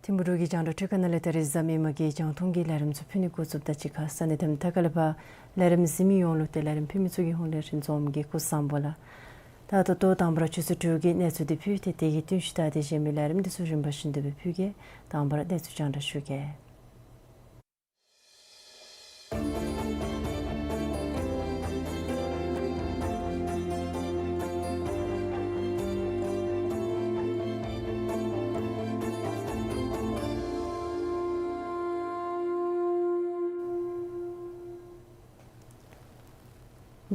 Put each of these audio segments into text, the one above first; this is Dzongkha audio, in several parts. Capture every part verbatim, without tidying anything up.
ཐིམ་ཕུ་འབྲུག་གི་རྒྱང་བསྒྲགས་འཕྲུལ་ཁང་ནང་ལས་ད་རིས་གཟའ་མིག་དམར་གྱི་རྒྱང་མཐོང་གི་ལས་རིམ་ཚུ་ཕུལ་ནི་འགོ་བཙུགསཔ་ད་གཅིག་ཁར་ས་གནས་དང་མཐའ་ཁག་ལས་ཕར་ལས་རིམ་གཟིགས་མི་ཡོངས་ལུ་ཏེ་ལས་རིམ་ཕུལ་མི་ཚུ་གི་ཧོངས་ལས་རིན་འཛོམས་ཀྱིས་སྐུ་གཟུགས་བཟང་པོ་ལགས། ད་ལྟོ་དང་པ་ར་ཆུ་ཚོད་དྲུག་གི་གནས་ཚུལ་འདི་ཕུལ་ཏེ་དེ་གི་བསྟུན་ཞིན་ད་དེ་གཞན་མི་ལས་རིམ་འདི་ཚུ་རིམ་པ་བཞིན་དུ་སྦེ་ཕུལ་གེ། དང་པ་ར་གནས་ཚུལ་རྒྱང་བསྒྲགས་ཞུ་གེ།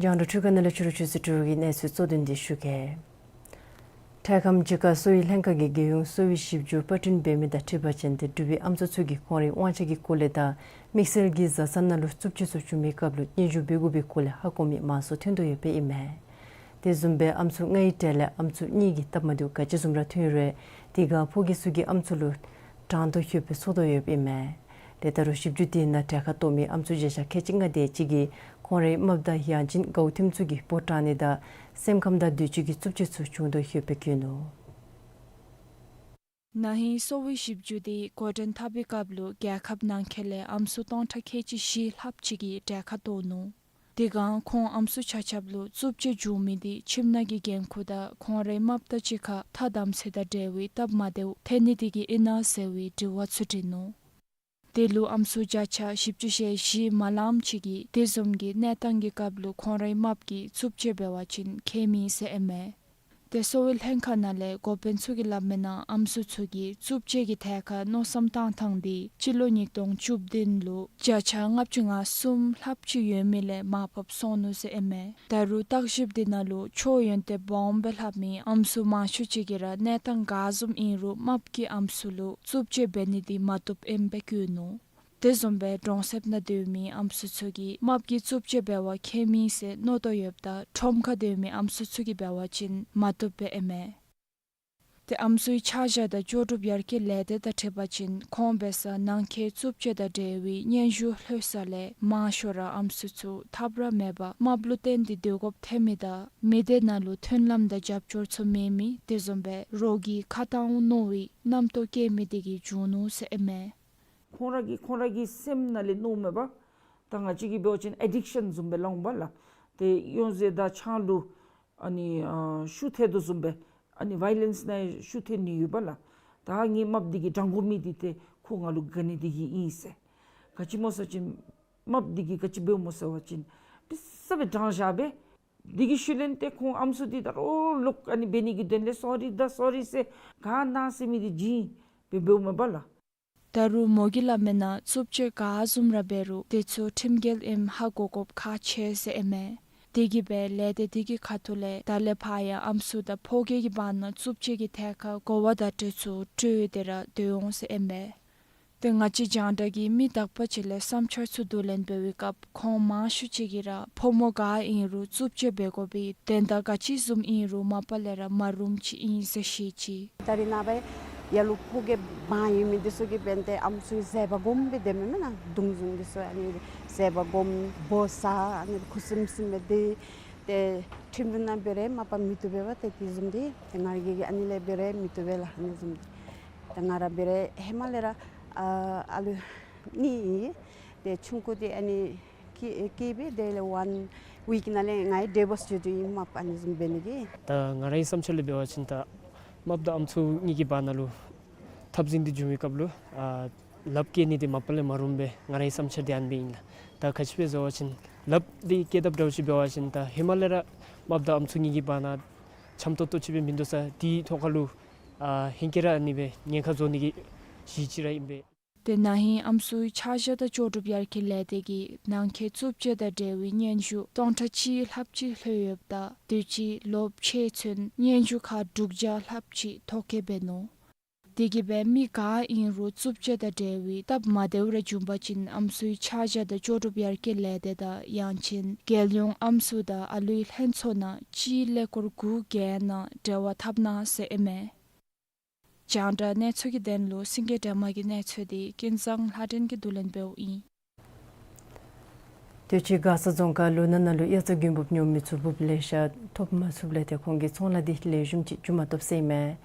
རྒྱང་བསྒྲགས་འཕྲུལ་ཁང་ནང་ལས་ཕྱི་རུ་ཆུ་ཚོད་དྲུག་གི་གནས་ཚུལ་གཙོ་དོན་འདི་ཞུ་གེ། འཕྲལ་ཁམས་ཅིག་ཁར་གསོ་བའི་ལྷན་ཁག་གིས་རྒྱལ་ཡོངས་གསོ་བའི་ཞིབ་འཇུག་པར་སྐྲུན་འབད་མི་དང་འཁྲིལ་བ་ཅིན་ཏེ་འབྲུག་པའི་ཨམ་སྲུ་ཚུ་གིས་ཁོང་རའི་དབང་ཆ་གི་སྐོར་ལས་དང་དམིགས་བསལ་གྱི་བཟའ་ཚང་ནང་ལུ་རྩུབ་སྤྱོད་ཚུ་བྱུང་མིའི་སྐབས་ལུ་སྙན་ཞུ་འབད་དགོ་པའི་སྐོར་ལས་ཧ་གོ་མི་མང་སུ་ཐོན་དོ་ཡོདཔ་ཨིན་མས། དེ་བཟུམ་སྦེ་ཨམ་སྲུ་ལྔའི་གྲས་ལས་ཨམ་སྲུ་གཉིས་ཀྱིས་སྟབས་མ་བདེཝ་ག་ཅི་བཟུམ་ར་ཐོན་རུང་དེ་ཁར་ཕོ་སྐྱེས་ཚུ་གིས་ཨམ་སྲུ་ལུ་དྲང་དོ་ཡོདཔ་སྦེ་ཚོར་དོ་ཡོདཔ་ཨིན་མས། ཏེ་ད་རུང་ཞིབ་འཇུག་དེ་ནང་གྲལ་ཁར་གཏོགས་མི་ཨམ་སྲུ་བརྒྱ་ཆ་ཁལ་གཅིག་ལྔ་དེ་ཅིག་གིས་ཁོང་རའི་རྨགཔ་དང་ཡང་ཅིན་དགའཝ་ཐིམ་ཚུ་གིས་འབོ་དྲང་ནི་དང་སེམས་ཁམས་དང་དུས་ཅི་གི་རྩུབ་སྤྱོད་ཚུ་བྱུང་དོ་ཡོདཔ་སྦེ་བཀོད་ནུག། ན་ཧིང་གསོ་བའི་ཞིབ་འཇུག་དེ་འགོ་འདྲེན་འཐབ་པའི་སྐབས་ལུ་རྒྱལ་ཁབ་ནང་འཁོད་ལས་ཨམ་སྲུ་སྟོང་ཕྲག་ཁལ་གཅིག་བཞི་ལྷགཔ་ཅིག་གིས་གྲལ་ཁར་གཏོགས་ནུག། དེ་སྒང་ཁོང་ཨམ་སྲུ་ཆ་ཁྱབ་ལུ་རྩུབ་སྤྱོད་བྱུང་མི་དེ་ཁྱིམ་ནང་གི་འགན་ཁུར་དང་ཁོང་རའི་རྨགཔ་དང་གཅིག་ཁར་ཐ་དམ་ཚིག་དང་འབྲེལ་བའི་སྟབས་མ་བདེཝ་ཐོན་ནི་དེ་གིས་ཨིན་ན་ཟེར་བའི་དྲི་བ་ཚུ་དྲིས་ནུག། དེ་ལུ་ཨམ་སྲུ་བརྒྱ་ཆ་བཞི་བཅུ་ཞེ་བཞི་མ་ལངམ་ཅིག་གིས་དེ་བཟུམ་གྱི་གནས་སྟངས་ཀྱི་སྐབས་ལུ་ཁོང་རའི་རྨགཔ་གིས་རྩུབ་སྤྱོད་འབད་བ་ཅིན་ཁྱད་མེད་ཟེར་ཨིན་མས། ཏེ་གསོ་བའི་ལྷན་ཁག་ནང་ལས་འགོ་དཔོན་ཚུ་གིས་སླབ་མིའི་ནང་ཨམ་སྲུ་ཚུ་གིས་རྩུབ་སྤྱོད་ཀྱི་ཐད་ཁར་མནོ་བསམ་བཏང་ཐངས་དེ་སྤྱི་ལོ་ཉིས་སྟོང་བཅུ་བདུན་ལུ་བརྒྱ་ཆ་ལྔ་བཅུ་ང་གསུམ་ལྷགཔ་ཅིག་ཡོད་མི་ལས་མར་བབས་སོང་ནུག་ཟེར་ཨིན་མས། ད་རུང་བརྟག་ཞིབ་དེ་ནང་ལུ་ཆོས་ཡོན་ཏན་སྦོམ་སྦེ་ལྷབ་མི་ཨམ་སྲུ་མང་ཤོས་ཅིག་གིས་ར་གནས་སྟངས་ག་བཟུམ་ཨིན་རུང་རྨགཔ་གིས་ཨམ་སྲུ་ལུ་རྩུབ་སྤྱོད་འབད་ནི་དེ་མ་བཏུབ་ཨིནམ་སྦེ་བཀོད་ནུག། དེ་བཟུམ་སྦེ་གྲོང་གསེབ་ནང་སྡོད་མི་ཨམ་སྲུ་ཚུ་གིས་རྨགཔ་གིས་རྩུབ་སྤྱོད་འབད་བ་ཁྱད་མེད་ཟེར་མནོ་དོ་ཡོདཔ་ད་ཁྲོམ་ཁར་སྡོད་མི་ཨམ་སྲུ་ཚུ་གིས་འབད་བ་ཅིན་མ་བཏུབ་པས་ཨིན་མས། ཏེ་ཨམ་སྲུའི་ཆ་བཞག་དང་ལྕོགས་གྲུབ་ཡར་རྒྱས་ལས་སྡེ་དང་འཁྲིལ་བ་ཅིན་ཁོང་འབད་སར་ནང་འཁོད་རྩུབ་སྤྱོད་དང་འབྲེལ་བའི་སྙན་ཞུ་ལྷོད་ས་ལས་མང་ཤོས་ར་ཨམ་སྲུ་ཚུ་ཐབས་ར་མེད་པར་རྨགཔ་ལུ་བརྟེན་ཏེ་སྡོད་དགོཔ་ཐོན་མི་དང་མི་སྡེ་ནང་ལུ་མཐུན་ལམ་དང་རྒྱབ་སྐྱོར་ཚུ་མེད་མི་དེ་བཟུམ་སྦེ་རོགས་ཀྱིས་ཁ་གཏང་འོང་མནོ་བའི་རྣམ་རྟོག་སྐྱེ་མི་དེ་གིས་བྱུང་ནུག་ཟེར་ཨིན་མས། ཁོང་ར་གིས་ཁོང་ར་གི་སེམས་ནང་ལས་མནོཝ་མས་པ། ད་ང་བཅས་ཀྱིས་འབད་བ་ཅིན་ཨེ་ཌིག་ཤཱན་བཟུམ་སྦེ་སླབ་འོང་པ་ལགས། ཏེ་ཡོན་ཟེར་དང་ཆང་ལུ་ཨ་ནི་ཨ་ཤུགས་ཐལ་དོ་བཟུམ་སྦེ་ཨ་ནི་ཝའི་ལེནསི་ནང་ཤུགས་ཐལ་ནི་ཡོད་པ་ལགས། ད་ངེའི་རྨགཔ་འདི་གིས་དྲང་དགོ་མི་འདི་ཏེ་ཁོ་ང་ལུ་དགའ་ནི་འདི་གིས་ཨིན་ཟེར། ག་ཅི་སྨོ་ཟེར་བ་ཅིན་རྨགཔ་འདི་གིས་ག་ཅི་འབདཝ་སྨོ་ཟེར་བ་ཅིན་དཔེ་ས་སྦེ་དྲང་བཞག་པས། འདི་གི་ཤུལ་ལས་ཏེ་ཁོང་ཨམ་སྲུ་འདི་ད་རུང་ལོག་ཨ་ནི་འབད་ནི་གི་དོན་ལས་སོ་རི་དང་སོ་རི་ཟེར་ག་ན་ཟེར་མི་འདི་བྱིན་སྦེ་འབདཝ་མས་པ་ལགས། ད་རུང་མོ་གིས་སླབ་མིའི་ནང་རྩུབ་སྤྱོད་ག་བཟུམ་ར་འབད་རུང་དེ་ཚུ་ཁྲིམས་འགལ་ཨིནམ་ཧ་གོ་དགོཔ་ཁག་ཆེ་ཟེར་ཨིན་མས། དེ་གིས་སྦེ་ལས་སྡེ་དེ་གི་ཁ་ཐུག་ལས་ད་ལས་ཕར་ཡང་ཨམ་སྲུ་དང་ཕོ་སྐྱེས་ཀྱི་བར་ན་རྩུབ་སྤྱོད་ཀྱི་ཐད་ཁར་གོ་བ་བརྡ་སྤྲོད་ཚུ་སྤྲོད་དེ་ར་སྡོད་འོང་ཟེར་ཨིན་མས། ཏེ་ང་བཅས་རྒྱང་བསྒྲགས་ཀྱིས་མི་དག་པ་ཅིག་ལས་བསམ་འཆར་ཚུ་བསྡུ་ལེན་འབད་བའི་སྐབས་ཁོང་མང་ཤོས་ཅིག་གིས་ར་ཕོ་མོ་ག་ཨིན་རུང་རྩུབ་སྤྱོད་འབད་དགོ་པའི་དོན་དག་ག་ཅི་བཟུམ་ཨིན་རུང་མ་པ་ལས་ར་མ་རུངམ་ཅིག་ཨིན་ཟེར་བཤད་ཅི། ད་རེས་ནངས་པ་ཡར་ལུ་ཕོ་རྒས་དབང་ཡོད་མི་འདི་ཚུ་གིས་འབདན་ཏེ་ཨམ་སྲུའི་ཟས་པ་སྒོམ་སྦེ་སྡོདཔ་མེན་ན། གདུང་བཟུང་འདི་ཚུ་ཨ་ནི་ཟས་པ་སྒོམ་འབོ་ཟ་ཨ་ནི་ཁུ་སིམ་སིམ་སྦེ་སྡོད། ཏེ་ཁྲིམས་ལུ་ནང་འབད་རུང་མ་པ་མི་བཏུབ་པས་པ། ཏེ་དེ་བཟུམ་འདི་ཏེ་ང་ར་གིས་ཨ་ནི་ལས་འབད་རུང་མི་བཏུབ་པས་ལགས། ཨ་ནི་བཟུམ་འདི་ཏེ་ང་ར་འབད་རུང་ཧེ་མ་ལས་ར་ཨ་ཨ་ལུ་གཉིས་ཨིན། ཏེ་ཆུང་ཀུ་འདི་ཨ་ནི་སྐྱེས་སྐྱེས་སྦེ་དེ་ལས་ཝན་ཝིཀ་ནང་ལས་ང་ཡང་ཌི་བོརསི་བྱིན་དོ་ཨིན། མ་པ་ཨ་ནི་བཟུམ་འབད་ནི་འདི། ད་ང་རའི་བསམ་འཆར་ལས་འབད་བ་ཅིན་ད་མ་པ་དང་ཨམ་སྲུ་གཉིས་ཀྱི་བར་ན་ལུ་འཐབ་འཛིང་འདི་འབྱུང་བའི་སྐབས་ལུ་ཨ་ལགཔ་བཀལ་ནི་འདི་མ་པ་ལས་མ་རུངམ་སྦེ་ང་རའི་བསམ་འཆར་འདི་ཨ་ནི་སྦེ་ཨིན་ལགས། ད་ག་ཅི་སྦེ་ཟེར་བ་ཅིན་ལགཔ་འདི་བཀལ་དཔ་འདྲཝ་ཅིག་འབད་བ་ཅིན་ད་ཧེ་མ་ལས་ར་མ་པ་དང་ཨམ་སྲུ་གཉིས་ཀྱི་བར་ན་འཆམ་ཏོག་ཏོ་ཅིག་སྦེ་མིན་འདུག་ས། དེའི་ཐོག་ཁར་ལུ་ཨ་ཧེང་སྐལ་ར་ཨ་ནི་སྦེ་ཉེན་ཁ་བཟོ་ནི་གི་གཞི་ཅིག་ར་ཨིན་པས། ཏེ་ན་ཧིང་ཨམ་སྲུའི་ཆ་བཞག་དང་ལྕོགས་གྲུབ་ཡར་རྒྱས་ལས་སྡེ་གིས་ནང་འཁོད་རྩུབ་སྤྱོད་དང་འབྲེལ་བའི་སྙན་ཞུ་སྟོང་ཕྲག་གཅིག་ལྷགཔ་ཅིག་ལྷོད་ཡོདཔ་ད་དུས་ཅི་ལོ་ཕྱེད་ཚུན་སྙན་ཞུ་ཁག་དྲུག་བརྒྱ་ལྷགཔ་ཅིག་ཐོ་བཀོད་འབད་ནུག། དེ་གིས་འབད་མི་ག་ཨིན་རུང་རྩུབ་སྤྱོད་དང་འབྲེལ་བའི་སྟབས་མ་བདེཝ་རེ་བྱུང་པ་ཅིན་ཨམ་སྲུའི་ཆ་བཞག་དང་ལྕོགས་གྲུབ་ཡར་རྒྱས་ལས་སྡེ་དང་ཡང་ཅིན་རྒྱལ་ཡོངས་ཨམ་སྲུ་དང་ཨ་ལུའི་ལྷན་ཚོགས་ནང་སྤྱི་ཀླད་ཀོར་དགུ་བརྒྱད་ནང་འབྲེལ་བ་འཐབ་གནང་ཟེར་ཨིན་མས། རྒྱང་བསྒྲགས་གནས་ཚུལ་གྱི་དོན་ལུ་སེང་གེ་སྒྲོལ་མ་གི་གནས་ཚུལ་འདི་ཀུན་བཟང་ལྷ་སྒྲོན་གྱིས་བསྡུ་ལེན་འབདཝ་ཨིན། དུས་ཅི་མགར་ས་རྫོང་ཁག་ལུ་ན་ན་ལུ་དབྱར་རྩྭ་དགུན་འབུབ་ཉོ་མི་ཚུ་འབུབ་ལེ་ཤ་ཐོབ་མ་ཚུགསཔ་ལས་ཏེ་ཁོང་གི་ཚོང་ལཱ་འདི་ལེགས་ཤོམ་ཅིག་འགྱོ་མ་བཏུབ་ཟེར་ཨིན་མས།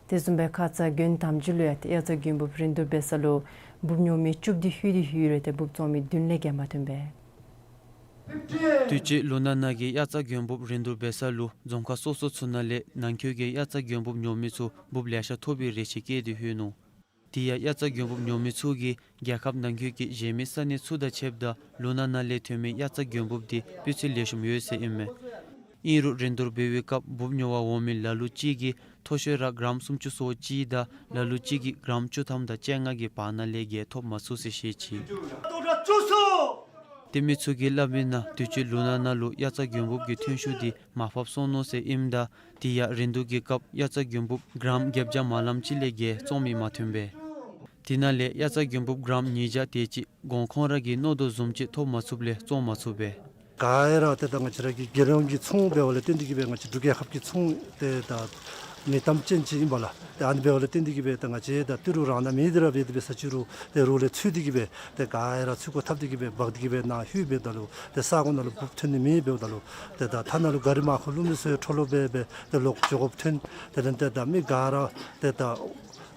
དེ་བཟུམ་སྦེ་ཁ་ཙ་དགོན་དམ་ཅུ་ལུ་ཡང་ཏེ་དབྱར་རྩྭ་དགུན་འབུབ་རིན་བསྡུར་འབད་ས་ལུ་འབུབ་ཉོ་མི་བཅུ་འདི་ལྷོད་དེ་ལྷོད་རུང་ཏེ་འབུབ་བཙོང་མི་བདུན་ལས་བརྒལ་མ་ཐོན་པས། དུས་ཅི་ལུ་ན་ན་གི་དབྱར་རྩྭ་དགུན་འབུབ་རིན་བསྡུར་འབད་ས་ལུ་རྫོང་ཁག་སོ་སོ་ཚུ་ནང་ལས་ནང་འཁོད་ཀྱི་དབྱར་རྩྭ་དགུན་འབུབ་ཉོ་མི་ཚུ་འབུབ་ལེ་ཤ་ཐོབ་པའི་རེ་ཆེ་བསྐྱེད་དེ་ལྷོད་ནུག། དེ་ཡང་དབྱར་རྩྭ་དགུན་འབུབ་ཉོ་མི་ཚུ་གིས་རྒྱལ་ཁབ་ནང་འཁོད་ཀྱི་གཞན་མི་ས་གནས་ཚུ་དང་ཕྱདཔ་ད་ལུ་ན་ན་ལས་ཐོན་མི་དབྱར་རྩྭ་དགུན་འབུབ་འདི་སྤུས་ཚད་ལེགས་ཤོམ་ཡོད་ཟེར་ཨིན་མས། ཨིན་རུང་རིན་བསྡུར་འབད་བའི་སྐབས་འབུབ་ཉོ་བར་འོང་མི་ལ་ལུ་ཅིག་གིས་མཐོ་ཤོས་ར་གྲམ་སུམ་ཅུ་སོ་གཅིག་དང་ལ་ལུ་ཅིག་གིས་གྲམ་བཅུ་ཐམ་དང་བཅོ་ལྔ་གི་བར་ན་ལས་བརྒལ་ཐོབ་མ་ཚུགས་ཟེར་བཤད་ཅི། ཏེ་མི་ཚུ་གིས་སླབ་མིའི་ནང་དུས་ཅི་ལུ་ན་ན་ལུ་དབྱར་རྩྭ་དགུན་འབུབ་ཀྱི་ཐོན་ཤུགས་འདི་མར་ཕབ་སོང་ནུག་ཟེར་ཨིནམ་ད་དེ་ཡང་རིན་བསྡུར་གྱི་སྐབས་དབྱར་རྩྭ་དགུན་འབུབ་གྲམ་བརྒྱད་བརྒྱ་མ་ལམ་ཅིག་ལས་བརྒལ་བཙོང་མི་མ་ཐོན་པས། དེ་ནང་ལས་དབྱར་རྩྭ་དགུན་འབུབ་གྲམ་ཉིས་བརྒྱ་དེ་ཅིག་གོང་ཁོང་ར་གིས་མནོ་དོ་བཟུམ་ཅིག་ཐོབ་མ་ཚུགསཔ་ལས་བཙོང་མ་ཚུགས་པས། ག་ར་ཏེ་ད་ང་བཅས་ར་གི་རྒྱལ་ཡོངས་ཀྱི་ཚོང་འབདཝ་ལས་བརྟེན་ཏེ་གིས་སྦེ་ང་བཅས་འབྲུག་རྒྱལ་ཁབ་ཀྱི་ཚོང་ཏེ་ད་མི་གཏམ་ཅན་ཅིག་ཨིན་པས་ལགས། ཏེ་ཨ་ནི་འབདཝ་ལས་བརྟེན་ཏེ་གིས་སྦེ་ད་ང་བཅས་ད་ཏི་རུ་རང་ནང་མི་འདི་ར་འབད་དེ་འབད་ས་ཅི་རུང་ཏེ་རོགས་ལས་འཚོལ་ཏེ་གིས་སྦེ་ཏེ་ག་ར་ཚུར་རྒོལ་འཐབ་སྟེ་གིས་སྦེ་འབག་སྟེ་གིས་སྦེ་ནཱ་ལྷོད་འབདཝ་ད་ལུ་ཏེ་ས་གོ་ནང་ལུ་འབུབ་ཐོན་ནི་མེདཔ་འབདཝ་ད་ལུ་ཏེ་ད་མཐའ་ནང་ལུ་ག་རི་མར་ཁུ་བླུགས་མི་ཚུ་ཡང་ཁྲོ་ལོ་སྦེ་སྦེ་ཏེ་ལོག་འགྱོ་དགོཔ་ཐོན། དེ་ལས་ཏེ་ད་མི་ག་ར་ཏེ་ད་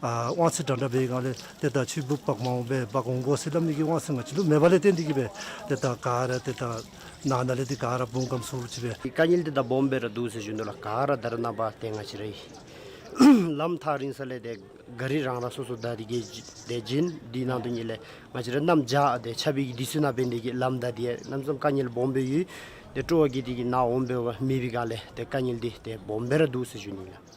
ཨ་དབང་ཚད་འདྲ་འདྲ་འབད་བའི་སྒང་ལས་ཏེ་ད་ཁྱོད་འབུབ་འབག་མ་འོང་པས་འབག་འོང་དགོ་ཟེར་སླབ་ནི་གི་དབང་ཚད་ང་བཅས་ལུ་མེད་པ་ལས་བརྟེན་ཏེ་གིས་སྦེ་ཏེ་ད་ག་ར་ཏེ་ད་ནང་ན་ལས་ཏེ་ག་ར་སྦོམ་སྐམ་སུ་ཅིག་སྦེ། དཀའ་ངལ་འདི་ད་སྦོམ་སྦེ་ར་འདུག་ཟེར་ཞུ་ནི་ལགས། ག་ར་ད་རེས་ནངས་པ་ཏེ་ང་བཅས་རའི་ལམ་ཐག་རིང་ས་ལས་ཏེ་ག་རི་རང་རང་སོ་སོ་བདའ་སྟེ་གིས་ཏེ་བྱིན། དེ་ནང་དོན་ཉིད་ལས་ང་བཅས་ར་གནམ་བྱཱར་ཏེ་ཆརཔ་གི་དུས་ཚོད་ནང་འབད་ནི་དེ་གིས་ལམ་བདའ་སྟེ་གནམ་མེད་ས་མེད་དཀའ་ངལ་སྦོམ་སྦེ་ཡོད། ཏེ་སྤྲོ་བ་བསྐྱེད་དེ་གིས་ནཱ་འོང་འབདཝ་མེད་པའི་སྒང་ལས་ཏེ་དཀའ་ངལ་འདི་ཏེ་སྦོམ་སྦེ་ར་འདུག་ཟེར་ཞུ་ནི་ལགས།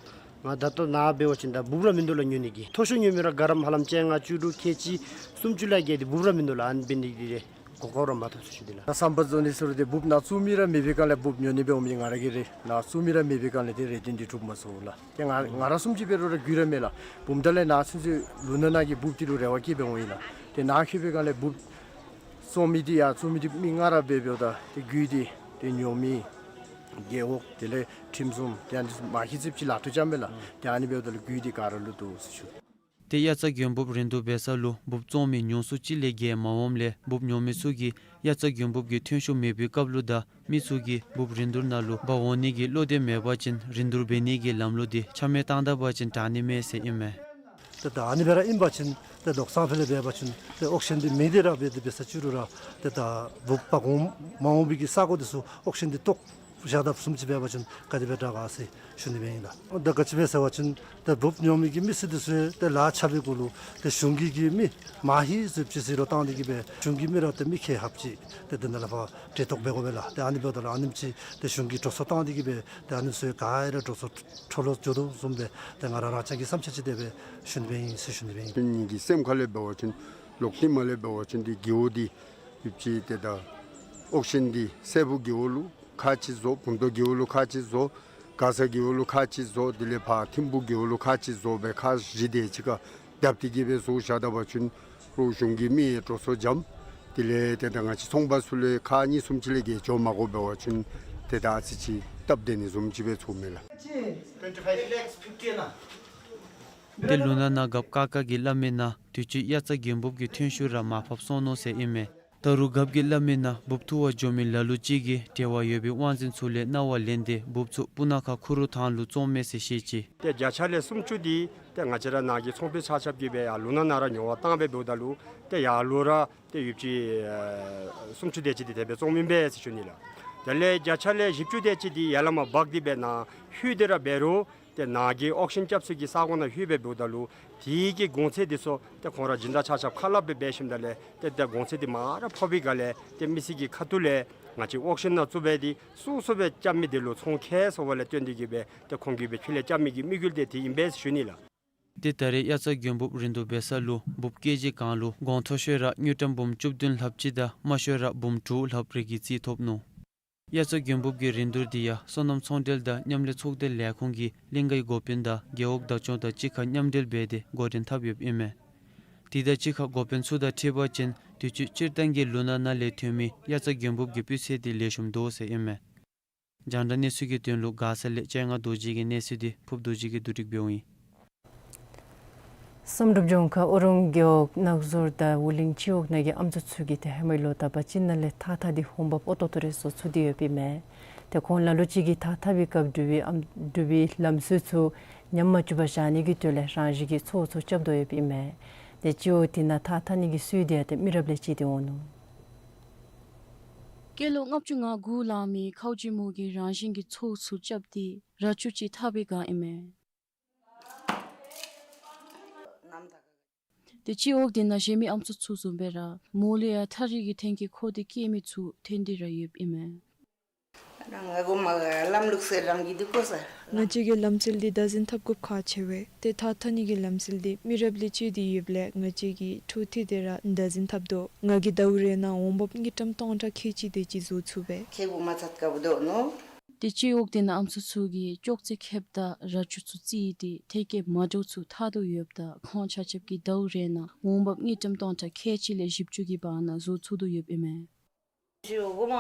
ང་ད་ལྟོ་ནཱ་འབད་བ་ཅིན་ད་འབུབ་ར་མིན་འདུག་ལགས། ཉོ་ནི་གི་མཐོ་ཤོས་ཉོ་མི་ར་གྲམ་ཧ་ལམ་བཅོ་ལྔ་བཅུ་དྲུག་ཁལ་གཅིག་སུམ་ཅུ་ལས་བརྒལ་ཏེ་འབུབ་ར་མིན་འདུག་ལགས། ཨ་ནི་འབད་ནི་དེ་གོ་སྐབས་ར་མ་ཐོབ་ཟེར་ཞུ་ནི་ལགས། ད་བསམ་པ་རྫོགས་ནི་ཟེར་རུང་ཏེ་འབུབ་ནཱ་བཙུགས་མི་ར་མེད་པའི་སྒང་ལས་འབུབ་ཉོ་ནི་སྦེ་འོང་མི་ང་ར་གི་རེད། ནཱ་བཙུགས་མི་ར་མེད་པའི་སྒང་ལས་ཏེ་རེ་འདུན་འདི་འགྲུབ་མ་ཚུགས་ལགས། ཏེ་ང་ང་ར་བཟུམ་ཅིག་འབད་རུང་ར་རྒྱུས་ར་མེད་ལགས། བུམ་ཐང་ལས་ནཱ་ཚུན་ཚོད་ལུ་ན་ན་གི་འབུབ་འདི་ལུ་རེ་བ་བསྐྱེད་སྦེ་འོང་ཡི་ལགས། ཏེ་ནཱ་འཁྱོལ་བའི་སྒང་ལས་འབུབ་བཙོང་མི་འདི་ཡང་བཙུགས་མི་འདི་མི་ལྔ་ར་འབད་འབདཝ་ད་ཏེ་རྒྱུས་འདི་ཏེ་ཉོ་མི་རྒེད་འོག་དེ་ལས་ཁྲིམས་སྲུང་ཏེ་ཨ་ནི་མ་ཧི་ཙིགཔ་ཅིག་ལག་ཐོག་རྐྱབ་མས་ལགས། ཏེ་ཨ་ནི་འབདཝ་ད་ལུ་རྒྱུས་འདི་ག་ར་ལུ་འདུག་ཟེར་ཞུ། ཏེ་དབྱར་རྩྭ་དགུན་འབུབ་རིན་བསྡུར་འབད་ས་ལུ་འབུབ་བཙོང་མི་ཉུང་སུ་ཅིག་ལས་བརྒལ་མ་འོངམ་ལས་འབུབ་ཉོ་མི་ཚུ་གིས་དབྱར་རྩྭ་དགུན་འབུབ་ཀྱི་ཐོན་ཤུགས་མེད་པའི་སྐབས་ལུ་ད་མི་ཚུ་གིས་འབུབ་རིན་བསྡུར་ནང་ལུ་འབག་འོང་ནི་གི་བློ་གཏད་མེད་པ་ཅིན་རིན་བསྡུར་འབད་ནི་གི་ལམ་ལུགས་འདི་ཆ་མེད་བཏང་ད་པ་ཅིན་དྲག་ནི་མས་ཟེར་ཨིན་མས། ཏེ་ད་ཨ་ནི་སྦེ་ར་ཨིན་པ་ཅིན་ཏེ་ལོག་སང་ཕོད་ལས་འབད་བ་ཅིན་ཏེ་ཨོག་ཤན་འདི་མི་འདི་ར་འབད་དེ་འབད་ས་ཅི་རུང་ར་ཏེ་ད་འབུབ་འབག་འོང་མ་འོང་པའི་གི་ས་གོ་འདི་ཚུ་ཨོག་ཤན་འདི་བཏོག་བཞག་ད་བཟུམ་ཅིག་འབད་བ་ཅིན་ག་དེ་སྦེ་དྲག་ག་ཟེར་ཞུ་ནི་སྦེ་ཨིན་ལགས། ད་ག་ཅི་སྦེ་ཟེར་བ་ཅིན་ཏེ་འབུབ་ཉོ་མི་གི་མི་སེར་འདི་ཚུ་ཏེ་ལཱ་རྐྱབ་པའི་གུ་ལུ་ཏེ་གཞུང་གི་གི་མི་མ་ཧི་ཙིགཔ་ཅིག་ཟེར་རོགས་བཏང་སྟེ་གིས་སྦེ་གཞུང་གི་མི་ར་ཏེ་མི་ཁལ་ལྷགཔ་ཅིག་ཏེ་དེ་ནང་ལས་ཕར་གྲལ་གཏོགས་འབད་དགོ་པས་ལགས། ཏེ་ཨ་ནི་འབདཝ་ད་ལུ་ཨ་ནེམ་ཅིག་ཏེ་གཞུང་གིས་འགྲོ་སོང་བཏང་སྟེ་གིས་སྦེ་ཏེ་ཨ་ནི་ཚུ་ག་ར་འགྲོ་སོང་འཕྲོ་བརླག་འགྱོ་དོ་བཟུམ་སྦེ་ཏེ་ང་ར་རང་རྐྱང་གི་བསམ་འཆར་ཅིག་དེ་སྦེ་ཞུ་ནི་སྦེ་ཨིན་ཟེར་ཞུ་ནི་སྦེ་ཨིན། ངེ་གི་སེམས་ཁ་ལས་འབད་བ་ཅིན་ལོག་སྟེ་མར་ལས་འབད་བ་ཅིན་འདི་རྒེད་འོག་འདི་ཡོདཔ་ཅིག་ཏེ་ད་ཨོག་ཤན་འདི་སྲས་པོ་རྒེད་འོག་ལུ་ཁག་ཅིག་བཟོ། བུམ་ཐང་རྒེད་འོག་ལུ་ཁག་ཅིག་བཟོ། མགར་ས་རྒེད་འོག་ལུ་ཁག་ཅིག་བཟོ། དེ་ལས་ཕར་ཐིམ་ཕུག་རྒེད་འོག་ལུ་ཁག་ཅིག་བཟོ་སྦེ་ཁག་བཞི་དེ་ཅིག་ཁར་ རྒྱབ་སྟེ་གི་སྦེ་བཟོ་བཞག་ད་པ་ཅིན་རོགས་གཞུང་གི་མི་ཡང་འགྲོ་སོང་འཇམ། དེ་ལས་ཏེ་ད་ང་བཅས་ཚོང་པ་ཚུ་ལས་ཁག་གཉིས་གསུམ་ཅིག་ལས་བརྒལ་འགྱོ་མ་དགོ་པས། པ་ཅིན་ཏེ་ད་ཨ་ཙི་ཅིག་སྟབས་བདེ་ནི་བཟུམ་ཅིག་སྦེ་ཚོརཝ་མས་ལགས། Twenty-five lakhs fifty ཨིན་ན། ཏེ་ལུ་ན་ནཱ་རྒཔོ་ཀ་ཀ་གིས་སླབ་མིའི་ནང་དུས་ཅི་དབྱར་རྩྭ་དགུན་འབུབ་ཀྱི་ཐོན་ཤུགས་ར་མར་ཕབ་སོང་ནུག་ཟེར་ཨིན་མས། ད་རུང་རྒཔོ་གིས་སླབ་མིའི་ནང་འབུབ་འཐུ་བར་འགྱོ་མི་ལ་ལུ་ཅིག་གིས་འབྲེལ་བ་ཡོད་པའི་དབང་འཛིན་ཚུ་ལས་གནང་བ་ལེན་ཏེ་འབུབ་ཚུ་སྤུ་ན་ཁ་ཁུ་རུ་ཐང་ལུ་བཙོངམ་མས་ཟེར་བཤད་ཅི། ཏེ་བརྒྱ་ཆ་ལས་སུམ་ཅུ་འདི་ཏེ་ང་བཅས་ར་ནཱ་གི་ཚོང་དཔོན་ཆ་ཁྱབ་ཀྱིས་སྦེ་ཡར་ལུ་ན་ནཱ་ར་ཉོ་བར་བཏང་སྦེ་འབདཝ་ད་ལུ་ཏེ་ཡར་ལུ་ར་ཏེ་ཡོདཔ་ཅིག་ཨེ་སུམ་ཅུ་དེ་ཅིག་འདི་དེ་སྦེ་བཙོངམ་ཨིན་པས་ཟེར་ཞུ་ནི་ལགས། དེ་ལས་བརྒྱ་ཆ་ལས་བཞི་བཅུ་དེ་ཅིག་འདི་ཡར་ལས་མར་འབག་སྟེ་སྦེ་ནཱ་ལྷོད་དེ་ར་འབད་རུང་ཏེ་ནཱ་གི་ཨོག་ཤན་རྐྱབ་ས་གི་ས་གོ་ནང་ལྷོད་སྦེ་འབདཝ་ད་ལུ་དེ་གི་གོང་ཚད་འདི་ཚུ་ཏེ་ཁོང་ར་སྦྱིན་བདག་ཆ་ཁྱབ་ཁ་སླབ་སྦེ་འབད་ཞིནམ་ད་ལས་ཏེ་ཏེ་གོང་ཚད་འདི་མར་ར་ཕབ་པའི་སྒང་ལས་ཏེ་མི་སེར་གྱི་ཁ་ཐུག་ལས་ང་བཅས་ཨོག་ཤན་ནང་བཙུགས་སྦེ་ཏེ་སོ་སོ་སྦེ་རྐྱབ་མི་འདི་ལུ་ཚོང་ཁེ་སོང་བ་ལས་བརྟེན་ཏེ་གི་སྦེ་ཏེ་ཁོང་གིས་སྦེ་ཕྱི་ལས་རྐྱབ་མི་གི་དམིགས་ཡུལ་འདི་དེ་ཨིན་པས་ཟེར་ཞུ་ནི་ལགས། ཏེ་ད་རེས་དབྱར་རྩྭ་དགུན་འབུབ་རིན་བསྡུར་འབད་ས་ལུ་འབུབ་ཀེ་ཇི་གང་ལུ་གོང་མཐོ་ཤོས་ར་དངུལ་ཀྲམ་འབུམ་བཅུ་བདུན་ལྷགཔ་ཅིག་དང་དམའ་ཤོས་ར་འབུམ་དྲུག་ལྷགཔ་རེ་གི་རྩིས་ཐོབ་ནུག། དབྱར་རྩྭ་དགུན་འབུབ་ཀྱི་རིན་བསྡུར་འདི་ཡང་སོ་ནམ་ཚོང་འབྲེལ་དང་མཉམ་ལས་ཚོགས་སྡེ་ལས་ཁུངས་ཀྱིས་གླིང་གའི་འགོ་དཔོན་དང་རྒེད་འོག་བདག་སྐྱོང་དང་གཅིག་ཁར་མཉམ་འབྲེལ་འབད་དེ་འགོ་འདྲེན་འཐབ་ཡོདཔ་ཨིན་མས། དེ་དང་གཅིག་ཁར་འགོ་དཔོན་ཚུ་དང་འཁྲིལ་བ་ཅིན་དུས་ཅི་སྤྱིར་བཏང་གི་ལུ་ན་ནཱ་ལས་ཐོན་མི་དབྱར་རྩྭ་དགུན་འབུབ་ཀྱི་སྤུས་ཚད་འདི་ལེགས་ཤོམ་འདུག་ཟེར་ཨིན་མས། རྒྱང་བསྒྲགས་གནས་ཚུལ་གྱི་དོན་ལུ་མགར་ས་ལས་སྤྱན་སྔ་རྡོ་རྗེ་གི་གནས་ཚུལ་འདི་ཕུརཔ་རྡོ་རྗེ་གིས་བསྡུ་སྒྲིག་འབདཝ་ཨིན། བསམ་གྲུབ་ལྗོངས་མཁར་ཨོ་རོང་རྒེད་འོག་ནགས་ཟུར་དང་ཝུ་ལིང་སྤྱི་འོག་ནང་གི་ཨམ་སྲུ་ཚུ་གིས་ཏེ་ཧེ་མའི་ལོ་དང་པ་ཅིག་ནང་ལས་ཐགས་འཐག་སྟེ་འོང་འབབ་འོས་ཏོག་ཏོ་རེ་བཟོ་ཚུགས་ཏེ་ཡོདཔ་ཨིན་མས། ཏེ་ཁོང་ལ་ལུ་ཅིག་གིས་ཐགས་འཐག་པའི་སྐབས་འབྲུག་པའི་ཨམ་འབྲུག་པའི་ལམ་སྲོལ་ཚུ་ཉམས་མ་བཅུག་པར་བཞག་ནི་གི་དོན་ལས་རང་བཞིན་གྱི་ཚོགས་ཚུ་རྐྱབ་དོ་ཡོདཔ་ཨིན་མས། ཏེ་སྤྱི་འོག་དེ་ནང་ཐགས་འཐག་ནི་གི་སྲོལ་འདི་ཡང་ཏེ་མི་རབས་ལས་བརྩིས་ཏེ་འོང་ནུག། སྐྱེས་ལོ་ལྔ་བཅུ་ང་དགུ་ལང་མི་ཁའུ་ཅི་མོ་གིས་རང་བཞིན་གྱི་ཚོགས་ཚུ་རྐྱབ་སྟེ་ར་ཅུ་ཅིག་འཐག་པའི་སྒང་ཨིན་མས། ཏེ་སྤྱི་འོག་དེ་ནང་གཞན་མི་ཨམ་སྲུ་ཚུ་བཟུམ་སྦེ་ར་མོ་ལུ་ཡང་ཐགས་རིགས་ཀྱི་འཐེན་འཁྱེར་མཁོ་འདོད་བསྐྱེད་མི་ཚུ་ཐོན་ཏེ་ར་ཡོདཔ་ཨིན་མས། རང་གོ་མ་ལམ་ལུགས་སྲོལ་རང་གིས་འདི་གོ་ས། ང་བཅས་ཀྱི་ལམ་སྲོལ་འདི་བདག་འཛིན་འཐབ་དགོཔ་ཁག་ཆེ་བས། ཏེ་ཐགས་འཐག་ནི་གི་ལམ་སྲོལ་འདི་མི་རབས་ལས་བརྩིས་ཏེ་ཡོདཔ་ལས་ང་བཅས་ཀྱིས་འཕྲོ་མཐུད་དེ་ར་བདག་འཛིན་འཐབ་དོ། ང་གིས་ཟླཝ་རེ་ནང་འོང་འབབ་དངུལ་ཀྲམ་སྟོང་ཕྲག་ཁལ་གཅིག་དེ་ཅིག་བཟོ་ཚུགས་པས། ཁེ་བུ་མ་ཚད་དཀའ་བ་འདུག་ནོ། ཏེ་སྤྱི་འོག་དེ་ནང་ཨམ་སྲུ་ཚུ་གིས་ཅོག་ཙེ་ཁེབས་དང་ར་ཅུ་ཚུ་བརྩིས་ཏེ་འཐེན་འཁྱེར་མ་འདྲཝ་ཚུ་འཐག་དོ་ཡོདཔ་ད་ཁོང་ཆ་ཁྱབ་ཀྱིས་ཟླཝ་རེ་ནང་འོང་འབབ་དངུལ་ཀྲམ་སྟོང་ཕྲག་ཁལ་གཅིག་ལས་བཞི་བཅུ་གི་བར་ན་བཟོ་ཚུགས་དོ་ཡོདཔ་ཨིན་མས། ཇོ་གོ་མ་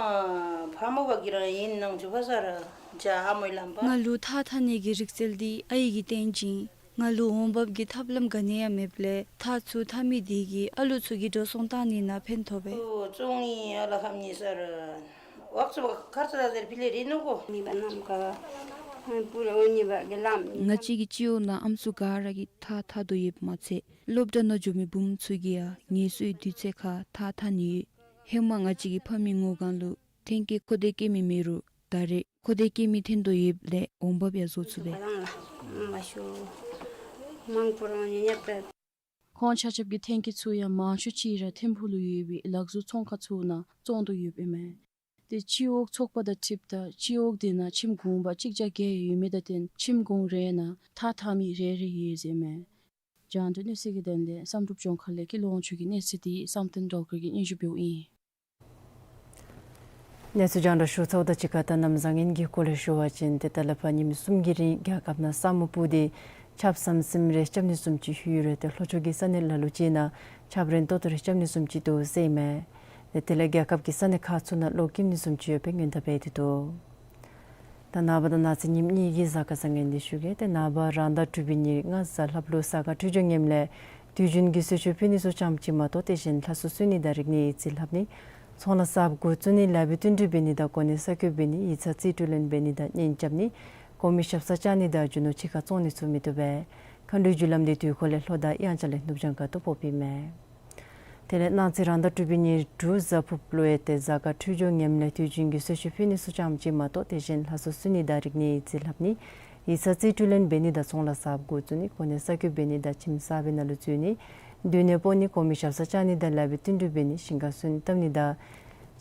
ཕ་མ་བ་གི་རང་ཨིན་ནང་ཇོ་བ་ས་ར་ཇ་ཧ་མོའི་ལམ་པ། ང་ལུ་ཐགས་འཐག་ནི་གི་རིག་རྩལ་འདི་ཨའི་གིས་བསྟན་ཅི། ང་ལུ་འོང་འབབ་ཀྱི་ཐབས་ལམ་ག་ནི་ཡང་མེདཔ་ལས་ཐགས་ཚུ་འཐག་མི་དེ་གིས་ཨ་ལུ་ཚུ་གི་འགྲོ་སོང་བཏང་ནི་ནང་ཕན་ཐོགས་པས། ཨོ་ཙོང་ངི་ཨ་ལ་ཁམ་ནི་ས་ར་ཝག་ཙོ་བ་ཁར་ཙ་ཟེར་ཕི་ལེ་རི་ནོ་གོ། ནི་བ་ནམ་ཀ་པུ་ར་འོ་ནི་བ་གི་ལམ། ང་བཅས་ཀྱི་སྤྱི་འོག་ནང་ཨམ་སྲུ་ག་ར་གིས་ཐགས་འཐག་དོ་ཡོདཔ་མ་ཚད་སློབ་གྲྭ་ནང་འགྱོ་མི་བུམོ་ཚུ་གིས་ཡང་ངལ་གསོའི་དུས་ཚོད་ཁར་ཐགས་འཐག་ནི་ཡོད། ཧེ་མ་ང་བཅས་ཀྱི་ཕ་མའི་སྔོ་གང་ལུ་འཐེན་འཁྱེར་མཁོ་འདོད་བསྐྱེད་མི་མེད་རུང་ད་རེས་མཁོ་འདོད་བསྐྱེད་མི་ཐོན་དོ་ཡོདཔ་ལས་འོང་འབབ་ཡང་བཟོ་ཚུགས་པས། མ་ཤོ་མང་པོ་རང་ཉེ་ཉེ་པ། ཁོང་ཆ་ཁྱབ་ཀྱིས་འཐེན་འཁྱེར་ཚུ་ཡང་མང་ཤོས་ཅིག་ར་ཐིམ་ཕུག་ལུ་ཡོད་པའི་ལག་བཟོ་ཚོང་ཁང་ཚུ་ནང་བཙོང་དོ་ཡོདཔ་ཨིན་མས། ཏེ་སྤྱི་འོག་ཚོགས་པ་དང་འཁྲིལཝ་ད་སྤྱི་འོག་དེ་ནང་ཁྱིམ་གུང་པ་གཅིག་བརྒྱ་བརྒྱད་ཡོད་མི་དང་བསྟུན་ཁྱིམ་གུང་རེ་ནང་ཐགས་འཐག་མི་རེ་རེ་ཡོད་ཟེར་མས། རྒྱང་བསྒྲགས་གནས་ཚུལ་གྱི་དོན་ལས་བསམ་གྲུབ་ལྗོངས་མཁར་ལས་ཀྱི་ལོངས་སྤྱོད་ཀྱི་གནས་ཚུལ་འདི་བསམ་གཏན་སྒྲོལ་དཀར་གྱིས་སྙན་ཞུ་འབདཝ་ཨིན། གནས་ཚུལ་རྒྱང་བསྒྲགས་ཞུ་ཚརཝ་དང་གཅིག་ཁར་ད་གནམ་བཟང་ངན་གྱི་སྐོར་ལས་ཞུ་བ་ཅིན་ཏེ་ད་ལས་ཕར་ཉིནམ་གསུམ་གྱི་རིང་རྒྱལ་ཁབ་ནང་ས་སྨུག་སྤུབས་ཏེ་ཆརཔ་ཟམ་ཟིམ་རེ་རྐྱབ་ནི་བཟུམ་ཅིག་ལྷོད་ཡོད་རུང་ཏེ་ལྷོ་ཕྱོགས་ཀྱི་ས་གནས་ལ་ལུ་ཅིག་ནང་ཆརཔ་རན་ཏོག་ཏོ་རེ་རྐྱབ་ནི་བཟུམ་ཅིག་འདུག་ཟེར་ཨིན་མས། ཏེ་དེ་ལས་རྒྱལ་ཁབ་ཀྱི་ས་གནས་ཁག་ཚུ་ནང་གློག་ཀིམ་ནི་བཟུམ་ཅིག་ཡོད་པའི་སྔོན་བརྡ་འབད་དེ་འདུག། ད་ནངས་པ་དང་གནངས་ཚེ་ཉིནམ་གཉིས་ཀྱི་གཟའ་སྐར་བཟང་ངན་འདི་ཞུ་གེ། ཏེ་ནངས་པ་རང་ཟླ་དྲུག་པའི་ཉེར་ལྔ་གཟའ་ལྷགཔ་ལུ་གཟའ་སྐར་འཕྲོད་སྦྱོར་ངནམ་ལས་དུས་རྒྱུན་གྱི་གསོལ་མཆོད་ཕུལ་ནི་ཚུ་ཙམ་ཅིག་མ་གཏོགས་དེ་བཞིན་ལྷ་གསོལ་གསོལ་ནི་དང་རིག་གནས་ཡིག་རྩིས་ལྷབ་ནི་ཚོང་ལཱ་གསརཔ་འགོ་བཙུགས་ནི་ལཱ་འབད་བསྟུན་གྲོས་འབད་ནི་དང་གོ་གནས་གསར་བསྐོ་འབད་ནི་ཡིག་ཚང་རྩིས་སྤྲོད་ལེན་འབད་ནི་དང་གཉེན་རྐྱབ་ནི་གོང་མའི་ཞབས་སར་བཅར་ནི་དང་རྒྱུ་ནོར་ཕྱི་ཁར་བཙོང་ནི་ཚུ་མི་བཏུབ་པས། མཁའ་འགྲོའི་རྒྱུ་ལམ་འདི་དུས་འཁོར་ལས་ལྷོ་དང་དབྱངས་འཆར་ལས་ནུབ་བྱང་ཁ་ཐུག་ཕོགཔ་ཨིན་མས། དེ་ལས་གནངས་ཚེ་རང་ཟླ་དྲུག་པའི་ཉེར་དྲུག་གཟའ་ཕུརཔ་ལུ་ཡང་ཏེ་གཟའ་སྐར་འཕྲོད་སྦྱོར་ངནམ་ལས་དུས་རྒྱུན་གྱི་གསོལ་མཆོད་ཕུལ་ནི་ཚུ་ཙམ་ཅིག་མ་གཏོགས་དེ་བཞིན་ལྷ་གསོལ་གསོལ་ནི་དང་རིག་གནས་ཡིག་རྩིས་ལྷབ་ནི་ཡིག་ཚང་རྩིས་སྤྲོད་ལེན་འབད་ནི་དང་ཚོང་ལཱ་གསརཔ་འགོ་བཙུགས་ནི་གོ་གནས་གསར་བསྐོ་འབད་ནི་དང་ཁྱིམ་གསར་པའི་ནང་ལུ་འཛུལ་ནི་སྡོད་གནས་སྤོ་ནི་གོང་མའི་ཞབས་སར་བཅར་ནི་དང་ལཱ་འབད་བསྟུན་གྲོས་འབད་ནི་ཞིང་ཁར་སོན་བཏབ་ནི་དང་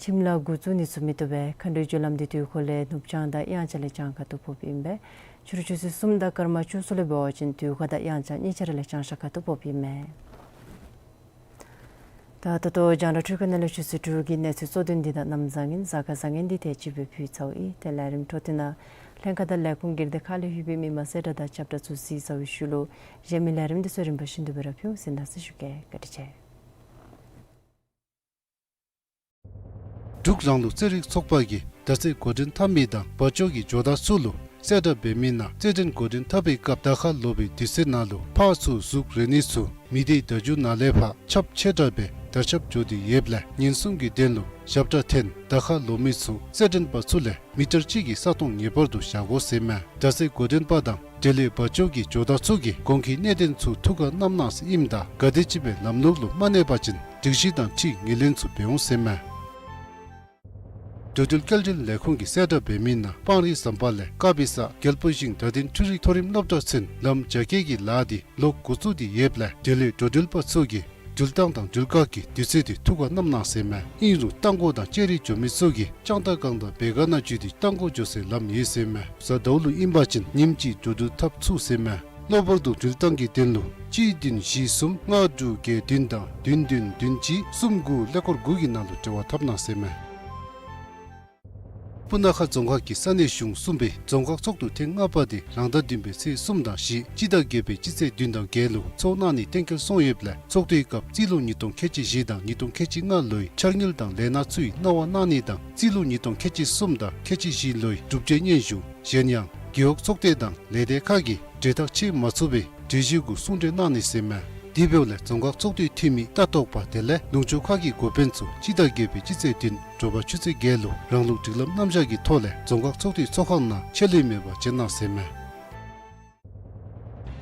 ཁྱིམ་ལཱ་འགོ་བཙུགས་ནི་ཚུ་མི་བཏུབ་པས། མཁའ་འགྲོའི་རྒྱུ་ལམ་འདི་དུས་འཁོར་ལས་ནུབ་བྱང་དང་དབྱངས་འཆར་ལས་བྱང་ཁ་ཐུག་ཕོགཔ་ཨིན་པས། ཕྱི་རུ་ཆུ་ཚོད་གསུམ་དང་སྐར་མ་བཅུ་གསུམ་ལུ་འབད་བ་ཅིན་དུས་འཁོར་དང་དབྱངས་འཆར་གཉིས་ཆ་ར་ལས་བྱང་ཤར་ཁ་ཐུག་ཕོགཔ་ཨིན་མས། ད་ད་ལྟོ་རྒྱང་བསྒྲགས་འཕྲུལ་ཁང་ནང་ལས་ཆུ་ཚོད་དྲུག་གི་གནས་ཚུལ་གཙོ་དོན་འདི་དང་གནམ་བཟང་ངན་གཟའ་སྐར་བཟང་ངན་འདི་དེ་ཅིག་སྦེ་ཕུལ་ཚརཝ་ཨིན། ཏེ་ལས་རིམ་འཕྲོ་མཐུད་ནང་ ལྷན་ཁག་དང་ལས་ཁུངས་སྒེར་སྡེ་ཁག་ལས་ལྷོད་པའི་མི་མང་གསལ་བསྒྲགས་དང་ཁྱབ་བསྒྲགས་ཚུ་གཟིགས་ཚར་བའི་ཤུལ་ལུ་གཞན་མི་ལས་རིམ་འདི་ཚུ་རིམ་པ་བཞིན་དུ་སྦེ་ར་ཕུལ་ཟེར་ཞུ་གེ། བཀའ་དྲིན་ཆེ། འབྲུག་རང་ལུགས་རྩེད་རིགས་ཚོགས་པ་གིས་མདའ་རྩེད་འགོ་འདྲེན་འཐབ་མི་དང་བ་ཅོ་གི་ཇོ་བདག་ཚུ་ལུ་གསལ་བསྒྲགས་འབད་མི་ནང་རྩེད་འགྲན་འགོ་འདྲེན་འཐབ་པའི་སྐབས་མདའ་ཁ་ལོག་པའི་དུས་ཚོད་ནང་ལུ་ཕར་ཚུར་ཟུག་རེ་ནི་ཚུ་མི་སྡེའི་མདའ་རྒྱུག་ནང་ལས་ཕར་ཁྱབ་ཆེ་དྲགས་སྦེ་དར་ཁྱབ་འགྱོ་སྟེ་ཡོདཔ་ལས་ཉིན་གསུམ་གྱི་དོན་ལུ་ཞབས་ཁྲ་འཐེན་མདའ་ཁ་ལོག་མི་ཚུ་རྩེད་འགྲན་པ་ཚུ་ལས་མི་ཊར་གཅིག་གི་ས་སྟོང་ངེས་པར་དུ་བཞག་དགོ་ཟེར་མས། མདའ་རྩེད་འགོ་འདྲེན་པ་དང་འབྲེལ་ཡོད་བ་ཅོ་གི་ཇོ་བདག་ཚུ་གིས་གོང་གི་གནད་དོན་ཚུ་ཐུགས་ཁར་བསྣམ་གནང་ཟེར་ཨིནམ་ད་ག་དེམ་ཅིག་སྦེ་ལམ་ལུགས་ལུ་མ་གནས་པ་ཅིན་སྒྲིག་གཞི་དང་འཁྲིལ་ངོས་ལེན་ཚུ་འབད་འོང་ཟེར་མས། འགྲོ་འགྲུལ་སྐྱེལ་འདྲེན་ལས་ཁུངས་ཀྱིས་གསལ་བསྒྲགས་འབད་མི་ནང་སྤང་རི་ཟམ་པ་ལས་ཀ་པི་ས་རྒྱལ་པོ་ཤིང་དགའ་ལྡན་འཕྲུལ་རིག་མཐོ་རིམ་སློབ་གྲྭ་ཚུན་ལམ་རྒྱ་སྐྱེད་ཀྱི་ལཱ་འདི་ལོག་འགོ་བཙུགས་ཏེ་ཡོདཔ་ལས་འབྲེལ་ཡོད་འགྲོ་འགྲུལ་པ་ཚུ་གིས་འགྲུལ་བཏང་དང་འགྲུལ་བཀག་གི་དུས་ཚོད་འདི་ཐུགས་ཁར་བསྣམ་གནང་ཟེར་མས། ཨིན་རུང་རྟ་མགོ་དང་ལྕགས་རི་འགྱོ་མི་ཚུ་གིས་ལྕང་རྟ་སྒང་དང་བེ་ག་ནང་བརྒྱུད་དེ་རྟ་མགོ་འགྱོ་སའི་ལམ་ཡོད་ཟེར་མས། གཟའ་ཟླཝ་ལུ་ཨིན་པ་ཅིན་ཉིནམ་གཅིག་འགྲོ་འགྲུལ་འཐབ་ཚུགས་ཟེར་མས། གློ་བུར་དུ་འགྲུལ་བཏང་གི་དོན་ལུ་གཅིག་བདུན་བཞི་གསུམ་ལྔ་དྲུག་བརྒྱད་བདུན་དང་བདུན་བདུན་བདུན་གཅིག་གསུམ་དགུ་ཀླད་ཀོར་དགུ་གི་ནང་ལུ་འབྲེལ་བ་འཐབ་གནང་ཟེར་མས། སྤུ་ན་ཁ་རྫོང་ཁག་གི་ས་གནས་གཞུང་གསུམ་པའི་རྫོང་ཁག་ཚོགས་འདུ་ཐེངས་ལྔ་པ་དེ་རང་ཟླ་བདུན་པའི་ཚེས་གསུམ་དང་བཞི་སྤྱི་ཟླ་བརྒྱད་པའི་སྤྱི་ཚེས་བདུན་དང་བརྒྱད་ལུ་ཚོགས་གནང་ནི་གཏན་འཁེལ་སོང་ཡོདཔ་ལས་ཚོགས་འདུའི་སྐབས་རྩིས་ལོ་ཉིས་སྟོང་ཁལ་གཅིག་བཞི་དང་ཉིས་སྟོང་ཁལ་གཅིག་ལྔ་ལོའི་འཆར་དངུལ་དང་ལས་སྣ་ཚུ་ཡི་གནང་བ་གནང་ནི་དང་རྩིས་ལོ་ཉིས་སྟོང་ཁལ་གཅིག་གསུམ་དང་ཁལ་གཅིག་བཞི་ལོའི་གྲུབ་འབྲས་སྙན་ཞུ། གཞན་ཡང་རྒེད་འོག་ཚོགས་སྡེ་དང་ལས་སྡེ་ཁག་གིས་གྲོས་ཐག་བཅད་མ་ཚུགས་པའི་གྲོས་གཞི་གུ་གསུང་གྲོས་གནང་ནི་ཟེར་མས། དེ་འབདཝ་ལས་རྫོང་ཁག་ཚོགས་འདུའི་འཐུས་མི་ལྟ་རྟོག་པ་དེ་ལས་ལུང་ཕྱོགས་ཁག་གི་འགོ་དཔོན་ཚུ་སྤྱི་ཟླ་བརྒྱད་པའི་སྤྱི་ཚེས་བདུན་དྲོ་པ་ཆུ་ཚོད་བརྒྱད་ལུ་རང་ལུགས་སྒྲིག་ལམ་རྣམ་གཞག་གི་ཐོག་ལས་རྫོང་ཁག་ཚོགས་འདུའི་ཚོགས་ཁང་ནང་ཆད་ལུས་མེད་པར་བྱོན་གནང་ཟེར་མས།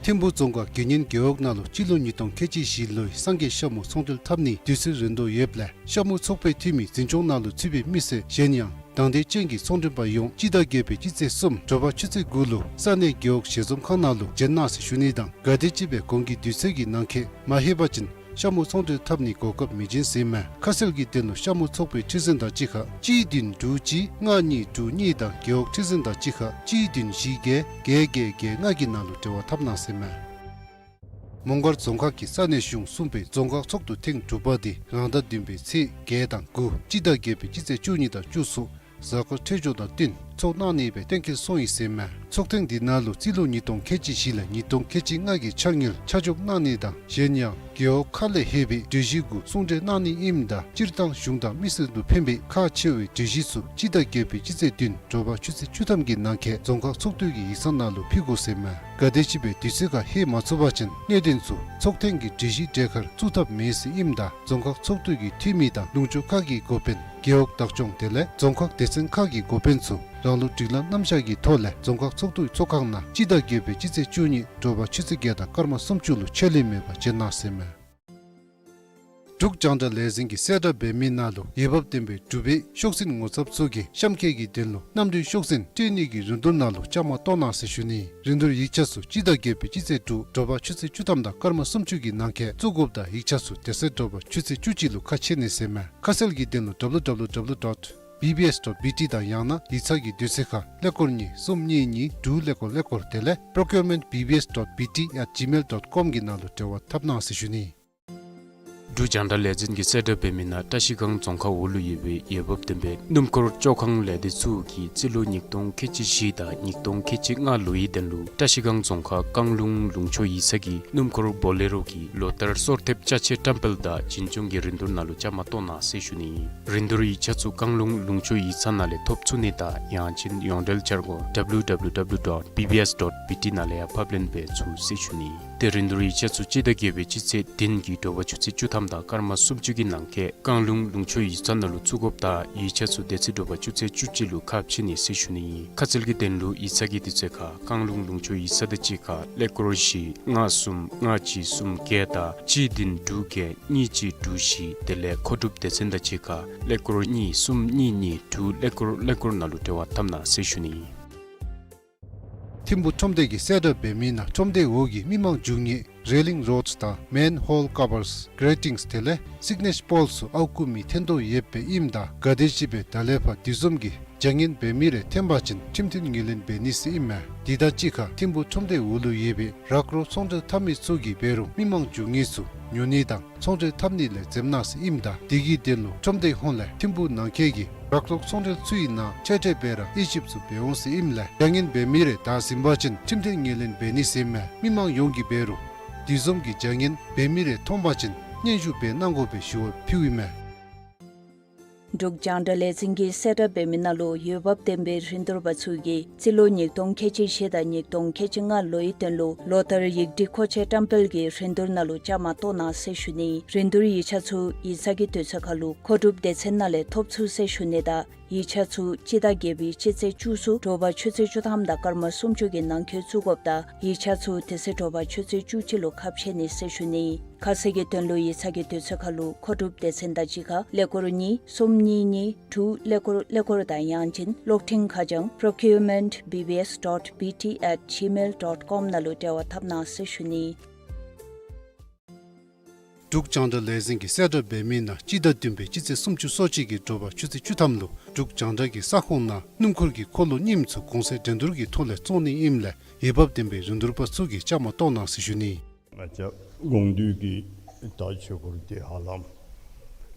ཐིམ་ཕུ་རྫོང་ཁག་དགེ་བསྙེན་རྒེད་འོག་ནང་ལུ་སྤྱི་ལོ་ཉིས་སྟོང་ཁལ་གཅིག་བཞི་ལོའི་སངས་རྒྱས་ཤ་མུ་ཚོང་འབྲེལ་འཐབ་ནི་དུས་ཚོད་རན་དོ་ཡོདཔ་ལས་ཤ་མུ་ཚོགས་པའི་འཐུས་མི་འཛིན་སྐྱོང་ནང་ལུ་ཚུད་པའི་མི་སེར་གཞན་ཡང་དང་འདོད་ཅན་གྱི་ཚོང་མགྲོན་པ་ཡོངས་སྤྱི་ཟླ་བརྒྱད་པའི་སྤྱི་ཚེས་གསུམ་དྲོ་པ་ཆུ་ཚོད་དགུ་ལུ་ས་གནས་རྒེད་འོག་ཞལ་འཛོམས་ཁང་ནང་ལུ་བྱོན་གནང་ཟེར་ཞུ་ནི་དང་ག་དེམ་ཅིག་སྦེ་གོང་གི་དུས་ཚོད་ཀྱི་ནང་འཁོད་མ་ལྷོད་པ་ཅིན་ཤ་མུ་ཚོང་འབྲེལ་འཐབ་ནི་གོ་སྐབས་མི་བྱིན་ཟེར་མས། ཁ་གསལ་གྱི་དོན་ལུ་ཤ་མུ་ཚོགས་པའི་ཁྲི་འཛིན་དང་གཅིག་ཁར་གཅིག་བདུན་དྲུག་གཅིག་ལྔ་གཉིས་དྲུག་གཉིས་དང་རྒེད་འོག་ཁྲི་འཛིན་དང་གཅིག་ཁར་གཅིག་བདུན་བཞི་བརྒྱད་བརྒྱད་བརྒྱད་བརྒྱད་ལྔ་གི་ནང་ལུ་འབྲེལ་བ་འཐབ་གནང་ཟེར་མས། མོང་སྒར་རྫོང་ཁག་གི་ས་གནས་གཞུང་གསུམ་པའི་རྫོང་ཁག་ཚོགས་འདུ་ཐེངས་དྲུག་པ་དེ་རང་ཟླ་བདུན་པའི་ཚེས་བརྒྱད་དང་དགུ་སྤྱི་ཟླ་བརྒྱད་པའི་སྤྱི་ཚེས་བཅུ་གཉིས་དང་བཅུ་གསུམ་གཟའ་འཁོར་འཕྲོད་སྦྱོར་དང་བསྟུན་ཚོགས་གནང་ནི་སྦེ་གཏན་འཁེལ་སོང་ཡི་ཟེར་མས། ཚོགས་ཐེངས་འདི་ནང་ལུ་རྩིས་ལོ་ཉིས་སྟོང་ཁལ་གཅིག་བཞི་ལས་ཉིས་སྟོང་ཁལ་གཅིག་ལྔ་གི་འཆར་དངུལ་ཆ་འཇོག་གནང་ནི་དང་གཞན་ཡང་རྒེད་འོག་ཁག་ལས་ལྷོད་པའི་གྲོས་གཞི་གུ་གསུང་གྲོས་གནང་ནི་ཨིནམ་ད་སྤྱིར་བཏང་གཞུང་དང་མི་སེར་དུ་ཕན་པའི་ཁག་ཆེ་བའི་གྲོས་གཞི་ཚུ་སྤྱི་ཟླ་བརྒྱད་པའི་སྤྱི་ཚེས་བདུན་དྲོ་པ་ཆུ་ཚོད་བཅུ་ཐམ་གྱི་ནང་འཁོད་རྫོང་ཁག་ཚོགས་འདུ་གི་ཡིག་ཚང་ནང་ལུ་ཕུལ་དགོ་ཟེར་མས། ག་དེམ་ཅིག་སྦེ་དུས་ཚོད་ཁར་ལྷོད་མ་ཚུགས་པ་ཅིན་གནད་དོན་ཚུ་ཚོགས་ཐེངས་ཀྱི་གྲོས་གཞིའི་གྲས་ཁར་བཙུགས་ཐབས་མེད་ཟེར་ཨིནམ་ད་རྫོང་ཁག་ཚོགས་འདུ་གི་འཐུས་མི་དང་ལུང་ཕྱོགས་ཁག་གི་འགོ་དཔོན་རྒེད་འོག་བདག་སྐྱོང་དེ་ལས་རྫོང་ཁག་སྡེ་ཚན་ཁག་གི་འགོ་དཔོན་ཚུ་རང་ལུགས་སྒྲིག་ལམ་རྣམ་གཞག་གི་ཐོག་ལས་རྫོང་ཁག་ཚོགས་འདུའི་ཚོགས་ཁང་ནང་སྤྱི་ཟླ་བརྒྱད་པའི་སྤྱི་ཚེས་བཅུ་གཉིས་དྲོ་པ་ཆུ་ཚོད་བརྒྱད་དང་སྐར་མ་སུམ་ཅུ་ལུ་ཆད་ལུས་མེད་པར་བྱོན་གནང་ཟེར་མས། འབྲུག་རྒྱང་བསྒྲགས་ལས་འཛིན་གྱིས་གསལ་བསྒྲགས་འབད་མི་ནང་ལུ་འོས་འབབ་ལྡན་པའི་འབྲུག་པའི་ཤོག་འཛིན་ངོ་ཚབ་ཚུ་གིས་གཤམ་འཁོད་ཀྱི་དོན་ལུ་གནམ་གྲུའི་ཤོག་འཛིན་སྤྲོད་ནི་གི་རིན་བསྡུར་ནང་ལུ་བཅའ་མར་གཏོགས་གནང་ཟེར་ཞུ་ནི། རིན་བསྡུར་ཡིག་ཆ་ཚུ་སྤྱི་ཟླ་བརྒྱད་པའི་སྤྱི་ཚེས་དྲུག་དྲོ་པ་ཆུ་ཚོད་བཅུ་ཐམ་དང་སྐར་མ་སུམ་ཅུ་གི་ནང་འཁོད་བཙུགས་དགོཔ་དང་ཡིག་ཆ་ཚུ་དེ་ཚེ་དྲོ་པ་ཆུ་ཚོད་བཅུ་གཅིག་ལུ་ཁ་ཕྱེ་ནི་ཟེར་མས། ཁ་གསལ་གྱི་དོན་ལུ་W W W dot B B S dot B T དང་ཡང་ན་ཡིག་ཚང་གི་དུས་ཚོད་ཁར་ཀླད་ཀོར་གཉིས་གསུམ་གཉིས་གཉིས་དྲུག་ཀླད་ཀོར་ཀླད་ཀོར་དེ་ལས་procurement B B S dot B T at gmail dot com གི་ནང་ལུ་འབྲེལ་བ་འཐབ་གནང་ཟེར་ཞུ་ནི། འབྲུག་རྒྱང་བསྒྲགས་ལས་འཛིན་གྱིས་གསལ་བསྒྲགས་འབད་མི་ནང་བཀྲ་ཤིས་སྒང་རྫོང་ཁག་འོག་ལུ་ཡོད་པའི་འོས་འབབ་ལྡན་པའི་སྣུམ་འཁོར་བཅོ་ཁང་ལས་སྡེ་ཚུ་གིས་རྩིས་ལོ་ཉིས་སྟོང་ཁལ་གཅིག་བཞི་དང་ཉིས་སྟོང་ཁལ་གཅིག་ལྔ་ལོའི་དོན་ལུ་བཀྲ་ཤིས་སྒང་རྫོང་ཁག་རྐང་ལུང་ལུང་ཕྱོགས་ཡིག་ཚང་གི་སྣུམ་འཁོར་བོ་ལེ་རོ་གི་ལོ་ལྟར་གསོལ་ཐེབས་ཅ་ཆས་བཀྲམ་སྤེལ་དང་བྱིན་སྐྱོང་གི་རིན་བསྡུར་ནང་ལུ་བཅའ་མར་གཏོགས་གནང་ཟེར་ཞུ་ནི། རིན་བསྡུར་ཡིག་ཆ་ཚུ་རྐང་ལུང་ལུང་ཕྱོགས་ཡིག་ཚང་ནང་ལས་ཐོབ་ཚུགས་ནི་དང་ཡང་ཅིན་ཡོངས་འབྲེལ་འཆར་སྒོ་W W W dot B B S dot B T ནང་ལས་ཡང་ཕབ་ལེན་འབད་ཚུགས་ཟེར་ཞུ་ནི། ཏེ་རིན་བསྡུར་ཡིག་ཆ་ཚུ་སྤྱི་ཟླ་བརྒྱད་པའི་སྤྱི་ཚེས་བདུན་གྱི་དྲོ་པ་ཆུ་ཚོད་བཅུ་ཐམ་དང་སྐར་མ་སུམ་ཅུ་གི་ནང་འཁོད་རྐང་ལུང་ལུང་ཕྱོགས་ཡིག་ཚང་ནང་ལུ་བཙུགས་དགོཔ་དང་ཡིག་ཆ་ཚུ་དེ་ཚེ་དྲོ་པ་ཆུ་ཚོད་བཅུ་གཅིག་ལུ་ཁ་ཕྱེ་ནི་ཟེར་ཞུ་ནི་ཨིན། ཁ་གསལ་གྱི་དོན་ལུ་ཡིག་ཚང་གི་དུས་ཚོད་ཁར་རྐང་ལུང་ལུང་ཕྱོགས་ཡིག་ཚང་དང་གཅིག་ཁར་ཀླད་ཀོར་བཞི་ལྔ་གསུམ་ལྔ་གཅིག་གསུམ་བརྒྱད་དང་གཅིག་བདུན་དྲུག་བརྒྱད་གཉིས་གཅིག་དྲུག་བཞི་དེ་ལས་མཁོ་སྒྲུབ་སྡེ་ཚན་དང་གཅིག་ཁར་ཀླད་ཀོར་གཉིས་གསུམ་གཉིས་གཉིས་དྲུག་ཀླད་ཀོར་ཀླད་ཀོར་ནང་ལུ་འབྲེལ་བ་འཐབ་གནང་ཟེར་ཞུ་ནི་ཨིན། ཐིམ་ཕུ་ཁྲོམ་སྡེ་གིས་གསལ་བསྒྲགས་འབད་མི་ནང་ཁྲོམ་སྡེའི་འོག་གི་མི་མང་འཇུག་ཉེས་ railing rods དང་manhole covers, gratings དེ་ལས་signage poles ཚུ་ཨརཝ་བརྐུ་མི་ཐོན་དོ་ཡོདཔ་སྦེ་ཨིནམ་ད་ག་དེམ་ཅིག་སྦེ་ད་ལས་ཕར་དེ་བཟུམ་གྱི་བྱ་ངན་འབད་མི་རེ་ཐོན་པ་ཅིན་ཁྲིམས་མཐུན་ངོས་ལེན་འབད་ནི་ཟེར་ཨིན་མས། དེ་དང་གཅིག་ཁར་ཐིམ་ཕུག་ཁྲོམ་སྡེའི་འོག་ལུ་ཡོད་པའི་རག་རོག་ཚོང་འབྲེལ་འཐབ་མི་ཚུ་གིས་འབད་རུང་མི་མང་འགྱོ་ནི་ཚུ་ཉོ་ནི་དང་ཚོང་འབྲེལ་འཐབ་ནི་ལས་འཛེམ་གནང་ཟེར་ཨིནམ་ད་དེ་གི་དོན་ལུ་ཁྲོམ་སྡེ་ཧོངས་ལས་ཐིམ་ཕུག་ནང་འཁོད་ཀྱི་རག་རོག་ཚོང་འབྲེལ་ཚུའི་ནང་ཆེ་གྲས་སྦེ་ར་དབྱེ་ཞིབ་ཚུ་འབད་འོང་ཟེར་ཨིནམ་ལས་བྱ་ངན་འབད་མི་རེ་བདའ་ཟུན་པ་ཅིན་ཁྲིམས་མཐུན་ངོས་ལེན་འབད་ནི་ཟེར་ཨིན་མས། མི་མང་ཡོངས་ཀྱིས་འབད་རུང་དེ་བཟུམ་གྱི་བྱ་ངན་འབད་མི་རེ་མཐོང་པ་ཅིན་སྙན་ཞུ་འབད་གནང་དགོ་པའི་ཞུ་བ་ཕུལཝ་ཨིན་མས། འབྲུག་རྒྱང་བསྒྲགས་ལས་འཛིན་གྱིས་གསལ་བསྒྲགས་འབད་མི་ནང་ལུ་འོས་འབབ་ལྡན་པའི་རིན་བསྡུར་པ་ཚུ་གིས་རྩིས་ལོ་ཉིས་སྟོང་ཁལ་གཅིག་བཞི་དང་ཉིས་སྟོང་ཁལ་གཅིག་ལྔ་ལོའི་དོན་ལུ་ལོ་ལྟར་ཡིག་སྒྲིག་མཁོ་ཆས་བཀྲམ་སྤེལ་གྱི་རིན་བསྡུར་ནང་ལུ་བཅའ་མར་གཏོགས་གནང་ཟེར་ཞུ་ནི། རིན་བསྡུར་ཡིག་ཆ་ཚུ་ཡིག་ཚང་གི་དུས་ཚོད་ཁར་ལུ་མཁོ་སྒྲུབ་སྡེ་ཚན་ནང་ལས་ཐོབ་ཚུགས་ཟེར་ཞུ་ནི་དང་ཡིག་ཆ་ཚུ་སྤྱི་ཟླ་བརྒྱད་པའི་སྤྱི་ཚེས་བཅུ་ཚུ་དྲོ་པ་ཆུ་ཚོད་བཅུ་ཐམ་དང་སྐར་མ་སུམ་ཅུ་གི་ནང་འཁོད་བཙུགས་དགོཔ་དང་ཡིག་ཆ་ཚུ་དེ་ཚེ་དྲོ་པ་ཆུ་ཚོད་བཅུ་གཅིག་ལུ་ཁ་ཕྱེ་ནི་ཟེར་ཞུ་ནི། ཁ་གསལ་གྱི་དོན་ལུ་ཡིག་ཚང་གི་དུས་ཚོད་ཁར་ལུ་མཁོ་སྒྲུབ་སྡེ་ཚན་དང་གཅིག་ཁར་ཀླད་ཀོར་གཉིས་གསུམ་གཉིས་གཉིས་དྲུག་ཀླད་ཀོར་ཀླད་ཀོར་དང་ཡང་ཅིན་གློག་འཕྲིན་ཁ་བྱང་procurement B B S dot B T at gmail dot com ནང་ལུ་འབྲེལ་བ་འཐབ་གནང་ཟེར་ཞུ་ནི། འབྲུག་རྒྱང་བསྒྲགས་ལས་འཛིན་གྱིས་གསལ་བསྒྲགས་འབད་མི་ནང་སྤྱི་ཟླ་བདུན་པའི་སྤྱི་ཚེས་སུམ་ཅུ་སོ་གཅིག་གི་དྲོ་པ་ཆུ་ཚོད་བཅུ་ཐམ་ལུ་འབྲུག་རྒྱང་བསྒྲགས་ཀྱི་ས་ཁོངས་ནང་སྣུམ་འཁོར་གྱི་འཁོར་ལོ་རྙིངམ་ཚུ་གོང་ཚད་འགྲན་བསྡུར་གྱི་ཐོག་ལས་བཙོང་ནི་ཨིནམ་ལས་འོས་འབབ་ལྡན་པའི་རིན་བསྡུར་པ་ཚུ་གིས་བཅའ་མར་གཏོགས་གནང་ཟེར་ཞུ་ནི། ང་བཅས་དགོངས་འདུས་ཀྱི་ད་ཆོས་སྐོར་དེ་ཧ་ལམ་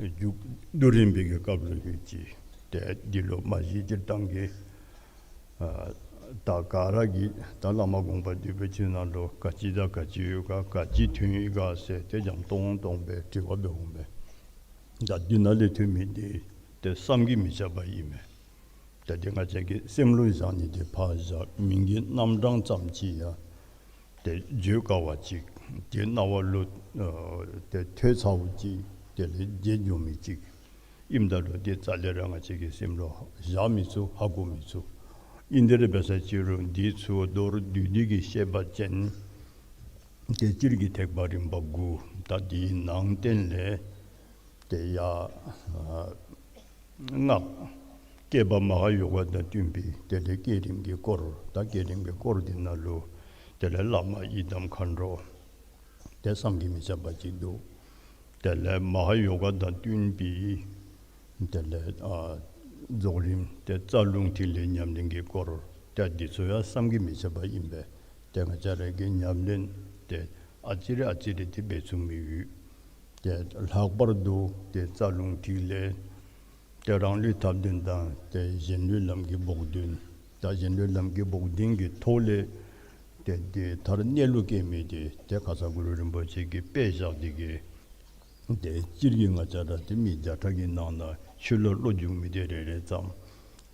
མཇུག་བསྡུ་རན་པའི་གི་སྐབས་ལུ་ཡོད་ཅི། ཏེ་འདི་ལུ་མ་གཞི་སྤྱིར་བཏང་གི་ཨ་ད་ག་ར་གིས་ད་བླ་མ་དགོངས་པ་འདུས་པའི་ཆོས་ནང་ལུ་ག་ཅི་དང་ག་ཅི་ཡོད་ག་ག་ཅི་ཐོན་ཡི་ག་ཟེར་ཏེ་འཇམ་ཏོང་ཏོ་སྦེ་དྲི་བ་འབད་འོང་པས། ད་འདི་ནང་ལས་ཐོན་མི་འདི་ཏེ་བསམ་གྱིས་མི་ཁྱབ་པ་ཨིན་མས། ཏེ་འདི་ང་བཅས་ཀྱི་སེམས་ལུ་བཞག་ནི་འདི་ཕར་བཞག་མིང་གི་རྣམ་གྲངས་ཙམ་ཅིག་ཡང་ཏེ་བརྗོད་དཀའ་བ་ཅིག་ཏེ་རྣ་བ་ལུ་ཨ་ཏེ་ཐོས་ཚརཝ་ཅིག་དེ་ལས་བརྗེད་འགྱོ་མི་ཅིག་ཨིནམ་ད་ལུ་ཏེ་རྩ་ལས་ར་ང་བཅས་ཀྱི་སེམས་ལུ་བཞག་མི་ཚུགས། ཧ་གོ་མི་ཚུགས། ཨིན་དེ་ར་འབད་ས་ཅིག་རུང་འདི་ཚུ་མདོར་བསྡུས་ཏེ་གི་བཤད་པ་ཅིན་ཏེ་སྤྱིར་གྱི་ཐེག་པ་རིམ་པ་དགུ་ད་འདི་ནང་བསྟན་ལས་ཏེ་ཡ་ཨ་སྔགས་བསྐྱེད་པ་མ་ཧཱ་ཡོ་ག་དང་བསྟུན་པའི་དེ་ལས་བསྐྱེད་རིམ་གྱི་སྐོར། ད་བསྐྱེད་རིམ་གྱི་སྐོར་འདི་ནང་ལུ་དེ་ལས་བླ་མ་ཡི་དམ་མཁའ་འགྲོ་ཏེ་བསམ་གྱིས་མི་ཁྱབ་པ་ཅིག་འདུག། དེ་ལས་མ་ཧཱ་ཡོ་ག་དང་བསྟུན་པའི་དེ་ལས་ཨ་རྫོགས་རིམ་ཏེ་རྩ་རླུང་ཐིག་ལེ་ཉམས་ལེན་གྱི་སྐོར། ཏེ་འདི་ཚུ་ཡང་བསམ་གྱིས་མི་ཁྱབ་པ་ཨིན་པས། ཏེ་ང་བཅས་ར་གིས་ཉམས་ལེན་ཏེ་ཨ་ཙི་རེ་ཨ་ཙི་རེ་ཏེ་འབད་ཚུགས་མི་ཡོད། ཏེ་ལྷག་པར་དུ་ཏེ་རྩ་རླུང་ཐིག་ལེ་ཏེ་རང་ལུས་ཐབས་ལྡན་དང་ཏེ་གཞན་ལུས་ལམ་གྱི་བོགས་འདོན། ད་གཞན་ལུས་ལམ་གྱི་བོགས་འདོན་གྱི་ཐོག་ལས་ཏེ་ཏེ་མཐར་གནས་ལུགས་སྐྱེ་མི་འདི་ཏེ་ཁ་ཙ་གུ་རུ་རིན་པོ་ཆེ་གིས་དཔེ་བཞག་སྟེ་གི་ཏེ་སྤྱིར་གྱི་ང་བཅས་ར་ཏེ་མི་བརྒྱ་ཕྲག་གི་ནང་ན་ཆོས་ལུ་བློ་འཇུག་མི་འདི་རེ་རེ་ཙམ།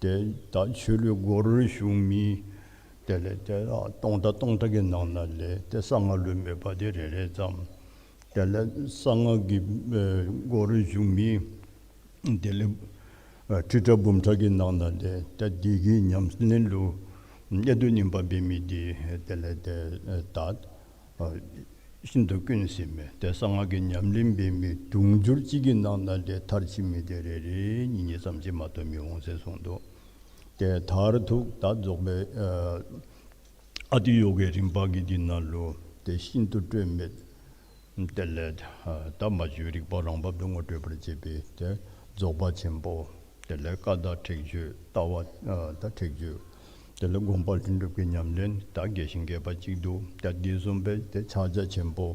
ཏེ་ད་ཆོས་ལུ་སྒོར་ཞུགས་མི་དེ་ལས་ཏེ་ཨ་སྟོང་ཕྲག་སྟོང་ཕྲག་གི་ནང་ན་ལས་ཏེ་གསང་སྔགས་ལུ་མོས་པ་འདི་རེ་རེ་ཙམ། དེ་ལས་གསང་སྔགས་ཀྱི་ཨེ་སྒོར་ཞུགས་མི་དེ་ལས་ཨ་ཁྲི་ཕྲག་འབུམ་ཕྲག་གི་ནང་ན་ལས་ཏེ་འདི་གི་ཉམས་ལེན་ལུ་གནད་དུ་སྨིན་པ་འབད་མི་འདི་དེ་ལས་ཏེ་ཨེ་ད་ཨ་ཤིན་ཏུ་དཀོན་ཟེར་མས། ཏེ་གསང་སྔགས་ཀྱི་ཉམས་ལེན་འབད་མི་དུང་ཕྱུར་གཅིག་གི་ནང་ན་ལས་མཐར་ཕྱིན་མི་འདི་རེ་རེ་གཉིས་གཉིས་ཙམ་ཅིག་མ་གཏོགས་མི་འོང་ཟེར་གསུངས་འདུག། ཏེ་མཐར་ཐུག་ད་རྫོགས་པའི་ཨ་ཨ་ཏི་ཡོ་གའི་རིམ་པ་གི་འདི་ནང་ལུ་ཏེ་ཤིན་ཏུ་སྤྲོས་མེད། དེ་ལས་ཨ་ད་མ་བཅོས་རིག་པ་རང་བབས་སུ་ངོ་སྤྲོད་པར་བྱེད་པའི་ཏེ་རྫོགས་པ་ཆེན་པོ། དེ་ལས་བཀའ་དང་ཁྲེགས་ཆོད་ལྟ་བ་ཨ་ད་ཁྲེགས་ཆོད། དེ་ལས་སྒོམ་པ་ལྷུན་གྲུབ་ཀྱི་ཉམས་ལེན་ད་རྒྱས་ཤིང་རྒྱས་པ་ཅིག་འདུག། ད་འདི་བཟུམ་སྦེ་ཏེ་ཕྱག་རྒྱ་ཆེན་པོ།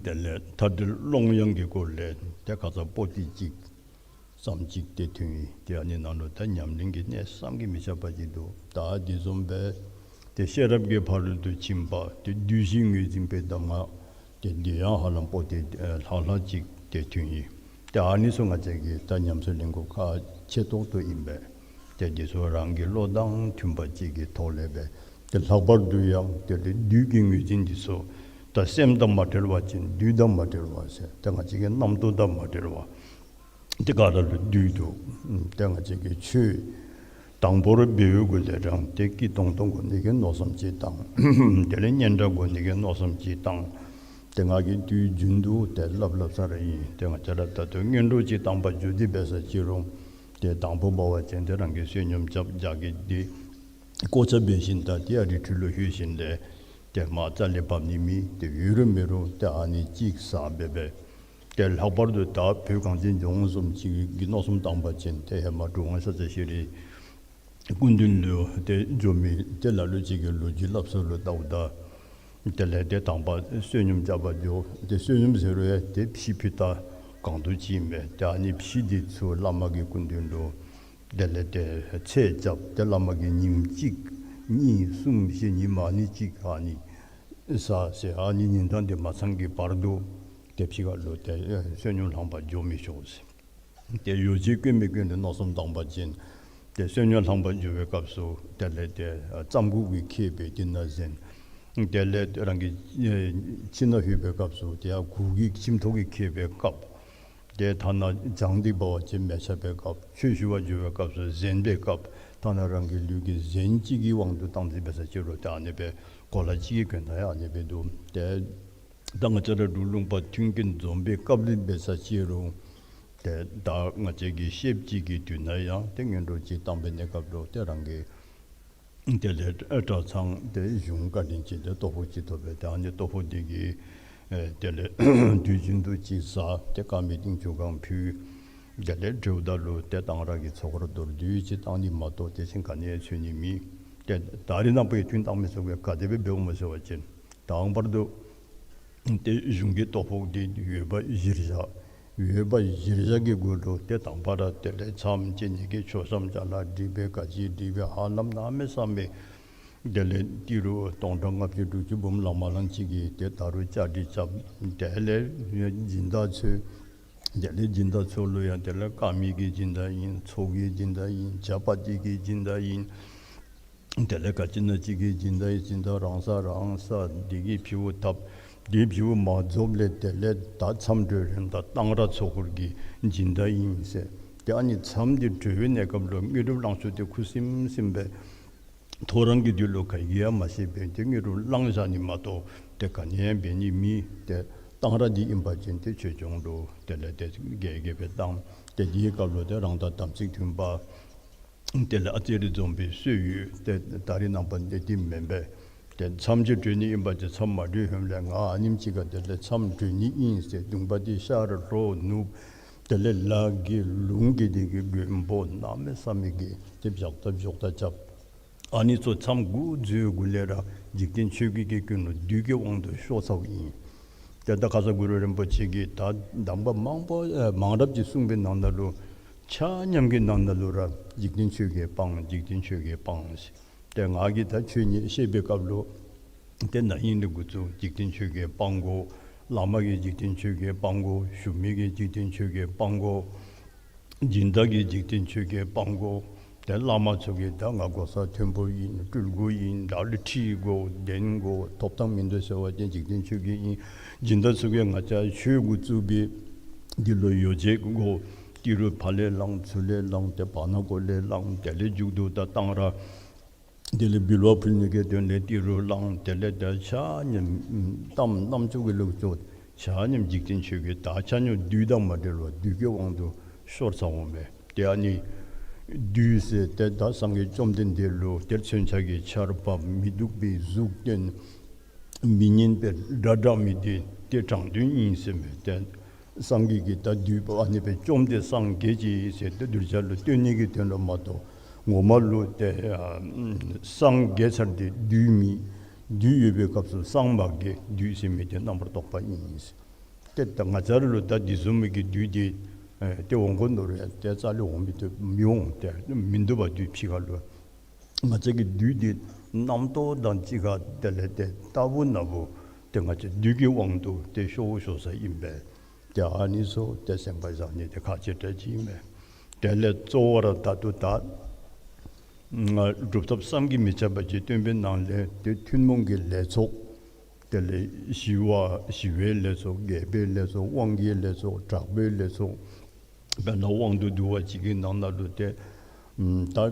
དེ་ལས་མཐའ་བྲལ་ཀློང་ཡངས་ཀྱི་སྐོར་ལས་ཏེ་ཁ་ཙ་པོ་ཏི་གཅིག་ཙམ་ཅིག་ཏེ་ཐོན་ཡི། ཏེ་ཨ་ནི་ནང་ལུ་ད་ཉམས་ལེན་གྱི་གནད་བསམ་གྱིས་མི་ཁྱབ་པ་ཅིག་འདུག། ད་འདི་བཟུམ་སྦེ་ཏེ་ཤེས་རབ་ཀྱི་ཕ་རོལ་ཏུ་ཕྱིན་པ་ཏེ་བདུད་བཞི་ངོས་འཛིན་པའི་གདམས་ངག་ཏེ་འདི་ཡང་ཧ་ལམ་པོ་ཏི་ཨེ་ལྷག་ལྷག་ཅིག་ཏེ་ཐོན་ཡི། ཏེ་ཨ་ནི་ཚུ་ང་བཅས་ཀྱིས་ད་ཉམས་སུ་ལེན་དགོ་ཁག་ཆེ་ཏོག་ཏོ་ཨིན་པས། ཏེ་འདི་ཚུ་རང་གི་བློ་དང་མཐུན་པ་ཅིག་གི་ཐོག་ལས་སྦེ་ཏེ་ལྷག་པར་དུ་ཡང་ཏེ་བདུད་ཀྱི་ངོས་འཛིན་འདི་ཚུ་ད་སེམས་དང་མ་བྲལ་བ་ཅིན་བདུད་དང་མ་བྲལ་བ་ཟེར་ཏེ་ང་བཅས་ཀྱི་རྣམ་རྟོག་དང་མ་བྲལ་བ། ཏེ་ག་ར་ལུ་བདུད་འདུག། ཏེ་ང་བཅས་ཀྱིས་ཆོས་དང་པོར་འབད་བའི་གུ་ལས་རང་ཏེ་སྐྱིད་ཏོང་ཏོ་དགོ་ནི་གི་མནོ་བསམ་ཅིག་བཏང་། དེ་ལས་སྙན་གྲགས་དགོ་ནི་གི་མནོ་བསམ་ཅིག་བཏང་། ཏེ་ང་གིས་དུས་རྒྱུན་དུ་ཏེ་སླབ་སླབ་ས་ར་ཨིན། ཏེ་ང་བཅས་ར་ད་ལྟོ་སྔོན་འགྲོ་ཅིག་བཏང་པར་འགྱོ་སྟེ་འབད་ས་ཅིག་རུང་ཏེ་དང་པོ་འབད་བ་ཅིན་ཏེ་རང་གིས་བསོད་སྙོམས་རྐྱབ་རྒྱགས་ཀྱི་ཏེ་གོ་ཆ་འབད་ཞིནམ་ད་ཏེ་ཨ་རི་ཁྲོད་ལུ་ལྷོད་ཞིནམ་ལས་ ཏེ་མར་རྩ་ལས་འབབ་ནི་མེད། ཏེ་ཡོད་རུང་མེད་རུང་ཏེ་ཨ་ནི་ཅིག་ཟ་སྦེ་སྦེ། ཏེ་ལྷག་པར་དུ་ད་བོད་གངས་ཅན་ལྗོངས་བཟུམ་ཅིག་གི་མནོ་བསམ་བཏང་པ་ཅིན་ཏེ་ཧེ་མ་གྲུབ་དབང་ཤཱཀྱ་ཤྲཱི་སྐུ་མདུན་ལུ་ཏེ་འགྱོ་མི་ཏེ་ལ་ལུ་ཅིག་གི་ལོ་རྒྱུས་སླབ་སྲོལ་ལུ་བལྟཝ་ད། དེ་ལས་ཏེ་དང་པ་བསོད་སྙོམས་རྐྱབ་པར་འགྱོ། ཏེ་བསོད་སྙོམས་ཟེར་རུང་ཡང་ཏེ་ཕྱེ་ཕུད་ད་གང་དུ་ཅིག་མས། ཏེ་ཨ་ནི་ཕྱེ་འདི་ཚུ་བླ་མ་གི་སྐུ་མདུན་ལུ་དེ་ལས་ཏེ་ཚད་རྐྱབ། ཏེ་བླ་མ་གིས་ཉིནམ་གཅིག་གཉིས་གསུམ་བཞི་ཉིནམ་ཨ་ནི་ཅིག་ཨ་ནི་ཟ་ཟེར། ཨ་ནི་ཉིན་གྲངས་འདི་མ་ཚང་གི་བར་དུ་ཏེ་ཕྱི་ཁ་ལུ་ཏེ་བསོད་སྙོམས་ལེན་པར་འགྱོ་མི་ཆོག་ཟེར། ཏེ་ཡོ་བྱད་གོན་མི་གོན་ལུ་མནོ་བསམ་བཏང་པ་ཅིན་ཏེ་བསོད་སྙོམས་ལེན་པར་འགྱོ་བའི་སྐབས་སུ་དེ་ལས་ཏེ་རྩམ་གུག་གིས་ཁེབས་སྦེ་དེ་ནང་གཟན། དེ་ལས་རང་གི་ཁྱིམ་ནང་ལྷོད་པའི་སྐབས་སུ་ཏེ་ཡར་གུར་གྱིས་ཁྱིམ་ཐོག་གིས་ཁེབས་པའི་སྐབས། ཏེ་ཐ་ན་གྱང་འདི་འབག་པར་ཅིག་མེ་ཆག་པའི་སྐབས། ཆོས་ཞུ་བར་འགྱོ་བའི་སྐབས་སུ་གཟན་པའི་སྐབས། ཐ་ན་རང་གི་ལུས་ཀྱི་གཟན་ཅིག་གི་དབང་དུ་བཏང་སྟེ་འབད་ས་ཅིག་རུང་ཏེ་ཨ་ནི་སྦེ་གོ་ལ་གཅིག་གིས་གྱོན་ད་ཡང་ཨ་ནི་སྦེ་འདུག། ཏེ་ད་ང་བཅས་ར་འབྲུག་ལུང་པ་མཐུན་རྐྱེན་འཛོམས་པའི་སྐབས་ལུ་འབད་ས་ཅིག་རུང་ཏེ་ད་ང་བཅས་ཀྱི་ཤེསཔ་ཅིག་གི་དུས་ན་ཡང་ཏེ་ངན་འགྲོ་ཅིག་བཏང་པའི་གནས་སྐབས་ལུ་ཏེ་རང་གི་དེ་ལས་གྲྭ་ཚང་ཏེ་གཞུང་བཀའ་དྲིན་ཅན་ཏེ་ལྟོ་ཕོགས་ཅིག་ཐོབ་པས། ཏེ་ཨ་ནི་ལྟོ་ཕོགས་འདི་གིས་ཨེ་དེ་ལས་དུས་རྒྱུན་དུ་ཅིག་ཟ། ཏེ་དཀར་མེ་ཏིང་ཆུ་གང་ཕུལ། དེ་ལས་འབྲེལཝ་ད་ལུ་ཏེ་གཏང་རག་གི་ཚོགས་ར་མདོར་བསྡུས་ཅིག་བཏང་ནི་མ་གཏོགས་དེ་བཞིན་ག་ནི་ཡང་འཚོལ་ནི་མེད། ཏེ་ད་རེས་ནངས་པ་ཡང་ཐུན་བཏང་མི་ཚུ་གིས་ག་དེ་སྦེ་འབདཝ་སྨོ་ཟེར་བ་ཅིན་དང་པར་དུ་ཏེ་གཞུང་གི་ལྟོ་ཕོགས་འདི་ཡོད་པ་གཞིར་བཞག། ཡོད་པ་གཞིར་བཞག་གི་སྒོ་ལུ་ཏེ་དང་པ་ར་དེ་ལས་མཚམས་བཅད་ནི་གི་ཆོག་མཚམས་ཅ་ལ་སྒྲིག་སྦེ་ག་ཅི་སྒྲིག་སྦེ་ཧ་ལམ་གནམ་མེད་ས་མེད། དེ་ལས་ཏི་རུ་སྟོང་ཕྲག་ལྔ་བཅུ་དྲུག་ཅུ་འབུམ་ལང་མ་ལང་ཅིག་གིས་ཏེ་ད་རུང་བཅའ་སྒྲིག་རྐྱབ། དེ་ལས་སྦྱིན་བདག་ཚུ། དེ་ལས་སྦྱིན་བདག་ཚུ་ལུ་ཡང་དེ་ལས་དཀར་མེ་གི་སྦྱིན་བདག་ཨིན། ཚོགས་ཀྱི་སྦྱིན་བདག་ཨིན། ཇ་པ་ཏི་གི་སྦྱིན་བདག་ཨིན། དེ་ལས་ག་ཅི་ན་ཅིག་གི་སྦྱིན་བདག་ཨིན། སྦྱིན་བདག་རང་ས་རང་ས་འདི་གིས་ཕྱེཝ་བཏབ། འདི་ཕྱེཝ་མ་རྫོགསཔ་ལས་དེ་ལས་ད་མཚམས་གྲོལ་རནམ་ད་གཏང་རག་ཚོགས་འཁོར་གྱི་སྦྱིན་བདག་ཨིན་ཟེར། ཏེ་ཨ་ནི་མཚམས་འདི་གྲོལ་བའི་གནས་སྐབས་ལུ་དངོས་གྲུབ་བླང་ཆོག་ཏེ་ཁུ་སིམ་སིམ་སྦེ་ཐོ་རངས་ཀྱི་དུས་ལུ་ག་གིས་ཡང་མ་ཤེས་པར་ཏེ་དངོས་གྲུབ་བླང་བཞག་ནི་མ་གཏོགས་ཏེ་ག་ནི་ཡང་འབད་ནི་མེད། ཏེ་གཏང་རག་འདི་ཨིན་པ་ཅིན་ཏེ་ཆོས་སྐྱོང་ལུ་དེ་ལས་ཏེ་རྒྱས་རྒྱས་སྦེ་གཏང་། ཏེ་འདིའི་སྐབས་ལུ་ཏེ་རང་དང་དམ་ཚིག་མཐུན་པ། དེ་ལས་ཨ་ཙི་རེ་འཛོམས་པའི་སྲོལ་ཡོད། ཏེ་ད་རེས་ནངས་པ་འདི་འདི་མེན་པས། ཏེ་མཚམས་ཅིག་གྲོལ་ནི་ཨིན་པ་ཅིན་མཚམས་མ་གྲོལ་ཧེ་མ་ལས་ང་ཨ་ནེམ་ཅིག་ཁར་དེ་ལས་མཚམས་གྲོལ་ནི་ཨིན་ཟེར་གདོང་པ་འདི་ཤར་ལྷོ་ནུབ་དེ་ལས་ལ་གི་ལུང་གི་འདི་གི་མགོན་པོ་གནམ་མེད་ས་མེད་ཀྱི་ཏེ་བཞག་ད་བཞག་ད་རྐྱབ། ཨ་ནི་ཚུ་མཚམས་འགོ་འཛུལ་འགོ་ལས་ར་འཇིག་རྟེན་ཆོས་བརྒྱད་ཀྱི་ཀུན་སློང་བདུད་ཀྱི་དབང་དུ་ཤོར་ཚརཝ་ཨིན། ཏེ་ད་ཁ་ཙ་གུ་རུ་རིན་པོ་ཆེ་གིས་ད་གདམས་པ་མང་པོ་ཨེ་མང་རབས་ཅིག་གསུངས་པའི་ནང་ན་ལུ་ཆ་མཉམ་གྱི་ནང་ན་ལུ་ར་འཇིག་རྟེན་ཆོས་བརྒྱད་སྤང་། འཇིག་རྟེན་ཆོས་བརྒྱད་སྤང་ཟེར། ཏེ་ང་གིས་ད་ཆོས་ཉིད་བཤད་པའི་སྐབས་ལུ་ཏེ་ན་ཧིང་ལས་འགོ་བཙུགས་འཇིག་རྟེན་ཆོས་བརྒྱད་སྤང་དགོ། བླ་མ་གིས་འཇིག་རྟེན་ཆོས་བརྒྱད་སྤང་དགོ། ཞུ་མི་གིས་འཇིག་རྟེན་ཆོས་བརྒྱད་སྤང་དགོ། སྦྱིན་བདག་གིས་འཇིག་རྟེན་ཆོས་བརྒྱད་སྤང་དགོ། ཏེ་བླ་མ་ཚུ་གིས་ད་ང་གོ་ས་མཐོན་པོ་ཨིན། སྤྲུལ་སྐུ་ཨིན། ད་ལུ་ཁྲི་དགོ་གདན་དགོ་ཐོབ་ཐང་མིན་འདུག་ཟེར་བ་ཅིན་འཇིག་རྟེན་ཆོས་བརྒྱད་ཨིན། སྦྱིན་བདག་ཚུ་གིས་ང་བཅས་ཆོས་འགོ་བཙུགས་པའི་འདི་ལུ་ཡོ་བྱད་དགོ། ཏི་རུ་ཕར་ལས་བླང་ཚུར་ལས་བླང་ཏེ་བར་ན་གོ་ལས་བླང་དེ་ལས་མཇུག་ཏུ་ད་གཏང་རག་དེ་ལས་འབུལ་བ་ཕུལ་ནི་གི་དོན་ལས་ཏི་རུ་བླང་། དེ་ལས་ད་ཆ་མཉམ་གཏམ་རྣམ་ཅོ་གི་ལོག་ཅོག་ཆ་མཉམ་འཇིག་རྟེན་ཆོས་བརྒྱད་ད་ཆ་མཉམ་བདུད་དང་མ་འབྲེལ་བར་བདུད་ཀྱི་དབང་དུ་ཤོར་ཚརཝ་མས། ཏེ་ཨ་ནི་བདུད་ཟེར་ཏེ་ད་སངས་རྒྱས་བཅོམ་ལྡན་འདས་ལུ་ཏེ་མཚོན་ཆ་གི་ཆརཔ་མི་སྡུག་པའི་གཟུགས་སྟོན། མི་སྙན་པའི་སྒྲ་བསྒྲགས་མི་འདི་ཏེ་དྲང་དོན་ཨིན་ཟེར་མས། ཏེ་སངས་རྒྱས་ཀྱིས་ད་བདུད་པོ་ཨ་ནི་སྦེ་བཅོམ་སྟེ་སངས་རྒྱས་ཅི་ཟེར་ཏེ་གདུལ་བྱ་ལུ་སྟོན་ནི་གི་དོན་ལུ་མ་གཏོགས་ངོ་མ་ལུ་ཏེ་ཨ་སངས་རྒྱས་ཚར་ཏེ་བདུད་མི་བདུད་ཡོད་པའི་སྐབས་སུ་སངས་མ་རྒྱས། བདུད་ཟེར་མི་དེ་རྣམ་པར་རྟོག་པ་ཨིན་ཟེར། ཏེ་ད་ང་བཅས་ར་ལུ་ད་འདི་བཟུམ་མའི་གི་བདུད་འདི་ཨེ་ཏེ་འོང་དགོ་མནོ་རུང་ཏེ་རྩ་ལས་འོང་མི་ཐུབ་མི་འོང་། ཏེ་མིན་འདུག་པ་བདུད་ཕྱི་ཁ་ལུ། ང་བཅས་ཀྱི་བདུད་འདི་རྣམ་རྟོག་དང་གཅིག་ཁར་དེ་ལས་ཏེ་རྟག་བུ་ན་བུ་ཏེ་ང་བཅས་བདུད་ཀྱི་དབང་དུ་ཏེ་ཤོར་ཤོར་ས་ཨིན་པས། ཏེ་ཨ་ནི་ཚུ་ཏེ་སེམས་ཁར་བཞག་ནི་དེ་ཁག་ཆེ་དྲགས་ཅིག་ཨིན་པས། དེ་ལས་གཙོ་བོ་ར་ད་ལྟོ་ད་ང་སྒྲུབ་ཐབས་བསམ་གྱིས་མི་ཁྱབ་པ་ཅིག་སྟོན་པའི་ནང་ལས་ཏེ་ཐུན་མོང་གི་ལས་ཚོགས། དེ་ལས་ཞི་བ་ཞི་བའི་ལས་ཚོགས། རྒྱས་པའི་ལས་ཚོགས། དབང་གི་ལས་ཚོགས། དྲག་པོའི་ལས་ཚོགས། དཔེར་ན་དབང་དུ་བསྡུ་བ་ཅིག་གི་ནང་ན་ལུ་ཏེ་ཨམ་ད་ཨ་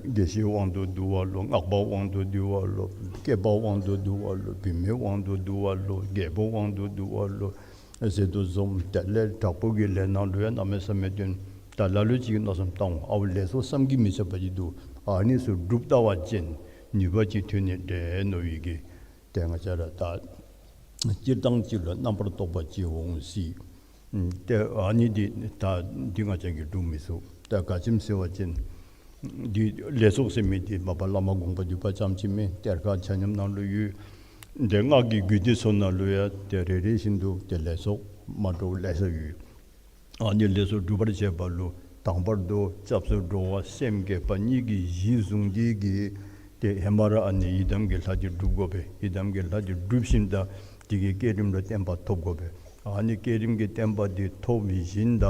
དགེ་བཤེས་དབང་དུ་བསྡུ་བ་ལོ། སྔགས་པ་དབང་དུ་བསྡུ་བ་ལོ། སྐྱེས་པ་དབང་དུ་བསྡུ་བ་ལོ། བུད་མེད་དབང་དུ་བསྡུ་བ་ལོ། རྒྱལ་པོ་དབང་དུ་བསྡུ་བ་ལོ་ཟེར་དོ་བཟུམ། དེ་ལས་དྲག་པོ་གི་ལས་ནང་ལུ་ཡང་གནམ་མེད་ས་མེད་སྟོན། ད་ལ་ལུ་ཅིག་གིས་མནོ་བསམ་བཏང་འོང་། ཨའུ་ལས་ཚོགས་བསམ་གྱིས་མི་ཁྱབ་པ་ཅིག་འདུག། ཨ་ནི་ཚུ་སྒྲུབ་ལྟ་བ་ཅིན་ནུས་པ་ཅིག་ཐོན་ནི་འདྲས་མནོ་བའི་གི་ ཏེ་ང་བཅས་ར་ད་སྤྱིར་བཏང་ཅིག་ལུ་རྣམ་པར་རྟོག་པ་ཅིག་འོང་སྲིད། ཨམ་ཏེ་ཨ་ནི་འདི་ད་འདི་ང་བཅས་ཀྱིས་སྒྲུབ་མི་ཚུགས། ད་ག་ཅི་སྨོ་ཟེར་བ་ཅིན་འདི་ལས་ཚོགས་ཟེར་མི་འདི་མ་པ་བླ་མ་དགོངས་པ་འདུས་པ་ཙམ་ཅིག་མེན། གཏེར་ཁ་ཆ་མཉམ་ནང་ལུ་ཡོད། ཏེ་སྔགས་ཀྱི་རྒྱུད་སྡེ་ཚུ་ནང་ལུ་ཡང་ཏེ་རེ་རེ་བཞིན་དུ་ཏེ་ལས་ཚོགས་མ་འདྲཝ་ལེ་ཤ་ཡོད། ཨ་ནི་ལས་ཚོགས་སྒྲུབ་པར་བྱེད་པ་ལུ་དང་པར་དུ་སྐྱབས་སུ་འགྲོ་བ་སེམས་བསྐྱེད་པ་གཉིས་ཀྱི་གཞི་བཟུང་སྟེ་གིས་ཏེ་ཧེ་མ་ར་ཨ་ནི་ཡི་དམ་གྱི་ལྷ་འདི་སྒྲུབ་དགོ་པས། ཡི་དམ་གྱི་ལྷ་འདི་སྒྲུབ་ཞིནམ་ད་དེ་གི་བསྐྱེད་རིམ་ལུ་བརྟན་པ་ཐོབ་དགོ་པས། ཨ་ནི་བསྐྱེད་རིམ་གྱི་བརྟན་པ་འདི་ཐོབ་ཞིནམ་ད་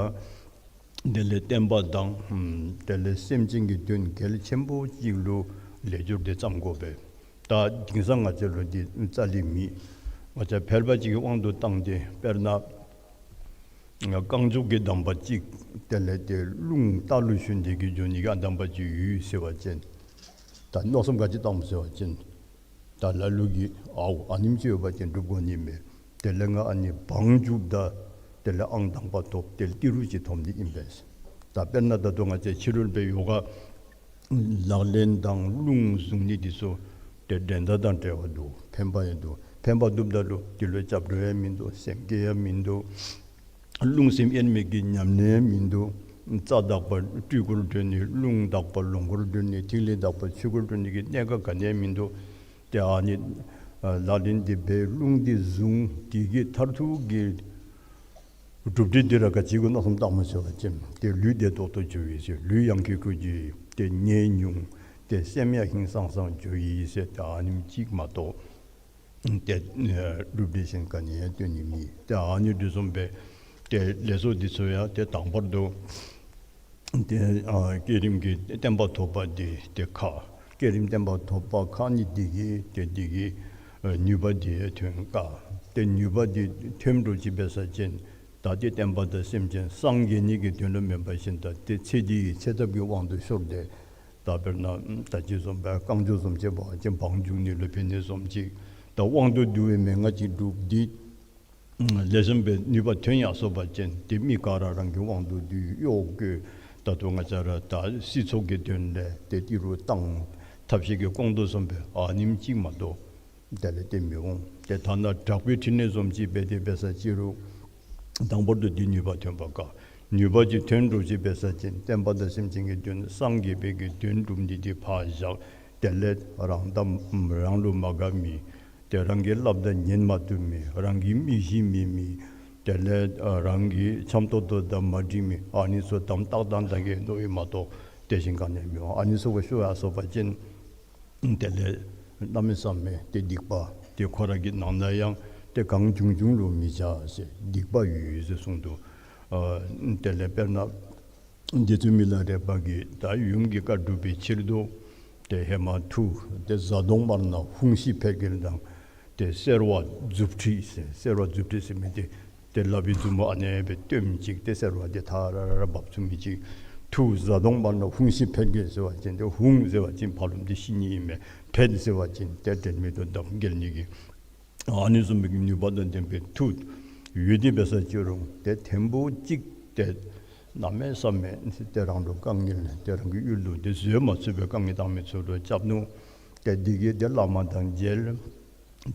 དེ་ལས་བསྟན་པ་དང་ཨམ་དེ་ལས་སེམས་ཅན་གྱི་དོན་གལ་ཆེན་པོ་ཅིག་ལུ་ལས་སྦྱོར་འདི་བརྩམ་དགོ་པས། ད་དེང་སང་ང་བཅས་ལུ་འདི་རྩ་ལས་མེད། ང་བཅས་ཕལ་པ་ཅིག་གི་དབང་དུ་བཏང་སྟེ་དཔེར་ན་རྐང་མགྱོགས་ཀྱི་གདམས་པ་ཅིག་དེ་ལས་ཏེ་རླུང་རྟ་ལུ་ཞོན་ཏེ་གིས་འགྱོ་ནི་གི་ཨ་གདམས་པ་ཅིག་ཡོད་ཟེར་བ་ཅིན་ད་མནོ་བསམ་ག་ཅི་བཏངམ་ཟེར་བ་ཅིན་ད་ལ་ལུ་གིས་ཨའོ་ཨ་ནེམ་ཅིག་ཡོད་པ་ཅིན་སྒྲུབ་དགོ་ནི་མས། དེ་ལས་ང་ཨ་ནི་བང་རྒྱུགཔ་ད་དེ་ལས་ཨང་དང་པ་ཐོབ། དེ་ལས་ཏི་རུ་ཅིག་ཐོབ་ནི་ཨིན་པས། ད་དཔེར་ན་ད་ལྟོ་ང་བཅས་ཕྱི་རོལ་པའི་ཡོ་ག་ལག་ལེན་དང་རླུང་བཟུང་ནི་འདི་ཚུ་ཏེ་འགྲན་ཟླ་དང་བྲལ་བ་འདུག། ཕན་པ་ཡང་འདུག། ཕན་པ་འདུགཔ་ད་ལུ་དེ་ལུ་སྐྱབས་འགྲོ་ཡང་མིན་འདུག། སེམས་བསྐྱེད་ཡང་མིན་འདུག། རླུང་སེམས་དབྱེར་མེད་ཀྱི་ཉམས་ལེན་ཡང་མིན་འདུག། རྩ་དག་པ་སྤྲུལ་སྐུར་འགྲོ་ནི། རླུང་དག་པ་ལོངས་སྐུར་འགྲོ་ནི། ཐིག་ལེ་དག་པ་ཆོས་སྐུར་འགྲོ་ནི་གི་གནད་འགག་ག་ནི་ཡང་མིན་འདུག། ཏེ་ཨ་ནི་ལག་ལེན་འདི་འབད་རླུང་འདི་བཟུང་དེ་གི་མཐར་ཐུག་གི་གྲུབ་འབྲས་འདི་ར་ག་ཅི་གུ་མནོ་བསམ་བཏངམ་ཟེར་བ་ཅིན་ཏེ་ལུས་བདེ་ཏོག་ཏོ་འགྱོ་ཡི་ཟེར། ལུས་ཡང་ཁེ་ཁུ་འགྱོ་ཡི། ཏེ་ནད་ཉུང་། ཏེ་སེམས་ཡང་ཧིང་སངས་སངས་འགྱོ་ཡི་ཟེར། ཏེ་ཨ་ནེམ་ཅིག་མ་གཏོགས་ཏེ་གྲུབ་འབྲས་གཞན་ག་ནི་ཡང་སྟོན་ནི་མེད། ཏེ་ཨ་ནི་འདི་བཟུམ་སྦེ་ཏེ་ལས་ཚོགས་འདི་ཚུ་ཡང་ཏེ་དང་པར་དུ་ཏེ་ཨ་བསྐྱེད་རིམ་གྱི་བརྟན་པ་ཐོབ་པ་འདི་ཏེ་ཁག། བསྐྱེད་རིམ་བརྟན་པ་ཐོབ་པ་ཁག་ནི་འདི་གིས་ཏེ་འདི་གིས་ཨ་ནུས་པ་འདི་ཐོན་དཀའ། ཏེ་ནུས་པ་འདི་ཐོན་འགྲོ་ཅི་འབད་ས་ཅིན་ད་ཏེ་བསྟན་པ་དང་སེམས་ཅན་སངས་རྒྱས་ནི་གི་དོན་ལུ་མེན་པར་ཞིནམ་ད་ཏེ་ཚེ་འདི་ཡི་ཚེ་ཐབས་ཀྱི་དབང་དུ་ཤོར་ཏེ་ད་དཔེར་ན་ད་ཅི་བཟུམ་སྦེ་རྐང་མགྱོགས་བཟུམ་ཅིག་འབད་བ་ཅིན་བང་རྒྱུག་ནི་ལུ་ཕན་ནི་བཟུམ་ཅིག། ད་དབང་དུ་འདུ་བའི་མན་ངག་ཅིག་སྒྲུབ་སྟེ་ལེགས་ཤོམ་སྦེ་ནུས་པ་ཐོན་ཡར་སོ་བ་ཅིན་ཏེ་མི་ག་ར་རང་གི་དབང་དུ་འདུ་གཡོག་བཀོལ། ད་ལྟོ་ང་བཅས་ར་ད་སྲིད་ཚོགས་ཀྱི་དོན་ལས་ཏེ་ཏི་རུ་བཏང་ཐབས་ཤེས་ཀྱིས་སྐོང་དོ་བཟུམ་སྦེ་ཨ་ནེམ་ཅིག་མ་གཏོགས་དེ་ལས་ཏེ་མི་འོང་། ཏེ་ཐ་ན་དྲག་པོའི་ཕྲིན་ལས་བཟུམ་ཅིག་འབད་དེ་འབད་ས་ཅི་རུང་དང་པོར་དུ་འདི་ནུས་པ་ཐོན་པ་དཀའ། ནུས་པ་ཅིག་ཐོན་འགྲོ་ཅི་འབད་ས་ཅིན་བསྟན་པ་དང་སེམས་ཅན་གྱི་དོན་སངས་རྒྱས་པའི་གི་དོན་སྒྲུབ་ནི་འདི་ཕར་བཞག། དེ་ལས་རང་དང་རང་ལུ་མ་དགའ་མི་ཏེ་རང་གི་སླབ་ད་ཉན་མ་བཏུབ་མི་རང་གི་མི་གཞི་མེད་མི་དེ་ལས་ཨ་རང་གི་འཆམ་ཏོག་ཏོ་དང་མ་འགྲིག་མི་ཨ་ནི་ཚུ་དམ་ཏག་ཏག་ཏག་གི་མནོ་ཡི་མ་གཏོགས་དེ་བཞིན་ག་ནི་ཡང་མི་འོང་། ཨ་ནི་ཚུ་གུ་ཤོར་ཡར་སོ་བ་ཅིན་དེ་ལས་གནམ་མེད་ས་མེད་ཏེ་སྡིག་པ་ཏེ་ཁོ་ར་གི་ནང་ན་ཡང་ཏེ་གང་བྱུང་བྱུང་ལུ་མི་བྱ་ཟེར་སྡིག་པ་ཡོད་ཡོད་ཟེར་གསུངས་འདུག། ཨ་དེ་ལས་དཔེར་ན་རྗེ་བཙུན་མི་ལ་རས་པ་གིས་ད་ཡུམ་གྱི་བཀའ་སྒྲུབ་པའི་ཕྱིར་དུ་ཏེ་ཧེ་མ་མཐུ་ཏེ་གཟའ་གདོང་དམར་ནག་ཧཱུྃ་ཤི་ཕཊ་འགྱེལ་དང་ཏེ་སེར་བ་མཛུབ་ཁྲིད་ཟེར་སེར་བ་མཛུབ་ཁྲིད་ཟེར་མི་འདི་ཏེ་ལག་པའི་མཛུབ་མོ་ཨ་ནེ་སྦེ་སྟོནམ་ཅིག་ཏེ་སེར་བ་འདི་ཐ་ར་ར་ར་འབབ་ཚུགས་མི་ཅིག། མཐུ་གཟའ་གདོང་དམར་ནག་ཧཱུྃ་ཤི་ཕཊ་འགྱེལ་ཟེར་བ་ཅིན་ཏེ་ཧཱུྃ་ཟེར་བ་ཅིན་ཕར་ལུ་འདི་ཤི་ནི་ཨིན་མས། ཕཊ་ཟེར་བ་ཅིན་ཏེ་དྲན་མེད་དུ་བརྡབ་འགྱེལ་ནི་གི་ཨ་ནི་བཟུམ་མའི་ནུས་པ་དང་ལྡན་པའི་མཐུ་ཡོད་དེ་འབད་ས་ཅི་རུང་ཏེ་ཐེངས་པོ་གཅིག་ཏེ་གནམ་མེད་ས་མེད་ཏེ་རང་ལུ་དཀའ་ངལ་ཏེ་རང་གི་ཡུལ་ལུ་ཏེ་བཟོད་མ་ཚུགས་པའི་དཀའ་ངལ་བཏང་མི་ཚུ་ལུ་རྐྱབ་ནུག། ཏེ་འདི་གིས་ཏེ་བླ་མ་དང་མཇལ།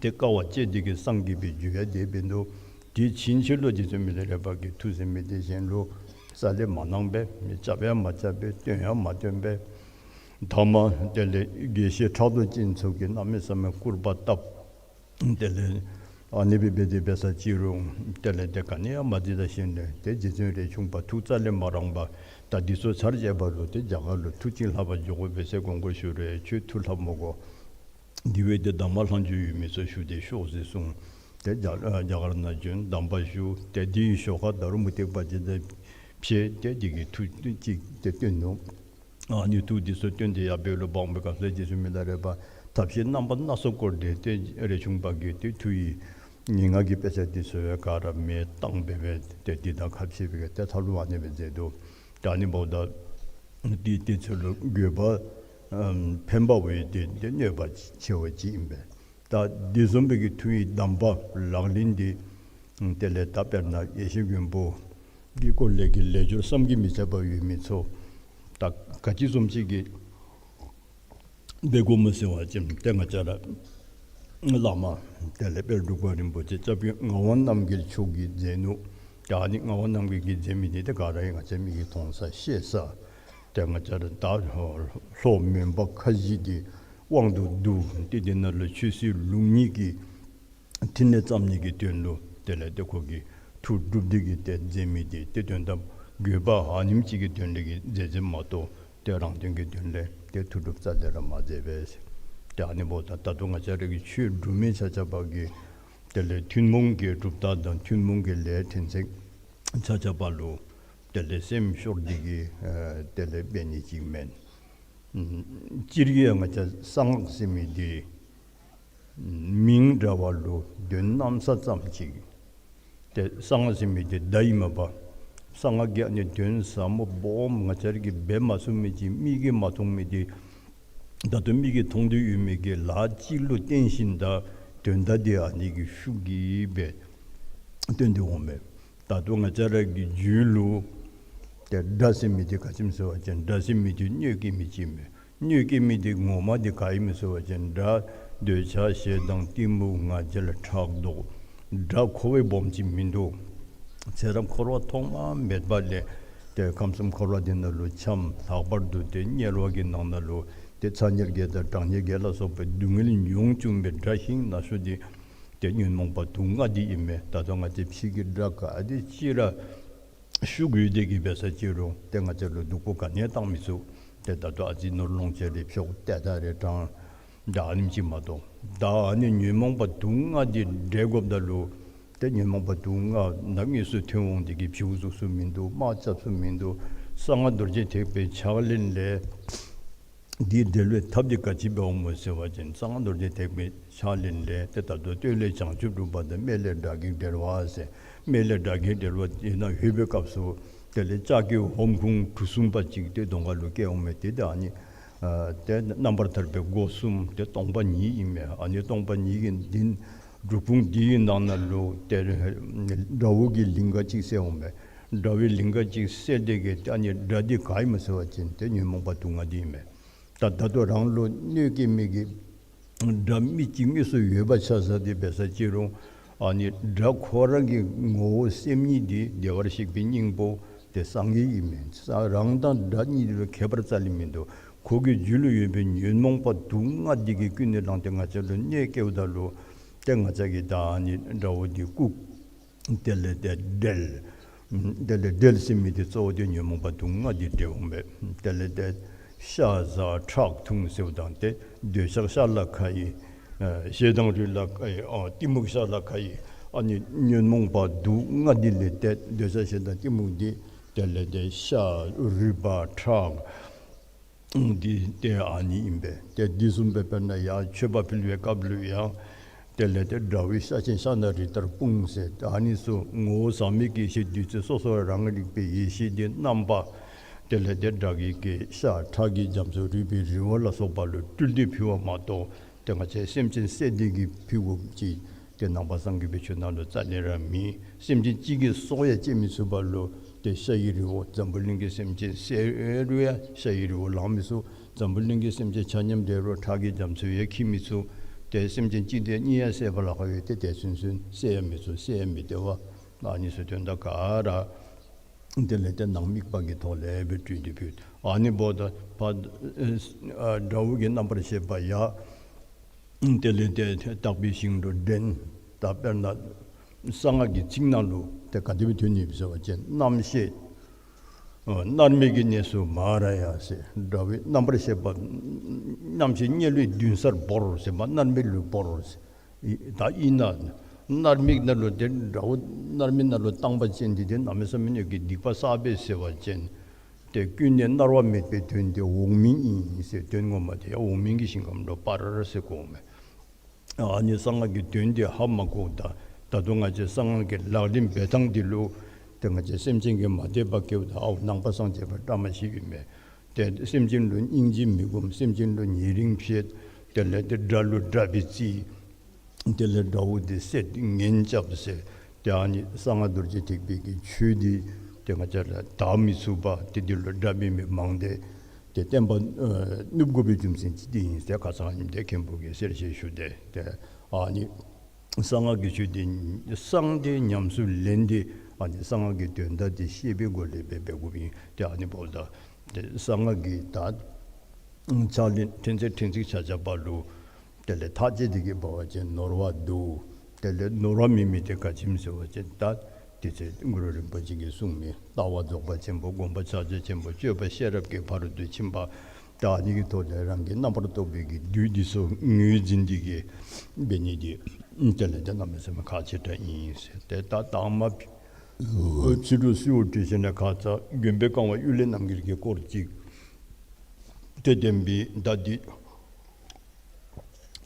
ཏེ་དཀའ་བ་སྤྱད་དེ་གིས་སངས་རྒྱས་པའི་རྒྱུ་ཡང་དེ་འབད་ནུག། དེ་ཕྱིན་ཆད་ལུ་རྗེ་བཙུན་མི་ལ་རས་པ་གིས་མཐུ་ཟེར་མི་འདི་གཞན་ལུ་རྩ་ལས་མ་གནང་པས། མི་རྐྱབ་ཡང་མ་རྐྱབ་པས། སྟོན་ཡང་མ་སྟོན་པས། ཐ་མ་དེ་ལས་དགེ་བཤེས་ཕྲག་དོག་ཅན་ཚུ་གིས་གནམ་མེད་ས་མེད་སྐུར་པ་བཏབ། དེ་ལས་ཨ་ནི་སྦེ་འབད་དེ་འབད་ས་ཅི་རུང་དེ་ལས་ཏེ་ག་ནི་ཡང་མ་འདི་ད་ཞིནམ་ལས་ཏེ་རྗེ་བཙུན་རས་ཆུང་པ་ཐུགས་རྩ་ལས་མ་རངས་པར་ད་འདི་ཚུ་ཚར་བཅད་པ་ལུ་ཏེ་རྒྱ་གར་ལུ་མཐུ་ཅིག་ལྷབ་པར་འགྱོ་དགོ་པས་ཟེར་དགོངས་སྐོར་ཞུ་རུང་ཁྱོད་མཐུ་ལྷབ་མི་དགོ། དེ་བས་ཏེ་གདམས་པ་ལྷག་མཇུག་ཡོད་མི་ཚུ་ཞུ་སྟེ་ཤོག་ཟེར་གསུངས། ཏེ་རྒྱ་རྒྱ་གར་ནང་བྱོན་གདམས་པ་ཞུ། ཏེ་དེའི་ཞོར་ཁར་ད་རུང་མུ་སྟེགས་པ་ཅིག་དང་ཕྱད་དེ་དེ་གིས་མཐུ་ཅིག་ཏེ་སྟོན་ནུག། ཨ་ནི་མཐུ་འདི་ཚུ་སྟོན་ཏེ་ཡར་འབད་ལོ་འབག་པའི་སྐབས་སུ་རྗེ་བཙུན་མི་ལ་རས་པ་ཐབས་ཤེས་རྣམ་པ་སྣ་ཚོགས་བསྐོར་ཏེ་ཏེ་རས་ཆུང་པ་གིས་ཏེ་མཐུ་ཡི་ངན་སྔགས་ཀྱི་དཔེ་ཆ་འདི་ཚུ་ཡང་ག་ར་མེ་བཏང་སྦེ་སྦེ་ཏེ་འདི་དང་ཁ་ཕྱེ་སྦེ་ཏེ་ཐལ་བ་ཨ་ནེ་སྦེ་མཛད་དོ། ད་ཨ་ནི་འབདཝ་ད་འདི་དེ་ཚུ་ལུ་དགོས་པ་ཨམ་ཕན་པ་བས་ཏེ་ཏེ་གནོད་པ་ཆེ་བ་ཅིག་ཨིན་པས། ད་འདི་བཟུམ་སྦེ་གི་མཐུ་ཡི་གདམས་པ་ལག་ལེན་འདི་དེ་ལས་ད་དཔེར་ན་ཡེ་ཤེས་མགོན་པོ་གི་སྐོར་ལས་ཀྱི་ལས་སྦྱོར་བསམ་གྱིས་མི་ཁྱབ་པ་ཡོད་མི་ཚུ་ད་ག་ཅི་བཟུམ་ཅིག་གིས་འབད་དགོཔ་སྨོ་ཟེར་བ་ཅིན་ཏེ་ང་བཅས་ར་ བླ་མ་དེ་ལས་དཔལ་འབྲུག་པ་རིན་པོ་ཆེ་སྐྱབས་རྗེ་ངག་དབང་རྣམ་རྒྱལ་མཆོག་གིས་མཛད་ནུག། ད་ཨ་ནི་ངག་དབང་རྣམ་རྒྱལ་གྱིས་མཛད་མི་འདི་ཏེ་ག་ར་ང་བཅས་མིག་གིས་མཐོང་ས་ཤེས་ས། ཏེ་ང་བཅས་ར་ད་ལྷོ་མོན་པ་ཁ་བཞི་འདི་དབང་དུ་བསྡུ་སྟེ་འདི་ནང་ལུ་ཆོས་སྲིད་ལུགས་གཉིས་ཀྱི་ཕྲིན་ལས་བརྩམ་ནི་གི་དོན་ལུ་དེ་ལས་ཏེ་ཁོ་གིས་ཐུགས་སྒྲུབ་སྟེ་གིས་ཏེ་མཛད་མི་འདི་ཏེ་དོན་དམ་དགོས་པ་ཨ་ནེམ་ཅིག་གི་དོན་ལས་ཀྱི་མཛད་མཛདཔ་མ་གཏོགས་ཏེ་རང་དོན་གྱི་དོན་ལས་ཏེ་ཐུགས་སྒྲུབ་རྩ་ལས་ར་མ་མཛད་པས། ཏེ་ཨ་ནི་འབདཝ་ད་ད་ལྟོ་ང་བཅས་ར་གི་ཆོས་སྒྲུབ་མི་ཆ་ཁྱབ་ཀྱིས་དེ་ལས་ཐུན་མོང་གི་གྲུབ་རྟགས་དང་ཐུན་མོང་གི་ལས་ཕྲན་ཚེགས་ཆ་ཁྱབ་ལུ་དེ་ལས་སེམས་ཤོར་ཏེ་གིས་ཨེ་དེ་ལས་འབད་ནི་ཅིག་མེན། སྤྱིར་ཡང་ང་བཅས་གསང་སྔགས་ཟེར་མི་འདི་མིང་འདྲ་བ་ལུ་དོན་གནམ་ས་ཙམ་ཅིག། ཏེ་གསང་སྔགས་ཟེར་མི་འདི་བརྡ་ཨིན་མས་པ། གསང་སྔགས་ཀྱི་ཨ་ནི་དོན་ཟབ་མོ་སྦོམ་ང་བཅས་ར་གིས་འབད་མ་ཚུགས་མི་ཅིག་མིག་གིས་མ་མཐོང་མི་འདི་ད་ལྟོ་མིག་གིས་མཐོང་སྟེ་ཡོད་མི་གི་ལཱ་ཅིག་ལུ་བརྟེན་ཞིནམ་ད་དོན་དག་འདི་ཨ་ནི་གི་ཤུགས་ཀྱིས་སྦེ་སྟོན་ཏེ་འོང་མས། ད་ལྟོ་ང་བཅས་ར་གི་རྒྱུད་ལུ་ཏེ་དགྲ་ཟེར་མི་འདི་ག་ཅི་སྨོ་ཟེར་བ་ཅིན་དགྲ་ཟེར་མི་འདི་གནོད་སྐྱེལ་མི་ཅིག་མས། གནོད་སྐྱེལ་མི་འདི་ངོ་མ་འདི་ག་ཨིན་སྨོ་ཟེར་བ་ཅིན་དགྲ་འདོད་ཆགས་ཞེ་སྡང་གཏི་མུག་ང་རྒྱལ་ཕྲག་དོག། དགྲ་ཁོ་བ་སྦོམ་ཅིག་མིན་འདུག། ཚེ་རབས་འཁོར་བ་ཐོག་མ་མེད་པ་ལས་ཏེ་ཁམས་གསུམ་འཁོར་བ་འདི་ནང་ལུ་འཁྱམས། ལྷག་པར་དུ་ཏེ་དམྱལ་བ་གི་ནང་ན་ལུ་ཏེ་ཚ་དམྱལ་བརྒྱད་དང་གྲང་དམྱལ་བརྒྱད་ལ་སོགས་པའི་སྡུག་བསྔལ་མྱོང་བཅུག་པའི་དགྲ་ཤིང་ན་ཤོས་འདི་ཏེ་ཉོན་མོངས་པ་དུག་ལྔ་འདི་ཨིན་མས། ད་ལྟོ་ང་བཅས་ཕྱི་གི་དགྲ་ག་དེ་ཅིག་ར་ཤུགས་ཡོད་དེ་གིས་འབད་ས་ཅི་རུང་ཏེ་ང་བཅས་ལུ་སྡུག་པོ་ག་ནི་ཡང་བཏང་མི་ཚུགས། ཏེ་ད་ལྟོ་ཨ་ཙི་ནོར་ལོངས་སྤྱོད་རེ་ཕྱུགཔོ་ཏེ་ད་རེ་དྲང་ད་ཨ་ནེམ་ཅིག་མ་གཏོགས། ད་ཨ་ནི་ཉོན་མོངས་པ་དུག་ལྔ་འདི་བསྒྲལ་དགོཔ་ད་ལུ་ཏེ་ཉོན་མོངས་པ་དུག་ལྔ་ནང་དངོས་སུ་ཐོན་འོང་དེ་གིས་བྱིའུ་བཙུགས་ས་མིན་འདུག། དམག་རྐྱབ་ས་མིན་འདུག། གསང་སྔགས་རྡོ་རྗེ་ཐེག་པའི་ཕྱག་ལེན་ལས་འདི་བསྒྲལ་བའི་ཐབས་འདི་ག་ཅི་འབདཝ་སྨོ་ཟེར་བ་ཅིན་གསང་སྔགས་རྡོ་རྗེ་ཐེག་པའི་ཕྱག་ལེན་ལས་ཏེ་ད་ལྟོ་སྟོད་ལས་བྱང་ཆུབ་སྒྲུབ་པ་དང་སྨད་ལས་དགྲ་བགེགས་བསྒྲལ་བ་ཟེར། སྨད་ལས་དགྲ་བགེགས་བསྒྲལ་བ་ཨིན་ན་ལྷོད་པའི་སྐབས་སུ་དེ་ལས་ལྕགས་ཀྱི་ཧོམ་ཁུང་གྲུ་གསུམ་པ་ཅིག་ཏེ་གདོང་ཁ་ལུ་བཀལ་འོང་མས། ཏེ་ད་ཨ་ནི་ཨ་ཏེ་རྣམ་པར་ཐར་པའི་སྒོ་གསུམ་ཏེ་སྟོང་པ་ཉིད་ཨིན་མས། ཨ་ནི་སྟོང་པ་ཉིད་ཀྱི་འདི་སྒྲུབ་ཁུང་འདི་གི་ནང་ན་ལུ་ཏེ་དགྲ་བོ་གི་ལིང་ག་ཅིག་བསལ་འོང་མས། དགྲ་བོའི་ལིང་ག་ཅིག་བསལ་ཏེ་གིས་ཨ་ནི་དགྲ་འདི་ག་ཨིན་སྨོ་ཟེར་བ་ཅིན་ཏེ་ཉོན་མོངས་པ་དུག་ལྔ་འདི་ཨིན་མས། ད་ད་ལྟོ་རང་ལུ་གནོད་སྐྱེལ་མི་གི་དགྲ་མི་ཅིག་དངོས་སུ་ཡོད་པ་ཆ་བཞག་སྟེ་འབད་ས་ཅི་རུང་ཨ་ནི་དགྲ་ཁོ་ར་གི་ངོ་བོ་སེམས་ཉིད་འདི་བདེ་བར་གཤེགས་པའི་སྙིང་པོ་ཏེ་སངས་རྒྱས་ཨིན་མས། ས་རང་དང་དགྲ་གཉིས་ལུ་ཁྱད་པར་རྩ་ལས་མིན་འདུག། ཁོ་གི་རྒྱུད་ལུ་ཡོད་པའི་ཉོན་མོངས་པ་དུག་ལྔ་འདི་གིས་ཀུན་ནས་བསླངས་ཏེ་ང་བཅས་ལུ་གནོད་སྐྱེལཝ་ད་ལུ་ཏེ་ང་བཅས་ཀྱིས་ད་ཨ་ནི་དགྲ་བོ་འདི་བཀུག། དེ་ལས་ཏེ་བསྒྲལ། དེ་ལས་བསྒྲལ་ཟེར་མི་འདི་གཙོ་བོ་འདི་ཉོན་མོངས་པ་དུག་ལྔ་འདི་བསྒྲལ་འོང་མས། དེ་ལས་ཏེ་ཤ་བཟའ་ཁྲག་འཐུང་ཟེརཝ་ད་ཏེ་འདོད་ཆགས་ཤ་ལ་ཁ་ཡི། ཨ་ཞེ་སྡང་རུས་ལ་ཁ་ཡི། ཨ་གཏི་མུག་ཤ་ལ་ཁ་ཡི། ཨ་ནི་ཉོན་མོངས་པ་དུག་ལྔ་འདི་ལས་ཏེ་འདོད་ཆགས་ཞེ་སྡང་གཏི་མུག་འདི་དེ་ལས་ཏེ་ཤ་རུས་པ་ཁྲག་འདི་ཏེ་ཨ་ནི་ཨིན་པས། ཏེ་འདི་བཟུམ་སྦེ་དཔེར་ན་ཡང་མཆོད་པ་ཕུལ་བའི་སྐབས་ལུ་ཡང་དེ་ལས་ཏེ་དགྲ་བོའི་ཤ་ཆེན་ཤ་ནང་རི་ལྟར་སྤུངས་ཟེར། ཨ་ནི་ཚུ་ངོ་བོ་ཟག་མེད་ཀྱི་ཡེ་ཤེས་བདུད་རྩི་སོ་སོ་རང་རིག་པའི་ཡེ་ཤེས་འདི་རྣམ་པ་དེ་ལས་ཏེ་དགྲ་བགེགས་ཀྱི་ཤ་ཁྲག་གི་རྒྱ་མཚོ་རུས་པའི་རི་བོ་ལ་སོགས་པ་ལུ་སྤྲུལ་ཏེ་ཕུལ་བ་མ་གཏོགས་ཏེ་ང་བཅས་སེམས་ཅན་བསད་དེ་གིས་ཕུལ་དགོཔ་ཅིག་ཏེ་ནང་པ་སངས་རྒྱས་པའི་ཆོས་ནང་ལུ་རྩ་ལས་ར་མེད། སེམས་ཅན་གཅིག་གི་སྲོག་ཡང་བཅད་མི་ཚུགས་པ་ལུ་ཏེ་ཤ་ཡི་རི་བོ་འཛམ་བུ་གླིང་གི་སེམས་ཅན་བསད་རུང་ཡང་ཤ་ཡི་རི་བོ་ལང་མི་ཚུགས། འཛམ་བུ་གླིང་གི་སེམས་ཅན་ཆ་མཉམ་བསད་རུང་ཁྲག་གི་རྒྱ་མཚོ་ཡང་འཁྱིལ་མི་ཚུགས། ཏེ་སེམས་ཅན་གཅིག་དང་གཉིས་ཡང་བསད་པ་ལཱ་ཁག་ཡོད། ཏེ་དེ་ཚུན་ཚོད་བསད་ཡང་མི་ཚུགས། བསད་ཡང་མི་བདེ་བ། ཨ་ནི་ཚུ་དོན་དག་ག་ར་དེ་ལས་ཏེ་ནང་དམིགས་པ་གི་ཐོག་ལས་སྦེ་སྤྲུལ་ཏེ་ཕུལ། ཨ་ནི་འབདཝ་ད་ཕར་ཨ་དགྲ་བོ་གི་རྣམ་པར་ཤེས་པ་ཡང་དེ་ལས་ཏེ་དག་པའི་ཞིང་དུ་འདྲེན། ད་དཔེར་ན་གསང་སྔགས་ཀྱི་ཚིག་ནང་ལུ་ཏེ་ག་དེ་སྦེ་ཐོན་ནུག་ཟེར་བ་ཅིན་རྣམ་ཤེས་ཨ་མནར་མེད་ཀྱི་གནས་སུ་མ་ར་ཡ་ཟེར། དགྲ་བོའི་རྣམ་པར་ཤེས་པ་རྣམ་ཤེས་དམྱལ་བའི་མདུན་སར་བོར་ཟེར་མ་མནར་མེད་ལུ་བོར་ཟེར། ད་ཨིན་ན་མནར་མེད་ནང་ལུ་ཏེ་དགྲ་བོ་མནར་མེད་ནང་ལུ་བཏང་པ་ཅིན་འདི་ཏེ་གནམ་མེད་ས་མེད་ཀྱི་སྡིག་པ་བསགས་པས་ཟེར་བ་ཅིན་ཏེ་ཀུན་ནས་མནར་བ་མེད་པའི་དོན་དེ་འོག་མིན་ཨིན་ཟེར། དོན་ངོ་མ་དེ་ཡང་འོག་མིན་གྱི་ཞིང་ཁམས་ལུ་སྤར་ཟེར་གོཝ་མས། ཨ་ནི་གསང་སྔགས་ཀྱི་དོན་དེ་ཧ་མ་གོཝ་ད་ད་ལྟོ་ང་བཅས་གསང་སྔགས་ཀྱི་ལག་ལེན་འབད་ཐངས་འདི་ལུ་ཏེ་ང་བཅས་སེམས་ཅན་གྱིས་མ་དད་པ་སྐྱེཝ་ད་ཨའོ་ནང་པ་སངས་རྒྱས་པ་བཀྲ་མ་ཤིས་ཨིན་མས། ཏེ་སེམས་ཅན་ལུ་སྙིང་རྗེ་མི་སྒོམ། སེམས་ཅན་ལུ་ཉེ་རིང་བྱེད། དེ་ལས་ཏེ་དགྲ་ལུ་དགྲ་སྦེ་བརྩི། དེ་ལས་དགྲ་བོ་དེ་བསད་ངན་རྐྱབ་ཟེར། ཏེ་ཨ་ནི་གསང་སྔགས་རྡོ་རྗེ་ཐེག་པའི་གི་ཆོས་འདི་ཏེ་ང་བཅས་ར་དག་མི་ཚུགས་པ་ཏེ་འདི་ལུ་དགྲ་འབད་མི་མང་སྟེ་ཏེ་བསྟན་པ་ཨ་ནུབ་དགོ་པའི་རྒྱུ་མཚན་ཅིག་འདི་ཨིན་ཟེར་ཁ་ཙ་ཨ་ནི་འདི་མཁན་པོ་གིས་གསལ་བཤད་ཞུ་སྟེ་ཏེ་ ཨ་ནི་གསང་སྔགས་ཀྱི་ཆོས་འདི་གསང་སྟེ་ཉམས་སུ་ལེན་ཏེ་ཨ་ནི་གསང་སྔགས་ཀྱི་དོན་དག་འདི་ཤེས་པའི་སྒོ་ལས་འབད་འབད་དགོཔ་ཨིན། ཏེ་ཨ་ནི་འབདཝ་ད་ཏེ་གསང་སྔགས་ཀྱི་ད་ཕྱག་ལེན་ཕྲན་ཚེགས་ཕྲན་ཚེགས་ཆ་ཆ་པ་ལུ་དེ་ལས་ཐག་བཅད་དེ་གི་འབད་བ་ཅིན་ནོར་བ་འདུག། དེ་ལས་ནོར་བ་མེད་མི་དེ་ག་ཅི་སྨོ་ཟེར་བ་ཅིན་ད་དེ་ཚེ་གུ་རུ་རིན་པོ་ཆེ་གིས་གསུངས་མི་ལྟ་བ་རྫོགས་པ་ཆེན་པོ། སྒོམ་པ་ཕྱག་རྒྱ་ཆེན་པོ། སྤྱོད་པ་ཤེས་རབ་ཀྱི་ཕ་རོལ་ཏུ་ཕྱིན་པ། ད་ཨ་ནི་གི་ཐོག་ལས་རང་གི་རྣམ་པར་རྟོག་པའི་གི་བདུད་འདི་ཚུ་ངོས་འཛིན་འདི་གིས་འབད་ནི་འདི་དེ་ལས་ཏེ་གནམ་མེད་ས་མེད་ཁག་ཆེ་དྲགས་ཨིན་ཟེར། ཏེ་ད་དང་མ་ཕྱི་རུ་གསོལཝ་བཏབ་ཞིནམ་ལས་ཁ་ཙ་མགོན་པོའི་བཀའ་དབང་གཡུལ་ལས་རྣམ་རྒྱལ་གྱི་སྐོར་ཅིག། ཏེ་བསྟན་པའི་ད་འདི་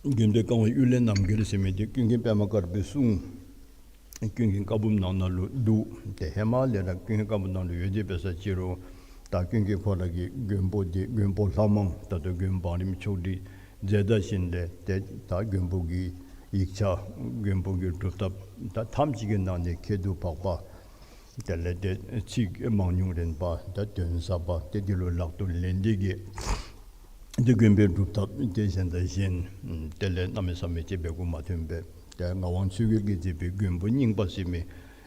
མགོན་པོའི་བཀའ་དབང་གཡུལ་ལས་རྣམ་རྒྱལ་ཟེར་མི་འདི་ཀུན་མཁྱེན་པདྨ་དཀར་པོའི་གསུང་ཀུན་མཁྱེན་བཀའ་འབུམ་ནང་ན་ལུ་འདུག། ཏེ་ཧེ་མ་ལས་ར་ཀུན་མཁྱེན་བཀའ་འབུམ་ནང་ལུ་ཡོད་དེ་འབད་ས་ཅི་རུང་ད་ཀུན་མཁྱེན་ཁོ་ར་གི་མགོན་པོ་འདི་མགོན་པོ་ལྷ་མང་ད་ལྟོ་མགོན་བང་རིམ་ཆོག་སྒྲིག་མཛད་ད་ཞིནམ་ལས་ཏེ་ད་མགོན་པོ་གི་ཡིག་ཆ་མགོན་པོ་གི་སྒྲུབ་ཐབས་ད་ཐམས་ཅད་ཀྱི་ནང་ནས་ཁྱད་དུ་འཕགས་པ། དེ་ལས་ཏེ་ཚིག་མང་ཉུང་རན་པ་ད་དོན་ཟབ་པ་ཏེ་འདི་ལུ་ལག་ཏུ་ལེན་ཏེ་གི་ཏེ་མགོན་པོའི་སྒྲུབ་ཐབས་ཏེ་གཞན་དང་གཞན་དེ་ལས་གནམ་མེད་ས་མེད་ཅིག་འབད་དགོཔ་མ་ཐོན་པས། ཏེ་ངག་དབང་ཆོས་རྒྱལ་གྱིས་མཛད་པའི་མགོན་པོ་རྙིང་པ་ཟེར་མི་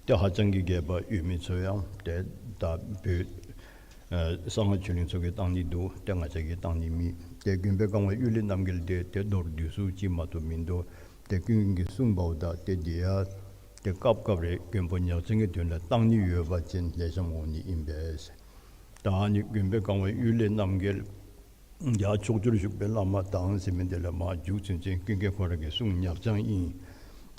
ཏེ་ཧ་ཅང་གི་རྒྱས་པ་ཡོད་མི་ཚུ་ཡང་ཏེ་ད་བོད་ཨ་གསང་སྔགས་ཆོས་གླིང་ཚུ་གིས་བཏང་ནི་འདུག། ཏེ་ང་བཅས་ཀྱིས་བཏང་ནི་མེད། ཏེ་མགོན་པོའི་བཀའ་དབང་གཡུལ་ལས་རྣམ་རྒྱལ་འདི་ཏེ་མདོར་བསྡུས་སུ་ཅིག་མ་གཏོགས་མིན་འདུག། ཏེ་ཀུན་མཁྱེན་གྱིས་གསུངས་པ་འོ་ད་ཏེ་འདི་ཡང་ཏེ་སྐབས་སྐབས་རེ་མགོན་པོ་ཉག་རྐྱང་གི་དོན་ལུ་བཏང་ནི་ཡོད་པ་ཅིན་ལེགས་ཤོམ་འོང་ནི་ཨིན་པས། ད་ཨ་ནི་མགོན་པོའི་བཀའ་དབང་གཡུལ་ལས་རྣམ་རྒྱལ་ཡང་ཕྱོགས་བཅུར་བཞུགས་པའི་བླ་མ་དང་ཟེར་མི་འདི་ལས་མར་མཇུག་ཚུན་ཚོད་ཀུན་མཁྱེན་ཁོ་ར་གི་གསུང་ཉག་རྐྱང་ཨིན།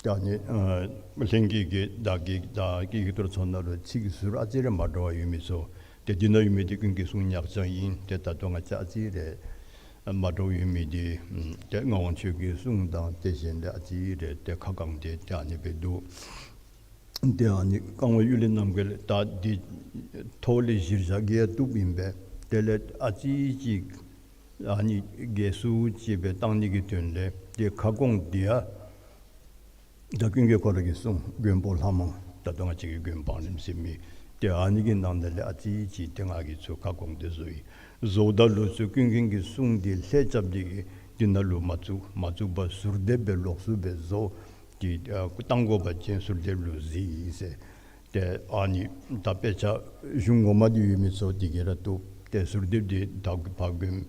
ད་ཨ་ནི་ཨ་ལྷན་རྒྱས་ཀྱིས་བདག་གི་བདག་གི་ཡིག་ཐོར་ཚུ་ནང་ལུ་ཚིག་ཟུར་ཨ་ཙི་རེ་མ་འདྲཝ་ཡོད་མི་ཚུ་ཏེ་འདི་ནང་ཡོད་མི་འདི་ཀུན་མཁྱེན་གསུང་ཉག་རྐྱང་ཨིན། ཏེ་ད་ལྟོ་ང་བཅས་ཨ་ཙི་རེ་མ་འདྲཝ་ཡོད་མི་འདི་ཏེ་ངག་དབང་ཆོས་རྒྱལ་གསུང་དང་ཏེ་གཞན་ལས་ཨ་ཙི་རེ་ཏེ་ཁ་བསྐངས་ཏེ་ཏེ་ཨ་ནི་སྦེ་འདུག། ཏེ་ཨ་ནི་བཀའ་དབང་གཡུལ་ལས་རྣམ་རྒྱལ་ད་འདི་ཐོག་ལས་གཞིར་བཞག་གི་ཡང་བཏུབ་ཨིན་པས། དེ་ལས་ཨ་ཙི་ཅིག་ཨ་ནི་རྒྱས་སུ་ཅིག་སྦེ་བཏང་ནི་གི་དོན་ལས་ཏེ་ཁ་སྐོང་འདི་ཡང་ད་ཀུན་མཁྱེན་ཁོ་ར་གིས་གསུངས་མགོན་པོ་ལྷ་མང་ད་ལྟོ་ང་བཅས་ཀྱི་མགོན་བང་རིམ་ཟེར་མི་ཏེ་ཨ་ནི་གི་ནང་ན་ལས་ཨ་ཙི་ཅིག་ཏེ་ང་གིས་ཚུར་ཁ་སྐོང་སྟེ་བཟོ་ཡི། བཟོཝ་ད་ལུ་ཚུར་ཀུན་མཁྱེན་གྱི་གསུང་འདི་ལྷད་རྐྱབ་སྟེ་གི་འདི་ནང་ལུ་མ་བཙུགས། མ་བཙུགས་པར་ཟུར་འདེབས་སྦེ་ལོགས་སུ་སྦེ་བཟོ་སྟེ་ཨ་བཏང་དགོ་པ་ཅིན་ཟུར་འདེབས་ལུ་གཟིགས་ཟེར། ཏེ་ཨ་ནི་ད་དཔེ་ཆ་གཞུང་ངོ་མ་འདི་ཡོད་མི་ཚུ་འདི་གིས་ར་བཏུབ། ཏེ་ཟུར་འདེབས་འདི་ད་ཕར་མགོན་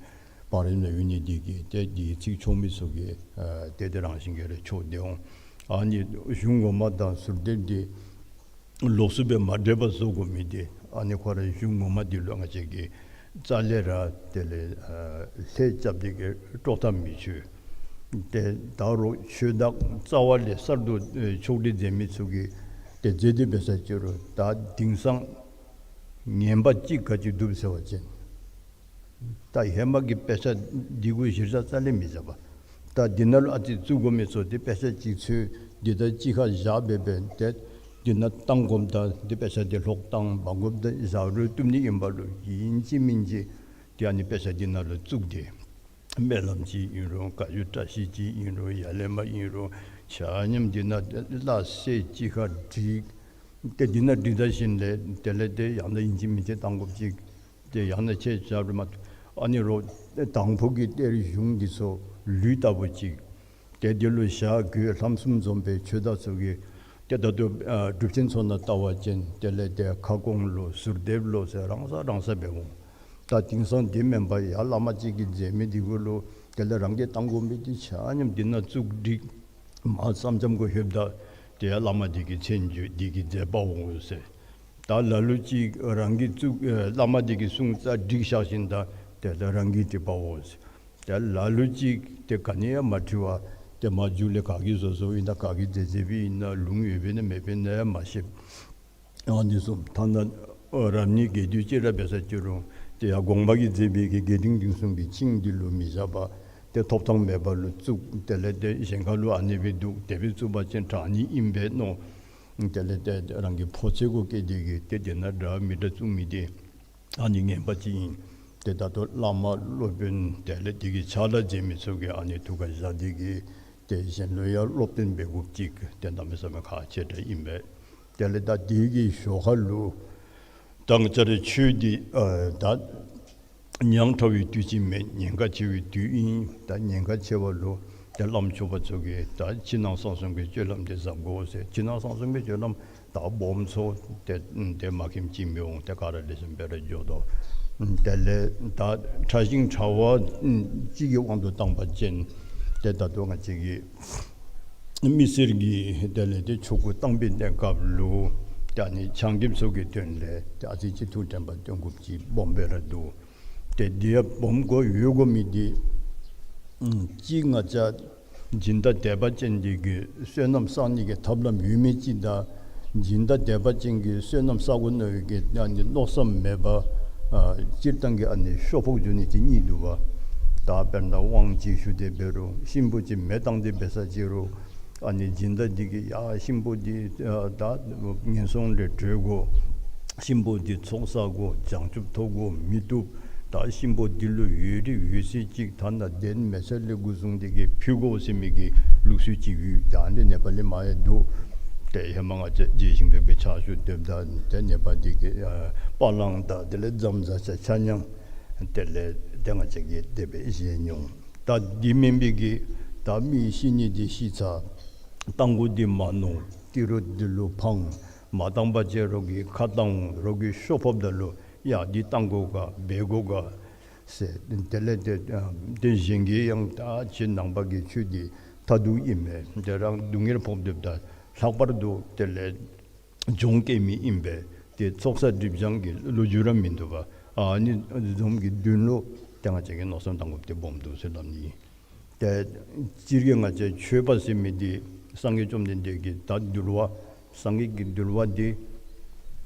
བང་རིམ་ནང་ཡོད་ནི་འདི་གིས་ཏེ་འདི་ཚིག་ཆོག་མི་ཚུ་གིས་ཨ་ཏེ་དེ་རང་བཞིན་གྱིས་ར་ཆོག་སྟེ་འོང་། ཨ་ནི་གཞུང་ངོ་མ་དང་ཟུར་འདེབས་འདི་ལོགས་སུ་སྦེ་མ་འདྲེས་པར་བཟོ་དགོ་མི་འདི་ཨ་ནི་ཁོ་རའི་གཞུང་ངོ་མ་འདི་ལུ་ང་བཅས་ཀྱིས་རྩ་ལས་ར་དེ་ལས་ཨ་ལྷད་རྐྱབ་སྟེ་གི་དཀྲོག་ཐབས་མི་ཆོག། ཏེ་ད་རུང་ཆོས་བདག་རྩ་བ་ལས་གསར་དུ་ཨེ་ཕྱོགས་སྒྲིག་མཛད་མི་ཚུ་གིས་ཏེ་མཛད་དེ་འབད་ས་ཅི་རུང་ད་དེང་སང་ངན་པ་ཅིག་ག་ཅི་འདུག་ཟེར་བ་ཅིན་ད་ཧེ་མ་གི་དཔེ་ཆ་འདི་གུ་གཞིར་བཞག་རྩ་ལས་མི་བཞག་པས། ད་འདི་ནང་ལུ་ཨ་ཙི་བཙུགས་དགོ་མི་ཚུ་འདི་དཔེ་ཆ་ཅིག་འཚོལ་འདི་ད་གཅིག་ཁར་བཞག་སྦེ་འབད་དེ་འདི་ནང་བཏང་དགོཔ་ད་འདི་དཔེ་ཆ་འདི་ལྷོག་བཏང་མ་དགོཔ་ད་བཞག་རུང་བཏུབ་ནི་ཨིན་པ་ལུ་ཨིན་ཅི་མིན་ཅི་ཏེ་ཨ་ནི་དཔེ་ཆ་འདི་ནང་ལུ་བཙུགས་ཏེ་སྨོན་ལམ་ཅིག་ཨིན་རུང་བཀའ་བརྒྱུད་བཀྲ་ཤིས་ཅིག་ཨིན་རུང་ཡར་ལས་མར་ཨིན་རུང་ཆ་མཉམ་འདི་ནང་སླ་བསྲེ་གཅིག་ཁར་བསྒྲིགས། ཏེ་འདི་ནང་བསྒྲིགས་ད་ཞིནམ་ལས་དེ་ལས་ཏེ་ཡང་ན་ཨིན་ཅི་མིན་ཅི་བཏང་དགོཔ་ཅིག་ཏེ་ཡང་ན་ཆེ་ཆ་རུང་མ་ཨ་ནི་རོགས་དང་ཕུ་གི་གཏེར་གཞུང་འདི་ཚུ་ལུད་ལྟ་བུ་ཅིག་ཏེ་འདི་ལུ་ཞྭ་གོས་ལྷམ་གསུམ་འཛོམས་པའི་ཆོས་བདག་ཚུ་གིས་ཏེ་ད་ལྟོ་ཨ་སྒྲུབ་ཆེན་ཚུ་ནང་བལྟ་བ་ཅིན་དེ་ལས་ཏེ་ཁ་སྐོང་ལོ་ཟུར་འདེབས་ལོ་ཟེར་རང་ས་རང་ས་འབད་འོང་། ད་དེང་སང་འདི་མེན་པར་ཡར་བླ་མ་ཅིག་གིས་མཛད་མི་འདི་གུ་ལུ་དེ་ལས་རང་གིས་བཏང་དགོ་མི་འདི་ཆ་མཉམ་འདི་ནང་བཙུགས་བསྒྲིགས། མར་སེམས་ཅན་གུ་ལྷོདཔ་ད་ཏེ་ཡར་བླ་མ་འདི་གི་མཚན་བརྗོད་འདི་གི་མཛད་པ་འོང་ཟེར། ད་ལ་ལུ་ཅིག་རང་གིས་བཙུགས་ཨེ་བླ་མ་འདི་གི་གསུང་རྩ་བསྒྲིགས་བཞག་ཞིནམ་ད་དེ་ལས་རང་གིས་བྲིས་པའོ་ཟེར། ཏེ་ལ་ལུ་ཅིག་ཏེ་ག་ནི་ཡང་མ་བྲི་བར་ཏེ་མར་མཇུག་ལས་ག་གིས་བཟོ་བཟོཝ་ཨིན་ན་ག་གིས་མཛད་མཛདཔ་ཨིན་ན་ལུང་ཡོདཔ་ཨིན་ན་མེདཔ་ཨིན་ན་ཡང་མ་ཤེས། ཨ་ནི་བཟུམ་ཐ་ན་རབ་གནས་རྒྱས་བསྡུས་ཅིག་ར་འབད་ས་ཅི་རུང་ཏེ་ཡར་དགོངས་པ་གིས་མཛད་པའི་གི་རྒྱས་འབྲིང་བསྡུས་གསུམ་གྱི་ཆིངས་འདི་ལུ་མི་བཞག་པར་ཏེ་ཐོབ་ཐངས་མེད་པ་ལུ་བཙུགས། དེ་ལས་ཏེ་གཞན་ཁ་ལུ་ཨ་ནི་སྦེ་འདུག། དེ་སྦེ་བཙུགས་པ་ཅིན་དྲག་ནི་ཨིན་པས་མནོ། དེ་ལས་ཏེ་རང་གི་ཕོ་ཚོད་གུ་བཀལ་ཏེ་གི་ཏེ་དེ་ནང་འདྲ་མི་འདྲ་བཙུགས་མི་འདི་ཨ་ནི་ངན་པ་ཅིག་ཨིན། ཏེ་ད་ལྟོ་བླ་མ་སློབ་དཔོན་དེ་ལས་དེ་གི་ཕྱག་ལཱ་མཛད་མི་ཚུ་གིས་ཨ་ནི་ཐུགས་ཁར་བཞག་སྟེ་གི་ཏེ་གཞན་ལུ་ཡང་སློབ་སྟོན་འབད་དགོཔ་ཅིག་ཏེ་གནམ་མེད་ས་མེད་ཁག་ཆེ་དྲགས་ཨིན་པས། དེ་ལས་ད་དེ་གི་ཞོར་ཁ་ལུ་ད་ང་བཅས་རའི་ཆོས་འདི་ཨ་ད་ཉག་ཕྲ་བའི་དུས་ཅིག་མེན། ཉེན་ཁ་ཆེ་བའི་དུས་ཨིན། ད་ཉེན་ཁ་ཆེ་བ་ལུ་ ཏེ་བླམ་ཆོསཔ་ཚུ་གིས་ད་ཕྱི་ནང་གསང་གསུམ་གྱི་སྤྱོད་ལམ་འདི་བཟའ་དགོ་ཟེར། ཕྱི་ནང་གསང་གསུམ་གྱི་སྤྱོད་ལམ་ད་སྦོམ་ཚུ་ཏེ་ཏེ་མ་མཁྱེནམ་ཅིག་མི་འོང་། ཏེ་ག་ར་ལེགས་ཤོམ་སྦེ་ར་འགྱོ་དོ། དེ་ལས་ད་ཕྲ་ཞིང་ཕྲ་བ་གཅིག་གི་དབང་དུ་བཏང་བ་ཅིན་ཏེ་ད་ལྟོ་ང་བཅས་ཀྱི་མི་སེར་གྱིས་དེ་ལས་ཏེ་ཆོ་ག་བཏང་པའི་གནས་སྐབས་ལུ་ད་ནི་ཆང་རྐྱབ་ཚུ་གི་དོན་ལས་ཏེ་ཨ་ཙི་ཅིག་ཐུགས་དྲན་པ་བཏོན་དགོཔ་ཅིག་སྦོམ་སྦེ་ར་འདུག། ཏེ་འདི་ཡང་སྦོམ་དགོ་ཡོད་དགོ་མི་འདི་ཨམ་གཅིག་ང་བཅས་སྦྱིན་བདག་དད་པ་ཅན་འདི་གིས་བསོད་ནམས་བསག་ནི་གི་ཐབས་ལམ་ཡོད་མི་ཅིག་དང་སྦྱིན་བདག་དད་པ་ཅན་གྱིས་བསོད་ནམས་བསག་དགོ་མནོ་བའི་གི་ཨ་ནི་མནོ་བསམ་མེད་པ་ཨ་སྤྱིར་བཏང་གི་ཨ་ནི་ཤོ་ཕོག་འགྱོ་ནི་ཅིག་གཉིས་འདུག་པ། ད་དཔེར་ན་དབང་ཅིག་ཞུ་སྟེ་འབད་རུང་གཤིན་པོ་ཅིག་མེ་བཏང་སྟེ་འབད་ས་ཅིག་རུང་ཨ་ནི་སྦྱིན་བདག་འདི་གིས་ཡ་གཤིན་པོ་འདི་ཨ་ད་ངན་སོང་ལས་གྲོལ་དགོ། གཤིན་པོ་འདི་ཚོགས་བསགས་དགོ། བྱང་ཆུབ་ཐོབ་དགོ་མི་བཏུབ། ད་གཤིན་པོ་འདི་ལུ་འོས་རིགས་འོས་གསོལ་ཅིག་ཐ་ན་གདན་མེ་ལྕེ་ལས་འགོ་བཟུང་སྟེ་གི་ཕུལ་དགོ་ཟེར་མི་གི་ལུགས་སྲོལ་ཅིག་ཡོད། ད་འདི་ནེ་པ་ལི་མ་ཡང་འདུག། ཏེ་ཧེ་མ་ང་བཅས་རྗེ་ཞིང་ཕེབས་པའི་ཕྱག་ཞུ་སྡོདཔ་ད་ཏེ་ནེ་པ་འདི་གི་ཨ་པ་ལང་དང་དེ་ལས་ཛམ་བཟའ་བྱ་ཆ་མཉམ་དེ་ལས་ཏེ་ང་བཅས་ཀྱིས་དེ་སྦེ་བཞེས་མྱོང་། ད་འདི་མེན་པའི་གི་ད་མི་ཤི་ནི་འདི་ཤི་ཚར། རྟ་མགོ་འདི་མ་ནོར། ཏི་རུ་འདི་ལུ་འཕང་། མ་བཏང་པ་ཅིན་རོགས་ཀྱིས་ཁ་བཏང་འོང་། རོགས་ཀྱིས་ཤོ་ཕོགཔ་ད་ལུ་ཡ་འདི་བཏང་དགོ་ག་འབད་དགོ་ག་ཟེར། དེ་ལས་ཏེ་ཨ་ཏེ་གཞན་གྱིས་ཡང་ད་ཁྱེད་ནང་པ་གི་ཆོས་འདི་མཐར་ཐུག་ཨིན་མས། ཏེ་རང་སྡུག་བསྔལ་ཕོག་སྡོདཔ་ད་ལྷག་པར་དུ་དེ་ལས་གྱོང་བཀལ་མི་ཨིན་པས། ཏེ་ཚོགས་བསགས་སྒྲིབ་སྦྱང་གི་ལོ་རྒྱུས་ར་མིན་འདུག་པ། ཨ་ནི་བཟུམ་གྱི་དོན་ལུ་ཏེ་ང་བཅས་ཀྱིས་མནོ་བསམ་བཏང་དགོཔ་འདི་སྦོམ་འདུག་ཟེར་སླབ་ནི། ཏེ་སྤྱིར་གྱིས་ང་བཅས་ཆོས་པ་ཟེར་མི་འདི་སངས་རྒྱས་བཅོམ་ལྡན་འདས་ཀྱི་ད་འདུལ་བ་སངས་རྒྱས་ཀྱི་འདུལ་བ་འདི་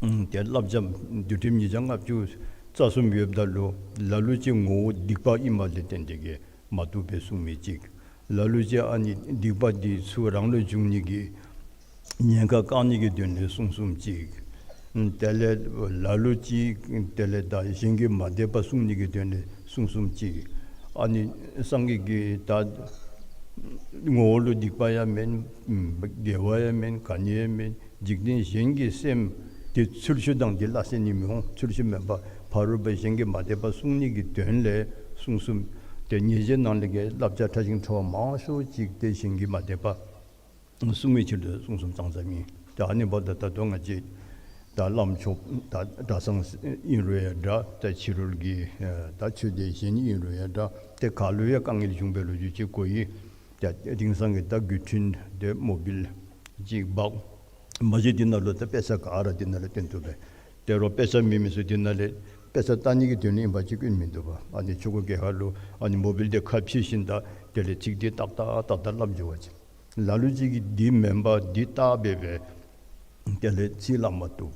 ཨམ་ཏེ་བསླབ་བྱ་འདུལ་ཁྲིམས་ཉིས་བརྒྱ་ལྔ་བཅུ་རྩ་གསུམ་ཡོདཔ་ད་ལུ་ལ་ལུ་ཅིག་ངོ་བོ་སྡིག་པ་ཨིནམ་ལས་བརྟེན་ཏེ་གི་མ་བཏུབ་པའི་གསུང་མི་ཅིག། ལ་ལུ་ཅིག་ཨ་ནི་སྡིག་པ་འདི་ཚུ་རང་ལུ་འབྱུང་ནི་གི་ཉེན་ཁ་བཀག་ནི་གི་དོན་ལས་གསུང་གསུངམ་ཅིག། དེ་ལས་ལ་ལུ་ཅིག་དེ་ལས་ད་གཞན་གྱིས་མ་དད་པ་སྲུང་ནི་གི་དོན་ལས་གསུང་གསུངམ་ཅིག། ཨ་ནི་སངས་རྒྱས་ཀྱིས་ད་ངོ་བོ་ལུ་སྡིག་པ་ཡང་མེན། དགེ་བ་ཡང་མེན། ག་ནི་ཡང་མེན། འཇིག་རྟེན་གཞན་གྱི་སེམས་འདི་ཚུལ་ཤུལ་དང་འདི་སླ་བསྲེ་ནི་མི་འོང་། ཚུལ་ཤུལ་མེན་པར་ཕ་རོལ་པོ་གཞན་གྱིས་མ་དད་པ་སྲུང་ནི་གི་དོན་ལས་གསུང་གསུངམ། ཏེ་ཉེས་བྱས་ནང་ལས་ཀྱི་བསླབ་བྱ་ཕྲ་ཞིང་ཕྲ་བ་མང་ཤོས་ཅིག་ཏེ་གཞན་གྱིས་མ་དད་པ་སྲུང་བའི་ཕྱིར་དུ་གསུང་གསུངམ་ཙང་ཙ་ཨིན། ཏེ་ཨ་ནི་འབདཝ་ད་ད་ལྟོ་ང་བཅས་ད་བླམ་ཆོསཔ་ད་གྲྭ་ཚང་ཨིན་རུང་ཡང་འདྲ། ད་ཕྱི་རོལ་གྱི་ཨེ་ད་ཆོས་སྡེ་གཞན་ཨིན་རུང་ཡང་འདྲ། ཏེ་ག་ལུ་ཡང་དཀའ་ངལ་བྱུང་བའི་ལོ་རྒྱུས་ཅིག་གོ་ཡི། ཏེ་དེང་སང་གི་ད་འགོ་འདྲེན་ཏེ་མོ་བཱའིལ་ཅིག་འབག། མ་གཞི་འདི་ནང་ལུ་ད་དཔེ་ཆ་ག་ར་འདི་ནང་ལུ་སྟོན་བཏུབ་པས། དེ་རུང་དཔེ་ཆ་མེད་མི་ཚུ་འདི་ནང་ལས་དཔེ་ཆ་ལྟ་ནི་གི་དོན་ལུ་ཨིན་པ་ཅིན་སྐྱོན་མིན་འདུག་པ། ཨ་ནི་ཆོ་ག་གི་ཁར་ལུ་ཨ་ནི་མོ་བཱའིལ་འདི་ཁ་ཕྱེ་ཞིནམ་ད་དེ་ལས་ཚིག་འདི་ཏག་ཏག་ཏག་ཏག་སླབ་འགྱོ་བ་ཅིན། ལ་ལུ་ཅིག་གིས་འདི་མེན་པར་འདི་བལྟ་སྦེ་སྦེ་དེ་ལས་ཚིག་སླབ་མ་བཏུབ།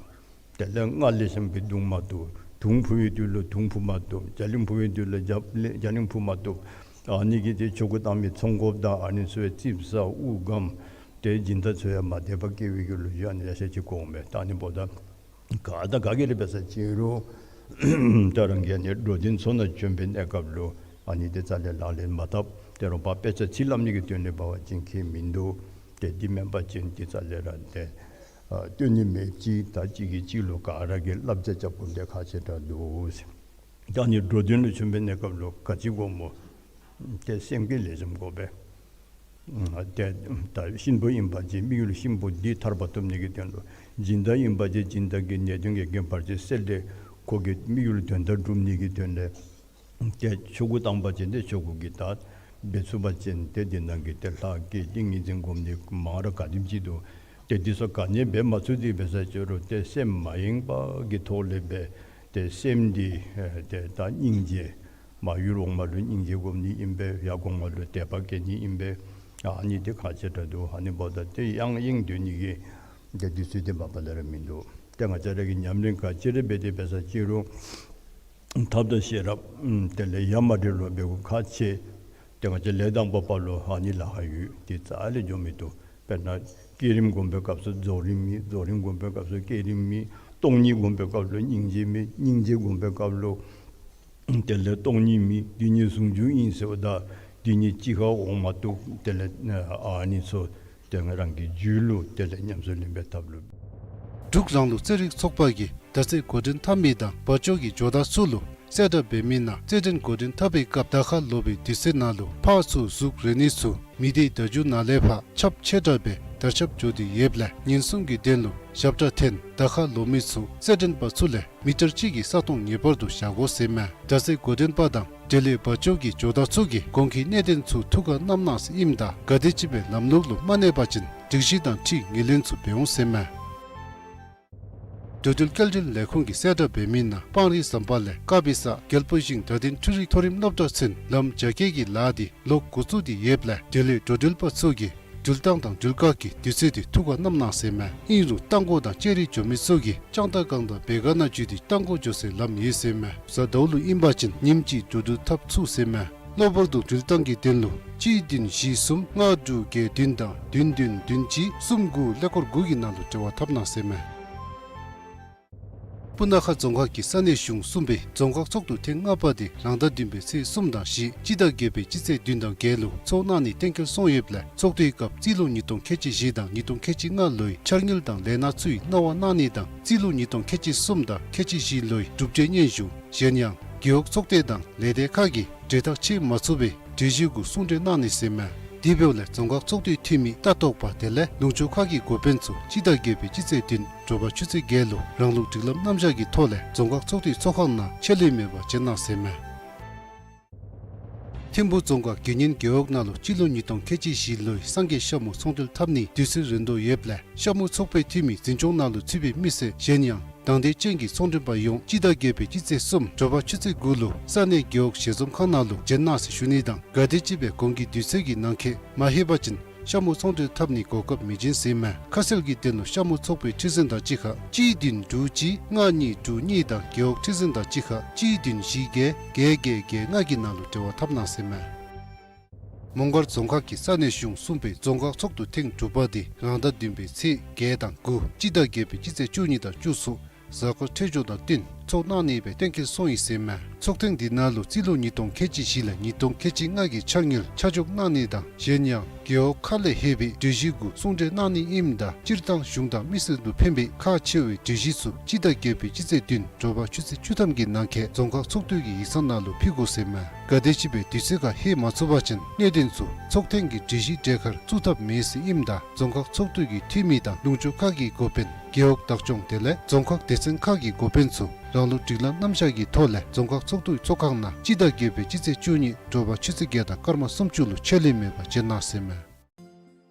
དེ་ལས་སྔགས་ལེགས་ཤོམ་སྦེ་བརྡུང་མ་བཏུབ། དུང་ཕུ་བའི་དུས་ལུ་དུང་ཕུ་མ་བཏུབ། རྒྱ་གླིང་ཕུ་བའི་དུས་ལུ་རྒྱ་རྒྱ་གླིང་ཕུ་མ་བཏུབ། ཨ་ནི་གིས་ཏེ་ཆོ་ག་བཏང་མི་ཚོང་དཔོན་དང་ཨ་ནི་ཚུ་ཡང་ཙིགཔ་ཟ་དབུགས་སྒམ། ཏེ་སྦྱིན་བདག་ཚུ་ཡང་མ་དད་པ་སྐྱེ་བའི་གི་ལོ་རྒྱུས་ཨ་ནི་ཡང་ཤེས་ཅིག་གོ་འོང་པས། ད་ཨ་ནི་འབདཝ་ད་ག་དང་ག་གིས་ར་འབད་ས་ཅིག་རུང་ད་རང་གིས་ཨ་ནི་འགྲོ་དོན་ཚོགས་ནང་བྱོན་པའི་གནས་སྐབས་ལུ་ཨ་ནི་འདི་རྩ་ལས་ལག་ལེན་མ་འཐབ། དེ་རུང་ཕར་དཔེ་ཆ་ཚིག་སླབ་ནི་གི་དོན་ལས་འབད་བ་ཅིན་ཁྱད་མིན་འདུག། ཏེ་འདི་མེན་པ་ཅིན་འདི་རྩ་ལས་ར་ཏེ་ཨ་སྟོན་ནི་མེདཔ་ཅིག། ད་གཅིག་གིས་གཅིག་ལུ་ག་ར་གིས་བསླབ་བྱ་རྐྱབ་དགོཔ་འདི་ཁག་ཆེ་དྲགས་འདུག་ཟེར། ད་ཨ་ནི་འགྲོ་དོན་ལུ་བྱོན་པའི་གནས་སྐབས་ལུ་ག་ཅི་དགོ་སྨོ། ཏེ་སེམས་ཀྱི་ལེགས་ཤོམ་དགོ་པས། ཨ་ཏེ་ད་གཤིན་པོ་ཨིན་པ་ཅིན་དམིགས་ཡུལ་གཤིན་པོ་འདི་ཐར་པ་ཐོབ་ནི་གི་དོན་ལུ། སྦྱིན་བདག་ཨིན་པ་ཅིན་སྦྱིན་བདག་གི་ནད་གདོན་གྱི་རྐྱེན་བར་ཆད་སེལ་ཏེ་ཁོ་གི་དམིགས་ཡུལ་དོན་དག་སྒྲུབ་ནི་གི་དོན་ལས། ཏེ་ཆོ་ག་བཏང་པ་ཅིན་ཏེ་ཆོ་ག་གི་ད་འབད་ཚུགས་པ་ཅིན་ཏེ་འདི་ནང་གི་ཏེ་ལྷ་བསྐྱེད་ཏིང་ངེ་འཛིན་སྒོམ་ནི་མང་ར་ག་དེམ་ཅིག་འདུག། ཏེ་འདི་ཚུ་ག་ནི་འབད་མ་ཚུགས་ཏེ་འབད་ས་ཅིག་རུང་ཏེ་སེམས་མ་ཡེངས་པ་གི་ཐོག་ལས་འབད་ཏེ་སེམས་འདི་ཨེ་ཏེ་ད་སྙིང་རྗེ་མར་ཡུལ་འོག་མ་ལུ་སྙིང་རྗེ་སྒོམ་ནི་ཨིན་པས། ཡར་གོང་མ་ལུ་དད་པ་བསྐྱེད་ནི་ཨིན་པས། ཨ་ནི་འདི་ཁག་ཆེ་དྲགས་འདུག། ཨ་ནི་འབདཝ་ད་ཏེ་ཡང་ཡེངས་སྡོད་ནི་གི་ཏེ་དུས་ཚོད་འདི་མ་པ་ལས་ར་མིན་འདུག། ཏེ་ང་བཅས་ར་གིས་ཉམས་ལེན་ག་ཅི་ར་འབད་དེ་འབད་ས་ཅིག་རུང་ཐབས་དང་ཤེས་རབ་ཨམ་དེ་ལས་ཡ་མ་བྲལ་བར་འབད་དགོཔ་ཁག་ཆེ། ཏེ་ང་བཅས་ལས་དང་པོ་པ་ལུ་ཨ་ནི་ལཱ་ཁག་ཡོད། ཏེ་རྩ་ལས་འགྱོ་མི་བཏུབ། དཔེར་ན་བསྐྱེད་རིམ་སྒོམ་པའི་སྐབས་སུ་རྫོགས་རིམ་མེད། རྫོགས་རིམ་སྒོམ་པའི་སྐབས་སུ་བསྐྱེད་རིམ་མེད། སྟོང་ཉིད་སྒོམ་པའི་སྐབས་ལུ་སྙིང་རྗེ་མེད། སྙིང་རྗེ་སྒོམ་པའི་སྐབས་ལུ་དེ་ལས་སྟོང་ཉིད་མེད། འདི་ཉིད་ཟུང་འཇུག་ཨིན་ཟེརཝ་ད་འདི་ཉིད་གཅིག་ཁར་འོང་མ་བཏུབ། དེ་ལས་ཨ་ནི་ཚུ་ཏེ་ང་རང་གི་རྒྱུད་ལུ་དེ་ལས་ཉམས་སུ་ལེན་པའི་ཐབས་ལུ། འབྲུག་རང་ལུགས་རྩེད་རིགས་ཚོགས་པ་གིས་དར་རྩེ་འགོ་འདྲེན་འཐབ་མི་དང་བར་ཕྱོགས་ཀྱི་ཇོ་བདག་ཚུ་ལུ་ གསལ་བསྒྲགས་འབད་མི་ནང་རྩེད་འགྲན་འགོ་འདྲེན་འཐབ་པའི་སྐབས་དར་ཁ་ལོག་པའི་དུས་ཚོད་ནང་ལུ་ཕར་ཚུར་གཟུགས་རེག་ནི་ཚུ་མི་སྡེ་བརྡ་བརྒྱུད་ནང་ལས་ཕར་ཁྱབ་ཆེ་དྲགས་སྦེ་དར་ཁྱབ་འགྱོ་སྟེ་ཡོདཔ་ལས་ཉེན་སྲུང་གི་དོན་ལུ་ཞབས་ཁྲ་འཐེན་དར་ཁ་ལོག་མི་ཚུ་རྩེད་འགྲན་པ་ཚུ་ལས་མི་ཊར་གཅིག་གི་ས་སྟོང་ངེས་པར་དུ་བཞག་དགོ་ཟེར་མས། དྲག་རྩལ་འགོ་འདྲེན་པ་དང་འབྲེལ་ཡོད་བར་ཕྱོགས་ཀྱི་ཇོ་བདག་ཚུ་གིས་གོང་གི་གནད་དོན་ཚུ་ཐུགས་ཁར་བསྣམ་གནང་ཟེར་ཨིནམ་ད་ག་དེམ་ཅིག་སྦེ་ལམ་ལུགས་ལུ་མ་གནས་པ་ཅིན་སྒྲིག་གཞི་དང་འཁྲིལ་ངོས་ལེན་ཚུ་འབད་འོང་ཟེར་མས། འགྲོ་འགྲུལ་སྐྱེལ་འདྲེན་ལས་ཁུངས་ཀྱི་གསལ་བསྒྲགས་འབད་མི་ནང་སྤང་རི་ཟམ་པ་ལས་དཀར་སྦི་ས་རྒྱལ་པོ་ཞིང་དགའ་ལྡན་འཕྲུལ་རིག་མཐོ་རིམ་སློབ་གྲྭ་ཚུན་ལམ་རྒྱ་སྐྱེད་ཀྱི་ལཱ་འདི་ལོག་འགོ་བཙུགས་ཏེ་ཡོདཔ་ལས་འབྲེལ་ཡོད་འགྲོ་འགྲུལ་པ་ཚུ་གིས་འགྲུལ་བཏང་དང་འགྲུལ་བཀག་གི་དུས་ཚོད་འདི་ཐུགས་ཁར་བསྣམ་གནང་ཟེར་མས། ཨིན་རུང་རྟ་མགོ་དང་ལྕགས་རི་འགྱོ་མི་ཚུ་གིས་ལྕང་རྟ་སྒང་དང་བེ་ག་ནང་འཛུལ་ཏེ་རྟ་མགོ་འགྱོ་སའི་ལམ་ཡོད་ཟེར་མས། གཟའ་ཟླཝ་ལུ་ཨིན་པ་ཅིན་ཉིནམ་གཅིག་འགྲོ་འགྲུལ་འཐབ་ཚུགས་ཟེར་མས། གློ་བུར་དུ་འགྲུལ་བཏང་གི་དོན་ལུ་གཅིག་བདུན་བཞི་གསུམ་ལྔ་དྲུག་བརྒྱད་བདུན་དང་བདུན་བདུན་བདུན་གཅིག་གསུམ་དགུ་ཀླད་ཀོར་དགུ་གི་ནང་ལུ་འབྲེལ་བ་འཐབ་གནང་ཟེར་མས། སྤུ་ན་ཁ་རྫོང་ཁག་གི་ས་གནས་གཞུང་གསུམ་པའི་རྫོང་ཁག་ཚོགས་འདུ་ཐེངས་ལྔ་པ་དེ་རང་ཟླ་བདུན་པའི་ཚེས་གསུམ་དང་བཞི་སྤྱི་ཟླ་བརྒྱད་པའི་སྤྱི་ཚེས་བདུན་དང་བརྒྱད་ལུ་ཚོགས་གནང་ནི་གཏན་འཁེལ་སོང་ཡོདཔ་ལས་ཚོགས་འདུའི་སྐབས་རྩིས་ལོ་ཉིས་སྟོང་ཁལ་གཅིག་བཞི་དང་ཉིས་སྟོང་ཁལ་གཅིག་ལྔ་ལོའི་འཆར་དངུལ་དང་ལས་སྣ་ཚུ་ཡི་གནང་བ་གནང་ནི་དང་རྩིས་ལོ་ཉིས་སྟོང་ཁལ་གཅིག་གསུམ་དང་ཁལ་གཅིག་བཞི་ལོའི་གྲུབ་འབྲས་སྙན་ཞུ། གཞན་ཡང་རྒེད་འོག་ཚོགས་སྡེ་དང་ལས་སྡེ་ཁག་གིས་གྲོས་ཐག་བཅད་མ་ཚུགས་པའི་གྲོས་གཞི་གུ་གསུང་གྲོས་གནང་ནི་ཟེར་མས། དེ་འབདཝ་ལས་རྫོང་ཁག་ཚོགས་འདུའི་འཐུས་མི་ལྟ་རྟོག་པ་དེ་ལས་ལུང་ཕྱོགས་ཁག་གི་འགོ་དཔོན་ཚུ་སྤྱི་ཟླ་བརྒྱད་པའི་སྤྱི་ཚེས་བདུན་དྲོ་པ་ཆུ་ཚོད་བརྒྱད་ལུ་རང་ལུགས་སྒྲིག་ལམ་རྣམ་གཞག་གི་ཐོག་ལས་རྫོང་ཁག་ཚོགས་འདུའི་ཚོགས་ཁང་ནང་ཆད་ལུས་མེད་པར་བྱོན་གནང་ཟེར་མས། ཐིམ་ཕུ་རྫོང་ཁག་དགེ་བསྙེན་རྒེད་འོག་ནང་ལུ་སྤྱི་ལོ་ཉིས་སྟོང་ཁལ་གཅིག་བཞི་ལོའི་སངས་རྒྱས་ཤ་མུ་ཚོང་འབྲེལ་འཐབ་ནིའི་དུས་ཚོད་རན་དོ་ཡོདཔ་ལས་ཤ་མུ་ཚོགས་པའི་འཐུས་མི་འཛིན་སྐྱོང་ནང་ལུ་ཚུད་པའི་མི་སེར་གཞན་ཡང་དང་འདོད་ཅན་གྱི་ཚོང་མགྲོན་པ་ཡོངས་སྤྱི་ཟླ་བརྒྱད་པའི་སྤྱི་ཚེས་གསུམ་དྲོ་པ་ཆུ་ཚོད་དགུ་ལུ་ས་གནས་རྒེད་འོག་ཞལ་འཛོམས་ཁང་ནང་ལུ་བྱོན་གནང་ཟེར་ཞུ་ནི་དང་ག་དེམ་ཅིག་སྦེ་གོང་གི་དུས་ཚོད་ཀྱི་ནང་འཁོད་མ་ལྷོད་པ་ཅིན་ཤ་མུ་ཚོང་འབྲེལ་འཐབ་ནི་གོ་སྐབས་མི་བྱིན་ཟེར་མས། ཁ་གསལ་གྱི་དོན་ལུ་ཤ་མུ་ཚོགས་པའི་ཁྲི་འཛིན་དང་གཅིག་ཁར་གཅིག་བདུན་དྲུག་གཅིག་ལྔ་གཉིས་དྲུག་གཉིས་དང་རྒེད་འོག་ཁྲི་འཛིན་དང་གཅིག་ཁར་གཅིག་བདུན་བཞི་བརྒྱད་བརྒྱད་བརྒྱད་བརྒྱད་ལྔ་གི་ནང་ལུ་འབྲེལ་བ་འཐབ་གནང་ཟེར་མས། མོང་སྒར་རྫོང་ཁག་གི་ས་གནས་གཞུང་གསུམ་པའི་རྫོང་ཁག་ཚོགས་འདུ་ཐེངས་དྲུག་པ་དེ་རང་ཟླ་བདུན་པའི་ཚེས་བརྒྱད་དང་དགུ་སྤྱི་ཟླ་བརྒྱད་པའི་སྤྱི་ཚེས་བཅུ་གཉིས་དང་བཅུ་གསུམ་གཟའ་འཁོར་འཕྲོད་སྦྱོར་དང་བསྟུན་ཚོགས་གནང་ནི་སྦེ་གཏན་འཁེལ་སོང་ཡི་ཟེར་མས། ཚོགས་ཐེངས་འདི་ནང་ལུ་རྩིས་ལོ་ཉིས་སྟོང་ཁལ་གཅིག་བཞི་ལས་ཉིས་སྟོང་ཁལ་གཅིག་ལྔ་གི་འཆར་དངུལ་ཆ་འཇོག་གནང་ནི་དང་གཞན་ཡང་རྒེད་འོག་ཁག་ལས་ལྷོད་པའི་གྲོས་གཞི་གུ་གསུང་གྲོས་གནང་ནི་ཨིནམ་ད་སྤྱིར་བཏང་གཞུང་དང་མི་སེར་ལུ་ཕན་པའི་ཁག་ཆེ་བའི་གྲོས་གཞི་ཚུ་སྤྱི་ཟླ་བརྒྱད་པའི་སྤྱི་ཚེས་བདུན་དྲོ་པ་ཆུ་ཚོད་བཅུ་ཐམ་གྱི་ནང་འཁོད་རྫོང་ཁག་ཚོགས་འདུ་གི་ཡིག་ཚང་ནང་ལུ་ཕུལ་དགོ་ཟེར་མས། ག་དེམ་ཅིག་སྦེ་དུས་ཚོད་ཁར་ལྷོད་མ་ཚུགས་པ་ཅིན་གནད་དོན་ཚུ་ཚོགས་ཐེངས་ཀྱི་གྲོས་གཞི་གྲས་ཁར་བཙུགས་ཐབས་མེད་ཟེར་ཨིནམ་ད་རྫོང་ཁག་ཚོགས་འདུ་གི་འཐུས་མི་དང་ལུང་ཕྱོགས་ཁག་གི་འགོ་དཔོན་རྒེད་འོག་བདག་སྐྱོང་དེ་ལས་རྫོང་ཁག་སྡེ་ཚན་ཁག་གི་འགོ་དཔོན་ཚུ་རང་ལུགས་སྒྲིག་ལམ་རྣམ་གཞག་གི་ཐོག་ལས་རྫོང་ཁག་ཚོགས་འདུའི་ཚོགས་ཁང་ནང་སྤྱི་ཟླ་བརྒྱད་པའི་སྤྱི་ཚེས་བཅུ་གཉིས་དྲོ་པ་ཆུ་ཚོད་བརྒྱད་དང་སྐར་མ་སུམ་ཅུ་ལུ་ཆད་ལུས་མེད་པར་བྱོན་གནང་ཟེར་མས།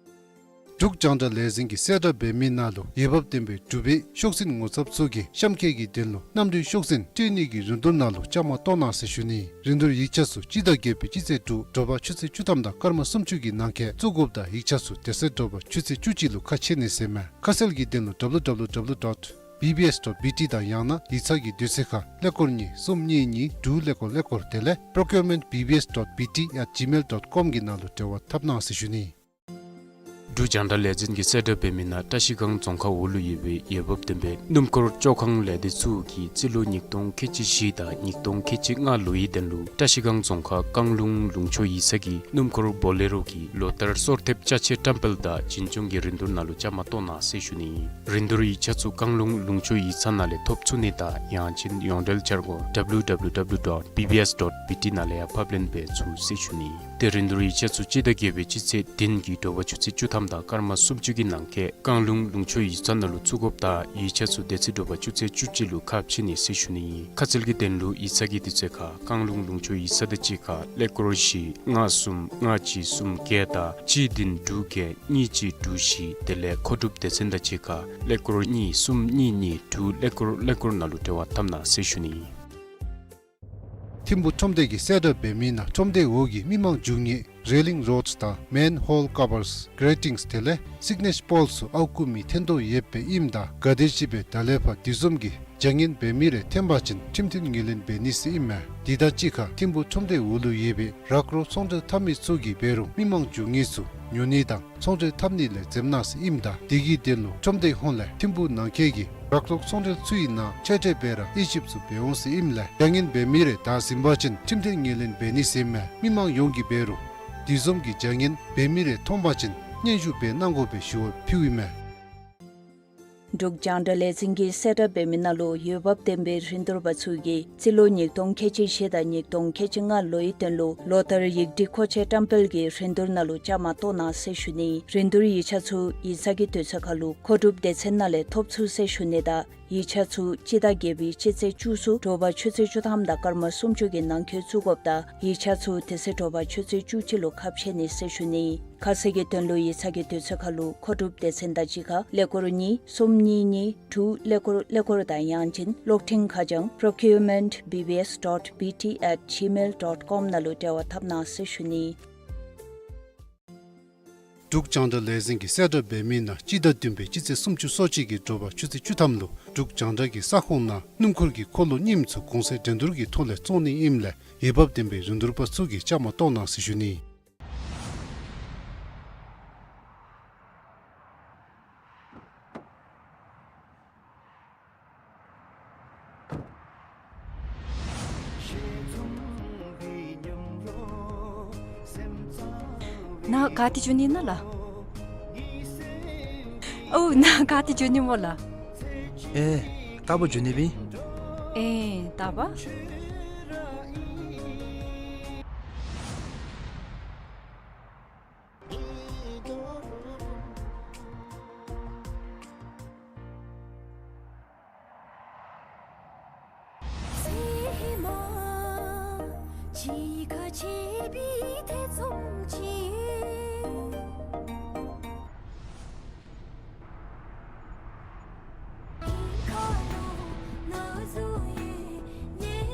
འབྲུག་རྒྱང་བསྒྲགས་ལས་འཛིན་གྱི་གསལ་བསྒྲགས་འབད་མི་ནང་ལུ་འོས་འབབ་ལྡན་པའི་འབྲུག་པའི་ཤོག་འཛིན་ངོ་ཚབ་ཚུ་གིས་གཤམ་འཁོད་ཀྱི་དོན་ལུ་གནམ་གྲུའི་ཤོག་འཛིན་སྤྲོད་ནི་གི་རིན་བསྡུར་ནང་ལུ་བཅའ་མར་གཏོགས་གནང་ཟེར་ཞུ་ནི། རིན་བསྡུར་ཡིག་ཆ་ཚུ་སྤྱི་ཟླ་བརྒྱད་པའི་སྤྱི་ཚེས་དྲུག་དྲོ་པ་ཆུ་ཚོད་བཅུ་ཐམ་དང་སྐར་མ་སུམ་ཅུ་གི་ནང་འཁོད་བཙུགས་དགོཔ་དང་ཡིག་ཆ་ཚུ་དེ་ཚེ་དྲོ་པ་ཆུ་ཚོད་བཅུ་གཅིག་ལུ་ཁ་ཕྱེ་ནི་ཟེར་མས། ཁ་གསལ་གྱི་དོན་ལུ་W W W dot B B S dot B T དང་ཡང་ན་ཡིག་ཚང་གི་དུས་ཚོད་ཁར་ཀླད་ཀོར་གཉིས་གསུམ་གཉིས་གཉིས་དྲུག་ཀླད་ཀོར་ཀླད་ཀོར་དེ་ལས་procurement B B S dot B T at gmail dot com གི་ནང་ལུ་འབྲེལ་བ་འཐབ་གནང་ཟེར་ཞུ་ནི། འབྲུག་རྒྱང་བསྒྲགས་ལས་འཛིན་གྱི་གསལ་བསྒྲགས་འབད་མི་ནང་བཀྲ་ཤིས་སྒང་རྫོང་ཁག་འོག་ལུ་ཡོད་པའི་འོས་འབབ་ལྡན་པའི་སྣུམ་འཁོར་བཅོ་ཁང་ལས་སྡེ་ཚུ་གིས་རྩིས་ལོ་ཉིས་སྟོང་ཁལ་གཅིག་བཞི་དང་ཉིས་སྟོང་ཁལ་གཅིག་ལྔ་ལོའི་དོན་ལུ་བཀྲ་ཤིས་སྒང་རྫོང་ཁག་བཀང་ལུང་ལུང་ཕྱོགས་ཡིག་ཚང་གི་སྣུམ་འཁོར་བོ་ལེ་རོ་གི་ལོ་ལྟར་སོར་ཐེབས་ཅ་ཆས་བཀྲམ་སྤེལ་དང་བྱིན་སྐྱོང་གི་རིན་བསྡུར་ནང་ལུ་བཅའ་མར་གཏོགས་གནང་ཟེར་ཞུ་ནི། རིན་བསྡུར་ཡིག་ཆ་ཚུ་བཀང་ལུང་ལུང་ཕྱོགས་ཡིག་ཚང་ནང་ལས་ཐོབ་ཚུགས་ནི་དང་ཡང་ཅིན་ཡོངས་འབྲེལ་འཆར་སྒོ་W W W dot B B S dot B T ནང་ལས་ཡང་ཕབ་ལེན་འབད་ཚུགས་ཟེར་ཞུ་ནི། ཏེ་རིན་བསྡུར་ཡིག་ཆ་ཚུ་སྤྱི་ཟླ་བརྒྱད་པའི་སྤྱི་ཚེས་བདུན་གྱི་དྲོ་པ་ཆུ་ཚོད་བཅུ་ཐམ་དང་སྐར་མ་སུམ་ཅུ་གི་ནང་འཁོད་བཀང་ལུང་ལུང་ཕྱོགས་ཡིག་ཚང་ནང་ལུ་བཙུགས་དགོཔ་དང་ཡིག་ཆ་ཚུ་དེ་ཚེ་དྲོ་པ་ཆུ་ཚོད་བཅུ་གཅིག་ལུ་ཁ་ཕྱེ་ནི་ཟེར་ཞུ་ནི་ཨིན། ཁ་གསལ་གྱི་དོན་ལུ་ཡིག་ཚང་གི་དུས་ཚོད་ཁར་བཀང་ལུང་ལུང་ཕྱོགས་ཡིག་ཚང་དང་གཅིག་ཁར་ཀླད་ཀོར་བཞི་ལྔ་གསུམ་ལྔ་གཅིག་གསུམ་བརྒྱད་དང་གཅིག་བདུན་དྲུག་བརྒྱད་གཉིས་གཅིག་དྲུག་བཞི་དེ་ལས་མཁོ་སྒྲུབ་སྡེ་ཚན་དང་གཅིག་ཁར་ཀླད་ཀོར་གཉིས་གསུམ་གཉིས་གཉིས་དྲུག་ཀླད་ཀོར་ཀླད་ཀོར་ནང་ལུ་འབྲེལ་བ་འཐབ་གནང་ཟེར་ཞུ་ནི་ཨིན། ཐིམ་ཕུ་ཁྲོམ་སྡེ་གི་གསལ་བསྒྲགས་འབད་མི་ནང་ཁྲོམ་སྡེ་འོག་གི་མི་མང་འཛུལ་ངེས་railing rods དང་manhole covers, gratings དེ་ལས་signage poles ཚུ་ཨརཝ་བརྐུ་མི་ཐོན་དོ་ཡོདཔ་ཨིནམ་ད་ག་དེམ་ཅིག་སྦེ་ད་ལས་ཕར་དེ་བཟུམ་གྱི་བྱ་ངན་འབད་མི་རེ་ཐོན་པ་ཅིན་ཁྲིམས་མཐུན་ངོས་ལེན་འབད་ནི་ཟེར་ཨིན་མས། དེ་དང་གཅིག་ཁར་ཐིམ་ཕུ་ཁྲོམ་སྡེ་འོག་ལུ་ཡོད་པའི་རག་རོག་ཚོང་འབྲེལ་འཐབ་མི་ཚུ་གིས་འབད་རུང་མི་མང་འཛུལ་ངེས་ཚུ་ཉོ་ནི་དང་ཚོང་འབྲེལ་འཐབ་ནི་ལས་འཛེམ་གནང་ཟེར་ཨིནམ་ད་དེ་གི་དོན་ལུ་ཁྲོམ་སྡེ་ཧོངས་ལས་ཐིམ་ཕུ་ནང་འཁོད་ཀྱི་རག་རོག་ཚོང་འབྲེལ་ཚུ་ཡི་ནང་ཆ་འདྲི་འབད་ར་དབྱེ་ཞིབ་ཚུ་འབད་འོང་ཟེར་ཨིནམ་ལས་བྱ་ངན་འབད་མི་རེ་བདའ་ཟུན་པ་ཅིན་ཁྲིམས་མཐུན་ངོས་ལེན་འབད་ནི་ཟེར་ཨིན་མས། མི་མང་ཡོངས་ཀྱིས་འབད་རུང་དེ་བཟུམ་གྱི་བྱ་ངན་འབད་མི་རེ་མཐོང་པ་ཅིན་སྙན་ཞུ་འབད་གནང་དགོ་པའི་ཞུ་བ་ཕུལཝ་ཨིན་མས། འབྲུག་རྒྱང་བསྒྲགས་ལས་འཛིན་གྱིས་གསལ་བསྒྲགས་འབད་མི་ནང་ལུ་འོས་འབབ་ལྡན་པའི་རིན་བསྡུར་པ་ཚུ་གིས་རྩིས་ལོ་ཉིས་སྟོང་ཁལ་གཅིག་བཞི་དང་ཉིས་སྟོང་ཁལ་གཅིག་ལྔ་ལོའི་དོན་ལུ་ལོ་ལྟར་ཡིག་བྲིས་མཁོ་ཆས་བཀྲམ་སྤེལ་གྱི་རིན་བསྡུར་ནང་ལུ་བཅའ་མར་གཏོགས་གནང་ཟེར་ཞུ་ནི། རིན་བསྡུར་ཡིག་ཆ་ཚུ་ཡིག་ཚང་གི་དུས་ཚོད་ཁར་ལུ་མཁོ་སྒྲུབ་སྡེ་ཚན་ནང་ལས་ཐོབ་ཚུགས་ཟེར་ཞུ་ནི་དང་ཡིག་ཆ་ཚུ་སྤྱི་ཟླ་བརྒྱད་པའི་སྤྱི་ཚེས་བཅུ་གསུམ་དྲོ་པ་ཆུ་ཚོད་བཅུ་ཐམ་དང་སྐར་མ་སུམ་ཅུ་གི་ནང་འཁོད་བཙུགས་དགོཔ་དང་ཡིག་ཆ་ཚུ་དེ་ཚེ་དྲོ་པ་ཆུ་ཚོད་བཅུ་གཅིག་ལུ་ཁ་ཕྱེ་ནི་ཟེར་ཞུ་ནི། ཁ་གསལ་གྱི་དོན་ལུ་ཡིག་ཚང་གི་དུས་ཚོད་ཁར་ལུ་མཁོ་སྒྲུབ་སྡེ་ཚན་དང་གཅིག་ཁར་ཀླད་ཀོར་གཉིས་གསུམ་གཉིས་གཉིས་དྲུག་ཀླད་ཀོར་ཀླད་ཀོར་དང་ཡང་ཅིན་གློག་འཕྲིན་ཁ་བྱང་procurement B B S dot B T at gmail dot com ནང་ལུ་འབྲེལ་བ་འཐབ་གནང་ཟེར་ཞུ་ནི། འབྲུག་རྒྱང་བསྒྲགས་ལས་འཛིན་གྱིས་གསལ་བསྒྲགས་འབད་མི་ནང་སྤྱི་ཟླ་བདུན་པའི་སྤྱི་ཚེས་སུམ་ཅུ་སོ་གཅིག་གི་དྲོ་པ་ཆུ་ཚོད་བཅུ་ཐམ་ལུ་འབྲུག་རྒྱང་བསྒྲགས་ཀྱི་ས་ཁོངས་ནང་སྣུམ་འཁོར་གྱི་འཁོར་ལོ་རྙིངམ་ཚུ་གོང་ཚད་འགྲན་བསྡུར་གྱི་ཐོག་ལས་བཙོང་ནི་ཨིནམ་ལས་འོས་འབབ་ལྡན་པའི་རིན་བསྡུར་པ་ཚུ་གིས་བཅའ་མར་གཏོགས་གནང་ཟེར་ཞུ་ནི། ནཱ་ག་ཏེ་འགྱོ་ནི་ཨིན་ན་ལགས། ཨོ་ནཱ་ག་ཏེ་འགྱོ་ནི་སྨོ་ལགས། ཨེ་རྟག་པར་འགྱོ་ནི་སྦེ་ཨིན། ཨེ་རྟག་པར།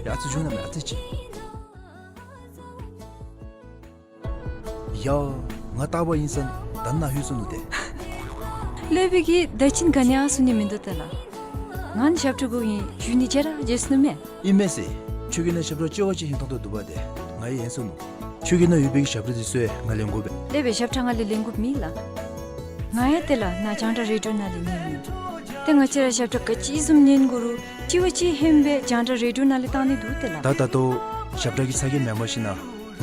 ཡ་ཨ་ཙི་འགྱོ་ན་མེན་ཨ་ཙི་ཅིག། ཡ། ང་རྟག་པར་ཨིན་ས་ད་ནཱ་ལྷོད་སོ་ནུག་ཏེ། ལས་པའི་གི་ད་ཅི་ག་ནི་ཡང་གསུང་ནི་མིན་འདུག་ཏེ་ལགས། ང་ནི་ཞབས་ཁྲ་དགོ་ཨིན། འགྱོ་ནི་ཅིག་ར་བརྗེད་སོ་ནུག་མས། ཨིན་མས་ཟེར། ཁྱོད་ཀྱི་ནང་ཞབས་ཁྲ་ཅོག་ཅིག་ཧིང་ཐོང་ཐོང་འདུག་པ་ཏེ། ང་ཡང་ཧན་སོ་ནུག། ཁྱོད་ཀྱི་ནང་ཡོད་པའི་གི་ཞབས་ཁྲ་འདི་ཚུ་ཡང་ང་ལེན་དགོ་པས། ལས་པའི་ཞབས་ཁྲ་ང་ལས་ལེན་དགོཔ་མེད་ལགས། ང་ཡང་ཏེ་ལགས་ནཱ་རྒྱང་བསྒྲགས་རེ་ཌི་ཡོ་ནང་ལས་ཉན་ནི། ཏེ་ང་བཅས་ར་ཞབས་ཁྲ་ག་ཅི་བཟུམ་ཉན་དགོ་རུང་གཅིག་བ་གཅིག་ཧན་སྦེ་རྒྱང་བསྒྲགས་རེ་ཌི་ཡོ་ནང་ལས་བཏང་ནི་འདུག་ཏེ་ལགས། ད་ད་ལྟོ་ཞབས་ཁྲ་གི་ཚ་གྱང་མེན་པར་ཞིན་ན་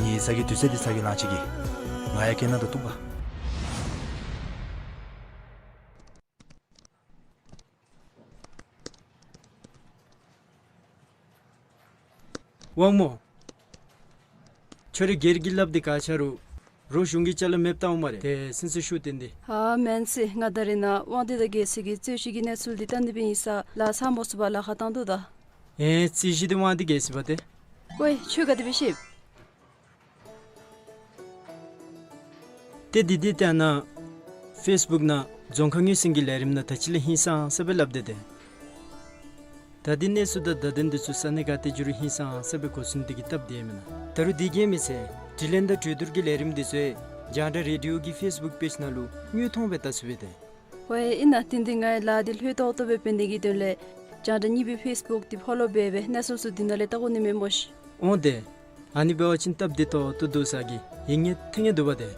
ངེའི་ཚ་གྱང་དུས་ཚོད་འདི་ཚ་གྱང་ལང་ཅི་གི། ང་ཡང་གྱེན་ན་ད་འདུག་པ། དབང་མོ། ཁྱོད་རའི་སྒེར་གྱི་ལགཔ་འདི་ག་ཆགས་རུང་རོགས་གཞུང་གི་ཅ་ལ་མེདཔ་བཏང་འོང་སྨ་རེ། ཏེ་སེམས་ཚུ་ཤུགས་བཏོན་ཏེ། ཨ་མེན་ཟེར། ང་ད་རེས་ནཱ་དབང་འདུས་དང་རྒྱལ་སྲས་ཀྱི་རྩོད་གཞི་གི་གནས་ཚུལ་འདི་བལྟ་ནི་སྦེ་ཨིན་ས་ལགས། ཚར་མ་ཚུགས་པར་ལཱ་ཁག་བཏང་དོ་ད། ཨེ་རྩོད་གཞི་འདི་དབང་འདུས་རྒྱལ་སྲས་པ་ཏེ། ཝའེ་ཁྱོད་ག་དེ་སྦེ་ཤེས། ཏེ་འདི་འདི་ལྟ་ན་ཕེསི་བུཀ་ནང་རྫོང་ཁ་ངོས་ཟིན་གྱི་ལས་རིམ་ནང་ད་ཅི་ལས་ཧིང་སངས་ས་སྦེ་སླབ་སྟེ་ཏེ། ད་འདི་གནས་ཚུལ་དང་བརྡ་དོན་འདི་ཚུ་ས་གནས་ག་ཏེ་འགྱོ་རུང་ཧིང་སངས་ས་སྦེ་གོ་ཚུགས་ནི་འདི་གིས་སྟབས་བདེ་མེན་ན། ད་རུང་འདི་གིས་མི་ཚད་དྲི་ལན་དང་གྲོས་བསྡུར་གྱི་ལས་རིམ་འདི་ཚུ་རྒྱང་བསྒྲགས་རེ་ཌི་ཡོ་གི་ཕེསི་བུཀ་པེཇ་ནང་ལུ་དངོས་མཐོང་སྦེ་བལྟ་ཚུགས་པས་ཏེ། ཝའེ་ཨིན་ན། དེ་འདི་ང་ཡང་ལཱ་འདི་ལྷོད་ཏོག་ཏོ་སྦེ་འབད་ནི་གི་དོན་ལས་རྒྱང་བསྒྲགས་གཉིས་པའི་ཕེསི་བུཀ་འདི་ཕོ་ལོ་འབད་སྦེ་གནས་ཚུལ་ཚུ་འདི་ནང་ལས་བལྟ་དགོ་ནི་མས་སྨོ་ཤིག། འོང་ཏེ། ཨ་ནི་འབད་བ་ཅིན་སྟབས་བདེ་ཏོག་ཏོ་འདུག་ས་གི་ཡིད་ངེས་ཐེ་ངེས་འདུག་པ་ཏེ།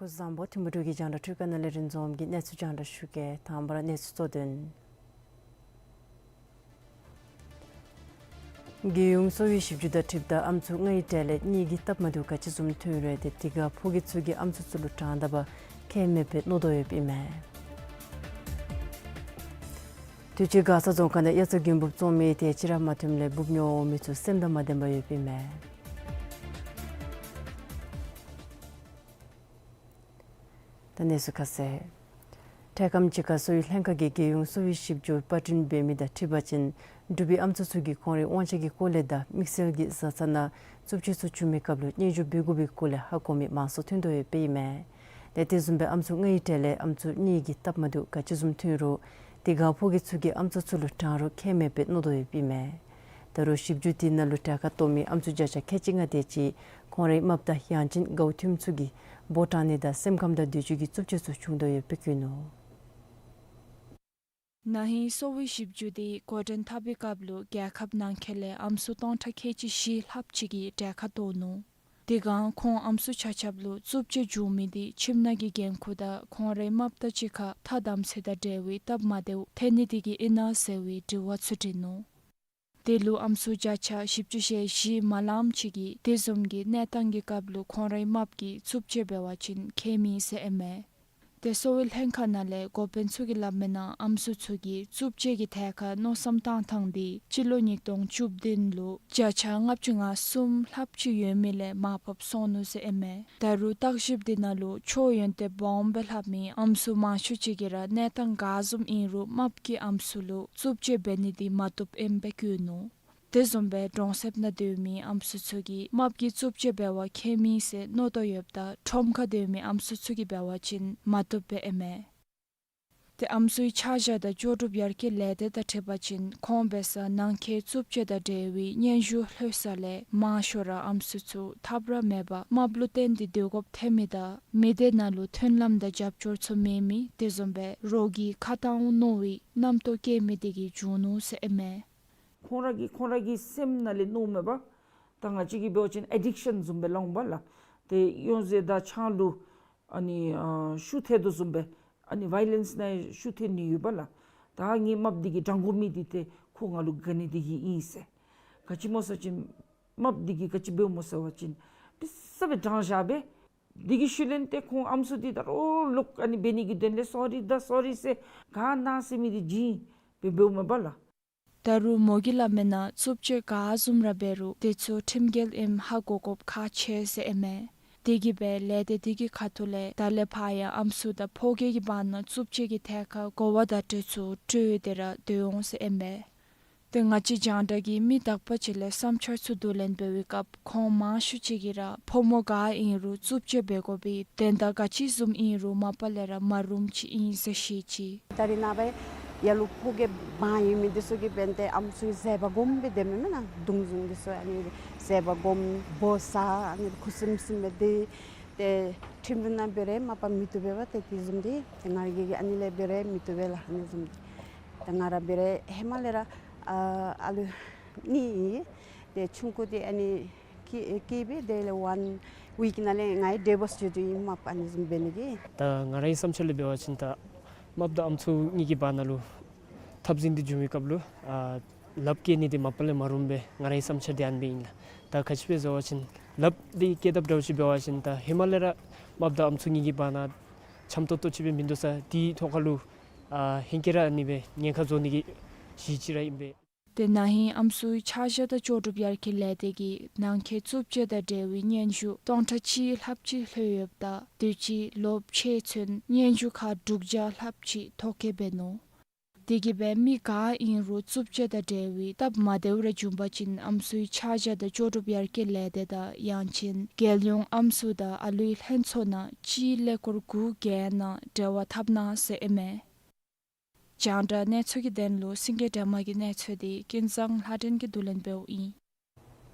བཟང་པོ། ཐིམ་ཕུ་འབྲུག་གི་རྒྱང་བསྒྲགས་འཕྲུལ་ཁང་ནང་ལས་རིན་འཛོམས་ཀྱིས་གནས་ཚུལ་རྒྱང་བསྒྲགས་ཞུ་གེ། དང་པ་ར་གནས་ཚུལ་གཙོ་དོན། རྒྱལ་ཡོངས་གསོ་བའི་ཞིབ་འཇུག་དང་འཁྲིལཝ་ད་ཨམ་སྲུ་ལྔའི་གྲས་ལས་གཉིས་ཀྱིས་སྟབས་མ་བདེཝ་ག་ཅི་བཟུམ་ཐོན་ཡོད་རུང་དེ་དེ་ཁར་ཕོ་སྐྱེས་ཚུ་གིས་ཨམ་སྲུ་ཚུ་ལུ་དྲང་དག་པ་ཁྱད་མེདཔ་སྦེ་མནོ་དོ་ཡོདཔ་ཨིན་མས། དུས་ཅི་མགར་ས་རྫོང་ཁག་ནང་དབྱར་རྩྭ་དགུན་འབུབ་བཙོང་མི་དེ་ཅིག་ར་མ་ཐོནམ་ལས་འབུབ་ཉོ་འོང་མི་ཚུ་སེམས་དང་མ་ལྡནམ་ཡོདཔ་ཨིན་མས། ད་གནས་ཚུལ་ཁ་གསལ། འཕྲལ་ཁམས་ཅིག་ཁར་གསོ་བའི་ལྷན་ཁག་གིས་རྒྱལ་ཡོངས་གསོ་བའི་ཞིབ་འཇུག་པར་སྐྲུན་འབད་མི་དང་འཁྲིལ་བ་ཅིན་འབྲུག་པའི་ཨམ་སྲུ་ཚུ་གིས་ཁོང་རའི་དབང་ཆ་གི་སྐོར་ལས་དང་དམིགས་བསལ་གྱི་བཟའ་ཚང་ནང་རྩུབ་སྤྱོད་ཚུ་བྱུང་མི་སྐབས་ལུ་སྙན་ཞུ་འབུལ་དགོ་པའི་སྐོར་ལས་ཧ་གོ་མི་མང་སུ་ཐོན་དོ་ཡོདཔ་ཨིན་མས། དེ་དེ་བཟུམ་སྦེ་ཨམ་སྲུ་ལྔའི་གྲས་ལས་ཨམ་སྲུ་གཉིས་ཀྱིས་སྟབས་མ་བདེཝ་ག་ཅི་བཟུམ་ཐོན་རུང་དེ་ཁར་ཕོ་སྐྱེས་ཚུ་གིས་ཨམ་སྲུ་ཚུ་ལུ་དྲང་རུང་ཁྱད་མེདཔ་སྦེ་མནོ་དོ་ཡོདཔ་ཨིན་མས། ད་རུང་ཞིབ་འཇུག་དེ་ནང་ལུ་གྲལ་ཁར་གཏོགས་མི་ཨམ་སྲུ་བརྒྱ་ཆ་ཁལ་གཅིག་ལྔ་དེ་ཅིག་ཁོང་རའི་རྨགཔ་དང་ཡང་ཅིན་དགའཝ་ཐིམ་ཚུ་གིས་འབོ་དྲང་ནི་དང་སེམས་ཁམས་དང་འདོད་སྤྱོད་ཀྱི་རྩུབ་སྤྱོད་ཚུ་བྱུང་དོ་ཡོདཔ་སྦེ་བཀོད་ནུག། ན་ཧིང་གསོ་བའི་ཞིབ་འཇུག་དེ་འགོ་འདྲེན་འཐབ་པའི་སྐབས་ལུ་རྒྱལ་ཁབ་ནང་འཁོད་ལས་ཨམ་སྲུ་སྟོང་ཕྲག་ཁལ་གཅིག་བཞི་ལྷགཔ་ཅིག་གིས་གྲལ་ཁར་གཏོགས་ནུག། དེ་སྒང་ཁོང་ཨམ་སྲུ་ཆ་ཁྱབ་ལུ་རྩུབ་སྤྱོད་བྱུང་མི་དེ་ཁྱིམ་ནང་གི་འགན་ཁུར་དང་ཁོང་རའི་རྨགཔ་དང་གཅིག་ཁར་ཐ་དམ་ཚིག་དང་འབྲེལ་བའི་སྟབས་མ་བདེཝ་ཐོན་ནི་དེ་གིས་ཨིན་ན་ཟེར་བའི་དྲི་བ་ཚུ་དྲིས་ནུག། དེ་ལུ་ཨམ་སྲུ་བརྒྱ་ཆ་བཞི་བཅུ་ཞེ་བཞི་མ་ལངམ་ཅིག་གིས་དེ་བཟུམ་གྱི་གནས་སྟངས་ཀྱི་སྐབས་ལུ་ཁོང་རའི་རྨགཔ་གིས་རྩུབ་སྤྱོད་འབད་བ་ཅིན་ཁྱད་མེད་ཟེར་ཨིན་མས། དེ་གསོ་བའི་ལྷན་ཁག་ནང་ལས་འགོ་དཔོན་ཚུ་གིས་སླབ་མི་ནང་ཨམ་སྲུ་ཚུ་གིས་རྩུབ་སྤྱོད་ཀྱི་ཐད་ཁར་མནོ་བསམ་བཏང་ཐངས་དེ་སྤྱི་ལོ་ཉིས་སྟོང་བཅུ་བདུན་ལུ་བརྒྱ་ཆ་ལྔ་བཅུ་ང་གསུམ་ལྷགཔ་ཅིག་ཡོད་མི་ལས་མར་བབས་སོང་ནུག་ཟེར་ཨིན་མས། ད་རུང་བརྟག་ཞིབ་དེ་ནང་ལུ་ཆོས་ཡོན་ཏན་སྦོམ་སྦེ་ལྷབ་མི་ཨམ་སྲུ་མང་ཤོས་ཅིག་གིས་ར་གནས་སྟངས་ག་བཟུམ་ཨིན་རུང་རྨགཔ་གིས་ཨམ་སྲུ་ལུ་རྩུབ་སྤྱོད་འབད་ནི་དེ་མ་བཏུབ་ཨིནམ་སྦེ་བཀོད་ནུག། དེ་བཟུམ་སྦེ་གྲོང་གསེབ་ནང་སྡོད་མི་ཨམ་སྲུ་ཚུ་གིས་རྨགཔ་གིས་རྩུབ་སྤྱོད་འབད་བ་ཁྱད་མེད་ཟེར་མནོ་དོ་ཡོདཔ་ད་ཁྲོམ་ཁར་སྡོད་མི་ཨམ་སྲུ་ཚུ་གིས་འབད་བ་ཅིན་མ་བཏུབ་སྦེ་ཨིན་མས། དེ་ཨམ་སྲུའི་ཆ་བཞག་དང་ལྕོགས་གྲུབ་ཡར་རྒྱས་ལས་སྡེ་དང་འཁྲིལ་བ་ཅིན་ཁོང་འབད་སར་ནང་འཁོད་རྩུབ་སྤྱོད་དང་འབྲེལ་བའི་སྙན་ཞུ་ལྷོད་ས་ལས་མང་ཤོས་ར་ཨམ་སྲུ་ཚུ་ཐབས་ར་མེད་པར་རྨགཔ་ལུ་བརྟེན་ཏེ་སྡོད་དགོཔ་ཐོན་མི་དང་མི་སྡེ་ནང་ལུ་མཐུན་ལམ་དང་རྒྱབ་སྐྱོར་ཚུ་མེད་མི་དེ་བཟུམ་སྦེ་རོགས་ཀྱིས་ཁ་གཏང་འོང་མནོ་བའི་རྣམ་རྟོག་སྐྱེ་མི་དེ་གིས་བྱུང་ནུག་ཟེར་ཨིན་མས། ཁོང་ར་གིས་ཁོང་ར་གི་སེམས་ནང་ལས་མནོཝ་མས་པ། ད་ང་བཅས་ཀྱིས་འབད་བ་ཅིན་ཨེ་ཌིག་ཤཱན་བཟུམ་སྦེ་སླབ་འོང་པ་ལགས། ཏེ་ཡོན་ཟེར་དང་ཆང་ལུ་ཨ་ནི་ཨ་ཤུགས་ཐལ་དོ་བཟུམ་སྦེ་ཨ་ནི་ཝའི་ལེནསི་ནང་ཤུགས་ཐལ་ནི་ཡོད་པ་ལགས། ད་ངེའི་རྨགཔ་འདི་གིས་དྲང་དགོ་མི་འདི་ཏེ་ཁོ་ང་ལུ་དགའ་ནི་འདི་གིས་ཨིན་ཟེར། ག་ཅི་སྨོ་ཟེར་བ་ཅིན་རྨགཔ་འདི་གིས་ག་ཅི་འབདཝ་སྨོ་ཟེར་བ་ཅིན་དཔེ་ས་སྦེ་དྲང་བཞག་པས། འདི་གི་ཤུལ་ལས་ཏེ་ཁོང་ཨམ་སྲུ་འདི་ད་རུང་ལོག་ཨ་ནི་འབད་ནི་གི་དོན་ལས་སོ་རི་ད་སོ་རི་ཟེར་ག་ན་ཟེར་མི་འདི་བྱིན་སྦེ་འབདཝ་མས་པ་ལགས། ད་རུང་མོ་གིས་སླབ་མི་ནང་རྩུབ་སྤྱོད་ག་བཟུམ་ར་འབད་རུང་དེ་ཚུ་ཁྲིམས་འགལ་ཨིནམ་ཧ་གོ་དགོཔ་ཁག་ཆེ་ཟེར་ཨིན་མས། དེ་གིས་སྦེ་ལས་སྡེ་འདི་གི་ཁ་ཐུག་ལས་ད་ལས་ཕར་ཡང་ཨམ་སྲུ་དང་ཕོ་སྐྱེས་ཀྱི་བར་ན་རྩུབ་སྤྱོད་ཀྱི་ཐད་ཁར་གོ་བ་བརྡ་སྤྲོད་ཚུ་སྤྲོད་དེ་ར་སྡོད་འོང་ཟེར་ཨིན་པས། ཏེ་ང་བཅས་རྒྱང་བསྒྲགས་ཀྱིས་མི་དག་པ་ཅིག་ལས་བསམ་འཆར་ཚུ་བསྡུ་ལེན་འབད་བའི་སྐབས་ཁོང་མང་ཤོས་ཅིག་གིས་ར་ཕོ་མོ་ག་ཨིན་རུང་རྩུབ་སྤྱོད་འབད་དགོ་པའི་དོན་དག་ག་ཅི་བཟུམ་ཨིན་རུང་མ་པ་ལས་ར་མ་རུངམ་ཅིག་ཨིན་ཟེར་བཤད་ཅི། ད་རེས་ནངས་པ་ལ་ལུ་ཕོ་སྐྱེས་འབངས་ཨིན་མི་འདི་ཚུ་གིས་འབདན་ཏེ་ཨམ་སྲུའི་བཟོད་པ་སྒོམ་སྦེ་སྡོད་མི་མེན་ན། གདུང་བཟུང་འདི་ཚུ་ཨ་ནི་བཟོད་པ་སྒོམ་འབོ་ཟ་ཨ་ནི་ཁུ་སིམ་སིམ་སྦེ་སྡོད། ཏེ་ཁྲིམས་ལུགས་ནང་འབད་རུང་མ་པ་མི་བཏུབ་པས་པ། ཏེ་དེ་བཟུམ་འདི་ཏེ་ང་ར་གི་ཨ་ནི་ལས་འབད་རུང་མི་བཏུབ་པས་ལགས། ཨ་ནི་བཟུམ་འདི་ཏེ་ང་ར་འབད་རུང་ཧེ་མ་ལས་ར་ཨ་ཨ་ལུ་གཉིས་ཨིན། ཏེ་ཆུང་ཀུ་འདི་ཨ་ནི་སྐྱེས་སྐྱེས་པའི་དེ་ལས་ཝན་ཝིཀ་ནང་ལས་ངེའི་ཌི་བོརསི་བྱིན་དོ་ཨིན། མ་པ་ཨ་ནི་བཟུམ་འབད་ནི་གི། ད་ང་རའི་བསམ་འཆར་ལས་འབད་བ་ཅིན་ད་རྨགཔ་དང་ཨམ་སྲུ་གཉིས་ཀྱི་བར་ན་ལུ་འཐབ་འཛིང་འདི་བྱུང་བའི་སྐབས་ལུ་ཨ་ལགཔ་བཀལ་ནི་འདི་མ་པ་ལས་མ་རུངམ་སྦེ་ང་རའི་བསམ་འཆར་འདི་ཨ་ནི་སྦེ་ཨིན་ལགས། ད་ག་ཅི་སྦེ་ཟེར་བ་ཅིན་ལགཔ་འདི་བཀལ་དཔ་འདྲཝ་ཅིག་འབད་བ་ཅིན་ད་ཧེ་མ་ལས་ར་རྨགཔ་དང་ཨམ་སྲུ་གཉིས་ཀྱི་བར་ན་འཆམ་ཏོག་ཏོ་ཅིག་སྦེ་མིན་འདུག་ས། དེའི་ཐོག་ཁར་ལུ་ཨ་ཧེང་སྐལ་ར་ཨ་ནི་སྦེ་ཉེན་ཁ་བཟོ་ནི་གི་གཞི་ཅིག་ར་ཨིན་པས། ཏེ་ན་ཧིང་ཨམ་སྲུའི་ཆ་བཞག་དང་ལྕོགས་གྲུབ་ཡར་རྒྱས་ལས་སྡེ་གིས་ནང་འཁོད་རྩུབ་སྤྱོད་དང་འབྲེལ་བའི་སྙན་ཞུ་སྟོང་ཕྲག་གཅིག་ལྷགཔ་ཅིག་ལྷོད་ཡོདཔ་ད་དུས་ཅི་ལོ་ཕྱེད་ཚུན་སྙན་ཞུ་ཁག་དྲུག་བརྒྱ་ལྷགཔ་ཅིག་ཐོ་བཀོད་འབད་ནུག། དེ་གིས་སྦེ་མི་ག་ཨིན་རུང་རྩུབ་སྤྱོད་དང་འབྲེལ་བའི་སྟབས་མ་བདེཝ་རེ་བྱུང་པ་ཅིན་ཨམ་སྲུའི་ཆ་བཞག་དང་ལྕོགས་གྲུབ་ཡར་རྒྱས་ལས་སྡེ་དང་ཡང་ཅིན་རྒྱལ་ཡོངས་ཨམ་སྲུ་དང་ཨ་ལུའི་ལྷན་ཚོགས་ནང་སྤྱིའི་ཀླད་ཀོར་དགུ་བརྒྱད་ནང་འབྲེལ་བ་འཐབ་གནང་ཟེར་ཨིན་མས། རྒྱང་བསྒྲགས་གནས་ཚུལ་གྱི་དོན་ལུ་སེང་གེ་སྒྲོལ་མ་གི་གནས་ཚུལ་འདི་ཀུན་བཟང་ལྷ་སྒྲོན་གྱིས་བསྡུ་ལེན་འབདཝ་ཨིན།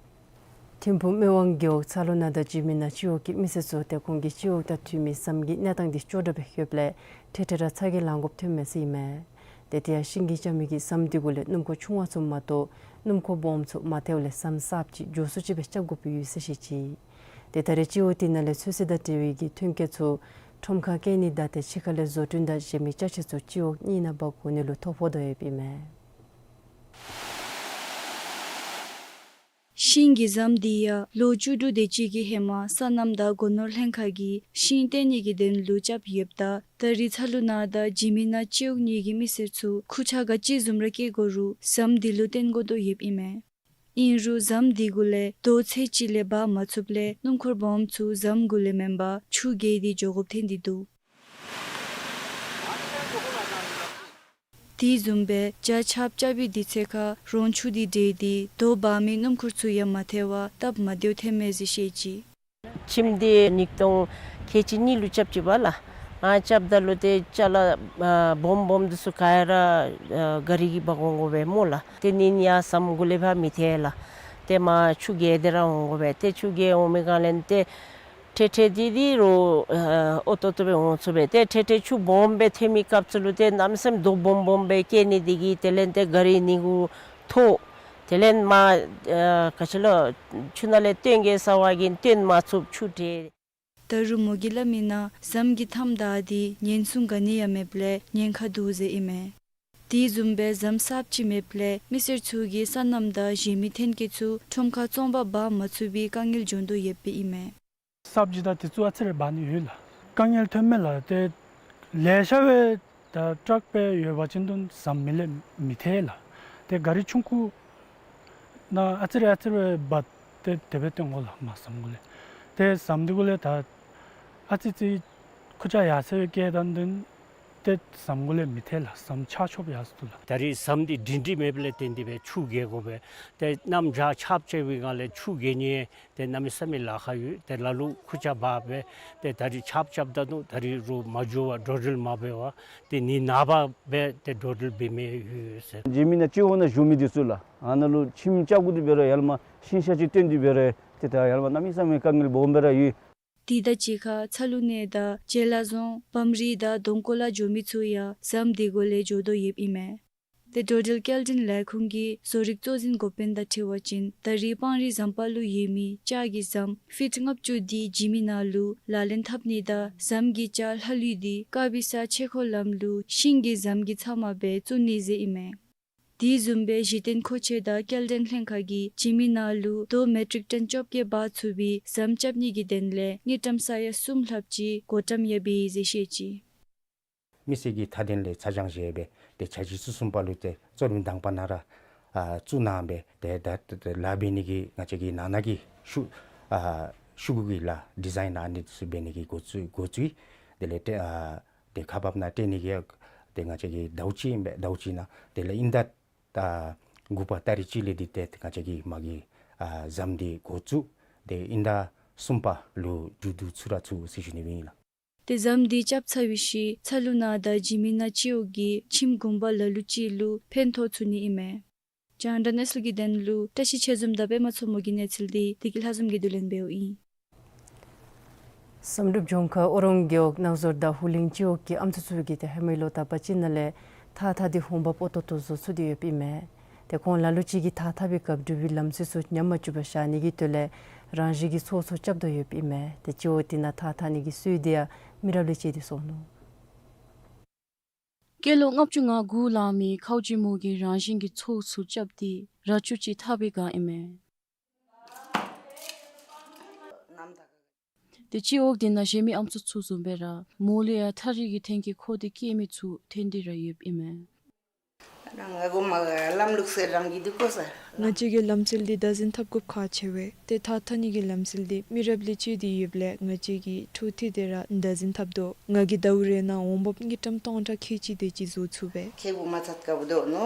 ཐིམ་ཕུག་སྨད་ཝང་རྒེད་འོག་ཚ་ལུ་ན་དང་འཇིགས་མེད་ན་སྤྱི་འོག་གི་མི་སེར་ཚུ་ཏེ་ཁོང་གི་སྤྱི་འོག་དང་མཐུན་མི་ཟམ་གྱི་གནས་སྟངས་འདི་ཅོག་འཐདཔ་སྦེ་ཡོདཔ་ལས་འཕྲལ་འཕྲལ་ར་ཚ་གྱང་ལང་དགོཔ་ཐོནམ་མས་ཟེར་ཨིན་མས། ཏེ་དེ་ཡང་ཤིང་གིས་རྐྱབ་མི་གི་ཟམ་འདི་གུ་ལས་སྣུམ་འཁོར་ཆུང་བ་ཚུ་མ་གཏོགས་སྣུམ་འཁོར་སྦོམ་ཚུ་མ་ཐལཝ་ལས་ཟམ་གསརཔ་ཅིག་མགྱོགས་སུ་ཅིག་སྦེ་རྐྱབ་དགོཔ་ཡོད་ཟེར་བཤད་ཅི། ཏེ་ད་རེས་སྤྱི་འོག་འདི་ནང་ལས་ཚོད་བསྲེ་དང་འབྲེལ་བའི་གི་ཐོན་སྐྱེད་ཚུ་ཁྲོམ་ཁར་བསྐྱལ་ནི་དང་ཏེ་ཕྱི་ཁ་ལས་བཟོ་སྐྲུན་དང་གཞན་མི་ཅ་ཆས་ཚུ་སྤྱི་འོག་གཉིས་ནང་འབག་འོང་ནི་ལུ་ཐོ་ཕོག་དོ་ཡོདཔ་ཨིན་མས། ཤིང་གི་ཟམ་འདི་ཡང་ལོ་བཅུ་དྲུག་དེ་ཅིག་གི་ཧེ་མ་སོ་ནམ་དང་སྒོ་ནོར་ལྷན་ཁག་གིས་ཤིང་བཏོན་ནི་གི་དོན་ལུ་རྐྱབ་ཡོདཔ་ད་ད་རེས་ཚ་ལུ་ན་དང་འཇིགས་མེད་ན་སྤྱི་འོག་གཉིས་ཀྱི་མི་སེར་ཚུ་ཁུར་ཆ་ག་ཅི་བཟུམ་ར་བསྐྱལ་དགོ་རུང་ཟམ་འདི་ལུ་བརྟེན་དགོ་དོ་ཡོདཔ་ཨིན་མས། ཨིན་རུང་ཟམ་འདི་གུ་ལས་རྡོ་ཚད་ཅིག་ལས་འབག་མ་ཚུགསཔ་ལས་སྣུམ་འཁོར་སྦོམ་ཚུ་ཟམ་གུ་ལས་མེན་པར་ཆུ་བརྒལ་ཏེ་འགྱོ་དགོཔ་ཐོན་ཏེ་འདུག། དེ་བཟུམ་སྦེ་ཇ་ཆརཔ་རྐྱབ་པའི་དུས་ཚོད་ཁར་རོང་ཆུ་འདི་འདྲེས་ཏེ་རྡོ་འབག་མི་སྣུམ་འཁོར་ཚུ་ཡང་མ་ཐལ་བར་སྟབས་མ་བདེཝ་ཐོན་མས་ཟེར་བཤད་ཅི། ཁྱིམ་འདི་ཉིས་སྟོང་ཁལ་གཅིག་གཉིས་ལུ་རྐྱབ་ཅི་པ་ལགས། ཨ་རྐྱབ་ད་ལུ་ཏེ་ཅ་ལ་ཨ་སྦོམ་སྦོམ་འདི་ཚུ་ག་ར་ཨ་ག་རི་གིས་འབག་འོང་དགོ་པས་སྨོ་ལགས། ཏེ་ནི་ཡང་ཟམ་གུ་ལས་ཕར་མི་ཐལ་ལགས། ཏེ་མར་ཆུ་བརྒལ་ཏེ་ར་འོང་དགོ་པས། ཏེ་ཆུ་བརྒལ་འོང་མི་སྒང་ལས་ཏེ་ཁྲེ་ཁྲེ་འདི་འདི་རུང་ཨ་ཨོ་ཏོ་ཏོ་སྦེ་འོང་ཚུགས་པས། ཏེ་ཁྲེ་ཁྲེ་ཆུ་སྦོམ་སྦེ་ཐོན་མི་སྐབས་ཚུ་ལུ་ཏེ་གནམ་མེད་ས་མེད་རྡོ་སྦོམ་སྦོམ་སྦེ་བསྐྱལ་ནི་འདི་གིས་དེ་ལས་ཏེ་ག་རི་ནི་གུ་ཐོགས། དེ་ལས་མར་ཨ་ག་ཅི་ལོ་ཆུ་ནང་ལས་བཏོན་གེ་ཟེར་བ་གིས་བཏོན་མ་ཚུགས། ཆུ་འདྲེས། ད་རུང་མོ་གིས་སླབ་མིའི་ནང་ཟམ་གྱི་མཐའམ་བདའ་སྟེ་ཉེན་སྲུང་ག་ནི་ཡང་མེདཔ་ལས་ཉེན་ཁ་འདུག་ཟེར་ཨིན་མས། དེ་བཟུམ་སྦེ་ཟམ་གསརཔ་ཅིག་མེདཔ་ལས་མི་སེར་ཚུ་གིས་སོ་ནམ་དང་གཞན་མི་ཐོན་སྐྱེད་ཚུ་ཁྲོམ་ཁར་བཙོང་པར་འབག་མ་ཚུགས་པའི་དཀའ་ངལ་འབྱུང་དོ་ཡོདཔ་ཨིན་མས། གསརཔ་ཅིག་ད་དེ་ཚུ་ཨ་ཙི་རེ་འབག་ནི་ཡོད་ལགས། དཀའ་ངལ་ཐོན་མས་ལགས། ཏེ་ལེ་ཤ་སྦེ་ད་ཊཱག་སྦེ་ཡོད་པ་ཅིན་དུང་ཟམ་མི་ལས་མི་ཐལ་ལགས། ཏེ་ག་རི་ཆུང་ཀུ་ནང་ཨ་ཙི་རེ་ཨ་ཙི་རེ་འབག་སྟེ་དེ་སྦེ་བཏོན་དགོ་ལགས་མར་ཟམ་གུ་ལས། ཏེ་ཟམ་འདི་གུ་ལས་ད་ཨ་ཙི་ཅིག་ཁུར་ཆ་ཡར་སེང་སྦེ་བསྐྱལ་ད་དུང་ཏེ་ཟམ་གུ་ལས་མི་ཐལ་ལགས། ཟམ་ཆག་ཆོགཔ་ཡར་སོང་འདུག་ལགས། ད་རེས་ཟམ་འདི་སྒྲིང་སྒྲི་མེདཔ་ལས་བརྟེན་ཏེ་སྦེ་ཆུ་བརྒལ་དགོ་པས། ཏེ་གནམ་ཇ་ཆརཔ་རྐྱབ་པའི་སྒང་ལས་ཆུ་བརྒལ་ནི་ཏེ་གནམ་མེད་ས་མེད་ལཱ་ཁག་ཡོད། ཏེ་ལ་ལུ་ཁུར་ཆ་འབག་སྦེ་ཏེ་ད་རེས་ཆརཔ་རྐྱབ་ད་དུང་ད་རེས་རོགས་མ་འགྱོ་བར་འགྲོ་འགྲུལ་མ་འབད་བར་ཏེ་ནི་ནངས་པ་སྦེ་ཏེ་འགྲོ་འགྲུལ་འབད་མི་ཡོད་ཟེར། འཇིགས་མེད་ན་སྤྱི་འོག་ནང་བཞུགས་མི་འདི་ཚུ་ལགས། ཨ་ནཱ་ལུ་ཁྱིམ་རྐྱབ་དགོ་དེ་འབད་རུང་ཡར་ལས་མར་ཤིང་ཤ་ཅིག་བཏོན་དེ་འབད་རུང་ཏེ་ད་ཡར་ལས་མར་གནམ་མེད་ས་མེད་དཀའ་ངལ་སྦོམ་སྦེ་ར་ཡོད། དེ་དང་གཅིག་ཁར་ཚ་ལུ་ནེ་དང་ཅ་ལ་རྫོང་སྤམ་རི་དང་ལྡོང་ཀོ་ལ་འགྱོ་མི་ཚུ་ཡང་ཟམ་འདི་གུ་ལས་འགྱོ་དོ་ཡོདཔ་ཨིན་མས། ཏེ་འགྲོ་འགྲུལ་སྐྱེལ་འདྲེན་ལས་ཁུངས་ཀྱི་བཟོ་རིག་གཙོ་འཛིན་འགོ་དཔོན་དང་འཁྲིལ་བ་ཅིན་ད་རེས་སྤང་རི་ཟམ་པ་ལུ་ཡོད་མི་ལྕགས་ཀྱི་ཟམ་ཕིཊ་ལྔ་བཅུ་འདི་འཇིགས་མེད་ནང་ལུ་ལག་ལེན་འཐབ་ནི་དང་ཟམ་གྱི་ལྕགས་ལྷག་ལུས་འདི་དཀར་སྦི་ས་ཆོས་འཁོར་ལམ་ལུ་ཤིང་གི་ཟམ་གྱི་ཚབ་མ་སྦེ་བཙུགས་ནི་ཟེར་ཨིན་མས། དེ་བཟུམ་སྦེ་གཞི་རྟེན་མཁོ་ཆས་དང་སྐྱེལ་འདྲེན་ལྷན་ཁག་གིས་འཇིགས་མེད་ནང་ལུ་རྡོ་མེ་ཊིག་ཊོན་བཅོ་བརྒྱད་འབག་ཚུགས་པའི་ཟམ་རྐྱབ་ནི་གི་དོན་ལས་དངུལ་ཀྲམ་ས་ཡ་གསུམ་ལྷགཔ་ཅིག་གོ་ཀྲམ་ཡང་འབད་ཡི་ཟེར་བཤད་ཅི། མི་སེར་གྱི་མཐའ་དོན་ལས་ཚ་གྱང་བཞེས་སྦེ་ཏེ་ཆ་ཅིག་ཚུ་གསུམ་པ་ལུ་ཏེ་གཙོ་རིམ་དང་པ་ནང་ར་ཨ་བཙུགས་གནང་སྦེ་ཏེ་ད་ལཱ་འབད་ནི་གི་ང་བཅས་ཀྱི་ནང་ན་གི་ཤུ་ཨ་ཤུ་གུ་གི་ལཱ་ཌི་ཛའིན་ཨ་ནི་ཚུ་འབད་ནི་གི་འགོ་བཙུགས་འགོ་བཙུགས། དེ་ལས་ཏེ་ཨ་ཏེ་ཁག་འབགཔ་ནང་སྤྲོད་ནི་གི་ཏེ་ང་བཅས་ཀྱི་ཟླཝ་གཅིག་ཨིན་པས། ཟླཝ་གཅིག་ནང་དེ་ལས་དབྱིན་ཟླ་ད་དགུ་པ་ཏ་རིག་གཅིག་ལས་འདི་ཏེ་ང་བཅས་ཀྱིས་མ་གི་ཨ་ཟམ་འདི་འགོ་བཙུགས། ཏེ་དབྱིན་ཟླ་གསུམ་པ་ལུ་མཇུག་བསྡུ་ཚུགས་ར་ཚུགས་ཟེར་ཞུ་ནི་སྦེ་ཨིན་ལགས། ཏེ་ཟམ་འདི་རྐྱབ་ཚར་བའི་ཤུལ་ཚ་ལུ་ན་དང་འཇིགས་མེད་ན་སྤྱི་འོག་གི་ཁྱིམ་གུང་པ་ལ་ལུ་ཅིག་ལུ་ཕན་ཐོགས་ཚུགས་ནི་ཨིན་མས། རྒྱང་བསྒྲགས་གནས་ཚུལ་གྱི་དོན་ལུ་བཀྲ་ཤིས་ཆོས་འཛོམས་དང་པདྨ་མཚོ་མོ་གི་གནས་ཚུལ་འདི་བདེ་སྐྱིད་ལྷ་འཛོམས་ཀྱིས་བསྡུ་ལེན་འབདཝ་ཨིན། བསམ་གྲུབ་ལྗོངས་མཁར་ཨོ་རོང་རྒེད་འོག་ནགས་ཟོར་དང་ཧུ་ལིང་སྤྱི་འོག་གི་ཨམ་སྲུ་ཚུ་གིས་ཏེ་ཧེ་མའི་ལོ་དང་པ་ཅིག་ནང་ལས་ཐགས་འཐག་སྟེ་འོང་འབབ་ཨོ་ཏོག་ཏོ་བཟོ་ཚུགས་ཏེ་ཡོདཔ་ཨིན་མས། ཏེ་ཁོང་ལ་ལུ་ཅིག་གིས་ཐགས་འཐག་པའི་སྐབས་འབྲུག་པའི་ལམ་སྲོལ་ཚུ་ཉམས་མ་བཅུག་པར་བཞག་ནི་གི་དོན་ལས་རང་བཞིན་གྱི་ཚོགས་ཚུ་རྐྱབ་དོ་ཡོདཔ་ཨིན་མས། ཏེ་སྤྱི་འོག་འདི་ནང་ཐགས་འཐག་ནི་གི་སྲོལ་འདི་ཡང་མི་རབས་ལས་བཅད་དེ་སོང་ནུག། སྐྱེས་ལོ་ལྔ་བཅུ་ང་དགུ་ལང་མི་ཁའུ་ཅི་མོ་གིས་རང་བཞིན་གྱི་ཚོགས་ཚུ་རྐྱབ་སྟེ་ར་ཆུ་ཅིག་འཐག་པའི་སྒང་ཨིན་མས། ཏེ་སྤྱི་འོག་འདི་ནང་གཞན་མི་ཨམ་སྲུ་ཚུ་བཟུམ་སྦེ་ར་མོ་ལུ་ཡང་ཐགས་རིག་གི་འཐེན་འཁྱེར་མཁོ་སྟོད་བཀལ་མི་ཚུ་ཐོན་ཏེ་ར་ཡོདཔ་ཨིན་མས། ང་གོ་མ་ལམ་ལུགས་ཟེར་རང་གི་འདུག་གོ་ཟེར། ང་བཅས་ཀྱི་ལམ་སྲོལ་འདི་བདག་འཛིན་འཐབ་དགོཔ་ཁག་ཆེ་བས། ཏེ་ཐགས་འཐག་ནི་གི་ལམ་སྲོལ་འདི་མི་རབས་ལས་བཅད་དེ་ཡོདཔ་ལས་ང་བཅས་ཀྱིས་འཕྲོ་མཐུད་དེ་ར་བདག་འཛིན་འཐབ་དོ། ང་གིས་ཟླཝ་རེ་ནང་འོང་འབབ་དངུལ་ཀྲམ་སྟོང་ཕྲག་ཁལ་གཅིག་དེ་ཅིག་བཟོ་ཚུགས་པས། ཁེ་བུ་མ་ཚད་དཀའ་བ་འདུག་ནོ།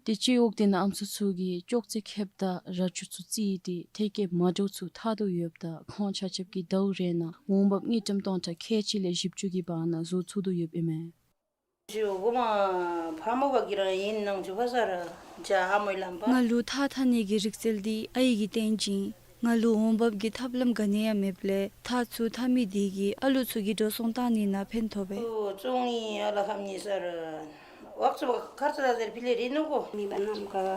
ཏེ་སྤྱི་འོག་འདི་ནང་ཨམ་སྲུ་ཚུ་གིས་ཅོག་ཙེ་ཁེབས་དང་ར་ཆུ་ཚུ་བརྩིས་ཏེ་ཐད་ཀར་མ་འདྲཝ་ཚུ་འཐག་དོ་ཡོདཔ་ད་ཁོང་ཆ་ཁྱབ་ཀྱིས་ཟླཝ་རེ་ནང་འོང་འབབ་དངུལ་ཀྲམ་སྟོང་ཕྲག་ཁལ་གཅིག་ལས་བཞི་བཅུ་གི་བར་ན་བཟོ་ཚུགས་དོ་ཡོདཔ་ཨིན་མས། ཇོ་གོ་མ་ཕ་མོ་བ་གི་རང་ཡིན་ནང་ཇོ་བ་ས་ར་ཇ་ཧ་མོའི་ལམ་པ། ང་ལུ་ཐགས་འཐག་ནི་གི་རིག་རྩལ་འདི་ཨའི་གིས་བསྟན་ཅི། ང་ལུ་འོང་འབབ་ཀྱི་ཐབས་ལམ་ག་ནི་ཡང་མེདཔ་ལས་ཐགས་ཚུ་འཐག་མི་འདི་གིས་ཨ་ལུ་ཚུ་གི་འགྲོ་སོང་བཏང་ནི་ནང་ཕན་ཐོགས་པས། ཨོ་ཙོང་ཡིན་ཨ་ལ་ཁམ་ཉི་ས་ར་ཝག་ཙོ་བ་ཁར་ཙ་ཟེར་ཕི་ལེ་རི་ནོ་གོ། མི་བ་ནམ་ག།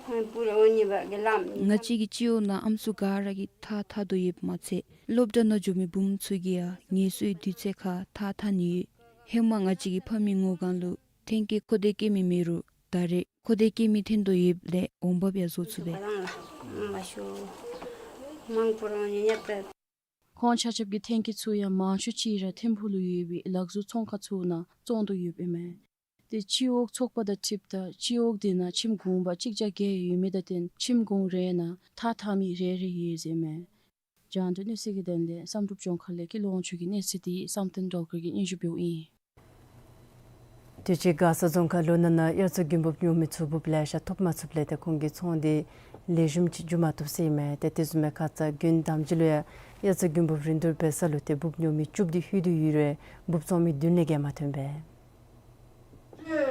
ང་བཅས་ཀྱི་སྤྱི་འོག་ནང་ཨམ་སྲུ་ག་ར་གིས་ཐགས་འཐག་དོ་ཡོདཔ་མ་ཚད་སློབ་གྲྭ་ནང་འགྱོ་མི་བུམོ་ཚུ་གིས་ཡང་ངལ་གསོའི་དུས་ཚོད་ཁར་ཐགས་འཐག་ནི་ཡོད། ཧེ་མ་ང་བཅས་ཀྱི་ཕ་མའི་ངོ་གང་ལུ་ཐོན་སྐྱེད་མཁོ་འདོད་བསྐྱེད་མི་མེད་རུང་ད་རེས་མཁོ་འདོད་བསྐྱེད་མི་ཐོན་དོ་ཡོདཔ་ལས་འོང་འབབ་ཡང་བཟོ་ཚུགས་པས། ཁོང་ཆ་ཁྱབ་ཀྱི་ཐོན་སྐྱེད་ཚུ་ཡང་མང་ཤོས་ཅིག་ར་ཐིམ་ཕུག་ལུ་ཡོད་པའི་ལག་བཟོ་ཚོང་ཁང་ཚུ་ནང་བཙོང་དོ་ཡོདཔ་ཨིན་མས། ཏེ་སྤྱི་འོག་ཚོགས་པ་དང་འཁྲིལཝ་ད་སྤྱི་འོག་དེ་ནང་ཁྱིམ་གུང་པ་གཅིག་བརྒྱ་བརྒྱད་ཡོད་མི་དང་བསྟུན་ཁྱིམ་གུང་རེ་ནང་ཐགས་འཐག་མི་རེ་རེ་ཡོད་ཟེར་ཨིན་མས། རྒྱང་བསྒྲགས་གནས་ཚུལ་གྱི་དོན་ལས་བསམ་གྲུབ་ལྗོངས་མཁར་ལས་སྐྱིད་ལོང་ཆོས་ཀྱི་གནས་ཚུལ་དེ་བསམ་གཏན་སྒྲོལ་དཀར་གྱིས་སྙན་ཞུ་འབདཝ་ཨིན། དུས་ཅི་མགར་ས་རྫོང་ཁག་ལུ་ནང་ན་དབྱར་རྩྭ་དགུན་འབུབ་ཉོ་མི་ཚུ་འབུབ་ལེ་ཤ་ཐོབ་མ་ཚུགསཔ་ལས་ཏེ་ཁོང་གི་ཚོང་འདི་ལེགས་ཤོམ་ཅིག་འགྱོ་མ་བཏུབ་ཟེར་ཨིན་མས། ཏེ་དེ་བཟུམ་མའི་ཁར་རྩྭ་དགུན་དམ་སྦྱིས་ལུ་ཡང་དབྱར་རྩྭ་དགུན་འབུབ་རིན་བསྡུར་འབད་ས་ལུ་ཏེ་འབུབ་ཉོ་མི་བཅུ་དེ་ལྷོད་དེ་ཡོད་རུང་འབུབ་བཙོང་མི་བདུན་ལས་བརྒལ་མ་ཐོན་པས།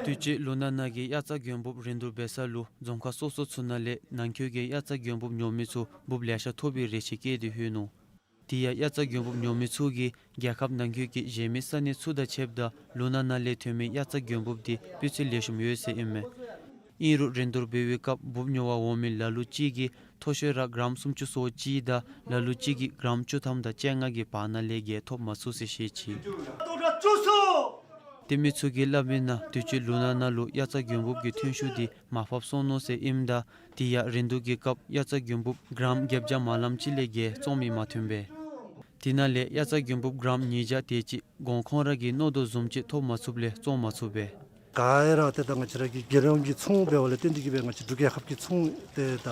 དུས་ཅི་ལུང་ནག་ནང་གི་དབྱར་རྩྭ་དགུན་འབུབ་རིན་བསྡུར་འབད་ས་ལུ་རྫོང་ཁག་སོ་སོ་ཚུ་ནང་ལས་ནང་འཁོད་ཀྱི་དབྱར་རྩྭ་དགུན་འབུབ་ཉོ་མི་ཚུ་འབུབ་ལེ་ཤ་ཐོབ་པའི་རེ་ཆེ་བསྐྱེད་དེ་ལྷོད་ནུག། དེ་ཡང་དབྱར་རྩྭ་དགུན་འབུབ་ཉོ་མི་ཚུ་གིས་རྒྱལ་ཁབ་ནང་འཁོད་ཀྱི་གཞན་མི་ས་གནས་ཚུ་དང་ཕྱདཔ་ད་ལུང་ནག་ནང་ལས་ཐོན་མི་དབྱར་རྩྭ་དགུན་འབུབ་དེ་སྤུས་ཚད་ལེགས་ཤོམ་ཡོད་ཟེར་ཨིན་མས། ཨིན་རུང་རིན་བསྡུར་འབད་བའི་སྐབས་འབུབ་ཉོ་བར་འོང་མི་ལ་ལུ་གཅིག་གིས་མཐོ་ཤོས་ར་གྲམ་སུམ་ཅུ་སོ་གཅིག་དང་ལ་ལུ་གཅིག་གིས་གྲམ་བཅུ་ཐམ་དང་བཅོ་ལྔ་གི་བར་ན་ལས་བརྒལ་ཐོབ་མ་ཚུགས་ཟེར་བཤད་ཅི། ཏེ་མི་ཚུ་གིས་སླབ་མིའི་ནང་དུས་ཅི་ལུང་ནག་ནང་ལུ་དབྱར་རྩྭ་དགུན་འབུབ་ཀྱི་ཐོན་ཤུགས་དེ་མར་ཕབ་སོང་ནུག་ཟེར་ཨིནམ་ད་དེ་ཡང་རིན་བསྡུར་གྱི་སྐབས་དབྱར་རྩྭ་དགུན་འབུབ་གྲམ་བརྒྱད་བརྒྱ་མ་ལམ་ཅིག་ལས་བརྒལ་བཙོང་མི་མ་ཐོན་པས། དེ་ནང་ལས་དབྱར་རྩྭ་དགུན་འབུབ་གྲམ་ཉིས་བརྒྱ་དེ་ཅིག་གོང་ཁོང་ར་གིས་མནོ་དོ་བཟུམ་ཅིག་ཐོབ་མ་ཚུགསཔ་ལས་བཙོང་མ་ཚུགས་པས། ག་ར་ཏེ་ད་ང་བཅས་ར་གི་རྒྱལ་ཡོངས་ཀྱི་ཚོང་འབདཝ་ལས་བརྟེན་ཏེ་གིས་སྦེ་ང་བཅས་འབྲུག་རྒྱལ་ཁབ་ཀྱི་ཚོང་ཏེ་ད་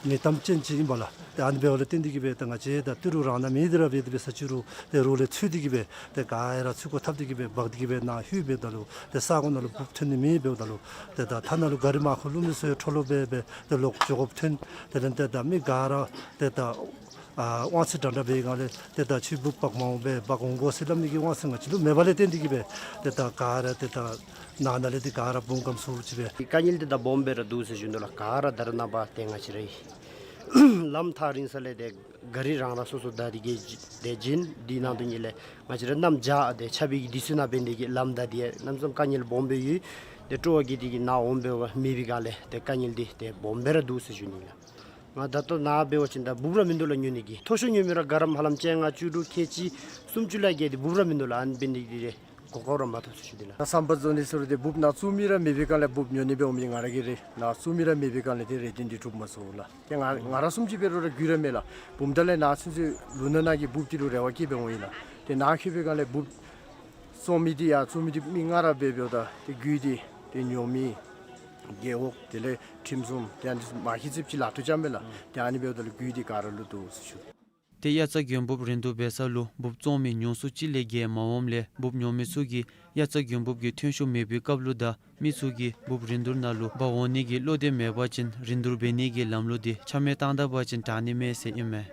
མིང་གཏམ་ཅན་ཅིག་ཨིན་པས་ལགས། ཏེ་ཨ་ནི་འབདཝ་ལས་བརྟེན་ཏེ་གིས་སྦེ་ད་ང་བཅས་ད་ཏི་རུ་རང་ན་མེད་དེ་ར་འབད་དེ་སྦེ་ས་ཆུ་རུ་ཏེ་རུ་ལས་ཚུད་དེ་གིས་སྦེ་ཏེ་ག་ར་ཚུད་སྒོ་ཐབས་ཏེ་གིས་སྦེ་འབག་སྟེ་གིས་སྦེ་ནཱ་ལྷོད་འབདཝ་ད་ལུ་ཏེ་ས་གོ་ནང་ལུ་འབུབ་ཐོན་ནི་མེདཔ་འབདཝ་ད་ལུ་ཏེ་ད་ཐ་ན་ལུ་ག་རི་མར་ཁུ་བླུག་མི་ཚུ་ཡང་འཕྲོ་ལོག་འབད་སྦེ་ཏེ་ལོག་འགྱོ་དགོཔ་ཐོན། དེ་ལས་ཏེ་ད་མི་ག་ར་ཏེ་ད་ཨ་དབང་ཚད་འདྲ་འདྲ་འབད་སྒང་ལས་ཏེ་ད་ཁྱོད་འབུབ་འབག་མ་འོང་པས་འབག་འོང་དགོ་ཟེར་སླབ་ནི་གི་དབང་ཚད་ང་བཅས་ལུ་མེདཔ་ལས་བརྟེན་ཏེ་གིས་སྦེ་ཏེ་ད་ག་ར་ཏེ་ད་ནང་ན་ལས་ཏེ་ག་ར་སྦོམ་སྐམ་སུ་ཅིག་སྦེ། དཀའ་ངལ་འདི་ད་སྦོམ་སྦེ་ར་འདུག་ཟེར་ཞུ་ནི་ལགས། ག་ར་ད་རེས་ནངས་པ་ཏེ་ང་བཅས་རའི་ལམ་ཐག་རིང་ས་ལས་ཏེ་ག་རི་རང་རང་སོ་སོ་བདའ་སྟེ་གིས་ཏེ་བྱིན། དེ་ནང་དུ་ཉིད་ལས་ང་བཅས་ར་གནམ་བྱཱར་ཏེ་ཆརཔ་གི་དུས་ཚོད་ནང་འབད་ནི་དེ་གིས་ལམ་བདའ་སྟེ་གནམ་མེད་ས་མེད་དཀའ་ངལ་སྦོམ་སྦེ་ཡོད། ཏེ་སྤྲོ་བ་བསྐྱེད་དེ་གིས་ནཱ་འོང་འབདཝ་མེད་པའི་སྒང་ལས་ཏེ་དཀའ་ངལ་འདི་ཏེ་སྦོམ་སྦེ་ར་འདུག་ཟེར་ཞུ་ནི་ལགས། ང་ད་ལྟོ་ནཱ་འབད་བ་ཅིན་ད་འབུབ་ར་མིན་འདུག་ལགས། ཉོ་ནི་གི་མཐོ་ཤོས་ཉོ་མི་ར་གྲམ་ཧ་ལམ་བཅོ་ལྔ་བཅུ་དྲུག་ཁལ་གཅིག་སུམ་ཅུ་ལས་བརྒལ་ཏེ་འབུབ་ར་མིན་འདུག་ལགས། ཨ་ནི་འབད་ནི་དེ་རེ་གོ་སྐབས་ར་མ་ཐོབ་ཟེར་ཞུ་ནི་ལགས། ད་བསམ་པ་རྫོགས་ནི་ཟེར་རུང་ཏེ་འབུབ་ནཱ་བཙུགས་མི་ར་མེད་པའི་སྒང་ལས་འབུབ་ཉོ་ནི་སྦེ་འོང་མི་ང་ར་གིས་རེ་ནཱ་བཙུགས་མི་ར་མེད་པའི་སྒང་ལས་ཏེ་རེ་འདུན་འདི་གྲུབ་མ་སོང་ལགས། ཏེ་ང་ང་ར་བཟུམ་ཅིག་འབད་རུང་ར་རྒྱུས་ར་མེད་ལགས། བུམ་ཐང་ལས་ནཱ་ཚུན་ཚོད་ལུང་ནག་ནང་གི་འབུབ་འདི་ལུ་རེ་བ་བསྐྱེད་སྦེ་འོང་ཡི་ལགས། ཏེ་ནཱ་ལྷོད་པའི་སྒང་ལས་འབུབ་བཙོང་མི་འདི་ཡང་བཙུགས་མི་འདི་མི་ལྔ་ར་འབད་འབདཝ་ད་ཏེ་རྒྱུས་འདི་ཏེ་ཉོ་མི་རྒེད་འོག་དེ་ལས་ཁྲིམས་སྲུང་ཏེ་ཨ་ནི་མ་ཧེ་ཙིགཔ་ཅིག་ལཱ་ཐུག་ཅ་མས་ལགས། ཏེ་ཨ་ནི་འབདཝ་ད་ལུ་རྒྱུས་འདི་ག་ར་ལུ་འདུག་ཟེར་ཞུ། ཏེ་དབྱར་རྩྭ་དགུན་འབུབ་རིན་བསྡུར་འབད་ས་ལུ་འབུབ་བཙོང་མི་ཉུང་སུ་ཅིག་ལས་བརྒལ་མ་འོངམ་ལས་འབུབ་ཉོ་མི་ཚུ་གིས་དབྱར་རྩྭ་དགུན་འབུབ་ཀྱི་ཐོན་ཤུགས་མེད་པའི་སྐབས་ལུ་དང་མི་ཚུ་གིས་འབུབ་རིན་བསྡུར་ནང་ལུ་འབག་འོང་ནི་གི་བློ་གཏད་མེད་པ་ཅིན་རིན་བསྡུར་འབད་ནི་གི་ལམ་ལུགས་འདི་ཆ་མེད་བཏང་ད་པ་ཅིན་དྲག་ནི་མས་ཟེར་ཨིན་མས།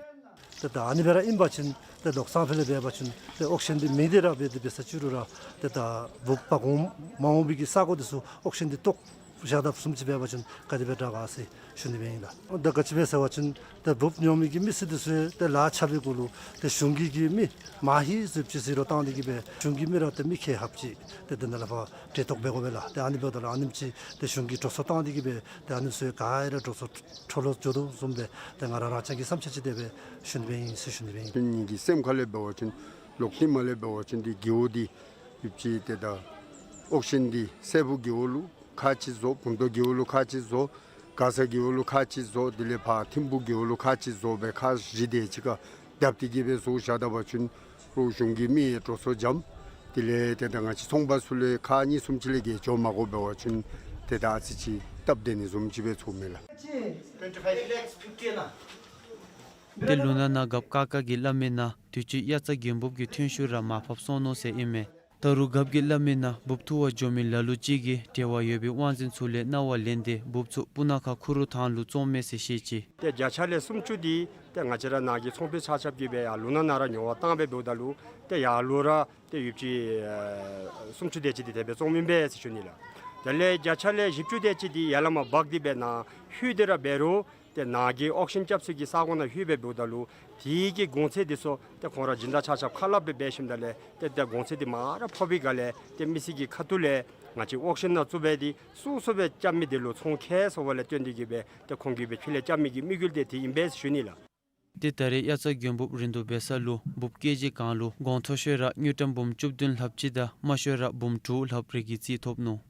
ཏེ་ད་ཨ་ནི་སྦེ་ར་ཨིན་པ་ཅིན་ཏེ་ལོག་སང་ཕོད་ལས་འབད་བ་ཅིན་ཏེ་ཨོག་ཤན་འདི་མེད་དེ་ར་འབད་དེ་འབད་ས་ཅིག་རུང་ར་ཏེ་ད་འབུབ་འབག་འོང་མ་འོང་པའི་གི་ས་གོ་འདི་ཚུ་ཨོག་ཤན་འདི་བཏོག་བཞག་དཔ་བཟུམ་ཅིག་འབད་བ་ཅིན་ག་དེ་སྦེ་དྲག་ག་ཟེར་ཞུ་ནི་སྦེ་ཨིན་ལགས། ད་ག་ཅི་སྦེ་ཟེར་བ་ཅིན་ཏེ་འབུབ་ཉོ་མི་གི་མི་སེར་འདི་ཚུ་ཏེ་ལཱ་རྐྱབ་པའི་གུ་ལུ་ཏེ་གཞུང་གི་གི་མི་མ་ཧེ་ཙིགཔ་ཅིག་ཟེར་རུང་བཏང་སྟེ་གིས་སྦེ་གཞུང་གི་མི་ར་ཏེ་མི་ཁལ་ལྷགཔ་ཅིག་ཏེ་དེ་ནང་ལས་ཕར་གྲལ་གཏོགས་འབད་དགོ་པས་ལགས། ཏེ་ཨ་ནི་འབདཝ་ད་ལུ་ཨ་ནེམ་ཅིག་ཏེ་གཞུང་གིས་འགྲོ་སོང་བཏང་སྟེ་གིས་སྦེ་ཏེ་ཨ་ནི་ཚུ་ག་ར་འགྲོ་སོང་འཕྲོ་བརླག་འགྱོ་དོ་བཟུམ་སྦེ་ཏེ་ང་ར་རང་རྐྱང་གི་བསམ་འཆར་ཅིག་དེ་སྦེ་ཞུ་ནི་སྦེ་ཨིན་ཟེར་ཞུ་ནི་སྦེ་ཨིན། ངེ་གི་སེམས་ཁ་ལས་འབད་བ་ཅིན་ལོག་ཏེ་མ་ལས་འབད་བ་ཅིན་འདི་རྒེད་འོག་འདི་ཡོདཔ་ཅིག་ཏེ་ད་ཨོག་ཤན་འདི་སྲད་ཕུག་རྒེད་འོག་ལུ་ཁག་ཅིག་བཟོ། བུམ་ཐང་རྒེད་འོག་ལུ་ཁག་ཅིག་བཟོ། མགར་ས་རྒེད་འོག་ལུ་ཁག་ཅིག་བཟོ། དེ་ལས་ཕར་ཐིམ་ཕུག་རྒེད་འོག་ལུ་ཁག་ཅིག་བཟོ་སྦེ་ཁག་བཞི་དེ་ཅིག་ཁར་བརྡབ་སྟེ་གིས་སྦེ་བཟོ་བཞག་ད་པ་ཅིན་རུང་གཞུང་གི་མི་ཡང་འགྲོ་སོང་འཇམ། དེ་ལས་ཏེ་ད་ང་བཅས་ཚོང་པ་ཚུ་ལུ་ཁག་གཉིས་གསུམ་ཅིག་ལས་བརྒལ་འགྱོ་མ་དགོ་འབད་བ་ཅིན་ཏེ་ད་ཨ་ཙི་ཅིག་སྟབས་བདེ་ནི་བཟུམ་ཅིག་སྦེ་ཚོརཝ་མས་ལགས། ཏེ་ལུང་ནག་ནང་རྒཔོ་ཀ་ཀ་གིས་སླབ་མིའི་ནང་དུས་ཅི་དབྱར་རྩྭ་དགུན་འབུབ་ཀྱི་ཐོན་ཤུགས་ར་མར་ཕབ་སོང་ནུག་ཟེར་ཨིན་མས། ད་རུང་རྒཔོ་གིས་སླབ་མིའི་ནང་འབུབ་འཐུ་བར་འགྱོ་མི་ལ་ལུ་ཅིག་གིས་འབྲེལ་བ་ཡོད་པའི་དབང་འཛིན་ཚུ་ལས་གནང་བ་ལེན་ཏེ་འབུབ་ཚུ་སྤུ་ན་ཁ་ཁུ་རུ་ཐང་ལུ་བཙོངམ་མས་ཟེར་བཤད་ཅི། ཏེ་བརྒྱ་ཆ་ལས་སུམ་ཅུ་འདི་ཏེ་ང་བཅས་ར་ནཱ་གི་ཚོང་པ་ཆ་ཁྱབ་ཀྱིས་སྦེ་ཡར་ལུང་ནག་ནང་ར་ཉོ་བར་བཏང་སྦེ་འབདཝ་ད་ལུ་ཏེ་ཡར་ལུ་ར་ཏེ་ཡོདཔ་ཅིག་ཨེ་སུམ་ཅུ་དེ་ཅིག་འདི་དེ་སྦེ་བཙོངམ་ཨིན་པས་ཟེར་ཞུ་ནི་ལགས། དེ་ལས་བརྒྱ་ཆ་ལས་བཞི་བཅུ་དེ་ཅིག་འདི་ཡར་ལས་མར་འབག་སྟེ་སྦེ་ནཱ་ལྷོད་དེ་ར་འབད་རུང་ཏེ་ནཱ་གི་ཨོག་ཤན་རྐྱབ་ས་གི་ས་གོ་ནང་ལྷོད་སྦེ་འབདཝ་ད་ལུ་དེ་གི་གོང་ཚད་འདི་ཚུ་ཏེ་ཁོང་ར་སྦྱིན་བདག་ཆ་ཁྱབ་ཁ་སླབ་སྦེ་འབད་ཞིནམ་ད་ལས་ཏེ་ཏེ་གོང་ཚད་འདི་མར་ར་ཕབ་པའི་སྒང་ལས་ཏེ་མི་སེར་གྱི་ཁ་ཐུག་ལས་ ང་བཅས་ཨོག་ཤན་ནང་བཙུགས་སྦེ་ཏེ་སོ་སོ་སྦེ་རྐྱབ་མི་འདི་ལུ་ཚོང་ཁེ་སོང་བ་ལས་བརྟེན་ཏེ་གིས་སྦེ་ཏེ་ཁོང་གིས་སྦེ་ཕྱི་ལས་རྐྱབ་མི་གི་དམིགས་ཡུལ་འདི་དེ་ཨིན་པས་ཟེར་ཞུ་ནི་ལགས། ཏེ་ད་རེས་དབྱར་རྩྭ་དགུན་འབུབ་རིན་བསྡུར་འབད་ས་ལུ་འབུབ་ཀེ་ཇི་གང་ལུ་གོང་མཐོ་ཤོས་ར་དངུལ་ཀྲམ་འབུམ་བཅུ་བདུན་ལྷགཔ་ཅིག་དང་དམའ་ཤོས་ར་འབུམ་དྲུག་ལྷགཔ་རེ་གི་རྩིས་ཐོབ་ནུག།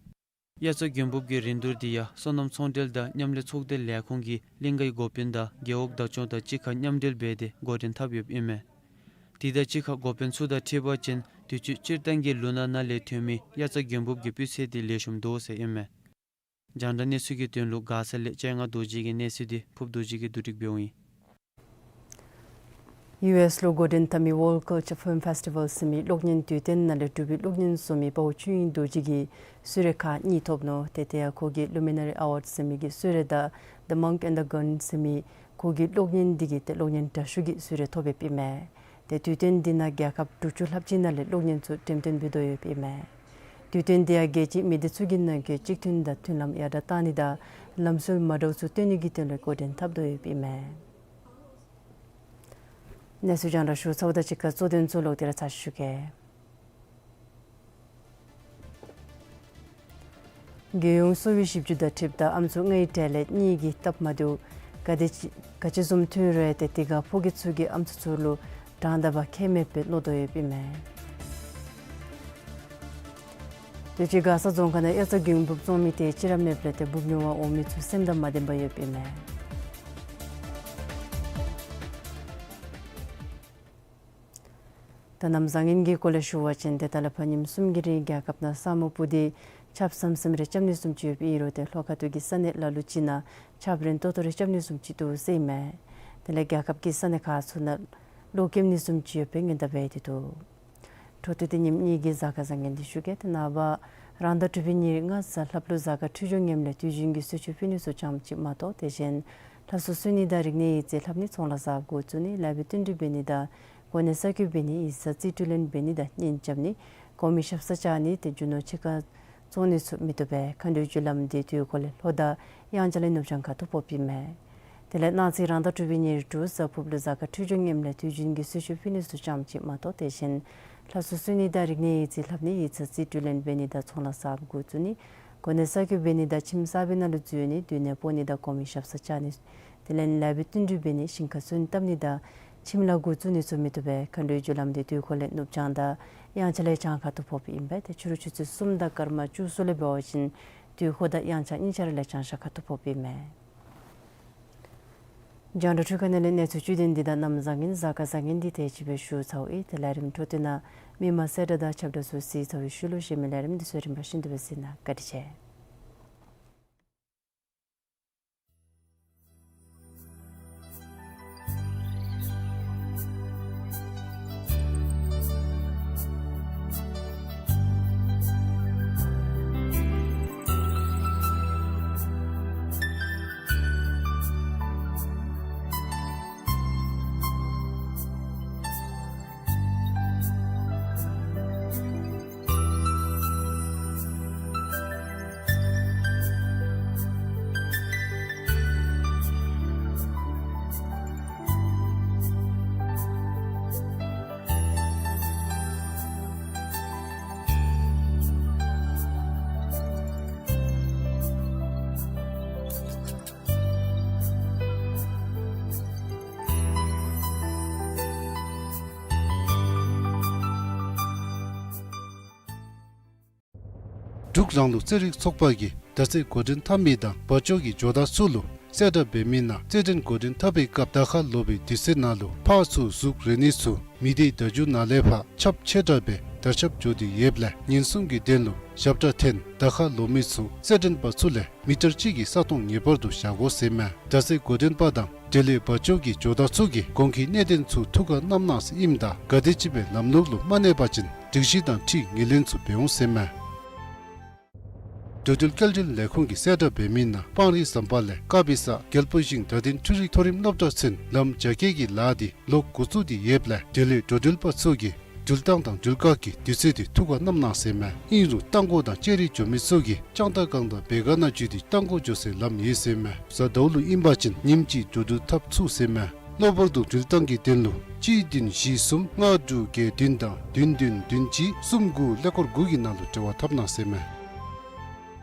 དབྱར་རྩྭ་དགུན་འབུབ་ཀྱི་རིན་བསྡུར་འདི་ཡང་སོ་ནམ་ཚོང་འབྲེལ་དང་མཉམ་ལས་ཚོགས་སྡེ་ལས་ཁུངས་ཀྱི་གླིང་གའི་འགོ་དཔོན་དང་རྒེད་འོག་བདག་སྐྱོང་དང་གཅིག་ཁར་མཉམ་འབྲེལ་འབད་དེ་འགོ་འདྲེན་འཐབ་ཡོདཔ་ཨིན་མས། དེ་དང་གཅིག་ཁར་འགོ་དཔོན་ཚུ་དང་འཁྲིལ་བ་ཅིན་དུས་ཅི་སྤྱིར་བཏང་གི་ལུ་ནག་ནང་ལས་ཐོན་མི་དབྱར་རྩྭ་དགུན་འབུབ་ཀྱི་སྤུས་ཚད་འདི་ལེགས་ཤོམ་འདུག་ཟེར་ཨིན་མས། རྒྱང་བསྒྲགས་གནས་ཚུལ་གྱི་དོན་ལུ་མགར་ས་ལས་ལྕང་ང་རྡོ་རྗེ་གི་གནས་ཚུལ་འདི་ཕུབ་རྡོ་རྗེ་གིས་བསྡུ་སྒྲིག་འབདཝ་ཨིན། ཡུ་ཨེསི་ལུ་འགོ་འདྲེན་འཐབ་མི་World Culture Film Festival ཟེར་མི་གློག་བརྙན་དུས་སྟོན་ནང་ལས་འབྲུག་པའི་གློག་བརྙན་བཟོ་མི་དཔའ་བོ་ཆོས་དབྱིངས་རྡོ་རྗེ་གིས་གསོལ་རས་ཁག་གཉིས་ཐོབ་ནུག། ཏེ་དེ་ཡང་ཁོ་གིས་Luminary Award ཟེར་མི་གི་གསོལ་རས་དང་The Monk and the Gun ཟེར་མི་ཁོ་གི་གློག་བརྙན་འདི་གིས་ཏེ་གློག་བརྙན་དྲག་ཤོས་ཀྱི་གསོལ་རས་ཐོབ་ཡོདཔ་ཨིན་མས། ཏེ་དུས་སྟོན་འདི་ནང་རྒྱལ་ཁབ་དྲུག་ཅུ་ལྷགཔ་ཅིག་ནང་ལས་གློག་བརྙན་ཚུ་འགྲེམས་སྟོན་འབད་དོ་ཡོདཔ་ཨིན་མས། དུས་སྟོན་འདི་ཡང་རྒྱལ་སྤྱིའི་མི་སྡེ་ཚུ་གི་ནང་འཁོད་གཅིག་མཐུན་དང་མཐུན་ལམ་ཡར་དྲགས་གཏང་ནི་དང་ལམ་སྲོལ་མ་འདྲཝ་ཚུ་སྟོན་ནི་གི་དོན་ལས་འགོ་འདྲེན་འཐབ་དོ་ཡོདཔ་ཨིན་མས། གནས་ཚུལ་རྒྱང་བསྒྲགས་ཞུ་ཚརཝ་དང་གཅིག་ཁར་གཙོ་དོན་ཚུ་ལོག་སྟེ་ར་ཚར་ཞུ་གེ། རྒྱལ་ཡོངས་གསོ་བའི་ཞིབ་འཇུག་དང་འཁྲིལཝ་ད་ཨམ་སྲུ་ལྔའི་གྲས་ལས་གཉིས་ཀྱིས་སྟབས་མ་བདེཝ་ག་དེ་ཅི་ག་ཅི་བཟུམ་ཐོན་རུང་ཏེ་དེ་ཁར་ཕོ་སྐྱེས་ཚུ་གིས་ཨམ་སྲུ་ཚུ་ལུ་དྲང་བདེན་པ་ཁེ་མེདཔ་སྦེ་མནོ་དོ་ཡོདཔ་ཨིན་མས། དུས་ཅི་མགར་ས་རྫོང་ཁག་ནང་དབྱར་རྩྭ་དགུན་འབུབ་བཙོང་མི་དེ་གཅིག་ར་མེདཔ་ལས་ཏེ་འབུབ་ཉོ་བར་འོང་མི་ཚུ་སེམས་དང་མ་ལྡན་པར་ཡོདཔ་ཨིན་མས། ད་གནམ་བཟང་ངན་གྱི་སྐོར་ལས་ཞུ་བ་ཅིན་ཏེ་ད་ལས་ཕར་ཉིནམ་གསུམ་གྱི་རིང་རྒྱལ་ཁབ་ནང་ས་སྨུག་སྤུབས་ཏེ་ཆརཔ་ཟམ་ཟིམ་རེ་རྐྱབ་ནི་བཟུམ་ཅིག་ཡོདཔ་ཨིན་རུང་ཏེ་ལྷོ་ཁ་ཐུག་གི་ས་གནས་ལ་ལུ་ཅིག་ནང་ཆརཔ་རན་ཏོག་ཏོ་རེ་རྐྱབ་ནི་བཟུམ་ཅིག་འདུག་ཟེར་ཨིན་མས། དེ་ལས་རྒྱལ་ཁབ་ཀྱི་ས་གནས་ཁག་ཚུ་ནང་གློག་ཀེམ་ནི་བཟུམ་ཅིག་ཡོད་པའི་སྔོན་བརྡ་འབད་དེ་འདུག། འཕྲོ་མཐུད་དེ་ཉིནམ་གཉིས་ཀྱི་གཟའ་སྐར་བཟང་ངན་འདི་ཞུ་གེ། ཏེ་ནངས་པ་རང་ཟླ་དྲུག་པའི་ཉེར་ལྔ་གཟའ་ལྷགཔ་ལུ་གཟའ་སྐར་འཕྲོད་སྦྱོར་ངནམ་ལས་དུས་རྒྱུན་གྱི་གསོལ་མཆོད་ཕུལ་ནི་ཚུ་ཙམ་ཅིག་མ་གཏོགས་དེ་བཞིན་ལྷ་གསོལ་གསོལ་ནི་དང་རིག་གནས་ཡིག་རྩིས་ལྷབ་ནི་ཚོང་ལཱ་གཟའ་འགོ་བཙུགས་ནི་ལེགས་པའི་བསྟུན་གྲོས་འབད་ནི་དང་གོ་གནས་གསར་བསྐོ་འབད་ནི་ཡིག་ཚང་རྩིས་སྤྲོད་ལེན་འབད་ནི་དང་གཉེན་རྐྱབ་ནི་གོང་མའི་ཞབས་སར་བཅར་ནི་ཏེ་རྒྱུ་ནོར་ཕྱི་ཁར་བཙོང་ནི་ཚུ་མི་བཏུབ་པས། མཁའ་འགྲོའི་རྒྱུ་ལམ་འདི་དུས་འཁོར་ལས་ལྷོ་དང་དབྱངས་འཆར་ལས་ནུབ་བྱང་ཁ་ཐུག་ཕོགཔ་ཨིན་མས། དེ་ལས་གནངས་ཚེ་རང་ཟླ་དྲུག་པའི་ཉེར་དྲུག་གཟའ་ཕུརཔ་ལུ་གཟའ་སྐར་འཕྲོད་སྦྱོར་ངནམ་ལས་དུས་རྒྱུན་གྱི་གསོལ་མཆོད་ཕུལ་ནི་ཚུ་ཙམ་ཅིག་མ་གཏོགས་དེ་བཞིན་ལྷ་གསོལ་གསོལ་ནི་དང་རིག་གནས་ཡིག་རྩིས་ལྷབ་ནི་ཡིག་ཚང་རྩིས་སྤྲོད་ལེན་འབད་ནི་དང་ཚོང་ལཱ་གཟའ་འགོ་བཙུགས་ནི་གོ་གནས་གསར་བསྐོ་འབད་ནི་དང་ཁྱིམ་གསར་པའི་ནང་ལུ་འཛུལ་ནི་སྡོད་གནས་སྤོ་ནི་དང་གོང་མའི་ཞབས་སར་བཅར་ནི་དེ་ལས་ལེགས་པའི་བསྟུན་གྲོས་འབད་ནི་ཞིང་ཁར་སོན་བཏབ་ནི་དང་ཁྱིམ་ལཱ་འགོ་བཙུགས་ནི་ཚུ་མི་བཏུབ་པས། མཁའ་འགྲོའི་རྒྱུ་ལམ་འདི་དུས་འཁོར་ལས་ནུབ་བྱང་དང་དབྱངས་འཆར་ལས་བྱང་ཁ་ཐུག་ཕོགཔ་ཨིན་པས། ཏེ་ཕྱི་རུ་ཆུ་ཚོད་གསུམ་དང་སྐར་མ་བཅུ་གསུམ་ལས་འབད་བ་ཅིན་དུས་འཁོར་དང་དབྱངས་འཆར་གཉིས་ཆ་ར་ལས་བྱང་ཤར་ཁ་ཐུག་ཕོགཔ་ཨིན་མས། རྒྱང་བསྒྲགས་འཕྲུལ་ཁང་ནང་ལས་གནས་ཚུལ་བཅུད་དོན་འདི་དང་གནམ་བཟང་ངན་གཟའ་སྐར་བཟང་ངན་འདི་དེ་ཅིག་སྦེ་ཞུ་ཚརཝ་ཨིན། ཏེ་ལས་རིམ་འཕྲོ་མཐུད་ནང་མི་མང་གསལ་བསྒྲགས་དང་ཁྱབ་བསྒྲགས་ཚུ་གཟིགས་ཚར་བའི་ཤུལ་ལུ་གཞན་མི་ལས་རིམ་འདི་ཚུ་རིམ་པ་བཞིན་དུ་སྦེ་གཟིགས་གནང་། བཀའ་དྲིན་ཆེ། འབྲུག་རང་ལུགས་རྩེད་རིགས་ཚོགས་པ་གིས་མདའ་རྩེད་འགོ་འདྲེན་འཐབ་མི་དང་བ་ཅོ་གི་ཇོ་བདག་ཚུ་ལུ་གསལ་བསྒྲགས་འབད་མི་ནང་རྩེད་འགྲན་འགོ་འདྲེན་འཐབ་པའི་སྐབས་མདའ་ཁ་ལོག་པའི་དུས་ཚོད་ནང་ལུ་ཕར་ཚུར་གཟུགས་རེག་ནི་ཚུ་མི་སྡེ་བརྡ་བརྒྱུད་ནང་ལས་ཕར་ཁྱབ་ཆེ་དྲགས་སྦེ་དར་ཁྱབ་འགྱོ་སྟེ་ཡོདཔ་ལས་ཉེན་སྲུང་གི་དོན་ལུ་ཞབས་ཁྲ་འཐེན་མདའ་ཁ་ལོག་མི་ཚུ་རྩེད་འགྲན་པ་ཚུ་ལས་མི་ཊར་གཅིག་གི་ས་སྟོང་ངེས་པར་དུ་བཞག་དགོ་ཟེར་མས། མདའ་རྩེད་འགོ་འདྲེན་པ་དང་འབྲེལ་ཡོད་བ་ཅོ་གི་ཇོ་བདག་ཚུ་གིས་གོང་གི་གནད་དོན་ཚུ་ཐུགས་ཁར་བསྣམ་གནང་ཟེར་ཨིནམ་ད་ག་དེམ་ཅིག་སྦེ་ལམ་ལུགས་ལུ་མ་གནས་པ་ཅིན་སྒྲིག་གཞི་དང་འཁྲིལ་ངོས་ལེན་ཚུ་འབད་འོང་ཟེར་མས། འགྲོ་འགྲུལ་སྐྱེལ་འདྲེན་ལས་ཁུངས་ཀྱིས་གསལ་བསྒྲགས་འབད་མི་ནང་སྤང་རི་ཟམ་པ་ལས་ཀ་པི་ས་རྒྱལ་པོ་ཞིང་སྒྲ་ལྡན་འཕྲུལ་རིག་མཐོ་རིམ་སློབ་གྲྭ་ཚུན་ལམ་རྒྱ་སྐྱེད་ཀྱི་ལཱ་འདི་ལོག་འགོ་བཙུགས་ཏེ་ཡོདཔ་ལས་འབྲེལ་ཡོད་འགྲོ་འགྲུལ་པ་ཚུ་གིས་འགྲུལ་བཏང་དང་འགྲུལ་བཀག་གི་དུས་ཚོད་འདི་ཐུགས་ཁར་བསྣམ་གནང་ཟེར་མས། ཨིན་རུང་རྟ་མགོ་དང་ལྕགས་རི་འགྱོ་མི་ཚུ་གིས་ལྕང་རྟ་སྒང་དང་བེ་ག་ནང་འཛུལ་ཏེ་རྟ་མགོ་འགྱོ་སའི་ལམ་ཡོད་ཟེར་མས། གཟའ་ཟླཝ་ལུ་ཨིན་པ་ཅིན་ཉིནམ་གཅིག་འགྲོ་འགྲུལ་འཐབ་ཚུགས་ཟེར་མས། གློ་བུར་དུ་འགྲུལ་བཏང་གི་དོན་ལུ་གཅིག་བདུན་བཞི་གསུམ་ལྔ་དྲུག་བརྒྱད་བདུན་དང་བདུན་བདུན་བདུན་གཅིག་གསུམ་དགུ་ཀླད་ཀོར་དགུ་གི་ནང་ལུ་འབྲེལ་བ་འཐབ་གནང་ཟེར་མས།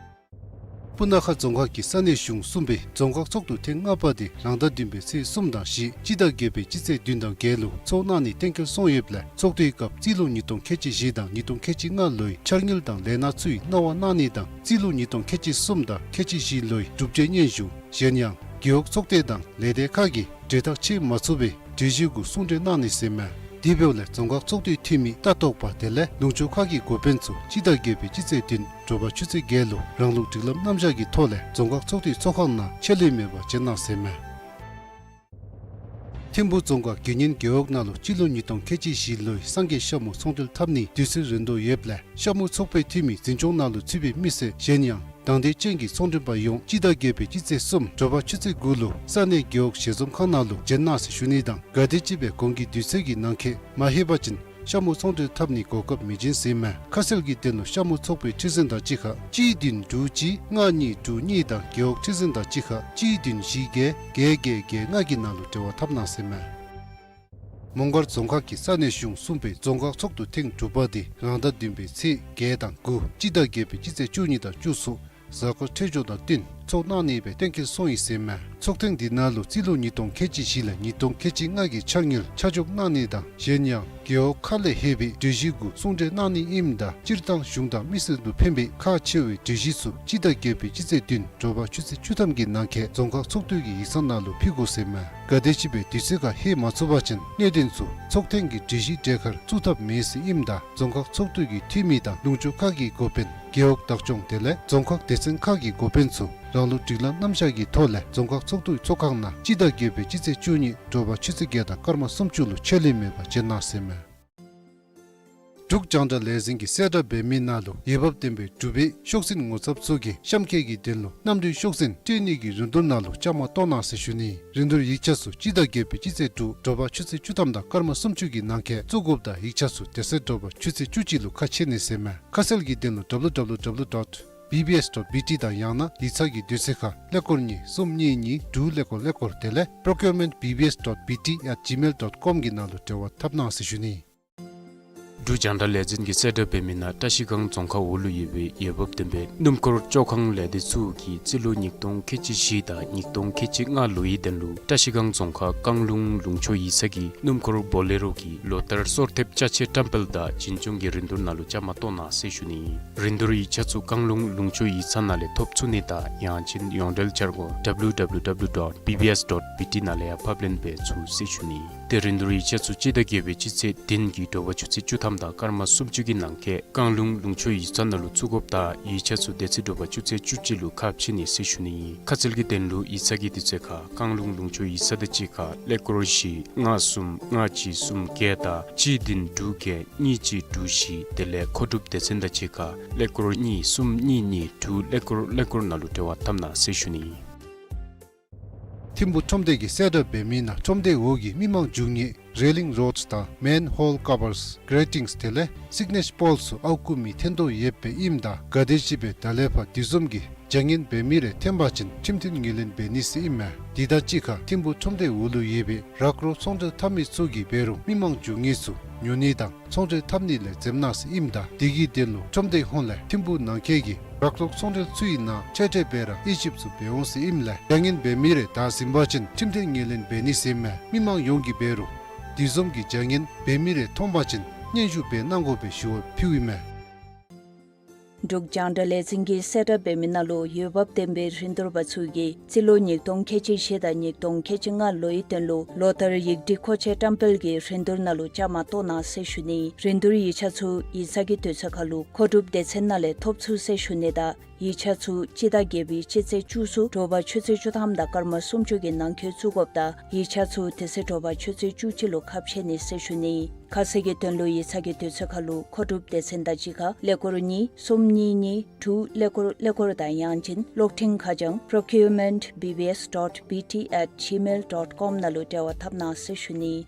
སྤུ་ན་ཁ་རྫོང་ཁག་གི་ས་གནས་གཞུང་གསུམ་པའི་རྫོང་ཁག་ཚོགས་འདུ་ཐེངས་ལྔ་པ་དེ་རང་ཟླ་བདུན་པའི་ཚེས་གསུམ་དང་བཞི་སྤྱི་ཟླ་བརྒྱད་པའི་སྤྱི་ཚེས་བདུན་དང་བརྒྱད་ལུ་ཚོགས་གནང་ནི་གཏན་འཁེལ་སོང་ཡོདཔ་ལས་ཚོགས་འདུའི་སྐབས་རྩིས་ལོ་ཉིས་སྟོང་ཁལ་གཅིག་བཞི་དང་ཉིས་སྟོང་ཁལ་གཅིག་ལྔ་ལོའི་འཆར་དངུལ་དང་ལས་སྣ་ཚུའི་གནང་བ་གནང་ནི་དང་རྩིས་ལོ་ཉིས་སྟོང་ཁལ་གཅིག་གསུམ་དང་ཁལ་གཅིག་བཞི་ལོའི་གྲུབ་འབྲས་སྙན་ཞུ། གཞན་ཡང་རྒེད་འོག་ཚོགས་སྡེ་དང་ལས་སྡེ་ཁག་གིས་གྲོས་ཐག་བཅད་མ་ཚུགས་པའི་གྲོས་གཞི་གུ་གསུང་གྲོས་གནང་ནི་ཟེར་མས། དེ་འབདཝ་ལས་རྫོང་ཁག་ཚོགས་འདུའི་འཐུས་མི་ལྟ་རྟོག་པ་དེ་ལས་ལུང་ཕྱོགས་ཁག་གི་འགོ་དཔོན་ཚུ་སྤྱི་ཟླ་བརྒྱད་པའི་སྤྱི་ཚེས་བདུན་དྲོ་པ་ཆུ་ཚོད་བརྒྱད་ལུ་རང་ལུགས་སྒྲིག་ལམ་རྣམ་གཞག་གི་ཐོག་ལས་རྫོང་ཁག་ཚོགས་འདུའི་ཚོགས་ཁང་ནང་ཆད་ལུས་མེད་པར་བྱོན་གནང་ཟེར་མས། ཐིམ་ཕུ་རྫོང་ཁག་དགེ་བསྙེན་རྒེད་འོག་ནང་ལུ་སྤྱི་ལོ་ཉིས་སྟོང་ཁལ་གཅིག་བཞི་ལོའི་སངས་རྒྱས་ཤ་མུ་ཚོང་འབྲེལ་འཐབ་ནིའི་དུས་ཚོད་རན་དོ་ཡོདཔ་ལས་ཤ་མུ་ཚོགས་པའི་འཐུས་མི་འཛིན་སྐྱོང་ནང་ལུ་ཚུད་པའི་མི་སེར་གཞན་ཡང་དང་འདོད་ཅན་གྱི་ཚོང་མགྲོན་པ་ཡོངས་སྤྱི་ཟླ་བརྒྱད་པའི་སྤྱི་ཚེས་གསུམ་དྲོ་པ་ཆུ་ཚོད་དགུ་ལུ་ས་གནས་རྒེད་འོག་ཞལ་འཛོམས་ཁང་ནང་ལུ་བྱོན་གནང་ཟེར་ཞུ་ནི་དང་ག་དེམ་ཅིག་སྦེ་གོང་གི་དུས་ཚོད་ཀྱི་ནང་འཁོད་མ་ལྷོད་པ་ཅིན་ཤ་མུ་ཚོང་འབྲེལ་འཐབ་ནི་གོ་སྐབས་མི་བྱིན་ཟེར་མས། ཁ་གསལ་གྱི་དོན་ལུ་ཤ་མུ་ཚོགས་པའི་ཁྲི་འཛིན་དང་གཅིག་ཁར་གཅིག་བདུན་དྲུག་གཅིག་ལྔ་གཉིས་དྲུག་གཉིས་དང་རྒེད་འོག་ཁྲི་འཛིན་དང་གཅིག་ཁར་གཅིག་བདུན་བཞི་བརྒྱད་བརྒྱད་བརྒྱད་བརྒྱད་ལྔ་གི་ནང་ལུ་འབྲེལ་བ་འཐབ་གནང་ཟེར་མས། མོང་སྒར་རྫོང་ཁག་གི་ས་གནས་གཞུང་གསུམ་པའི་རྫོང་ཁག་ཚོགས་འདུ་ཐེངས་དྲུག་པ་དེ་རང་ཟླ་བདུན་པའི་ཚེས་བརྒྱད་དང་དགུ་སྤྱི་ཟླ་བརྒྱད་པའི་སྤྱི་ཚེས་བཅུ་གཉིས་དང་བཅུ་གསུམ་གཟའ་འཁོར་འཕྲོད་སྦྱོར་དང་བསྟུན་ཚོགས་གནང་ནི་སྦེ་གཏན་འཁེལ་སོང་ཡི་ཟེར་མས། ཚོགས་ཐེངས་འདི་ནང་ལུ་རྩིས་ལོ་ཉིས་སྟོང་ཁལ་གཅིག་བཞི་ལས་ཉིས་སྟོང་ཁལ་གཅིག་ལྔ་གི་འཆར་དངུལ་ཆ་འཇོག་གནང་ནི་དང་གཞན་ཡང་རྒེད་འོག་ཁག་ལས་ལྷོད་པའི་གྲོས་གཞི་གུ་གསུང་གྲོས་གནང་ནི་ཨིནམ་ད་སྤྱིར་བཏང་གཞུང་དང་མི་སེར་ལུ་ཕན་པའི་ཁག་ཆེ་བའི་གྲོས་གཞི་ཚུ་སྤྱི་ཟླ་བརྒྱད་པའི་སྤྱི་ཚེས་བདུན་དྲོ་པ་ཆུ་ཚོད་བཅུ་ཐམ་གྱི་ནང་འཁོད་རྫོང་ཁག་ཚོགས་འདུ་གི་ཡིག་ཚང་ནང་ལུ་ཕུལ་དགོ་ཟེར་མས། ག་དེམ་ཅིག་སྦེ་དུས་ཚོད་ཁར་ལྷོད་མ་ཚུགས་པ་ཅིན་གནད་དོན་ཚུ་ཚོགས་ཐེངས་ཀྱི་གྲོས་གཞི་གྲལ་ཁར་བཙུགས་ཐབས་མེད་ཟེར་ཨིནམ་ད་རྫོང་ཁག་ཚོགས་འདུ་གི་འཐུས་མི་དང་ལུང་ཕྱོགས་ཁག་གི་འགོ་དཔོན་རྒེད་འོག་བདག་སྐྱོང་དེ་ལས་རྫོང་ཁག་སྡེ་ཚན་ཁག་གི་འགོ་དཔོན་ཚུ་རང་ལུགས་སྒྲིག་ལམ་རྣམ་གཞག་གི་ཐོག་ལས་རྫོང་ཁག་ཚོགས་འདུའི་ཚོགས་ཁང་ནང་སྤྱི་ཟླ་བརྒྱད་པའི་སྤྱི་ཚེས་བཅུ་གཉིས་དྲོ་པ་ཆུ་ཚོད་བརྒྱད་དང་སྐར་མ་སུམ་ཅུ་ལུ་ཆད་ལུས་མེད་པར་བྱོན་གནང་ཟེར་མས། འབྲུག་རྒྱང་བསྒྲགས་ལས་འཛིན་གྱིས་གསལ་བསྒྲགས་འབད་མི་ནང་ལུ་འོས་འབབ་ལྡན་པའི་འབྲུག་པའི་ཤོག་འཛིན་ངོ་ཚབ་ཚུ་གིས་གཤམ་འཁོད་ཀྱི་དོན་ལུ་གནམ་གྲུའི་ཤོག་འཛིན་སྤྲོད་ནི་གི་རིན་བསྡུར་ནང་ལུ་བཅའ་མར་གཏོགས་གནང་ཟེར་ཞུ་ནི། རིན་བསྡུར་ཡིག་ཆ་ཚུ་སྤྱི་ཟླ་བརྒྱད་པའི་སྤྱི་ཚེས་དྲུག་དྲོ་པ་ཆུ་ཚོད་བཅུ་ཐམ་དང་སྐར་མ་སུམ་ཅུ་གི་ནང་འཁོད་བཙུགས་དགོཔ་དང་ཡིག་ཆ་ཚུ་དེ་ཚེ་དྲོ་པ་ཆུ་ཚོད་བཅུ་གཅིག་ལུ་ཁ་ཕྱེ་ནི་ཟེར་མས། ཁ་གསལ་གྱི་དོན་ལུ་W W W dot B B S dot B T དང་ཡང་ན་ཡིག་ཚང་གི་དུས་ཚོད་ཁར་ཀླད་ཀོར་གཉིས་གསུམ་གཉིས་གཉིས་དྲུག་ཀླད་ཀོར་ཀླད་ཀོར་དེ་ལས་procurement B B S dot B T at gmail dot com གི་ནང་ལུ་འབྲེལ་བ་འཐབ་གནང་ཟེར་ཞུ་ནི། འབྲུག་རྒྱང་བསྒྲགས་ལས་འཛིན་གྱིས་གསལ་བསྒྲགས་འབད་མི་ནང་བཀྲ་ཤིས་སྒང་རྫོང་ཁག་འོག་ལུ་ཡོད་པའི་འོས་འབབ་ལྡན་པའི་སྣུམ་འཁོར་བཅོ་ཁང་ལས་སྡེ་ཚུ་གིས་རྩིས་ལོ་ཉིས་སྟོང་ཁལ་གཅིག་བཞི་དང་ཉིས་སྟོང་ཁལ་གཅིག་ལྔ་ལོའི་དོན་ལུ་བཀྲ་ཤིས་སྒང་རྫོང་ཁག་རྐང་ལུང་ལུང་ཕྱོགས་ཡིག་ཚང་གི་སྣུམ་འཁོར་བོ་ལེ་རོ་གི་ལོ་ལྟར་སོར་ཐེབས་ཅ་ཆས་བཀྲམ་སྤེལ་དང་བྱིན་ཆུང་གི་རིན་བསྡུར་ནང་ལུ་བཅའ་མར་གཏོགས་གནང་ཟེར་ཞུ་ནི། རིན་བསྡུར་ཡིག་ཆ་ཚུ་རྐང་ལུང་ལུང་ཕྱོགས་ཡིག་ཚང་ནང་ལས་ཐོབ་ཚུགས་ནི་དང་ཡང་ཅིན་ཡོངས་འབྲེལ་འཆར་སྒོ་W W W dot B B S dot B T ནང་ལས་ཡང་ཕབ་ལེན་འབད་ཚུགས་ཟེར་ཞུ་ནི། ཏེ་རིན་བསྡུར་ཡིག་ཆ་ཚུ་སྤྱི་ཟླ་བརྒྱད་པའི་སྤྱི་ཚེས་བདུན་གྱི་དྲོ་པ་ཆུ་ཚོད་བཅུ་ཐམ་དང་སྐར་མ་སུམ་ཅུ་གི་ནང་འཁོད་རྐང་ལུང་ལུང་ཕྱོགས་ཡིག་ཚང་ནང་ལུ་བཙུགས་དགོཔ་དང་ཡིག་ཆ་ཚུ་དེ་ཚེ་དྲོ་པ་ཆུ་ཚོད་བཅུ་གཅིག་ལུ་ཁ་ཕྱེ་ནི་ཟེར་ཞུ་ནི། ཁ་གསལ་གྱི་དོན་ལུ་ཡིག་ཚང་གི་དུས་ཚོད་ཁར་རྐང་ལུང་ལུང་ཕྱོགས་ཡིག་ཚང་དང་གཅིག་ཁར་ཀླད་ཀོར་བཞི་ལྔ་གསུམ་ལྔ་གཅིག་གསུམ་བརྒྱད་དང་གཅིག་བདུན་དྲུག་བརྒྱད་གཉིས་གཅིག་དྲུག་བཞི་དེ་ལས་མཁོ་སྒྲུབ་སྡེ་ཚན་དང་གཅིག་ཁར་ཀླད་ཀོར་གཉིས་གསུམ་གཉིས་གཉིས་དྲུག་ཀླད་ཀོར་ཀླད་ཀོར་ནང་ལུ་འབྲེལ་བ་འཐབ་གནང་ཟེར་ཞུ་ནི། ཐིམ་ཕུ་ཁྲོམ་སྡེ་གིས་གསལ་བསྒྲགས་འབད་མི་ནང་ཁྲོམ་སྡེ་འོག་གི་མི་མང་འཛུལ་ནིའི་railing rods དང་manhole covers, gratings དེ་ལས་signage poles ཚུ་ཨརཝ་བརྐུ་མི་ཐོན་དོ་ཡོདཔ་ཨིནམ་ད་ག་དེམ་ཅིག་སྦེ་ད་ལས་ཕར་དེ་བཟུམ་གྱི་བྱ་ངན་འབད་མི་རེ་ཐོན་པ་ཅིན་ཁྲིམས་མཐུན་ངོས་ལེན་འབད་ནི་ཟེར་ཨིན་མས། དེ་དང་གཅིག་ཁར་ཐིམ་ཕུ་ཁྲོམ་སྡེ་འོག་ལུ་ཡོད་པའི་རག་རོག་ཚོང་འབྲེལ་འཐབ་མི་ཚུ་གིས་འབད་རུང་མི་མང་འཛུལ་ནི་ཚུ་ཉོ་ནི་དང་ཚོང་འབྲེལ་འཐབ་ནི་ལས་འཛེམ་གནང་ཟེར་ཨིནམ་ད་དེ་གི་དོན་ལུ་ཁྲོམ་སྡེ་ཧོངས་ལས་ཐིམ་ཕུ་ནང་འཁོད་ཀྱི་རག་རོག་ཚོང་འབྲེལ་ཚུའི་ནང་ཆ་འདྲེན་འབད་ར་དབྱེ་ཞིབ་ཚུ་འབད་འོང་ཟེར་ཨིནམ་ལས་བྱ་ངན་འབད་མི་རེ་བདའ་ཟུན་པ་ཅིན་ཁྲིམས་མཐུན་ངོས་ལེན་འབད་ནི་ཟེར་མས། མི་མང་ཡོངས་ཀྱིས་འབད་རུང་དེ་བཟུམ་གྱི་བྱ་ངན་འབད་མི་རེ་མཐོང་པ་ཅིན་སྙན་ཞུ་འབད་གནང་དགོ་པའི་ཞུ་བ་ཕུལཝ་ཨིན་མས། འབྲུག་རྒྱང་བསྒྲགས་ལས་འཛིན་གྱིས་གསལ་བསྒྲགས་འབད་མི་ནང་ལུ་འོས་འབབ་ལྡན་པའི་རིན་བསྡུར་པ་ཚུ་གིས་རྩིས་ལོ་ཉིས་སྟོང་ཁལ་གཅིག་བཞི་དང་ཉིས་སྟོང་ཁལ་གཅིག་ལྔ་ལོའི་དོན་ལུ་ལོ་ལྟར་ཡིག་སྒྲིག་མཁོ་ཆས་བཀྲམ་སྤེལ་གྱི་རིན་བསྡུར་ནང་ལུ་བཅའ་མར་གཏོགས་གནང་ཟེར་ཞུ་ནི། རིན་བསྡུར་ཡིག་ཆ་ཚུ་ཡིག་ཚང་གི་དུས་ཚོད་ཁར་ལུ་མཁོ་སྒྲུབ་སྡེ་ཚན་ནང་ལས་ཐོབ་ཚུགས་ཟེར་ཞུ་ནི་དང་ཡིག་ཆ་ཚུ་སྤྱི་ཟླ་བརྒྱད་པའི་སྤྱི་ཚེས་བཅུ་གསུམ་དྲོ་པ་ཆུ་ཚོད་བཅུ་ཐམ་དང་སྐར་མ་སུམ་ཅུ་གི་ནང་འཁོད་བཙུགས་དགོཔ་དང་ཡིག་ཆ་ཚུ་དེ་ཚེ་དྲོ་པ་ཆུ་ཚོད་བཅུ་གཅིག་ལུ་ཁ་ཕྱེ་ནི་ཟེར་ཞུ་ནི། ཁ་གསལ་གྱི་དོན་ལུ་ཡིག་ཚང་གི་དུས་ཚོད་ཁར་ལུ་མཁོ་སྒྲུབ་སྡེ་ཚན་དང་གཅིག་ཁར་ཀླད་ཀོར་གཉིས་གསུམ་གཉིས་གཉིས་དྲུག་ཀླད་ཀོར་ཀླད་ཀོར་དང་ཡང་ཅིན་གློག་འཕྲིན་ཁ་བྱང་procurement B B S dot B T at gmail dot com ནང་ལུ་འབྲེལ་བ་འཐབ་གནང་ཟེར་ཞུ་ནི།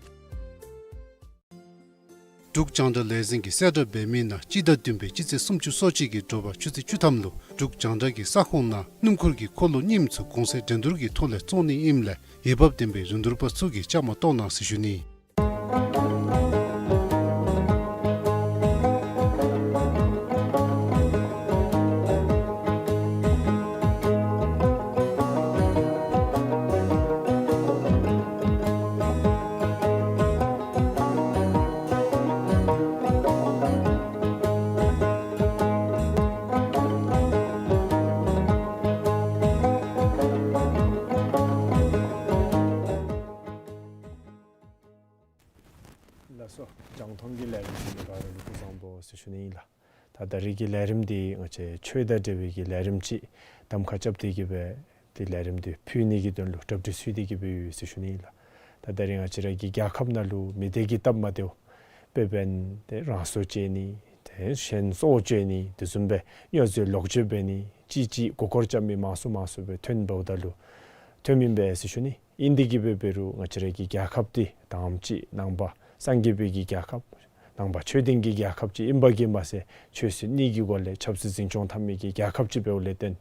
འབྲུག་རྒྱང་བསྒྲགས་ལས་འཛིན་གྱིས་གསལ་བསྒྲགས་འབད་མི་ནང་སྤྱི་ཟླ་བདུན་པའི་སྤྱི་ཚེས་སུམ་ཅུ་སོ་གཅིག་གི་དྲོ་པ་ཆུ་ཚོད་བཅུ་ཐམ་ལུ་འབྲུག་རྒྱང་བསྒྲགས་ཀྱི་ས་ཁོངས་ནང་སྣུམ་འཁོར་གྱི་འཁོར་ལོ་རྙིངམ་ཚུ་གོང་ཚད་འགྲན་བསྡུར་གྱི་ཐོག་ལས་བཙོང་ནི་ཨིནམ་ལས་འོས་འབབ་ལྡན་པའི་རིན་བསྡུར་པ་ཚུ་གིས་བཅའ་མར་གཏོགས་གནང་ཟེར་ཞུ་ནི། སོ། རྒྱང་མཐོང་གི་ལས་རིམ་གཟིགས་མི་ག་ར་ལུ་སྐུ་གཟུགས་བཟང་པོ་ཟེར་ཞུ་ནི་ཨིན་ལགས། ད་ད་རིས་ཀྱི་ལས་རིམ་འདི་ང་བཅས་ཆོས་དང་འབྲེལ་བའི་གི་ལས་རིམ་ཅིག་གདམ་ཁ་རྐྱབ་སྟེ་གི་སྦེ་ཏེ་ལས་རིམ་འདི་ཕུལ་ནི་གི་དོན་ལུ་གྲ་སྒྲིག་ཞུ་སྟེ་གི་སྦེ་ཡོད་ཟེར་ཞུ་ནི་ཨིན་ལགས། ད་ད་རིས་ང་བཅས་ར་གི་རྒྱལ་ཁབ་ནང་ལུ་མི་སྡེ་གི་སྟབས་མ་བདེཝ་དཔེ་འབད་ན་ཏེ་རང་སྲོག་བཅད་ནི་ཏེ་གཞན་སྲོག་བཅད་ནི་དེ་བཟུམ་སྦེ་སྨྱོ་རྫས་ལོག་སྤྱོད་འབད་ནི་ཅིག་ཅིག་མགུ་སྐོར་རྐྱབ་མི་མང་སུ་མང་སུ་སྦེ་ཐོན་འབདཝ་ད་ལུ་ཐོནམ་ཨིན་པས་ཟེར་ཞུ་ནི། ཨིན་ཏེ་གི་སྦེ་འབད་རུང་ང་བཅས་ར་གི་རྒྱལ་ཁབ་འདི་དང་པ་ཅིག་ནང་པ་སངས་རྒྱས་པའི་གི་རྒྱལ་ཁབ་ནང་པ་ཆོས་ལྡན་གྱི་རྒྱལ་ཁབ་ཅིག་ཨིན་པ་གིས་མ་ཚད་ཆོས་སྲིད་གཉིས་ཀྱི་སྒོ་ལས་ཆབ་སྲིད་འཛིན་སྐྱོང་འཐབ་མི་གི་རྒྱལ་ཁབ་ཅིག་འབདཝ་ལས་བརྟེན་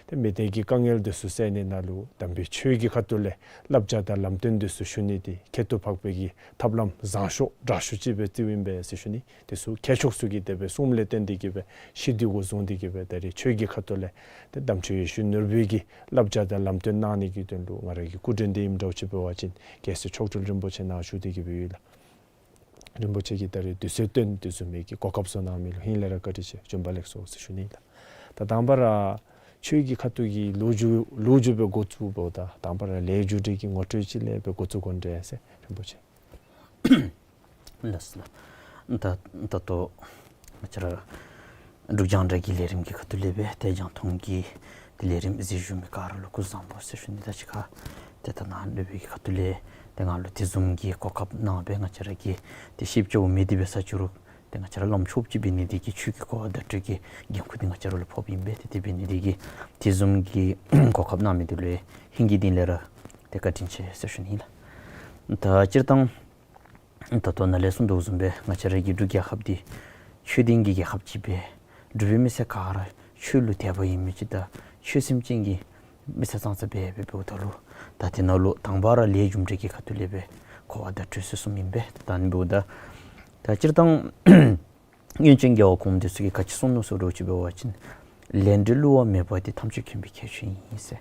ཏེ་མི་སྡེ་གི་དཀའ་ངལ་འདི་ཚུ་བསལ་ནི་ནང་ལུ་དམ་པའི་ཆོས་ཀྱི་ཁ་ཐུག་ལས་བསླབ་བྱ་དང་ལམ་སྟོན་འདི་ཚུ་ཞུ་ནི་འདི་ཁྱད་དུ་འཕགས་པའི་གི་ཐབས་ལམ་བཟང་ཤོས་དྲག་ཤོས་ཅིག་སྦེ་བརྩིཝ་ཨིན་པས་ཟེར་ཞུ་ནི། དེ་ཚུ་མཁས་མཆོག་ཚུ་གིས་དེ་སྦེ་གསུངམ་ལས་བརྟེན་ཏེ་གི་སྦེ་ཤེས་འདོད་དགོ་བཟུང་སྟེ་གི་སྦེ་ད་རིས་ཆོས་ཀྱི་ཁ་ཐུག་ལས་ཏེ་དམ་ཆོས་ཡེ་ཤེས་ནོར་བུའི་གི་བསླབ་བྱ་དང་ལམ་སྟོན་གནང་ནི་གི་དོན་ལུ་ང་ར་གི་སྐུ་མགྲོན་འདི་ཨིནམ་འདྲཝ་ཅིག་འབད་བ་ཅིན་རྒྱལ་སྲས་མཆོག་སྤྲུལ་རིན་པོ་ཆེ་ནཱ་བཞུགས་ཏེ་གི་སྦེ་ཡོད་ལགས། རིན་པོ་ཆེ་གིས་ད་རིས་དུས་ཚོད་བཏོན་དེ་བཟུམ་མའི་གི་གོ་སྐབས་བཟོ་གནང་མི་ལུ་ཧིང་ལས་ར་བཀའ་དྲིན་ཆེ་བྱོན་པ་ལེགས་སོ་ཟེར་ཞུ་ནི་ལགས། ད་དང་པ་ར་ཆོས་ཀྱི་ཁ་ཐུག་གི་ལོ་རྒྱུས་ལོ་རྒྱུས་སྦེ་འགོ་བཙུགས་འབདཝ་ད་དང་པ་ར་ལས་རྒྱུ་འབྲས་ཀྱི་ངོ་སྤྲོད་ཅིག་ལས་སྦེ་འགོ་བཙུགས་དགོ་འདྲས་ཟེར་རིན་པོ་ཆེ། ལགས་སོ་ལགས། ད་ད་ལྟོ་ང་བཅས་ར་འབྲུག་རྒྱང་བསྒྲགས་ཀྱི་ལས་རིམ་གྱི་ཁ་ཐུག་ལས་སྦེ་ཏེ་རྒྱང་མཐོང་གི་ཏེ་ལས་རིམ་གཟིགས་བཞུགས་མི་ག་ར་ལུ་སྐུ་གཟུགས་བཟང་པོ་ཟེར་ཞུ་ནི། ད་ཅི་ཁ་ཏེ་ད་ནཱ་སློབ་དཔོན་གྱི་ཁ་ཐུག་ལས་ཏེ་ང་ལུ་དེ་བཟུམ་གྱི་གོ་སྐབས་གནང་སྦེ་ང་བཅས་ར་གི་ཏེ་ཤེས་བྱ་འོང་མི་འདི་འབད་ས་ཅིག་རུང་ཏེ་ང་བཅས་ར་བླམ་ཆོསཔ་ཅིག་འབད་ནི་འདི་གིས་ཆོས་ཀྱི་གོ་བ་བརྡ་སྤྲོད་ཀྱི་འགན་ཁུར་འདི་ང་བཅས་ར་ལུ་ཕོགཔ་ཨིན་པས། ཏེ་དེ་འབད་ནི་འདི་གིས་དེ་བཟུམ་གྱི་གོ་སྐབས་གནང་མི་འདི་ལུ་ཧིང་གི་གཏིང་ལས་ར་ཏེ་བཀའ་དྲིན་ཆེ་ཟེར་ཞུ་ནི་ལགས། ད་སྤྱིར་བཏང་ད་ལྟོ་ནཱ་ལས་གསུངས་དོ་བཟུམ་སྦེ་ང་བཅས་ར་གི་འབྲུག་རྒྱལ་ཁབ་འདི་ཆོས་ལྡན་གྱི་རྒྱལ་ཁབ་ཅིག་སྦེ་འབྲུག་པའི་མི་སེར་ག་ར་ཆོས་ལུ་དད་པ་ཡོད་མི་ཅིག་དང་ཆོས་སེམས་ཅན་གྱི་མི་སེར་ཙང་ཙ་སྦེ་སྦེ་འབདཝ་ད་ལུ་ད་དེ་ནང་ལུ་དང་པ་ར་ལས་རྒྱུ་འབྲས་ཀྱི་ཁ་ཐུག་ལས་སྦེ་གོ་བ་བརྡ་སྤྲོད་ཚུ་གསུངམ་ཨིན་པས། ད་ཨ་ནི་འབདཝ་ད་ད་སྤྱིར་བཏང་སྔོན་བྱོན་རྒྱལ་བ་གོངམ་འདི་ཚུ་གིས་ག་ཅི་གསུངས་ནུག་ཟེར་འདྲཝ་ཅིག་འབད་བ་ཅིན་ལས་འབྲས་བསླུ་བ་མེད་པ་དེ་ཐམས་ཅད་མཁྱེན་པའི་ཁྱད་ཆོས་ཨིན་ཟེར།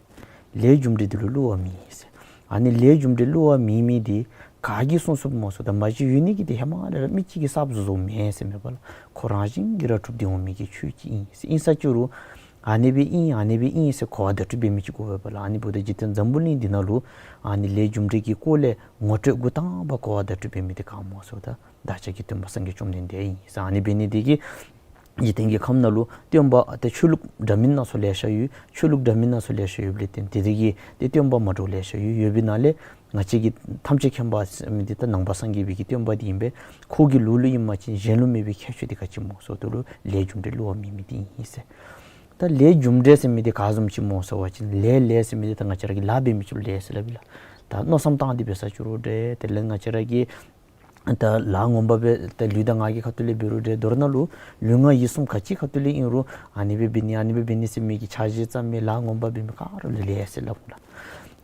ལས་རྒྱུ་འབྲས་འདི་ལུ་བསླུ་བ་མེད་ཟེར། ཨ་ནི་ལས་རྒྱུ་འབྲས་བསླུ་བ་མེད་མི་འདི་ག་གིས་གསུངས་གསུངསམ་སྨོ་ཟེརཝ་ད་མ་གཞི་ཡོད་ནི་གི་འདི་ཧེ་མ་ལས་ར་མི་གཅིག་གིས་གསརཔ་བཟོ་བཟོཝ་མེན་ཟེར་མེན་པ་ལགས། ཁོ་རང་བཞིན་གྱིས་ར་གྲུབ་སྟེ་འོང་མི་གི་ཆོས་ཅིག་ཨིན་ཟེར། ཨིན་ས་ཅིག་རུང་ཨ་ནི་སྦེ་ཨིན་ཨ་ནི་སྦེ་ཨིན་ཟེར་གོ་བ་བརྡ་སྤྲོད་འབད་མི་ཅིག་དགོ་པས་ལགས། ཨ་ནི་འབདཝ་ད་འཇིག་རྟེན་འཛམ་བུ་གླིང་འདི་ནང་ལུ་ཨ་ནི་ལས་རྒྱུ་འབྲས་ཀྱི་སྐོར་ལས་ངོ་སྤྲོད་འགོ་དང་པ་གོ་བ་བརྡ་སྤྲོད་འབད་མི་འདི་ག་སྨོ་ཟེརཝ་ད་བདག་ཅག་གི་སྟོན་པ་སངས་རྒྱས་བཅོམ་ལྡན་འདས་ཨིན་ཟེར། ཨ་ནི་འབད་ནི་འདི་གིས་འཇིག་རྟེན་གྱི་ཁམས་ནང་ལུ་སྟོན་པ་ཏེ་ཆོས་ལུགས་འདྲ་མིན་སྣ་ཚོགས་ལེ་ཤ་ཡོད། ཆོས་ལུགས་འདྲ་མིན་སྣ་ཚོགས་ལེ་ཤ་ཡོདཔ་ལས་བརྟེན་ཏེ་དེ་གིས་ཏེ་སྟོན་པ་མ་འདྲཝ་ལེ་ཤ་ཡོད། ཡོད་པའི་ནང་ལས་ང་བཅས་ཀྱི་ཐམས་ཅད་མཁྱེན་པ་ཟེར་མི་འདི་ད་ནང་པ་སངས་རྒྱས་པའི་གི་སྟོན་པ་འདི་ཨིན་པས། ཁོ་གི་ལུགས་ལུ་ཨིན་པ་ཅིན་གཞན་ལུ་མེད་པའི་ཁྱད་ཆོས་འདི་ག་ཅི་སྨོ་ཟེརཝ་ད་ལུ་ལས་རྒྱུ་འབྲས་བསླུ་བ་མེད་མི་འདི་ཨིན་ཟེར། ད་ལས་རྒྱུ་འབྲས་ཟེར་མི་འདི་ག་བཟུམ་ཅིག་སྨོ་ཟེར་བ་ཅིན་ལས་ལས་ཟེར་མི་འདི་ད་ང་བཅས་ར་གིས་ལཱ་འབད་མི་ཅིག་ལུ་ལས་ཟེར་སླབ་ཨིན་ལགས། ད་མནོ་བསམ་བཏང་སྟེ་འབད་ས་ཅིག་རུང་འདྲ་དེ་ལས་ང་བཅས་ར་གིས་ད་ལཱ་ངོ་མ་སྦེ་ད་ལུས་དང་ངག་གི་ཁ་ཐུག་ལས་འབད་རུང་འདྲ་མདོར་ན་ལུ་ལུས་ངག་ཡིད་གསུམ་ག་ཅི་ཁ་ཐུག་ལས་ཨིན་རུང་ཨ་ནི་སྦེ་འབད་ནི་ཨ་ནི་སྦེ་འབད་ནི་ཟེར་མི་གི་འཆར་གཞི་བརྩམ་མི་ལཱ་ངོ་མ་འབད་མི་ག་ར་ལུ་ལས་ཟེར་སླབ་འོང་ལགས།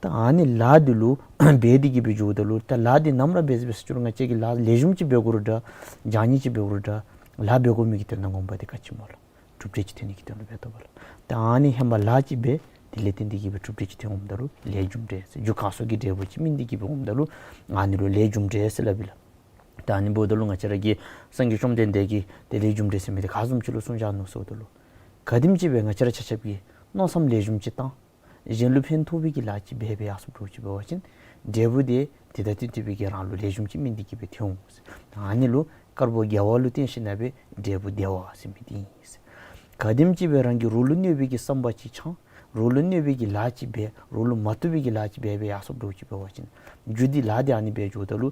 ད་ཨ་ནི་ལཱ་འདི་ལུ་འབད་དེ་གི་སྦེ་འགྱོཝ་ད་ལུ་ད་ལཱ་འདི་ནམ་ར་འབད་འབད་ས་ཅིག་རུང་ང་བཅས་ཀྱིས་ལཱ་ལེགས་ཤོམ་ཅིག་འབད་དགོ་རུང་འདྲ་བྱང་ཉེས་ཅིག་འབད་དགོ་རུང་འདྲ་ལཱ་འབད་དགོ་མི་གི་དོན་དག་ངོ་མ་འདི་ག་ཅི་སྨོ་ལགས། གྲུབ་འབྲས་ཅིག་ཐོན་ནི་གི་དོན་ལུ་འབད་དོ་བ་ལགས། ད་ཨ་ནི་ཧེ་མ་ལཱ་ཅིག་འབད་དེ་ལས་བརྟེན་ཏེ་གི་སྦེ་གྲུབ་འབྲས་ཅིག་ཐོན་འོངམ་ད་ལུ་ལས་རྒྱུ་འབྲས་ཟེར། རྒྱུ་གང་སོགས་ཀྱི་འབྲས་བུ་ཅིག་སྨིན་ཏེ་གི་སྦེ་འོངམ་ད་ལུ་ཨ་ནི་ལུ་ལས་རྒྱུ་འབྲས་ཟེར་སླབ་ཨིན་ལགས། ད་ཨ་ནི་འབདཝ་ད་ལུ་ང་བཅས་ར་གི་སངས་རྒྱས་བཅོམ་ལྡན་འདས་ཀྱིས་ཏེ་ལས་རྒྱུ་འབྲས་ཟེར་མི་འདི་ག་བཟུམ་ཅིག་ལུ་གསུངས་བཞག་ནུག་ཟེརཝ་ད་ལུ་ག་དེམ་ཅིག་སྦེ་ང་བཅས་ར་ཆ་ཁྱབ་ཀྱིས་མནོ་བསམ་ལེགས་ཤོམ་ཅིག་བཏང་གཞན་ལུ་ཕན་ཐོགས་པའི་གི་ལཱ་ཅིག་འབད་འབད་ཡར་སོངམ་འདྲཝ་ཅིག་འབད་བ་ཅིན་འབྲས་བུ་དེ་དེ་དང་བསྟུན་ཏེ་སྦེ་གི་རང་ལུ་ལེགས་ཤོམ་ཅིག་སྨིན་ཏེ་གི་སྦེ་ཐོན་འོང་ཟེར། ཨ་ནི་ལུ་དཀར་པོ་དགེ་བ་ལུ་བརྟེན་ཞིནམ་ལས་འབྲས་བུ་བདེ་བ་ཟེར་མི་འདི་ཨིན་ཟེར། ག་དེམ་ཅིག་སྦེ་རང་གི་རོགས་ལུ་གནོད་པའི་གི་བསམ་པ་ཅིག་འཆང་རོགས་ལུ་གནོད་པའི་གི་ལཱ་ཅིག་འབད་རོགས་ལུ་མ་བཏུབ་པའི་གི་ལཱ་ཅིག་འབད་འབད་ཡར་སོངམ་འདྲཝ་ཅིག་འབད་བ་ཅིན་རྒྱུ་འདི་ལཱ་འདི་ཨ་ནི་སྦེ་འགྱོཝ་ད་ལུ་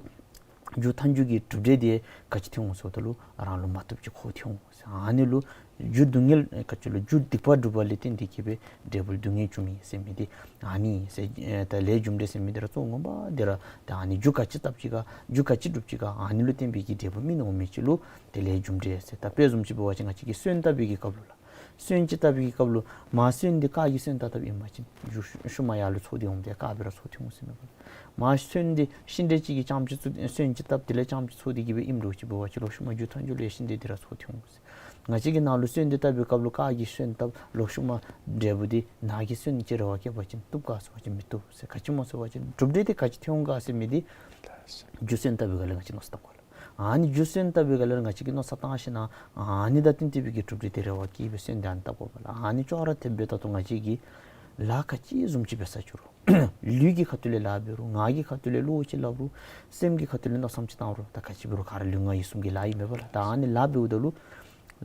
རྒྱུ་མཐའ་མཇུག་གི་གྲུབ་འབྲས་དེ་ག་ཅི་ཐོན་འོང་ཟེརཝ་ད་ལུ་རང་ལུ་མ་བཏུབ་ཅིག་ཁོ་ཐོན་འོང་ཟེར། ཨ་ནི་ལུ་རྒྱུ་སྡུག་བསྔལ་ག་ཅི་ལུ་རྒྱུ་སྡིག་པ་སྒྲུབ་པ་ལས་བརྟེན་ཏེ་གི་སྦེ་འབྲས་བུ་སྡུག་བསྔལ་འབྱུངམ་ཨིན་ཟེར་མི་འདི་ཨ་ནི་ཨིན་ཟེར། ཨེ་ད་ལས་རྒྱུ་འབྲས་ཟེར་མི་འདི་ར་གཙོ་བོ་ངོ་མ་འདི་ར་ད་ཨ་ནི་རྒྱུ་ག་ཅི་བཏབ་ཅི་ག་རྒྱུ་ག་ཅི་སྒྲུབ་ཅི་ག་ཨ་ནི་ལུ་བརྟེན་པའི་གི་འབྲས་བུ་སྨིན་འོང་མི་ཅིག་ལུ་ཏེ་ལས་རྒྱུ་འབྲས་ཟེར། ད་དཔེ་བཟུམ་ཅིག་འབད་བ་ཅིན་ང་བཅས་ཀྱིས་སོན་བཏབ་པའི་གི་སྐབས་ལུ་ལགས། སོན་ཅིག་བཏབ་པའི་གི་སྐབས་ལུ་མ་སོན་འདི་རྐ་གི་སོན་བཏབ་བཏབཔ་ཨིན་པ་ཅིན་རྒྱུ་ཤུལ་མ་ཡར་ལུ་ཚོགས་ཏེ་འོངམ་ད་རྐ་སྦེ་ར་ཚོགས་ཏེ་འོང་ཟེར་མེན་པ། མ་སོན་འདི་ཤིང་འབྲས་ཅིག་གི་རྐྱངམ་ཅིག་ཚུ་སོན་ཅིག་བཏབ་དེ་ལས་རྐྱངམ་ཅིག་ཚོགས་ཏེ་གི་སྦེ་ཨིནམ་འདྲཝ་ཅིག་འབད་བ་ཅིན་ལོག་ཤུལ་མ་རྒྱུ་མཐའ་མཇུག་ལུ་ཡང་ཤིང་འབྲས་འདི་ར་ཚོགས་ཏེ་འོང་ཟེར། ང་བཅས་ཀྱིས་ནཱ་ལུ་སོན་འདི་བཏབ་པའི་སྐབས་ལུ་རྐ་གི་སོན་བཏབ་ལོག་ཤུལ་མ་འབྲས་བུ་འདི་ནཱ་གི་སོན་ཅིག་རེ་བ་བསྐྱེད་པ་ཅིན་བཏུབ་ག་ཟེར་བ་ཅིན་མི་བཏུབ་ཟེར། ག་ཅི་སྨོ་ཟེར་བ་ཅིན་གྲུབ་འབྲས་འདི་ག་ཅི་ཐོན་འོང་ག་ཟེར་མི་འདི་རྒྱུ་སོན་བཏབ་པའི་སྒང་ལས་ང་བཅས་མནོ་བསམ་བཏང་དགོ་ལགས། ཨ་ནི་རྒྱུ་སོན་བཏབ་པའི་སྒང་ལས་ང་བཅས་ཀྱིས་མནོ་བསམ་བཏང་ཞིནམ་ལས་ཨ་ནི་དང་བསྟུན་ཏེ་སྦེ་གི་གྲུབ་འབྲས་འདི་རེ་བ་བསྐྱེད་སྦེ་སོན་འདི་ཨ་ནི་བཏབ་དགོ་པས་ལགས། ཨ་ནི་ཅོག་ར་འཐདཔ་སྦེ་ད་ལྟོ་ང་བཅས་ཀྱིས་ ལཱ་ག་ཅི་བཟུམ་ཅིག་འབད་ས་ཅི་རུང་། ལུས་ཀྱི་ཁ་ཐུག་ལས་ལཱ་འབད་རུང་། ངག་གི་ཁ་ཐུག་ལས་བློ་ཅིག་སླབ་རུང་། སེམས་ཀྱི་ཁ་ཐུག་ལས་མནོ་བསམ་ཅིག་བཏང་རུང་། ད་ག་ཅི་འབད་རུང་ག་ར་ལུས་ངག་ཡིད་གསུམ་གྱི་ལཱ་ཨིན་མས་པ་ལགས། ད་ཨ་ནི་ལཱ་འབདཝ་ད་ལུ་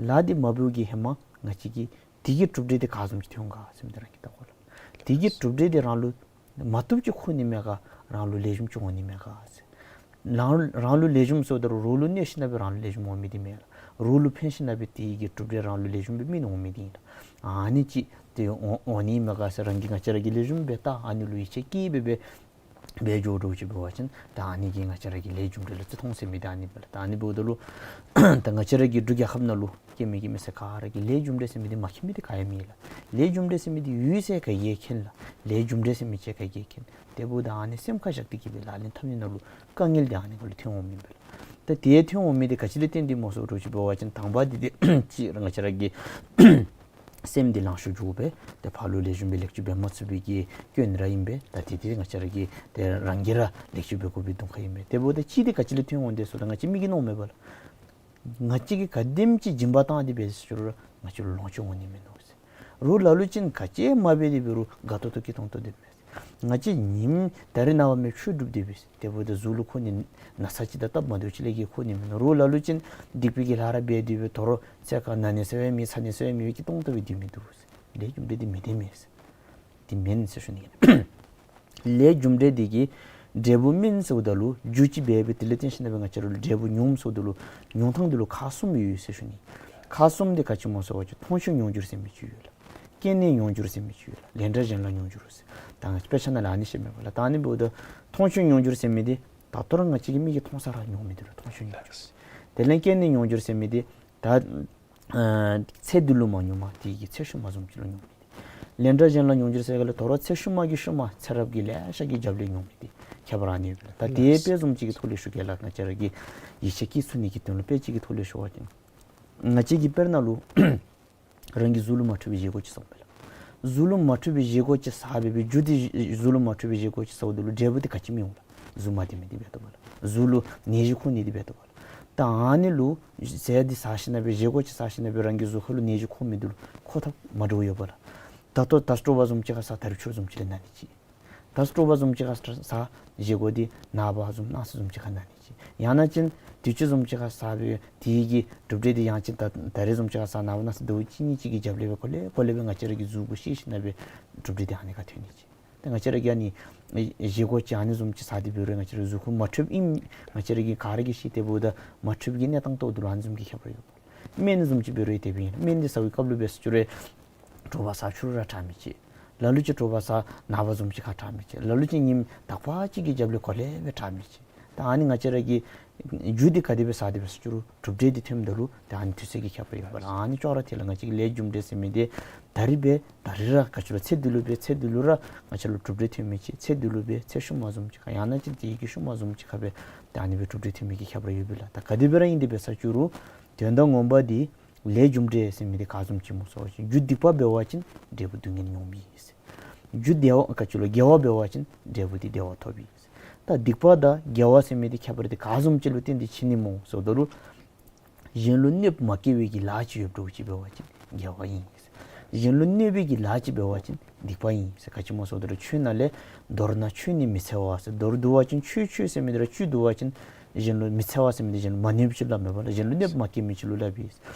ལཱ་འདི་མ་འབདཝ་གི་ཧེ་མ་ང་བཅས་ཀྱིས་དེ་གི་གྲུབ་འབྲས་དེ་ག་བཟུམ་ཅིག་ཐོན་འོང་ག་ཟེར་མི་དེ་རང་གིས་བལྟ་དགོ་ལགས། དེ་གི་གྲུབ་འབྲས་དེ་རང་ལུ་མ་བཏུབ་ཅིག་འཁོར་ནི་མས་ག། རང་ལུ་ལེགས་ཤོམ་ཅིག་འོང་ནི་མས་ག་ཟེར། རང་རང་ལུ་ལེགས་ཤོམ་ཟེརཝ་ད་རུང་རོགས་ལུ་གནོད་ཞིན་ན་སྦེ་རང་ལུ་ལེགས་ཤོམ་འོང་མི་དེ་མེན་ལགས། རོགས་ལུ་ཕན་ཞིན་ན་སྦེ་དེ་གི་གྲུབ་འབྲས་རང་ལུ་ལེགས་ཤོམ་སྦེ་སྨིན་འོང་མི་དེ་ཨིན་ལགས། ཨ་ནི་ཅིག་དེ་འོང་འོང་ནི་མས་ག་ཟེར་རང་གིས་ང་བཅས་ར་གིས་ལེགས་ཤོམ་སྦེ་བལྟ། ཨ་ནི་ལུ་ཡིད་ཆེས་བསྐྱེད་སྦེ་སྦེ་འབད་འགྱོ་འགྱོཝ་ཅིག་འབད་བ་ཅིན་ད་ཨ་ནི་གིས་ང་བཅས་ར་གི་ལས་རྒྱུ་འབྲས་ལུ་བརྩི་མཐོང་ཟེར་མི་དེ་ཨ་ནི་སྦེ་ལགས། ད་ཨ་ནི་འབདཝ་ད་ལུ་ད་ང་བཅས་ར་གི་འབྲུག་རྒྱལ་ཁབ་ནང་ལུ་སྐྱེ་མི་སྐྱེ་མི་ཟེར་ག་ར་གིས་ལས་རྒྱུ་འབྲས་ཟེར་མི་དེ་མ་མཁྱེན་མི་དེ་ག་ཡང་མེད་ལགས། ལས་རྒྱུ་འབྲས་ཟེར་མི་དེ་ཡོད་ཟེར་ག་གིས་མཁྱེན་ལགས། ལས་རྒྱུ་འབྲས་ཟེར་མི་ཅིག་ག་གིས་མཁྱེན། དེ་འབདཝ་ད་ཨ་ནི་སེམས་ཁར་བཞག་སྟེ་གིས་སྦེ་ལག་ལེན་འཐབ་ནི་ནང་ལུ་དཀའ་ངལ་དེ་ཨ་ནི་ཁར་ལུ་ཐོན་འོང་མི་ཨིན་པས་ལགས། ད་དེ་ཐོན་འོང་མི་དེ་ག་ཅི་ལས་བརྟེན་ཏེ་སྨོ་ཟེར་བ་ཅིན་དང་པ་དེ་དེ་ཅིག་ར་ང་བཅས་ར་གི་སེམས་འདི་ལང་ཤོར་འགྱོ་སྦེ་ཏེ་ཕར་ལུ་ལེགས་ཤོམ་སྦེ་ལེགས་བཅོས་འབད་མ་ཚུགས་པའི་གི་སྐྱོན་ར་ཨིན་པས། ད་དེ་དེ་ང་བཅས་ར་གིས་ཏེ་རང་གིས་ར་ལེགས་བཅོས་འབད་དགོ་པའི་དོན་ཁ་ཨིན་པས། དེ་འབདཝ་ད་གཅིག་དེ་ག་ཅི་ལས་ཐོན་འོང་དེ་ཟེརཝ་ད་ང་བཅས་མི་གིས་མནོཝ་མས་པ་ལགས། ང་བཅས་ཀྱིས་ག་དེམ་ཅིག་སྦྱིན་པ་བཏང་སྟེ་འབད་ཟེར་རུང་ང་བཅས་ལུ་ལོངས་སྤྱོད་འོང་ནི་མིན་ནུག་ཟེར། རོགས་ལ་ལུ་ཅིག་ག་ཅི་མ་འབད་དེ་འབད་རུང་དགའ་ཏོག་ཏོ་སྐྱིད་ཏོང་ཏོ་སྡོད་མས། ང་བཅས་ཉིནམ་ད་རེས་ནངས་པ་མས་ཆོས་སྒྲུབ་སྟེ་འབད་ཟེར། དེ་འབདཝ་ད་གཟུགས་ལུ་འཁོར་ནི་ན་ཚ་ཅིག་དང་སྟབས་མ་བདེཝ་ཅིག་ལས་བརྒལ་འཁོར་ནི་མིན་ནུག། རོགས་ལ་ལུ་ཅིག་སྡིག་པའི་གི་ལཱ་ར་འབད་དེ་འབད་དོ་རུང་ཚེ་ག་ན་ནི་ཟེར་བའི་མེད་ཚ་ནི་ཟེར་བའི་མེད་སྐྱིད་ཏོང་ཏོ་སྦེ་སྡོད་མི་འདུག་ཟེར། ལས་རྒྱུ་འབྲས་དེ་མེད་དེ་མེད་ཟེར། དེ་མེན་ཟེར་ཞུ་ནི། ལས་རྒྱུ་འབྲས་དེ་གིས་འབྲས་བུ་སྨིན་ཟེརཝ་ད་ལུ་རྒྱུ་ཅིག་འབད་སྦེ་དེ་ལས་བརྟེན་ཞིན་ན་སྦེ་ང་བཅས་ར་ལུ་འབྲས་བུ་མྱོང་ཟེརཝ་ད་ལུ་མྱོང་ཐངས་དེ་ལུ་ཁག་གསུམ་ཡོད་ཟེར་ཞུ་ནི། ཁག་གསུམ་དེ་ག་ཅི་སྨོ་ཟེར་བ་ཅིན་མཐོང་ཆོས་མྱོང་འགྱུར་ཟེར་མི་ཅིག་ཡོད་ལགས། སྐྱེས་ནས་མྱོང་འགྱུར་ཟེར་མི་ཅིག་ཡོད་ལགས། ལན་གྲངས་གཞན་ལ་མྱོང་འགྱུར་ཟེར། ད་ང་བཅས་དཔེ་ཆ་ནང་ལུ་ཨ་ནི་བཤད་མས་པ་ལགས། ད་ཨ་ནི་འབདཝ་ད་མཐོང་ཆོས་མྱོང་འགྱུར་ཟེར་མི་དེ་ད་ལྟོ་ར་ང་བཅས་ཀྱི་མིག་གིས་མཐོང་ས་ར་མྱོང་མི་དེ་ལུ་མཐོང་ཆོས་མྱོང་འགྱུར་ཟེར། དེ་ལས་སྐྱེས་ནས་མྱོང་འགྱུར་ཟེར་མི་དེ་ད་ཨ་ཚེ་འདི་ལུ་མ་མྱོང་མ་དེ་གི་ཚེ་ཤུལ་མ་བཟུམ་ཅིག་ལུ་མྱོང་མི་དེ། ལན་གྲངས་གཞན་ལ་མྱོང་འགྱུར་ཟེར་ག་ལགས། ད་རུང་ཚེ་ཤུལ་མ་གི་ཤུལ་མ་ཚེ་རབས་ཀྱི་ལེ་ཤ་གི་རྒྱབ་ལས་མྱོང་མི་དེ་ཁྱད་པར་ཨ་ནི་ཡོད་པས་ལགས། ད་དེ་དཔེ་བཟུམ་ཅིག་གི་ཐོག་ལས་ཞུ་གེ་ལགས། ང་བཅས་ར་གིས་ཡིད་ཆེས་བསྐྱེད་ཚུགས་ནི་གི་དོན་ལུ་དཔེ་ཅིག་གི་ཐོག་ལས་ཞུ་བ་ཅིན་ང་བཅས་ཀྱིས་དཔེར་ན་ལུ་རང་གི་གཟུགས་ལུ་མ་འཕྲོད་པའི་བཞེས་སྒོ་ཅིག་བཟའཝ་མས་ལགས། གཟུགས་ལུ་མ་འཕྲོད་པའི་བཞེས་སྒོ་ཅིག་བཟའ་སྦེ་སྦེ་རྒྱུ་དེ་གཟུགས་ལུ་མ་འཕྲོད་པའི་བཞེས་སྒོ་ཅིག་བཟའཝ་ད་ལུ་འབྲས་བུ་དེ་ག་ཅི་སྨིན་འོང་ལགས། གཟུགས་མ་བདེ་མི་དེ་འབད་དོ་པ་ལགས། གཟུགས་ལུ་ནད་གཞི་འཁོར་ནི་དེ་འབད་དོ་པ་ལགས། ད་ཨ་ནི་ལུ་ཟས་དེ་བཟའ་ཞིན་ན་སྦེ་བཞེས་སྒོ་ཅིག་བཟའ་ཞིན་ན་སྦེ་རང་གི་གཟུགས་ཁ་ལུ་ནད་གཞི་འཁོར་མི་དེ་ལུ་འཁོར་ཐབས་མ་འདྲཝ་ཡོད་པ་ལགས། ད་ལྟོ་ད་སྤྲོ་བ་བཟུམ་ཅིག་ཁར་བཟའ་ད་རིས་ཆོས་བཟུམ་ཅིག་ལས་ན་ནི་ཅིག། ད་སྤྲོ་བ་བཟུམ་ཅིག་ཁར་བཟའ་བཞེས་སྒོ་དེ་ནངས་པ་བཟུམ་གནངས་ཚེ་བཟུམ་ཅིག་ཁར་ན་ནི་ཅིག། ཡང་ན་ཅིན་དུས་ཅི་བཟུམ་ཅིག་ཁར་བཟའ་སྦེ་དེ་གི་གྲུབ་འབྲས་དེ་ཡང་ཅིན་ད་ད་རིས་བཟུམ་ཅིག་ཁར་བཟའ་ནངས་པ་གནངས་ཚེ་ཟླཝ་གཅིག་གཉིས་ཅིག་གི་རྒྱབ་ལས་སྦེ་གོ་ལེ་གོ་ལེ་སྦེ་ང་བཅས་ར་གི་གཟུགས་པོ་ཤེས་ཞིན་ན་སྦེ་གྲུབ་འབྲས་དེ་ཨ་ནི་ཁར་ཐོན་ནི་ཅིག། ད་ང་བཅས་ར་གིས་ཨ་ནི་བཞེས་སྒོ་ཅིག་ཨ་ནི་བཟུམ་ཅིག་བཟའ་སྟེ་འབད་རུང་ང་བཅས་ར་གཟུགས་ཁར་མ་འཕྲོདཔ་ཨིནམ་ང་བཅས་ར་གིས་ག་ར་གིས་ཤེས། དེ་འབདཝ་ད་མ་འཕྲོདཔ་གི་གནས་སྟངས་ཐོག་ཏུ་ལུ་ཨ་ནི་བཟུམ་གྱི་ཁྱད་པར་ཡོད་པ། སྨན་བཟུམ་ཅིག་འབད་རུང་དེ་སྦེ་ཨིན། སྨན་འདི་བཟའ་བའི་སྐབས་ལུ་འབད་ཟེར་ཅི་རུང་དྲོ་པ་བཟའ་ཕྱི་རུ་ར་དྲག་མི་ཅིག། ལ་ལུ་ཅིག་དྲོ་པ་བཟའ་ནངས་པ་བཟུམ་ཅིག་ཁར་དྲག་མི་ཅིག། ལ་ལུ་ཅིག་ཉིནམ་དག་པ་ཅིག་གི་རྒྱབ་ལས་གོ་ལེ་སྦེ་དྲག་མི་ཅིག། ད་ཨ་ནི་ང་བཅས་ར་གིས་རྒྱུ་འདི་ག་དེ་སྦེ་བཟའ་སྟེ་འབད་ཟེར་ཅི་རུང་གྲུབ་འབྲས་འདི་ཐོནམ་ད་ལུ་ད་ཨ་ནི་དུས་ཚོད་ཀྱི་ཁྱད་པར་ཡོད་པ་ལགས། ཨ་ནི་ཅོག་ར་འཐད་ལགས། ང་བཅས་ཀྱི་ལས་རྒྱུ་འབྲས་ཟེར་མི་འདི་ད་རིས་འབད་ད་རིས་ར་ག་ཅི་ལོ་ཚེ་འདི་ལུ་འབད་ཚེ་འདི་ལུ་ར་ང་བཅས་ལུ་གྲུབ་འབྲས་ཐོན་མི་ཅིག། ཚེ་འདི་ལུ་འབད་ཚེ་ཤུལ་མ་བཟུམ་ཅིག་ཁར་ཡང་ན་ཅིན་དེ་གི་ཤུལ་མ་བཟུམ་ཅིག་ཁར་འབད་ད་ཨ་ནི་སྦེ་གྲུབ་འབྲས་ཐོན་མི་གི་ཁྱད་པར་ཡོད་པས་ལགས། ད་ག་དེ་སྦེ་ར་ཨིན་ཏེ་འབད་ཟེར་ཅི་རུང་དོན་དག་ངོ་མ་འདི་ལས་རྒྱུ་འབྲས་ཟེར་མི་འདི་ག་བཟུམ་ཅིག་སྨོ་ཟེར་བ་ཅིན་རྒྱུ་སྡིག་པ་འབད་བ་ཅིན་འབྲས་བུ་སྡུག་བསྔལ་མྱོང་མི་ཨིན་ཟེར། རྒྱུ་བདེ་བ་ག་ཅི་ལོ་དགེ་བ་འབད་བ་ཅིན་འབྲས་བུ་འདི་བདེ་བ་ཐོབ་ཨིན་ཟེར། ད་སྡིག་པ་དང་དགེ་བ་ཟེར་མི་འདི་ཁྱད་པར་འདི་ག་བཟུམ་ཅིག་ལུ་བརྟེན་ཏེ་ཕྱེ་ནི་སྨོ་ཟེརཝ་ད་ལུ་གཞན་ལུ་གནོདཔ་མ་བཀལ་བའི་གི་ལཱ་ཅིག་ཡོདཔ་འདྲཝ་ཅིག་འབད་བ་ཅིན་དགེ་བ་ཨིན་ཟེར། གཞན་ལུ་གནོད་པའི་གི་ལཱ་ཅིག་འབད་བ་ཅིན་སྡིག་པ་ཨིན་ཟེར། ག་ཅི་སྨོ་ཟེརཝ་ད་ལུ་ཆོས་ནང་ལས་མདོར་ན་ཆོས་ནི་མི་འཚེ་བ་ཟེར། མདོར་བསྡུ་བ་ཅིན་ཆོས་ཆོས་ཟེར་མི་འདི་ར་བཅུད་བསྡུ་བ་ཅིན་གཞན་ལུ་མི་འཚེ་བ་ཟེར་མི་འདི་གཞན་ལུ་མ་གནོད་པ་ཅིག་སླབ་མས་པ་ལགས། གཞན་ལུ་གནོདཔ་མ་བཀལ་མི་ཅིག་ལུ་སླབ་ཨིན།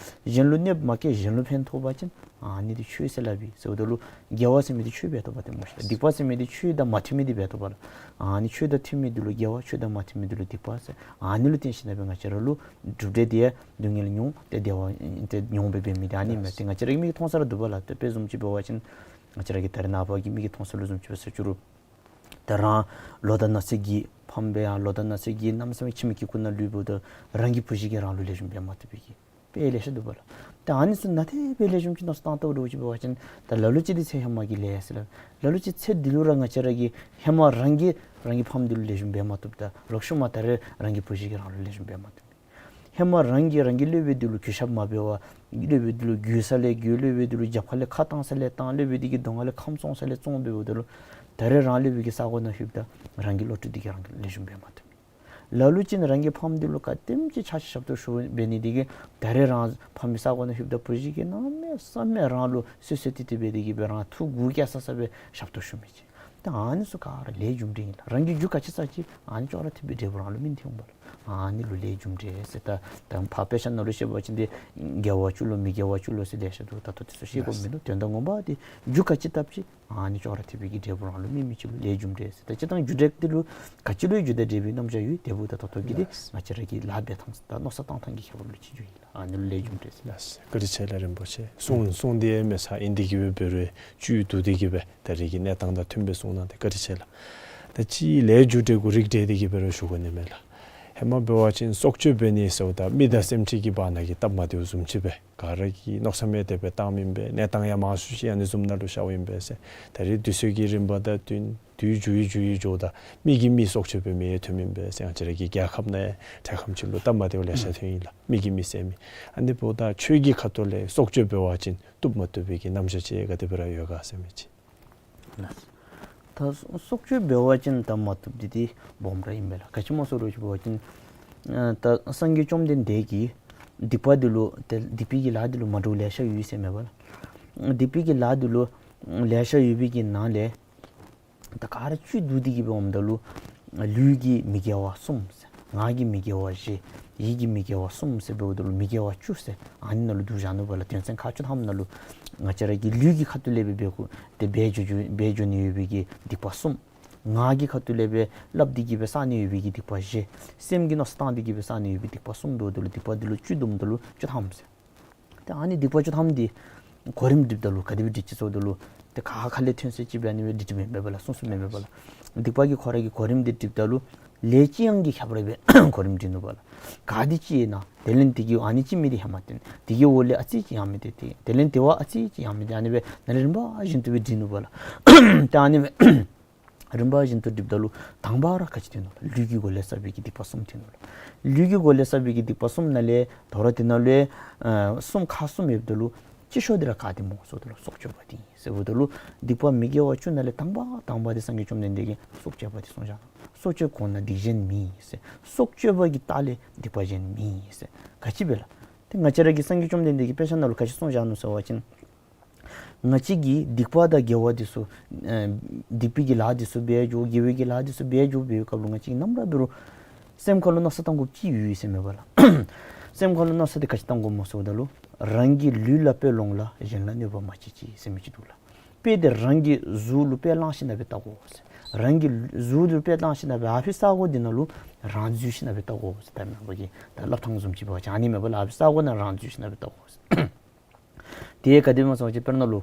གཞན་ལུ་གནོདཔ་མ་བཀལ་གཞན་ལུ་ཕན་ཐོགས་པ་ཅིན་ཨ་ནི་འདི་ཆོས་ཟེར་སླབ་ཨིན་ཟེརཝ་ད་ལུ་དགེ་བ་ཟེར་མི་འདི་ཆོས་འབད་དོ་པ་ཏེ་སྨོ་ཤིག། སྡིག་པ་ཟེར་མི་འདི་ཆོས་དང་མ་མཐུན་མི་འདི་འབད་དོ་པ་ལགས། ཨ་ནི་ཆོས་དང་མཐུན་མི་འདི་ལུ་དགེ་བ་ཆོས་དང་མ་མཐུན་མི་འདི་ལུ་སྡིག་པ་ཟེར། ཨ་ནི་ལུ་བརྟེན་ཞིན་ན་སྦེ་ང་བཅས་ར་ལུ་གྲུབ་འབྲས་འདི་ཡང་སྡུག་བསྔལ་མྱོང་སྟེ་བདེ་བ་ཏེ་མྱོང་སྦེ་འབད་མི་འདི་ཨ་ནི་མས། ཏེ་ང་བཅས་ར་གི་མིག་གིས་མཐོང་ས་ར་འདུག་པ་ལགས། ཏེ་དཔེ་བཟུམ་ཅིག་འབད་བ་ཅིན་ང་བཅས་ར་གི་ད་རེས་ནངས་པ་གི་མིག་གིས་མཐོང་ས་ལུ་བཟུམ་ཅིག་འབད་ཟེར་ཅི་རུང་ད་རང་ལོ་དང་ན་ཚོད་ཀྱི་ཕམ་སྦེ་ཡང་ལོ་དང་ན་ཚོད་ཀྱི་གནམ་མེད་ས་མེད་ཁྱིམ་གྱི་སྐུ་ན་ལུས་འབདཝ་ད་རང་གི་བུ་གཞི་གིས་རང་ལུ་ལེགས་ཤོམ་འབད་མ་བཏུབ་པའི་གི་དཔེ་ལེ་ཤ་འདུག་པ་ལགས། ཏེ་ཨ་ནི་ཚུ་ནང་ཏེ་དཔེ་ལེགས་ཤོམ་ཅིག་མནོ་བསམ་བཏང་ལྟ་འདྲཝ་ཅིག་འབད་བ་ཅིན་ད་ལ་ལུ་ཅིག་འདི་ཚེ་ཧེ་མ་གི་ལས་ཟེར་ལགས། ལ་ལུ་ཅིག་ཚེ་འདི་ལུ་ར་ང་བཅས་ར་གིས་ཧེ་མ་རང་གིས་རང་གི་ཕམ་འདི་ལུ་ལེགས་ཤོམ་འབད་མ་བཏུབ། ད་རོགས་ཤུལ་མ་ད་རེས་རང་གི་བུ་གཞི་གིས་རང་ལུ་ལེགས་ཤོམ་འབད་མ་བཏུབ། ཧེ་མ་རང་གིས་རང་གི་སློབ་དཔོན་འདི་ལུ་གུས་ཞབས་མ་འབད་བར་སློབ་དཔོན་འདི་ལུ་གུས་ས་ལས་གུས། སློབ་དཔོན་འདི་ལུ་རྒྱབ་ཁ་ལས་ཁ་བཏང་ས་ལས་བཏང་། སློབ་དཔོན་འདི་གི་གདོང་ཁ་ལས་ཁམས་བཙོང་ས་ལས་བཙོང་འབདཝ་ད་ལུ་ད་རེས་རང་སློབ་དཔོན་གྱི་ས་གོ་ནང་ལྷོདཔ་ད་རང་གི་སློབ་ཕྲུག་འདི་གིས་རང་ལུ་ལེགས་ཤོམ་འབད་མ་བཏུབ། ལ་ལུ་ཅིག་ནི་རང་གི་ཕམ་འདི་ལུ་ག་དེམ་ཅིག་ཆ་ཤས་ཞབས་ཏོག་ཞུ་འབད་ནི་དེ་གིས་ད་རེས་རང་ཕམ་གྱི་ས་གོ་ནང་ལྷོདཔ་ད་བུ་གཞི་གིས་གནམ་མེད་ས་མེད་རང་ལུ་བསོད་བསོད་ཏེ་ཏེ་འབད་དེ་གིས་སྦེ་རང་ཐུགས་མགུ་སྐྱེ་ས་ས་སྦེ་ཞབས་ཏོག་ཞུ་མི་ཅིག། ད་ཨ་ནི་ཚུ་ག་ར་ལས་རྒྱུ་འབྲས་ཨིན་ལགས། རང་གིས་རྒྱུ་ག་ཅི་བསགས་ཅི་ཨ་ནི་ཅོག་ར་འཐདཔ་སྦེ་འབྲས་བུ་རང་ལུ་སྨིན་ཏེ་འོང་པ་ལགས། ཨ་ནི་ལུ་ལས་རྒྱུ་འབྲས་ཟེར། ད་ད་ཕར་དཔེ་ཆ་ནང་ལུ་བཤད་པ་ཅིན་ཏེ་དགེ་བ་བཅུ་ལོ་མི་དགེ་བ་བཅུ་ལོ་ཟེར་ལེ་ཤ་འདུག། ད་ལྟོ་དེ་ཚུ་བཤད་དགོཔ་མིན་འདུག། དོན་དག་ངོ་མ་འདི་རྒྱུ་ག་ཅི་བཏབ་ཅི་ཨ་ནི་ཅོག་ར་འཐདཔ་སྦེ་གི་འབྲས་བུ་རང་ལུ་སྨིན་མི་ཅིག་ལུ་ལས་རྒྱུ་འབྲས་ཟེར། ད་སྤྱིར་བཏང་རྒྱུ་འབྲས་འདི་ལུ་ག་ཅི་ལུ་ཡང་རྒྱུ་དང་འབྲས་བུའི་རྣམ་གཞག་ཡོད། དེ་འབདཝ་ད་ད་ལྟོ་གི་འདི་ལགས། ང་བཅས་ར་གི་ལཱ་འབད་ཐངས་དང་མནོ་བསམ་བཏང་ཐངས་ཀྱི་ཁྱད་པར་ལུ་ཅིག་འགྱོཝ་ཨིན་ལགས། ཨ་ནི་ལུ་ལས་རྒྱུ་འབྲས་ཟེར། ལགས། བཀའ་དྲིན་ཆེ་ལགས་རིན་པོ་ཆེ། གསུང་གསུང་སྟེ་མེད་ས་ཨིན། དེ་གིས་འབད་རུང་བཅུད་བསྡུ་སྟེ་གིས་སྦེ་ད་རེས་ཀྱི་གནས་སྟངས་དང་མཐུནམ་སྦེ་གསུངས་གནང་སྟེ་བཀའ་དྲིན་ཆེ་ལགས། ད་ཅི་ལས་རྒྱུ་འབྲས་གུ་རིགས་འགྲེ་སྟེ་གིས་འབད་རུང་ཞུ་དགོ་ནི་མས་ལགས། ཧེ་མ་འབད་བ་ཅིན་སྲོག་གཅོད་འབད་ནི་ཟེརཝ་ད་མི་དང་སེམས་ཅན་གྱི་བར་ན་གི་སྟབས་མ་བདེཝ་བཟུམ་ཅིག་སྦེ་ག་ར་གིས་མནོ་བསམ་ཡང་དེ་སྦེ་བཏངམ་ཨིན་པས། གནས་སྟངས་ཡང་མང་སུ་ཅིག་ཨ་ནི་བཟུམ་ནང་ལུ་ཤརཝ་ཨིན་པས་ཟེར། ད་རེས་དུས་ཚོད་ཀྱི་རིམ་པ་དང་བསྟུན་དུས་འགྱུར་ཡི་འགྱུར་ཡི་འགྱོཝ་ད་མི་གིས་མི་སྲོག་གཅོད་འབད་མི་ཡང་ཐོནམ་ཨིན་པས་ཟེར། ང་བཅས་ར་གི་རྒྱལ་ཁབ་ནང་ཡང་འཕྲལ་ཁམས་ཅིག་ལུ་སྟབས་མ་བདེཝ་ལེ་ཤ་ཐོན་ཡི་ལགས། མི་གིས་མི་བསད་མི། ཨ་ནི་འབདཝ་ད་ཆོས་ཀྱི་ཁ་ཐུག་ལས་སྲོག་གཅོད་འབད་བ་ཅིན་བཏུབ་མ་བཏུབ་པའི་གི་རྣམ་གཞག་ཅིག་ག་དེ་སྦེ་ར་ཡོད་ག་ཟེར་མི་ཅིག། ལགས། ད་སྲོག་གཅོད་འབད་བ་ཅིན་ད་མ་བཏུབ་འདི་འདི་སྦོམ་ར་ཨིན་པས་ལགས། ག་ཅི་སྨོ་ཟེར་བ་ཅིན་ཨ་ད་སངས་རྒྱས་བཅོམ་ལྡན་འདས་ཀྱིས་སྡིག་པ་འདི་ལུ་ཏེ་སྡིག་པའི་གི་ལཱ་འདི་ལུ་མ་འདྲཝ་ལེ་ཤ་ཡོད་ཟེར་མས་པ་ལགས། སྡིག་པའི་གི་ལཱ་འདི་ལུ་ལེ་ཤ་ཡོད་པའི་གི་ནང་ལས་ད་ག་ར་བཅུད་བསྡུ་སྟེ་གིས་འབདཝ་ད་ལུ་ལུས་ཀྱི་མི་དགེ་བ་གསུམ་ཟེར། ངག་གི་མི་དགེ་བ་བཞི། ཡིད་ཀྱི་མི་དགེ་བ་གསུམ་ཟེར་འབདཝ་ད་ལུ་མི་དགེ་བ་བཅུ་ཟེར་ཨ་ནི་ནང་ལུ་བསྡུ་བཞག་ནུག་པ་ལགས། དོན་ཚན་ཁག་བཅུ་ཐམ་ནང་ལུ་ང་བཅས་ར་གི་ལུས་ཀྱི་ཁ་ཐུག་ལས་སྦེ་འབད་དགོ་ཏེ་འབད་འགྱོ་འགྱོ་འབད་འགྱོ་ནི་ཡོད་པའི་གི་སྡིག་པ་གསུམ། ངག་གི་ཁ་ཐུག་ལས་སྦེ་སླབ་སྟེ་གིས་སྦེ་བསགས་ནི་ཡོད་པའི་གི་སྡིག་པ་བཞི། སེམས་ཀྱིས་མནོ་བསམ་བཏང་སྟེ་གིས་སྦེ་བསགས་ནི་ཡོད་པའི་སྡིག་པ་གསུམ་འབདཝ་ད་ལུ་སྡིག་པ་འདི་ལུ་བཅུ་བསྡོམས་ད་ལུ་བཅུ་ཐམ་ཟེར། ཏེ་ཨ་ནི་སྡིག་པ་བཅུ་ཐམ་འདི་གོ་རིམ་སྒྲིགཔ་ད་ལུ་ག་དེ་སྦེ་སྒྲིག་ཅི་ཟེརཝ་ད་ལུ་ཏེ་ག་ཁ་ལས་ཐོན་ས་ཅིག་སྦེ་ཨ་ནི་སྦེ་སྒྲིག་སྒྲིགཔ་མེན་པས་པ་ལགས། གསུངས་གསུངསམ་མེན་པས་པ་ལགས། སྡིག་པ་གི་ཁོ་ར་གི་གོ་རིམ་འདི་སྒྲིགཔ་ད་ལུ་ལས་ཅི་ཡང་གི་ཁྱད་པར་སྦེ་གོ་རིམ་སྒྲིག་ནུག་པ་ལགས། ག་དེ་ཅིག་ཨིན་ན་དེ་ལས་དེ་གི་ཨ་ནི་ཅིག་མི་དེ་ཧེ་མ་བཏོན། དེ་གི་འོག་ལས་ཨ་ཙི་ཅིག་ཡང་མི་དེ་བཏོན། དེ་ལས་དེ་བ་ཨ་ཙི་ཅིག་ཡང་མི་དེ་ཨ་ནི་སྦེ་ནཱ་ལས་རིམ་པ་བཞིན་དུ་སྦེ་སྒྲིག་ནུག་པ་ལགས། ཏེ་ཨ་ནི་སྦེ་རིམ་པ་བཞིན་དུ་སྒྲིགཔ་ད་ལུ་དང་པ་ར་ག་ཅི་ཐོན་ནུག་ལགས། ལུས་ཀྱི་སྒོ་ལས་བསགས་པའི་གི་སྡིག་པ་གསུམ་ཐོན་ནུག་ལགས། ལུས་ཀྱི་སྒོ་ལས་བསགས་པའི་གི་སྡིག་པ་གསུམ་ནང་ལས་དོ་རུང་དེ་ནང་ལུ་ཨ་གསུམ་ཁག་གསུམ་ཡོདཔ་ད་ལུ་སྤྱི་ཤོག་འདི་ར་ག་དེ་སྨོ་ཟེརཝ་ད་ལུ་སྲོག་གཅོད་པ་འདི་ཨིན་ཟེརཝ་ད་ལུ་སྡིག་པ་མི་དགེ་བ་བཅུ་ནང་ལས་དང་པ་དང་པ་འདི་སངས་རྒྱས་བཅོམ་ལྡན་འདས་ཀྱིས་སྲོག་གཅོད་པ་འདི་གསུངས་བཞག་ནུག། སྲོག་གཅོད་གོང་ན་སྡིག་གཞན་མེད་ཟེར། སྲོག་གཅོད་པ་གི་ལྟག་ལས་སྡིག་པ་གཞན་མེད་ཟེར། ག་ཅི་སྦེ་ལགས། ཏེ་ང་བཅས་ར་གི་སངས་རྒྱས་བཅོམ་ལྡན་འདས་ཀྱིས་དཔེ་ཆ་ནང་ལུ་ག་ཅི་གསུངས་བཞག་ནུག་ཟེར་བ་ཅིན་ང་བཅས་ཀྱིས་སྡིག་པ་དང་དགེ་བ་འདི་ཚུ་ཨ་སྡིག་པའི་གི་ལཱ་འདི་ཚུ་འབད་འགྱོ་དགེ་བའི་གི་ལཱ་འདི་ཚུ་འབད་འགྱོ་འབད་བའི་སྐབས་ལུ་ང་བཅས་ཀྱིས་ནམ་ར་འབད་རུང་སེམས་ཁ་ལུ་མནོ་བསམ་བཏང་དགོཔ་ཅིག་ཡོད་ཟེར་མས་པ་ལགས། སེམས་ཁ་ལུ་མནོ་བསམ་འདི་ག་ཅི་བཏང་དགོཔ་སྨོ་ཟེརཝ་ད་ལུ་རང་གི་ལུས་ལ་དཔེ་ལོངས་ལ་གཞན་ལ་གནོད་པ་མ་བྱེད་ཅིག་ཟེར་མི་ཅིག་འདུག་ལགས། དཔེ་འདི་རང་གི་གཟུགས་ལུ་དཔེ་བླངས་ཞིནམ་ལས་སྦེ་བལྟ་དགོ་ཟེར། རང་གི་གཟུགས་ལུ་དཔེ་བླངས་ཞིནམ་ལས་སྦེ་ཨ་ཕི་ས་གོ་འདི་ནང་ལུ་རང་འཛུལ་ཞིནམ་ལས་སྦེ་བལྟ་དགོ་ཟེར། ད་མེན་པ་གི་ད་སླབ་ཐངས་བཟུམ་ཅིག་འབད་བ་ཅིན་ཨ་ནི་མེན་པ་ལགས། ཨ་ཕི་ས་གོ་ནང་རང་འཛུལ་ཞིནམ་ལས་སྦེ་བལྟ་དགོ་ཟེར། དེ་ག་དེ་སྨོ་ཟེར་བ་ཅིན་དཔེར་ན་ལུ་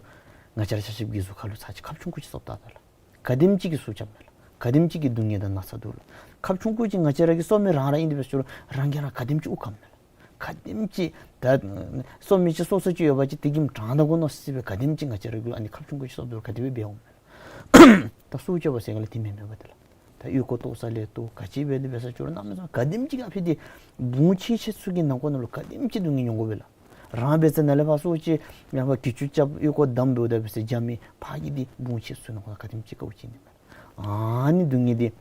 ང་བཅས་ར་ཆ་ཁྱབ་ཀྱི་གཟུགས་ཁ་ལུ་ཚར་གཅིག་ཁབ་ཆུང་ཀུ་ཅིག་གསོབ་བལྟ་ད་ལགས། ག་དེམ་ཅིག་གིས་སུ་ཁྱབ་མས་ལགས། ག་དེམ་ཅིག་གིས་སྡུག་བསྔལ་དང་ན་ཚ་འདུག་ལགས། ཁབ་ཆུང་ཀུ་ཅིག་ང་བཅས་ར་གིས་གསོབ་མི་རང་ར་ཨིན། དེ་འབད་ཟེར་རུང་རང་གིས་ར་ག་དེམ་ཅིག་དབུགས་སྐམ་མས་ལགས། ག་དེམ་ཅིག་ད་གསོབ་མི་ཅིག་གསོབ་ས་ཅིག་ཡོད་པ་ཅིན་དེ་གིས་དྲང་ད་དགོ་མནོ་སི་སི་སྦེ་ག་དེམ་ཅིག་ང་བཅས་ར་གིས་ཨ་ནི་ཁབ་ཆུང་ཀུ་ཅིག་གསོབ་ད་རུང་ག་དེ་སྦེ་འབད་འོང་མས་ལགས། ད་སྲོག་གཅོད་པ་ཟེར་ག་ལས་དེ་མེན་མས་པ་ཏེ་ལགས། ད་ཨོལ་ཀོ་བཏོག་ས་ལས་བཏོག་ག་ཅི་འབད་དེ་འབད་ས་ཅིག་རུང་གནམ་མེད་ས་མེད་ག་དེམ་ཅིག་ཨ་ཕི་འདི་བུང་ཆེ་ཆེ་ཚུ་གི་ནང་འཁོད་ནང་ལུ་ག་དེམ་ཅིག་སྡུག་བསྔལ་མྱོང་དགོ་པས་ལགས། རང་འབད་ས་ནཱ་ལས་ཕར་སྲོག་གཅོད་ཡང་ཕར་གྱི་ཅུ་རྐྱབ་ཨོལ་ཀོ་བསྡམ་འབདཝ་ད་འབད་ས་རྒྱ་མི་ཕར་གྱི་འདི་བུང་ཆེ་ཚུ་ནང་འཁོད་ག་དེམ་ཅིག་དཀའཝ་སྤྱད་ནི་མས། ཨ་ནི་སྡུག་བསྔལ་འདི་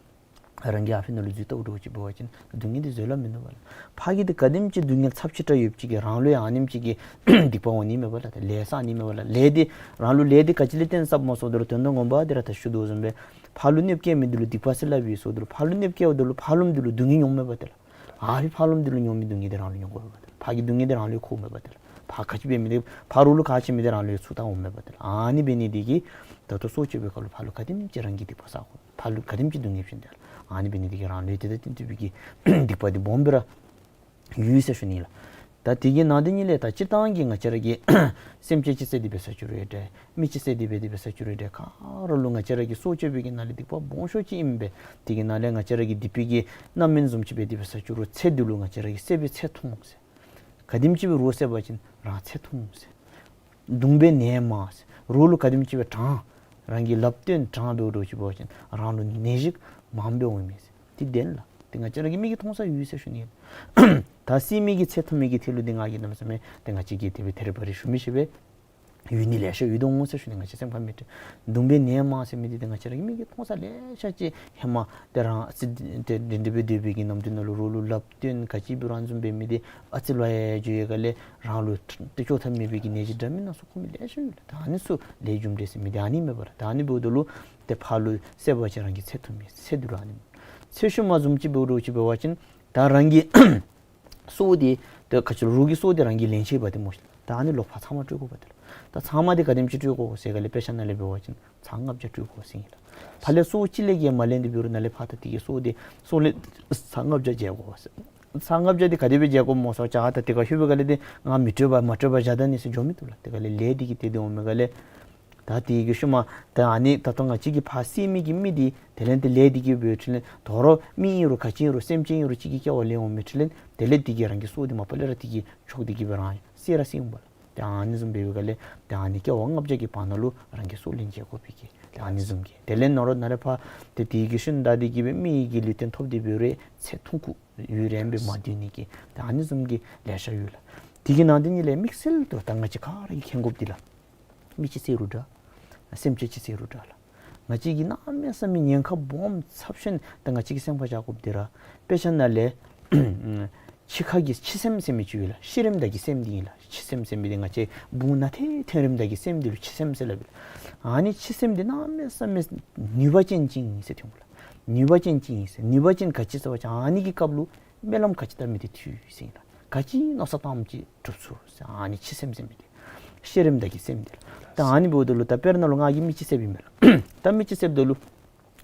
རང་གིས་ཨ་ཕི་ནང་ལུ་འཛུལ་བལྟཝ་འདྲཝ་ཅིག་འབད་བ་ཅིན་སྡུག་བསྔལ་འདི་བཟོད་གླགས་མིན་འདུག་པ་ལགས། ཕར་གྱི་འདི་ག་དེམ་ཅིག་སྡུག་བསྔལ་ཚབས་ཆེ་དྲགས་ཡོདཔ་ཅིག་གིས་རང་ལུ་ཡང་ཨ་ནེམ་ཅིག་གི་སྡིག་པ་འོང་ནི་མས་པ་ལགས། ད་ལས་བསགས་ནི་མས་པ་ལགས། ལས་འདི་རང་ལུ་ལས་འདི་ག་ཅི་ལས་བརྟེན་བསགསཔ་སྨོ་ཟེརཝ་ད་ལུ་དོན་དག་ངོ་མ་འདི་ར་ད་ཞུ་དོ་བཟུམ་སྦེ་ཕར་ལུ་གནོདཔ་བཀལ་མི་འདི་ལུ་སྡིག་པ་ཟེར་སླབ་ཨིན་ཟེརཝ་ད་ལུ་ཕར་ལུ་གནོདཔ་བཀལཝ་ད་ལུ་ཕར་ལུ་འདི་ལུ་སྡུག་བསྔལ་མྱོངམ་མས་པ་ཏེ་ལགས། ཨ་ཕི་ཕར་ལུ་འདི་ལུ་མྱོང་མི་སྡུག་བསྔལ་འདི་རང་ལུ་མྱོང་དགོ་པས་པ་ཏེ་ལགས། ཕར་གྱི་སྡུག་བསྔལ་འདི་རང་ལུ་འཁོརཝ་མས་པ་ཏེ་ལགས། ཕར་ག་ཅི་འབད་མི་འདི་ཕར་རོགས་ལུ་ག་ཅི་མི་འདི་རང་ལུ་ཚུར་བལྟ་འོངམ་མས་པ་ཏེ་ལགས། ཨ་ནི་འབད་ནི་འདི་གིས་ད་ལྟོ་སྲོག་གཅོད་པའི་སྐབས་ལུ་ཕར་ལུ་ག་དེམ་ཅིག་རང་གིས་སྡིག་པ་བསག་དགོ། ཕར་ལུ་ག་དེམ་ཅིག་སྡུག་བསྔལ་བྱིན་ཏེ་ལགས། ཨ་ནི་འབད་ནི་འདི་གིས་རང་ལུ་ཡང་དེ་དང་བསྟུན་པའི་གི་སྡིག་པ་འདི་སྦོམ་སྦེ་ར་ཡོད་ཟེར་ཞུ་ནི་ལགས། ད་དེ་གི་ནང་དེ་ཉིད་ལས་ད་སྤྱིར་བཏང་གི་ང་བཅས་ར་གི་སེམས་ཅན་ཅིག་བསད་དེ་འབད་ས་ཅིག་རུང་འདྲ་མི་ཅིག་བསད་དེ་འབད་དེ་འབད་ས་ཅིག་རུང་འདྲ་ག་ར་ལུ་ང་བཅས་ར་གི་སྲོག་གཅོད་པའི་གི་ནང་ལས་སྡིག་པ་སྦོམ་ཤོས་ཅིག་ཨིན་པས། དེ་གི་ནང་ལས་ང་བཅས་ར་གི་སྡིག་པའི་གི་རྣམ་སྨིན་བཟུམ་ཅིག་འབད་དེ་འབད་ས་ཅིག་རུང་ཚེ་འདི་ལུ་ང་བཅས་ར་གིས་བསད་པའི་ཚེ་ཐུང་ཟེར། ག་དེམ་ཅིག་སྦེ་རོགས་བསད་པ་ཅིན་རང་ཚེ་ཐུང་ཟེར། གདུང་པའི་ནད་མང་ཟེར། རོགས་ལུ་ག་དེམ་ཅིག་སྦེ་དྲང་རང་གིས་ལགཔ་བཏོན་དྲང་འབདཝ་འདྲཝ་ཅིག་འབད་བ་ཅིན་རང་ལུ་ནད་གཞི་མང་སྦེ་འོང་མས་ཟེར། འདི་བདེན་ལགས། འདི་ང་བཅས་ར་གི་མིག་གིས་མཐོང་ས་ཡོད་ཟེར་ཞུ་ནི། ད་བསད་མི་གི་ཚེ་ཐུང་མི་གི་ཐད་ལུ་འདི་ང་གིས་གནམ་མེད་ས་མེད་ད་ང་བཅས་ཀྱིས་དེ་སྦེ་ཐད་རི་བ་རི་ཞུ་མི་ཤེས་པས། ཡུལ་ནི་ལེ་ཤ་ཡོད་དོ་འོང་ཟེར་ཞུ་ནི། ང་བཅས་སེམས་ཁར་མི་སྤྲོ། གདོང་པའི་ནད་མང་ཟེར་མི་འདི་ཏེ་ང་བཅས་ར་གི་མིག་གིས་མཐོང་ས་ལེ་ཤ་ཅིག་ཧེ་མ་ཏེ་རང་སྲིད་ཏེ་འབྲིང་འབྲིང་སྦེ་སྡོད་པའི་གི་ནམ་དུས་ནང་ལུ་རོགས་ལུ་སླབ་སྟོན་ག་ཅི་འབད་རུང་བཟུམ་འབད་མི་འདི་ཨ་ཙི་ལོ་ཡ་འགྱོ་བའི་སྒང་ལས་རང་ལུ་ཏེ་བཅོ་ཐབས་མེད་པའི་གི་ནད་གཞི་འདྲ་མིན་སྣ་ཚོགས་ཁོ་མི་ལེ་ཤ་ཡོད་ལགས། ད་ཨ་ནི་ཚུ་ལས་རྒྱུ་འབྲས་ཟེར་མི་འདི་ཨ་ནི་མེན་པ་ལགས། ད་ཨ་ནི་འབདཝ་ད་ལུ་ཏེ་ཕར་ལུ་བསད་པ་ཅིན་རང་གི་ཚེ་ཐུང་མི་ཚེ་འདི་ལུ་ཨ་ནི་ཚེ་ཤུལ་མ་བཟུམ་ཅིག་འབད་རུང་ཅིག་འབད་བ་ཅིན་ད་རང་གི་སྲོག་འདི་ཏེ་ག་ཅི་ལོ་རོགས་ཀྱི་སྲོག་འདི་རང་གིས་ལེན་ཆི་བ་ཏེ་སྨོ་ཤིག། ད་ཨ་ནི་ལོག་ཕར་ཚབ་མ་སྤྲོད་དགོ་པ་ཏེ་ལགས། ད་ཚབ་མ་འདི་ག་དེམ་ཅིག་སྤྲོད་དགོ་ཟེར་ག་ལས་དཔེ་ཆ་ནང་ལས་འབད་བ་ཅིན་ཚར་ལྔ་བརྒྱ་སྤྲོད་དགོ་ཟེར་ཨིན་ལགས། ཕར་ལས་སྲོག་གཅིག་ལས་བརྒལ་མ་ལེན་ཏེ་འབད་རུང་ནཱ་ལས་ཕར་ད་དེ་གི་སྲོག་འདི་སྲོག་ལེན་ཚར་ལྔ་བརྒྱ་འཇལ་དགོ་ཟེར། ཚར་ལྔ་བརྒྱ་འདི་ག་དེ་སྦེ་འཇལ་དགོཔ་སྨོ་ཟེར་བ་ཅིན་ད་དེ་ཁར་ལྷོད་པའི་སྒང་ལས་ཏེ་ང་མི་སྤྲོད་པར་མ་སྤྲོད་པར་བཞག་ད་ནི་ཟེར་འགྱོ་མི་བཏུབ་ལགས། དེ་ག་ལས་ལས་འདི་གིས་ཏེ་དེ་འོང་མི་སྒང་ལས་ད་དེ་གི་ཤུལ་མ་ད་ཨ་ནི་ད་ལྟོ་ང་བཅས་ཀྱིས་ཕར་བསད་མི་གི་མི་འདི་དེ་ལས་ཏེ་ལས་འདི་གིས་འབད་འཕྲོ་ལས་དོ་རུང་མི་ཨིན་རུང་ག་ཅི་ཨིན་རུང་སེམས་ཅན་ཨིན་རུང་གཅིག་གི་སྐྱེ་བ་ལེན་འོང་མི་འཕྲོ་ལས་དེ་ལས་འདི་གིས་རང་གི་སྲོག་འདི་མ་པ་ལས་ར་འདི་གིས་འཕྲོག་སྟེ་གི་སྦེ་རང་བསད་ར་བསད་འོང་པ་ལགས། ཏེ་ཨ་ནི་བཟུམ་འབད་བའི་སྒང་ལས་ཏེ་ཨ་ནི་སྐྱེ་བ་ལྔ་བརྒྱ་གི་བར་ན་ལུ་རང་གི་སྲོག་ལེན་འཇལ་དགོ་པའི་གི་ཏེ་ཨ་ནི་བཟུམ་གྱི་དེ་ལས་ནོར་ནཱ་ལས་ཕར་ཏེ་དེ་གི་ཤུལ་ད་འདི་གིས་སྦེ་མི་གི་ལུས་རྟེན་ཐོབ་སྟེ་འབད་རུང་ཚེ་ཐུང་ཀུ་ཡུན་རིངམོ་སྦེ་མ་སྡོད་ནི་གི་ཏེ་ཨ་ནི་བཟུམ་གྱི་ལེ་ཤ་ཡོད་ལགས། དེ་གི་ནང་དེ་ཉིད་ལས་དམིགས་བསལ་དུ་ད་ང་བཅས་ག་ར་གིས་མཁྱེན་དགོཔ་འདི་ལགས། མི་ཅིག་བསད་རུང་འདྲ། སེམས་ཅན་ཅིག་བསད་རུང་འདྲ་ལགས། ང་བཅས་ཀྱིས་གནམ་མེད་ས་མེད་ཉེན་ཁ་སྦོམ་ཚབས་ཆེན་ད་ང་བཅས་ཀྱིས་སེམས་ཁར་བཞག་དགོཔ་འདི་ར་དཔེ་ཆ་ནང་ལས་འཆི་ཁ་གི་འཆི་སེམས་ཟེར་མི་ཅིག་ཡོད་ལགས། ཤི་རནམ་ད་གི་སེམས་འདི་ཨིན་ལགས། འཆི་སེམས་ཟེར་མི་འདི་ང་བཅས་བུང་ནང་ཐོན་ཐོན་རནམ་ད་གི་སེམས་འདི་ལུ་འཆི་སེམས་ཟེར་སླབ་ཨིན་ལགས། ཨ་ནི་འཆི་སེམས་འདི་གནམ་མེད་ས་མེད་ནུས་པ་ཅན་ཅིག་ཨིན་ཟེར་ཐོན་གོ་ལགས། ནུས་པ་ཅན་ཅིག་ཨིན་ཟེར། ནུས་པ་ཅན་ག་ཅི་ཟེར་བ་ཅིན་ཨ་ནི་གི་སྐབས་ལུ་སྨོན་ལམ་ག་ཅི་བཏབ་མི་འདི་འཐུས་ཟེར་ཨིན་ལགས། ག་ཅི་མནོ་བསམ་བཏངམ་ཅིག་འགྲུབ་ཚུགས་ཟེར། ཨ་ནི་འཆི་སེམས་ཟེར་མི་འདི་ཤི་རནམ་ད་གི་སེམས་འདི་ལགས། ད་ཨ་ནི་འབདཝ་ད་ལུ་ད་དཔེར་ན་ལུ་ང་གིས་མི་ཅིག་བསདཔ་ཨིན་མས་ལགས། ད་མི་ཅིག་བསདཔ་ད་ལུ་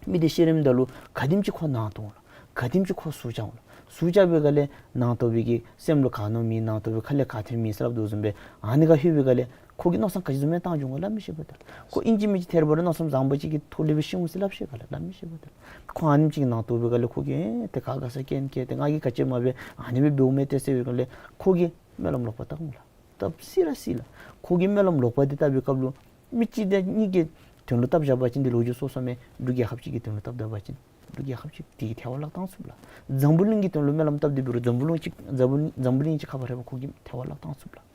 མི་འདི་ཤི་རནམ་ད་ལུ་ག་དེམ་ཅིག་ཁོ་ནང་དོག་འོང་ལགས། ག་དེམ་ཅིག་ཁོ་ཟུག་བཅག་འོང་ལགས། ཟུག་བཅག་པའི་སྒང་ལས་ནང་དོག་པའི་གི་སེམས་ལུ་ག་མནོ་མི་ནང་དོག་པའི་ཁ་ལས་ག་ཐོན་མི་ཟེར་སླབ་དོ་བཟུམ་སྦེ་ཨ་ནི་ག་ལྷོད་པའི་སྒང་ལས་ཁོ་གིས་མནོ་བསམ་ག་ཅི་བཟུམ་མའི་བཏང་འགྱོ་འོང་ག་སླབ་མི་ཤེས་པ་ད་ལགས། ཁོ་ཨིན་ཅི་མིན་ཅི་ཐད་རི་བ་རི་མནོ་བསམ་བཟང་པོ་ཅིག་གི་ཐོག་ལས་སྦེ་ཤི་འོང་ཟེར་སླབ་ཤེས་ག་ལགས། སླབ་མི་ཤེས་པ་ད་ལགས། ཁོ་ཨ་ནེམ་ཅིག་གི་ནང་དོག་པའི་སྒང་ལས་ཁོ་གིས་ཨེ་ཏེ་ག་དགའ་ས་སྐྱེལ་སྐྱེལ་ཏེ་ང་གིས་ག་ཅི་མ་འབད་ཨ་ནི་སྦེ་འབདཝ་མས་ཏེ་ཟེར་བའི་སྒང་ལས་ཁོ་གིས་སྨོན་ལམ་ལོག་པ་བཏབ་འོང་ལགས། བཏབ་སྲིད་ར་སྲིད་ལགས། ཁོ་གིས་སྨོན་ལམ་ལོག་པ་འདི་བཏབ་པའི་སྐབས་ལུ་མི་གཅིག་དང་གཉིས་ཀྱི་དོན་ལུ་བཏབ་བཞག་པ་ཅིན་འདི་ལོ་རྒྱུས་སོ་སོ་མས། འབྲུག་རྒྱལ་ཁབ་ཅིག་གི་དོན་ལུ་བཏབ་བཏབ་པ་ཅིན་འབྲུག་རྒྱལ་ཁབ་ཅིག་དེ་གིས་ཐལ་བ་བརླག་བཏང་ཚུགས་ལགས། འཛམ་བུ་གླིང་གི་དོན་ལུ་སྨོན་ལམ་བཏབ་སྟེ་འབད་རུང་འཛམ་བུ་གླིང་ཅིག་འཛམ་བུ་འཛམ་བུ་གླིང་ཅིག་ཁ་ཕར་རེག་པ་ཁོ་གིས་ཐལ་བ་བརླག་བཏང་ཚུགས་ལགས།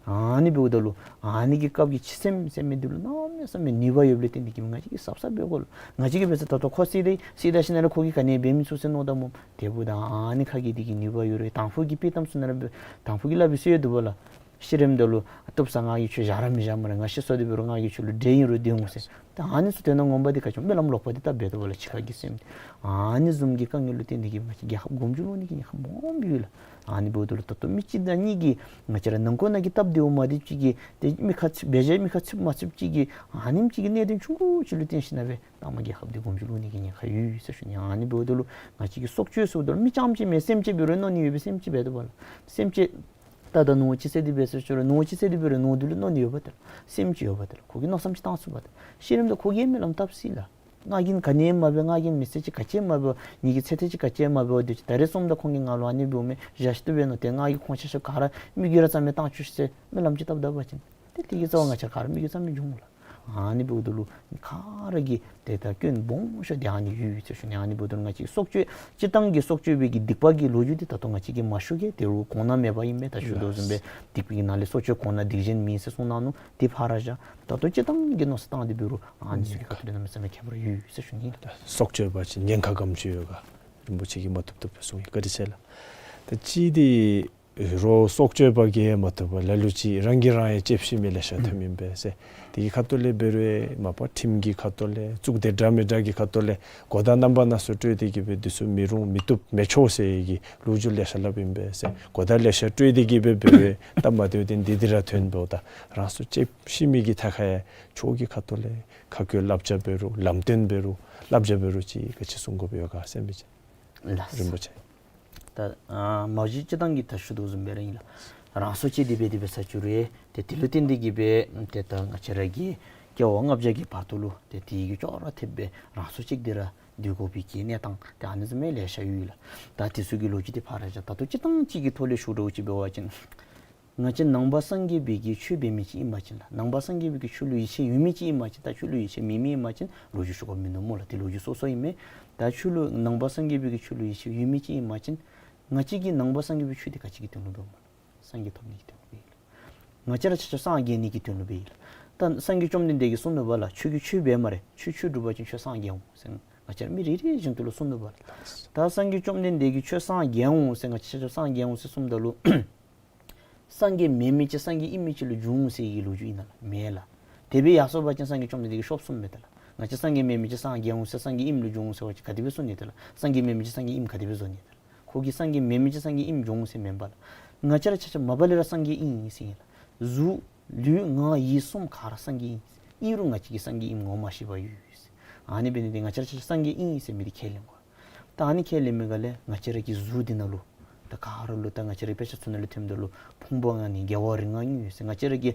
ཨ་ནི་འབདཝ་ད་ལུ་ཨ་ནི་གི་སྐབས་ཀྱི་འཆི་སེམས་ཟེར་མི་འདི་ལུ་གནམ་མེད་ས་མེད་ནུས་པ་ཡོདཔ་ལས་བརྟེན་ཏེ་གི་ང་བཅས་ཀྱིས་གཟབ་གཟབ་འབད་དགོ་ལགས། ང་བཅས་ཀྱིས་འབད་ས་ད་ལྟོ་ཁོ་བསད་དེ་བསད་ད་ཞིནམ་ལས་ཁོ་གིས་ག་ནི་འབད་མི་ཚུགས་ཟེར་མནོ་ད་སྨོ། དེ་འབདཝ་ད་ཨ་ནི་ཁ་གི་འདི་གི་ནུས་པ་ཡོད་རུང་དང་ཕུ་གིས་དཔྱེ་གཏམ་ཚུ་ནང་ལུ་དང་ཕུ་གིས་སླབ་པའི་སྲོལ་ཡོད་འདུག་པ་ལགས། ཤི་རནམ་ད་ལུ་བཏུབ་ས་ང་གིས་ཁྱོད་བཞག་ར་མི་བཞག་སྨ་རེ། ང་ཤི་སོང་སྟེ་འབད་རུང་ང་གིས་ཁྱོད་ལུ་འདྲེ་ཨིན་རུང་སྡོད་འོང་ཟེར། ད་ཨ་ནི་ཚུ་དོན་ངོ་མ་འདི་ག་ཅི་སྨོན་ལམ་ལོག་པ་འདི་བཏབ་འབདཝ་ད་ལུ་འཆི་ཁ་གི་སེམས་འདི་ཨ་ནི་བཟུམ་གྱི་དཀའ་ངལ་ལུ་བརྟེན་ཏེ་གི་ང་བཅས་རྒྱལ་ཁབ་གོམ་བཅུག་ལོག་ནི་གི་ཉེན་ཁ་སྦོམ་ཡོད་ལགས། ཨ་ནི་འབདཝ་ད་ལུ་ད་ལྟོ་མི་གཅིག་དང་གཉིས་ཀྱིས་ང་བཅས་ར་ནང་འཁོད་ནང་གི་སྟབས་བདེཝ་མ་བདེཝ་ཅིག་གིས་ཏེ་མི་ཁ་ཚིག་འབད་བཞག་མི་ཁ་ཚིག་མ་ཚིག་ཅིག་གིས་ཨ་ནེམ་ཅིག་གི་གནད་དོན་ཆུང་ཀུ་ཅིག་ལུ་བརྟེན་ཞིནམ་ལས་སྦེ་མཐའ་མ་རྒྱལ་ཁབ་འདི་གོམ་བཅུག་ལོག་ནི་གི་ཉེན་ཁ་ཡོད་ཟེར་ཞུ་ནི། ཨ་ནི་འབདཝ་ད་ལུ་ང་བཅས་ཀྱིས་སྲོག་གཅོད་ཟེརཝ་ད་ལུ་མི་རྐྱངམ་ཅིག་མེན་སེམས་ཅན་འབད་རུང་མནོ་ནི་ཡོད་པས། སེམས་ཅན་འབད་དོ་བ་ལགས། སེམས་ཅན་ད་ད་ནོར་ཅིག་བསད་དེ་འབད་ཟེར་ཞུ་རུང་ནོར་ཅིག་བསད་དེ་འབད་རུང་ནོར་འདི་ལུ་མནོ་ནི་ཡོད་པ་ད་ལགས། སེམས་ཅིག་ཡོད་པ་ད་ལགས། ཁོ་གིས་མནོ་བསམ་ཅིག་བཏང་ཚུགས་པ་ད་ལགས། ཤི་རནམ་ད་ཁོ་གིས་སྨོན་ལམ་བཏབ་སྲིད་ལགས། ང་གིས་ག་ནི་མ་འབད། ང་གིས་མི་ཚེ་ཅིག་ག་ཅི་མ་འབད། ངེ་གི་ཚེ་ཐེངས་ཅིག་ག་ཅི་མ་འབད། དེ་ཅིག་ད་རེས་སོངམ་ད་ཁོང་གིས་ང་ལུ་ཨ་ནི་འབདཝ་མས་བཞག་ཤི་ཏོ་འབད་ནོ། ཏེ་ང་གིས་ཁོང་ཆ་ཁྱབ་ག་ར་མི་རྒྱུད་ར་རྩ་མེད་བཏང་བཅུག་ཟེར་སྨོན་ལམ་ཅིག་བཏབ་ད་པ་ཅིན་ཏེ་དེ་གི་རྩ་བ་ང་བཅས་ག་ར་མི་རྒྱུད་རྩ་མེད་འགྱོ་འོང་ལགས། ཨ་ནི་འབདཝ་ད་ལུ་ག་ར་གིས་ཏེ་ད་སྐྱོན་སྦོམ་ཤོས་འདི་ཨ་ནི་ཡོད་ཟེར་ཞུ་ནི། ཨ་ནི་འབདཝ་ད་ལུ་ང་བཅས་སྲོག་གཅོད་སྤྱིར་བཏང་གི་སྲོག་གཅོད་པའི་གི་སྡིག་པ་གི་ལོ་རྒྱུས་འདི་ད་ལྟོ་ང་བཅས་ཀྱིས་མ་ཞུ་གེ། དེ་རུང་གོང་ན་མེད་པ་ཨིན་མས། ད་ཞུ་དོ་བཟུམ་སྦེ་སྡིག་པའི་ནང་ལས་སྲོག་གཅོད་གོང་ན་སྡིག་གཞན་མིན་ཟེར་གསུངས་གནང་ནུག། དེ་ཕར་ར་བཞག། ད་ལྟོ་སྤྱིར་བཏང་གི་མནོ་བསམ་བཏང་སྟེ་འབད་རུང་ཨ་ནི་ཚུ་གི་ཁ་ཐུག་ལས་གནམ་མེད་ས་མེད་ཁྱད་པར་ཡོད་ཟེར་ཞུ་ནི་ལགས། སྲོག་གཅོད་པ་ཅིན་ཉེན་ཁ་ག་དེམ་ཅིག་ཡོད་ག་རིན་པོ་ཆེ་གིས་མ་བཏུབ་བཏུབ་སྦེ་གསུངས་ཡི། བཀའ་དྲིན་ཆེ་ལགས། ད་ཅི་འདི་རོགས་སྲོག་གཅོད་པ་གིས་མ་བཏུབ་པར་ལ་ལུ་ཅིག་རང་གིས་རང་ཡང་ལྕེབས་ཤི་མི་ལེ་ཤ་ཐོནམ་ཨིན་པས་ཟེར། དེ་གི་ཁ་ཐུག་ལས་འབད་རུང་མ་པ་ཁྲིམས་ཀྱི་ཁ་ཐུག་ལས་གཙུག་སྡེ་འདྲ་མི་འདྲ་གི་ཁ་ཐུག་ལས་གོ་བརྡ་རྣམ་པ་སྣ་ཚོགས་སྤྲོད་དེ་གི་སྦེ་འདི་ཚུ་མི་རུང་མི་བཏུབ་མི་ཆོག་ཟེར་གྱི་ལོ་རྒྱུས་ལེ་ཤ་སླབ་ཨིན་པས་ཟེར། གོ་བརྡ་ལེ་ཤ་སྤྲོད་དེ་གི་སྦེ་འབད་རུང་སྟབས་མ་བདེཝ་འདི་འདི་ར་ཐོན་འབདཝ་ད་རང་སྲོག་ལྕེབས་ཤི་མི་གི་ཐད་ཁར་ཡང་ཆོས་ཀྱི་ཁ་ཐུག་ལས་ཁ་བཀོད་བསླབ་བྱ་འབད་རུང་ལམ་སྟོན་འབད་རུང་བསླབ་བྱ་འབད་རུང་ཅིག་ག་ཅི་གསུང་དགོཔ་ཡོད་ག་ཟེར་མི་ཅིག་ལགས། རིན་པོ་ཆེ། ད་ཨ་མ་གཞི་སྤྱིར་བཏང་གི་ད་ཞུ་དོ་བཟུམ་སྦེ་ར་ཨིན་ལགས། རང་སྲོག་བཅད་དེ་སྦེ་དེ་སྦེ་ཟེར་ཞུ་རུང་ཏེ་དེ་ལུ་བརྟེན་ཏེ་གི་སྦེ་ཏེ་ད་ང་བཅས་ར་གི་སྐྱེ་བ་ལྔ་བརྒྱ་གི་བར་དུ་ལུ་ཏེ་དེ་གི་ཅོག་ར་འཐདཔ་སྦེ་རང་སྲོག་བཅད་དེ་ར་སྡོད་དགོ་པའི་གི་གནས་སྟངས་ཏེ་ཨ་ནི་བཟུམ་མའི་ལེ་ཤ་ཡོད་ལགས། ད་དེ་ཚུ་གི་ལོ་རྒྱུས་འདི་ཕར་ར་བཞག། ད་ལྟོ་སྤྱིར་བཏང་ཅིག་གི་ཐོག་ལས་ཞུ་རུང་ཅིག་འབད་བ་ཅིན་ང་བཅས་ནང་པ་སངས་རྒྱས་པའི་གི་ཆོས་འབད་མི་ཅིག་ཨིན་པ་ཅིན་ལགས། ནང་པ་སངས་རྒྱས་པའི་གི་ཆོས་ལུ་ཡིད་ཆེས་ཡོད་མི་ཅིག་ཨིན་པ་ཅིན་ད་ཆོས་ལུ་ཡིད་ཆེས་མེད་མི་ཨིན་པ་ཅིན་ལོ་རྒྱུས་ཞུ་དགོཔ་མིན་འདུག་སྨོ་ལགས། དེ་ལོ་རྒྱུས་སོ་སོ་ཨིན་མས། ད་ཆོས་ལུ་ནང་པ་སངས་རྒྱས་པའི་གི་ཆོས་ལུ་ཡིད་ཆེས་ཡོད་མི་ཅིག་ཨིན་པ་ཅིན་ང་བཅས་ཀྱིས་ནང་པ་སངས་རྒྱས་པའི་ཆོས་འདི་ག་ཅི་གི་དོན་ལུ་འབདཝ་སྨོ་ལགས། སངས་རྒྱས་ཐོབ་ནི་གི་དོན་ལུ་འབད་ཡི་ལགས། ང་བཅས་ར་ཆ་ཁྱབ་སངས་རྒྱས་ནི་གི་དོན་ལུ་འབད་ཡི་ལགས། ད་སངས་རྒྱས་བཅོམ་ལྡན་འདས་ཀྱིས་གསུངས་ནུག་པ་ལགས། ཁྱོད་ཀྱིས་ཆོས་འབད་སྨ་རེ། ཁྱོད་ཆོས་སྒྲུབ་པ་ཅིན་ཁྱོད་སངས་རྒྱས་འོང་ཟེར་ང་བཅས་ར་མི་རེ་རེ་བཞིན་དུ་ལུ་གསུངས་ནུག་པ་ལགས། ད་སངས་རྒྱས་བཅོམ་ལྡན་འདས་ཀྱིས་ཁྱོད་སངས་རྒྱས་འོང་ཟེར་ང་བཅས་ཆ་ཁྱབ་སངས་རྒྱས་འོང་ཟེར་གསུངམ་ད་ལུ་སངས་རྒྱས་མེན་མི་ཅིག་སངས་རྒྱས་ཨིན་མི་ཅིག་ལུ་འགྱུར་འོང་ཟེར་གྱི་ལོ་རྒྱུས་ཨིན་ན་ལགས། མེན་ལགས། དེ་སྦེ་ཡར་སོང་པ་ཅིན་སངས་རྒྱས་བཅོམ་ལྡན་འདས་ཀྱིས་ཤོབ་གསུངམ་མས་ད་ལགས། ང་བཅས་སངས་རྒྱས་མེན་མི་ཅིག་སངས་རྒྱས་འོང་ཟེར་སངས་རྒྱས་ཨིནམ་ལུ་འགྱུར་འོང་ཟེར་བ་ཅིན་ག་དེ་སྦེ་གསུང་ནི་ད་ལགས། སངས་རྒྱས་མེན་མི་ཅིག་སངས་རྒྱས་ཨིནམ་ག་དེ་སྦེ་བཟོ་ནི་ད་ལགས། ཁོ་གིས་སངས་རྒྱས་མེན་མི་ཅིག་སངས་རྒྱས་ཨིནམ་འགྱུར་འོང་ཟེར་མེན་པ་ལགས། ང་བཅས་ར་ཆ་ཁྱབ་མ་པ་ལས་ར་སངས་རྒྱས་ཨིན་ཟེར་ཨིན་ལགས། གཟུགས་ལུས་ངག་ཡིད་གསུམ་ག་ར་སངས་རྒྱས་ཨིན། ཨིན་རུང་ང་བཅས་ཀྱིས་སངས་རྒྱས་ཨིནམ་ངོ་མ་ཤེས་པར་ཡོད་ཟེར། ཨ་ནི་འབད་ནི་འདི་ང་བཅས་ར་ཆ་ཁྱབ་སངས་རྒྱས་ཨིན་ཟེར་མི་འདི་ཁས་ལེན་དགོ། ད་ཨ་ནི་ཁས་ལེན་མི་ག་ལས་ང་བཅས་ར་གི་གཟུགས་འདི་ནང་ལུ་ད་ག་ར་ལུ་ད་ང་བཅས་ར་དཔེ་ཆ་ཚུ་ནང་ལུ་ཐོནམ་ད་ལུ་ཕུང་པོ་ལྔ་ནི་རྒྱལ་བ་རིགས་ལྔ་ཡོད་ཟེར། ང་བཅས་ར་གི་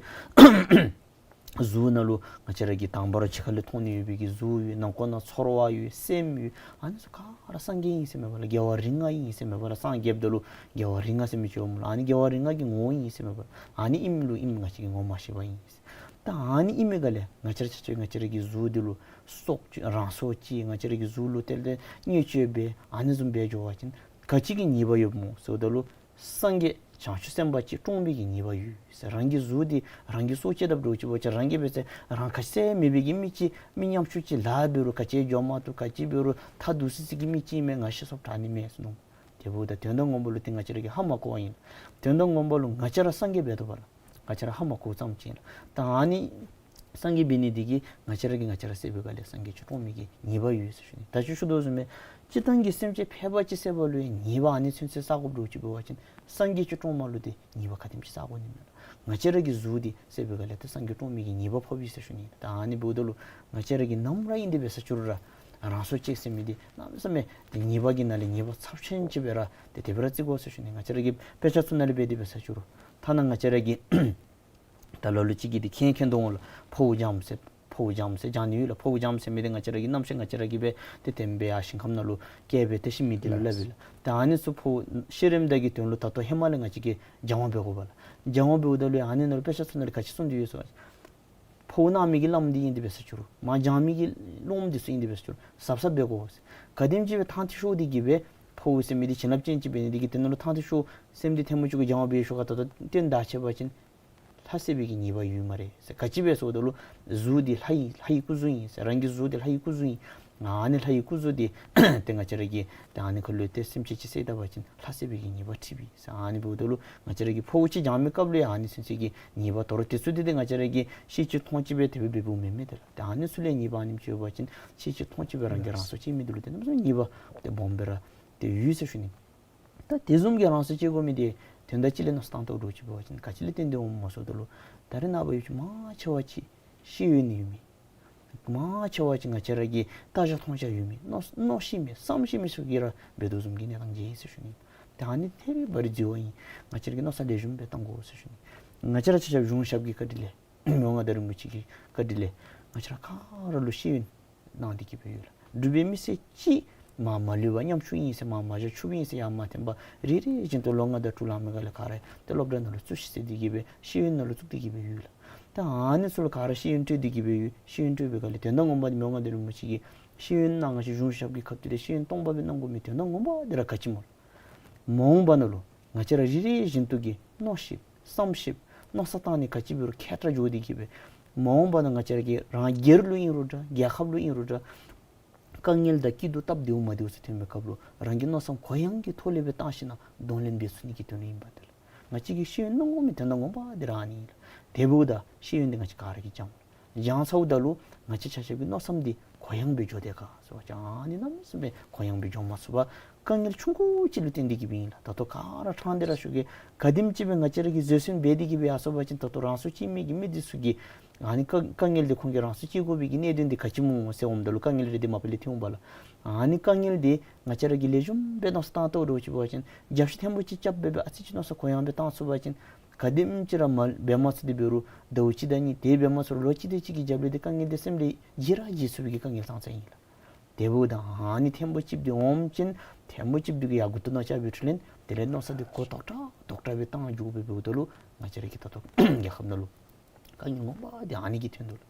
གཟུགས་ནང་ལུ་ང་བཅས་ར་གི་དང་པ་ར་ཕྱི་ཁ་ལས་མཐོང་ནི་ཡོད་པའི་གི་གཟུགས་ཡོད། ནང་ཁོག་ནང་ཚོར་བ་ཡོད། སེམས་ཡོད། ཨ་ནི་ཚུ་ག་ར་སངས་རྒྱས་ཨིན་ཟེར་མེན་པ་ལགས། རྒྱལ་བ་རིགས་ལྔ་ཨིན་ཟེར་མེན་པ་ལགས། སངས་རྒྱསཔ་ད་ལུ་རྒྱལ་བ་རིགས་ལྔ་ཟེར་མི་ཅིག་འོངམ་ལགས། ཨ་ནི་རྒྱལ་བ་རིགས་ལྔ་གི་ངོ་བོ་ཨིན་ཟེར་མེན་པ་ལགས། ཨ་ནི་ཨིནམ་ལུ་ཨིནམ་ང་བཅས་ཀྱིས་ངོ་མ་ཤེས་པར་ཨིན་ཟེར། ད་ཨ་ནི་ཨིན་མི་ག་ལས་ང་བཅས་ར་ཆ་ཁྱབ་ང་བཅས་ར་གི་གཟུགས་འདི་ལུ་སྲོག་གཅོད་རང་སྲོག་གཅོད་ང་བཅས་ར་གི་གཟུགས་ལུ་ཏེ་ལས་བརྙས་བཅོས་འབད་ཨ་ནི་བཟུམ་འབད་འགྱོ་བ་ཅིན་ག་ཅི་གི་ཉེས་པ་ཡོདཔ་སྨོ་ཟེརཝ་ད་ལུ་སངས་རྒྱས་བྱང་ཆུབ་སེམས་དཔའ་ཅིག་བཀྲོངས་པའི་གི་ཉེས་པ་ཡོད་ཟེར། རང་གི་གཟུགས་འདི་རང་གིས་སྲོག་བཅད་དཔ་འདྲཝ་ཅིག་འབད་བ་ཅིན་རང་གིས་འབད་ཟེར་རང་ག་ཅི་ཟེར་མེད་པའི་གི་མི་ཅིག་མི་ཉམ་ཆུང་ཅིག་ལཱ་འབད་རུང་ག་ཅི་འགྱོ་མ་བཏུབ། ག་ཅི་འབད་རུང་ཐ་དུ་སི་སི་གི་མི་ཅིག་མས། ང་ཤི་སོཔ་དྲག་ནི་མས་ཟེར་མནོ། དེ་འབདཝ་ད་དོན་དག་ངོ་མ་ལུ་ཏེ་ང་བཅས་ར་གིས་ཧ་མ་གོ་བ་ཨིན། དོན་དག་ངོ་མ་ལུ་ང་བཅས་ར་སངས་རྒྱས་འབད་དོ་བ་ལགས། ང་བཅས་ར་ཧ་མ་གོཝ་ཙམ་ཅིག་ཨིན་ལགས། ད་ཨ་ནི་སངས་རྒྱས་འབད་ནི་འདི་གིས་ང་བཅས་ར་གིས་ང་བཅས་ར་བསད་པའི་སྒང་ལས་སངས་རྒྱས་ཅིག་བཀྲོངས་མི་གི་ཉེས་པ་ཡོད་ཟེར་ཞུ་ནི། ད་ཅི་ཞུ་དོ་བཟུམ་སྦེ་སྤྱིར་བཏང་གི་སེམས་ཅན་ཕལ་པ་ཅིག་བསད་པ་ལུ་ཡང་ཉེས་པ་ཨ་ནི་ཚུན་ཚོད་བསག་དགོཔ་འདྲཝ་ཅིག་འབད་བ་ཅིན་སངས་རྒྱས་ཅིག་བཀྲོངས་མི་ལུ་ཏེ་ཉེས་པ་ག་དེམ་ཅིག་བསག་དགོ་ནི་མས་ལགས། ང་བཅས་ར་གི་གཟུགས་འདི་བསད་པའི་སྒང་ལས་ཏེ་སངས་རྒྱས་བཀྲོངས་མི་གི་ཉེས་པ་ཕོག་པས་ཟེར་ཞུ་ནི། ད་ཨ་ནི་འབདཝ་ད་ལུ་ང་བཅས་ར་གིས་ནམ་ར་ཨིན་ཏེ་འབད་ས་ཅིག་རུང་ར་རང་སྲོག་བཅད་ཟེར་མི་འདི་གནམ་མེད་ས་མེད་ཏེ་ཉེས་པ་གི་ནང་ལས་ཉེས་པ་ཚབས་ཆེན་ཅིག་སྦེ་ར་ཏེ་དེ་སྦེ་ར་བརྩི་དགོ་ཟེར་ཞུ་ནི། ང་བཅས་ར་གི་དཔེ་ཆ་ཚུ་ནང་ལས་འབད་དེ་འབད་ས་ཅིག་རུང་ཐ་ན་ང་བཅས་ར་གི་ད་ལ་ལུ་ཅིག་གིས་འདི་མཁྱེན་མཁྱེན་དོ་འོང་ལགས། ཕོཝ་སྦྱངམ་ཟེར་ཕོཝ་སྦྱངམ་ཟེར་སྦྱང་ནི་ཡོད་ལགས། ཕོཝ་སྦྱངམ་ཟེར་མི་འདི་ང་བཅས་ར་གི་རྣམ་ཤེས་ང་བཅས་ར་གིས་འབད་དེ་དེམ་སྦེ་ཡར་ཞིང་ཁམས་ནང་ལུ་བསྐྱལ་སྦེ་ཏེ་ཤི་མི་འདི་ལུ་སླབ་ཨིན་ལགས། ད་ཨ་ནི་ཚུ་ཕོཝ་ཤི་རནམ་ད་གི་དོན་ལུ་ད་ལྟོ་ཧེ་མ་ལས་ང་བཅས་ཀྱིས་སྦྱང་བ་འབད་དགོ་པས་ལགས། སྦྱང་བ་འབདཝ་ད་ལུ་ཨ་ནི་ནང་ལུ་དཔེ་ཆ་ཚུ་ནང་ལུ་ག་ཅི་གསུངས་ཏེ་ཡོད་ཟེར་བ་ཕོཝ་གནང་མི་གི་བླམ་འདི་ཨིན་ཏེ་འབད་ས་ཅིག་རུང་མར་སྦྱང་མི་གི་སློབམ་འདི་ཚུ་ཨིན་ཏེ་འབད་ས་ཅིག་རུང་གཟབ་གཟབ་འབད་དགོ་ཟེར། ག་དེམ་ཅིག་སྦེ་ཐང་ཐིག་ཤོར་ཏེ་གི་སྦེ་ཕོཝ་ཟེར་མི་འདི་བྱིན་རླབས་ཅན་ཅིག་འབད་ནི་འདི་གིས་དེ་ནང་ལུ་ཐང་ཐིག་ཤོར་སེམས་འདི་ཐལ་མོ་སྐྱེས་གུ་སྦྱང་བ་འབད་ཤོར་ག་ད་ལྟོ་བརྟན་དག་ཆད་པ་ཅིན་ལྷ་བསད་པའི་གི་ཉེས་པ་ཡོད་སྨ་རེ་ཟེར། ག་ཅི་སྦེ་ཟེརཝ་ད་ལུ་གཟུགས་འདི་ལྷ་ཡི་ལྷ་ཡི་སྐུ་གཟུགས་ཨིན་ཟེར། རང་གི་གཟུགས་འདི་ལྷ་ཡི་སྐུ་གཟུགས་ཨིན། ཨ་ནི་ལྷ་ཡི་སྐུ་གཟུགས་འདི་ཏེ་ང་བཅས་ར་གིས་ཏེ་ཨ་ནི་ཁ་ལུ་ཏེ་སེམས་ཅན་ཅིག་བསད་ད་པ་ཅིན་ལྷ་བསད་པའི་གི་ཉེས་པ་འཁྲི་བས་ཟེར། ཨ་ནི་འབདཝ་ད་ལུ་ང་བཅས་ར་གིས་ཕོཝ་ཅིག་སྦྱང་མི་སྐབས་ལུ་ཡང་ཨ་ནི་ཚུན་ཚོད་ཀྱི་ཉེས་པ་དོ་རུང་དེ་ཚུ་འདི་ཏེ་ང་བཅས་ར་གིས་ཤེས་ཅི་མཐོང་ཅི་སྦེ་དེ་སྦེ་འབདཝ་མེན་མས་ཏེ་ལགས། ཏེ་ཨ་ནི་ཚུ་ལས་ཉེས་པ་ཨ་ནེམ་ཅིག་ཡོད་པ་ཅིན་ཤེས་ཅི་མཐོང་ཅི་སྦེ་རང་གིས་རང་སྲོག་བཅད་མི་འདི་ལུ་ཏེ་གནམ་མེད་ས་མེད་ཉེས་པ་ཏེ་སྦོམ་སྦེ་ར་ཏེ་ཡོད་ཟེར་ཞུ་ནི། ད་དེ་བཟུམ་གྱི་རང་སྲོག་བཅད་དགོ་མི་འདི་དོན་དག་ཅིག་ལས་མནོ་བསམ་བཏང་དོ་འདྲཝ་ཅིག་འབད་བ་ཅིན་ག་ཅི་ལས་བརྟེན་ཏེ་འོངམ་སྨོ་ཟེརཝ་ད་ལུ་ད་རེས་ནངས་པ་ཡུལ་ཅིག་མང་ཆེ་བ་ཅིག་ཤེས་ཡོན་ཡོད་མི་མང་ཆེ་བ་ཅིག་ང་བཅས་ར་གི་ལྟ་རྒྱ་མཐོང་རྒྱ་ཡོད་མི་མནོ་མནོ་ཤེས་མི་བསམ་ཤེས་མི་ཚུ་གིས་ར་འབད་དོ་བཟུམ་གྱི་གནས་སྟངས་ཅིག་ཨིན་ཟེར་ཞུ་ནི། ད་ཨ་ནི་ཐད་རི་བ་རི་འཛོལ་བ་ཨིན། ང་བཅས་ར་གིས་མནོ་བསམ་ལེགས་ཤོམ་སྦེ་བཏང་དགོ་ཟེར་ཞུ་ནི། ང་བཅས་ར་ཆ་ཁྱབ་གཞུང་ཞབས་ཀྱི་བཀའ་དྲིན་ལས་མི་དབང་མངའ་བདག་རིན་པོ་ཆེ་གི་བཀའ་དྲིན་ལས་ང་བཅས་ར་ག་ར་ལུ་ཤེས་ཡོན་གནང་སྟེ་གི་སྦེ་ཡོད་ལགས། འབྲུག་པའི་མི་སེར་ཅིག་མར་མ་ལུས་པར་ཉམ་ཆུང་ཨིན་ཟེར་མར་མ་བཞག་ཕྱུགཔོ་ཨིན་ཟེར་ཡར་མ་འཐེན་པར་རེ་རེ་བཞིན་དུ་ལོ་ལྔ་དང་དྲུག་ལང་མི་ག་ལས་ག་ར་ཏེ་སློབ་གྲྭ་ནང་ལུ་བཙུགས་ཤིག་ཟེར་ཏེ་གི་སྦེ་ཤེས་ཡོན་ནང་ལུ་བཙུགས་ཏེ་གི་སྦེ་ཡོད་ལགས། ད་ཨ་ནི་ཚུ་ལུ་ག་ར་ཤེས་ཡོན་སྤྲོད་དེ་གི་སྦེ་ཡོད། ཤེས་ཡོན་སྤྲོད་པའི་ག་ལས་དོན་དག་ངོ་མ་འདི་མི་དབང་མངའ་བདག་རིན་པོ་ཆེ་གིས་ཤེས་ཡོན་གནང་ང་བཅས་གཞུང་ཞབས་ཀྱི་ཁ་ཐུག་ལས་ཤེས་ཡོན་སྟོང་པ་སྦེ་གནང་དགོ་མི་དོན་དག་ངོ་མ་འདི་ར་ག་ཅི་སྨོ་ལགས། མ་འོངས་པ་ནང་ལུ་ང་བཅས་ར་རེ་རེ་བཞིན་དུ་གིས་མནོ་ཤེསཔ་བསམ་ཤེསཔ་མནོ་བསམ་བཏང་ནི་ག་ཅི་འབད་རུང་མཁས་དྲགས་འགྱོ་སྟེ་གི་སྦེ་མ་འོངས་པ་ནང་ང་བཅས་ར་གི་རང་སྒེར་ལུ་ཨིན་རུང་འདྲ་རྒྱལ་ཁབ་ལུ་ཨིན་རུང་འདྲ་དཀའ་ངལ་དང་སྐྱིད་སྡུག་སྟབས་བདེཝ་མ་བདེཝ་ཚུ་ཐོན་པའི་སྐབས་ལུ་རང་གི་མནོ་བསམ་གུ་ཡངས་ཀྱི་ཐོག་ལས་སྦེ་བཏང་ཞིནམ་ལས་གདོང་ལེན་འབད་ཚུགས་ནི་གི་དོན་ལུ་ཨིན་པ་ཏེ་ལགས། ང་བཅས་ཀྱིས་ཤེས་ཡོན་གནང་དགོ་མི་དོན་དག་ངོ་མ་འདི་ར་ཨ་ནི་ཨིན་ལགས། དེ་འབདཝ་ད་ཤེས་ཡོན་འདི་ང་བཅས་ག་ར་གིས་སྦྱང་དགོ། སྦྱང་ཚརཝ་ད་ལུ་ང་བཅས་ཆ་ཁྱབ་ཀྱི་མནོ་བསམ་འདི་གུ་ཡངས་སྦེ་འགྱོ་དེས་ག་ཟེར་བ་ཅིན་ཨ་ནི་གནམ་མེད་ས་མེད་གུ་ཡངས་སྦེ་འགྱོ་མ་ཚུགས་པར་དཀའ་ངལ་ཆུང་ཀུ་ཅིག་ལུ་བརྟེན་ཏེ་གི་སྦེ་ཨིན་ལགས། ད་ལྟོ་ག་ར་ཕྲང་སྟེ་ར་ཞུ་གེ། ག་དེམ་ཅིག་སྦེ་ང་བཅས་ར་གིས་བཟོད་བསྲན་འབད་དེ་གི་སྦེ་ཡར་སོང་པ་ཅིན་ད་ལྟོ་རང་སྲོག་བཅད་མི་གི་མི་འདི་ཚུ་གིས་ཨ་ནི་དཀའ་དཀའ་ངལ་འདི་ཁོང་གིས་རང་སྲོག་བཅད་དགོ་པའི་གི་གནད་དོན་འདི་ག་ཅི་སྨོ་ཟེར་འོངམ་ད་ལུ་དཀའ་ངལ་རེ་འདི་མ་པ་ལས་ཐོན་འོང་པ་ལགས། ཨ་ནི་དཀའ་དཀའ་ངལ་འདི་ང་བཅས་ར་གིས་ལེགས་ཤོམ་སྦེ་མནོ་བསམ་བཏང་ཐོག་ལུ་ཅིག་འབད་བ་ཅིན་རྒྱབ་བཤུད་ཐེངས་པོ་ཅིག་རྐྱབ་སྦེ་སྦེ་ཨ་ཙི་ཅིག་མནོ་བསམ་གུ་ཡངས་སྦེ་བཏང་ཚུགས་པ་ཅིན་ག་དེམ་ཅིག་ར་མ་འབད་མ་ཚུགས་ཏེ་འབད་རུང་ཟླཝ་གཅིག་དང་གཉིས་དེ་འབད་མ་ཚུགས་རུང་ལོ་གཅིག་དེ་ཅིག་གི་རྒྱབ་ལས་འདི་དཀའ་ངལ་འདི་སེམས་ལས་བརྗེད་ར་བརྗེད་ཚུགས་པའི་གི་དཀའ་ངལ་ཙང་ཙང་ཨིན་ལགས། དེ་འབདཝ་ད་ཨ་ནི་ཐེངས་པོ་གཅིག་འདི་འོངམ་ཅིན་ཐེངས་པོ་གཅིག་འདི་གིས་ཡར་མགུ་ཏོ་ནང་ལྕགས་སྦེ་འཁྲུ་ལེན། དེ་ལས་མནོ་བསམ་འདི་གུ་དོག་དྲགས་དོག་དྲགས་སྦེ་བཏང་འགྱོ་སྦེ་འབདཝ་ད་ལུ་ང་བཅས་ར་གི་ད་ལྟོ་རྒྱལ་ཁབ་ནང་ལུ་དཀའ་ངལ་ངོ་མ་འདི་ཨ་ནི་གིས་ཐོན་དོ་ལགས།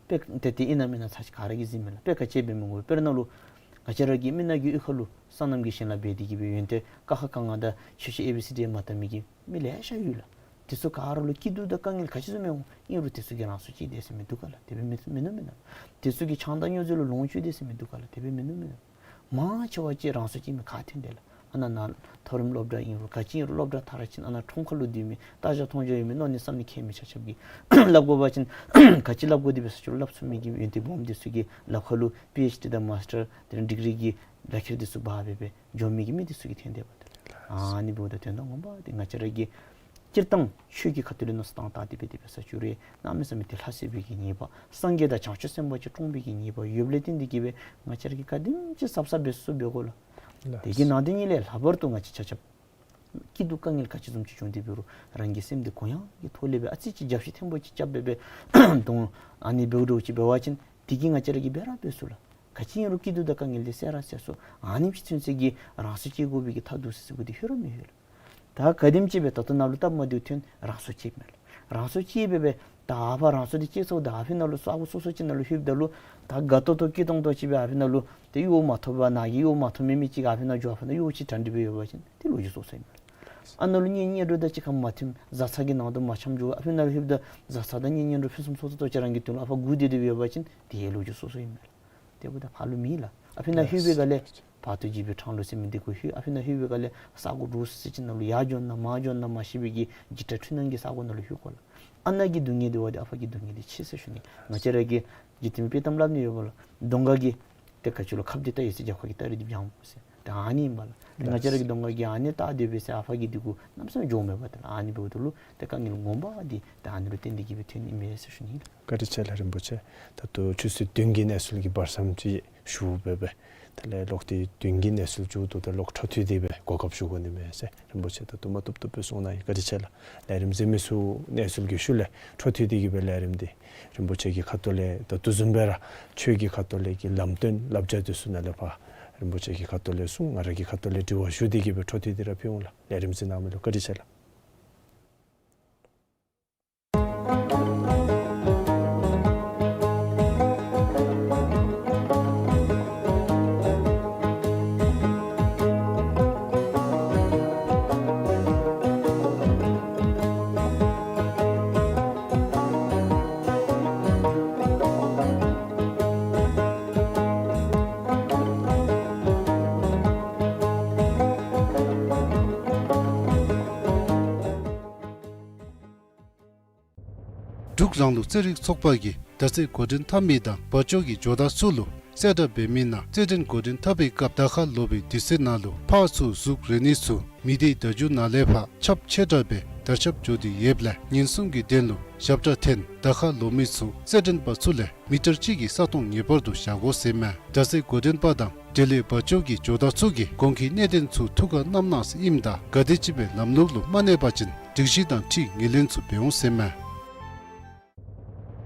དཔེ་ཏེ་ཏེ་ཨིན་ན་མེན་ན་ཚར་གཅིག་ག་ར་གིས་གཟིགས་མས་ལགས། དཔེ་ག་ཅི་འབད་མི་དགོ། དཔེར་ན་ལུ་ང་བཅས་ར་གི་མི་ནང་གི་གཡུས་ཁ་ལུ་སོ་ནམ་གྱི་ཞིང་ལཱ་འབད་དེ་གི་སྦེ་ཡོན་ཏན་ཀ་ཁ་ག་ང་དང་ཆོས་ཕྱོགས་ཨེ་བི་སི་ཌི་མ་དར་མི་གི་མི་ལེ་ཤ་ཡོད་ལགས། དེ་ཚུ་ག་ར་ལུ་སྐྱིད་སྡུག་དང་དཀའ་ངལ་ག་ཅི་བཟུམ་ཡོད་རུང་ཨིན་རུང་དེ་ཚུ་གིས་རང་སྲོག་བཅད་དེས་ཟེར་མི་འདུག་ག་ལགས། དེ་སྦེ་མིན་མིན་ནུག་མིན་ནུག། དེ་ཚུ་གིས་ཆང་དང་སྨྱོ་རྫས་ལུ་ལོངས་སྤྱོད་དེས་ཟེར་མི་འདུག་ག་ལགས། དེ་སྦེ་མིན་ནུག་མིན་ནུག། མང་ཆེ་བ་ཅིག་རང་སྲོག་བཅད་མི་ག་ཐོན་དེས་ལགས། ཨ་ནཱ་ནཱ་མཐོ་རིམ་སློབ་གྲྭ་ཨིན་རུང་ག་ཅི་ཨིན་རུང་སློབ་གྲྭ་མཐར་ཕྱིན་ཨ་ནཱ་ཁྲོམ་ཁ་ལུ་སྡོད་མི་ལྟ་རྒྱ་མཐོང་རྒྱ་ཡོད་མི་མནོ་ནི་བསམ་ནི་མཁྱེན་མི་ཆ་ཁྱབ་ཀྱིས་སླབ་དགོ་པ་ཅིན་ག་ཅི་སླབ་དགོ་དེ་སྦེ་ས་ཅིག་ལུ་སླབ་ཚུགས་མི་གི་ཡོན་ཏན་སྦོམ་དེ་ཚུ་གི་ལག་ཁ་ལུ་པི་ཨེཆ་ཌི་དང་མཱས་ཊར་དེ་ལས་ཌིག་རི་གི་ལག་ཁྱེར་དེ་ཚུ་འབག་སྦེ་སྦེ་འགྱོ་མི་གི་མི་དེ་ཚུ་གིས་ཐོན་དེས་པ་ཏེ། ཨ་ནི་འབདཝ་ད་དོན་དག་ངོ་མ་འདི་ང་བཅས་ར་གིས་སྤྱིར་བཏང་ཆོས་ཀྱི་ཁ་ཐུག་ལས་མནོ་བསམ་བཏང་སྟེ་སྦེ་དེ་སྦེ་ས་ཅིག་ར་གནམ་མེད་ས་མེད་ཏེ་ལྷ་སྲས་པའི་གི་ཉེས་པ་སངས་རྒྱས་དང་བྱང་ཆུབ་སེམས་དཔའ་ཅིག་བཀྲོངས་པའི་གི་ཉེས་པ་ཡོདཔ་ལས་བརྟེན་ཏེ་གིས་སྦེ་ང་བཅས་ར་གིས་ག་དེམ་ཅིག་གཟབ་གཟབ་འབད་ཚུགས་འབད་དགོ་ལགས། ལགས། དེ་གི་ནང་དོན་ཉིད་ལས་ལྷག་པར་དུ་ང་བཅས་ཆ་ཁྱབ་སྐྱིད་སྡུག་དཀའ་ངལ་ག་ཅི་བཟུམ་ཅིག་བྱུང་སྟེ་འབད་རུང་རང་གི་སེམས་འདི་གུ་ཡངས་ཀྱི་ཐོག་ལས་སྦེ་ཨ་ཙི་ཅིག་རྒྱབ་བཤུད་ཐེངས་པོ་ཅིག་རྐྱབ་སྦེ་སྦེ་གདོང་ཨ་ནི་འབདཝ་འདྲཝ་ཅིག་འབད་བ་ཅིན་དེ་གིས་ང་བཅས་ར་གིས་འབད་ར་འབད་ཚུགས་ལགས། ག་ཅི་ཨིན་རུང་སྐྱིད་སྡུག་དང་དཀའ་ངལ་འདི་སེལ་ར་སེལ་ཚུགས། ཨ་ནེམ་ཅིག་ཚུན་ཚོད་ཀྱི་རང་སྲོག་བཅད་དགོ་པའི་གི་ཐབས་སྡུག་ཟེར་ཟེར་དགོ་འདི་ལྷོད་ར་མི་ལྷོད་ལགས། ད་ག་དེམ་ཅིག་སྦེ་ད་ལྟོ་ནཱ་ལུ་སྟབས་མ་བདེཝ་ཐོན་རང་སྲོག་བཅད་མི་ལགས། རང་སྲོག་བཅད་སྦེ་སྦེ་ད་ཨ་ཕར་རང་སྲོག་འདི་བཅད་ཚརཝ་ད་ཨ་ཕི་ནང་ལུ་ས་གོ་སོ་སོ་ཅིག་ནང་ལུ་ལྷོདཔ་ད་ལུ་ད་དགའ་ཏོག་ཏོ་སྐྱིད་ཏོང་ཏོ་ཅིག་སྦེ་ཨ་ཕི་ནང་ལུ་ཏེ་གཡོག་མ་ཐོབ་པར་ནཱ་གི་གཡོག་མ་ཐོབ་མི་མི་ཅིག་ཨ་ཕི་ནང་འགྱོ་ཨ་ཕི་ནང་གཡོག་ཅིག་གྲ་སྒྲིག་སྦེ་ཡོད་པ་ཅིན་ཏེ་ལོ་རྒྱུས་སོ་སོ་ཨིན་མས། ཨ་ནཱ་ལུ་གཉེན་ཉེ་འགྲོ་དང་གཅིག་ཁར་མ་མཐུནམ་བཟའ་ཚང་གི་ནང་དུ་མ་འཆམ་འགྱོ་ཨ་ཕི་ནང་ལྷོདཔ་ད་བཟའ་ཚང་དང་གཉེན་ཉེ་འགྲོ་ཕུན་སུམ་ཚོགས་ཏོག་ཏོ་ཅིག་རང་གི་དོན་ལུ་ཨ་ཕར་སྒུག་སྡོད་སྡོདཔ་ཡོད་པ་ཅིན་ཏེ་ལོ་རྒྱུས་སོ་སོ་ཨིན་མས། དེ་འབདཝ་ད་ཕར་ལུ་མེད་ལགས། ཨ་ཕི་ནང་ལྷོད་པའི་སྒང་ལས་བར་དོ་འཇིགས་པའི་འཕྲང་ལུ་ཟེར་མི་འདི་གུ་ལྷོད། ཨ་ཕི་ནང་ལྷོད་པའི་སྒང་ལས་ས་གོ་འདྲོག་སི་སི་ཅིག་ནང་ལུ་ཡར་འགྱོ་ན་མར་འགྱོ་ན་མ་ཤེས་པའི་གི་འཇིགས་སྐྲག་འཁྲུལ་སྣང་གི་ས་གོ་ནང་ལུ་ལྷོད་དགོ་ལགས། ཨ་ནཱ་གི་སྡུག་བསྔལ་འདི་བ་འདི་ཨ་ཕ་གི་སྡུག་བསྔལ་འདི་ཆེ་ཟེར་ཞུ་ནི། ང་བཅས་ར་གིས་འཇིག་རྟེན་དཔྱེ་གཏམ་སླབ་ནི་ཡོད་པ་ལགས། གདོང་ཁ་གི་ཏེ་ག་ཅི་ལོ་ཁབ་འདི་བལྟ་ཡི་ཟེར་རྒྱབ་ཁ་གི་སྟ་རེ་འདི་བྱང་ཟེར། ད་ཨ་ནི་ཨིན་པ་ལགས། ཏེ་ང་བཅས་ར་གི་གདོང་ཁ་གི་ཨ་ནི་བལྟ་སྡོད་པས་ཟེར་ཨ་ཕ་གི་འདི་གུ་གནམ་མེད་ས་མེད་འགྱོཝ་མེད་པ་ཏེ་ཨ་ནི་འབདཝ་ད་ལུ་ཏེ་དཀའ་ངལ་ངོ་མ་འདི་ཏེ་ཨ་ནི་ལུ་བརྟེན་ཏེ་གིས་སྦེ་ཐོན་ནི་མས་ཟེར་ཞུ་ནི་ལགས། བཀའ་དྲིན་ཆེ་ལགས་རིན་པོ་ཆེ། ད་ལྟོ་ཆུ་ཚོད་བདུན་གྱི་གནས་ཚུལ་གྱི་བར་མཚམས་ཅིག་ཞུ་སྦེ་སྦེ་དེ་ལས་ལོག་སྟེ་བདུན་གྱི་གནས་ཚུལ་མཇུག་བསྡུཝ་ད་ལོག་འཕྲོ་མཐུད་དེ་སྦེ་གོ་སྐབས་ཞུ་དགོ་ནི་མས་ཟེར་རིན་པོ་ཆེ་ད་དུམ་གྲ་ཏོག་ཏོ་སྦེ་གསུང་གནང་ཡི། བཀའ་དྲིན་ཆེ་ལགས། ལས་རིམ་གཟིགས་མི་ཚུ་གནས་ཚུལ་གྱི་ཤུལ་ལས་འཕྲོ་མཐུད་དེ་གིས་སྦེ་ལས་རིམ་འདི་རིན་པོ་ཆེ་གི་ཁ་ཐུག་ལས་ད་ལྟོ་བཟུམ་སྦེ་ར་ཆོས་ཀྱི་ཁ་ཐུག་ལས་ཀྱི་ལམ་སྟོན་བསླབ་བྱ་འདི་ཚུ་ནཱ་ལས་ཕར་རིན་པོ་ཆེ་གི་ཁ་ཐུག་ལས་གསུང་། ང་ར་གི་ཁ་ཐུག་ལས་དྲི་བ་ཞུ་སྟེ་གིས་སྦེ་འཕྲོ་མཐུད་དེ་ར་ཕུལ་འོང་ལགས། ལས་རིམ་གཟིགས་གནང་མི་ལུ་བཀའ་དྲིན་ཆེ་ལགས། འབྲུག་རང་ལུགས་རྩེད་རིགས་ཚོགས་པ་གིས་མདའ་རྩེད་འགོ་འདྲེན་འཐབ་མི་དང་བ་ཅོ་གི་ཇོ་བདག་ཚུ་ལུ་གསལ་བསྒྲགས་འབད་མི་ནང་རྩེད་འགྲན་འགོ་འདྲེན་འཐབ་པའི་སྐབས་མདའ་ཁ་ལོག་པའི་དུས་ཚོད་ནང་ལུ་ཕར་ཚུར་གཟུགས་རེག་ནི་ཚུ་མི་སྡེའི་བརྡ་བརྒྱུད་ནང་ལས་ཕར་ཁྱབ་ཆེ་དྲགས་སྦེ་དར་ཁྱབ་འགྱོ་སྟེ་ཡོདཔ་ལས་ཉེན་སྲུང་གི་དོན་ལུ་ཞབས་ཁྲ་འཐེན་མདའ་ཁ་ལོག་མི་ཚུ་རྩེད་འགྲན་པ་ཚུ་ལས་མི་ཊར་གཅིག་གི་ས་སྟོང་ངེས་པར་དུ་བཞག་དགོ་ཟེར་མས། མདའ་རྩེད་འགོ་འདྲེན་པ་དང་འབྲེལ་ཡོད་བ་ཅོ་གི་ཇོ་བདག་ཚུ་གིས་གོང་གི་གནད་དོན་ཚུ་ཐུགས་ཁར་བསྣམ་གནང་ཟེར་ཨིནམ་ད་ག་དེ་ཅིག་སྦེ་ལམ་ལུགས་ལུ་མ་གནས་པ་ཅིན་སྒྲིག་གཞི་དང་འཁྲིལ་ངོས་ལེན་ཚུ་འབད་འོང་ཟེར་མས།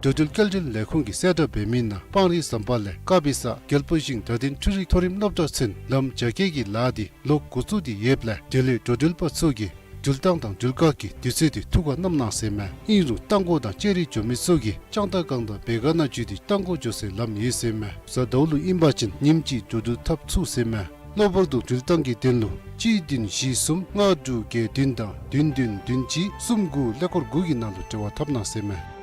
འགྲོ་འགྲུལ་སྐྱེལ་འདྲེན་ལས་ཁུངས་ཀྱིས་གསལ་བསྒྲགས་འབད་མི་ནང་སྤང་རི་ཟམ་པ་ལས་དཀར་སྦི་ས་རྒྱལ་པོ་ཤིང་དགའ་ལྡན་འཕྲུལ་རིག་མཐོ་རིམ་སློབ་གྲྭ་ཚུན་ལམ་རྒྱ་སྐྱེད་ཀྱི་ལཱ་འདི་ལོག་འགོ་བཙུགས་ཏེ་ཡོདཔ་ལས་དེ་ལས་འགྲོ་འགྲུལ་པ་ཚུ་གིས་འགྲུལ་བཏང་དང་འགྲུལ་བཀག་གི་དུས་ཚོད་འདི་ཐུགས་ཁར་བསྣམ་གནང་ཟེར་མས། ཨིན་རུང་རྟ་མགོ་དང་ལྕགས་རི་འགྱོ་མི་ཚུ་གིས་ལྕང་རྟ་སྒང་དང་བེ་ག་ནང་འཛུལ་ཏེ་རྟ་མགོ་འགྱོ་སའི་ལམ་ཡོད་ཟེར་མས། གཟའ་ཟླཝ་ལུ་ཨིན་པ་ཅིན་ཉིནམ་གཅིག་འགྲོ་འགྲུལ་འཐབ་ཚུགས་ཟེར་མས། གློ་བུར་དུ་འགྲུལ་བཏང་གི་དོན་ལུ་གཅིག་བདུན་བཞི་གསུམ་ལྔ་དྲུག་བརྒྱད་བདུན་དང་བདུན་བདུན་བདུན་གཅིག་གསུམ་དགུ་ཀླད་ཀོར་དགུ་གི་ནང་ལུ་འབྲེལ་བ་འཐབ་གནང་ཟེར་མས།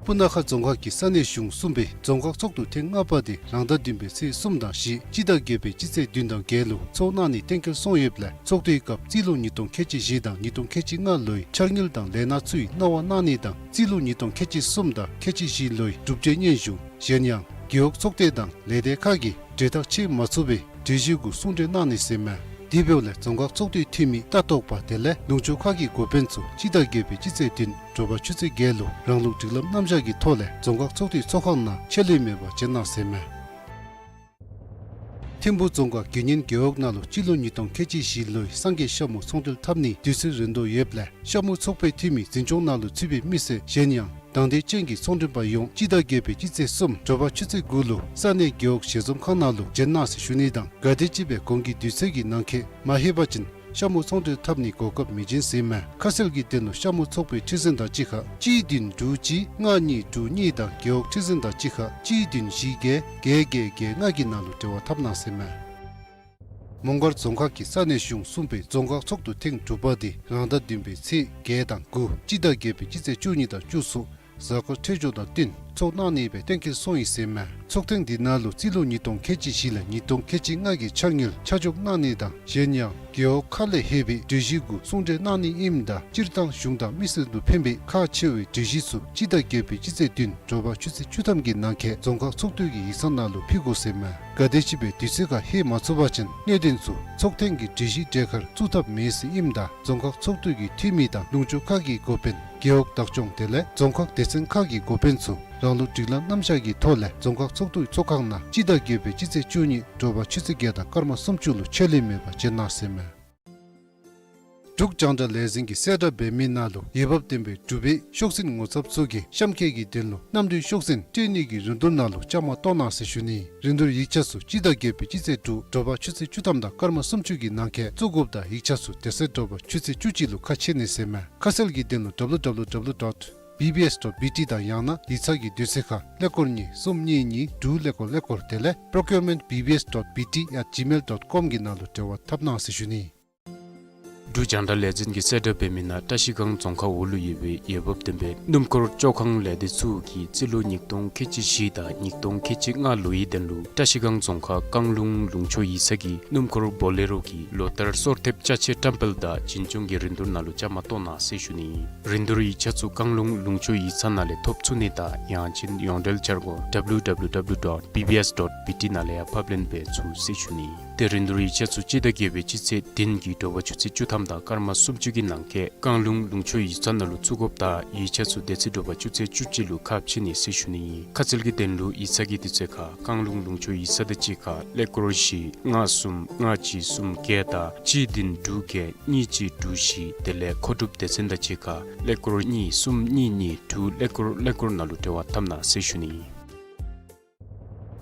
སྤུ་ན་ཁ་རྫོང་ཁག་གི་ས་གནས་གཞུང་གསུམ་པའི་རྫོང་ཁག་ཚོགས་འདུ་ཐེངས་ལྔ་པ་འདི་རང་ཟླ་བདུན་པའི་ཚེས་གསུམ་དང་བཞི་སྤྱི་ཟླ་བརྒྱད་པའི་སྤྱི་ཚེས་བདུན་དང་བརྒྱད་ལུ་ཚོགས་གནང་ནི་གཏན་འཁེལ་སོང་ཡོདཔ་ལས་ཚོགས་འདུའི་སྐབས་རྩིས་ལོ་ཉིས་སྟོང་ཁལ་གཅིག་བཞི་དང་ཉིས་སྟོང་ཁལ་གཅིག་ལྔ་ལོའི་འཆར་དངུལ་དང་ལས་སྣ་ཚུའི་གནང་བ་གནང་ནི་དང་རྩིས་ལོ་ཉིས་སྟོང་ཁལ་གཅིག་གསུམ་དང་ཁལ་གཅིག་བཞི་ལོའི་གྲུབ་འབྲས་སྙན་ཞུ། གཞན་ཡང་རྒེད་འོག་ཚོགས་སྡེ་དང་ལས་སྡེ་ཁག་གིས་གྲོས་ཐག་ཆོད་མ་ཚུགས་པའི་གྲོས་གཞི་གུ་གསུང་གྲོས་གནང་ནི་ཟེར་མས། དེ་འབདཝ་ལས་རྫོང་ཁག་ཚོགས་འདུའི་འཐུས་མི་ལྟ་རྟོག་པ་དེ་ལས་ལུང་ཕྱོགས་ཁག་གི་འགོ་དཔོན་ཚུ་སྤྱི་ཟླ་བརྒྱད་པའི་སྤྱི་ཚེས་བདུན་དྲོ་པ་ཆུ་ཚོད་བརྒྱད་ལུ་རང་ལུགས་སྒྲིག་ལམ་རྣམ་གཞག་གི་ཐོག་ལས་རྫོང་ཁག་ཚོགས་འདུའི་ཚོགས་ཁང་ནང་ཆད་ལུས་མེད་པར་བྱོན་གནང་ཟེར་མས། ཐིམ་ཕུ་རྫོང་ཁག་དགེ་བསྙེན་རྒེད་འོག་ནང་ལུ་སྤྱི་ལོ་ཉིས་སྟོང་ཁལ་གཅིག་བཞི་ལོའི་སངས་རྒྱས་ཤ་མུ་ཚོང་འབྲེལ་འཐབ་ནི་དུས་ཚོད་རན་དོ་ཡོདཔ་ལས་ཤ་མུ་ཚོགས་པའི་འཐུས་མི་འཛིན་སྐྱོང་ནང་ལུ་ཚུད་པའི་མི་སེར་གཞན་ཡང་དང་འདོད་ཅན་གྱི་ཚོང་མགྲོན་པ་ཡོངས་སྤྱི་ཟླ་བརྒྱད་པའི་སྤྱི་ཚེས་གསུམ་དྲོ་པ་ཆུ་ཚོད་དགུ་ལུ་ས་གནས་རྒེད་འོག་ཞལ་འཛོམས་ཁང་ནང་ལུ་བྱོན་གནང་ཟེར་ཞུ་ནི་དང་ག་དེམ་ཅིག་སྦེ་གོང་གི་དུས་ཚོད་ཀྱི་ནང་འཁོད་མ་ལྷོད་པ་ཅིན་ཤ་མུ་ཚོང་འབྲེལ་འཐབ་ནི་གོ་སྐབས་མི་བྱིན་ཟེར་མས། ཁ་གསལ་གྱི་དོན་ལུ་ཤ་མུ་ཚོགས་པའི་འཕྲི་སེལ་དང་གཅིག་ཁར་གཅིག་བདུན་དྲུག་གཅིག་ལྔ་གཉིས་དྲུག་གཉིས་དང་རྒེད་འོག་འཕྲི་སེལ་དང་གཅིག་ཁར་གཅིག་བདུན་བཞི་བརྒྱད་བརྒྱད་བརྒྱད་བརྒྱད་ལྔ་གི་ནང་ལུ་འབྲེལ་བ་འཐབ་གནང་ཟེར་མས། མོང་སྒར་རྫོང་ཁག་གི་ས་གནས་གཞུང་གསུམ་པའི་རྫོང་ཁག་ཚོགས་འདུ་ཐེངས་དྲུག་པ་དེ་རང་ཟླ་བདུན་པའི་ཚེས་བརྒྱད་དང་དགུ་སྤྱི་ཟླ་བརྒྱད་པའི་སྤྱི་ཚེས་བཅུ་གཉིས་དང་བཅུ་གསུམ་གཟའ་འཁོར་འཕྲོད་སྦྱོར་དང་བསྟུན་ཚོགས་གནང་ནི་སྦེ་གཏན་འཁེལ་སོང་ཡི་ཟེར་མས། ཚོགས་ཐེངས་འདི་ནང་ལུ་རྩིས་ལོ་ཉིས་སྟོང་ཁལ་གཅིག་བཞི་ལས་ཉིས་སྟོང་ཁལ་གཅིག་ལྔ་གི་ཆ་དངུལ་ཆ་འཇོག་གནང་ནི་དང་གཞན་ཡང་རྒེད་འོག་ཁག་ལས་ལྷོད་པའི་གྲོས་གཞི་གུ་གསུང་གྲོས་གནང་ནི་ཨིནམ་ད་སྤྱིར་བཏང་གཞུང་དང་མི་སེར་ལུ་ཕན་པའི་ཁག་ཆེ་བའི་གྲོས་གཞི་ཚུ་སྤྱི་ཟླ་བརྒྱད་པའི་སྤྱི་ཚེས་བདུན་དྲོ་པ་ཆུ་ཚོད་བཅུ་ཐམ་གྱི་ནང་འཁོད་རྫོང་ཁག་ཚོགས་འདུ་གི་ཡིག་ཚང་ནང་ལུ་ཕུལ་དགོ་ཟེར་མས། གལ་སྲིད་ཅིག་སྦེ་དུས་ཚོད་ཁར་ལྷོད་མ་ཚུགས་པ་ཅིན་གནད་དོན་ཚུ་ཚོགས་ཐེངས་ཀྱི་གྲོས་གཞིའི་གྲས་ཁར་བཙུགས་ཐབས་མེད་ཟེར་ཨིནམ་ད་རྫོང་ཁག་ཚོགས་འདུ་གི་འཐུས་མི་དང་ལུང་ཕྱོགས་ཁག་གི་འགོ་དཔོན་རྒེད་འོག་བདག་སྐྱོང་དེ་ལས་རྫོང་ཁག་སྡེ་ཚན་ཁག་གི་འགོ་དཔོན་ཚུ་རང་ལུགས་སྒྲིག་ལམ་རྣམ་གཞག་གི་ཐོག་ལས་རྫོང་ཁག་ཚོགས་འདུའི་ཚོགས་ཁང་ནང་སྤྱི་ཟླ་བརྒྱད་པའི་སྤྱི་ཚེས་བཅུ་གཉིས་དྲོ་པ་ཆུ་ཚོད་བརྒྱད་དང་སྐར་མ་སུམ་ཅུ་ལུ་ཆད་ལུས་མེད་པར་བྱོན་གནང་ཟེར་མས། འབྲུག་རྒྱང་བསྒྲགས་ལས་འཛིན་གྱིས་གསལ་བསྒྲགས་འབད་མི་ནང་ལུ་འོས་འབབ་ལྡན་པའི་འབྲུག་པའི་ཤོག་འཛིན་ངོ་ཚབ་ཚུ་གིས་གཤམ་འཁོད་ཀྱི་དོན་ལུ་གནམ་གྲུའི་ཤོག་འཛིན་སྤྲོད་ནི་གི་རིན་བསྡུར་ནང་ལུ་བཅའ་མར་གཏོགས་གནང་ཟེར་ཞུ་ནི། རིན་བསྡུར་ཡིག་ཆ་ཚུ་སྤྱི་ཟླ་བརྒྱད་པའི་སྤྱི་ཚེས་དྲུག་དྲོ་པ་ཆུ་ཚོད་བཅུ་ཐམ་དང་སྐར་མ་སུམ་ཅུ་གི་ནང་འཁོད་བཙུགས་དགོཔ་དང་ཡིག་ཆ་ཚུ་དེ་ཚེ་དྲོ་པ་ཆུ་ཚོད་བཅུ་གཅིག་ལུ་ཁ་ཕྱེ་ནི་ཟེར་མས། ཁ་གསལ་གྱི་དོན་ལུ་www dot bbs dot bt དང་ཡང་ན་ཡིག་ཚང་གི་དུས་ཚོད་ཁར་ཀླད་ཀོར་གཉིས་གསུམ་གཉིས་གཉིས་དྲུག་ཀླད་ཀོར་ཀླད་ཀོར་དེ་ལས་procurement bbs dot bt at gmail dot com གི་ནང་ལུ་འབྲེལ་བ་འཐབ་གནང་ཟེར་ཞུ་ནི། འབྲུག་རྒྱང་བསྒྲགས་ལས་འཛིན་གྱིས་གསལ་བསྒྲགས་འབད་མི་ནང་བཀྲ་ཤིས་སྒང་རྫོང་ཁག་འོག་ལུ་ཡོད་པའི་འོས་འབབ་ལྡན་པའི་སྣུམ་འཁོར་བཅོ་ཁང་ལས་སྡེ་ཚུ་གིས་རྩིས་ལོ་ཉིས་སྟོང་ཁལ་གཅིག་བཞི་དང་ཉིས་སྟོང་ཁལ་གཅིག་ལྔ་ལོའི་དོན་ལུ་བཀྲ་ཤིས་སྒང་རྫོང་ཁག་བཀང་ལུང་ལུང་ཕྱོགས་ཡིག་ཚང་གི་སྣུམ་འཁོར་བོ་ལེ་རོ་གི་ལོ་ལྟར་སོར་ཐེབས་ཅ་ཆས་བཀྲམ་སྤེལ་དང་བྱིན་སྐྱོང་གི་རིན་བསྡུར་ནང་ལུ་བཅའ་མར་གཏོགས་གནང་ཟེར་ཞུ་ནི། རིན་བསྡུར་ཡིག་ཆ་ཚུ་བཀང་ལུང་ལུང་ཕྱོགས་ཡིག་ཚང་ནང་ལས་ཐོབ་ཚུགས་ནི་དང་ཡང་ཅིན་ཡོངས་འབྲེལ་འཆར་སྒོ་www dot bbs dot bt ནང་ལས་ཡང་ཕབ་ལེན་འབད་ཚུགས་ཟེར་ཞུ་ནི། ཏེ་རིན་བསྡུར་ཡིག་ཆ་ཚུ་སྤྱི་ཟླ་བརྒྱད་པའི་སྤྱི་ཚེས་བདུན་གྱི་དྲོ་པ་ཆུ་ཚོད་བཅུ་ཐམ་དང་སྐར་མ་སུམ་ཅུ་གི་ནང་འཁོད་བཀང་ལུང་ལུང་ཕྱོགས་ཡིག་ཚང་ནང་ལུ་བཙུགས་དགོཔ་དང་ཡིག་ཆ་ཚུ་དེ་ཚེ་དྲོ་པ་ཆུ་ཚོད་བཅུ་གཅིག་ལུ་ཁ་ཕྱེ་ནི་ཟེར་ཞུ་ནི་ཨིན། ཁ་གསལ་གྱི་དོན་ལུ་ཡིག་ཚང་གི་དུས་ཚོད་ཁར་བཀང་ལུང་ལུང་ཕྱོགས་ཡིག་ཚང་དང་གཅིག་ཁར་ཀླད་ཀོར་བཞི་ལྔ་གསུམ་ལྔ་གཅིག་གསུམ་བརྒྱད་དང་གཅིག་བདུན་དྲུག་བརྒྱད་གཉིས་གཅིག་དྲུག་བཞི་དེ་ལས་མཁོ་སྒྲུབ་སྡེ་ཚན་དང་གཅིག་ཁར་ཀླད་ཀོར་གཉིས་གསུམ་གཉིས་གཉིས་དྲུག་ཀླད་ཀོར་ཀླད་ཀོར་ནང་ལུ་འབྲེལ་བ་འཐབ་གནང་ཟེར་ཞུ་ནི་ཨིན།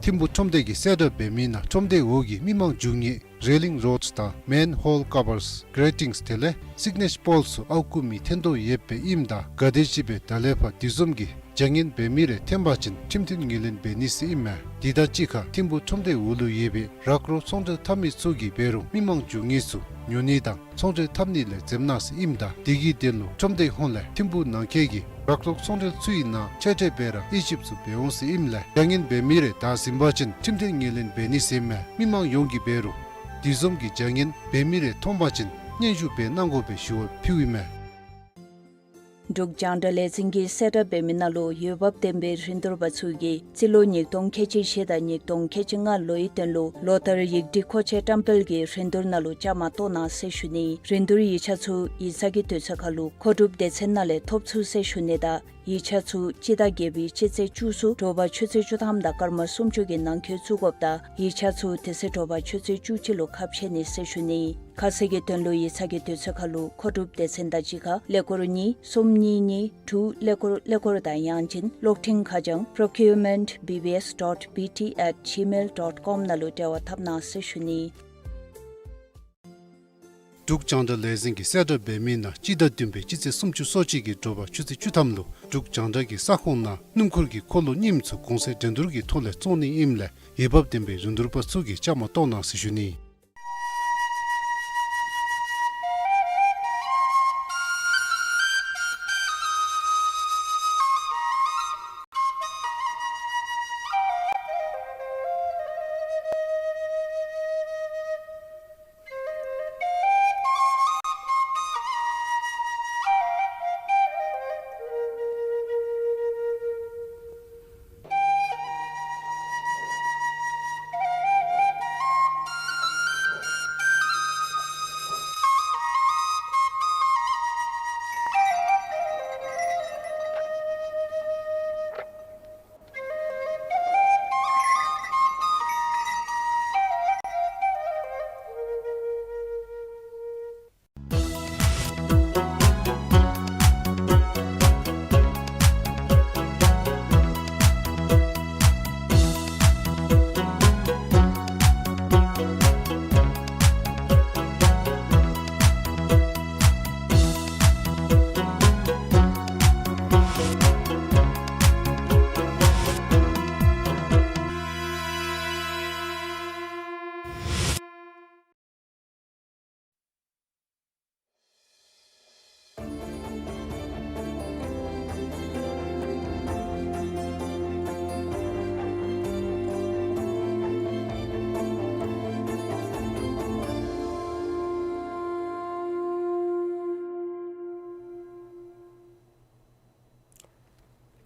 ཐིམ་ཕུ་ཁྲོམ་སྡེ་གིས་གསལ་བསྒྲགས་འབད་མི་ནང་ཁྲོམ་སྡེའི་འོག་གི་མི་མང་རྒྱུ་དངོས་railing rods དང་manhole covers, gratings དེ་ལས་signage poles ཚུ་ཨརཝ་བརྐུ་མི་ཐོན་དོ་ཡོདཔ་ཨིནམ་ད་གལ་སྲིད་ཅིག་སྦེ་ད་ལས་ཕར་དེ་བཟུམ་གྱི་བྱ་ངན་འབད་མི་རེ་ཐོན་པ་ཅིན་ཁྲིམས་མཐུན་ངོས་ལེན་འབད་ནི་ཟེར་ཨིན་མས། དེ་དང་གཅིག་ཁར་ཐིམ་ཕུ་ཁྲོམ་སྡེའི་འོག་ལུ་ཡོད་པའི་རག་རོག་ཚོང་འབྲེལ་འཐབ་མི་ཚུ་གིས་འབད་རུང་མི་མང་རྒྱུ་དངོས་ཚུ་ཉོ་ནི་དང་ཚོང་འབྲེལ་འཐབ་ནི་ལས་འཛེམ་གནང་ཟེར་ཨིནམ་ད་དེ་གི་དོན་ལུ་ཁྲོམ་སྡེའི་ཧོངས་ལས་ཐིམ་ཕུ་ནང་འཁོད་ཀྱི་རག་རོག་ཚོང་འབྲེལ་ཚུ་གི་ནང་ཆེ་གྲས་འབད་ར་དབྱེ་ཞིབ་ཚུ་འབད་འོང་ཟེར་ཨིནམ་ལས་བྱ་ངན་འབད་མི་རེ་བདའ་ཟུན་པ་ཅིན་ཁྲིམས་མཐུན་ངོས་ལེན་འབད་ནི་ཟེར་ཨིན་མས། མི་མང་ཡོངས་ཀྱིས་འབད་རུང་དེ་བཟུམ་གྱི་བྱ་ངན་འབད་མི་རེ་མཐོང་པ་ཅིན་སྙན་ཞུ་འབད་གནང་དགོ་པའི་ཞུ་བ་ཕུལཝ་ཨིན་མས། འབྲུག་རྒྱང་བསྒྲགས་ལས་འཛིན་གྱིས་གསལ་བསྒྲགས་འབད་མི་ནང་ལུ་འོས་འབབ་ལྡན་པའི་རིན་བསྡུར་པ་ཚུ་གིས་རྩིས་ལོ་ཉིས་སྟོང་ཁལ་གཅིག་བཞི་དང་ཉིས་སྟོང་ཁལ་གཅིག་ལྔ་ལོའི་དོན་ལུ་ལོ་ལྟར་ཡིག་སྒྲིག་མཁོ་ཆས་བཀྲམ་སྤེལ་གྱི་རིན་བསྡུར་ནང་ལུ་བཅའ་མར་གཏོགས་གནང་ཟེར་ཞུ་ནི། རིན་བསྡུར་ཡིག་ཆ་ཚུ་ཡིག་ཚང་གི་དུས་ཚོད་ཁར་ལུ་མཁོ་སྒྲུབ་སྡེ་ཚན་ནང་ལས་ཐོབ་ཚུགས་ཟེར་ཞུ་ནི་དང་ཡིག་ཆ་ཚུ་སྤྱི་ཟླ་བརྒྱད་པའི་སྤྱི་ཚེས་བཅུ་གསུམ་དྲོ་པ་ཆུ་ཚོད་བཅུ་ཐམ་དང་སྐར་མ་སུམ་ཅུ་གི་ནང་འཁོད་བཙུགས་དགོཔ་དང་ཡིག་ཆ་ཚུ་དེ་ཚེ་དྲོ་པ་ཆུ་ཚོད་བཅུ་གཅིག་ལུ་ཁ་ཕྱེ་ནི་ཟེར་ཞུ་ནི། ཁ་གསལ་གྱི་དོན་ལུ་ཡིག་ཚང་གི་དུས་ཚོད་ཁར་ལུ་མཁོ་སྒྲུབ་སྡེ་ཚན་དང་གཅིག་ཁར་ཀླད་ཀོར་གཉིས་གསུམ་གཉིས་གཉིས་དྲུག་ཀླད་ཀོར་ཀླད་ཀོར་དང་ཡང་ཅིན་གློག་འཕྲིན་ཁ་བྱང་procurement bbs dot bt at gmail dot com ནང་ལུ་འབྲེལ་བ་འཐབ་གནང་ཟེར་ཞུ་ནི། འབྲུག་རྒྱང་བསྒྲགས་ལས་འཛིན་གྱིས་གསལ་བསྒྲགས་འབད་མི་ནང་སྤྱི་ཟླ་བདུན་པའི་སྤྱི་ཚེས་སུམ་ཅུ་སོ་གཅིག་གི་དྲོ་པ་ཆུ་ཚོད་བཅུ་ཐམ་ལུ་འབྲུག་རྒྱང་བསྒྲགས་ཀྱི་ས་ཁོངས་ནང་སྣུམ་འཁོར་གྱི་འཁོར་ལོ་རྙིངམ་ཚུ་གོང་ཚད་འགྲན་བསྡུར་གྱི་ཐོག་ལས་བཙོང་ནི་ཨིནམ་ལས་འོས་འབབ་ལྡན་པའི་རིན་བསྡུར་པ་ཚུ་གིས་བཅའ་མར་གཏོགས་གནང་ཟེར་ཞུ་ནི།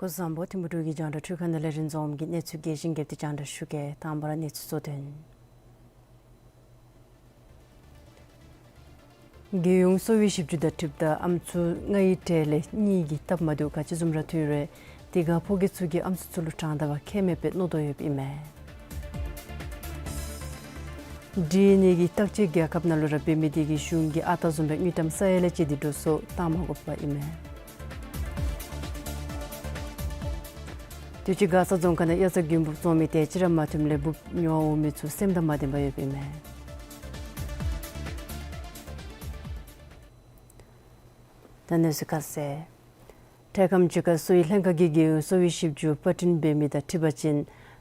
བཟང་པོ། ཐིམ་ཕུ་འབྲུག་གི་རྒྱང་བསྒྲགས་འཕྲུལ་ཁང་ནང་ལས་རིན་འཛོམས་ཀྱིས་གནས་ཚུལ་རྒྱས་ཤིང་རྒྱས་པ་དེ་རྒྱང་བསྒྲགས་ཞུ་གེ། དང་པ་ར་གནས་ཚུལ་གཙོ་དོན། རྒྱལ་ཡོངས་གསོ་བའི་ཞིབ་འཇུག་དང་འཁྲིལཝ་ད་ཨམ་སྲུ་ལྔའི་གྲས་ལས་གཉིས་ཀྱིས་སྟབས་མ་བདེཝ་ག་ཅི་བཟུམ་ར་ཐོན་རུང་དེ་ཁར་ཕོ་སྐྱེས་ཚུ་གིས་ཨམ་སྲུ་ཚུ་ལུ་དྲང་བདེན་པ་ཁྱད་མེདཔ་སྦེ་མནོ་དོ་ཡོདཔ་ཨིན་མས། ཌི་ཨེན་ཨེ་གི་བརྟག་དཔྱད་རྒྱལ་ཁབ་ནང་ལུ་ར་འབད་མི་དེ་གིས་གཞུང་གིས་ཨ་རྟག་བཟུམ་སྦེ་དངུལ་ཀྲམ་ས་ཡ་ལས་བཅད་དེ་འགྲོ་སོང་བཏང་མ་དགོཔ་ཨིན་མས། དུས་ཅི་མགར་ས་རྫོང་ཁག་ནང་དབྱར་རྩྭ་དགུན་འབུཔ་བཙོང་མི་དེ་ཅིག་ར་མ་ཐོནམ་ལས་འབུཔ་ཉོ་བར་འོང་མི་ཚུ་སེམས་དང་མ་ལྡནམ་ཡོདཔ་ཨིན་མས། ད་གནས་ཚུལ་ཁ་གསལ། འཕྲལ་ཁམས་ཅིག་ཁར་གསོ་བའི་ལྷན་ཁག་གིས་རྒྱལ་ཡོངས་གསོ་བའི་ཞིབ་འཇུག་པར་སྐྲུན་འབད་མི་དང་འཁྲིལ་བ་ཅིན་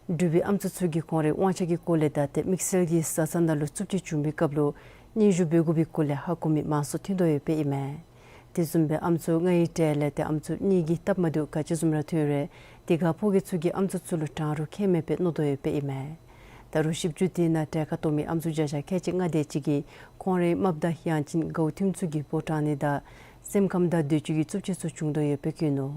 འབྲུག་པའི་ཨམ་སྲུ་ཚུ་གིས་ཁོང་རའི་དབང་ཆ་གི་སྐོར་ལས་དང་དེ་དམིགས་བསལ་གྱི་བཟའ་ཚང་ནང་ལུ་རྩུབ་སྤྱོད་བྱུང་བའི་སྐབས་ལུ་སྙན་ཞུ་འབད་དགོ་པའི་སྐོར་ལས་ཧ་གོ་མི་མང་སུ་ཐོན་དོ་ཡོདཔ་ཨིན་མས། དེ་བཟུམ་སྦེ་ཨམ་སྲུ་ལྔའི་གྲས་ལས་ཏེ་ཨམ་སྲུ་གཉིས་ཀྱིས་སྟབས་མ་བདེཝ་ག་ཅི་བཟུམ་ར་ཐོན་རུང་དེ་ཁར་ཕོ་སྐྱེས་ཚུ་གིས་ཨམ་སྲུ་ཚུ་ལུ་དྲང་རུང་ཁྱད་མེདཔ་སྦེ་མནོ་དོ་ཡོདཔ་ཨིན་མས། ད་རུང་ཞིབ་འཇུག་དེ་ནང་གྲལ་ཁར་གཏོགས་མི་ཨམ་སྲུ་བརྒྱ་ཆ་ཁལ་གཅིག་ལྔ་དེ་ཅིག་གིས་ཁོང་རའི་རྨགཔ་དང་ཡང་ཅིན་དགའཝ་ཐིམ་ཚུ་གི་བུ་དྲང་ནི་དང་སེམས་ཁམས་དང་འདོད་སྤྱོད་ཀྱི་རྩུབ་སྤྱོད་ཚུ་བྱུང་དོ་ཡོདཔ་སྦེ་བཀོད་ནུག།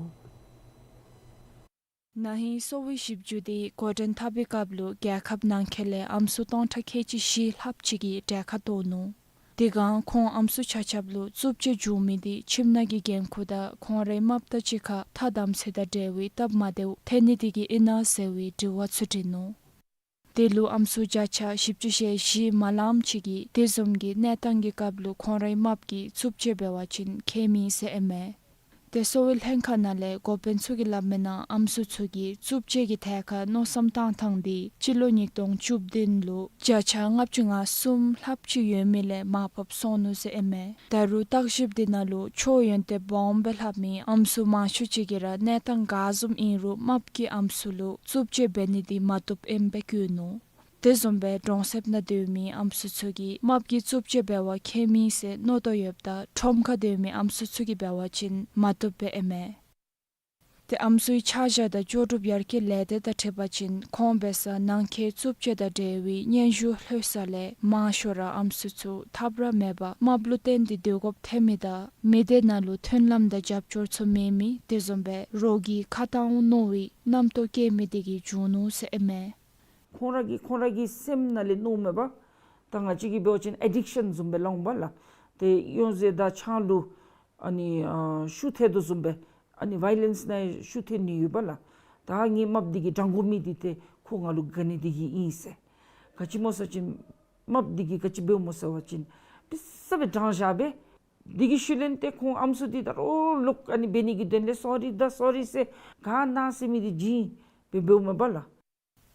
ན་ཧིང་གསོ་བའི་ཞིབ་འཇུག་དེ་འགོ་འདྲེན་འཐབ་པའི་སྐབས་ལུ་རྒྱལ་ཁབ་ནང་འཁོད་ལས་ཨམ་སྲུ་སྟོང་ཕྲག་ཁལ་གཅིག་བཞི་ལྷགཔ་ཅིག་གིས་གྲལ་ཁར་གཏོགས་ནུག། དེ་སྒང་ཁོང་ཨམ་སྲུ་ཆ་ཁྱབ་ལུ་རྩུབ་སྤྱོད་བྱུང་མི་དེ་ཁྱིམ་ནང་གི་འགན་ཁུར་དང་ཁོང་རའི་རྨགཔ་དང་གཅིག་ཁར་ཐ་དམ་ཚིག་དང་འབྲེལ་བའི་སྟབས་མ་བདེཝ་ཐོན་ནི་དེ་གིས་ཨིན་ན་ཟེར་བའི་དྲི་བ་ཚུ་དྲིས་ནུག། དེ་ལུ་ཨམ་སྲུ་བརྒྱ་ཆ་བཞི་བཅུ་ཞེ་བཞི་མ་ལངམ་ཅིག་གིས་དེ་བཟུམ་གྱི་གནས་སྟངས་ཀྱི་སྐབས་ལུ་ཁོང་རའི་རྨགཔ་གིས་རྩུབ་སྤྱོད་འབད་བ་ཅིན་ཁྱད་མེད་ཟེར་ཨིན་མས། ཏེ་གསོ་བའི་ལྷན་ཁག་ནང་ལས་འགོ་དཔོན་ཚུ་གིས་སླབ་མིའི་ནང་ཨམ་སྲུ་ཚུ་གིས་རྩུབ་སྤྱོད་ཀྱི་ཐད་ཁར་མནོ་བསམ་བཏང་ཐངས་དེ་སྤྱི་ལོ་ཉིས་སྟོང་བཅུ་བདུན་ལུ་བརྒྱ་ཆ་ལྔ་བཅུ་ང་གསུམ་ལྷགཔ་ཅིག་ཡོད་མི་ལས་མར་བབས་སོང་ནུག་ཟེར་ཨིན་མས། ད་རུང་བརྟག་ཞིབ་དེ་ནང་ལུ་ཆོས་ཡོན་ཏན་སྦོམ་སྦེ་ལྷབ་མི་ཨམ་སྲུ་མང་ཤོས་ཅིག་གིས་ར་གནས་སྟངས་ག་བཟུམ་ཨིན་རུང་རྨགཔ་གིས་ཨམ་སྲུ་ལུ་རྩུབ་སྤྱོད་འབད་ནི་དེ་མ་བཏུབ་ཨིནམ་སྦེ་བཀོད་ནུག། དེ་བཟུམ་སྦེ་གྲོང་གསེབ་ནང་སྡོད་མི་ཨམ་སྲུ་ཚུ་གིས་རྨགཔ་གིས་རྩུབ་སྤྱོད་འབད་བ་ཁྱད་མེད་ཟེར་མནོ་དོ་ཡོདཔ་ད་ཁྲོམ་ཁར་སྡོད་མི་ཨམ་སྲུ་ཚུ་གིས་འབད་བ་ཅིན་མ་བཏུབ་སྦེ་ཨིན་མས། ཏེ་ཨམ་སྲུའི་ཆ་བཞག་དང་ལྕོགས་གྲུབ་ཡར་རྒྱས་ལས་སྡེ་དང་འཁྲིལ་བ་ཅིན་ཁོང་འབད་སར་ནང་འཁོད་རྩུབ་སྤྱོད་དང་འབྲེལ་བའི་སྙན་ཞུ་ལྷོད་ས་ལས་མང་ཤོས་ར་ཨམ་སྲུ་ཚུ་ཐབས་ར་མེད་པར་རྨགཔ་ལུ་བརྟེན་ཏེ་སྡོད་དགོཔ་ཐོན་མི་དང་མི་སྡེ་ནང་ལུ་མཐུན་ལམ་དང་རྒྱབ་སྐྱོར་ཚུ་མེད་མི་དེ་བཟུམ་སྦེ་རོགས་ཀྱིས་ཁ་བཏང་འོང་མནོ་བའི་རྣམ་རྟོག་སྐྱེ་མི་དེ་གིས་བྱུང་ནུག་ཟེར་ཨིན་མས། ཁོང་ར་གིས་ཁོང་ར་གི་སེམས་ནང་ལས་མནོཝ་མས་པ། ད་ང་བཅས་ཀྱིས་འབད་བ་ཅིན་ཨེ་ཌིག་ཤཱན་བཟུམ་སྦེ་སླབ་འོང་པ་ལགས། ཏེ་ཡོན་ཏན་དང་ཆང་ལུ་ཨ་ནི་ཨ་ཤུགས་ཐེབས་དོ་བཟུམ་སྦེ་ཨ་ནི་ཝའི་ལེནསི་ནང་ཤུགས་ཐེབས་ནི་ཡོད་པ་ལགས། ད་ངེའི་རྨགཔ་འདི་གིས་དྲང་དགོ་མི་འདི་ཏེ་ཁོ་ང་ལུ་དགའ་ནི་འདི་གིས་ཨིན་ཟེར། ག་ཅི་སྨོ་ཟེར་བ་ཅིན་རྨགཔ་འདི་གིས་ག་ཅི་འབདཝ་སྨོ་ཟེར་བ་ཅིན་དཔེ་ས་སྦེ་དྲང་བཞག་པས། འདི་གི་ཤུལ་ལས་ཏེ་ཁོང་ཨམ་སྲུ་འདི་ད་རུང་ལོག་ཨ་ནི་འབད་ནི་གི་དོན་ལས་སོ་རི་ད་སོ་རི་ཟེར་ག་ན་ཟེར་མི་འདི་བྱིན་སྦེ་འབདཝ་མས་པ་ལགས།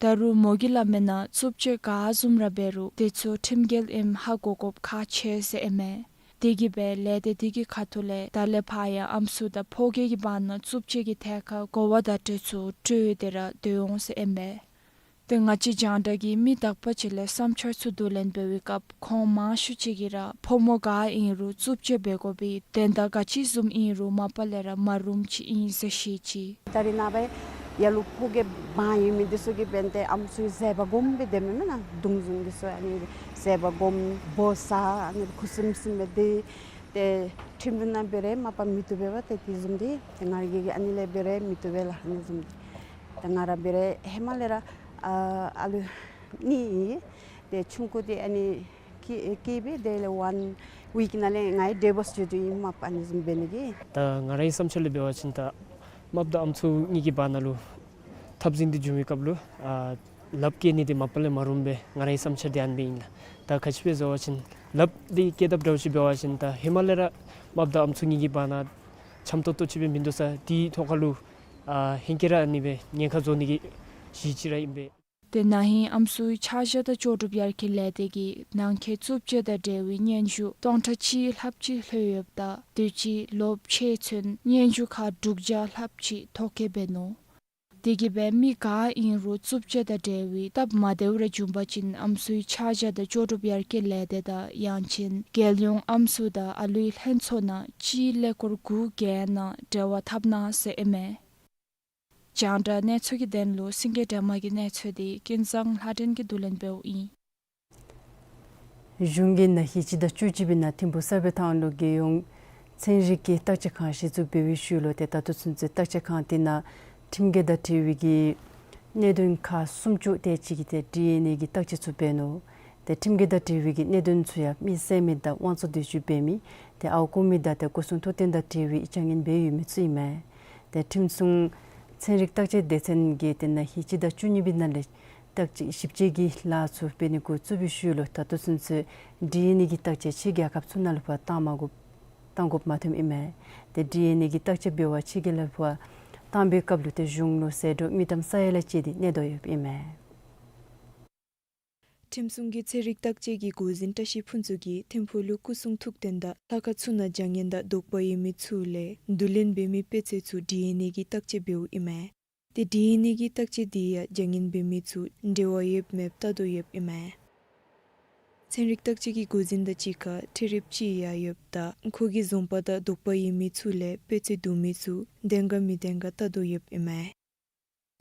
ད་རུང་མོ་གིས་སླབ་མིའི་ནང་རྩུབ་སྤྱོད་ག་བཟུམ་ར་འབད་རུང་དེ་ཚུ་ཁྲིམས་འགལ་ཨིནམ་ཧ་གོ་དགོཔ་ཁག་ཆེ་ཟེར་ཨིན་མས། དེ་གིས་སྦེ་ལས་སྡེ་དེ་གི་ཁ་ཐུག་ལས་ད་ལས་ཕར་ཡང་ཨམ་སྲུ་དང་ཕོ་སྐྱེས་ཀྱི་བར་ན་རྩུབ་སྤྱོད་ཀྱི་ཐད་ཁར་གོ་བ་བརྡ་སྤྲོད་ཚུ་སྤྲོད་དེ་ར་སྡོད་འོང་ཟེར་ཨིན་མས། ཏེ་ང་བཅས་རྒྱང་བསྒྲགས་ཀྱིས་མི་དག་པ་ཅིག་ལས་བསམ་འཆར་ཚུ་བསྡུ་ལེན་འབད་བའི་སྐབས་ཁོང་མང་ཤོས་ཅིག་གིས་ར་ཕོ་མོ་ག་ཨིན་རུང་རྩུབ་སྤྱོད་འབད་དགོ་པའི་དོན་དག་ག་ཅི་བཟུམ་ཨིན་རུང་མ་པ་ལས་ར་མ་རུངམ་ཅིག་ཨིན་ཟེར་བཤད་ཅི། ད་རེས་ནངས་པ་ཡར་ལུ་ཕོ་སྐྱེས་དབང་ཡོད་མི་འདི་ཚུ་གིས་འབདན་ཏེ་ཨམ་སྲུའི་ཟས་པ་སྒོམ་སྦེ་སྡོད་མི་མེན་ན། གདུང་བཟུང་འདི་ཚུ་ཨ་ནི་ཟས་པ་སྒོམ་བོ་ཟ་ཨ་ནི་ཁུ་སིམ་སིམ་སྦེ་སྡོད། ཏེ་ཁྲིམས་ལུགས་ནང་འབད་རུང་མ་པ་མི་བཏུབ་པས་པ། ཏེ་དེ་བཟུམ་འདི་ཏེ་ང་ར་གི་ཨ་ནི་ལས་འབད་རུང་མི་བཏུབ་པས་ལགས། ཨ་ནི་བཟུམ་འདི་ཏེ་ང་ར་འབད་རུང་ཧེ་མ་ལས་ར་ཨ་ཨ་ལུ་གཉིས་ཨིན། ཏེ་ཆུང་ཀུ་འདི་ཨ་ནི་སྐྱེས་སྐྱེས་པའི་དེ་ལས་ཝན་ཝིཀ་ནང་ལས་ང་ཌི་བོརསི་བྱིན་དོ་ཨིན། མ་པ་ཨ་ནི་བཟུམ་འབད་ནི་གི། ད་ང་རའི་བསམ་འཆར་ལས་འབད་བ་ཅིན་ད་རྨགཔ་དང་ཨམ་སྲུ་གཉིས་ཀྱི་བར་ན་ལུ་འཐབ་འཛིང་འདི་བྱུང་བའི་སྐབས་ལུ་ཨ་ལགཔ་བཀལ་ནི་འདི་མ་པ་ལས་མ་རུངམ་སྦེ་ང་རའི་བསམ་འཆར་འདི་ཨ་ནི་སྦེ་ཨིན་ལགས། ད་ག་ཅི་སྦེ་ཟེར་བ་ཅིན་ལགཔ་འདི་བཀལ་དཔ་འདྲཝ་ཅིག་འབད་བ་ཅིན་ད་ཧེ་མ་ལས་ར་རྨགཔ་དང་ཨམ་སྲུ་གཉིས་ཀྱི་བར་ན་འཆམ་ཏོག་ཏོ་ཅིག་སྦེ་མིན་འདུག་ས། དེའི་ཐོག་ཁར་ལུ་ཨ་ཧེང་སྐལ་ར་ཨ་ནི་སྦེ་ཉེན་ཁ་བཟོ་ནི་གི་གཞི་ཅིག་ར་ཨིན་པས། ཏེ་ན་ཧིང་ཨམ་སྲུའི་ཆ་བཞག་དང་ལྕོགས་གྲུབ་ཡར་རྒྱས་ལས་སྡེ་གིས་ནང་འཁོད་རྩུབ་སྤྱོད་དང་འབྲེལ་བའི་སྙན་ཞུ་སྟོང་ཕྲག་གཅིག་ལྷགཔ་ཅིག་ལྷོད་ཡོདཔ་ད་དུས་ཅི་ལོ་ཕྱེད་ཚུན་སྙན་ཞུ་ཁག་དྲུག་བརྒྱ་ལྷགཔ་ཅིག་ཐོ་བཀོད་འབད་ནུག། དེ་གིས་སྦེ་མི་ག་ཨིན་རུང་རྩུབ་སྤྱོད་དང་འབྲེལ་བའི་སྟབས་མ་བདེཝ་རེ་བྱུང་པ་ཅིན་ཨམ་སྲུའི་ཆ་བཞག་དང་ལྕོགས་གྲུབ་ཡར་རྒྱས་ལས་སྡེ་དང་ཡང་ཅིན་རྒྱལ་ཡོངས་ཨམ་སྲུ་དང་ཨ་ལུའི་ལྷན་ཚོགས་ནང་སྤྱིའི་ཀླད་ཀོར་དགུ་བརྒྱད་ནང་འབྲེལ་བ་འཐབ་གནང་ཟེར་ཨིན་མས། རྒྱང་བསྒྲགས་གནས་ཚུལ་གྱི་དོན་ལུ་སེང་གེ་སྒྲོལ་མ་གི་གནས་ཚུལ་འདི་ཀུན་བཟང་ལྷ་སྒྲོན་གྱིས་བསྡུ་ལེན་འབདཝ་ཨིན། གཞུང་གིས་ན་ཧིང་སྤྱི་ཟླ་བཅུ་གཅིག་པའི་ནང་ཐིམ་ཕུ་གསར་སྤེལ་ཐང་ལུ་རྒྱལ་ཡོངས་ཚན་རིག་གི་བརྟག་དཔྱད་ཁང་གཞི་བཙུགས་འབད་བའི་ཤུལ་ལུ་ཏེ་ད་ལྟོ་ཚུན་ཚོད་བརྟག་དཔྱད་ཁང་དེ་ནང་ ཁྲིམས་འགལ་དང་འབྲེལ་བའི་གི་གནད་དོན་ཁག་སུམ་ཅུ་དེ་ཅིག་གི་ཏེ་ཌི་ཨེན་ཨེ་གི་བརྟག་དཔྱད་ཚུ་འབད་ནུག། ཏེ་ཁྲིམས་འགལ་དང་འབྲེལ་བའི་གི་གནད་དོན་ཚུ་ཡང་མི་བསད་མི་དང་དབང་རྩ་འདོད་གཅོད་འབད་མི་ཏེ་ཨརཝ་རྐུ་མི་དང་ཏེ་སྐུ་སྲུང་ཐུགས་རྟེན་དང་འབྲེལ་བའི་བྱ་ངན་འབད་ཡོད་མི་ཚུ་ཨིན་མས། ཏེ་ཁྲིམས་སྲུང་ཚན་རིག་བརྟག་དཔྱད་སྡེ་ཚན་གྱིས་ཏེ་ན་ཧིང་སྤྱི་ཟླ་བཅུ་གཉིས་པའི་ནང་ལས་བརྟག་དཔྱད་ཞིབ་དཔྱད་ཀྱི་ལཱ་ཚུ་འབད་ནི་འགོ་བཙུགས་པའི་ཤུལ་ལུ་ད་ལྟོ་ཚུན་ཚོད་ཌི་ཨེན་ཨེ་གི་བརྟག་དཔྱད་ཕྱི་རྒྱལ་ཁབ་ཚུ་ནང་ལུ་ཕར་བཏང་མ་དགོ་བཏང་དགོཔ་མ་ཐོནམ་ཨིན་མས། ཏེ་ཌི་ཨེན་ཨེ་གི་བརྟག་དཔྱད་འབད་བར་ཕྱི་རྒྱལ་ལུ་ཕར་བཏང་པའི་སྐབས་ལུ་ཏེ་གཞུང་ལུ་ཟད་འགྲོ་དངུལ་ཀྲམ་ས་ཡ་ལས་བཅད་དེ་གནས་དོ་ཡོདཔ་ཨིན་མས། ཁྲིམས་སྲུང་གི་ཚན་རིག་བརྟག་དཔྱད་ཀྱི་འགོ་འཛིན་བཀྲ་ཤིས་ཕུན་ཚོགས་ཀྱིས་ཐིམ་ཕུག་ལུ་སྐུ་སྲུང་ཐུགས་རྟེན་དང་ལྷ་ཁང་ཚུ་ནང་བྱ་ངན་དང་དོགས་པ་ཡོད་མི་ཚུ་ལས་བསྡུ་ལེན་འབད་མི་དཔེ་ཆ་ཚུ་ཌི་ཨེན་ཨེ་གིས་བརྟག་དཔྱད་འབདཝ་ཨིན་མས། ཏེ་ཌི་ཨེན་ཨེ་གི་བརྟག་དཔྱད་དེ་ཡང་བྱ་ངན་འབད་མི་ཚུ་འབྲེལ་བ་ཡོདཔ་མེདཔ་བལྟ་དོ་ཡོདཔ་ཨིན་མས། ཚན་རིག་བརྟག་དཔྱད་ཀྱི་འགོ་འཛིན་དང་གཅིག་ཁར་ཁྲལ་རིཔ་ཅིག་ཡང་ཡོདཔ་དང་ཁོ་གིས་བཟུམ་པ་དང་དོགས་པ་ཡོད་མི་ཚུ་ལས་དཔེ་ཆ་བསྡུ་མི་ཚུ་བདེན་ག་མི་བདེན་ག་བལྟ་དོ་ཡོདཔ་ཨིན་མས།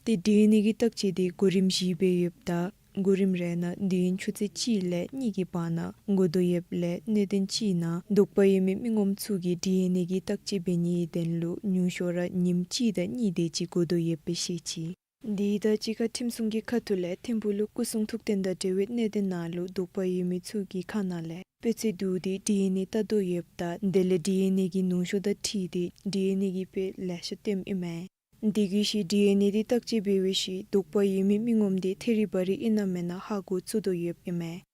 ཏེ་ཌི་ཨེན་ཨེ་གི་བརྟག་དཔྱད་དེ་གོ་རིམ་བཞི་སྦེ་ཡོདཔ་ད་གོ་རིམ་རེ་ནང་དུས་ཡུན་ཆུ་ཚོད་གཅིག་ལས་གཉིས་ཀྱི་བར་ན་འགོ་དོ་ཡོདཔ་ལས་གནད་དོན་གཅིག་ནང་དོགས་པ་ཡོད་མི་མི་ངོམ་ཚུ་གིས་ཌི་ཨེན་ཨེ་གི་བརྟག་དཔྱད་འབད་ནིའི་དོན་ལུ་ཉུང་ཤོས་ར་ཉིནམ་གཅིག་དང་གཉིས་དེ་ཅིག་འགོར་དོ་ཡོདཔ་སྦེ་བཤད་ཅི། དེ་དང་གཅིག་ཁར་ཁྲིམས་སྲུང་གི་ཁ་ཐུག་ལས་ཐིམ་ཕུག་ལུ་སྐུ་སྲུང་ཐུགས་རྟེན་དང་འབྲེལ་བའི་གནད་དོན་ནང་ལུ་དོགས་པ་ཡོད་མི་ཚུ་གི་ཁ་ནང་ལས་དཔེ་ཆ་བསྡུ་སྟེ་ཌི་ཨེན་ཨེ་བལྟ་དོ་ཡོདཔ་ད་དེ་ལས་ཌི་ཨེན་ཨེ་གི་ཉུང་ཤོས་དང་འཁྲིལ་ཏེ་ཌི་ཨེན་ཨེ་གི་དཔེ་ལེ་ཤ་སྟོནམ་ཨིན་མས། དེ་གིས་ཤིག་ཌི་ཨེན་ཨེ་དེ་བརྟག་དཔྱད་འབད་བའི་ཤུལ་དོགས་པ་ཡོད་མི་མི་ངོམ་དེ་ཐད་རི་བ་རི་ཨིན་ན་མེན་ན་ཧ་གོ་ཚུགས་དོ་ཡོདཔ་ཨིན་མས།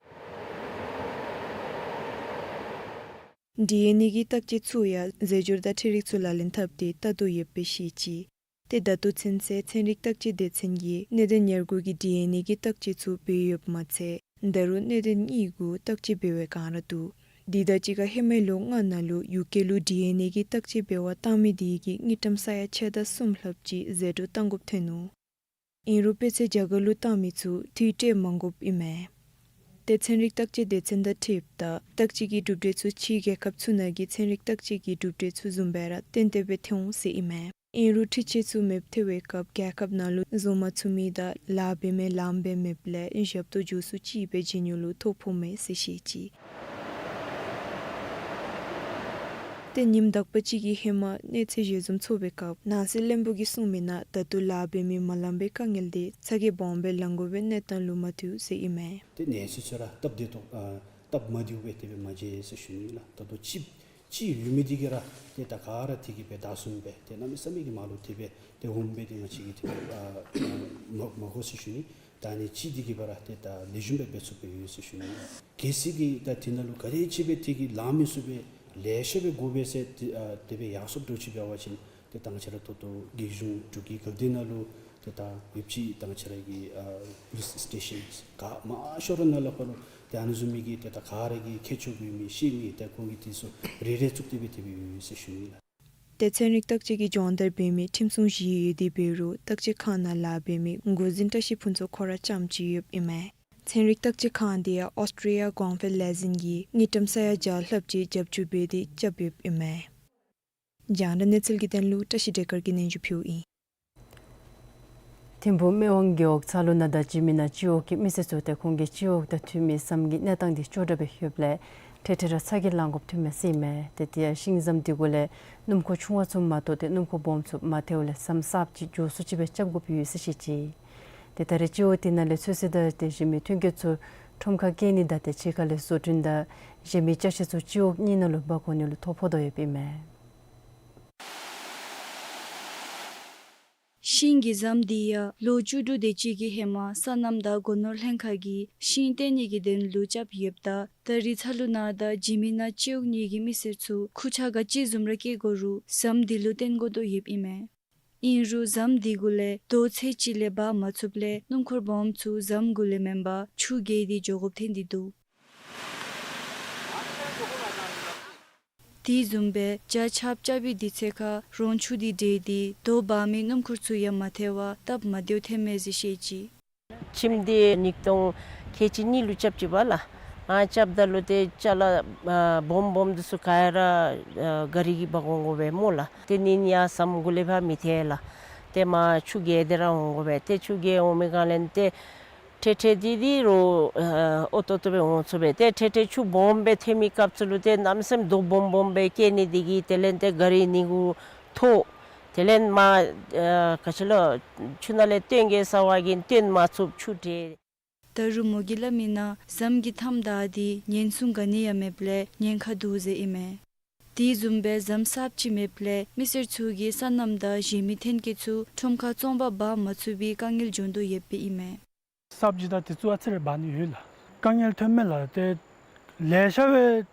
ཌི་ཨེན་ཨེ་གི་བརྟག་དཔྱད་ཚུ་ཡང་རྫས་སྦྱོར་དང་ཁྲལ་རིགས་ཚུ་ལག་ལེན་འཐབ་སྟེ་བལྟ་དོ་ཡོདཔ་སྦེ་བཤད་ཅི། ཏེ་ད་ལྟོ་ཚུན་ཚོད་ཚན་རིག་བརྟག་དཔྱད་སྡེ་ཚན་གྱིས་གནད་དོན་ཉེར་དགུ་གི་ཌི་ཨེན་ཨེ་གི་བརྟག་དཔྱད་ཚུ་འབད་ཡོདཔ་མ་ཚད་ད་རུང་གནད་དོན་གཉིས་གུ་བརྟག་དཔྱད་འབད་བའི་བསྒང་ར་འདུག། དེ་དང་གཅིག་ཁར་ཧེ་མའི་ལོ་ལྔ་ནང་ལུ་ཡུ་ཀེ་ལུ་ཌི་ཨེན་ཨེ་གི་བརྟག་དཔྱད་འབད་བར་བཏང་མི་དེ་གིས་དངུལ་ཀྲམ་ས་ཡ་ཕྱེད་དང་གསུམ་ལྷགཔ་ཅིག་ཟད་འགྲོ་བཏང་དགོཔ་ཐོན་ནུག། ཨིན་རུང་དཔེ་ཆ་རྒྱ་གར་ལུ་བཏང་མི་ཚུ་དུས་སྤྲོད་མ་དགོཔ་ཨིན་མས། ཏེ་ཚན་རིག་བརྟག་དཔྱད་སྡེ་ཚན་དང་འཁྲིལཝ་ད་བརྟག་དཔྱད་ཀྱི་གྲུབ་འབྲས་ཚུ་ཕྱི་རྒྱལ་ཁབ་ཚུ་ནང་གི་ཚན་རིག་བརྟག་དཔྱད་ཀྱི་གྲུབ་འབྲས་ཚུ་བཟུམ་སྦེ་ར་ཏན་ཏན་སྦེ་ཐོན་འོང་ཟེར་ཨིན་མས། ཨིན་རུང་འཕྲུལ་ཆས་ཚུ་མེདཔ་ཐལ་བའི་སྐབས་རྒྱལ་ཁབ་ནང་ལུ་བཟོ་མ་ཚུགས་མི་དང་ལཱ་འབད་མི་ལངམ་སྦེ་མེདཔ་ལས་ཞབས་ཏོག་མགྱོགས་སུ་ཅིག་སྦེ་བྱིན་ནི་ལུ་ཐོ་ཕོགཔ་མས་ཟེར་བཤད་ཅི། ཏེ་ཉིནམ་དག་པ་ཅིག་གི་ཧེ་མ་གནས་ཚུལ་ཞལ་འཛོམས་ཚོགས་པའི་སྐབས་ནང་སྲིད་བློན་པོ་གིས་གསུངས་མི་ནང་ད་ལྟོ་ལཱ་འབད་མི་མ་ལངམ་པའི་དཀའ་ངལ་དེ་ཚ་གྱང་སྦོམ་སྦེ་ལང་དགོ་པའི་གནས་སྟངས་ལུ་མ་ཐུག་ཟེར་ཨིན་མས། ཏེ་གནས་ཚུལ་ཚུ་ར་སྟབས་བདེ་ཏོག་ཨ་སྟབས་མ་བདེཝ་སྦེ་དེ་སྦེ་མ་མཇལ་ཟེར་ཞུ་ནི་ལགས། ད་ལྟོ་ཅིག་ཅིག་ཡོད་མི་དེ་གིས་ར་ཏེ་ད་ག་ར་དེ་གིས་སྦེ་བདའ་ཟུན་སྦེ་ཏེ་གནམ་མེད་ས་མེད་ཀྱི་མར་ལུ་དེ་སྦེ་ཏེ་འོངམ་སྦེ་ཏེ་ང་བཅས་ཀྱིས་དེ་སྦེ་ཨ་མ་མ་གོ་ཟེར་ཞུ་ནི། ད་ཨ་ནི་ཅིག་དེ་གིས་སྦེ་ར་ཏེ་ད་ལེགས་ཤོམ་སྦེ་འབད་ཚུགས་པའི་ཡོད་ཟེར་ཞུ་ནི། གལ་སྲིད་ཀྱི་ད་དེ་ནང་ལུ་ག་དེ་ཅིག་སྦེ་དེ་གིས་ལང་མི་ཚུགས་པའི་ལེ་ཤ་སྦེ་དགོ་པས་ཟེར་ཏེ་ཨ་དེ་སྦེ་ཡར་སོངམ་འདྲཝ་ཅིག་འབད་བ་ཅིན་ཏེ་ད་ང་བཅས་ར་ད་ལྟོ་རྒྱལ་གཞུང་འབྲུག་གི་འགག་སྡེ་ནང་ལུ་ཏེ་ད་ཡོདཔ་ཅིག་ད་ང་བཅས་ར་གི་ཨ་པོ་ལིསི་སི་ཊེ་ཤཱན་ག་མང་ཤོས་ར་ནང་ལས་ཕར་ལུ་ཏེ་ཨ་ནི་བཟུམ་མའི་གི་ཏེ་ད་ག་ར་གིས་མཁྱེན་ཆོག་པའི་མི་ཤེས་མི་ཏེ་ཁོང་གིས་དེ་ཚུ་རེ་རེ་བཙུགས་ཏེ་སྦེ་དེ་སྦེ་ཡོད་ཟེར་ཞུ་ནི་ལགས། ཏེ་ཚན་རིག་བརྟག་དཔྱད་ཀྱི་སྦྱོང་བརྡར་འབད་མི་ཁྲིམས་སྲུང་བཞི་ཡོད་དེ་འབད་རུང་བརྟག་དཔྱད་ཁང་ནང་ལཱ་འབད་མི་འགོ་འཛིན་བཀྲ་ཤིས་ཕུན་ཚོགས་ཁོ་ར་རྐྱངམ་ཅིག་ཡོདཔ་ཨིན་མས། ཚན་རིག་བརྟག་དཔྱད་ཁང་དེ་ཡང་ཨོསི་ཊྲི་ཡ་གོང་འཕེལ་ལས་འཛིན་གྱིས་དངུལ་ཀྲམ་ས་ཡ་བརྒྱ་ལྷགཔ་ཅིག་རྒྱབ་སྐྱོར་འབད་དེ་རྐྱབ་ཡོདཔ་ཨིན་མས། རྒྱང་བསྒྲགས་གནས་ཚུལ་གྱི་དོན་ལུ་བཀྲ་ཤིས་བདེ་དཀར་གྱིས་སྙན་ཞུ་ཕུལཝ་ཨིན། ཐིམ་ཕུག་སྨད་ཝང་རྒེད་འོག་ཚ་ལུ་ནང་དང་འཇིགས་མེད་ནང་སྤྱི་འོག་གི་མི་སེར་ཚུ་ཏེ་ཁོང་གི་སྤྱི་འོག་དང་མཐུན་མི་ཟམ་གྱི་གནས་སྟངས་འདི་སྐྱོ་དྲགས་སྦེ་ཡོདཔ་ལས་འཕྲལ་འཕྲལ་ར་ཚ་གྱང་ལང་དགོཔ་ཐོནམ་མས་ཟེར་ཨིན་མས། ཏེ་དེ་ཡང་ཤིང་ཟམ་འདི་གུ་ལས་སྣུམ་འཁོར་ཆུང་བ་ཚུ་མ་གཏོགས་ཏེ་སྣུམ་འཁོར་སྦོམ་ཚུ་མ་ཐལཝ་ལས་ཟམ་གསརཔ་ཅིག་མགྱོགས་སུ་ཅིག་སྦེ་རྐྱབ་དགོཔ་ཡོད་ཟེར་བཤད་ཅི། ཏེ་ད་རེས་སྤྱི་འོག་དེ་ནང་ལས་ཚོད་བསྲེ་དང་ཏེ་གཞན་མི་ཐོན་སྐྱེད་ཚུ་ཁྲོམ་ཁར་བསྐྱལ་ནི་དང་ཏེ་ཕྱི་ཁ་ལས་བཟོ་སྐྲུན་དང་གཞན་མི་ཅ་ཆས་ཚུ་སྤྱི་འོག་གཉིས་ནང་ལུ་འབག་འོང་ནི་ལུ་ཐོ་ཕོག་དོ་ཡོདཔ་ཨིན་མས། ཤིང་གི་ཟམ་འདི་ཡང་ལོ་བཅུ་དྲུག་དེ་ཅིག་གི་ཧེ་མ་སོ་ནམ་དང་སྒོ་ནོར་ལྷན་ཁག་གིས་ཤིང་བཏོན་ནི་གི་དོན་ལུ་རྐྱབ་ཡོདཔ་ད་ད་རེས་ཚ་ལུ་ནང་དང་འཇིགས་མེད་ནང་སྤྱི་འོག་གཉིས་ཀྱི་མི་སེར་ཚུ་ཁུར་ཆ་ག་ཅི་བཟུམ་ར་བསྐྱལ་དགོ་རུང་ཟམ་འདི་ལུ་བརྟེན་དགོ་དོ་ཡོདཔ་ཨིན་མས། ཨིན་རུང་ཟམ་འདི་གུ་ལས་རྡོ་ཚད་ཅིག་ལས་འབག་མ་ཚུགསཔ་ལས་སྣུམ་འཁོར་སྦོམ་ཚུ་ཟམ་གུ་ལས་མེན་པར་ཆུ་བརྒལ་ཏེ་འགྱོ་དགོཔ་ཐོན་ཏེ་འདུག། དེ་བཟུམ་སྦེ་བྱ་ཆརཔ་རྐྱབ་པའི་དུས་ཚོད་ཁར་རོང་ཆུ་འདི་འདྲེས་ཏེ་རྡོ་འབག་མི་སྣུམ་འཁོར་ཚུ་ཡང་མ་ཐལ་བར་སྟབས་མ་བདེཝ་ཐོནམ་མས་ཟེར་བཤད་ཅི། ཁྱིམ་འདི་ཉིས་སྟོང་ཁལ་གཅིག་གཉིས་ལུ་རྐྱབ་ཅི་པ་ལགས། ཨ་རྐྱབ་ད་ལུ་ཏེ་ཅ་ལ་ཨ་སྦོམ་སྦོམ་འདི་ཚུ་ག་ར་ཨ་ག་རི་གིས་འབག་འོང་དགོ་པས་སྨོ་ལགས། ཏེ་ནི་ཡང་ཟམ་གུ་ལས་ཕར་མི་ཐལ་ལགས། ཏེ་མར་ཆུ་བརྒལ་ཏེ་ར་འོང་དགོ་པས། ཏེ་ཆུ་བརྒལ་འོང་མི་སྒང་ལས་ཏེ་འཕྲལ་འཕྲལ་འདི་འདི་རུང་ཨ་ཨོ་ཏོ་ཏོ་སྦེ་འོང་ཚུགས་པས། ཏེ་འཕྲལ་འཕྲལ་ཆུ་སྦོམ་སྦེ་ཐོན་མི་སྐབས་ཚུ་ལུ་ཏེ་གནམ་མེད་ས་མེད་རྡོ་སྦོམ་སྦོམ་སྦེ་བསྐྱལ་ནི་འདི་གིས་དེ་ལས་ཏེ་ག་རི་ནི་གུ་ཐོག། དེ་ལས་མར་ཨ་ག་ཅི་ལོ་ཆུ་ནང་ལས་བཏོན་གེ་ཟེར་བ་གིས་བཏོན་མ་ཚུགས། ཆུ་བྲལ། ད་རུང་མོ་གིས་སླབ་མི་ནང་ཟམ་གྱི་མཐའམ་བདའ་སྟེ་ཉེན་སྲུང་ག་ནི་ཡང་མེདཔ་ལས་ཉེན་ཁ་འདུག་ཟེར་ཨིན་མས། དེ་བཟུམ་སྦེ་ཟམ་གསརཔ་ཅིག་མེདཔ་ལས་མི་སེར་ཚུ་གིས་སོ་ནམ་དང་གཞན་མི་ཐོན་སྐྱེད་ཚུ་ཁྲོམ་ཁར་བཙོང་པར་འབག་མ་ཚུགས་པའི་དཀའ་ངལ་འབྱུང་དོ་ཡོདཔ་ཨིན་མས། གསརཔ་ཅིག་ད་དེ་ཚུ་ཨ་ཙི་རེ་འབག་ནི་ཡོད་ལགས། དཀའ་ངལ་ཐོན་མས་ལགས། ཏེ་ལེ་ཤ་སྦེ་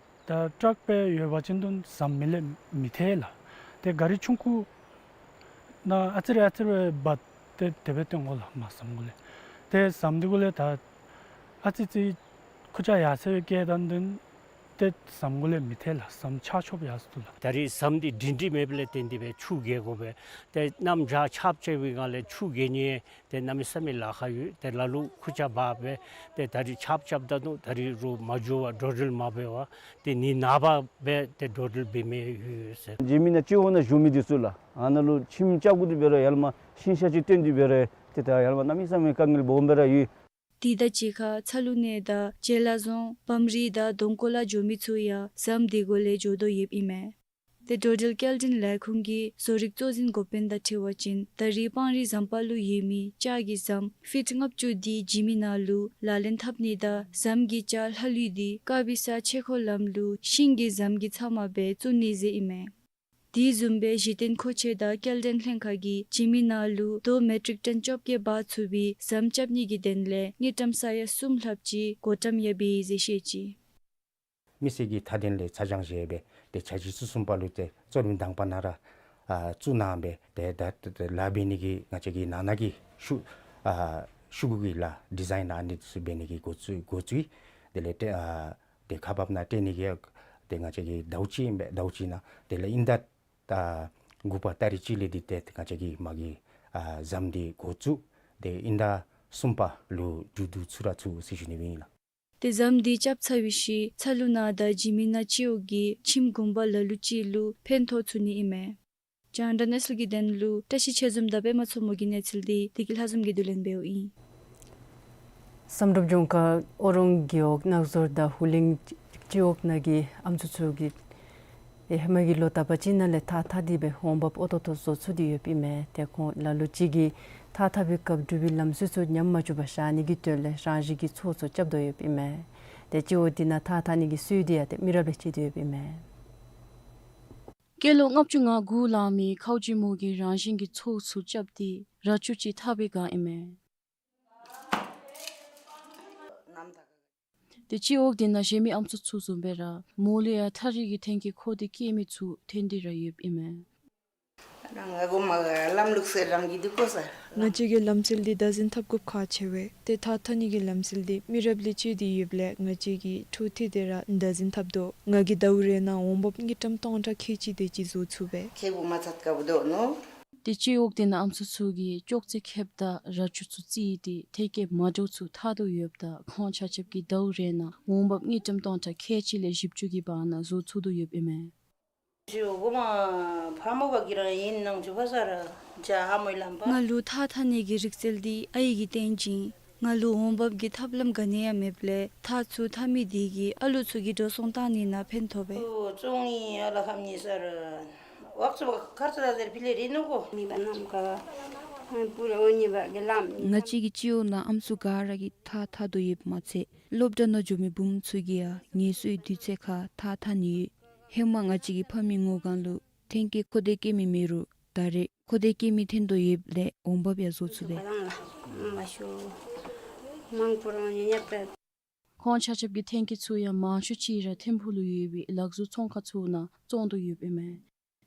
ད་ཊཱག་སྦེ་ཡོད་པ་ཅིན་དུང་ཟམ་མི་ལས་མི་ཐལ་ལགས། ཏེ་ག་རི་ཆུང་ཀུ་ནང་ཨ་ཙི་རེ་ཨ་ཙི་རེ་འབག་སྟེ་དེ་སྦེ་བཏོན་དགོ་ལགས། མར་ཟམ་གུ་ལས་ཏེ་ཟམ་འདི་གུ་ལས་ད་ཨ་ཙི་ཙི་ཁུར་ཆ་ཡར་སེང་སྦེ་བཀལ་བཏང་དོ་ཏེ་ཟམ་གུ་ལས་མི་ཐལ་ལགས། ཟམ་ཆག་ཆོགཔ་ཡར་སོང་འདུག་ལགས། ད་རིས་ཟམ་འདི་སྒྲིང་སྒྲི་མེདཔ་ལས་བརྟེན་ཏེ་སྦེ་ཆུ་རྒལ་དགོ་པས། ཏེ་གནམ་བྱཱར་ཆརཔ་རྐྱབ་པའི་སྒང་ལས་ཆུ་རྒལ་ནི་ཏེ་གནམ་མེད་ས་མེད་ལཱ་ཁག་ཡོད། ཏེ་ལ་ལུ་ཁུར་ཆ་འབག་སྦེ་ཏེ་ད་རིས་ཆརཔ་རྐྱབ་ད་ནུག། ད་རིས་རོགས་མ་འགྱོ་བར་འགྲོ་འགྲུལ་མ་འབད་བར་ཏེ་ནི་ནངས་པ་སྦེ་ཏེ་འགྲོ་འགྲུལ་འབད་མི་ཡོད་ཟེར། འཇིགས་མེད་ནང་སྤྱི་འོག་ནང་བཞུགས་མི་འདི་ཚུ་ལགས། ཨ་ནཱ་ལུ་ཁྱིམ་རྐྱབ་དགོ་དེ་འབད་རུང་ཡར་ལས་མར་ཤིང་ཤ་ཅིག་བཏོན་དེ་འབད་རུང་ཏེ་ད་ཡར་ལས་མར་གནམ་མེད་ས་མེད་དཀའ་ངལ་སྦོམ་སྦེ་ར་ཡོད། དེ་དང་གཅིག་ཁར་ཚ་ལུ་ནང་དང་ཅ་ལ་རྫོང་བམ་རི་དང་གདོང་ཀོ་ལ་འགྱོ་མི་ཚུ་ཡང་ཟམ་དེ་གུ་ལས་འགྱོ་དོ་ཡོདཔ་ཨིན་མས། ཏེ་འགྲོ་འགྲུལ་སྐྱེལ་འདྲེན་ལས་ཁུངས་ཀྱི་བཟོ་རིག་གཙོ་འཛིན་འགོ་དཔོན་དང་འཁྲིལ་བ་ཅིན་ད་རིས་སྤང་རི་ཟམ་པ་ལུ་ཡོད་མི་ལྕགས་ཀྱི་ཟམ་ཕིཊ་ལྔ་བཅུ་དེ་འཇིགས་མེད་ནང་ལུ་ལག་ལེན་འཐབ་ནི་དང་ཟམ་གྱི་ལྕགས་ལྷག་ལུད་དེ་དཀར་སྦི་ས་ཆོས་འཁོར་ལམ་ལུ་ཤིང་གི་ཟམ་གྱི་ཚབ་མ་སྦེ་བཙུགས་ནི་ཟེར་ཨིན་མས། དེ་བཟུམ་སྦེ་གཞི་རྟེན་མཁོ་ཆས་དང་སྐྱེལ་འདྲེན་ལྷན་ཁག་གིས་འཇིགས་མེད་ནང་ལུ་རྡོ་མེ་ཊིག་ཊོན་བཅོ་བརྒྱད་འབག་ཚུགས་པའི་ཟམ་རྐྱབ་ནི་གི་དོན་ལས་དངུལ་ཀྲམ་ས་ཡ་གསུམ་ལྷགཔ་ཅིག་བགོ་བཀྲམ་ཡང་འབད་ཡི་ཟེར་བཤད་ཅི། མི་སེར་གྱི་མཐའ་དོན་ལས་ཚ་གྱང་བཞེས་སྦེ་ཏེ་བྱ་སྤྱི་ཚེས་བཅུ་གསུམ་པ་ལུ་ཏེ་རྩོད་རིམ་དང་པ་ནང་ར་ཨ་བཙུགས་གནང་སྦེ་ཏེ་ད་ཏེ་ལཱ་འབད་ནི་གི་ང་བཅས་ཀྱི་ནང་ན་གི་ཤུ་ཨ་ཤུ་གུ་གི་ལཱ་ཌི་ཛའིན་ཨ་ནི་ཚུ་འབད་ནི་གི་འགོ་བཙུགས་འགོ་བཙུགས་ཡི། དེ་ལས་ཏེ་ཨ་ཏེ་ཁག་འབག་ནང་སྤྲོད་ནི་གི་ཏེ་ང་བཅས་ཀྱི་ཟླཝ་གཅིག་ཨིན་པས། ཟླཝ་གཅིག་ནང་དེ་ལས་དབྱིན་ཟླ་ཨ་དགུ་པ་ཏ་རིག་གཅིག་ལས་འདི་ཏེ་ང་བཅས་ཀྱིས་མ་གི་ཨ་ཟམ་འདི་འགོ་བཙུགས་ཏེ་དབྱིན་ཟླ་གསུམ་པ་ལུ་མཇུག་བསྡུ་ཚུགས་ར་ཚུགས་ཟེར་ཞུ་ནི་སྦེ་ཨིན་ལགས། ཏེ་ཟམ་འདི་རྐྱབ་ཚར་བའི་ཤུལ་ཚ་ལུ་ནང་དང་འཇིགས་མེད་ནང་སྤྱི་འོག་གི་ཁྱིམ་གུང་པ་ལ་ལུ་ཅིག་ལུ་ཕན་ཐོགས་ཚུགས་ནི་ཨིན་མས། རྒྱང་བསྒྲགས་གནས་ཚུལ་གྱི་དོན་ལུ་བཀྲ་ཤིས་ཆོས་འཛོམས་དང་པདྨ་མཚོ་མོ་གི་གནས་ཚུལ་འདི་བདེ་སྐྱིད་ལྷ་འཛོམས་ཀྱིས་བསྡུ་ལེན་འབདཝ་ཨིན། བསམ་གྲུབ་ལྗོངས་མཁར་ཨོ་རོང་རྒེད་འོག་ནགས་ཟོར་དང་ཧུ་ལིང་སྤྱི་འོག་ནང་གི་ཨམ་སྲུ་ཚུ་གིས་ཧེ་མ་གི་ལོ་དག་པ་ཅིག་ནང་ལས་ཐགས་འཐག་སྟེ་སྦེ་འོང་འབབ་ཨོ་ཏོ་ཏོ་བཟོ་ཚུགས་ཏེ་ཡོདཔ་ཨིན་མས། ཏེ་ཁོང་ལ་ལུ་ཅིག་གིས་ཐགས་འཐག་པའི་སྐབས་འབྲུག་པའི་ལམ་སྲོལ་ཚུ་ཉམས་མ་བཅུག་པར་བཞག་ནི་གི་དོན་ལས་རང་བཞིན་གྱི་ཚོགས་ཚུ་རྐྱབ་དོ་ཡོདཔ་ཨིན་མས། ཏེ་སྤྱི་འོག་འདི་ནང་ཐགས་འཐག་ནི་གི་སྲོལ་འདི་ཡང་ཏེ་མི་རབས་ལས་བརྩི་སྟེ་ཡོདཔ་ཨིན་མས། སྐྱེས་ལོ་ལྔ་བཅུ་ང་དགུ་ལང་མི་ཁའུ་ཅི་མོ་གིས་རང་བཞིན་གྱི་ཚོགས་ཚུ་རྐྱབ་སྟེ་ར་ཆུ་ཅིག་འཐག་པའི་སྒང་ཨིན་མས། ཏེ་སྤྱི་འོག་འདི་ནང་གཞན་མི་ཨམ་སྲུ་ཚུ་བཟུམ་སྦེ་ར་མོ་ལུ་ཡང་ཐགས་རིགས་ཀྱི་ཐོན་སྐྱེད་མཁོ་སྟོད་སྐྱེད་མི་ཚུ་ཐོན་ཏེ་ར་ཡོདཔ་ཨིན་མས། རང་ང་གོ་མ་ག་ལམ་ལུགས་སྲོལ་རང་གི་འདི་གོ་ས། ང་བཅས་ཀྱི་ལམ་སྲོལ་འདི་བདག་འཛིན་འཐབ་དགོཔ་ཁག་ཆེ་བས། ཏེ་ཐགས་འཐག་ནི་གི་ལམ་སྲོལ་འདི་མི་རབས་ལས་བརྩི་སྟེ་ཡོདཔ་ལས་ང་བཅས་ཀྱིས་འཕྲོ་མཐུད་དེ་ར་བདག་འཛིན་འཐབ་དོ། ང་གིས་ཟླཝ་རེ་ནང་འོང་འབབ་དངུལ་ཀྲམ་སྟོང་ཕྲག་ཁལ་གཅིག་དེ་ཅིག་བཟོ་ཚུགས་པས། ཁེ་བུ་མ་ཚད་དཀའ་བུ་འདུག་ནོ། ཏེ་སྤྱི་འོག་འདི་ནང་ཨམ་སྲུ་ཚུ་གིས་ཅོག་ཙེ་ཁེབས་དང་ར་ཆུ་ཚུ་བརྩིས་ཏེ་ཐོན་སྐྱེད་མ་འདྲཝ་ཚུ་འཐག་དོ་ཡོདཔ་ད་ཁོང་ཆ་ཁྱབ་ཀྱིས་ཟླཝ་རེ་ནང་འོང་འབབ་དངུལ་ཀྲམ་སྟོང་ཕྲག་ཁལ་གཅིག་ལས་བཞི་བཅུ་གི་བར་ན་བཟོ་ཚུགས་དོ་ཡོདཔ་ཨིན་མས། ཇོ་གོ་མ་ཕ་མོ་བ་གི་རང་ཡིན་ནང་ཇོ་བ་ས་ར་ཇ་ཨ་མོའི་ལམ་པ། ང་ལུ་ཐགས་འཐག་ནི་གི་རིག་རྩལ་འདི་ཨའི་གིས་སྟོན་བྱིན། ང་ལུ་འོང་འབབ་ཀྱི་ཐབས་ལམ་ག་ནི་ཡང་མེདཔ་ལས་ཐགས་ཚུ་འཐག་མི་དེ་གིས་ཨ་ལུ་ཚུ་གི་འགྲོ་སོང་བཏང་ནི་ནང་ཕན་ཐོགས་པས། ཨོ་ཙོང་ངི་ཨ་ལ་ཁམ་ཉི་སར་ཝག་ཙོ་བ་ཁར་ཙ་ད་ཟེར་ཕི་ལེ་རི་ནོ་གོ། མི་བ་ནམ་ག་པུ་ར་འོ་ཉི་བ་གི་ལམ། ང་བཅས་ཀྱི་སྤྱི་འོག་ནང་ཨམ་སྲུ་ག་ར་གིས་ཐགས་འཐག་དོ་ཡོདཔ་མ་ཚད་སློབ་གྲྭ་ནང་འགྱོ་མི་བུམོ་ཚུ་གིས་ཡང་ངལ་གསོའི་དུས་ཚོད་ཁར་ཐགས་འཐག་ནི་ཡོད། ཧེ་མ་ང་བཅས་ཀྱི་ཕ་མའི་སྔོ་གང་ལུ་ཐོན་སྐྱེད་མཁོ་སྟོད་སྐྱེད་མི་མེད་རུང་ད་རེས་མཁོ་སྟོད་སྐྱེད་མི་ཐོན་དོ་ཡོདཔ་ལས་འོང་འབབ་ཡང་བཟོ་ཚུགས་པས། མ་ཤོ་མང་པོ་རང་ཉེ་ཉེ་པ། ཁོང་ཆ་ཁྱབ་ཀྱི་ཐོན་སྐྱེད་ཚུ་ཡང་མང་ཤོས་ཅིག་ར་ཐིམ་ཕུག་ལུ་ཡོད་པའི་ལག་བཟོ་ཚོང་ཁང་ཚུ་ནང་བཙོང་དོ་ཡོདཔ་ཨིན་མས།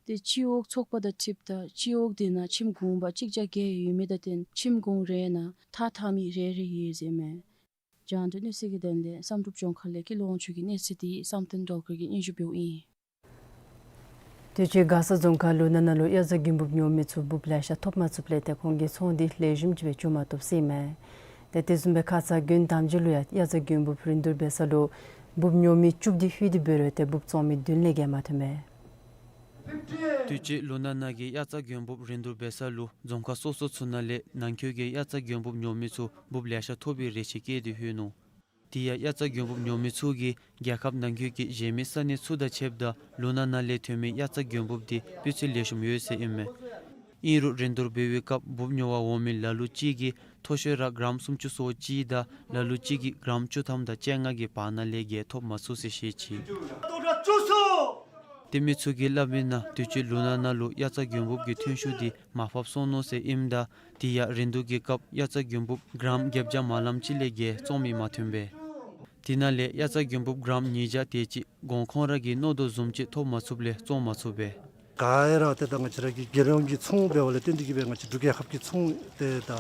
ཏེ་སྤྱི་འོག་ཚོགས་པ་དང་འཁྲིལཝ་ད་སྤྱི་འོག་འདི་ནང་ཁྱིམ་གུང་པ་གཅིག་བརྒྱ་བརྒལ་ཡོད་མི་དང་བསྟུན་ཁྱིམ་གུང་རེ་ནང་ཐགས་འཐག་མི་རེ་རེ་ཡོད་ཟེར་མས། རྒྱང་བསྒྲགས་གནས་ཚུལ་གྱི་དོན་ལས་བསམ་གྲུབ་ལྗོངས་མཁར་ལས་སྐྱིད་ལོང་ཆོས་ཀྱི་གནས་ཚུལ་འདི་བསམ་གཏན་སྒྲོལ་དཀར་གྱིས་སྙན་ཞུ་འབདཝ་ཨིན། དུས་ཅི་མགར་ས་རྫོང་ཁག་ལུ་ན་ནང་ལུ་དབྱར་རྩྭ་དགུན་འབུབ་ཉོ་མི་ཚུ་འབུབ་ལེ་ཤ་ཐོབ་མ་ཚུགསཔ་ལས་ཏེ་ཁོང་གི་ཚོང་འདི་ལེགས་ཤོམ་ཅིག་སྦེ་འགྱོ་མ་བཏུབ་ཟེར་ཨིན་མས། ཏེ་དེ་བཟུམ་སྦེ་ཁ་ཙ་དགུན་དམ་སྦྱིས་ལུ་ཡང་དབྱར་རྩྭ་དགུན་འབུབ་རིན་བསྡུར་འབད་ས་ལུ་འབུབ་ཉོ་མི་བཅུ་བདུན་ལྷོད་དེ་འབད་རུང་ཏེ་འབུབ་བཙོང་མི་བདུན་ལས་བརྒལ་མ་ཐོན་མས། དུས་ཅི་ལུ་ན་ནང་གི་དབྱར་རྩྭ་དགུན་འབུབ་རིན་བསྡུར་འབད་ས་ལུ་རྫོང་ཁག་སོ་སོ་ཚུ་ནང་ལས་ནང་འཁོད་ཀྱི་དབྱར་རྩྭ་དགུན་འབུབ་ཉོ་མི་ཚུ་འབུབ་ལེ་ཤ་ཐོབ་པའི་རེ་ཆེ་བསྐྱེད་དེ་ལྷོད་ནུག། དེ་ཡང་དབྱར་རྩྭ་དགུན་འབུབ་ཉོ་མི་ཚུ་གིས་རྒྱལ་ཁབ་ནང་འཁོད་ཀྱི་གཞན་མི་ས་གནས་ཚུ་དང་ཕྱདཔ་ད་ལུ་ན་ནང་ལས་ཐོན་མི་དབྱར་རྩྭ་དགུན་འབུབ་འདི་སྤུས་ཚད་ལེགས་ཤོམ་ཡོད་ཟེར་ཨིན་མས། ཨིན་རུང་རིན་བསྡུར་འབད་བའི་སྐབས་འབུབ་ཉོ་བར་འོང་མི་ལ་ལུ་ཅིག་གིས་མཐོ་ཤོས་ར་གྲམ་སུམ་ཅུ་སོ་གཅིག་དང་ལ་ལུ་ཅིག་གིས་གྲམ་བཅུ་ཐམ་དང་བཅོ་ལྔ་གི་བར་ན་ལས་བརྒལ་ཐོབ་མ་ཚུགས་ཟེར་བཤད་ཅི། དེ་མི་ཚུ་གིས་སླབ་མིའི་ནང་དུས་ཅི་ལུང་ནག་ནང་ལུ་དབྱར་རྩྭ་དགུན་འབུབ་ཀྱི་ཐོན་ཤུགས་འདི་མར་ཕབ་སོང་ནུག་ཟེར་ཨིནམ་ད་དེ་ཡང་རིན་བསྡུར་གྱི་སྐབས་དབྱར་རྩྭ་དགུན་འབུབ་གྲམ་བརྒྱད་བརྒྱ་མ་ལམ་ཅིག་ལས་བརྒལ་བཙོང་མི་མ་ཐོན་པས། དེ་ནང་ལས་དབྱར་རྩྭ་དགུན་འབུབ་གྲམ་ཉིས་བརྒྱ་དེ་ཅིག་གོང་ཁོང་ར་གིས་མནོ་དོ་བཟུམ་ཅིག་ཐོབ་མ་ཚུགསཔ་ལས་བཙོང་མ་ཚུགས་པས། ག་ར་ཏེ་ད་ང་བཅས་ར་གི་རྒྱལ་ཡོངས་ཀྱི་ཚོང་འབདཝ་ལས་བརྟེན་ཏེ་གིས་སྦེ་ང་བཅས་འབྲུག་རྒྱལ་ཁབ་ཀྱི་ཚོང་ཏེ་ད་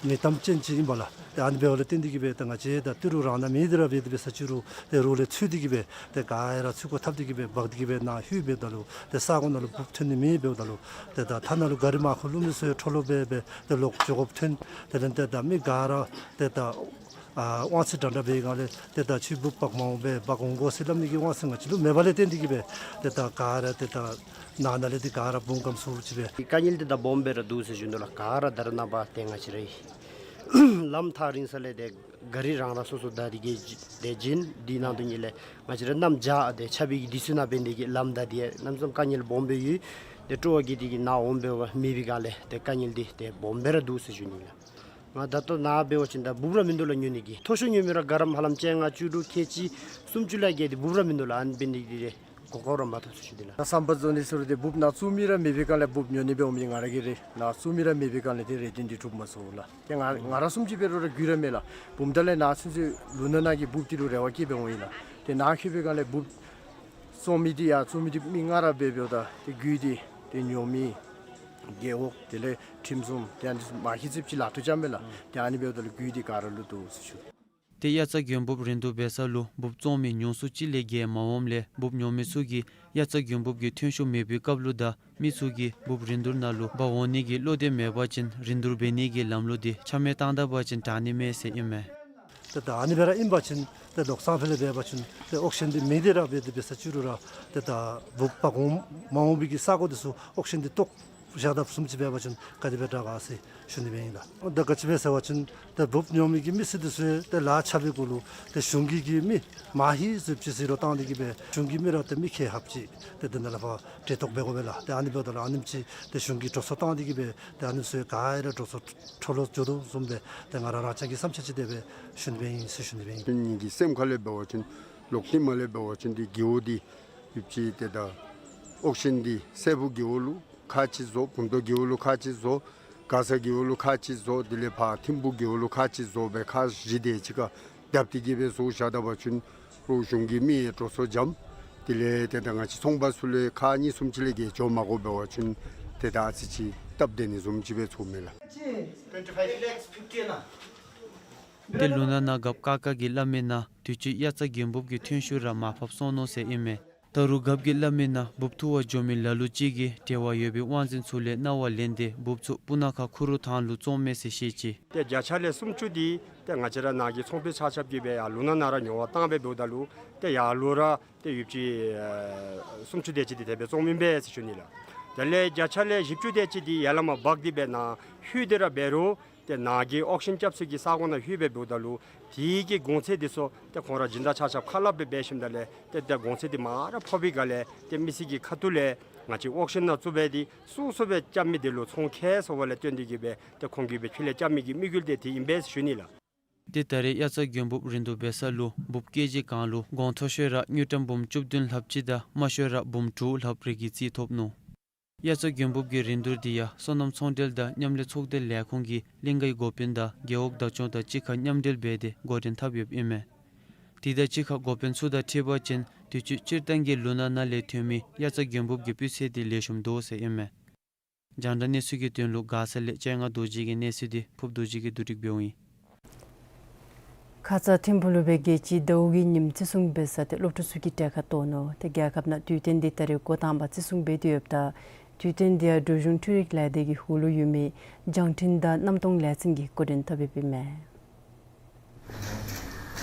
མིང་གཏམ་ཅན་ཅིག་ཨིན་པས་ལགས། ཏེ་ཨ་ནི་འབདཝ་ལས་བརྟེན་ཏེ་གིས་སྦེ་ད་ང་བཅས་ད་ཏི་རུ་རང་ན་མི་འདི་ར་འབད་དེ་འབད་ས་ཅིག་རུང་ཏེ་རོགས་ལས་ཚུད་དེ་གིས་སྦེ་ཏེ་ག་ར་ཚུད་དགོཔ་ཐལ་ཏེ་གིས་སྦེ་འབག་སྟེ་གིས་སྦེ་ནཱ་ལྷོད་འབདཝ་ད་ལུ་ཏེ་ས་གོ་ནང་ལུ་འབུབ་ཐོན་ནི་མེདཔ་འབདཝ་ད་ལུ་ཏེ་ད་ཐ་ན་ལུ་ག་རི་མར་ཁུ་ལུ་མི་ཚུ་ཡང་འཕྲོ་ལུ་འབད་སྦེ་ཏེ་ལོག་འགྱོ་དགོཔ་ཐོན། དེ་ལས་ཏེ་ད་མི་ག་ར་ཏེ་ད་ཨ་དབང་ཚད་འདྲ་འདྲ་འབད་སྒང་ལས་ཏེ་ད་ཁྱོད་འབུབ་འབག་མ་འོང་པས་འབག་འོང་དགོ་ཟེར་སླབ་ནི་གི་དབང་ཚད་ང་བཅས་ལུ་མེད་པ་ལས་བརྟེན་ཏེ་གིས་སྦེ་ཏེ་ད་ག་ར་ཏེ་ད་ནང་ན་ལས་ཏེ་ག་ར་འབུམ་སྒམ་ཚུ་ཅིག་སྦེ། དཀའ་ངལ་འདི་ད་སྦོམ་སྦེ་ར་འདུག་ཟེར་ཞུ་ནི་ལགས། ག་ར་ད་རེས་ནངས་པ་ཏེ་ང་བཅས་རའི་ལམ་ཐག་རིང་ས་ལས་ཏེ་ག་རི་རང་རང་སོ་སོ་བདའ་སྟེ་གིས་ཏེ་བྱིན། དེ་ནང་དོན་ལས་ང་བཅས་ར་གནམ་བྱཱར་ཏེ་ཆརཔ་གི་དུས་ཚོད་ནང་འབད་ནི་དེ་གིས་ལམ་བདའ་སྟེ་གནམ་མེད་ས་མེད་དཀའ་ངལ་སྦོམ་སྦེ་ཡོད། ཏེ་སྤྲོ་བ་བསྐྱེད་དེ་གིས་ནཱ་འོང་འབདཝ་མེད་པའི་སྒང་ལས་ཏེ་དཀའ་ངལ་འདི་ཏེ་སྦོམ་སྦེ་ར་འདུག་ཟེར་ཞུ་ནི་ལགས། ང་ད་ལྟོ་ནཱ་འབད་བ་ཅིན་ད་འབུབ་ར་མིན་འདུག་ལགས། ཉོ་ནི་གི་མཐོ་ཤོས་ཉོ་མི་ར་གྲམ་ཧ་ལམ་བཅོ་ལྔ་བཅུ་དྲུག་ཁལ་གཅིག་སུམ་ཅུ་ལས་བརྒལ་ཏེ་འབུབ་ར་མིན་འདུག་ལགས། ཨ་ནི་འབད་ནི་དེ་གོ་སྐབས་ར་མ་ཐོབ་ཟེར་ཞུ་ནི་ལགས། ད་ཟམ་པ་རྫོང་འདི་ཚུ་རུང་ཏེ་འབུབ་ནཱ་བཙུགས་མི་ར་མེད་པའི་སྒང་ལས་འབུབ་ཉོ་ནི་སྦེ་འོང་མི་ང་ར་གིས་ར་ནཱ་བཙུགས་མི་ར་མེད་པའི་སྒང་ལས་ཏེ་རེ་འདུན་འདི་འགྲུབ་མ་ཚུགས་ལགས། ཏེ་ང་ང་ར་བཟུམ་ཅིག་འབད་རུང་ར་རྒུད་ར་མས་ལགས། བུམ་ཐང་ལས་ནཱ་ཚུན་ཚོད་ལུང་ནག་ནང་གི་འབུབ་འདི་ལུ་རེ་བ་བསྐྱེད་སྦེ་འོང་ཡི་ལགས། ཏེ་ནཱ་ལྷོད་པའི་སྒང་ལས་འབུབ་བཙོང་མི་འདི་ཡང་བཙོང་མི་འདི་མི་ལྔ་ར་འབད་འབདཝ་ད་ཏེ་རྒུད་དེ་ཏེ་ཉོ་མི་རྒེད་འོག་དེ་ལས་ཁྲིམས་སྲུང་ཏེ་ཨ་ནི་མ་ཤེས་ཚིགཔ་ཅིག་ལཱ་འཐུ་རྐྱབ་མས་ལགས། ཏེ་ཨ་ནི་འབདཝ་ད་ལུ་རྒུད་འདི་ག་ར་ལུ་འདུག་ཟེར་ཞུ། ཏེ་དབྱར་རྩྭ་དགུན་འབུབ་རིན་བསྡུར་འབད་ས་ལུ་འབུབ་བཙོང་མི་ཉུང་སུ་ཅིག་ལས་བརྒལ་མ་འོངམ་ལས་འབུབ་ཉོ་མི་ཚུ་གིས་དབྱར་རྩྭ་དགུན་འབུབ་ཀྱི་ཐོན་ཤུགས་མེད་པའི་སྐབས་ལུ་དང་མི་ཚུ་གིས་འབུབ་རིན་བསྡུར་ནང་ལུ་འབག་འོང་ནི་གི་བློ་གཏད་མེད་པ་ཅིན་རིན་བསྡུར་འབད་ནི་གི་ལམ་ལུགས་འདི་ཆ་མེད་བཏང་ད་པ་ཅིན་དྲག་ནི་མས་ཟེར་ཨིན་མས། ཏེ་ད་ཨ་ནི་སྦེ་ར་ཨིན་པ་ཅིན་ཏེ་ལོག་སང་ཕོད་ལས་འབད་བ་ཅིན་ཏེ་ཨོག་ཤན་འདི་མི་འདི་ར་འབད་དེ་འབད་ས་ཅིག་རུང་ར་ཏེ་ད་འབུབ་འབག་འོང་མ་འོང་པའི་གི་ས་གོ་འདི་ཚུ་ཨོག་ཤན་འདི་བཏོག་བཞག་ད་བཟུམ་ཅིག་འབད་བ་ཅིན་ག་དེ་སྦེ་དྲག་ག་ཟེར་ཞུ་ནི་སྦེ་ཨིན་ལགས། ད་ག་ཅི་སྦེ་ཟེར་བ་ཅིན་ཏེ་འབུབ་ཉོ་མི་གི་མི་སེར་འདི་ཚུ་ཏེ་ལཱ་རྐྱབ་པའི་གུ་ལུ་ཏེ་གཞུང་གི་གི་མི་མ་ཧེ་ཟེར་ཅིག་ཟེར་རོགས་བཏང་སྟེ་གིས་སྦེ་གཞུང་གི་མི་ར་ཏེ་མི་ཁལ་ལྷགཔ་ཅིག་ཏེ་དེ་ནང་ལས་ཕར་གྲལ་གཏོགས་འབད་དགོ་པས་ལགས། ཏེ་ཨ་ནི་འབདཝ་ད་ལུ་ཨ་ནེམ་ཅིག་ཏེ་གཞུང་གིས་འགྲོ་སོང་བཏང་སྟེ་གིས་སྦེ་ཏེ་ཨ་ནི་ཚུ་ག་ར་འགྲོ་སོང་འཕྲོ་བརླག་འགྱོ་དོ་བཟུམ་སྦེ་ཏེ་ང་ར་རང་རྐྱང་གི་བསམ་འཆར་ཅིག་དེ་སྦེ་ཞུ་ནི་སྦེ་ཨིན་ཟེར་ཞུ་ནི་སྦེ་ཨིན། ཁྱེད་ཉིད་ཀྱི་སེམས་ཁ་ལས་འབད་བ་ཅིན་ལོག་སྟེང་མ་ལས་འབད་བ་ཅིན་ཏེ་རྒེད་འོག་འདི་ཡོདཔ་ཅིག་ཏེ་ད་ཨོག་ཤན་འདི་སྲས་ཕུག་རྒེད་འོག་ལུ་ཁག་ཅིག་བཟོ། བུམ་ཐང་རྒེད་འོག་ལུ་ཁག་ཅིག་བཟོ། མགར་ས་རྒེད་འོག་ལུ་ཁག་ཅིག་བཟོ། དེ་ལས་ཕར་ཐིམ་ཕུག་རྒེད་འོག་ལུ་ཁག་ཅིག་བཟོ་སྦེ་ཁག་བཞི་དེ་ཅིག་ཁར་བརྡབ་སྟེ་གིས་སྦེ་བཟོ་བཞག་ད་པ་ཅིན་རོགས་གཞུང་གི་མི་ཡང་འགྲོ་སོང་འཇམ། དེ་ལས་ཏེ་ད་ང་བཅས་ཚོང་པ་ཚུ་ལུ་ཁག་གཉིས་གསུམ་ཅིག་ལས་བརྒལ་འགྱོ་མ་དགོ་པས། འབད་བ་ཅིན་ཏེ་ད་ཨ་ཙི་ཅིག་སྟབས་བདེ་ནི་བཟུམ་ཅིག་སྦེ་ཚོརཝ་མས་ལགས། ཏེ་ལུང་ནག་ནང་རྒཔོ་ཀ་ཀ་གིས་སླབ་མིའི་ནང་དུས་ཅི་དབྱར་རྩྭ་དགུན་འབུབ་ཀྱི་ཐོན་ཤུགས་ར་མར་ཕབ་སོང་ནུག་ཟེར་ཨིན་མས། ད་རུང་རྒཔོ་གིས་སླབ་མིའི་ནང་འབུབ་འཐུ་བར་འགྱོ་མི་ལ་ལུ་ཅིག་གིས་འབྲེལ་བ་ཡོད་པའི་དབང་འཛིན་ཚུ་ལས་གནང་བ་ལེན་ཏེ་འབུབ་ཚུ་སྤུ་ན་ཁ་ཁུ་རུ་ཐང་ལུ་བཙོངམ་མས་ཟེར་བཤད་ཅི། ཏེ་བརྒྱ་ཆ་ལས་སུམ་ཅུ་འདི་ཏེ་ང་བཅས་ར་ནཱ་གི་ཚོང་དཔོན་ཆ་ཁྱབ་ཀྱིས་སྦེ་ཡར་ལུང་ནག་ནང་ར་ཉོ་བར་བཏང་སྦེ་འབདཝ་ད་ལུ་ཏེ་ཡར་ལུ་ར་ཏེ་ཡོདཔ་ཅིག་ཨ་སུམ་ཅུ་དེ་ཅིག་འདི་དེ་སྦེ་བཙོངམ་ཨིན་པས་ཟེར་ཞུ་ནི་ལགས། དེ་ལས་བརྒྱ་ཆ་ལས་བཞི་བཅུ་དེ་ཅིག་འདི་ཡར་ལས་མར་འབག་སྟེ་སྦེ་ནཱ་ལྷོད་དེ་ར་འབད་རུང་ཏེ་ནཱ་གི་ཨོག་ཤན་རྐྱབ་ས་གི་ས་གོ་ནང་ལྷོད་སྦེ་འབདཝ་ད་ལུ་དེ་གི་གོང་ཚད་འདི་ཚུ་ཏེ་ཁོང་ར་སྦྱིན་བདག་ཆ་ཁྱབ་ཁ་སླབ་སྦེ་འབད་ཞིནམ་ད་ལས་ཏེ་ཏེ་གོང་ཚད་འདི་མར་ར་ཕབ་པའི་སྒང་ལས་ཏེ་མི་སེར་གྱི་ཁ་ཐུག་ལས་ང་བཅས་ཨོག་ཤན་ནང་བཙུགས་སྦེ་ཏེ་སོ་སོ་སྦེ་རྐྱབ་མི་དེ་ལུ་ཚོང་ཁེ་སོང་བ་ལས་བརྟེན་ཏེ་གིས་སྦེ་ཏེ་ཁོང་གིས་སྦེ་ཕྱི་ལས་རྐྱབ་མི་གི་དམིགས་ཡུལ་དེ་དེ་ཨིན་པས་ཟེར་ཞུ་ནི་ལགས། ཏེ་ད་རེས་དབྱར་རྩྭ་དགུན་འབུབ་རིན་བསྡུར་འབད་ས་ལུ་འབུབ་ཀེ་ཇི་གང་ལུ་གོང་མཐོ་ཤོས་ར་དངུལ་ཀྲམ་འབུམ་བཅུ་བདུན་ལྷགཔ་ཅིག་དང་དམའ་ཤོས་ར་འབུམ་དྲུག་ལྷགཔ་རེ་གི་རྩིས་ཐོབ་ནུག། དབྱར་རྩྭ་དགུན་འབུབ་ཀྱི་རིན་བསྡུར་འདི་ཡང་སོ་ནམ་ཚོང་འབྲེལ་དང་མཉམ་ལས་ཚོགས་སྡེ་ལས་ཁུངས་ཀྱིས་གླིང་གའི་འགོ་དཔོན་དང་རྒེད་འོག་བདག་སྐྱོང་དང་གཅིག་ཁར་མཉམ་འབྲེལ་འབད་དེ་འགོ་འདྲེན་འཐབ་ཡོདཔ་ཨིན་མས། དེ་དང་གཅིག་ཁར་འགོ་དཔོན་ཚུ་དང་འཁྲིལ་བ་ཅིན་དུས་ཅི་སྤྱིར་བཏང་གི་ལུང་ནག་ནང་ལས་ཐོན་མི་དབྱར་རྩྭ་དགུན་འབུབ་ཀྱི་སྤུས་ཚད་འདི་ལེགས་ཤོམ་འདུག་ཟེར་ཨིན་མས། རྒྱང་བསྒྲགས་གནས་ཚུལ་གྱི་དོན་ལུ་མགར་ས་ལས་སྤྱན་སྔ་རྡོ་རྗེ་གི་གནས་ཚུལ་འདི་ཕུརཔ་རྡོ་རྗེ་གིས་བསྡུ་སྒྲིག་འབདཝ་ཨིན། ཁ་ཙ་ཐིམ་ཕུག་ལུ་སྦེ་རྒྱལ་སྤྱིའི་ཟླཝ་གི་ཉིནམ་བརྩི་སྲུང་འབད་ས་འདི་སློབ་ཕྲུག་ཚུ་གིས་གྲལ་ཁར་གཏོགས་ནུག། ཏེ་རྒྱལ་ཁབ་ནང་དུས་སྟོན་འདི་ད་རེས་འགོ་དང་པ་བརྩི་སྲུང་འབད་དེ་ཡོདཔ་ད་དུས་སྟོན་འདི་ཡང་འབྲུག་གཞུང་འཕྲུལ་རིག་ལས་སྡེ་གི་འོག་ལུ་ཡོད་མི་བྱང་འཕྲིན་དང་གནམ་སྟོང་ལས་འཛིན་གྱིས་འགོ་འདྲེན་འཐབ་ཡོདཔ་ཨིན་མས།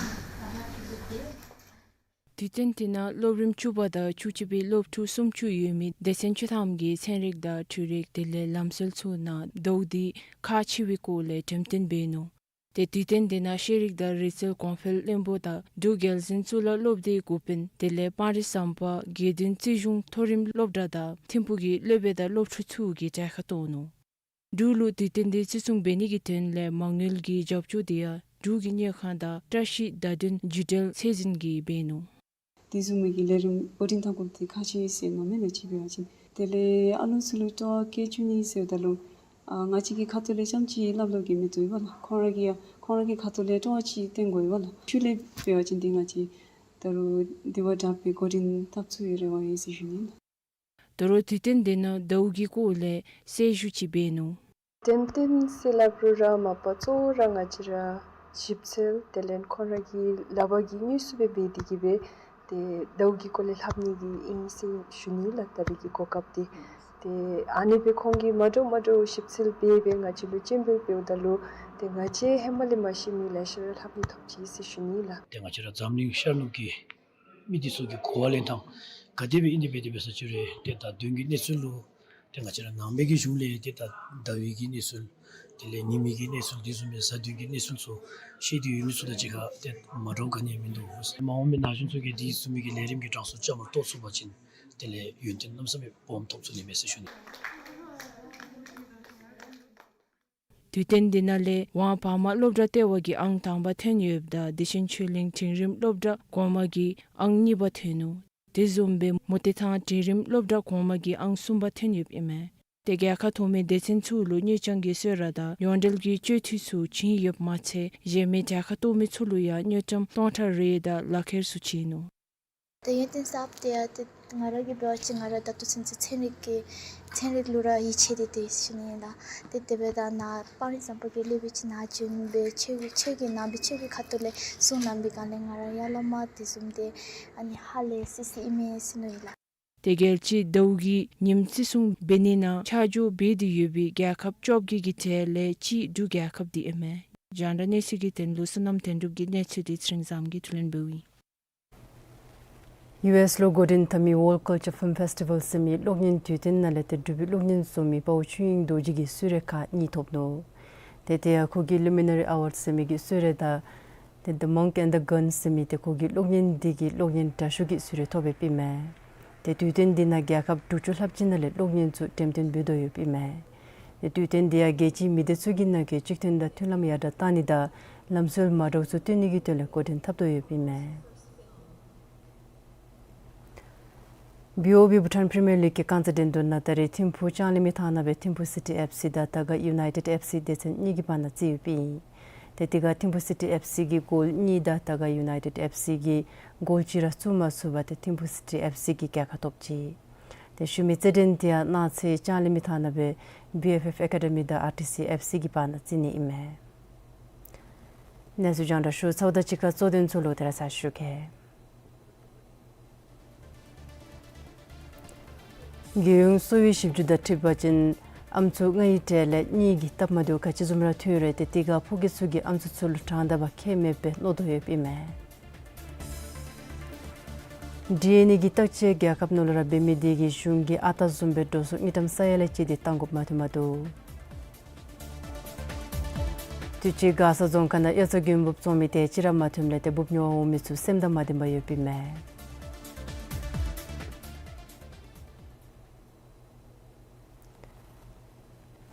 དུས་སྟོན་འདི་ནང་སློབ་རིམ་བཅུ་པ་དང་བཅུ་གཅིག་པའི་སློབ་ཕྲུག་སུམ་ཅུ་ཡོད་མི་སྡེ་ཚན་བཅུ་ཐམ་གྱིས་ཚན་རིག་དང་འཕྲུལ་རིག་དེ་ལས་ལམ་སྲོལ་ཚུ་ནང་ཟླཝ་འདི་ཁག་ཆེ་བའི་སྐོར་ལས་འགྲེམས་སྟོན་འབད་ནུག། ཏེ་དུས་སྟོན་འདི་ནང་ཤེས་རིག་དང་རིག་རྩལ་གོང་འཕེལ་བློན་པོ་དང་འབྲུག་རྒྱལ་འཛིན་གཙུག་ལག་སློབ་སྡེའི་འགོ་དཔོན་དེ་ལས་སྤང་རི་ཟམ་པ་དགེ་འདུན་རྩིས་གཞུང་མཐོ་རིམ་སློབ་གྲྭ་དང་ཐིམ་ཕུག་གི་སློབ་དཔོན་དང་སློབ་ཕྲུག་ཚུ་གིས་གྲལ་ཁར་གཏོགས་ནུག། འབྲུག་ལུ་དུས་སྟོན་འདི་བརྩི་སྲུང་འབད་ནི་གི་དོན་ལས་མ་དངུལ་གྱི་རྒྱབ་སྐྱོར་དེ་ཡང་འབྲུག་གི་དངུལ་ཁང་དང་བཀྲ་ཤིས་བརྡ་དོན་བརྒྱུད་འབྲེལ་ཚད་འཛིན་གྱིས་འབད་ནུག། དེ་བཟུམ་མའི་གི་ལས་རིམ་འགོ་འདྲེན་འཐབ་དགོཔ་དེ་ཁག་ཆེ་ཟེར་མནོཝ་མས་ལགས། གཅིག་འབད་བ་ཅིན་དེ་ལས་ཨ་ལོ་ཚུ་ལུ་སྤྲོ་བ་བསྐྱེད་བཅུག་ནི་ཟེརཝ་ད་ལུ་ཨ་ང་བཅས་ཀྱི་ཁ་ཐུག་ལས་རྐྱངམ་ཅིག་སླབ་ལོང་གི་མི་འདུག་པ་ལགས། ཁོང་ར་གིས་ཡང་ཁོང་ར་གི་ཁ་ཐུག་ལས་སྤྲོ་བ་ཅིག་བསྟན་དགོ་པས་ལགས། ཤུལ་ལས་འབད་བ་ཅིན་འདི་ང་བཅས་ད་རུང་དེ་བ་དྲག་སྦེ་འགོ་འདྲེན་འཐབ་ཚུགས་པའི་རེ་བ་ཡོད་ཟེར་ཞུ་ནི་ལགས། ད་རུང་དུས་སྟོན་འདི་ནང་ཟླཝ་གི་སྐོར་ལས་གསལ་ཞུ་ཅིག་འབད་ནུག། དེམ་ཅིག་ཟེར་སླབ་རུང་ར་མ་པ་གཙོ་བོ་ར་ང་བཅས་ར་ཞིབ་འཚོལ་དེ་ལས་ཁོང་ར་གི་ལག་པ་གི་དངོས་སུ་སྦེ་འབད་དེ་གིས་སྦེ་ཏེ་ཟླཝ་གི་སྐོར་ལས་ལྷབ་ནི་གི་ཨིན་ཟེར་ཞུ་ནི་ལགས། ད་རེས་ཀྱི་གོ་སྐབས་འདི་ཏེ་ཨ་ནི་སྦེ་ཁོང་གིས་མ་འདྲཝ་མ་འདྲཝ་ཞིབ་འཚོལ་འབད་སྦེ་ང་བཅས་ལུ་སྤྱན་འབུལ་འབདཝ་ད་ལུ་ཏེ་ང་བཅས་ཧེ་མ་ལས་མ་ཤེས་མི་ལེ་ཤ་ར་ལྷབ་ནི་ཐོབ་ཅི་ཟེར་ཞུ་ནི་ལགས། ཏེ་ང་བཅས་ར་འཛམ་གླིང་ཤར་ནུབ་ཀྱི་མི་འདི་ཚུ་གི་གོ་བ་ལེན་ཐངས་ག་དེ་སྦེ་ཨིན་ནི་འབད་དེ་འབད་ས་ཅིག་རུང་ཏེ་ད་དུས་སྟོན་གྱི་གནས་ཚུལ་ལུ་ཏེ་ང་བཅས་ར་ནང་པའི་གི་གཞུང་ལས་ཏེ་ད་ཟླ་བའི་གི་གནས་ཚུལ་དེ་ལས་ཉི་མའི་གི་གནས་ཚུལ་དེ་བཟུམ་སྦེ་གཟའ་བདུན་གྱི་གནས་ཚུལ་ཚུ་ཤེས་ཏེ་ཡོད་མི་ཚུ་དང་གཅིག་ཁར་ཏེ་མ་འདྲཝ་ག་ནི་ཡང་མིན་འདུག། མ་འོངས་པའི་ན་གཞོན་ཚུ་གིས་དེ་བཟུམ་མའི་གི་ལས་རིམ་གྱི་གྲངས་སུ་བཅའ་མར་གཏོགས་ཚུགས་པ་ཅིན་དེ་ལས་ཡོན་ཏན་གནམ་ས་མེད་སྦོམ་ཐོབ་ཚུགས་ནི་མས་ཟེར་ཞུ་ནི། དུས་སྟོན་འདི་ནང་ལས་ཝང་བར་མ་སློབ་གྲྭ་ལྟེ་བ་གིས་ཨང་དང་པ་ཐོན་ཡོདཔ་ད་བདེ་ཆེན་ཆོས་གླིང་འབྲིང་རིམ་སློབ་གྲྭ་གོང་མ་གིས་ཨང་གཉིས་པ་ཐོན་ནུག། དེ་བཟུམ་སྦེ་མུ་ཏིག་ཐང་འབྲིང་རིམ་སློབ་གྲྭ་གོང་མ་གིས་ཨང་གསུམ་པ་ཐོན་ཡོདཔ་ཨིན་མས། ཏེ་རྒྱལ་ཁ་ཐོབ་མི་སྡེ་ཚན་ཚུ་ལུ་དངུལ་རྐྱང་གི་གསོལ་རས་དང་ཡོངས་འབྲེལ་གྱི་སྤྱོད་འཐུས་ཚུ་བྱིན་ཡོདཔ་མ་ཚད་གཞན་མི་རྒྱལ་ཁ་ཐོབ་མི་ཚུ་ལུ་ཡང་དངུལ་ཀྲམ་སྟོང་ཕྲག་རེ་དང་ལག་ཁྱེར་ཚུ་བྱིན་ནུག། ཏེ་ཡོན་ཏན་གསརཔ་དེ་ཡང་ཏེ་ང་ར་གིས་འབད་བ་ཅིན་ང་ར་ད་ལྟོ་ཚུན་ཚོད་ཚན་རིག་གི་ཚན་རིག་ལུ་ར་ཡིད་ཆེས་ཏེ་ཏེ་ཞུ་ནི་ཨིན་ལགས། ཏེ་དེ་འབདཝ་ད་ནཱ་སྤང་རི་ཟམ་པ་གི་སློབ་དཔོན་ཅིག་ནཱ་བྱོན་སྦེ་ཁྱོད་ཀྱི་ཁྱོད་ཀྱི་ནང་པའི་ཁྱོད་ཀྱི་ཁ་ཐུག་ལས་གསུང་གནང་པའི་སྒང་ལས་ང་ར་ཡར་ལས་མར་དེ་བཟུམ་ཏེ་ཨ་ནི་ཧ་ལས་སི་སི་ཨིན་མས་ཟེར་མནོ་ཡི་ལགས། ཏེ་རྒྱལ་སྤྱིའི་ཟླཝ་གི་ཉིནམ་བརྩི་སྲུང་འབད་ནི་ནང་ཆ་འཇོག་འབད་དེ་ཡོད་པའི་རྒྱལ་ཁབ་བཅོ་བརྒྱད་ཀྱི་གྲས་ལས་གཅིག་འབྲུག་རྒྱལ་ཁབ་འདི་ཨིན་མས། རྒྱང་བསྒྲགས་གནས་ཚུལ་གྱི་དོན་ལུ་བསོད་ནམས་དོན་གྲུབ་ཀྱི་གནས་ཚུལ་འདི་ཚེ་རིང་བཟངམོ་གིས་ཐུགས་ལན་འབདཝ་ཨིན། ཡུ་ཨེསི་ལུ་འགོ་འདྲེན་འཐབ་མི་World Culture Film Festival ཟེར་མི་གློག་བརྙན་དུས་སྟོན་ནང་ལས་ཏེ་འབྲུག་པའི་གློག་བརྙན་བཟོ་མི་དཔའ་བོ་ཆོས་དབྱིངས་རྡོ་རྗེ་གིས་གསོལ་རས་ཁག་གཉིས་ཐོབ་ནུག། ཏེ་དེ་ཡང་ཁོ་གིས་Luminary Award ཟེར་མི་གི་གསོལ་རས་དང་ཏེ་The Monk and the Gun ཟེར་མི་ཏེ་ཁོ་གི་གློག་བརྙན་འདི་གིས་གློག་བརྙན་དྲག་ཤོས་ཀྱི་གསོལ་རས་ཐོབ་ཡོདཔ་ཨིན་མས། ཏེ་དུས་སྟོན་འདི་ནང་རྒྱལ་ཁབ་དྲུག་ཅུ་ལྷགཔ་ཅིག་ནང་ལས་གློག་བརྙན་ཚུ་འགྲེམས་སྟོན་འབད་དོ་ཡོདཔ་ཨིན་མས། ཏེ་དུས་སྟོན་འདི་ཡང་རྒྱལ་སྤྱིའི་མི་སྡེ་ཚུ་གི་ནང་གི་གཅིག་མཐུན་དང་མཐུན་ལམ་ཡར་དྲགས་གཏང་ནི་དང་ལམ་སྲོལ་མ་འདྲཝ་ཚུ་སྟོན་ནི་གི་དོན་ལས་འགོ་འདྲེན་འཐབ་དོ་ཡོདཔ་ཨིན་མས། བི་ཨོ་བི་བྷུ་ཊཱན་པི་རི་མི་ཡར་ལིག་གི་རྐང་རྩེད་འགྲན་བསྡུར་ནང་ད་རེས་ཐིམ་ཕུག་ལྕང་གླིང་མི་ཐང་ནང་སྦེ་ཐིམ་ཕུག་སི་ཊི་ཨེཕ་སི་དང་དར་དཀར་ཡུ་ནའི་ཊེཌ་ཨེཕ་སི་སྡེ་ཚན་གཉིས་ཀྱི་བར་ན་རྩེདཔ་ཨིན། ཏེ་དེ་ཁར་ཐིམ་ཕུག་སི་ཊི་ཨེཕ་སི་གིས་གོལ་གཉིས་དང་དར་དཀར་ཡུ་ནའི་ཊེཌ་ཨེཕ་སི་གིས་གོལ་གཅིག་ར་བཙུགས་མ་ཚུགས་པར་ཏེ་ཐིམ་ཕུག་སི་ཊི་ཨེཕ་སི་གིས་རྒྱལ་ཁ་ཐོབ་ཅི། ཏེ་ཤུལ་མའི་རྩེད་འགྲན་དེ་ཡང་གནངས་ཚེ་ལྕང་གླིང་མི་ཐང་ནང་སྦེ་བི་ཨེཕ་ཨེཕ་ཨེ་ཀ་ཌི་མི་དང་ཨར་ཊི་སི་ཨེཕ་སི་གི་བར་ན་རྩེད་ནི་ཨིན་མས། གནས་ཚུལ་རྒྱང་བསྒྲགས་ཞུ་ཚརཝ་དང་གཅིག་ཁར་གཙོ་དོན་ཚུ་ལོག་སྟེ་ར་ཚར་ཞུ་གེ། རྒྱལ་ཡོངས་གསོ་བའི་ཞིབ་འཇུག་དང་འཁྲིལ་བ་ཅིན་ཨམ་སྲུ་ལྔའི་གྲས་ལས་གཉིས་ཀྱིས་སྟབས་མ་བདེཝ་ག་ཅི་བཟུམ་ར་ཐོན་ཡོད་རུང་ཏེ་དེ་ཁར་ཕོ་སྐྱེས་ཚུ་གིས་ཨམ་སྲུ་ཚུ་ལུ་གྲངས་དང་པ་ཁྱད་མེདཔ་སྦེ་མནོ་དོ་ཡོདཔ་ཨིན་མས། ཌི་ཨེན་ཨེ་གི་བརྟག་དཔྱད་རྒྱལ་ཁབ་ནང་ལུ་ར་འབད་མི་དེ་གིས་གཞུང་གིས་ཨ་རྟག་བཟུམ་སྦེ་འགྲོ་སོང་དངུལ་ཀྲམ་ས་ཡ་ལས་བཅད་དེ་གཏང་དགོཔ་མ་ཐོནམ་འདུག། དུས་ཅི་མགར་ས་རྫོང་ཁག་ནང་དབྱར་རྩྭ་དགུན་འབུབ་བཙོང་མི་དེ་ཅིག་ར་མ་ཐོནམ་ལས་ཏེ་འབུབ་ཉོ་བར་འོང་མི་ཚུ་སེམས་དང་མ་ལྡནམ་ཡོདཔ་ཨིན་མས།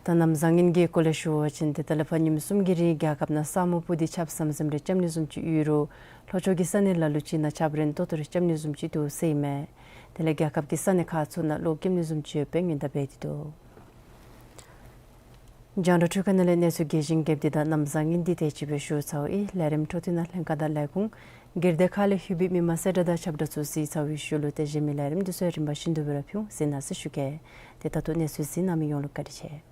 ད་གནམ་བཟང་ངན་གྱི་སྐོར་ལས་ཞུ་བ་ཅིན་ཏེ་ད་ལས་ཕར་ཉིནམ་གསུམ་གྱི་རིང་རྒྱལ་ཁབ་ནང་ས་སྨུག་སྤུབས་ཏེ་ཆརཔ་ཟམ་ཟིམ་རེ་རྐྱབ་ནི་བཟུམ་ཅིག་ཡོད་རུང་ལྷོ་ཕྱོགས་ཀྱི་ས་གནས་ལ་ལུ་ཅིག་ནང་ཆརཔ་རན་ཏོག་ཏོ་རེ་རྐྱབ་ནི་བཟུམ་ཅིག་འདུག་ཟེར་ཨིན་མས། དེ་ལས་རྒྱལ་ཁབ་ཀྱི་ས་གནས་ཁག་ཚུ་ནང་གློག་སྐྱེམ་ནི་བཟུམ་ཅིག་ཡོདཔ་སྦེ་སྔོན་བརྡ་འབད་དེ་འདུག། རྒྱང་བསྒྲགས་འཕྲུལ་ཁང་ནང་ལས་གནས་ཚུལ་རྒྱས་ཤིང་རྒྱསཔ་འདི་དང་གནམ་བཟང་ངན་འདི་དེ་ཅིག་སྦེ་ཞུ་ཚརཝ་ཨིན། ལས་རིམ་འཕྲོ་མཐུད་ནང་ལྷན་ཁག་དང་ལས་ཁུངས་སྒེར་སྡེ་ཁག་ལས་ལྷོད་པའི་མི་མང་གསལ་བསྒྲགས་དང་ཁྱབ་བསྒྲགས་ཚུ་གཟིགས་ཚར་བའི་ཤུལ་ལུ་ཏེ་གཞན་མི་ལས་རིམ་འདི་ཚུ་ཡང་རིམ་པ་བཞིན་དུ་སྦེ་ར་ཕུལ་འོང་ཟེར་གནང་ཟེར་ཞུ་གེ། ཏེ་ད་ལྟོ་གནས་ཚུལ་གཟིགས་གནང་མི་ཡོངས་ལུ་བཀའ་དྲིན་ཆེ།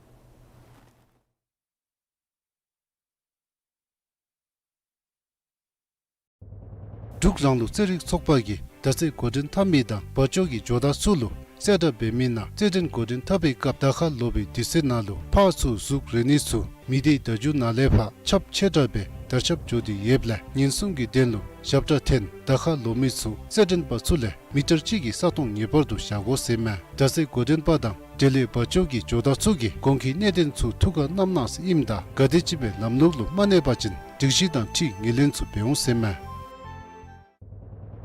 འབྲུག་རང་ལུགས་རྩེད་རིགས་ཚོགས་པ་གིས་དར་རྩེད་འགོ་འདྲེན་འཐབ་མི་དང་བར་ཕྱོགས་ཀྱི་ཇོ་བདག་ཚུ་ལུ་གསལ་བསྒྲགས་འབད་མི་ནང་རྩེད་འགྲན་འགོ་འདྲེན་འཐབ་པའི་སྐབས་དར་ཁ་ལོག་པའི་དུས་ཚོད་ནང་ལུ་ཕར་ཚུར་གཟུགས་རེག་ནི་ཚུ་མི་སྡེའི་བརྡ་བརྒྱུད་ནང་ལས་ཕར་ཁྱབ་ཆེ་དྲགས་སྦེ་དར་ཁྱབ་འགྱོ་སྟེ་ཡོདཔ་ལས་ཉེན་སྲུང་གི་དོན་ལུ་ཞབས་ཁྲ་འཐེན་དར་ཁ་ལོག་མི་ཚུ་རྩེད་འགྲན་པ་ཚུ་ལས་མི་ཊར་གཅིག་གི་ས་སྟོང་ངེས་པར་དུ་བཞག་དགོ་ཟེར་མས། དར་རྩེད་འགོ་འདྲེན་པ་དང་ འབྲེལ་ཡོད་བ་ཅོ་གི་ཇོ་བདག་ཚུ་གིས་གོང་གི་གནད་དོན་ཚུ་ཐུགས་ཁར་བསྣམས་གནང་ཟེར་ཨིནམ་ད་ག་དེམ་ཅིག་སྦེ་ལམ་ལུགས་ལུ་མ་གནས་པ་ཅིན་སྒྲིག་གཞི་དང་འཁྲིལ་ངོས་ལེན་ཚུ་འབད་འོང་ཟེར་མས།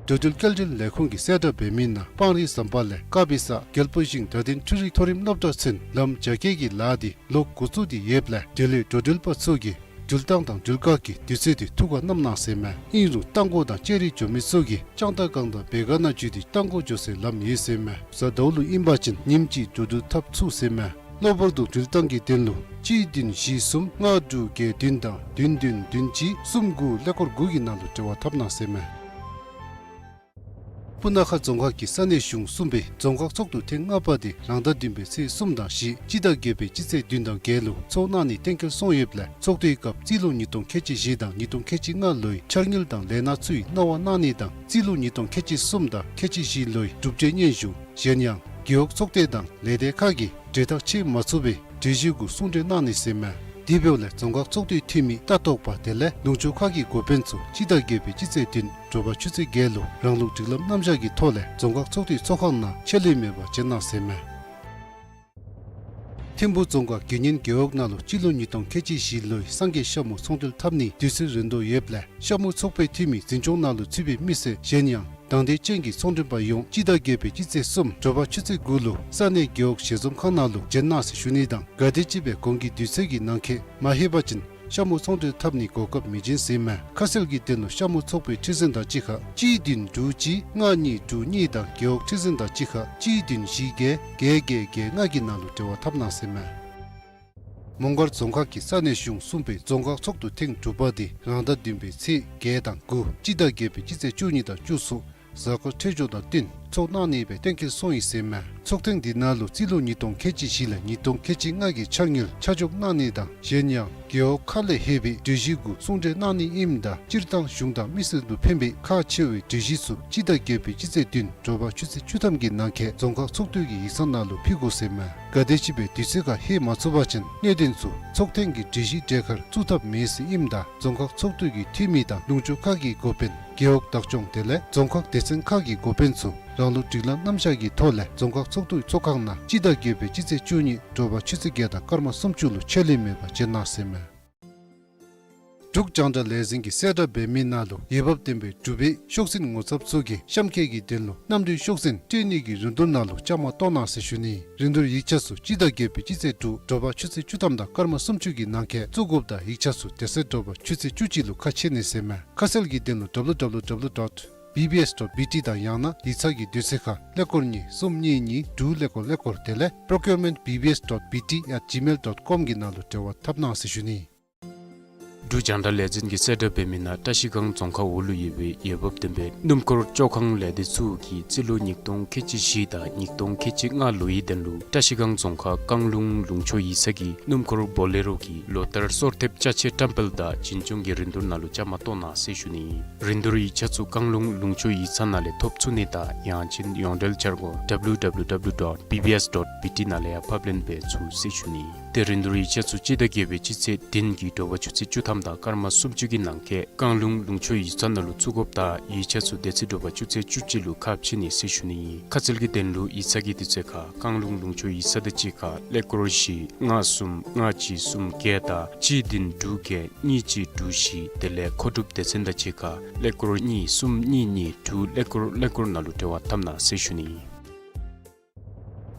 འགྲོ་འགྲུལ་སྐྱེལ་འདྲེན་ལས་ཁུངས་ཀྱིས་གསལ་བསྒྲགས་འབད་མི་ནང་སྤང་རི་ཟམ་པ་ལས་ཀ་པི་ས་རྒྱལ་པོ་ཞིང་དགའ་ལྡན་འཕྲུལ་རིག་མཐོ་རིམ་སློབ་གྲྭ་ཚུན་ལམ་རྒྱ་སྐྱེད་ཀྱི་ལཱ་འདི་ལོག་འགོ་བཙུགས་ཏེ་ཡོདཔ་ལས་འབྲེལ་ཡོད་འགྲོ་འགྲུལ་པ་ཚུ་གིས་འགྲུལ་བཏང་དང་འགྲུལ་བཀག་གི་དུས་ཚོད་འདི་ཐུགས་ཁར་བསྣམས་གནང་ཟེར་མས། ཨིན་རུང་རྟ་མགོ་དང་ལྕགས་རི་འགྱོ་མི་ཚུ་གིས་ལྕང་རྟ་སྒང་དང་བེ་ག་ནང་འགྱོ་སྟེ་རྟ་མགོ་འགྱོ་སའི་ལམ་ཡོད་ཟེར་མས། གཟའ་ཟླཝ་ལུ་ཨིན་པ་ཅིན་ཉིནམ་གཅིག་འགྲོ་འགྲུལ་འཐབ་ཚུགས་ཟེར་མས། གློ་བུར་དུ་འགྲུལ་བཏང་གི་དོན་ལུ་གཅིག་བདུན་བཞི་གསུམ་ལྔ་དྲུག་བརྒྱད་བདུན་དང་བདུན་བདུན་བདུན་གཅིག་གསུམ་དགུ་ཀླད་ཀོར་དགུ་གི་ནང་ལུ་འབྲེལ་བ་འཐབ་གནང་ཟེར་མས། སྤུ་ན་ཁ་རྫོང་ཁག་གི་ས་གནས་གཞུང་གསུམ་པའི་རྫོང་ཁག་ཚོགས་འདུ་ཐེངས་ལྔ་པ་དེ་རང་ཟླ་བདུན་པའི་ཚེས་གསུམ་དང་བཞི་སྤྱི་ཟླ་བརྒྱད་པའི་སྤྱི་ཚེས་བདུན་དང་བརྒྱད་ལུ་ཚོགས་གནང་ནི་གཏན་འཁེལ་སོང་ཡོདཔ་ལས་ཚོགས་འདུའི་སྐབས་རྩིས་ལོ་ཉིས་སྟོང་ཁལ་གཅིག་བཞི་དང་ཉིས་སྟོང་ཁལ་གཅིག་ལྔ་ལོའི་འཆར་དངུལ་དང་ལས་སྣ་ཚུའི་གནང་བ་གནང་ནི་དང་རྩིས་ལོ་ཉིས་སྟོང་ཁལ་གཅིག་གསུམ་དང་ཁལ་གཅིག་བཞི་ལོའི་གྲུབ་འབྲས་སྙན་ཞུ། གཞན་ཡང་རྒེད་འོག་ཚོགས་སྡེ་དང་ལས་སྡེ་ཁག་གིས་གྲོས་ཐག་བཅད་མ་ཚུགས་པའི་གྲོས་གཞི་གུ་གསུང་གྲོས་གནང་ནི་ཟེར་མས། དེ་འབདཝ་ལས་རྫོང་ཁག་ཚོགས་འདུའི་འཐུས་མི་ལྟ་རྟོག་པ་དེ་ལས་ལུང་ཕྱོགས་ཁག་གི་འགོ་དཔོན་ཚུ་སྤྱི་ཟླ་བརྒྱད་པའི་སྤྱི་ཚེས་བདུན་དྲོ་པ་ཆུ་ཚོད་བརྒྱད་ལུ་རང་ལུགས་སྒྲིག་ལམ་རྣམ་གཞག་གི་ཐོག་ལས་རྫོང་ཁག་ཚོགས་འདུའི་ཚོགས་ཁང་ནང་ཆད་ལུས་མེད་པར་བྱོན་གནང་ཟེར་མས། ཐིམ་ཕུ་རྫོང་ཁག་དགེ་བསྙེན་རྒེད་འོག་ནང་ལུ་སྤྱི་ལོ་ཉིས་སྟོང་ཁལ་གཅིག་བཞི་ལོའི་སངས་རྒྱས་ཤ་མུ་ཚོང་འབྲེལ་འཐབ་ནིའི་དུས་ཚོད་རན་དོ་ཡོདཔ་ལས་ཤ་མུ་ཚོགས་པའི་འཐུས་མི་འཛིན་སྐྱོང་ནང་ལུ་ཚུད་པའི་མི་སེར་གཞན་ཡང་དང་འདོད་ཅན་གྱི་ཚོང་མགྲོན་པ་ཡོངས་སྤྱི་ཟླ་བརྒྱད་པའི་སྤྱི་ཚེས་གསུམ་དྲོ་པ་ཆུ་ཚོད་དགུ་ལུ་ས་གནས་རྒེད་འོག་ཞལ་འཛོམས་ཁང་ནང་ལུ་བྱོན་གནང་ཟེར་ཞུ་ནི་དང་ག་དེམ་ཅིག་སྦེ་གོང་གི་དུས་ཚོད་ཀྱི་ནང་འཁོད་མ་ལྷོད་པ་ཅིན་ཤ་མུ་ཚོང་འབྲེལ་འཐབ་ནིའི་གོ་སྐབས་མི་བྱིན་ཟེར་མས། ཁ་གསལ་གྱི་དོན་ལུ་ཤ་མུ་ཚོགས་པའི་ཁྲི་འཛིན་དང་གཅིག་ཁར་གཅིག་བདུན་དྲུག་གཅིག་ལྔ་གཉིས་དྲུག་གཉིས་དང་རྒེད་འོག་ཁྲི་འཛིན་དང་གཅིག་ཁར་གཅིག་བདུན་བཞི་བརྒྱད་བརྒྱད་བརྒྱད་བརྒྱད་ལྔ་གི་ནང་ལུ་འབྲེལ་བ་འཐབ་གནང་ཟེར་མས། མོང་སྒར་རྫོང་ཁག་གི་ས་གནས་གཞུང་གསུམ་པའི་རྫོང་ཁག་ཚོགས་འདུ་ཐེངས་དྲུག་པ་དེ་རང་ཟླ་བདུན་པའི་ཚེས་བརྒྱད་དང་དགུ་སྤྱི་ཟླ་བརྒྱད་པའི་སྤྱི་ཚེས་བཅུ་གཉིས་དང་བཅུ་གསུམ་གཟའ་འཁོར་འཕྲོད་སྦྱོར་དང་བསྟུན་ཚོགས་གནང་ནི་སྦེ་གཏན་འཁེལ་སོང་ཡི་ཟེར་མས། ཚོགས་ཐེངས་འདི་ནང་ལུ་རྩིས་ལོ་ཉིས་སྟོང་ཁལ་གཅིག་བཞི་ལས་ཉིས་སྟོང་ཁལ་གཅིག་ལྔ་གི་འཆར་དངུལ་ཆ་འཇོག་གནང་ནི་དང་གཞན་ཡང་རྒེད་འོག་ཁག་ལས་ལྷོད་པའི་གྲོས་གཞི་གུ་གསུང་གྲོས་གནང་ནི་ཨིནམ་ད་སྤྱིར་བཏང་གཞུང་དང་མི་སེར་ལུ་ཕན་པའི་ཁག་ཆེ་བའི་གྲོས་གཞི་ཚུ་སྤྱི་ཟླ་བརྒྱད་པའི་སྤྱི་ཚེས་བདུན་དྲོ་པ་ཆུ་ཚོད་བཅུ་ཐམ་གྱི་ནང་འཁོད་རྫོང་ཁག་ཚོགས་འདུ་གི་ཡིག་ཚང་ནང་ལུ་ཕུལ་དགོ་ཟེར་མས། ག་དེམ་ཅིག་སྦེ་དུས་ཚོད་ཁར་ལྷོད་མ་ཚུགས་པ་ཅིན་གནད་དོན་ཚུ་ཚོགས་ཐེངས་ཀྱི་གྲོས་གཞི་གྲལ་ཁར་བཙུགས་ཐབས་མེད་ཟེར་ཨིནམ་ད་རྫོང་ཁག་ཚོགས་འདུ་གི་འཐུས་མི་དང་ལུང་ཕྱོགས་ཁག་གི་འགོ་དཔོན་རྒེད་འོག་བདག་སྐྱོང་དེ་ལས་རྫོང་ཁག་སྡེ་ཚན་ཁག་གི་འགོ་དཔོན་ཚུ་རང་ལུགས་སྒྲིག་ལམ་རྣམ་གཞག་གི་ཐོག་ལས་རྫོང་ཁག་ཚོགས་འདུའི་ཚོགས་ཁང་ནང་སྤྱི་ཟླ་བརྒྱད་པའི་སྤྱི་ཚེས་བཅུ་གཉིས་དྲོ་པ་ཆུ་ཚོད་བརྒྱད་དང་སྐར་མ་སུམ་ཅུ་ལུ་ཆད་ལུས་མེད་པར་བྱོན་གནང་ཟེར་མས། འབྲུག་རྒྱང་བསྒྲགས་ལས་འཛིན་གྱིས་གསལ་བསྒྲགས་འབད་མི་ནང་ལུ་འོས་འབབ་ལྡན་པའི་འབྲུག་པའི་ཤོག་འཛིན་ངོ་ཚབ་ཚུ་གིས་གཤམ་འཁོད་ཀྱི་དོན་ལུ་གནམ་གྲུའི་ཤོག་འཛིན་སྤྲོད་ནི་གི་རིན་བསྡུར་ནང་ལུ་བཅའ་མར་གཏོགས་གནང་ཟེར་ཞུ་ནི། རིན་བསྡུར་ཡིག་ཆ་ཚུ་སྤྱི་ཟླ་བརྒྱད་པའི་སྤྱི་ཚེས་དྲུག་དྲོ་པ་ཆུ་ཚོད་བཅུ་ཐམ་དང་སྐར་མ་སུམ་ཅུ་གི་ནང་འཁོད་བཙུགས་དགོཔ་དང་ཡིག་ཆ་ཚུ་དེ་ཚེ་དྲོ་པ་ཆུ་ཚོད་བཅུ་གཅིག་ལུ་ཁ་ཕྱེ་ནི་ཟེར་མས། ཁ་གསལ་གྱི་དོན་ལུ་W W W dot B B S dot B T དང་ཡང་ན་ཡིག་ཚང་གི་དུས་ཚོད་ཁར་ཀླད་ཀོར་གཉིས་གསུམ་གཉིས་གཉིས་དྲུག་ཀླད་ཀོར་ཀླད་ཀོར་དེ་ལས་procurement B B S dot B T at gmail dot com གི་ནང་ལུ་འབྲེལ་བ་འཐབ་གནང་ཟེར་ཞུ་ནི། འབྲུག་རྒྱང་བསྒྲགས་ལས་འཛིན་གྱིས་གསལ་བསྒྲགས་འབད་མི་ནང་བཀྲིས་སྒང་རྫོང་ཁག་འོག་ལུ་ཡོད་པའི་འོས་འབབ་ལྡན་པའི་སྣུམ་འཁོར་བཅོ་ཁང་ལས་སྡེ་ཚུ་གིས་རྩིས་ལོ་ཉིས་སྟོང་ཁལ་གཅིག་བཞི་དང་ཉིས་སྟོང་ཁལ་གཅིག་ལྔ་ལོའི་དོན་ལུ་བཀྲིས་སྒང་རྫོང་ཁག་རྐང་ལུང་ལུང་ཕྱོགས་ཡིག་ཚང་གི་སྣུམ་འཁོར་བོ་ལེ་རོ་གི་ལོ་ལྟར་སོར་ཐེབས་ཅ་ཆས་བཀྲམ་སྤེལ་དང་བྱིན་སྐྱོང་གི་རིན་བསྡུར་ནང་ལུ་བཅའ་མར་གཏོགས་གནང་ཟེར་ཞུ་ནི། རིན་བསྡུར་ཡིག་ཆ་ཚུ་རྐང་ལུང་ལུང་ཕྱོགས་ཡིག་ཚང་ནང་ལས་ཐོབ་ཚུགས་ནི་དང་ཡང་ཅིན་ཡོངས་འབྲེལ་འཆར་སྒོ་W W W dot B B S dot B T ནང་ལས་ཡང་ཕབ་ལེན་འབད་ཚུགས་ཟེར་ཞུ་ནི། ཏེ་རིན་བསྡུར་ཡིག་ཆ་ཚུ་སྤྱི་ཟླ་བརྒྱད་པའི་སྤྱི་ཚེས་བདུན་གྱི་དྲོ་པ་ཆུ་ཚོད་བཅུ་ཐམ་དང་སྐར་མ་སུམ་ཅུ་གི་ནང་འཁོད་རྐང་ལུང་ལུང་ཕྱོགས་ཡིག་ཚང་ནང་ལུ་བཙུགས་དགོཔ་དང་ཡིག་ཆ་ཚུ་དེ་ཚེ་དྲོ་པ་ཆུ་ཚོད་བཅུ་གཅིག་ལུ་ཁ་ཕྱེ་ནི་ཟེར་ཞུ་ནི། ཁ་གསལ་གྱི་དོན་ལུ་ཡིག་ཚང་གི་དུས་ཚོད་ཁར་རྐང་ལུང་ལུང་ཕྱོགས་ཡིག་ཚང་དང་གཅིག་ཁར་ཀླད་ཀོར་བཞི་ལྔ་གསུམ་ལྔ་གཅིག་གསུམ་བརྒྱད་དང་གཅིག་བདུན་དྲུག་བརྒྱད་གཉིས་གཅིག་དྲུག་བཞི་དེ་ལས་མཁོ་སྒྲུབ་སྡེ་ཚན་དང་གཅིག་ཁར་ཀླད་ཀོར་གཉིས་གསུམ་གཉིས་གཉིས་དྲུག་ཀླད་ཀོར་ཀླད་ཀོར་ནང་ལུ་འབྲེལ་བ་འཐབ་གནང་ཟེར་ཞུ་ནི།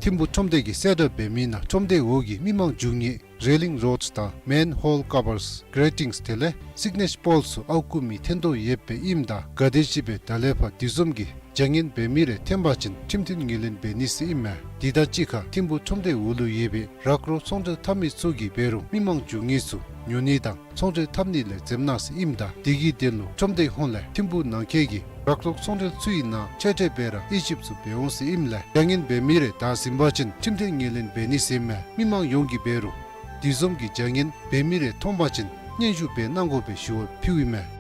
ཐིམ་ཕུ་ཁྲོམ་སྡེ་གིས་གསལ་བསྒྲགས་འབད་མི་ནང་ཁྲོམ་སྡེའི་འོག་གི་མི་མང་རྒྱུག་ནི་railing rods དང་manhole covers, gratings དེ་ལས་signage poles ཚུ་ཨརཝ་བརྐུ་མི་ཐོན་དོ་ཡོདཔ་ཨིནམ་ད་ག་དེམ་ཅིག་སྦེ་ད་ལས་ཕར་དེ་བཟུམ་གྱི་བྱ་ངན་འབད་མི་རེ་ཐོན་པ་ཅིན་ཁྲིམས་མཐུན་ངོས་ལེན་འབད་ནི་ཟེར་ཨིན་མས། དེ་དང་གཅིག་ཁར་ཐིམ་ཕུ་ཁྲོམ་སྡེའི་འོག་ལུ་ཡོད་པའི་རག་རོག་ཚོང་འབྲེལ་འཐབ་མི་ཚུ་གིས་འབད་རུང་མི་མང་རྒྱུག་ནི་ཚུ་ཉོ་ནི་དང་ཚོང་འབྲེལ་འཐབ་ནི་ལས་འཛེམ་གནང་ཟེར་ཨིནམ་ད་དེ་གི་དོན་ལུ་ཁྲོམ་སྡེ་ཧོངས་ལས་ཐིམ་ཕུ་ནང་འཁོད་ཀྱི་རག་རོག་ཚོང་འབྲེལ་ཚུའི་ནང་ཆད་ཁྲལ་འབད་ར་དབྱེ་ཞིབ་ཚུ་འབད་འོང་ཟེར་ཨིནམ་ལས་བྱ་ངན་འབད་མི་རེ་བདའ་ཟུན་པ་ཅིན་ཁྲིམས་མཐུན་ངོས་ལེན་འབད་ནི་ཟེར་མས། མི་མང་ཡོངས་ཀྱིས་འབད་རུང་དེ་བཟུམ་གྱི་བྱ་ངན་འབད་མི་རེ་མཐོང་པ་ཅིན་སྙན་ཞུ་འབད་གནང་དགོ་པའི་ཞུ་བ་ཕུལཝ་ཨིན་མས།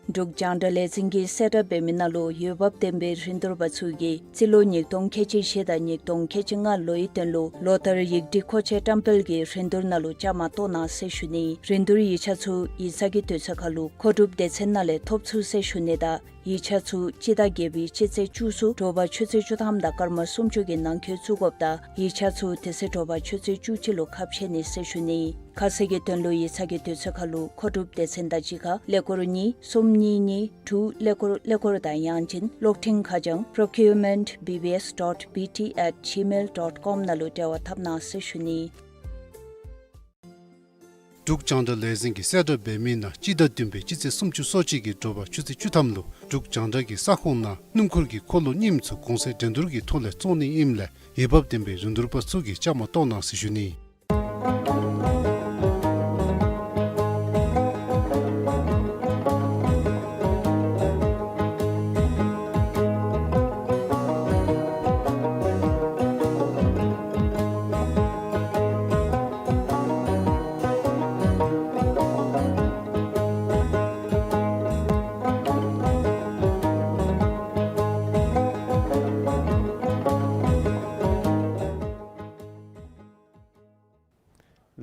འབྲུག་རྒྱང་བསྒྲགས་ལས་འཛིན་གྱིས་གསལ་བསྒྲགས་འབད་མི་ནང་ལུ་འོས་འབབ་ལྡན་པའི་རིན་བསྡུར་པ་ཚུ་གིས་རྩིས་ལོ་ཉིས་སྟོང་ཁལ་གཅིག་བཞི་དང་ཉིས་སྟོང་ཁལ་གཅིག་ལྔ་ལོའི་དོན་ལུ་ལོ་ལྟར་ཡིག་སྒྲིག་མཁོ་ཆས་བཀྲམ་སྤེལ་གྱི་རིན་བསྡུར་ནང་ལུ་བཅའ་མར་གཏོགས་གནང་ཟེར་ཞུ་ནི། རིན་བསྡུར་ཡིག་ཆ་ཚུ་ཡིག་ཚང་གི་དུས་ཚོད་ཁར་ལུ་མཁོ་སྒྲུབ་སྡེ་ཚན་ནང་ལས་ཐོབ་ཚུགས་ཟེར་ཞུ་ནི་དང་ ཡིག་ཆ་ཚུ་སྤྱི་ཟླ་བརྒྱད་པའི་སྤྱི་ཚེས་བཅུ་གསུམ་དྲོ་པ་ཆུ་ཚོད་བཅུ་ཐམ་དང་སྐར་མ་སུམ་ཅུ་གི་ནང་འཁོད་བཙུགས་དགོཔ་དང་ཡིག་ཆ་ཚུ་དེ་ཚེ་དྲོ་པ་ཆུ་ཚོད་བཅུ་གཅིག་ལུ་ཁ་ཕྱེ་ནི་ཟེར་ཞུ་ནི། ཁ་གསལ་གྱི་དོན་ལུ་ཡིག་ཚང་གི་དུས་ཚོད་ཁར་ལུ་མཁོ་སྒྲུབ་སྡེ་ཚན་དང་གཅིག་ཁར་ཀླད་ཀོར་གཉིས་གསུམ་གཉིས་གཉིས་དྲུག་ཀླད་ཀོར་ཀླད་ཀོར་དང་ཡང་ཅིན་གློག་འཕྲིན་ཁ་བྱང་procurement B B S dot B T at gmail dot com ནང་ལུ་འབྲེལ་བ་འཐབ་གནང་ཟེར་ཞུ་ནི། འབྲུག་རྒྱང་བསྒྲགས་ལས་འཛིན་གྱིས་གསལ་བསྒྲགས་འབད་མི་ནང་སྤྱི་ཟླ་བདུན་པའི་སྤྱི་ཚེས་སུམ་ཅུ་སོ་གཅིག་གི་དྲོ་པ་ཆུ་ཚོད་བཅུ་ཐམ་ལུ་འབྲུག་རྒྱང་བསྒྲགས་ཀྱི་ས་ཁོངས་ནང་སྣུམ་འཁོར་གྱི་འཁོར་ལོ་རྙིངམ་ཚུ་གོང་ཚད་འགྲན་བསྡུར་གྱི་ཐོག་ལས་བཙོང་ནི་ཨིནམ་ལས་འོས་འབབ་ལྡན་པའི་རིན་བསྡུར་པ་ཚུ་གིས་བཅའ་མར་གཏོགས་གནང་ཟེར་ཞུ་ནི།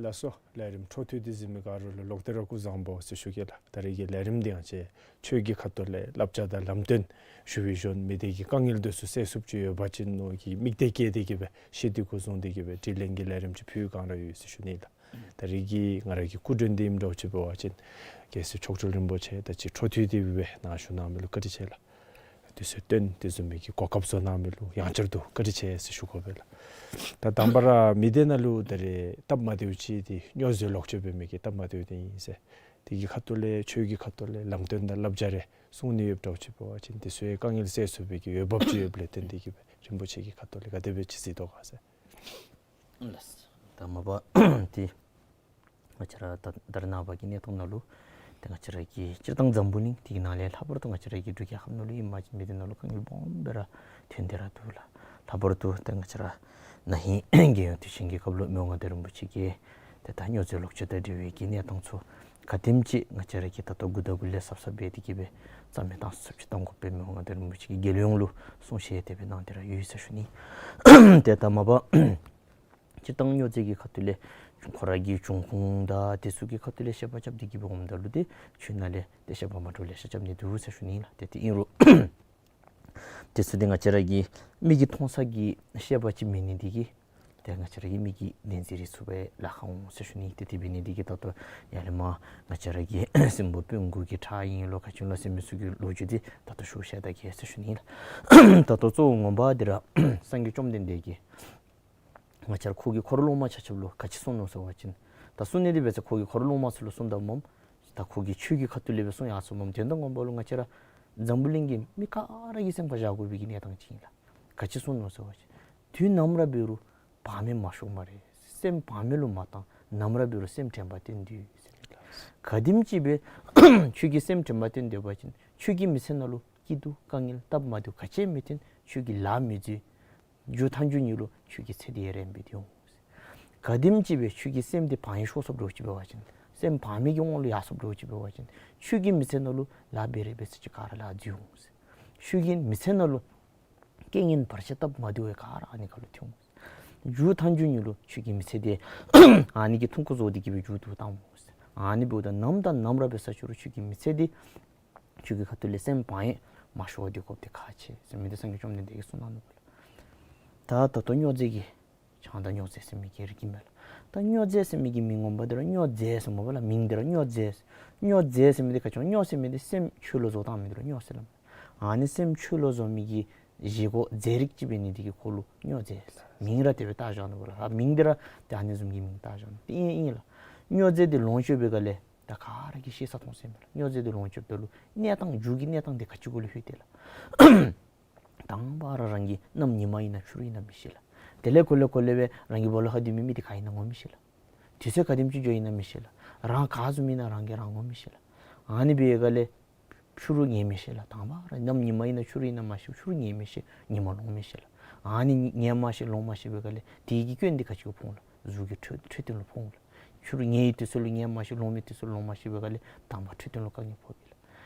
ལགས་སོ། ལས་རིམ་འཕྲོ་མཐུད་དེ་གཟིགས་མི་ག་ར་ལུ་ལོག་སྟེ་ར་སྐུ་གཟུགས་བཟང་པོ་ཟེར་ཞུ་གེ་ལགས། ད་རེས་ཀྱི་ལས་རིམ་འདི་ཡང་ཅིག་ཆོས་ཀྱི་ཁ་ཐུག་ལས་བསླབ་བྱ་དང་ལམ་སྟོན་ཞུ་བའི་གཞོན་མི་སྡེ་གི་དཀའ་ངལ་འདི་ཚུ་སེལ་ཚུགསཔ་ཅིག་ཡོད་པ་ཅིན་མནོ་གི་དམིགས་གཏད་བསྐྱེད་དེ་གིས་སྦེ་ཤེས་འདོད་གུ་བཟུང་སྟེ་གིས་སྦེ་དྲི་ལན་གྱི་ལས་རིམ་ཅིག་ཕུལ་བའི་བསྒང་ར་ཡོད་ཟེར་ཞུ་ནི་ལགས། ད་རེས་ཀྱི་ང་ར་གི་སྐུ་མགྲོན་འདི་ཨིནམ་འདྲཝ་ཅིག་འབད་བ་ཅིན་རྒྱལ་སྲས་མཆོག་སྤྲུལ་རིན་པོ་ཆེ་ད་ཅི་འཕྲོ་མཐུད་དེ་སྦེ་ནཱ་བཞུགས་གནང་མི་ལུ་བཀའ་དྲིན་ཆེ་ལགས། དུས་ཚོད་བཏོན་དེ་བཟུམ་མའི་གི་གོ་སྐབས་བཟོ་གནང་མི་ལུ་ཡང་བསྐྱར་དུ་བཀའ་དྲིན་ཆེ་ཟེར་ཞུ་དགོ་པས་ལགས། ད་དང་པ་ར་མི་སྡེ་ནང་ལུ་ད་རེས་སྟབས་མ་བདེཝ་ཅིག་འདི་སྨྱོ་རྫས་ལོག་སྤྱོད་འབད་མི་གི་སྟབས་མ་བདེཝ་འདི་ཨིན་ཟེར། དེ་གི་ཁ་ཐུག་ལས་ཆོས་ཀྱི་ཁ་ཐུག་ལས་ལམ་སྟོན་དང་བསླབ་བྱ་རེ་གསུང་ནི་ཡོདཔ་འདྲཝ་ཅིག་འབད་བ་ཅིན་དེ་ཚུ་ཡང་དཀའ་ངལ་སེལ་ཚུགས་པའི་གི་འོས་འབབ་ཅིག་ཡོདཔ་ལས་བརྟེན་ཏེ་གིས་སྦེ་རིན་པོ་ཆེ་གི་ཁ་ཐུག་ལས་ག་དེ་སྦེ་ཅིག་གཟིགས་དོ་ག་ཟེར། ལགས། ད་མ་པ་ཏེ་ང་བཅས་ར་ད་ད་རེས་ནངས་པ་གི་གནས་སྟངས་ནང་ལུ་ཏེ་ང་བཅས་ར་གི་སྤྱིར་བཏང་འཛམ་བུ་གླིང་འདི་གི་ནང་ལས་ལྷག་པར་དུ་ང་བཅས་ར་གི་འབྲུག་རྒྱལ་ཁབ་ནང་ལུ་ཨིན་མ་ཅིན་མི་སྡེ་ནང་ལུ་དཀའ་ངལ་སྦོམ་སྦེ་ར་ཐོན་ཏེ་ར་འདུག་ལགས། ལྷག་པར་དུ་ཏེ་ང་བཅས་ར་ན་ཧིང་རྒྱལ་ཡོངས་དུས་ཆེན་གྱི་སྐབས་ལུ་མི་དབང་མངའ་བདག་རིན་པོ་ཆེ་གིས་ཏེ་ད་སྨྱོ་རྫས་ལོག་སྤྱོད་དང་འབྲེལ་བའི་གི་གནས་སྟངས་ཚུ་ག་དེམ་ཅིག་ང་བཅས་ར་གིས་ད་ལྟོ་འགོ་དང་འགོ་ལས་གཟབ་གཟབ་འབད་དེ་གིས་སྦེ་རྩ་མེད་བཏང་ཚུགསཔ་ཅིག་བཏང་དགོ་པའི་མི་དབང་མངའ་བདག་རིན་པོ་ཆེ་གིས་རྒྱལ་ཡོངས་ལུ་གསུང་བཤད་དེ་སྦེ་གནང་སྟེ་ར་ཡོད་ཟེར་ཞུ་ནི། ཏེ་ད་མ་པ་སྤྱིར་བཏང་སྨྱོ་རྫས་ཀྱི་ཁ་ཐུག་ལས་ཁོ་ར་གི་འབྱུང་ཁུངས་དང་དེ་ཚུ་གི་ཁ་ཐུག་ལས་བཤད་པ་རྐྱབ་སྟེ་གིས་སྦེ་འོངམ་ད་ལུ་ཏེ་ཆོས་ནང་ལས་ཏེ་བཤད་པ་མ་འདྲཝ་ལེ་ཤ་རྐྱབ་ནི་འདུག་ཟེར་ཞུ་ནི་ལགས། ཏེ་དེ་ཨིན་རུང་དེ་ཚུ་འདི་ང་བཅས་ར་གི་མིག་གིས་མཐོང་ས་གི་བཤད་པ་ཅིག་མེད་ནི་འདི་གིས་ཏེ་ང་བཅས་ར་གི་མིག་གིས་བདེན་འཛིན་རེ་ཚུགས་པའི་ལཱ་ཁག་འོང་ཟེར་ཞུ་ནི། ཏེ་དེ་འབད་ནི་འདི་གིས་ད་ལྟོ་ཡར་ལས་མར་ང་བཅས་ར་གི་སྲིན་པོ་སྤུན་དགུ་གི་ཁྲག་ཨིན་ལོ་ག་ཅི་ལོ་ཟེར་མི་ཚུ་གི་ལོ་རྒྱུས་འདི་ད་ལྟོ་ཞུ་བཤད་ད་གེ་ཟེར་ཞུ་ནི་ལགས། ད་ལྟོ་གཙོ་བོ་ངོ་མ་འདི་ར་སངས་རྒྱས་བཅོམ་ལྡན་འདས་ཀྱིས་ང་བཅས་ར་ཁོ་གི་འཁོར་སློབ་མ་ཆ་ཁྱབ་ལུ་ག་ཅི་གསུངས་ནུག་ཟེར་བ་ཅིན་ད་གསུང་ནི་འདི་འབད་ས་ཁོ་གི་འཁོར་སློབ་མ་ཚུ་ལུ་གསུངམ་ད་སྨོ། ད་ཁོ་གིས་ཆོས་ཀྱི་ཁ་ཐུག་ལས་སྦེ་གསུང་ཡར་སོ་སྨོ། དོན་དག་ངོ་མ་ལུ་ང་བཅས་ར་འཛམ་བུ་གླིང་གི་མི་ག་ར་གི་སེམས་ཁར་བཞག་དགོ་པའི་གི་གནས་སྟངས་ཅིག་ཨིན་ལགས། ག་ཅི་གསུངས་ནུག་ཟེར་བ་ཅིན་དུས་ནམ་ར་འབད་རུང་བག་མེད་མ་ཤོར་སྨ་རེ། སེམས་བག་མེད་ལུ་མ་བཏང་། ནམ་ར་འབད་རུང་སེམས་དྲན་པ་བསྟེན་སྡོད་ཟེར། ག་དེམ་ཅིག་སྦེ་ཁྱོད་ཀྱིས་སེམས་དྲན་པ་བསྟེན་སྡོད་པ་ཅིན་ཁྱོད་ཀྱི་མི་ཚེ་ནང་ལུ་སྐྱིད་སྡུག་དཀའ་ངལ་སྟབས་མ་བདེཝ་ག་ཅི་མི་ཐོན། ཁྱོད་ཀྱིས་ལཱ་མི་འཛོལ། མཇུག་མཐའ་མཇུག་ཉིད་ལུ་ཁྱོད་ཀྱི་ཚེ་འདི་ཡང་རིངམོ་སྦེ་འདི་འོང་། ག་དེམ་ཅིག་སྦེ་ཁྱོད་ཀྱི་སེམས་འདི་བག་གཡེང་ཤོར་སོཔ་འདྲཝ་ཅིག་འབད་བ་ཅིན་སེམས་བག་མེད་ཀྱི་དབང་ལུ་ཡར་སོཔ་འདྲཝ་ཅིག་འབད་བ་ཅིན་ཁྱོད་ཀྱི་མི་ཚེ་ནང་ལུ་ལཱ་འབད་རེ་འབད་ས་ཅིག་ག་ར་ལཱ་འཛོལ་འོང་། ཁྱོད་ཀྱི་མི་ཚེ་ནང་ལུ་རྐྱེན་ངན་བར་ཆད་སྟབས་མ་བདེཝ་ག་ར་ཨ་ནི་ཁར་ལུ་ཐོན་འོང་། མཇུག་མཐའ་མཇུག་ཉིད་ལུ་ཁྱོད་ཀྱི་མི་ཚེ་འདི་ཨ་ནི་གིས་ཐུང་ཀུ་བཟོ་སྟེ་གིས་སྦེ་མཇུག་བསྡུ་བཏང་འོང་། ཨ་ནི་འབདཝ་ད་ནམ་དང་ནམ་ར་འབད་ས་ཅིག་རུང་ཁྱོད་ཀྱི་མི་ཚེ་འདི་ཁྱོད་ཀྱི་ཁ་ཐུག་ལས་སེམས་བག་གཡེང་མ་ཤོར་བར་སྡོད་དགོཔ་འདི་ཁག་ཆེ་ཟེར་མི་འདི་སངས་རྒྱས་བཅོམ་ལྡན་འདས་ཀྱིས་གསུངས་གནང་ནུག་ལགས། ད་ད་ལྟོ་སྨྱོ་རྫས་ཀྱི་ཆང་དང་སྨྱོ་རྫས་ཟེར་མི་གི་རིགས་ཨིན་མས་ལགས། ད་སྨྱོ་རྫས་ཟེར་མི་གི་མིང་ངོ་མ་འདི་ར་སྨྱོ་རྫས་ཟེར་སྨོ་ལགས། མིང་འདི་ར་སྨྱོ་རྫས། སྨྱོ་རྫས་ཟེར་མི་འདི་ག་ཅི་སྨྱོ་ཟེར་མི་འདི་སེམས་ཆོས་ལུ་བཟོ་བཏང་མི་འདི་ལུ་སྨྱོ་ཟེར་སླབ་མས། ཨ་ནི་སེམས་ཆོས་ལུ་བཟོ་མི་གི་བཞེས་སྒོ་རྫས་རིགས་ཅིག་འབད་ནི་འདི་གིས་ཁོ་ལུ་སྨྱོ་རྫས་ཟེར་མིང་ར་དེ་སྦེ་བཏགས་བཞག་ནུག་ལགས། ཨ་མིང་འདི་ར་ཏེ་ཨ་ནི་བཟུམ་གྱི་མིང་བཏགས་བཞག་ནུག། ཏེ་ཨིན་ཨིན་ལགས། སྨྱོ་རྫས་འདི་ལོངས་སྤྱོད་པའི་སྒང་ལས་ད་ག་ར་གིས་ཤེས་ས་མཐོང་ས་ཨིན་མས་ལགས། སྨྱོ་རྫས་འདི་ལོངས་སྤྱོདཔ་ད་ལུ་གནས་སྟངས་མཇུག་གི་གནས་སྟངས་འདི་ག་ཅི་གུ་ལུ་ལྷོད་དེས་ལགས། དང་པ་ར་རང་གི་གནམ་ཉི་མ་ཨིན་ན་ཆུ་རུད་ཨིན་ན་མི་ཤེས་ལགས། དེ་ལས་གོ་ལེ་གོ་ལེ་སྦེ་རང་གི་སྦོ་ལོགས་ཁར་སྡོད་མི་མི་འདི་ག་ཨིན་ན་ངོ་མི་ཤེས་ལགས། དུས་ཚོད་ག་དེམ་ཅིག་འགྱོཝ་ཨིན་ན་མི་ཤེས་ལགས། རང་ག་བཟུམ་ཨིན་ན་རང་གིས་རང་ངོ་མི་ཤེས་ལགས། ཨ་ནི་འབད་བའི་སྒང་ལས་ཕྱི་རུ་ངལ་མི་ཤེས་ལགས། དང་པ་ར་གནམ་ཉི་མ་ཨིན་ན་ཆུ་རུད་ཨིན་ན་མ་ཤེས། ཕྱི་རུ་ངལ་མི་ཤེས། ཉི་མ་ལོང་མི་ཤེས་ལགས། ཨ་ནི་ངལ་མ་ཤེས་ལོང་མ་ཤེས་པའི་སྒང་ལས་དེ་གི་སྐྱོན་འདི་ག་ཅི་གུ་ཕོག་འོང་ལགས། གཟུགས་ཀྱི་འཕྲོད་འཕྲོད་བསྟེན་ལུ་ཕོག་འོང་ལགས། ཕྱི་རུ་ངལ་བའི་དུས་ཚོད་ལུ་ངལ་མ་ཤེས། ལོང་མི་དུས་ཚོད་ལོང་མ་ཤེས་པའི་སྒང་ལས་དང་པ་འཕྲོད་བསྟེན་ལུ་དཀའ་ངལ་ཕོག་པས་ལགས།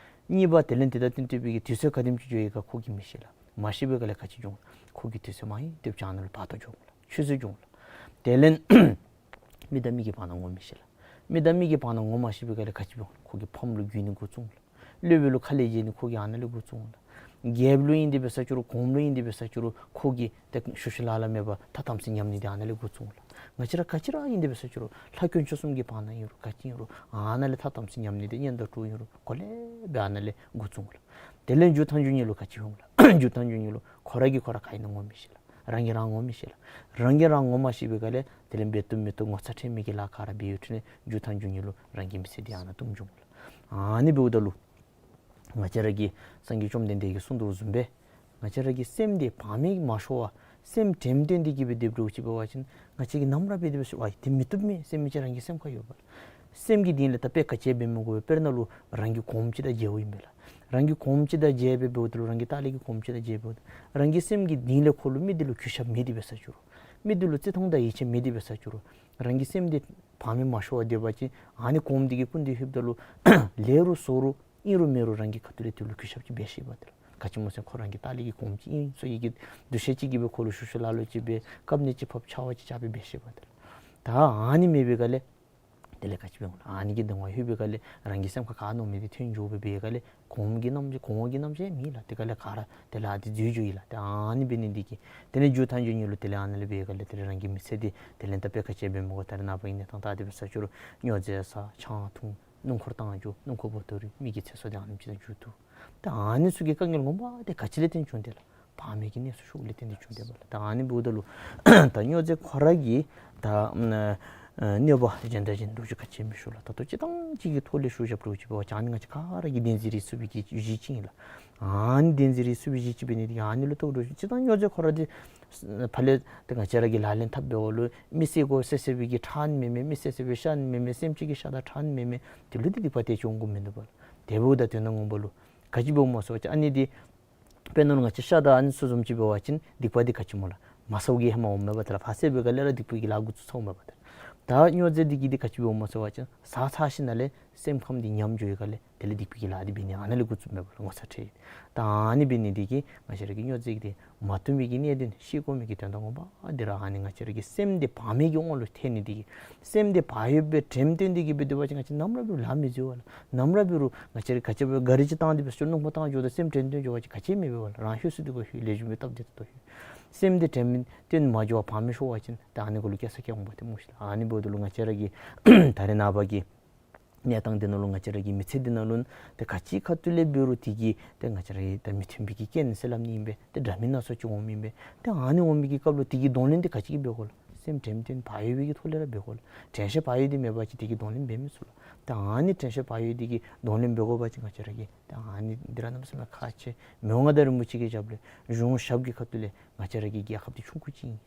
གཉིས་པ་དེ་ལས་དེ་དང་བསྟུན་ཏེ་སྦེ་གི་དུས་ཚོད་ག་དེམ་ཅིག་འགྱོ་ཡི་ག་ཁོ་གིས་མི་ཤེས་ལགས། མ་ཤེས་པའི་སྒང་ལས་ག་ཅི་འབྱུང་། ཁོ་གི་དུས་ཚོད་མ་ཡིན་ཏེ་བྱང་ནང་ལུ་བར་དོ་འགྱོ་འོང་ལགས། ཆུད་ཟོས་འགྱོ་འོང་ལགས། དེ་ལས་མི་དང་མི་གི་བར་ན་ངོ་མི་ཤེས་ལགས། མི་དང་མི་གི་བར་ན་ངོ་མ་ཤེས་པའི་སྒང་ལས་ག་ཅི་འབྱུང་། ཁོ་གི་ཕམ་ལུ་རྒུད་ནི་འགོ་བཙུགས་འོང་ལགས། སློབ་དཔོན་ལུ་ཁ་ལས་བརྗེད་ནི་ཁོ་གིས་ཨ་ནཱ་ལས་འགོ་བཙུགས་འོང་ལགས། རྒྱལཔོ་ལུ་ཨིན་དེ་འབད་ས་ཅིག་རུང་གོངམ་ལུ་ཨིན་དེ་འབད་ས་ཅིག་རུང་ཁོ་གིས་ཏེ་ཤུལ་ཤུལ་ལ་ལ་མེད་པར་ཐ་དམ་ཚིག་ཉམས་ནི་འདི་ཨ་ནཱ་ལས་འགོ་བཙུགས་འོང་ལགས། ང་བཅས་ར་ག་ཅི་ར་ཨིན་དེ་འབད་ས་ཅིག་རུང་ལྷ་དཀོན་མཆོག་གསུམ་གྱི་བར་ན་ཨིན་རུང་ག་ཅི་ཨིན་རུང་ཨ་ནཱ་ལས་ཐ་དམ་ཚིག་ཉམས་ནི་འདི་གཉེན་དང་གྲོགས་ཨིན་རུང་གོ་ལེ་སྦེ་ཨ་ནཱ་ལས་འགོ་བཙུགས་འོང་ལགས། དེ་ལས་མཇུག་མཐའ་མཇུག་ཉིད་ལུ་ག་ཅི་འོང་ལགས། མཇུག་མཐའ་མཇུག་ཉིད་ལུ་ཁོ་ར་གིས་ཁོ་ར་ག་ཨིན་ན་ངོ་མི་ཤེས་ལགས། རང་གིས་རང་ངོ་མི་ཤེས་ལགས། རང་གིས་རང་ངོ་མ་ཤེས་པའི་སྒང་ལས་དེ་ལས་འབད་བཏུབ་མི་བཏུབ་ངོ་ཚ་ཁྲེལ་མེད་ཀྱི་ལཱ་ག་ར་འབད་ཡོད་དེ་ལས་མཇུག་མཐའ་མཇུག་ཉིད་ལུ་རང་གི་མི་ཚེ་འདི་ཨ་ནཱ་ཐུམ་འགྱོ་འོང་ལགས། ཨ་ནི་འབདཝ་ད་ལུ་ང་བཅས་ར་གི་སངས་རྒྱས་བཅོམ་ལྡན་འདས་ཀྱིས་གསུངས་དོ་བཟུམ་སྦེ་ང་བཅས་ར་གི་སེམས་འདི་བག་མེད་མ་ཤོར་བར་སེམས་དྲནམ་བཏོན་ཏེ་གི་སྦེ་སྡོདཔ་འདྲཝ་ཅིག་འབད་བ་ཅིན་ང་བཅས་ཀྱིས་ནམ་ར་འབད་དེ་འབད་ས་ཅིག་རུང་ཨ་དེ་མི་བཏུབ་མས་ཟེར་མི་ཅིག་རང་གི་སེམས་ཁར་ཡོད་པ་ལགས། སེམས་ཀྱི་གཏིང་ལས་ད་དཔེ་ག་ཅི་འབད་མི་དགོ་པས། དཔེར་ན་ལུ་རང་གི་གོངམ་ཅིག་དང་མཇལཝ་ཨིན་པས་ལགས། རང་གི་གོངམ་ཅིག་དང་མཇལ་སྦེ་འབདཝ་ད་ལུ་རང་གི་ལྟག་ལས་ཀྱི་གོངམ་ཅིག་དང་མཇལ་འབདཝ་ད་རང་གི་སེམས་ཀྱི་གཏིང་ལས་ཁོ་ལུ་མི་འདི་ལུ་གུས་ཞབས་མེད་དེ་འབད་ས་ཅིག་རུང་མི་འདི་ལུ་བརྩི་མཐོང་དང་ཡིད་ཆེས་མེད་དེ་འབད་ས་ཅིག་རུང་རང་གི་སེམས་འདི་བག་མེད་མ་ཤོར་བར་སྡོད་པ་ཅིན་ཨ་ནི་གོངམ་འདི་གི་སྐུ་མདུན་ལྷོདཔ་ད་ལུ་ལེགས་རུང་བཙོག་རུང་ཨིན་རུང་མེན་རུང་རང་གི་ཁ་ཐུག་ལས་དེ་ལུ་གུས་ཞབས་ཅིག་འབད་ཤེས་པ་དེ་ལགས། ག་ཅི་སྨོ་ཟེར་ཁོ་རང་གི་ལྟག་ལས་ཀྱི་གོངམ་ཅིག་ཨིན་ཟེར་བའི་གི་འདུ་ཤེས་ཅིག་གིས་སྦེ་ཁོ་ལུ་ཤུལ་ཤུལ་ལ་ལུ་ཅིག་སྦེ་བཀབ་ནི་ཅིག་ཕབ་ཕྱག་དབང་ཅིག་རྐྱབ་སྦེ་འབད་ཤེས་པ་དེ་ལགས། ད་ཨ་ནི་མེད་པའི་སྒང་ལས་དེ་ལས་ག་ཅི་འབད་འོང་ལགས། ཨ་ནི་གི་གདིང་བ་ལྷོད་པའི་སྒང་ལས་རང་གི་སེམས་ཁར་ག་མནོ་མི་འདི་ཐོན་འགྱོ་སྦེ་འབད་བའི་སྒང་ལས་གོངམ་གི་རྣམ་གོངམ་གི་རྣམ་གཞག་མེད་ལགས། དེ་སྒང་ལས་ག་ར་དེ་ལས་ཨ་དེ་འཛོལ་འགྱོཝ་ཨིན་ལགས། ཏེ་ཨ་ནི་འབད་ནི་འདི་གིས་དེ་ལས་མཇུག་མཐའ་མཇུག་ཉིད་ལུ་དེ་ལས་ཨ་ནཱ་ལས་འབད་བའི་སྒང་ལས་དེ་ལས་རང་གི་མི་ཚེ་འདི་དེ་ལས་ད་དཔེ་ག་ཅི་འབད་མི་དགོ། ད་རེས་ནངས་པ་གི་གནས་སྟངས་ད་དེ་འབད་ས་ཅིག་རུང་སྨྱོ་རྫས་ཟ་ཆང་འཐུང་སྣུམ་འཁོར་བཏང་འགྱོ་སྣུམ་འཁོར་བོ་ཏོ་རེག་མི་གི་ཚེ་སྲོག་འདི་ཨ་ནེམ་ཅིག་ནང་འགྱོ་དོ། ད་ཨ་ནི་ཚུ་གི་དཀའ་ངལ་ངོ་མ་འདི་ག་ཅི་ལས་བརྟེན་བྱུང་དེ་ལགས། བག་མེད་ཀྱི་གནས་སུ་ཞུགས་ལས་བརྟེན་ཏེ་བྱུང་དེ་པ་ལགས། ད་ཨ་ནི་འབདཝ་ད་ལུ་ད་སྨྱོ་རྫས་ཁོ་ར་གི་ད་ཨ་གནོད་པ་གཞན་དང་གཞན་འདྲཝ་ཅིག་ག་ཅི་མི་ཞུ་ལགས། ད་ལྟོ་སྤྱིར་བཏང་ཅིག་གི་ཐོག་ལས་ཞུ་བཞགཔ་འདྲཝ་ཅིག་འབད་བ་ཅིན་ཨ་ནི་ང་བཅས་ག་ར་གིས་བདེན་འཛིན་རེ་ཚུགས་པའི་གི་གཞི་ཅིག་ཨིན་ལགས། ཨ་ནི་བདེན་འཛིན་རེ་ཚུགས་པའི་གཞི་ཅིག་འབད་ནི་འདི་གིས་ཨ་ནི་ལུ་ལྟོ་འགྲོ་སྤྱིར་བཏང་སྨྱོ་རྫས་ཁོ་ར་འདི་ཕར་ལས་ཏེ་ང་བཅས་ར་གིས་ལག་ལེན་འཐབ་འབདཝ་ལུ་མི་བསད་དགོ་ཟེར་ཟེར་བའི་གི་ཁྲག་ནི་མེན་མས། མི་བསད་ཟེར་བའི་ཤ་ནི་མེན་མས། སེམས་ཅན་གྱི་ཤ་དང་ཁྲག་ནི་མེན་མས། དེ་ལུ་འདི་སྡིག་པ་དེ་ཅིག་འོང་དགོཔ་མིན་འདུག་པ་ལགས། དེ་འབདཝ་ད་དོན་དག་ངོ་མ་ལུ་ག་ཅི་འབདཝ་སྨོ་ཟེར་བ་ཅིན་ཨ་ནི་འདི་དཔེར་ན་ལུ་ང་བཅས་ཤ་དང་ཨ་ནི་ཚུ་བཟུམ་ཅིག་འབད་བ་ཅིན་སྡིག་པ་འདི་ག་ཅི་སྨོ་ལགས། མ་ཟཝ་གི་ཧེ་མ་འོངམ་མས་པ་ཏེ་ལགས། ཕར་བསད་པའི་སྒང་ལས་ར་སྡིག་པའི་གི་ལཱ་འགོ་བཙུགས་ཚརཝ་མས་པ་ཏེ། ད་སྨྱོ་རྫས་འདི་གིས་འདི་ག་ཅི་འབདཝ་སྨོ་ཟེར་བ་ཅིན་ཟ་ཚར་ཞིནམ་ལས་སེམས་ཁམས་འདི་ཉམས་འགྱོ་བའི་སྒང་ལས་དེ་ལས་སྡིག་པའི་གི་ལཱ་འདི་འབད་ནི་ཨ་ནཱ་ལས་འགོ་བཙུགསཔ་མས་པ་ལགས། ངོ་ཚ་ཁྲེལ། ད་ཨ་ནི་འབད་ནི་འདི་གིས་ང་བཅས་ར་གིས་སྨྱོ་རྫས་འདི་མ་འཐུང་བའི་གི་གནད་དོན་ཤེས་དགོ་མི་གི་དོན་དག་ངོ་མ་འདི་ར་ཨ་ནི་ང་བཅས་ར་གི་སེམས་འདི་བག་མེད་ཀྱི་དབང་ལུ་ཐལ་ནི་འདི་གིས། སེམས་འདི་བག་ཡོད་པའི་དྲནམ་བཏོན་ཏེ་གི་སྦེ་སྡོད་པ་ཅིན་ང་བཅས་ནམ་ར་འབད་རུང་ལཱ་མི་འཛོལ་བ་ལགས། ནམ་ར་འབད་རུང་ང་བཅས་ར་ག་ཅི་འབད་ག་རི་ཅིག་བཏང་སྟེ་འབད་ས་ཅིག་རུང་སྣུམ་འཁོར་བཏང་འགྱོཝ་ད་སེམས་དྲན་དོན་འགྱོ་བ་ཅིན་ག་ཅི་མི་འབད་བ་ལགས། རང་ལྷོད་ས་འདི་གུ་ལྷོད། ལེགས་ཤོམ་སྦེ་སྟབས་བདེ་ཏོག་ཏོ་ལྷོད། སེམས་འདི་དྲནམ་བཏོན་མ་འགྱོ་བར་བག་མེད་ཤོར་བ་ཅིན་ད་ཨ་ནི་གུ་ལུ་སྐྱེ་ས་སྐྱེ་འོང་པ་ཏེ་སྨོ་ཤིག་ལགས། ཨ་ནི་འབདཝ་ད་ལུ་ང་བཅས་ར་གི་ད་རེས་ནངས་པ་གི་གནས་སྟངས་འདི་ནང་ལུ་ང་བཅས་ར་གི་མི་ཚེ་འདི་ནང་ལུ་ཏེ་ག་ཅི་ཁ་ཐུག་ལས་འབད་རུང་དེ་གིས་ཏེ་ང་བཅས་ར་གི་ད་མི་མཐུན་པའི་གི་རྐྱེན་ཟེར་སླབ་ནི་ཨིན་པས། ཏེ་འདྲ་མིན་སྣ་ཚོགས་ཅིག་འོངམ་ཨིན་པས། ཏེ་ཨ་ནི་འོང་མི་གི་སྐབས་ལུ་དེ་གི་གདོང་ལེན་འདི་ག་ཅི་གིས་འབད་དགོ་ལགས། སེམས་དྲནམ་བཏོན་བག་ཡོད་པའི་གི་ཐོག་ལས་ར་འབད་དགོ་ལགས། དྲན་ཤེས་བག་ཡོད་འདི་མེད་པ་ཅིན་དེ་གི་གདོང་ལེན་འབད་མི་ཚུགས་ལགས། ཏེ་ཨ་ནི་དྲན་ཤེས་བག་ཡོད་འདི་གི་གདོང་ལེན་འབད་དགོ་པ་ཅིན་ང་བཅས་ར་གིས་ཏེ་ཨ་ནི་འདི་ར་གནམ་མེད་ས་མེད་ཁག་ཆེ། མི་དབང་མངའ་བདག་རིན་པོ་ཆེ་གི་ཞབས་ལས་གཞུང་ཞབས་ཀྱི་ཁ་ཐུག་ལས་ང་བཅས་ར་གི་རྒྱལ་ཁབ་འདི་ཆུང་ཀུ་ཅིག་ཨིན།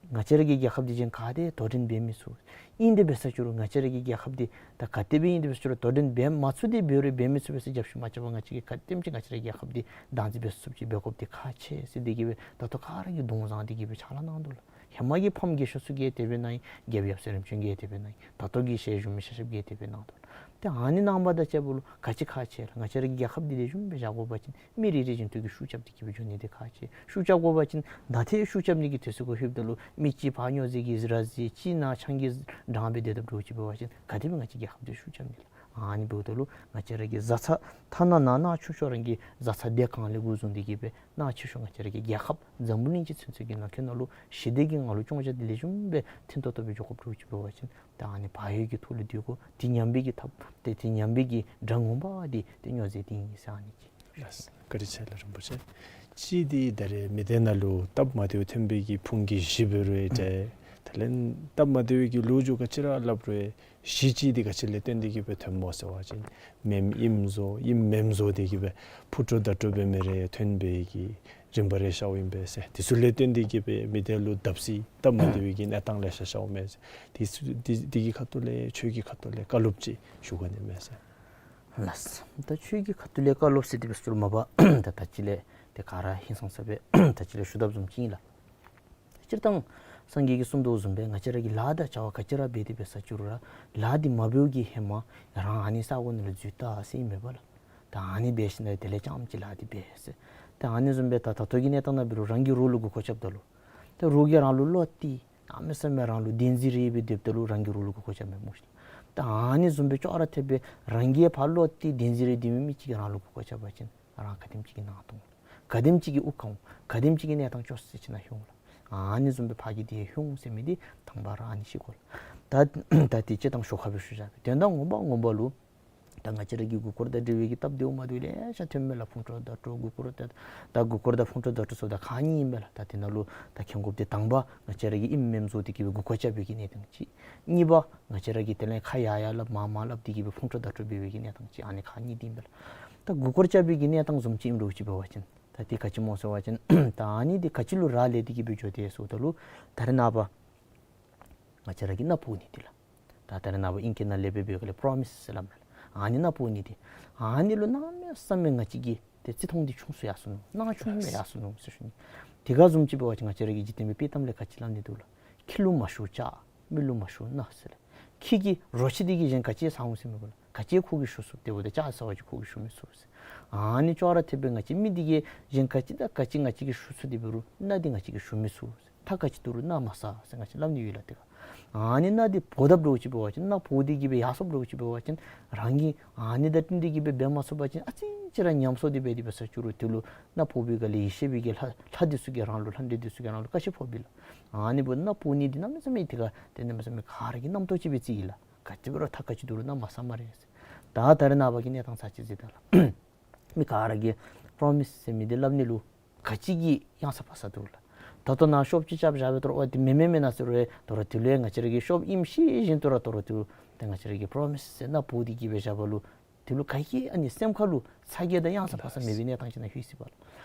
ང་བཅས་ར་གི་རྒྱལ་ཁབ་འདི་གཞན་ག་དེ་དོ་འགྲན་འབད་མི་ཚུགས། ཨིན་དེ་འབད་ས་ཅིག་རུང་ང་བཅས་ར་གི་རྒྱལ་ཁབ་འདི་ད་ག་དེ་སྦེ་ཨིན་དེ་འབད་ས་ཅིག་རུང་དོ་འགྲན་འབད་མ་ཚུགས་དེ་འབད་རུང་འབད་མི་ཚུགས་པས་ཟེར་རྒྱབ་བཤུད་མ་རྐྱབ་པར་ང་བཅས་ཀྱིས་ག་དེམ་ཅིག་ང་བཅས་ར་གི་རྒྱལ་ཁབ་འདི་བདག་འཛིན་འབད་ཚུགསཔ་ཅིག་འབད་དགོཔ་འདི་ཁག་ཆེ་ཟེར་འདི་གིས་སྦེ་ད་ལྟོ་ག་ར་གིས་གདོང་བཟེད་དེ་གི་སྦེ་ཕྱག་ལཱ་གནང་དོ་ལགས། ཧེ་མ་གི་ཕམ་རྒས་ཤོས་ཚུ་གིས་དེ་སྦེ་གནང་ཡི། རྒྱལཔོ་ཡབ་སྲས་རིམ་བྱོན་གྱིས་དེ་སྦེ་གནང་ཡི། ད་ལྟོ་གི་ཞལ་བཞུགས་མི་ཤེས་ཤེསཔ་གིས་དེ་སྦེ་གནང་དོ། ཏེ་ཨ་ནི་གནང་བ་དང་བཅསཔ་ལུ་ག་ཅི་ཁག་ཆེ་ལགས། ང་བཅས་ར་གི་རྒྱལ་ཁབ་འདི་ལེགས་ཤོམ་སྦེ་བཞག་དགོ་པ་ཅིན་མི་རེ་རེ་བཞིན་དུ་གིས་ཤུགས་རྐྱབ་སྟེ་གི་སྦེ་འགྱོ་ནི་འདི་ཁག་ཆེ། ཤུགས་རྐྱབ་དགོ་པ་ཅིན་ད་ཏེ་ཤུགས་རྐྱབ་ནི་གི་དུས་ཚོད་གུ་ལྷོདཔ་ད་ལུ་མི་གཅིག་ཕར་སྨྱོ་རྫས་ཀྱིས་ར་བཟི། གཅིག་ནཱ་ཆང་གིས་འགྲངས་སྦེ་སྡོད་དོ་འདྲཝ་ཅིག་འབད་བ་ཅིན་ག་དེ་སྦེ་ང་བཅས་རྒྱལ་ཁབ་འདི་ཤུགས་རྐྱབ་ནི་ལགས། ཨ་ནི་འབདཝ་ད་ལུ་ང་བཅས་ར་གི་བཟའ་ཚང་ཐ་ན་ནང་ན་ཆུང་ཤོས་རང་གི་བཟའ་ཚང་སྡེ་གང་ལས་འགོ་བཟུང་སྟེ་གི་སྦེ་ནང་ཆེ་ཤོས་ང་བཅས་ར་གི་རྒྱལ་ཁབ་འཛམ་བུ་གླིང་སྤྱི་ཚུན་ཚོད་ཀྱི་ནང་འཁོད་ནང་ལུ་ཞི་བདེ་གི་ངང་ལུ་སྐྱོང་བཞག་སྟེ་ལེགས་ཤོམ་སྦེ་མཐུན་ཏོག་ཏོ་སྦེ་འགྱོ་དགོཔ་འདྲཝ་ཅིག་འབད་བ་ཅིན་ད་ཨ་ནི་བག་ཡོད་ཀྱི་ཐོག་ལུ་སྡོད་དགོ། དེ་ཉམས་པའི་གི་ཐབས་ཏེ་དེ་ཉམས་པའི་གི་དགྲ་ངོ་མ་འདི་ཏེ་སྨྱོ་རྫས་འདི་ཨིན་ཟེར་ཨ་ནི་ཅིག། ལགས། བཀའ་དྲིན་ཆེ་ལགས་རིན་པོ་ཆེ། གཅིག་འདི་ད་རེས་མི་སྡེ་ནང་ལུ་སྟབས་མ་བདེཝ་ཐོན་པའི་གི་ཕུང་གི་གཞི་འབད་རུང་ཨིན་ཏེ། དེ་ལས་སྟབས་མ་བདེ་བའི་གི་ལོ་རྒྱུས་ག་ཅི་ར་སླབ་རུང་གཞི་གཅིག་འདི་ག་ཅི་ལས་བརྟེན་ཏེ་གི་སྦེ་ཐོནམ་སྨོ་ཟེར་བ་ཅིན་མེནམ་ཨིནམ་བཟོ་ཨིནམ་མེནམ་བཟོ་སྟེ་གི་སྦེ་ཕུ་དཀྲོག་མདའ་དཀྲོག་འབད་མི་རེ་ཐོན་པའི་གི་རིམ་པ་རེ་ཤརཝ་ཨིན་པས་ཟེར། དེ་ཚུ་ལས་བརྟེན་ཏེ་གི་སྦེ་མི་སྡེ་ལུ་བརྡབ་གསིག་སྟབས་མ་བདེ་བའི་གི་གནས་སྟངས་ལེ་ཤ་ཤརཝ་མས་ཟེར། དེ་ཚུ་དེ་དེ་གི་ཁ་ཐུག་ལས་ཆོས་ཀྱི་ཁ་ཐུག་ལས་བཀའ་སློབ་ཅིག་ཞུ་དགོ་ནི་མས་ཟེར། ལགས། ད་ཆོས་ཀྱི་ཁ་ཐུག་ལས་བཀའ་སློབ་ཟེར་དེ་སྦེ་ཟེར་མ་པ་ད་ད་ཅི་ལས་དེ་ག་ར་ཧིང་སངས་ས་སྦེ་ད་ཅི་ལས་ཞུ་དོ་བཟུམ་ཅིག་ཨིན་ལགས། སྤྱིར་བཏང་སངས་རྒྱས་ཀྱིས་གསུངས་དོ་བཟུམ་སྦེ་ང་བཅས་ར་གིས་ལཱ་དང་བྱ་བ་ག་ཅི་ར་འབད་དེ་འབད་ས་ཅིག་རུང་ར་ལཱ་འདི་མ་འབདཝ་གི་ཧེ་མ་རང་ཨ་ནི་ས་གོ་ནང་ལུ་འཛུལ་ད་ཟེར་ཨིན་མས་པ་ལགས། ད་ཨ་ནི་འབད་ཞིནམ་ལས་དེ་ལས་རྐྱངམ་ཅིག་ལཱ་འདི་འབད་ཟེར། ད་ཨ་ནི་བཟུམ་སྦེ་ད་ད་ལྟོ་གི་གནས་སྟངས་ནང་འབད་རུང་རང་གི་རོགས་ལུ་མགུ་སྐོར་རྐྱབ་ད་ལུ་ད་རོགས་ཀྱིས་རང་ལུ་བློ་གཏད་གནམ་མེད་ས་མེད་རང་ལུ་བདེན་འཛིན་རེ་འབད་སྡོདཔ་ད་ལུ་རང་གི་རོགས་ལུ་མགུ་སྐོར་རྐྱབ་མས་སྨོ་ཤིག། ད་ཨ་ནི་བཟུམ་སྦེ་ཅོག་ར་འཐདཔ་སྦེ་རང་གིས་ཕར་བློ་གཏད་བདེན་འཛིན་རེ་འདི་མི་མི་ཅིག་གིས་རང་ལུ་མགུ་སྐོར་རྐྱབ་པ་ཅིན་རང་ག་དེམ་ཅིག་གི་ནང་ཐོང་། ག་དེམ་ཅིག་གི་དབུགས་གང་། ག་དེམ་ཅིག་གི་གནས་སྟངས་སྐྱོ་ས་ཅིག་ནང་ལྷོད་འོང་ལགས། ཨ་ནི་བཟུམ་སྦེ་ཕར་གི་འདི་ལྷོད་འོང་ཟེར་མི་འདི་དང་པ་ར་ཨ་ནི་ཤེས་དགོ་ལགས། ད་ད་འདི་སྤྱིར་བཏང་ཞོར་ཁ་སྦེ་ཞུ་བཞག་པས། དོན་དག་ངོ་མ་ངོ་མ་ལུ་ད་ང་བཅས་ར་གི་མགུ་སྐོར་དང་འབྲེལ་བའི་གི་སྟབས་བདེཝ་མ་བདེཝ་ལེ་ཤ་ཐོནམ་མས་ལགས། ཕུང་ཁྲོལ་ཟླ་གྲོགས་མགུ་སྐོར་ད་ད་མགུ་སྐོར་དང་ཕུང་ཁྲོལ་ཟླ་གྲོགས་ཟེརཝ་ད་ཁག་གཉིས་ཨིན་པས་ལགས། ད་དེ་ནང་ལུ་ད་མཁྱེན་དགོཔ་འདི་དང་པ་ང་བཅས་ར་གིས་ཨིནམ་མེནམ་བཟོ་སྟེ་གི་སྦེ་མགུ་སྐོར་རྐྱབ་པའི་གི་གནས་སྟངས་ཅིག། གཉིས་པ་ང་བཅས་ར་གིས་དེ་ལས་ཁ་ཡར་ཡར་སླབ་མར་མར་སླབ་སྟེ་གི་སྦེ་ཕུང་ཁྲོལ་ཟླ་གྲོགས་འབད་བའི་གི་གནས་སྟངས་ཅིག། ཨ་ནི་ཁག་གཉིས་འདི་ཨིན་པས་ལགས། ད་མགུ་སྐོར་རྐྱབ་པའི་གི་གནས་སྟངས་བཟུམ་ཅིག་ཨིནམ་འདྲཝ་ཅིག་འབད་བ་ཅིན་ད་འདི་ག་ཅི་སྨོ་ཟེར་བ་ཅིན་ད་ཨ་ནི་འདི་ག་ཅི་ལུ་རག་ལས་ཏེ་གི་སྦེ་འགྱོ་དེས་ཟེརཝ་ད་ལུ་ད་རེས་ནངས་པ་ང་བཅས་ར་གིས་མནའ་བོར་ནི་འདི་ལགས། ད་ད་རེས་ནངས་པ་ཨིང་སྐད་ནང་ལས་འབད་བའི་སྒང་ལས་པྲོ་མིས་ཟེར་སླབ་མས་ལགས། ཨ་ནི་མནའ་བོར་ནི་འདི་ཨ་ནི་ལུ་གནམ་མེད་ས་མེད་ང་བཅས་ཀྱི་ཏེ་བརྩི་མཐོང་འདི་ཆུང་སུ་ཡར་སོ་ནུག། སྣང་ཆུང་སྦེ་ཡར་སོ་ནུག་ཟེར་ཞུ་ནི། དེ་ག་བཟུམ་ཅིག་འབད་བ་ཅིན་ང་བཅས་ར་གི་འཇིག་རྟེན་པའི་དཔྱེ་གཏམ་ལས་ག་ཅི་སླབ་ནི་འདུག་ལགས། ཁྱི་ལུ་མ་ཞུ་ལྕགས། མི་ལུ་མ་ཞུ་མནའ་ཟེར་ལགས། ཁྱི་གིས་རོ་ཁྱི་འདི་གིས་གཞན་ག་ཅི་ཟ་འོང་ཟེར་མི་འབད་ལགས། ག་ཅི་ཁོ་གིས་ཞུ་ཚུགས། དེ་འབདཝ་ད་ལྕགས་ཟ་བ་ཅིན་ཁོ་གིས་ཞུ་མི་ཚུགས་ཟེར། ཨ་ནི་ཅོག་ར་འཐདཔ་སྦེ་ང་བཅས་མི་འདི་གིས་གཞན་ག་ཅི་དང་ག་ཅི་ང་བཅས་ཀྱིས་ཞུ་ཚུགས། དེ་འབད་རུང་མནའ་འདི་ང་བཅས་ཀྱིས་ཞུ་མི་ཚུགས་ཟེར། ཐ་ག་ཅི་འདུག་རུང་མནའ་མ་ཟ་ཟེར་ང་བཅས་སླབ་ནི་ཡོད་ལགས། དེ་ག་ཨ་ནི་མནའ་འདི་བོར་དཔ་འདྲཝ་ཅིག་འབད་བ་ཅིན་མནའ་བོར་ཏེ་གི་སྦེ་ཡར་སོཔ་འདྲཝ་ཅིག་འབད་བ་ཅིན་རང་གིས་ཨ་ནི་དང་བསྟུན་ཏེ་གི་སྦེ་འབད་མ་ཚུགས་པ་ཅིན་ཨ་ཙི་ཅིག་ར་ཉམས་སོ་སྟེ་སྦེ་དེ་སྦེ་ས་བཅུག་རུང་དེ་ལུ་མནའ་བོར་བའི་སྒང་ལས་ཡེ་ཤེས་པའི་གི་ལྷ་ལྷ་འདི་ཚུ་གིས་རང་ལུ་ལྷ་འདྲེ་འདི་ཚུ་གིས་རང་ལུ་བཀའ་ཆད་ཕོག་པས་ལགས། ཨ་ནི་འབདཝ་ད་མནའ་བོར་ནི་འདི་གནམ་མེད་ས་མེད་དེ་ག་དེ་གནམ་མེད་ས་མེད་ག་ར་གི་རྣམ་རྟོག་ཅིག་སྦེ་བརྩི་ཡི་ལགས། ག་དེ་འབད་རུང་ཐ་ག་ཅི་འདུག་རུང་མནའ་མ་ཟ་སྨ་རེ་ཟེར། ད་ད་རེས་ནངས་པ་གི་གནས་སྟངས་ཚར་ཅིག་གཟིགས་དང་ལགས། མི་ག་ར་གིས་པྲོ་མིས་ཟེར་མི་འདི་སླབ་ནི་ལུ་ག་ཅི་གི་ཡང་ས་ཕར་ས་འདུག་ལགས། ད་ལྟོ་ནཱ་ཤོབ་ཅིག་རྐྱབ་བཞག་སྦེ་དོ་རུང་འོ་དེ་མེན་མེན་མེན་ན་ཟེར་རུང་དོ་རུང་དེ་ལུ་ཡང་ང་བཅས་ར་གིས་ཤོབ་ཨིནམ་ཤེས་བཞིན་དུ་ར་དོ་རུང་དེ་ལུ་ཏེ་ང་བཅས་ར་གིས་པྲོ་མིས་ཟེར་མནའ་བོར་ཏེ་གི་སྦེ་བཞག་པ་ལུ་དེ་ལུ་ག་གིས་ཨ་ནི་སེམས་ཁ་ལུ་ཚ་གྱང་དང་གཡང་ས་ཕར་ས་མེད་པའི་གནས་སྟངས་ཅིག་ནང་ལྷོད་ཅི་པ་ལགས།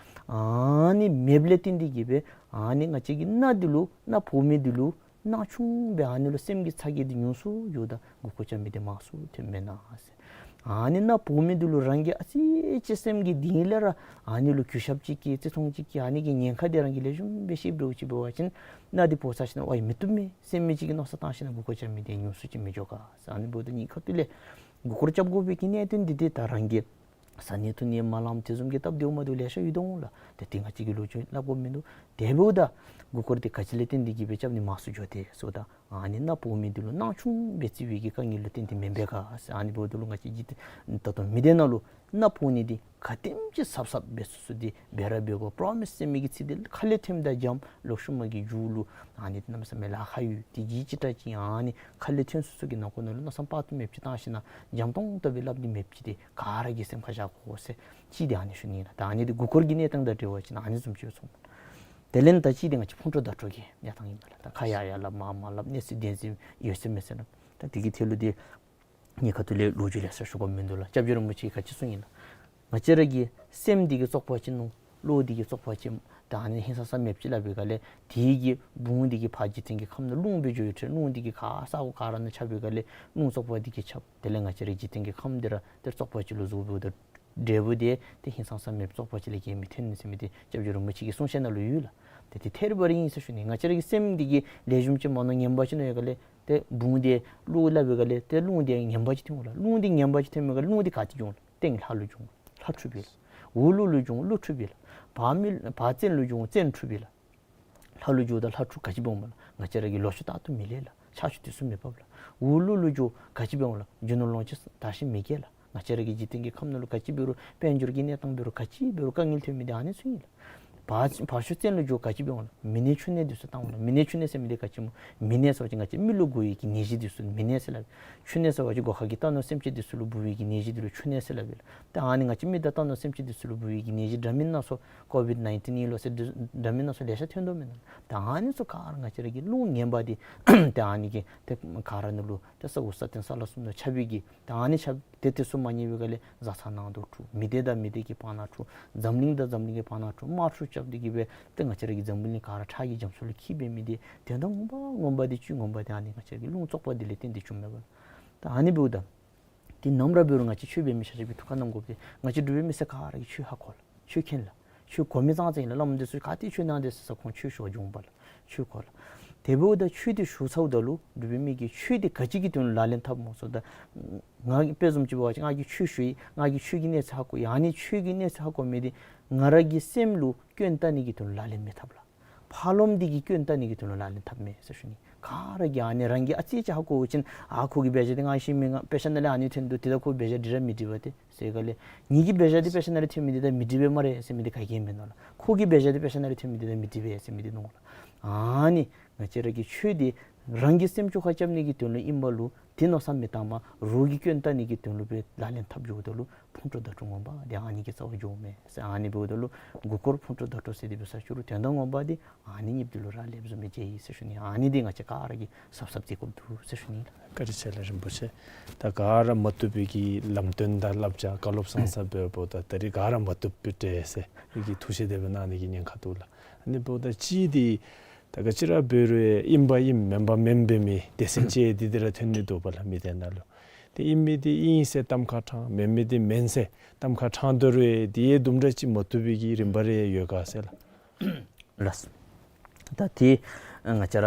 ཨ་ནི་མེདཔ་ལས་བརྟེན་ཏེ་གི་སྦེ་ཨ་ནི་ང་བཅས་ཀྱི་མནའ་འདི་ལུ་མནའ་བོར་མི་འདི་ལུ་སྣང་ཆུང་སྦེ་ཨ་ནི་ལུ་སེམས་ཀྱི་ཚ་གྱང་འདི་ཉུང་སུ་འགྱོཝ་ད་མགུ་སྐོར་རྐྱབ་མི་འདི་མང་སུ་ཐོནམ་མེན་ན་ཟེར། ཨ་ནི་མནའ་བོར་མི་འདི་ལུ་རང་གིས་ཨ་ཙི་ཅིག་སེམས་ཀྱི་གཏིང་ལས་ར་ཨ་ནི་ལུ་གུས་ཞབས་ཅིག་བསྐྱེད་བརྩི་མཐོང་ཅིག་བསྐྱེད་ཨ་ནི་གི་ཉེན་ཁ་འདི་རང་གིས་ལེགས་ཤོམ་སྦེ་ཤེསཔ་འདྲཝ་ཅིག་འབད་བ་ཅིན་མནའ་འདི་བོར་ཚར་ཞིནམ་ལས་ཝའི་མི་བཏུབ་མས་ཟེར་མི་ཅིག་གི་མནོ་བསམ་བཏང་ཞིནམ་ལས་མགུ་སྐོར་རྐྱབ་མི་འདི་ཉུང་སུ་ཅིག་མི་འགྱོ་ག་ཟེར། ཨ་ནི་འབདཝ་ད་གཉིས་ཁ་ཐུག་ལས་མགུ་སྐོར་རྐྱབ་དགོ་པའི་གི་གནད་དོན་འདི་ཏེ་ད་རང་གིས་བཟའ་ནི་འཐུང་ནི་མ་ལངམ་དེ་བཟུམ་གྱི་སྟབས་བདེཝ་མ་བདེཝ་ལེ་ཤ་ཡོད་དོ་འོང་ལགས། ཏེ་དེ་ང་བཅས་ཀྱིས་ལོ་རྒྱུས་སླབ་དགོཔ་མིན་འདུག། དེ་འབདཝ་ད་མགུ་སྐོར་འདི་ག་ཅི་ལས་བརྟེན་ཏེ་གི་སྦེ་རྐྱབ་ནི་མང་སུ་འགྱོ་དེས་ཟེརཝ་ད་ཨ་ནི་མནའ་བོར་མི་འདི་ལུ་སྣང་ཆུང་སྦེ་བརྩི་བའི་གི་དཀའ་ངལ་ལུ་བརྟེན་ཏེ་མེན་པས་ག་ཟེར། ཨ་ནི་འབདཝ་ད་ལུ་ང་བཅས་ཀྱི་ད་ལྟོ་མི་སྡེ་ནང་ལུ་མནའ་བོར་ནི་འདི་ག་དེམ་ཅིག་ཟབ་ཟབ་སྦེ་སུ་སུ་འདི་འབད་ར་འབད་དགོ། པྲོ་མིས་ཟེར་མི་གི་ཚིག་འདི་ཁ་ལས་ཐོནམ་ད་འཇམ། ལོག་ཤུལ་མ་གི་མཇུག་ལུ་ཨ་ནི་གནམ་མེད་ས་མེད་ལཱ་ཁག་ཡོད། དེ་གི་ཅིག་ཏ་ཅིག་ཨ་ནི་ཁ་ལས་ཐོན་སོ་སོ་གི་ནང་ཁོག་ནང་ལུ་མནོ་བསམ་དཔག་ཏུ་མེདཔ་ཅིག་བཏང་ཞིནམ་ལས་འཇམ་ཏོང་ཏོ་སྦེ་སླབ་ནི་མེདཔ་ཅིག་འདི་ག་ར་གིས་སེམས་ཁར་བཞག་དགོ་ཟེར་ཅིག་འདི་ཨ་ནི་ཞུ་ནི་ལགས། ད་ཨ་ནི་འདི་མགུ་སྐོར་གྱི་གནས་སྟངས་དང་འབྲེལ་བ་ཅིན་ཨ་ནི་བཟུམ་ཅིག་སོང་། དེ་ལས་ད་ཅི་འདི་ང་བཅས་ཕུང་ཁྲོལ་ཟླ་གྲོགས་ཀྱི་གནས་སྟངས་ཨིན་པས་ལགས། ད་ཁ་ཡར་ཡར་སླབ་མར་མར་སླབ་གནས་ཚུལ་བདེན་འཛིན་ཡོད་ཚད་མེད་ཚད་ལགས། ད་དེ་གི་ཐད་ལུ་འདི་གཉིས་ཁ་ཐུག་ལས་ལོ་རྒྱུས་ལེ་ཤ་ཞུ་དགོཔ་མིན་འདུག་ལགས། སྐྱབས་རྗེ་རིན་པོ་ཆེ་གིས་ག་ཅི་གསུངས་ཡི་ལགས། ང་བཅས་ར་གི་སེམས་འདི་གིས་བཙོག་པ་ཅིག་མནོ། བློ་འདི་གིས་བཙོག་པ་ཅིག་མནོ། ད་ཨ་ནི་ཧིང་སངས་ས་མེདཔ་ཅིག་སླབ་པའི་སྒང་ལས་དེ་གི་བུང་འདི་གིས་ཕར་འཇིག་རྟེན་གྱི་ཁམས་ནང་རླུང་སྦེ་འགྱོ་ཡི་ཕྲད། རླུང་འདི་གིས་ག་ས་གོ་ག་ར་ནང་ཁྱབ་པའི་སྒང་ལས་རླུང་བཙོག་པ་འདི་གིས་ཁྱབ། དེ་ལས་ང་བཅས་ར་འཇིག་རྟེན་གྱི་ཁམས་འདི་ར་ཏེ་བཙོག་པ་ཅིག་ལུ་བཟོ་བའི་ད་འབྲས་བུ་འདི་ཏེ་ཧིང་སངས་ས་མེདཔ་བཙོག་པ་ཅིག་ལས་བརྒལ་མི་ཐོན་ཟེར་མི་འདི་སྐྱབས་རྗེ་རིན་པོ་ཆེ་གི་གསུང་བཤད་ནང་ལུ་ཡོད་ལགས། ཏེ་དེ་ཐད་རི་བ་རི་ཨིན་ཟེར་ཞུ་ནི། ང་བཅས་ར་གི་སེམས་འདི་གིས་ལེགས་ཤོམ་ཅིག་མ་མནོ་ངན་པ་ཅིག་མནོ་བའི་སྒང་ལས་ཏེ་བུང་འདི་གློག་སླབ་པའི་སྒང་ལས་ཏེ་རླུང་འདི་ངན་པ་ཅིག་ཐོན་འོང་ལགས། རླུང་འདི་ངན་པ་ཅིག་ཐོན་པའི་སྒང་ལས་རླུང་འདི་ག་ཏེ་འགྱོ་འོང་ལགས། སྟེང་ལྷ་ལུ་འགྱོ་འོང་། ལྷ་འཁྲུགས་པས་ལགས། འོག་ཀླུ་ལུ་འགྱོ་འོང་། ཀླུ་འཁྲུགས་པས་ལགས། བར་མི་བར་བཙན་ལུ་འགྱོ་འོང་། བཙན་འཁྲུགས་པས་ལགས། ལྷ་ལུ་འགྱོཝ་ད་ལྷ་འཁྲུགས་ག་ཅི་འབད་འོངམ་ལགས། ང་བཅས་ར་གི་ལོ་ཕྱུགས་རྟག་ཏུ་མི་ལེགས་ལགས། ཆར་ཆུ་དུས་སུ་མི་འབབ་ལགས། འོག་ཀླུ་ལུ་འགྱོ་ག་ཅི་འབད་འོང་ལགས། རྒྱུ་ནོར་ལོངས་སྤྱོད་དར་ཞིང་མི་རྒྱས་ལགས། ང་བཅས་ར་གི་འཇིག་རྟེན་གྱི་ཁམས་ནང་ལུ་ག་ཅི་འབད་རུང་དཔལ་འབྱོར་གྱི་གནས་སྟངས་འབད་རུང་ག་ཅི་འབད་རུང་དཀའ་ངལ་ཐོན་མི་འདི་ཨ་ནི་ཚུ་ཨིན་ལགས། བར་བར་ཤུག་བཙན་ལུ་འགྱོ་ག་ཅི་འབད་འོང་ལགས། མི་ནད་ཕྱུགས་ནད་འདི་ཚུ་བཏང་འོང་ལགས། མི་ནད་ཕྱུགས་ནད་ཟེར་མི་འདི་ག་ཅི་སྨོ། མི་ནད་ཟེར་བ་ཅིན་ང་བཅས་མི་ལུ་འགོ་བའི་གི་ནད་གཞི་འདི་ཚུ་མི་ནད་ཟེར་སླབ། ཕྱུགས་ནད་ཟེར་བ་ཅིན་སྒོ་ཁ་གི་རྟ་ནོར་སེམས་ཅན་འདི་ཚུ་ལུ་འབུ་བའི་གི་ནད་གཞི་འདི་ལུ་ཕྱུགས་ནད་ཟེར་སླབ་ཨིན་ལགས། ད་ཨ་ནི་ང་བཅས་མི་དང་རྟ་ནོར་སེམས་ཅན་འདི་ཚུ་ལུ་འབུ་བའི་གི་ནད་གཞི་འདྲ་མིན་སྣ་ཚོགས་ཀོ་བིཌ་ནའིན་ཊིན་ཨིན་ལོ་ཟེར་འདི་འདྲ་མིན་སྣ་ཚོགས་ལེ་ཤ་ཐོན་དོ་མེན་ན། ད་ཨ་ནི་ཚུ་ག་ར་ང་བཅས་ར་གི་རླུང་ངན་པ་འདི་ད་ཨ་ནི་གིས་ཏེ་ག་ར་ནང་ལུ་ཏེ་ས་འོག་ས་སྟེང་ས་བླ་གསུམ་ནང་ཁྱབ་པའི་གི་ད་ཨ་ནི་ཁྱབ་ཏེ་དེ་ཚུ་མ་ཉན་པའི་སྒང་ལས་བཟའ་ཚང་ནང་དུ་འཁྲུག། མི་སྡེ་དང་མི་སྡེ་གི་བར་ན་འཁྲུག། འཛམ་གླིང་དང་འཛམ་གླིང་གི་བར་ན་འཁྲུག། དམག་འཁྲུག་རྐྱབ་སྟེ་གི་སྦེ་ཏེ་ང་བཅས་ར་གི་འཛམ་བུ་གླིང་ག་ར་ཁྲག་གི་རྒྱ་མཚོ་ལུ་འཁྱིལ་འབད་མི་འདི་དོན་དག་ངོ་མ་ངོ་མ་འདི་རྒྱུ་ངོ་མ་འདི་ཨ་ནི་ང་བཅས་ར་གི་རླུང་བཙོག་པ་འདི་ལས་བརྟེན་ཏེ་བྱུངམ་མས་པ། ད་ཨ་ནི་འབདཝ་ད་འདི་ནམ་ར་འབད་རུང་ང་བཅས་ཆོས་འབད་མི་ཆ་ཁྱབ་ཀྱིས་ཐུགས་ཁར་བསྣམ་དགོཔ་འདི་ང་བཅས་འབྲུག་པའི་མི་སེར་ག་ར་གིས་ཆོས་ཧ་གོ་ལགས། ཆོས་མཁྱེན་ལགས། ཆོས་གོ་མི་ཙང་ཙང་ཨིན་ལགས། བླམ་འདི་ཚུ་ག་ཏེ་ཆོས་གནང་དེས་ཟེར་ཁོང་ཆོས་ཞུ་བར་འགྱོཝ་མས་པ་ལགས། ཆོས་གོ་ལགས། དེ་འབདཝ་ད་ཆོས་འདི་ཞུ་ཚརཝ་ད་ལུ་འབྲུག་པའི་མི་གིས་ཆོས་འདི་ག་ཅི་གི་དོན་ལུ་ལག་ལེན་འཐབ་སྨོ་ཟེརཝ་ད་ང་གིས་དཔེ་བཟུམ་ཅིག་འབད་བ་ཅིན་ང་གིས་ཆོས་ཞུ་ཡི། ང་གིས་ཆོས་ཀྱི་གནས་ཚད་ཧ་གོ་ཡི། ཨ་ནི་ཆོས་ཀྱི་གནས་ཚད་ཧ་གོ་མི་འདི་ང་ར་གི་སེམས་ལུ་སྐྱོན་བལྟ་ནི་གི་དོན་ལུ་ལག་ལེན་མི་འཐབ་ལགས། ཕར་ལོགསམ་འདི་གིས་སྐྱོན་བལྟ་ནི་གི་དོན་ལུ་ལག་ལེན་འཐབ་མས་ཟེར་ཞུ་ནི། ག་ར་གིས་ཨ་ནི་རང་གིས་ཨ་ཙི་ཅིག་ཧ་གོ་བ་ཅིན་ཨ་ཁོ་གི་འབད་བཞག་འདི་ང་བཞིན་མི་ང་དཔེ་ཆ་ནང་ལས་ཨ་ནི་ཐོན་འདུག། དེ་ད་ཁོ་འབད་བཞག་འདི་ར་མི་འགྲིག་པས་ཏེ་ཟེར་ག་ལས་ངེ་གི་འབད་བཞག་འདི་དཔེ་ཆ་ནང་ལས་ཐོན་མི་འདི་ད་མི་འགྲིག་པས་སྨ་རེ་ཟེར་མི་འདི་ག་གིས་མིན་ནོ་ལགས། ཁོ་གི་འབད་བཞག་འདི་དཔེ་ཆ་ནང་ལས་ཐོན་མི་འདི་ད་མི་འགྲིག་པས་ཟེར་མི་འདི་ནོ་ལགས། ཨ་ནི་ང་བཅས་ར་གི་ཆོས་འདི་རང་གི་སེམས་བཅོས་ཁ་རྐྱབ་ནི་གི་དོན་ལུ་ཨིན་པ་ལུ་དེ་མནོ་བསམ་མི་བཏང་པར་རོགས་ཀྱི་སྐྱོན་བལྟ་ནི་གི་དོན་ལུ་སྦེ་ལག་ལེན་འཐབ་འགྱོཝ་ད་ལུ་ཕུང་ཁྲོལ་བརྡ་སྤྲོད་ངོ་མ་འདི་ཨ་ནི་གི་རྩ་བར་འགྱོཝ་མས་ཟེར། ཨ་ནི་འབདཝ་ད་ལུ་མགུ་སྐོར་ཕུང་ཁྲོལ་བརྡ་སྤྲོད་ཟེར་འདི་འབད་ས་ཅིག་རུང་དོན་དག་ངོ་མ་འདི་ཨ་ནི་གཉིས་འདི་ལུ་རག་ལསཔ་བཟུམ་སྦེ་མཇལ་ཡི་ཟེར་ཞུ་ནི། ཨ་ནི་འདི་ང་བཅས་ག་ར་གིས་གཟབ་གཟབ་མཛད་དགོཔ་འདུག་ཟེར་ཞུ་ནི་ལགས། བཀའ་དྲིན་ཆེ་ལགས་རིན་པོ་ཆེ། ད་ག་ར་མ་བཏུབ་པའི་གི་ལམ་སྟོན་དང་བསླབ་བྱ་བཀའ་སློབ་བཟང་ས་འབདཝ་ད་ད་རིས་ག་ར་མ་བཏུབ་པའི་འདྲས་ཟེར་གི་ཐུགས་བཞེད་དེ་སྦེ་གནང་ནི་གི་ཉེན་ཁ་འདུག་ལགས། ཨ་ནི་འབདཝ་ད་གཅིག་འདི་ད་ག་ཅི་ར་འབད་རུང་ཨིན་པ་ཨིནམ་མེན་པ་མེནམ་འབད་མི་སྡེ་ཚན་ཅིག་འདི་འདི་ར་ཐོན་ནི་འདུག་པ་ལགས། མི་སྡེ་ནང་ལུ་ཏེ་ཨིན་མི་འདི་ཨིན་ཟེར་གཏམ་ཁ་དྲངས། མེན་མི་འདི་མེན་ཟེར་གཏམ་ཁ་དྲངས་དོ་རུང་འདི་ཡང་དུམ་གྲ་ཅིག་མ་བཏུབ་པའི་གི་རིམ་པ་རེ་ཡོད་ག་ཟེར་ལགས། ལགས། ད་ཏེ་ང་བཅས་ར་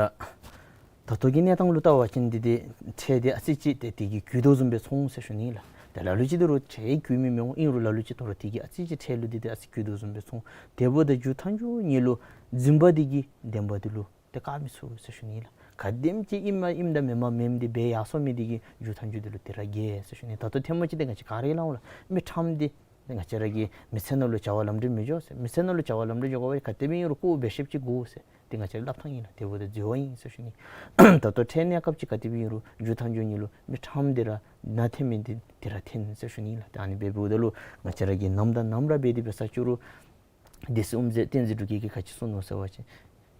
ད་ལྟོ་གི་གནས་སྟངས་ལུ་བལྟ་བ་ཅིན་འདི་འདི་ཁྲལ་འདི་ཨ་ཙི་ཅིག་ཏེ་དེ་གིས་རྒུད་དོ་བཟུམ་སྦེ་མཐོང་ཟེར་ཞུ་ནི་ལགས། ཏེ་ལ་ལུ་ཅིག་འདི་རུང་ཁྲལ་རྒུད་མི་མི་འོང་། ཨིན་རུང་ལ་ལུ་ཅིག་ད་རུང་དེ་གིས་ཨ་ཙི་ཅིག་ཁྲལ་ལུ་འདི་འདི་ཨ་ཙི་རྒུད་དོ་བཟུམ་སྦེ་མཐོང་། དེ་འབདཝ་ད་མཇུག་མཐའ་མཇུག་ཉིད་ལུ་འཛིན་པ་འདི་གིས་བདེན་པ་འདི་ལུ་ཏེ་བཀག་མི་ཚུགས་ཟེར་ཞུ་ནི་ལགས། ག་དེམ་ཅིག་ཨིནམ་ཨིནམ་དང་མེནམ་མེནམ་འདི་འབད་ཡར་སོང་མི་འདི་གིས་མཇུག་མཐའ་མཇུག་འདི་ལུ་ཏེ་ར་རྒྱལ་ཟེར་ཞུ་ནི། ད་ལྟོ་ཐེངས་མ་ཅིག་འདི་ང་བཅས་ག་ར་ལས་འོང་ལགས། མི་ཕྲངམ་འདི་ང་བཅས་ར་གི་མི་ཚེ་ནང་ལུ་བྱ་བ་ལམ་འགྲོ་མི་འགྱོ་ཟེར། མི་ཚེ་ནང་ལུ་བྱ་བ་ལམ་འགྲོ་འགྱོ་དགོ་པ་ག་དེ་སྦེ་ཨིན་རུང་ཁོ་འབད་ཤེསཔ་ཅིག་དགོ་ཟེར། འདི་ང་བཅས་ར་སླབ་ཐངས་ཨིན་ལགས། དེ་འབདཝ་ད་འཛོལ་བ་ཨིན་ཟེར་ཞུ་ནི། ད་ལྟོ་ཁྲལ་གནས་སྐབས་ཅིག་ག་དེ་སྦེ་ཨིན་རུང་མཇུག་མཐའ་མཇུག་ཉིད་ལུ་མི་ཕྲངམ་འདི་ར་ནང་འཐེན་མི་འདི་འདི་ར་འཐེན་ཟེར་ཞུ་ནི་ལགས། ད་ཨ་ནི་འབདཝ་ད་ལུ་ང་བཅས་ར་གིས་ནམ་དང་ནམ་ར་འབད་དེ་འབད་ས་ཅིག་རུང་སྡེ་སྲིད་དབུ་མཛད་བསྟན་འཛིན་འབྲུག་རྒྱལ་གྱིས་ག་ཅི་གསུངས་ནུག་ཟེར་བ་ཅིན་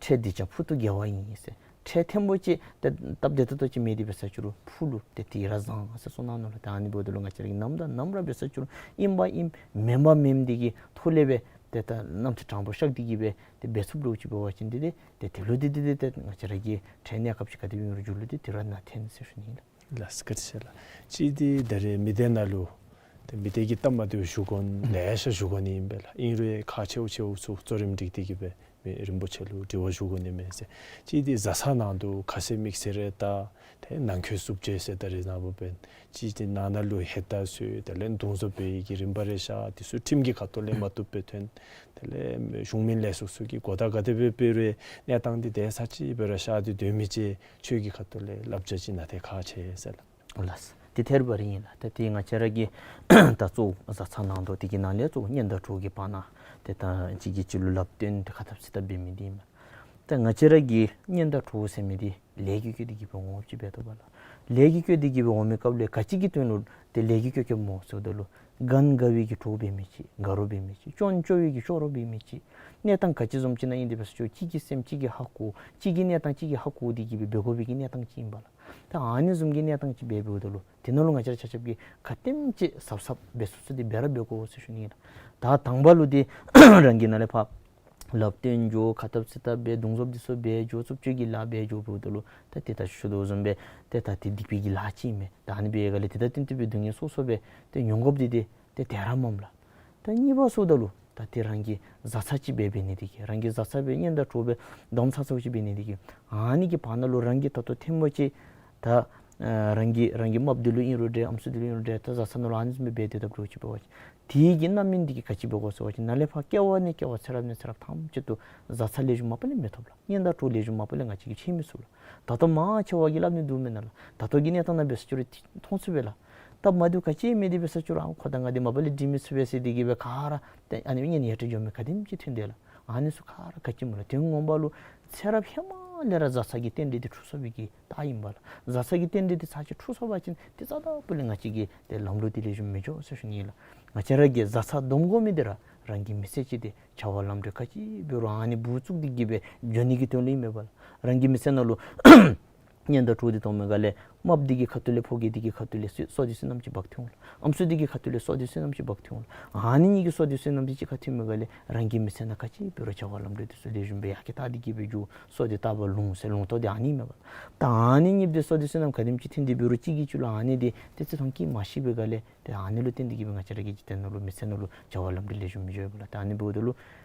ཁྲལ་སྡིག་ཅན་ཕུག་ཏུ་དགེ་བ་ཡིན་ཟེར། ཁྲལ་ཐེངས་པོ་ཅིག་ཏེ་སྟབས་བདེ་ཏོག་ཏོ་ཅིག་མེད་དེ་འབད་ས་ཅིག་རུང་ཕུག་ལུ་ཏེ་དེ་ར་བཟང་ཟེར་གསུངས་གནང་ནུག་ལགས། ད་ཨ་ནི་འབདཝ་ད་ལུ་ང་བཅས་ར་གིས་ནམ་དང་ནམ་ར་འབད་ས་ཅིག་རུང་ཨིན་པ་ཨིནམ་མེན་པ་མེནམ་འདི་གི་ཐོག་ལས་སྦེ་ཏེ་ད་རྣམ་ཐར་དྲང་པོ་ཤར་འདི་གིས་སྦེ་ཏེ་འབད་ཚུགསཔ་འདྲཝ་ཅིག་འབད་བ་ཅིན་འདི་ཏེ་ཏེ་དེ་ལུ་འདི་འདི་འདི་ཏེ་ང་བཅས་ར་གིས་ཁྲལ་གནས་སྐབས་ཅིག་ག་དེ་སྦེ་ཨིན་རུང་མཇུག་ལུ་འདི་དེ་ར་ནང་འཐེན་ཟེར་ཞུ་ནི་ལགས། ལགས་སོ། བཀའ་དྲིན་ཆེ་ལགས། གཅིག་འདི་ད་རེས་མི་སྡེ་ནང་ལུ་ཏེ་མི་སྡེ་གི་སྟབས་མ་བདེཝ་ཞུ་དགོ་ནི་ལེ་ཤ་ཞུ་དགོ་ནི་ཨིན་པས་ལགས། ཨིན་རུང་ཁག་ཆེཝ་ཆེཝ་ཚུ་གཙོ་རིམ་སྒྲིག་སྟེ་གིས་སྦེ་མི་རིན་པོ་ཆེ་ལུ་དྲི་བ་ཞུ་དགོ་ནི་མས་ཟེར། གཅིག་འདི་བཟའ་ཚང་ནང་དུ་ཁ་ཟས་དམིགས་བསལ་རེ་བལྟ། ཏེ་ནང་འཁོད་བསུབ་བྱ་ཟེར་ད་རེས་ནངས་པ་འབད་གཅིག་འདི་ནང་ན་ལུ་ཧེ་ད་སོ་དེ་ལས་འདུ་འཛོམས་འབད་ནི་གི་རིམ་པ་རེ་ཤར། དེ་ཚུ་ཁྲིམས་ཀྱི་ཁ་ཐུག་ལས་མ་བཏུབ་པའི་དོན་དེ་ལས་གཞུང་མིན་ལས་ཚོགས་ཚུ་གིས་གོ་བརྡ་ག་དེ་སྦེ་སྤེལ་རུང་གནས་སྟངས་འདི་དེ་ཚར་གཅིག་སྦེ་ར་ཤར་ཏེ་སྡོད་མི་ཅིག་ཆོས་ཀྱི་ཁ་ཐུག་ལས་བསླབ་བྱ་ཅིག་གནང་སྟེ་ཁག་ཆེ་ཟེར་ལགས། ལགས། དེ་ཐད་རི་བ་རི་ཨིན་ལགས། ད་དེ་ང་བཅས་ར་གི་ད་གཙོ་བོ་བཟའ་ཚང་ནང་དོག་དེ་གི་ནང་ལས་གཙོ་བོ་གཉེན་དང་གྲོགས་ཀྱི་བར་ན་ཏེ་ད་གཅིག་གིས་གཅིག་ལུ་ལབ་སྟོན་ཏེ་ཁ་འཐབ་སེ་འཐབ་འབད་མི་འདི་ཨིན་མས། ད་ང་བཅས་ར་གི་གཉེན་དང་གྲོགས་ཟེར་མི་འདི་ལས་ཀྱི་བཀོད་དེ་གིས་སྦེ་འོངམ་ཅིག་འབད་དོ་བ་ལགས། ལས་ཀྱི་བཀོད་དེ་གིས་སྦེ་འོང་མི་སྐབས་ལས་ག་ཅི་གི་དོན་ལུ་ཏེ་ལས་ཀྱི་བཀོད་བཀོདཔ་སྨོ་ཟེརཝ་ད་ལུ་ག་ན་དགའ་བའི་གི་གྲོགས་འབད་མི་ཅིག་དགའ་རོགས་འབད་མི་ཅིག་སྐྱོན་བཅོ་བའི་གི་སྐྱོ་རོགས་འབད་མི་ཅིག་གནས་སྟངས་ག་ཅི་བཟུམ་ཅིག་ནང་ཨིན་དེ་འབད་ས་ཅིག་རུང་གཅིག་གི་སེམས་གཅིག་གིས་ཧ་གོ་གཅིག་གི་གནས་སྟངས་གཅིག་གིས་ཧ་གོ་དེ་གིས་སྦེ་འབད་དགོ་པའི་གི་གནས་སྟངས་ཅིག་ཨིན་པས་ལགས། ད་ཨ་ནི་བཟུམ་གྱི་གནས་སྟངས་ཅིག་འབད་འབདཝ་ད་ལུ་དེ་ནང་ལུ་ང་བཅས་ར་ཆ་ཁྱབ་ཀྱིས་ག་དེམ་ཅིག་གཟབ་གཟབ་འབད་ཚུགས་ཚུགས་འདི་འབད་ར་འབད་དགོ་ཟེར་ཞུ་ནི་ཨིན་ལགས། ད་དང་པ་ལུ་འདི་རང་གི་ནང་ལས་ཕར་ལབ་སྟོན་འགྱོ་ཁ་འཐབ་སེ་འཐབ་འབད་འདུ་འཛོམས་འདི་ཚུ་འབད་འགྱོ་རྩུབ་སྤྱོད་ཀྱི་ལཱ་འབད་འགྱོ་འབདཝ་ད་ལུ་ད་ཏེ་ད་ཞུ་དོ་བཟུམ་སྦེ་ཏེ་ད་དེ་སྡིག་པའི་གི་ལཱ་ཅིག་ཨིན་མས། ད་ཨ་ནི་འབད་ག་ལས་དེ་དང་བསྟུན་ཏེ་སྦེ་སྡུག་བསྔལ་སོ་སོ་སྦེ་ཏེ་མྱོང་དགོཔ་འདི་ཏེ་ཏེ་དེ་ར་མས་ལགས། ད་གཉིས་པ་ཟེརཝ་ད་ལུ་ད་ཏེ་རང་གི་བཟའ་ཚང་ཅིག་སྦེ་འབད་ནི་དེ་གིས་རང་གི་བཟའ་ཚང་སྦེ་གཉེན་དང་གྲོགས་སྦེ་དམ་ཚ་ཚཝ་ཅིག་འབད་ནི་དེ་གིས་ཨ་ནི་གི་བར་ན་ལུ་རང་གིས་ད་ལྟོ་ཐེངས་མ་ཅིག་ད་ཨ་རང་གི་རང་གི་རྨགཔ་འདི་ལུ་ཨིན་རུང་འདྲ་ཨམ་སྲུ་འདི་ལུ་ཨིན་རུང་འདྲ་ད་བཟའ་ཚང་ནང་ལུ་ཨ་ནི་བཟུམ་སྦེ་འབད་དེ་འཐབ་འདྲཝ་ཅིག་འབད་བ་ཅིན་དེ་གི་རྣམ་སྨིན་འདི་གིས་ག་ཅི་འབད་དགོ་ཟེར་བ་ཅིན་ནཱ་ལས་ཕར་སྐྱེ་བ་ནས་སྐྱེ་བ་ཚེ་རབས་ནས་ཚེ་རབས་ཐམས་ཅད་དུ་བཟའ་ཚང་ལེགས་ཤོམ་མ་པ་ལས་མི་ཐོབ་ལགས། གཉེན་དང་གྲོགས་ལེགས་ཤོམ་མ་པ་ལས་ང་བཅས་ཀྱིས་འཕྱད་མི་ཚུགས་ལགས། ད་ལྟོ་མང་ཆེ་བ་གིས་སླབ་ནི་འདུག་མེན་ན་ལགས། ད་ལྟོ་གི་གནས་སྟངས་ནང་འབད་ས་ཅིག་རུང་མཐོང་ཚུགས་པས་ལགས། སྟབས་མ་བདེཝ་ག་ཅི་མེད་དེ་འབད་ས་ཅིག་རུང་ཨ་ཁོ་དང་ང་འདི་མ་པ་ལས་འགྲིག་མི་ཚུགས་པས་ཟེར་དེ་གིས་སྦེ་ག་ར་ཏེ་ཨ་ནི་གཉེན་ཡ་བྲལ་འགྱོ་མི་ག་དེམ་ཅིག་ཐོན་དེས་ལགས། ཨ་ནི་ཚུ་ག་ར་ག་ཅི་སྨོ་ལགས། དོན་ངོ་མ་ལུ་ཚེ་རབས་ཧེ་མ་ལས་ར་བཟའ་ཚང་གི་རྟེན་འབྲེལ་འདི་འཁྲུགས་སོང་བའི་གི་རྟགས་ཨིན་པས་ལགས། བཟའ་ཚང་གི་རྟེན་འབྲེལ་འདི་ཚར་གཅིག་འཁྲུགས་སོང་བ་ཅིན་ཏེ་རྩ་དང་པོ་ལས་ང་བཅས་ཀྱི་ཏེ་ལམ་འགྲོ་འདི་ལེགས་ཤོམ་མི་འགྱོ་ཟེར་ཞུ་ནི་ལགས། ང་བཅས་ར་གིས་བཟའ་ཚང་སྡོམ་དགོ་མི་འདི་ར་རང་གི་མི་ཚེ་གཅིག་འདི་བྱ་བ་ལམ་འགྲོ་ག་ཅི་འབད་རུང་ཨ་ནི་བུ་ཚུགས་འདི་གིས་སྦེ་འགྱོ་ནི་གི་དོན་ལུ་ཨིན་མས་པ་ལགས། རང་གི་མི་ཚེ་ནང་ལུ་གཉེན་དང་གྲོགས་འདི་གཏང་མི་ག་ལས་རྨགཔ་འདི་གི་ཁ་ཐུག་ལས་ཕོ་རྒྱས་འདི་གི་ཁ་ཐུག་ལས་བསོད་བསོད་བདེ་བསོད་ནམས་ཅིག་འབག་སྟེ་འོང་ལགས། ཨམ་སྲུ་འདི་གི་ཁ་ཐུག་ལས་བསོད་བདེ་བསོད་ནམས་ཅིག་འབག་སྟེ་འོང་ལགས། ཨ་ནི་གཉིས་ཀྱི་བསོད་བདེ་བསོད་ནམས་འདི་གཅིག་ཁར་ཐིམ་མི་ག་ལས་རང་གི་མི་ཚེ་ནང་ག་ཅི་འབད་རུང་བྱ་བ་ལམ་འགྲོ་འདི་ཚུ་ལེགས་ཤོམ་སྦེ་ཡར་རྒྱས་བཏང་འདི་གིས་སྦེ་འགྱོ། བསོད་བདེ་བཏང་པ་ལོངས་ཟེར་ལོངས་སྤྱོད་འདི་ཨ་ནི་མས་པ་ལགས། ད་ཨ་ནི་གཉིས་འདི་བསོད་བདེ་བསོད་ནམས་ག་དེམ་ཅིག་ཐིམ་སྟེ་འབད་རུང་གཅིག་གིས་གཅིག་ལུ་ཨ་ནི་འདི་ཏེ་བརྩི་མཐོང་བསྐྱེད་མ་ཤེས་པའི་ག་ལས་ཏེ་ཨ་ནི་ལུ་བརྟེན་འདི་གིས་སྦེ་ང་བཅས་ར་གི་འཇིག་རྟེན་ནང་ལུ་མི་ཚེ་ནང་ལུ་བྱ་བ་ལམ་འགྲོ་ལེགས་ཤོམ་མི་འགྱོ་བས་པ་ལགས། ད་ཨ་ནི་འབདཝ་ད་ལུ་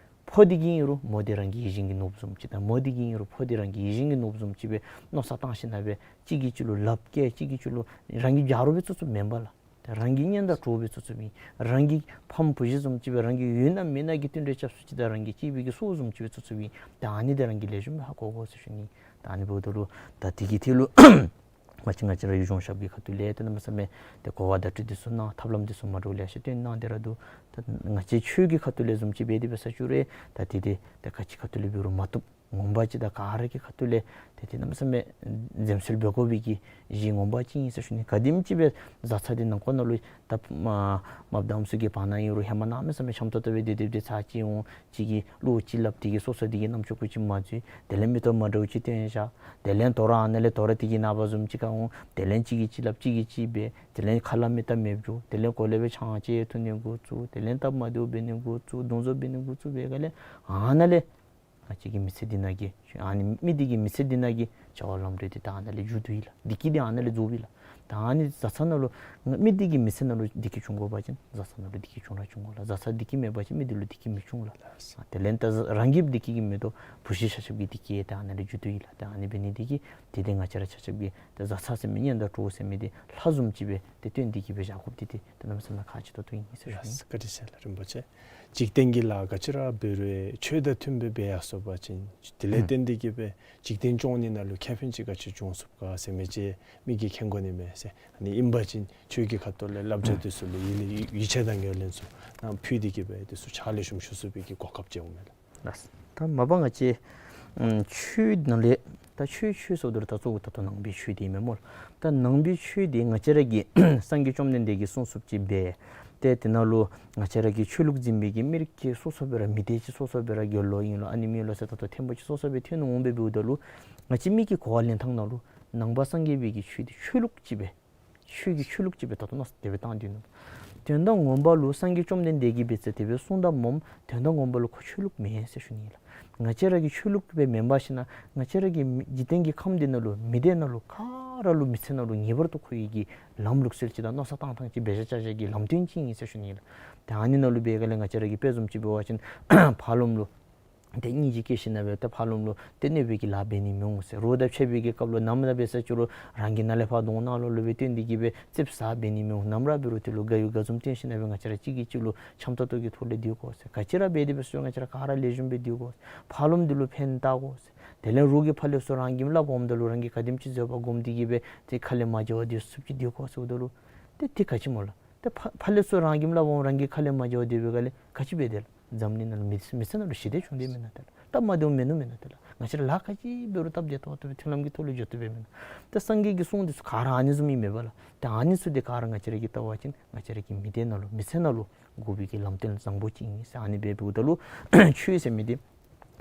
ཕོ་འདི་གིས་ཨིན་རུང་མོ་འདི་རང་གི་ཡིད་བཞིན་གྱི་ནོར་བུ་བཟུམ་ཅིག་དང་མོ་འདི་གིས་ཨིན་རུང་ཕོ་འདི་རང་གི་ཡིད་བཞིན་གྱི་ནོར་བུ་བཟུམ་ཅིག་སྦེ་མནོ་བསམ་བཏང་ཞིནམ་ལས་སྦེ་གཅིག་གིས་གཅིག་ལུ་ལགཔ་བཀལ་གཅིག་གིས་གཅིག་ལུ་རང་གི་རྒྱབ་རོགས་སྦེ་བཙུགས་བཙུགསཔ་མེན་པ་ལགས། ད་རང་གི་གཉེན་དང་གྲོགས་སྦེ་བཙུགས་བཙུགསཔ་ཨིན། རང་གི་ཕམ་བུ་གཞི་བཟུམ་ཅིག་སྦེ་རང་གི་ཡོད་ན་མེད་ན་གི་བསྟུན་གྲོས་རྐྱབ་སུ་ཅིག་དང་རང་གི་གཅེས་པའི་གི་སྲོག་བཟུམ་ཅིག་སྦེ་བཙུགས་བཙུགསཔ་ཨིན། ད་ཨ་ནི་འདི་རང་གིས་ལེགས་ཤོམ་སྦེ་ཧ་གོ་དགོ་ཟེར་ཞུ་ནི། ད་ཨ་ནི་འབདཝ་ད་ལུ་ད་དེ་གི་ཐད་ལུ་ང་བཅས་ང་བཅས་ར་ཡུལ་གཞུང་ཞབས་ཀྱི་ཁ་ཐུག་ལས་ཏེ་གནམ་མེད་ས་མེད་ཏེ་གོ་བ་བརྡ་སྤྲོད་འདི་ཚུ་གནང་ཐབས་ལམ་འདི་ཚུ་མ་འདྲཝ་ལེ་ཤ་སྟོན་གནང་སྟེ་ར་འདུག། ད་ང་བཅས་ཆོས་ཀྱི་ཁ་ཐུག་ལས་བཟུམ་ཅིག་འབད་དེ་འབད་ས་ཅིག་རུང་ད་དེ་དེ་ད་ག་ཅི་ཁ་ཐུག་ལས་འབད་རུང་མ་བཏུབ། ངོ་མ་ཅིག་ད་ག་ར་གི་ཁ་ཐུག་ལས་ཏེ་ཏེ་གནམ་མེད་ས་མེད་འཛེམ་ཟོན་འབད་དགོ་པའི་གི་གཞི་ངོ་མ་ཅིག་ཨིན་ཟེར་ཞུ་ནི། ག་དེམ་ཅིག་སྦེ་བཟའ་ཚང་འདི་ནང་འཁོད་ནང་ལུ་ད་མ་མ་བདམས་ཚུ་གི་བར་ན་ཨིན་རུང་ཧེ་མ་གནམ་མེད་ས་མེད་འཆམ་ཏོག་ཏོ་སྦེ་སྡོད་སྡོདཔ་ད་ཚར་གཅིག་འོང་གཅིག་གིས་བློ་ཅིག་སླབ། དེ་གིས་སོ་སོ་དེ་གི་རྣམ་ཅོ་ཀུ་ཅིག་མ་འཛོལ། དེ་ལས་མི་སྟོབས་མ་འདྲཝ་ཅིག་སྟོན་བཞག། དེ་ལས་དོ་རུང་ཨ་ནཱ་ལས་དོ་རུང་དེ་གི་ནངས་པ་བཟུམ་ཅིག་ཁར་འོང་། དེ་ལས་གཅིག་གིས་གཅིག་སླབ་གཅིག་གིས་གཅིག་འབད། དེ་ལས་ཁ་སླབ་མི་སྟབས་མེདཔ་འགྱོ། དེ་ལས་གོ་ལེ་སྦེ་ཆང་ཅིག་འཐུང་ནི་འགོ་བཙུགས། དེ་ལས་སྟབས་མ་བདེཝ་འབད་ནི་འགོ་བཙུགས། གདུང་འཛོམས་འབད་ནི་འགོ་བཙུགས་འབད་ག་ལས་ཨ་ནཱ་ལས་ང་བཅས་ཀྱི་མི་ཚེ་འདི་ནང་གི་ཨ་ནི་མི་འདི་གི་མི་ཚེ་འདི་ནང་གི་བྱ་བ་ལམ་འགྲོ་འདི་ད་ཨ་ནཱ་ལས་མཇུག་བསྡུ་ཡི་ལགས། བདེ་སྐྱིད་འདི་ཨ་ནཱ་ལས་རྫོགས་པས་ལགས། ད་ཨ་ནི་བཟའ་ཚང་ནང་ལུ་མི་འདི་གི་མི་ཚེ་ནང་ལུ་བདེ་སྐྱིད་འབྱུང་དགོ་པ་ཅིན་བཟའ་ཚང་ནང་ལུ་བདེ་སྐྱིད་འབྱུང་ར་འབྱུང་དགོ་ལགས། བཟའ་ཚང་བདེ་སྐྱིད་མེད་པ་ཅིན་མི་འདི་ལུ་བདེ་སྐྱིད་མི་འབྱུང་ལགས། དེ་ལས་ད་རང་གི་བདེ་སྐྱིད་ཀྱི་མེད་དོ་བུ་གཞི་ཆ་ཁྱབ་ཀྱི་བདེ་སྐྱིད་ད་ཨ་ནཱ་ལས་མཇུག་བསྡུ་ཡི་ལགས། ད་ཨ་ནི་འབད་ནི་འདི་གིས་དེ་འདི་ང་བཅས་ར་ཆ་ཁྱབ་ཀྱིས་ད་བཟའ་ཚང་ཟེར་མི་གཉེན་དང་གྲོགས་ཟེར་མི་འདི་ལྷ་བཟུམ་ཅིག་སྦེ་ཏེ་བསྟེན་ཏེ་གི་སྦེ་བཞག་དགོཔ་འདི་ཏེ་ད་གནམ་མེད་ས་མེད་ཁག་ཆེ་ཏོག་ཏོ་ཨིན་ཟེར་ཞུ་ནི། ལགས་སོ། བཀའ་དྲིན་ཆེ་ལགས་རིན་པོ་ཆེ། འཇིག་རྟེན་གྱི་ལཱ་ག་ཅི་ར་འབད་རུང་ཆོས་དང་མཐུན་པའི་འབད་ཡར་སོང་པ་ཅིན་དེ་ལས་ཨུམ་བརྟེན་ཏེ་གི་སྦེ་འཇིག་རྟེན་སྐྱོང་ནི་ནང་ལུ་ཁེ་ཕན་ཅིག་ག་ཅི་འབྱུང་ཚུགས་ག་ཟེར་མི་ཅིག་མི་གིས་མཁྱེན་དགོ་ནི་མས་ཟེར། ཨ་ནི་ཨིན་པ་ཅིན་ཆོས་ཀྱི་ཁ་ཐུག་ལས་བསླབ་བྱ་ཨུམ་འདི་ཚུ་ལུ་ཡིད་ལས་ཡིད་ཆེས་དང་ངོས་ལེན་ཚུ་ནང་ཕུལ་ཏེ་གི་སྦེ་འདི་ཚུ་ཕྱག་ལེགས་ཤོམ་ཞུ་ཚུགས་པའི་གི་གོ་སྐབས་ཅིག་འོང་མས་ལགས། ལགས། ད་མ་པ་ང་བཅས་ཨམ་ཆོས་ནང་ལས་ད་ཆོས་ཆོས་ཟེརཝ་ད་ལུ་ད་གཙོ་བོ་ད་ལྟོ་ནང་པའི་ཆོས་འདི་མེན་སྨོ་ལགས། ད་ནང་པའི་ཆོས་འདི་ང་བཅས་ར་གི་སངས་རྒྱས་བཅོམ་ལྡན་འདས་ཀྱིས་གསུངས་གསུངསམ་ཅིག་འབད། ཏེ་དེ་ནང་ལུ་ང་བཅས་ར་གི་ཆོས་ལུགས་འཛིན་པའི་གི་མི་རིགས་ཀྱི་སོ་སོ་སྦེ་ར་མི་སྡེ་ཅིག་སོ་སོ་སྦེ་ར་དགེ་སློང་ཨིན་ལོ་ཨ་ནི་མེན་ལོ་ཟེར་ད་ལྟོ་ཐེམ་པོ་ཅིག་སོ་སོ་སྦེ་ཐོན་འོང་སྦེ་འབདཝ་ད་ལུ་ང་བཅས་མི་གི་གོ་བ་ལེན་ཐངས་ནང་ལུ་ནང་པ་སངས་རྒྱས་པའི་གི་ཆོས་འདི་ཆོས་ལུགས་ཅིག་སྦེ་ཆོས་ཀྱི་ཆོས་ལུགས་ཅིག་སྦེ་ད་ལྟོ་མནོ་བསམ་དེ་སྦེ་བཏང་སྟེ་ནུག། དོན་དག་ངོ་མ་ལུ་སངས་རྒྱས་བཅོམ་ལྡན་འདས་ཀྱིས་འབད་ཚེ་དེ་སྦེ་གསུངས་དོ་སྨོ། དོན་དག་ངོ་མ་ལུ་ཁོ་ཆོས་ལུགས་མེན་ཟེར་ཞུ་ནི་ལགས། ང་བཅས་ར་གི་ཆོས་ལུགས་སྦེ་མེན་པར་ཞིན་ན་ང་བཅས་ར་གི་མི་འཇིག་རྟེན་གྱི་ཁམས་འདི་ནང་ལུ་མི་སྡེ་ནང་ལུ་ག་ར་ལུ་མི་ཚེ་ནང་ལུ་ངེས་པར་དུ་མཁོ་བའི་གི་ལམ་ལུགས་སྲོལ་ཅིག་དང་མནོ་བསམ་བཏང་ཐངས་ཅིག་འབད་བཞག་བཞག་གི་ལམ་སྟོན་ཅིག་ཨིན་ཟེར་ཞུ་ནི་ལགས། ད་ཨ་ནི་ནང་ལུ་འབད་ག་ལས་ང་བཅས་ར་གི་དཔེ་བཟུམ་ཅིག་འབད་བ་ཅིན་ཕར་ལོགམ་ལུ་ཏེ་སྙིང་རྗེ་སྐྱེས་ཞིན་ན་སྦེ་ཏེ་ཕར་ལོགམ་ལུ་ཏེ་གནོད་པའི་གི་ལཱ་འབད་ནི་མི་འོང་ཟེར། རོགས་དང་ཕྱད་པའི་གི་སྐབས་ལུ་ནམ་ན་འབད་ས་ཅིག་རུང་རང་གི་ནང་ལས་ཕར་གདོང་ནག་ལོག་ལོག་སྦེ་སྟོན་ཏེ་གི་སྦེ་ཙིགཔ་ཟ་འབད་ནི་མི་འོང་། ནམ་ར་འབད་རུང་དེ་ལུ་དགའ་ཡོད་དགའ་འཛུམ་སྟོན་ཞིན་ན་སྦེ་ང་བཅས་ར་གཅིག་གིས་གཅིག་ལུ་འཆམ་ཏོག་ཏོ་གི་ཐོག་ལས་སྡོད་དགོ་ཟེར། ག་ཅི་ར་འབད་དེ་འབད་སོང་ང་བཅས་ར་ག་ར་ལེགས་ཤོམ་སྦེ་སྡོད་དགོ་ཟེར། ཕར་ལོགམ་འདི་ལུ་ཕན་བཏགས་དགོ་ཟེར། དེ་ལས་རོགས་ཀྱིས་ཕར་ལས་ཚུར་རང་གི་སླབ་འོངམ་ད་ལུ་རང་གིས་ག་དེམ་ཅིག་བཟོད་པ་སྒོམ་སྟེ་གི་སྦེ་ཏེ་ཁ་ལས་མ་བྱ་བར་སྡོད་ཚུགསཔ་ཅིག་སྡོད་དགོ་ཟེརཝ་ད་ལུ་ཏེ་དེ་ག་ཅི་སྨོ་ལགས། ཏེ་ཕར་ཕར་ལས་ཚུར་རང་གི་སླབ་འོང་རང་གིས་ཁ་ལས་མ་བྱ་བར་སྡོད་པའི་ག་ལས་ག་ཅི་འབད་དེ་ལགས། འཛམ་གླིང་ནང་ལུ་མི་མི་ཚེ་ནང་ལུ་ཞི་བདེ་བྱུང་དེས་མེན་ན་ཏེ་ལགས། སྟབས་མ་བདེཝ་མིན་ནུག་མེན་ན་ཏེ་ལགས། ང་བཅས་ར་ལཱ་ག་ཅི་འབད་རུང་སྟབས་བདེ་ཏོག་ཏོ་སྦེ་མཐུན་ལམ་གྱི་ཐོག་ལུ་འགྱོ་བཏུབ་པས་མེན་ན། ཏེ་སངས་རྒྱས་ཀྱིས་གསུངས་དེ་ཚུ་ག་ར་ཨ་ནི་བཟུམ་ཨིན་མས་པ་ལགས། ཏེ་ཨ་ནི་ཚུ་འདི་ག་ར་ང་བཅས་ར་གིས་བལྟ་བ་ཅིན་ང་བཅས་ར་གི་མི་སྡེ་ནང་ལུ་མི་ཚེ་ནང་ལུ་དགོ་པའི་གི་ལམ་སྟོན་བཟང་པོ་ཅིག་ཨིན་ཟེར། ཨ་ནི་སྦེ་འབདཝ་ད་ལུ་ཆོས་ཟེར་མི་འདི་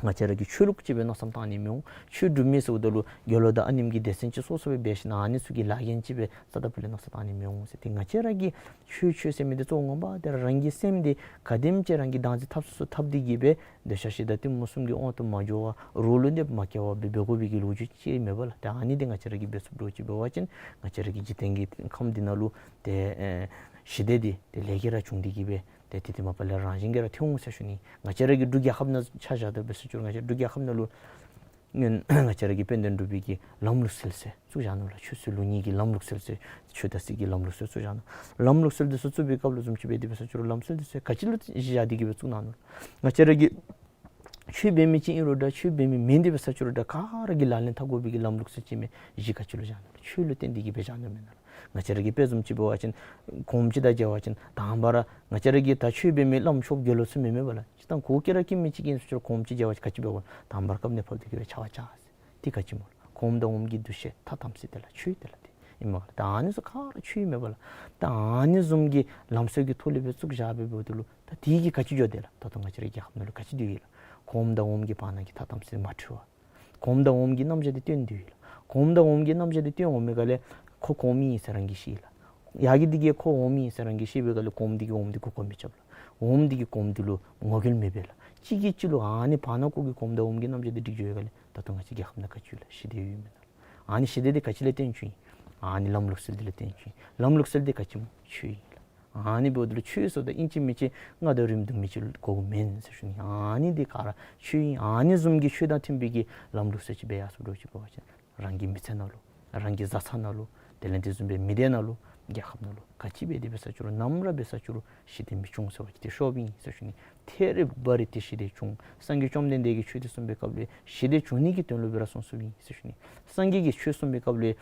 ང་བཅས་ར་གི་ཆོས་ལུགས་ཅིག་སྦེ་མནོ་བསམ་བཏང་ནི་མི་འོང་། ཆོས་སྒྲུབ་མི་ཟེརཝ་ད་ལུ་དགེ་སློང་དང་ཨ་ནེམ་གྱི་སྡེ་ཚན་ཅིག་སོ་སོ་སྦེ་འབད་ཞིན་ན་ཨ་ནི་ཚུ་གི་ལཱ་འགན་ཅིག་སྦེ་རྩ་དང་པོ་ལས་མནོ་བསམ་བཏང་ནི་མི་འོང་ཟེར། ཏེ་ང་བཅས་ར་གི་ཆོས་ཆོས་ཟེར་མི་འདི་གཙོ་བོ་ངོ་མ་འདི་ར་རང་གི་སེམས་འདི་ག་དེམ་ཅིག་རང་གིས་བདག་འཛིན་འཐབ་ཚུགས་ཚུགས་འཐབ་སྟེ་གི་སྦེ་འདོད་ཆགས་ཞེ་སྡང་གཏི་མུག་གསུམ་གྱི་དབང་དུ་མ་འགྱོ་བར་རོགས་ལུ་གནོདཔ་མ་བཀལ་བར་སྦེ་འབད་དགོ་པའི་གི་ལོ་རྒྱུས་ཅིག་མེན་པ་ལགས། ཏེ་ཨ་ནི་འདི་ང་བཅས་ར་གིས་འབད་ཚུགསཔ་འདྲཝ་ཅིག་འབད་བ་ཅིན་ང་བཅས་ར་གི་འཇིག་རྟེན་གྱི་ཁམས་འདི་ནང་ལུ་ཏེ་ཨེ་ཞི་བདེ་འདི་ཏེ་ལས་ཀྱིས་ར་བྱུང་སྟེ་གི་སྦེ་ཏེ་དེ་དེ་མ་པ་ལས་རང་བཞིན་གྱིས་ར་ཐོན་འོང་ཟེར་ཞུ་ནི། ང་བཅས་ར་གི་འབྲུག་རྒྱལ་ཁབ་ནང་ཆ་བཞག་སྟེ་འབད་ས་ཅིག་རུང་ང་བཅས་འབྲུག་རྒྱལ་ཁབ་ནང་ལུ་སྔོན་ང་བཅས་ར་གི་དཔལ་ལྡན་འབྲུག་པའི་གི་ལམ་ལུགས་སྲོལ་ཟེར་བཙུགས་བཞག་ནུག་ལགས། ཆོས་སྲིད་ལུགས་གཉིས་ཀྱི་ལམ་ལུགས་སྲོལ་ཟེར་ཆོས་དང་སྲིད་ཀྱི་ལམ་ལུགས་སྲོལ་བཙུགས་བཞག་ནུག། ལམ་ལུགས་སྲོལ་འདི་ཚུ་བཙུགས་པའི་སྐབས་ལུ་བཟུམ་ཅིག་འབད་དེ་འབད་ས་ཅིག་རུང་ལམ་སྲོལ་འདི་ཚུ་ག་ཅི་ལུ་གཞི་བཞག་སྟེ་གི་སྦེ་བཙུགས་གནང་ནུག། ང་བཅས་ར་གི་ཆོས་འབད་མི་ཅིག་ཨིན་རུང་འདྲ་ཆོས་འབད་མི་མེན་དེ་འབད་ས་ཅིག་རུང་འདྲ་ག་ར་གིས་ལག་ལེན་འཐབ་དགོ་པའི་གི་ལམ་ལུགས་སྲོལ་ཅིག་མས། གཞི་ག་ཅི་ལུ་བཞག་ནུག་ལགས། ཆོས་ལུ་བརྟེན་ཏེ་གི་སྦེ་བཞག་ནུག་མེན་ན་ལགས། ང་བཅས་ར་གི་དཔེ་བཟུམ་ཅིག་འབད་བ་ཅིན་གོངམ་ཅིག་དང་མཇལ་བ་ཅིན་དང་པ་ར་ང་བཅས་ར་གི་ད་ཆོས་འབད་མི་བླམ་ཆོསཔ་དགེ་སློང་ཚུ་མེན་མས་པ་ལགས། ཅིག་ད་གོ་སྐེ་རགས་སྐེ་མི་ཅིག་ཨིན་ས་ཅིག་རུང་གོངམ་ཅིག་མཇལ་བ་ཅིན་ག་ཅི་འབད་དགོ། དང་པ་ར་བཀབ་ནེ་ཕབ་སྟེ་གི་སྦེ་ཕྱག་འཚལ་ཟེར། དེ་ག་ཅི་སྨོ་ལགས། གོངམ་དང་འོགམ་གྱི་འདུ་ཤེས་ཐ་དམ་ཚིག་དེ་ལགས་ཆོས་དེ་ལགས་དེ་ཨིན་མས་ལགས། ད་ཨ་ནི་ཚུ་ག་ར་ཆོས་ཨིན་མས་པ་ལགས། ད་ཨ་ནི་བཟུམ་གྱི་ལམ་སྲོལ་གྱི་ཐོག་ལས་སྦེ་བཙུགས་བཞག་སྦེ་འབདཝ་ད་ལུ་ད་དེ་གིས་ག་ཅི་འགྱོ་དེ་ལགས། ད་ལྟོ་ང་བཅས་རའི་རྒྱལ་ཁབ་ནང་ལུ་ག་ཅི་སྡོད་ཡི་ལགས། གོངམ་དང་འོགམ་གྱི་བར་ན་གི་ཐ་དམ་ཚིག་མ་འཁྲུལ་བར་གོངམ་དང་འོགམ་གྱི་རྣམ་གཞག་འདི་སྟོན་སྡོད་ཡི་ལགས། གོངམ་དང་འོགམ་གྱི་རྣམ་གཞག་འདི་སྟོན་འོང་མི་ག་ལས་ཁོ་གོངམ་ཨིན་ཟེར་རང་གིས་ཤེས་ཡི་ལགས། ཡ་གི་འདི་གིས་ཁོ་འོགམ་ཨིན་ཟེར་རང་གིས་ཤེས་པའི་ག་ལས་གོངམ་འདི་གིས་འོགམ་འདི་གུ་གོ་མི་རྐྱབ་ལགས། འོགམ་འདི་གིས་གོངམ་འདི་ལུ་ངོ་རྒོལ་མི་འབད་ལགས། གཅིག་གིས་གཅིག་ལུ་ཨ་ནི་བར་ན་ཁོ་གི་གོངམ་དང་འོགམ་གྱི་རྣམ་གཞག་འདི་སྒྲིག་འགྱོ་བའི་ག་ལས་ད་ལྟོ་ང་བཅས་རྒྱལ་ཁབ་ནང་ག་ཅི་ཡོད་ལགས། ཞི་བདེ་ཡོད་མེན་ན་ལགས། ཨ་ནི་ཞི་བདེ་འདི་ག་ཅི་ལས་བརྟེན་བྱུང་ཡི། ཨ་ནི་ལམ་ལུགས་སྲོལ་འདི་ལས་བརྟེན་བྱུང་ཡི། ལམ་ལུགས་སྲོལ་འདི་ག་ཅི་སྨོ། ཆོས་ཨིན་ལགས། ཨ་ནི་འབདཝ་ད་ལུ་ཆོས་ཟེརཝ་ད་ཨིན་ཅི་མིན་ཅི་རྔ་དང་རིམ་བསྡུ་མི་ཅིག་དགོཔ་མེན་ཟེར་ཞུ་ནི། ཨ་ནི་འདི་ག་ར་ཆོས་ཨིན། ཨ་ནི་བཟུམ་གྱི་ཆོས་དང་མཐུན་པའི་གི་ལམ་ལུགས་སྲོལ་ཅིག་སྦེ་ཡར་སོང་འགྱོ་ཅིག་འབད་བ་ཅིན་རང་གི་མི་ཚེ་ནང་ལུ་རང་གི་བཟའ་ཚང་ནང་ལུ་དེ་ལས་དེ་བཟུམ་སྦེ་མི་སྡེ་ནང་ལུ་ རྒྱལ་ཁབ་ནང་ལུ་ག་ཅི་འབད་དེ་འབད་ས་ཅི་རུང་ནམ་ར་འབད་ས་ཅི་རུང་ཞི་བདེ་མི་འབྱུང་ཟེར་བ་ཅིན་ཏེ་ཤོབ་ཨིན་ཟེར་ཞུ་ནི། ཐད་རི་བ་རི་ཏེ་ཞི་བདེ་འབྱུང་། སངས་རྒྱས་བཅོམ་ལྡན་འདས་ཀྱིས་ཆོས་འདི་གསུངས་པའི་སྐབས་ལུ་ཞི་བདེ་འབྱུང་ནི་གི་དོན་ལུ་འབད་ར་གསུངས་གསུངསམ་ཨིན་ཟེར་ཞུ་ནི། སངས་རྒྱས་ཀྱིས་ཆོས་གསུངས་པའི་སྐབས་ལུ་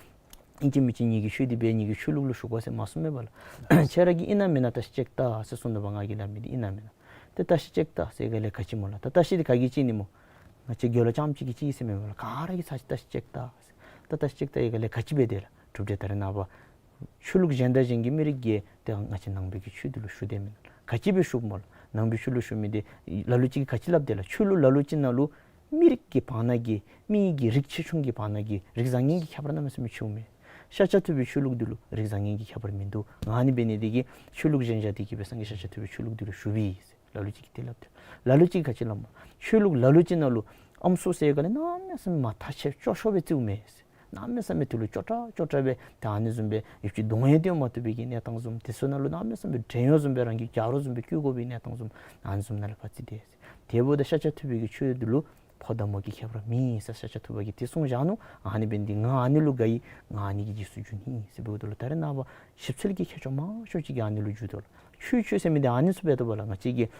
ཨིན་ཅི་མིན་ཅི་ངེ་གི་ཆོས་འདི་འབད་ངེ་གི་ཆོས་ལུགས་ལུ་ཞུགས་པ་ཟེར་མ་གསུངསམ་མས་པ་ལགས། ཁྱེད་ར་གིས་ཨིན་ན་མེན་ན་བརྟག་ཞིབ་ཅིག་བལྟ་ཟེར་གསུངས་དོ་བ། ང་གིས་སླབ་མི་འདི་ཨིན་ན་མེན་ན། ཏེ་བརྟག་ཞིབ་ཅིག་བལྟ་ཟེར་ག་ལས་ག་ཅི་སྨོ་ལགས། ད་བརྟག་ཞིབ་འདི་ག་གིས་བྱིན་ནི་སྨོ། ང་བཅས་དགེ་སློང་རྐྱངམ་གཅིག་གིས་བྱིན་ཟེར་མེན་པ་ལགས། ག་ར་གིས་ཚར་ཅིག་བརྟག་ཞིབ་ཅིག་བལྟ་ཟེར། ད་བརྟག་ཞིབ་ཅིག་བལྟ་ཡི་ག་ལས་ག་ཅི་འབད་དེ་ལགས། གྲུབ་འབྲས་ད་རེས་ནངས་པ་ཆོས་ལུགས་གཞན་དང་གཞན་གྱི་མི་རིགས་ཀྱིས་ཏེ་ང་བཅས་ནང་པའི་གི་ཆོས་འདི་ལུ་ཞུགས་དེས་མེན་ན། ག་ཅི་འབད་ཞུགསཔ་སྨོ་ལགས། ནང་པའི་ཆོས་ལུ་ཞུགས་མི་འདི་ལ་ལུ་ཅིག་གིས་ག་ཅི་སླབ་དེ་ལགས། ཆོས་ལུགས་ལ་ལུ་ཅིག་ནང་ལུ་མི་རིགས་ཀྱི་བར་ན་གི་མི་གི་རིགས་ཆེ་ཆུང་གི་བར་ན་གི་རིགས་བཟང་ངན་གྱི་ཁྱད་པར་གནམ་མེད་ས་མེད་ཆེཝ་མས། ཤཱཀྱ་ཐུབ་པའི་ཆོས་ལུགས་འདི་ལུ་རིགས་བཟང་ངན་གྱི་ཁྱད་པར་མིན་འདུག། ཨ་ནི་འབད་ནི་འདི་གིས་ཆོས་ལུགས་གཞན་བཞག་སྟེ་གི་སྦེ་སངས་རྒྱས་ཤཱཀྱ་ཐུབ་པའི་ཆོས་ལུགས་འདི་ལུ་ཞུགས་པས་ཟེར་ལ་ལུ་ཅིག་གིས་དེ་སླབ་དེ། ལ་ལུ་ཅིག་གིས་ག་ཅི་སླབ་སྨོ། ཆོས་ལུགས་ལ་ལུ་ཅིག་ནང་ལུ་ཨམ་སྲུ་ཟེར་ག་ལས་གནམ་མེད་ས་མེད་མ་ཐག་ཆོད་སྐྱོ་ཤོས་སྦེ་བརྩིཝ་མས་ཟེར། གནམ་མེད་ས་མེད་དེ་ལུ་སྐྱོ་དྲགས་སྐྱོ་དྲགས་སྦེ་ད་ཨ་ནི་བཟུམ་སྦེ་ཡོདཔ་ཅིག་གདོང་ཡང་སྟོན་མ་བཏུབ་པའི་གི་གནས་སྟངས་བཟུམ། དེ་ཚུ་ནང་ལུ་གནམ་མེད་ས་མེད་བྲན་གཡོག་བཟུམ་སྦེ་རང་གི་རྒྱ་རོགས་བཟུམ་སྦེ་བཀོལ་དགོ་པའི་གནས་སྟངས་བཟུམ། ཨ་ནི་བཟུམ་ནང་ལུ་ཕར་བརྩིས་ཏེ་ཟེར། དེ་འབདཝ་ད་ཤཱཀྱ་ཐུབ་པའི་གི་ཆོས་འདི་ལུ་ཕོ་དང་མོ་གི་ཁྱད་པར་མེད་ཟེར་ཤཱཀྱ་ཐུབ་པ་གིས་དེ་གསུངས་བཞག་ནུག། ཨ་ནི་འབད་ནི་འདི་ང་ཨ་ནི་ལུ་དགའ་ཡི། ང་ཨ་ནི་གི་རྗེས་སུ་འཇུག་ནི་ཨིན་ཟེར་འབདཝ་ད་ལུ་ད་རེས་ནངས་པ་ཞིབ་འཚོལ་གྱི་མཁས་མཆོག་མང་ཤོས་ཅིག་གིས་ཨ་ནི་ལུ་འཇུག་དོ་ལགས། ཆོས་ཆོས་ཟེར་མི་འདི་ཨ་ནི་ཚུ་འབད་དོ་བ་ལགས། ང་བཅས་ཀྱིས་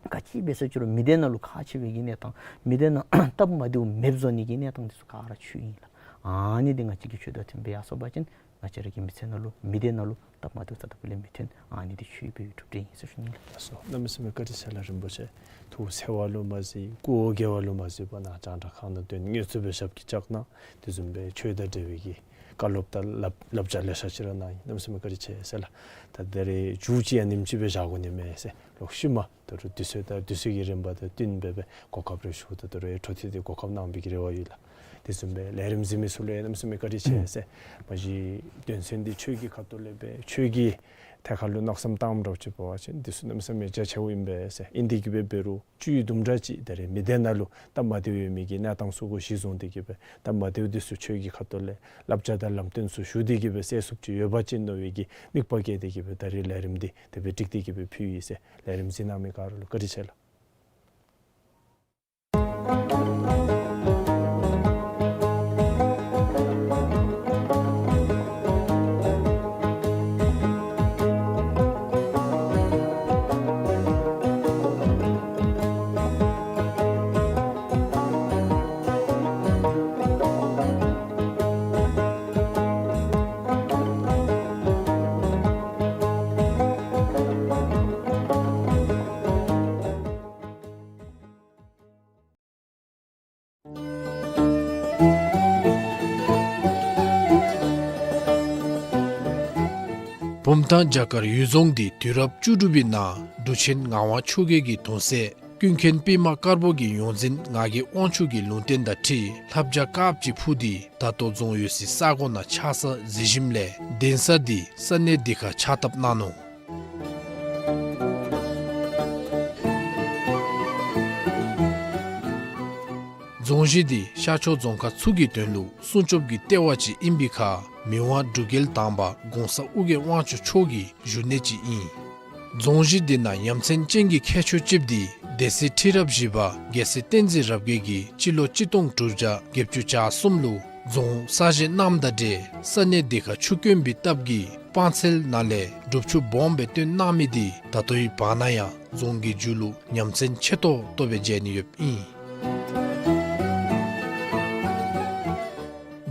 ག་ཅི་འབད་ས་ཅི་རུང་མི་སྡེ་ནང་ལུ་ཁག་ཆེ་བའི་གི་གནས་སྟངས་མི་སྡེ་ནང་སྟབས་མ་བདེཝ་མེདཔ་བཟོ་ནི་གི་གནས་སྟངས་འདི་ཚུ་ག་ར་ཆོས་ཨིན་ལགས། ཨ་ནི་འདི་ང་བཅས་ཀྱིས་ཆོས་དང་མཐུནམ་སྦེ་ཡར་སོང་པ་ཅིན་ང་བཅས་ར་གི་མི་ཚེ་ནང་ལུ་མི་སྡེ་ནང་ལུ་སྟབས་མ་བདེཝ་རྩ་དང་པོ་ལས་མི་ཐོན། ཨ་ནི་འདི་ཆོས་པའི་གྲུབ་འབྲས་ཨིན་ཟེར་ཞུ་ནི་ལགས། ལགས་སོ། གནམ་མེད་ས་མེད་བཀའ་དྲིན་ཆེ་ལགས། རིན་པོ་ཆེ་ཐུགས་འཚེར་བ་ལུ་མ་གཟིགས་སྐུ་འོ་བརྒྱལ་བ་ལུ་མ་གཟིགས་པར་ནཱ་རྒྱང་བསྒྲགས་ཁང་ནང་དོན་དངོས་སུ་སྦེ་ཞབས་ཀྱིས་བཅགས་གནང་། དེ་བཟུམ་སྦེ་ཆོས་དང་འབྲེལ་བའི་གི་བཀའ་སློབ་དང་བསླབ་བསླབ་བྱ་ལེ་ཤ་ཅིག་ར་གནང་ཡི། གནམ་མེད་ས་མེད་བཀའ་དྲིན་ཆེ་ཟེར་ལགས། ད་ད་རེས་མཇུག་ཅིག་ཡང་ཉིནམ་ཅིག་སྦེ་བཞག་དགོ་ནི་མས་ཟེར། ལོག་ཤུལ་མ་ད་རུང་དུས་ཚོད་དང་དུས་ཚོད་ཀྱི་རིམ་པ་དང་བསྟུན་སྦེ་སྦེ་གོ་སྐབས་རེ་ཞུ་ད་ད་རུང་འཕྲོ་མཐུད་དེ་གོ་སྐབས་གནང་བའི་གི་རེ་བ་ཡོད་ལགས། དེ་བཟུམ་སྦེ་ལས་རིམ་གཟིགས་མི་ཚུ་ལུ་ཡང་གནམ་མེད་ས་མེད་བཀའ་དྲིན་ཆེ་ཟེར། མ་གཞི་དོན་ཚན་འདི་ཆོས་ཀྱི་ཁ་ཐུག་ལས་སྦེ་ཆོས་ཀྱི་ཐད་ཁར་ལུ་མནོ་བསམ་བཏངམ་འདྲཝ་ཅིག་འབད་བ་ཅིན་འདི་ཚུ་གནམ་མེད་ས་མེད་རྒྱ་ཆེཝ་ཨིན་པས་ཟེར། ཨིན་ཏེ་གི་སྦེ་འབད་རུང་བཅུད་དུམ་གྲ་ཅིག་ད་རེས་མི་སྡེ་ནང་ལུ་སྟབས་མ་བདེཝ་ཡོད་མི་གི་གནས་སྟངས་ཚུ་གུ་གཞི་བཟུང་སྟེ་གི་སྦེ་སྟབས་མ་བདེཝ་འདི་ཚུ་ཆོས་ཀྱི་ཁ་ཐུག་ལས་བསླབ་བྱ་དང་ལམ་སྟོན་ཚུ་ཞུ་སྟེ་གི་སྦེ་སེལ་ཚུགསཔ་ཅིག་ཡོད་པ་ཅིན་མནོ་བའི་གི་དམིགས་པ་བསྐྱེད་དེ་གི་སྦེ་ད་རེས་ལས་རིམ་འདི་དེ་སྦེ་སྒྲིག་སྟེ་གི་སྦེ་ཕུལ་ཡི་ཟེར། ལས་རིམ་གཟིགས་གནང་མི་ག་ར་ལུ་བཀའ་དྲིན་ཆེ་ལགས། བུམ་ཐང་བྱ་དཀར་གཡུལ་རྫོང་འདི་དུས་རབས་བཅུ་དྲུག་པའི་ནང་འབྲུག་ཆེན་ངག་དབང་ཆོས་རྒྱལ་གྱི་གདུང་སྲས་ཀུན་མཁྱེན་པདྨ་དཀར་པོ་གི་ཡོངས་འཛིན་ངག་གི་དབང་ཕྱུག་གི་ལུང་བསྟན་དང་འཁྲིལ་ལྷ་བྱ་དཀརཔོ་ཅིག་འཕུར་ཏེ་ད་ལྟོ་རྫོང་ཡོད་སའི་ས་གོ་ནང་ཆགས་ས་གཟིགས་ཞིནམ་ལས་གདན་ས་འདི་ས་གནས་འདི་ཁར་ཕྱག་བཏབ་གནང་ནུག། རྫོང་གཞི་འདི་ཤར་ཕྱོགས་རྫོང་ཁག་ཚུ་གི་དོན་ལུ་སྲུང་སྐྱོབ་ཀྱི་ལྟེ་བ་ཅིག་ཨིན་པའི་ཁར་མི་དབང་འབྲུག་རྒྱལ་དང་པ་གོང་ས་ཨོ་རྒྱན་དབང་ཕྱུག་མཆོག་གི་བཞུགས་གནས་ཅིག་ཨིན། རྫོང་གཞི་འདི་ནང་ཡ་མཚན་ཅན་གྱི་ཁྱད་ཆོས་ཅིག་འདི་སྡེ་སྲིད་ཁྲི་རབས་བཞི་པ་རྒྱལ་སྲས་བསྟན་འཛིན་རབ་རྒྱས་ཀྱིས་སྤྱི་ལོ་གཅིག་སྟོང་དྲུག་བརྒྱ་བརྒྱད་ཅུ་གྱ་གསུམ་ལུ་རྫོང་གསར་བཞེངས་གནངམ་དང་འབྲེལ་ས་གནས་འདི་ཁར་ཆུ་དཀོན་པའི་སྟབས་ཀྱིས་སྤང་ཚལ་ནང་ལས་སྒྲུབ་ཆུ་སྦོམ་སྦེ་བཏོན་གནང་མི་འདི་ད་ལྟོའི་བར་ན་ཡང་རྫོང་གི་མཇུག་ལུ་ཡ་མཚན་ཆེ་ཏོག་ཏོ་སྦེ་མཇལ་ནི་ཡོདཔ་ཨིན།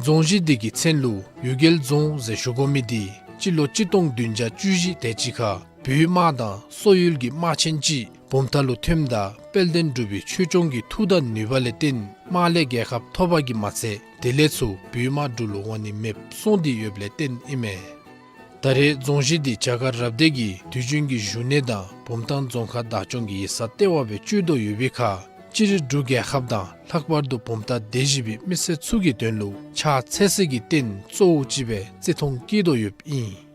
རྫོང་གཞི་འདི་གི་མཚན་ལུ་གཡུལ་རྒྱལ་རྫོང་ཟེར་ཞུ་དགོ་མི་འདི་སྤྱི་ལོ་གཅིག་སྟོང་བདུན་བརྒྱ་བཅུ་བཞི་དེ་ཅིག་ཁར་བོད་དམག་དང་སོག་ཡུལ་གྱི་དམག་ཆེན་ཅིག་བུམ་ཐང་ལུ་ཐོནམ་ད་དཔལ་ལྡན་འབྲུག་པའི་ཆོས་སྐྱོང་གི་མཐུ་དང་ནུས་པ་ལས་བརྟེན་དམག་ལས་རྒྱལ་ཁ་ཐོབ་པ་གིས་མ་ཚད་དེ་ལས་ཚུར་བོད་དམག་འབྲུག་ལུ་འོང་ནི་མེདཔ་སོང་སྟེ་ཡོདཔ་ལས་བརྟེན་ཨིན་མས། ད་རེས་རྫོང་གཞི་འདི་བྱ་དཀར་རབ་སྡེ་གི་དུས་རྒྱུན་གྱི་བཞུགས་གནས་དང་བུམ་ཐང་རྫོང་ཁག་བདག་སྐྱོང་གི་ཡིག་ཚང་ལྟེ་བ་སྦེ་སྤྱོད་དོ་ཡོད་པའི་ཁར་སྤྱིར་འབྲུག་རྒྱལ་ཁབ་དང་ལྷག་པར་དུ་བུམ་ཐང་སྡེ་བཞི་པའི་མི་སེར་ཚུ་གི་དོན་ལུ་ཕྱག་འཚལ་སའི་གི་རྟེན་གཙོ་བོ་ཅིག་སྦེ་བརྩི་མཐོང་བསྐྱེད་དོ་ཡོདཔ་ཨིན།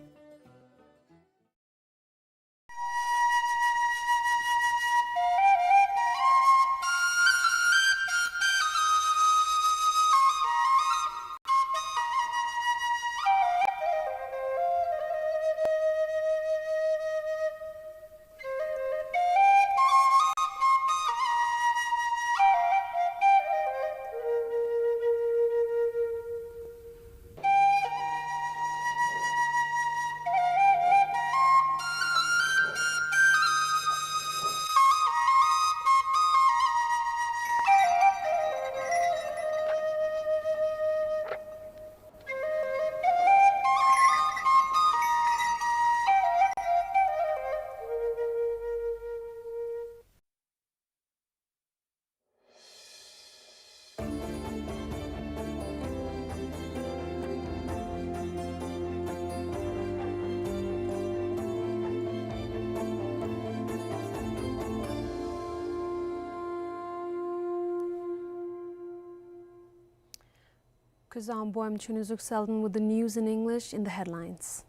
Kuzuzangpo, I'm Chunizuk Selden with the news in English. In the headlines: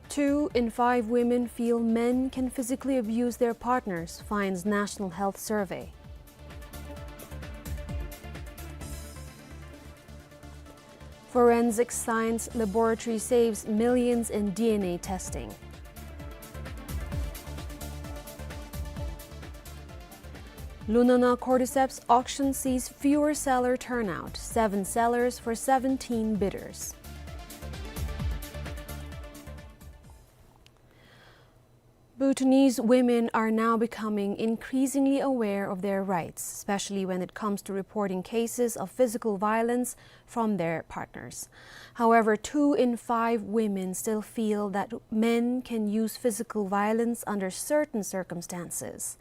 Two in five women feel men can physically abuse their partners, finds National Health Survey. Forensic science laboratory saves millions in D N A testing. Lunana Cordyceps auction sees fewer seller turnout, seven sellers for seventeen bidders. Bhutanese women are now becoming increasingly aware of their rights, especially when it comes to reporting cases of physical violence from their partners. However, two in five women still feel that men can use physical violence under certain circumstances.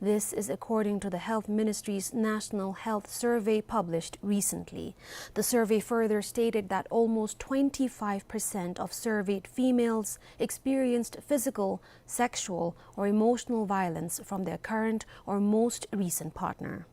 This is according to the Health Ministry's National Health Survey published recently. The survey further stated that almost twenty-five percent of surveyed females experienced physical, sexual, or emotional violence from their current or most recent partner.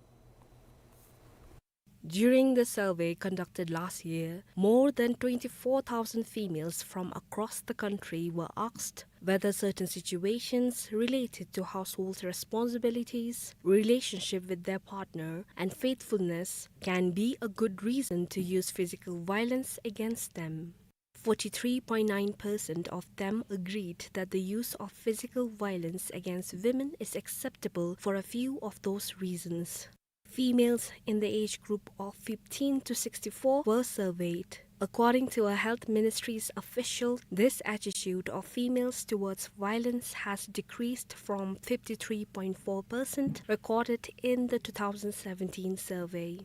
During the survey conducted last year, more than twenty-four thousand females from across the country were asked whether certain situations related to household responsibilities, relationship with their partner, and faithfulness can be a good reason to use physical violence against them. Forty-three point nine percent of them agreed that the use of physical violence against women is acceptable for a few of those reasons. Females in the age group of fifteen to sixty-four were surveyed. According to a Health Ministry's official, this attitude of females towards violence has decreased from fifty-three point four percent recorded in the two thousand seventeen survey.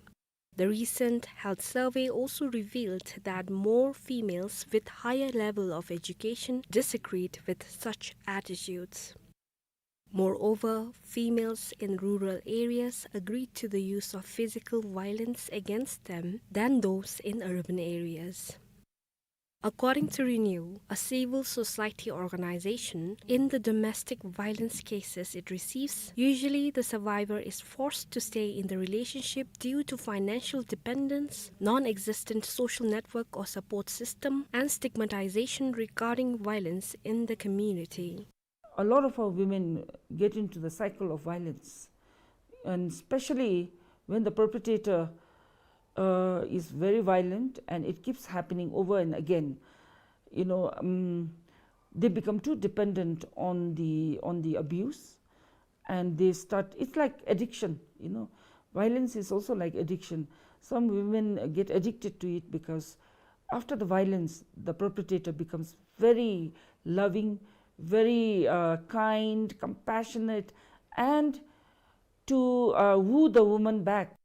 The recent health survey also revealed that more females with higher level of education disagreed with such attitudes. Moreover, females in rural areas agreed to the use of physical violence against them than those in urban areas. According to Renew, a civil society organization, in the domestic violence cases it receives, usually the survivor is forced to stay in the relationship due to financial dependence, non-existent social network or support system, and stigmatization regarding violence in the community. A lot of our women get into the cycle of violence, and especially when the perpetrator, uh, is very violent and it keeps happening over and again, you know, um, they become too dependent on the, on the abuse, and they start, it's like addiction, you know. Violence is also like addiction. Some women get addicted to it because after the violence, the perpetrator becomes very loving, very, uh, kind, compassionate, and to, uh, woo the woman back.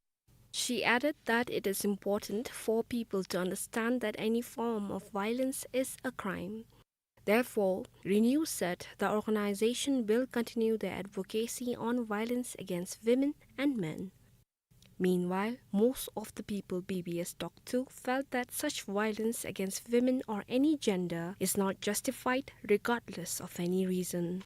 She added that it is important for people to understand that any form of violence is a crime. Therefore, Renew said the organization will continue their advocacy on violence against women and men. Meanwhile, most of the people B B S talked to felt that such violence against women or any gender is not justified regardless of any reason.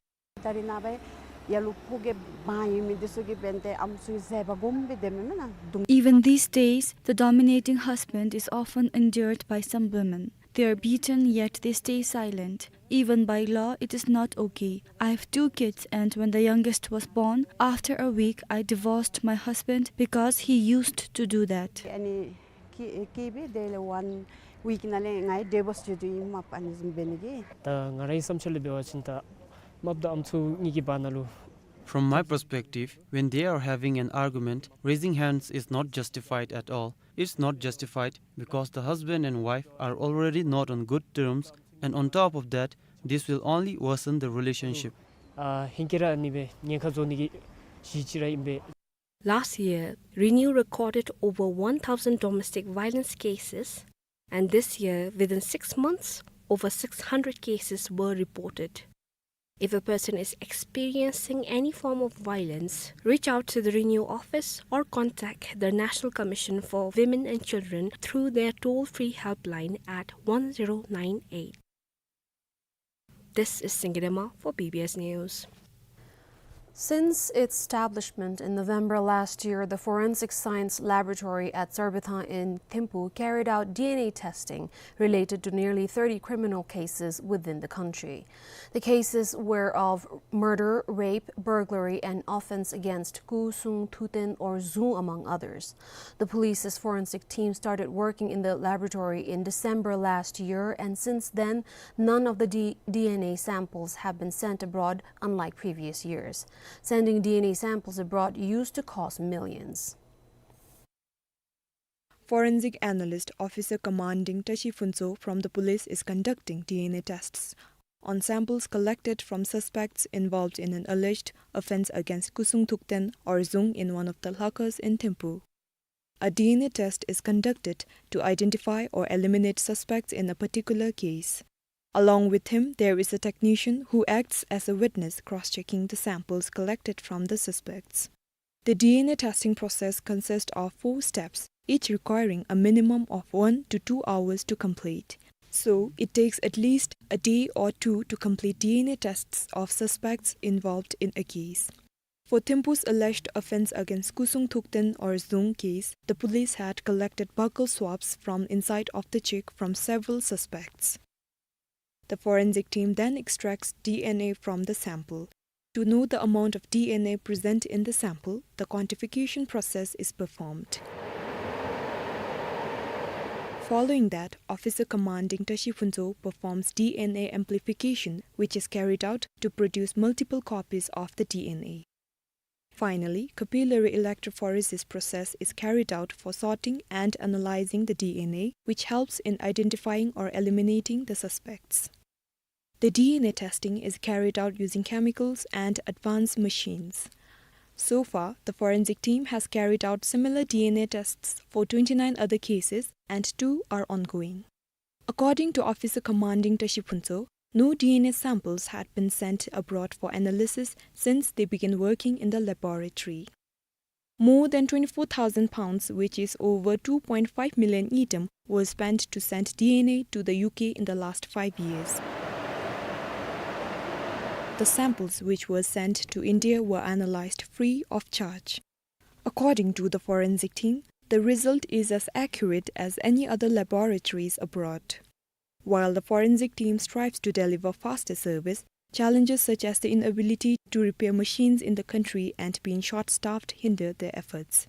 Even these days, the dominating husband is often endured by some women. They are beaten, yet they stay silent. Even by law, it is not okay. I have two kids, and when the youngest was born, after a week, I divorced my husband because he used to do that. Ani ki, ki be de le one week ནང་ལས་ང་ཡང་ཌི་བོརསི་ཅིག་ཡོད་དོ་ཨིན་མས། ཨ་ནི་བཟུམ་འབད་ནི་གི། ད་ང་རའི་བསམ་འཆར་ལས་འབད་བ་ཅིན་ད་རྨགཔ་དང་ཨམ་སྲུ་གཉིས་ཀྱི་བར་ན་ལུ། From my perspective, when they are having an argument, raising hands is not justified at all. It's not justified because the husband and wife are already not on good terms, and on top of that, this will only worsen the relationship. ཨ་ཧེང་སྐལ་ར་ཨ་ནི་སྦེ་ཉེན་ཁ་བཟོ་ནི་གི་གཞི་ཅིག་ར་ཨིན་པས། Last year, Renew recorded over one thousand domestic violence cases, and this year, within six months, over six hundred cases were reported. If a person is experiencing any form of violence, reach out to the Renew office or contact the National Commission for Women and Children through their toll-free helpline at one zero nine eight. This is Singye Dema for B B S News. Since its establishment in November last year, the Forensic Science Laboratory at Sarbithang in Thimphu carried out D N A testing related to nearly thirty criminal cases within the country. The cases were of murder, rape, burglary, and offense against Kusung Thukten or Zung, among others. The police's forensic team started working in the laboratory in December last year, and since then, none of the D-, D N A samples have been sent abroad, unlike previous years. Sending D N A samples abroad used to cost millions. Forensic analyst, Officer Commanding Tashi Phuntsho from the police is conducting D N A tests on samples collected from suspects involved in an alleged offense against Kusung Thukten or Zung in one of the lakhas in Thimphu. A D N A test is conducted to identify or eliminate suspects in a particular case. Along with him, there is a technician who acts as a witness cross-checking the samples collected from the suspects. The D N A testing process consists of four steps, each requiring a minimum of one to two hours to complete. So, it takes at least a day or two to complete D N A tests of suspects involved in a case. For Thimphu's alleged offense against Kusung Thukten or Zung case, the police had collected buccal swabs from inside of the chick from several suspects. The forensic team then extracts D N A from the sample. To know the amount of D N A present in the sample, the quantification process is performed. Following that, Officer Commanding Tashi Phuntsho performs D N A amplification, which is carried out to produce multiple copies of the D N A. Finally, capillary electrophoresis process is carried out for sorting and analyzing the D N A, which helps in identifying or eliminating the suspects. The D N A testing is carried out using chemicals and advanced machines. So far, the forensic team has carried out similar D N A tests for twenty-nine other cases and two are ongoing. According to Officer Commanding Tashi Phuntsho, no D N A samples had been sent abroad for analysis since they began working in the laboratory. More than twenty-four thousand pounds, which is over two point five million ngultrum, was spent to send D N A to the U K in the last five years. The samples which were sent to India were analyzed free of charge. According to the forensic team, the result is as accurate as any other laboratories abroad. While the forensic team strives to deliver faster service, challenges such as the inability to repair machines in the country and being short-staffed hinder their efforts.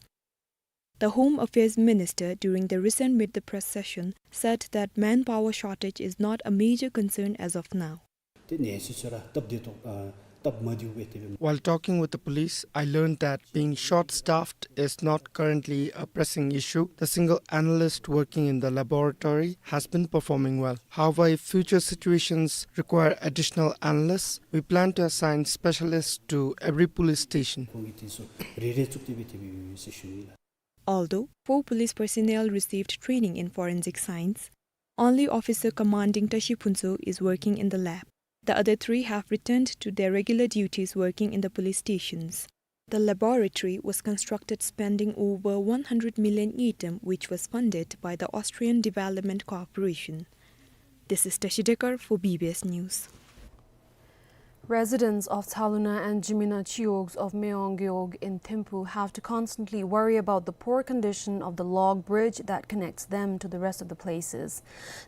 The Home Affairs Minister, during the recent Meet the Press session, said that manpower shortage is not a major concern as of now. དེ་ནས་སུ་ཚོད་ར་སྟབས་བདེ་ཏོག་ཨ་སྟབས་མ་བདེཝ་སྦེ་དེ་སྦེ། While talking with the police, I learned that being short-staffed is not currently a pressing issue. The single analyst working in the laboratory has been performing well. However, if future situations require additional analysts, we plan to assign specialists to every police station. ཁོང་གིས་དེ་ཚུ་རེ་རེ་བཙུགས་ཏེ་སྦེ་དེ་སྦེ་ཡོད་ཟེར་ཞུ་ནི་ལགས། Although four police personnel received training in forensic science, only Officer Commanding Tashi Phuntsho is working in the lab. The other three have returned to their regular duties working in the police stations. The laboratory was constructed spending over one hundred million ngultrum, which was funded by the Austrian Development Corporation. This is Tashi Dekar for B B S News. Residents of Thaluna and Jimina Chiyogs of Meong Gyog in Thimphu have to constantly worry about the poor condition of the log bridge that connects them to the rest of the places.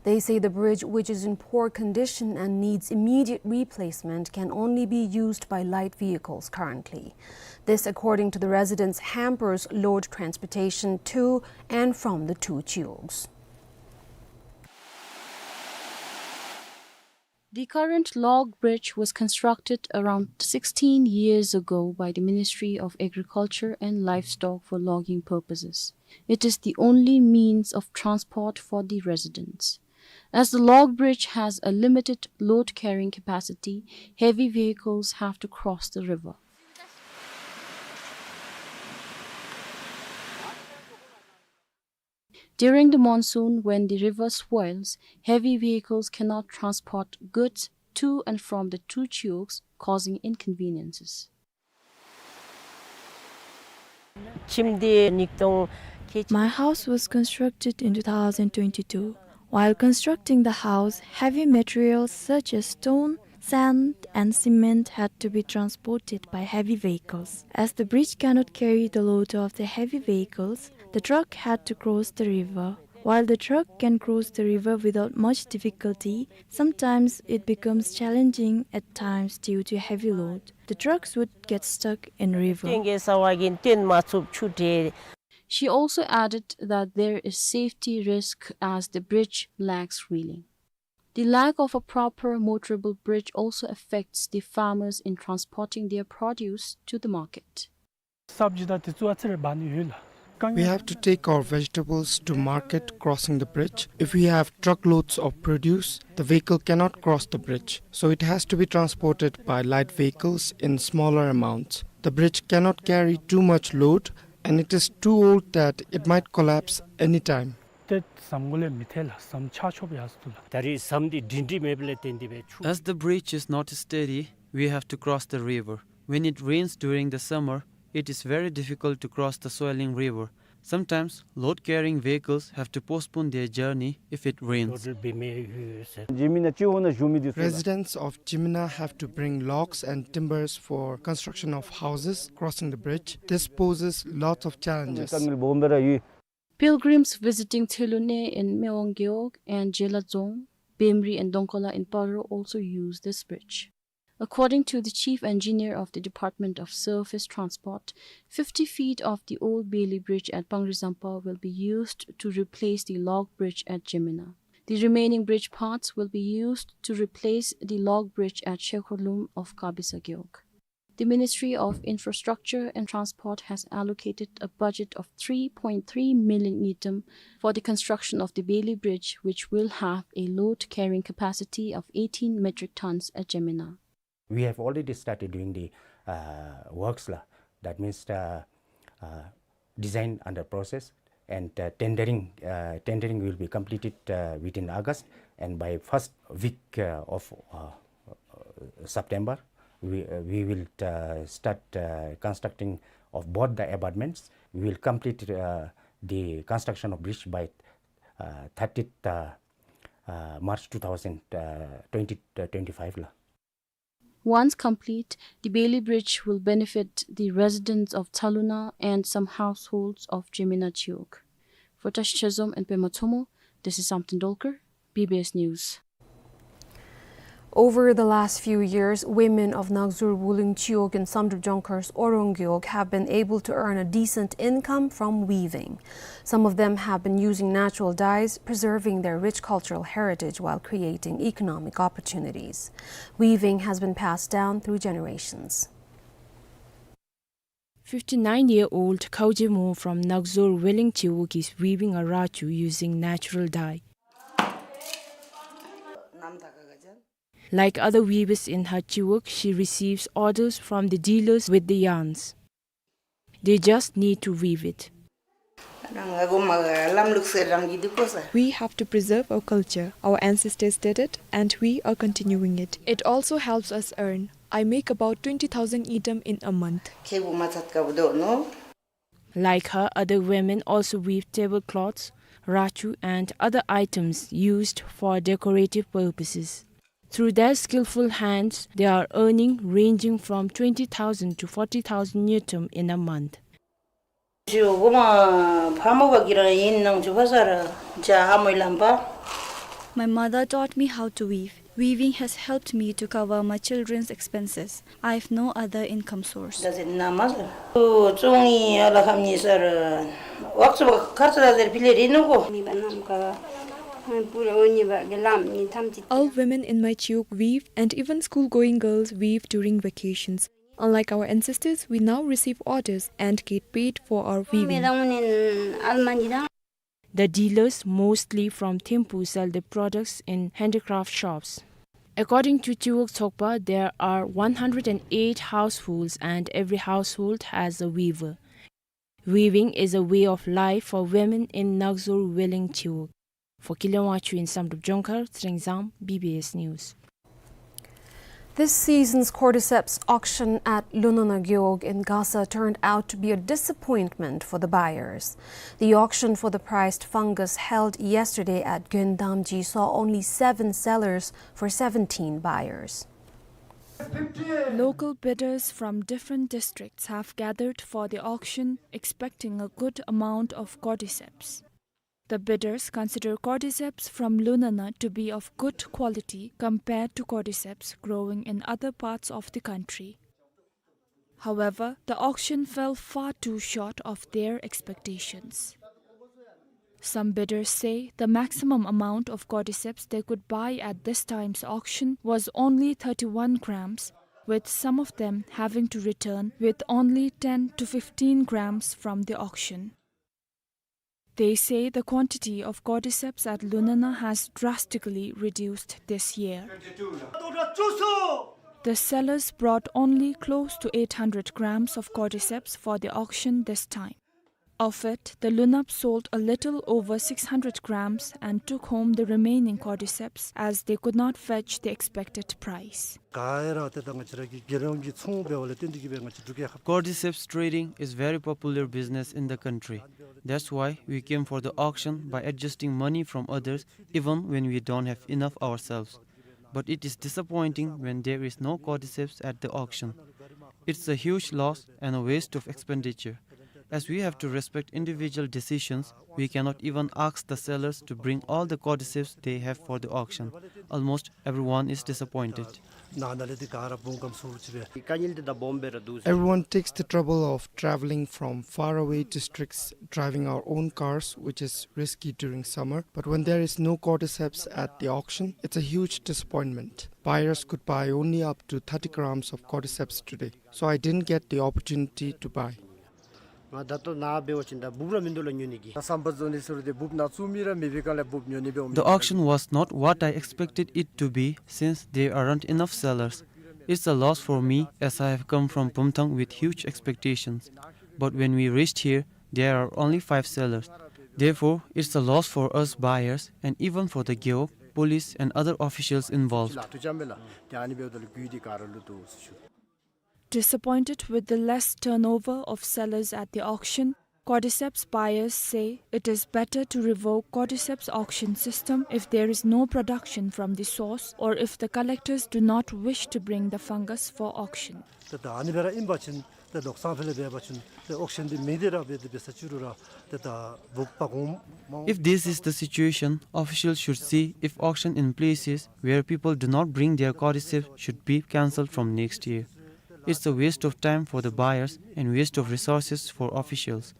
They say the bridge, which is in poor condition and needs immediate replacement, can only be used by light vehicles currently. This, according to the residents, hampers load transportation to and from the two Chiyogs. The current log bridge was constructed around sixteen years ago by the Ministry of Agriculture and Livestock for logging purposes. It is the only means of transport for the residents. As the log bridge has a limited load-carrying capacity, heavy vehicles have to cross the river. During the monsoon, when the river swells, heavy vehicles cannot transport goods to and from the two Chiyogs, causing inconveniences. ཁྱིམ་འདི་ཉིས་སྟོང་ཁལ་གཅིག My house was constructed in two thousand twenty-two. While constructing the house, heavy materials such as stone, Sand and cement had to be transported by heavy vehicles. As the bridge cannot carry the load of the heavy vehicles, the truck had to cross the river. While the truck can cross the river without much difficulty, sometimes it becomes challenging at times due to heavy load. The trucks would get stuck in river. She also added that there is safety risk as the bridge lacks railing. The lack of a proper motorable bridge also affects the farmers in transporting their produce to the market. We have to take our vegetables to market crossing the bridge. If we have truckloads of produce, the vehicle cannot cross the bridge, so it has to be transported by light vehicles in smaller amounts. The bridge cannot carry too much load, and it is too old that it might collapse anytime. ཏེ་ཟམ་གོ་ལས་མི་ཐལ་ལགས། ཟམ་ཆག་ཆོགཔ་ཡར་སོང་འདུག་ལགས། ད་རེས་ཟམ་འདི་སྒྲིང་སྒྲི་མེདཔ་ལས་བརྟེན་ཏེ་སྦེ་ཆུ། As the bridge is not steady, we have to cross the river. When it rains during the summer, it is very difficult to cross the swelling river. Sometimes, load-carrying vehicles have to postpone their journey if it rains. Residents of Jimina have to bring logs and timbers for construction of houses crossing the bridge. This poses lots of challenges. Pilgrims visiting Tselune in Mewang Gewog and Jela Dzong, Bemri and Dongkola in Paro also use this bridge. According to the chief engineer of the Department of Surface Transport, fifty feet of the old Beli Bridge at Pangri Zampa will be used to replace the log bridge at Jemina. The remaining bridge parts will be used to replace the log bridge at Shekhorlum of Kabisa Gewog. The Ministry of Infrastructure and Transport has allocated a budget of three point three million ngultrum for the construction of the Beli Bridge, which will have a load carrying capacity of eighteen metric tons at Jemina. We have already started doing the, uh, works la. That means, uh, uh, design under process, and, uh, tendering, uh, tendering will be completed, uh, within August, and by first week, uh, of, uh, uh, September, we, uh, we will, uh, start, uh, constructing of both the abutments. We will complete, uh, the construction of bridge by, uh, thirtieth, uh, uh, March two thousand, uh, twenty, uh, twenty-five la. Once complete, the Beli Bridge will benefit the residents of Tsaluna and some households of Jemina Chiwog. For Tashi Chezom and Pema Tsomo, this is Samten Dolkar, B B S News. Over the last few years, women of Nagzur Wuling Chiwog in Samdrup Jongkar's Orong Gewog have been able to earn a decent income from weaving. Some of them have been using natural dyes, preserving their rich cultural heritage while creating economic opportunities. Weaving has been passed down through generations. Fifty-nine-year-old Khauje Mo from Nagzur Wuling Chiwog is weaving a rachu using natural dye. Like other weavers in her chiwog, she receives orders from the dealers with the yarns. They just need to weave it. We have to preserve our culture. Our ancestors did it, and we are continuing it. It also helps us earn. I make about twenty thousand ngultrum in a month. Like her, other women also weave tablecloths, rachu, and other items used for decorative purposes. Through their skillful hands, they are earning ranging from twenty thousand to forty thousand ngultrum in a month. My mother taught me how to weave. Weaving has helped me to cover my children's expenses. I have no other income source. All women in my chiwog weave, and even school-going girls weave during vacations. Unlike our ancestors, we now receive orders and get paid for our weaving. The dealers, mostly from Thimphu, sell their products in handicraft shops. According to Chiwog Tsokpa, there are one hundred and eight households and every household has a weaver. Weaving is a way of life for women in Nagzur Wuling Chiwog. For Kilen Wangchuk in Samdrup Jongkar, Tsering Zam, B B S News. This season's cordyceps auction at Lunana Gewog in Gasa turned out to be a disappointment for the buyers. The auction for the priced fungus held yesterday at Gyendamji saw only seven sellers for seventeen buyers. Local bidders from different districts have gathered for the auction, expecting a good amount of cordyceps. The bidders consider cordyceps from Lunana to be of good quality compared to cordyceps growing in other parts of the country. However, the auction fell far too short of their expectations. Some bidders say the maximum amount of cordyceps they could buy at this time's auction was only thirty-one grams, with some of them having to return with only ten to fifteen grams from the auction. They say the quantity of cordyceps at Lunana has drastically reduced this year. The sellers brought only close to eight hundred grams of cordyceps for the auction this time. Of it, the Lunab sold a little over six hundred grams and took home the remaining cordyceps as they could not fetch the expected price. ག་ར་ཏེ་ད་ང་བཅས་ར་གི་རྒྱལ་ཡོངས་ཀྱི་ཚོང་འབད་བ་ལས་བརྟེན་ཏེ་གིས་སྦེ་ང་བཅས་འབྲུག་རྒྱལ་ཁབ། Cordyceps trading is very popular business in the country. That's why we came for the auction by adjusting money from others, even when we don't have enough ourselves. But it is disappointing when there is no cordyceps at the auction. It's a huge loss and a waste of expenditure. As we have to respect individual decisions, we cannot even ask the sellers to bring all the cordyceps they have for the auction. Almost everyone is disappointed. ནཱ་ནཱ་ལས་འདི་ག་ར་སྦོམ་སྐམ་སུ་ཅིག་སྦེ། དཀའ་ངལ་འདི་ད་སྦོམ་སྦེ་ར་འདུག་ཟེར། Everyone takes the trouble of traveling from faraway districts, driving our own cars, which is risky during summer. But when there is no cordyceps at the auction, it's a huge disappointment. Buyers could buy only up to thirty grams of cordyceps today, so I didn't get the opportunity to buy. ང་ད་ལྟོ་ནཱ་འབད་བ་ཅིན་ད་འབུཔ་ར་མིན་འདུག་ལགས་ཉོ་ནི་གི། ད་སམ་པ་རྫོང་ནི་ཟེར་རུང་ཏེ་འབུཔ་ནཱ་བཙུགས་མི་ར་མེད་པའི་སྒང་ལས་འབུཔ་ཉོ་ནི་འབད་འོང་མི། The auction was not what I expected it to be, since there aren't enough sellers. It's a loss for me, as I have come from Bumthang with huge expectations. But when we reached here, there are only five sellers. Therefore, it's a loss for us buyers and even for the gewog, police and other officials involved. ལགས་ཐུགས་རྗེ་ཆེ་ལགས། ཏེ་ཨ་ནི་འབདཝ་ད་ལུ་རྒུད་འདི་ག་ར་ལུ་འདུག་ཟེར་ཞུ། Disappointed with the less turnover of sellers at the auction, cordyceps buyers say it is better to revoke cordyceps auction system if there is no production from the source or if the collectors do not wish to bring the fungus for auction. ཏེ་ད་ཨ་ནི་སྦེ་ར་ཨིན་པ་ཅིན་ཏེ་ལོག་སང་ཕར་ལས་འབད་བ་ཅིན་ཏེ་ཨོག་ཤན་འདི་མེད་དེ་ར་འབད་དེ་འབད་ས་ཅིག་རུང་ར་ཏེ་ད་འབུཔ་སྤར་འོང་མ་འོང་། If this is the situation, officials should see if auction in places where people do not bring their cordyceps should be cancelled from next year. It's a waste of time for the buyers and waste of resources for officials.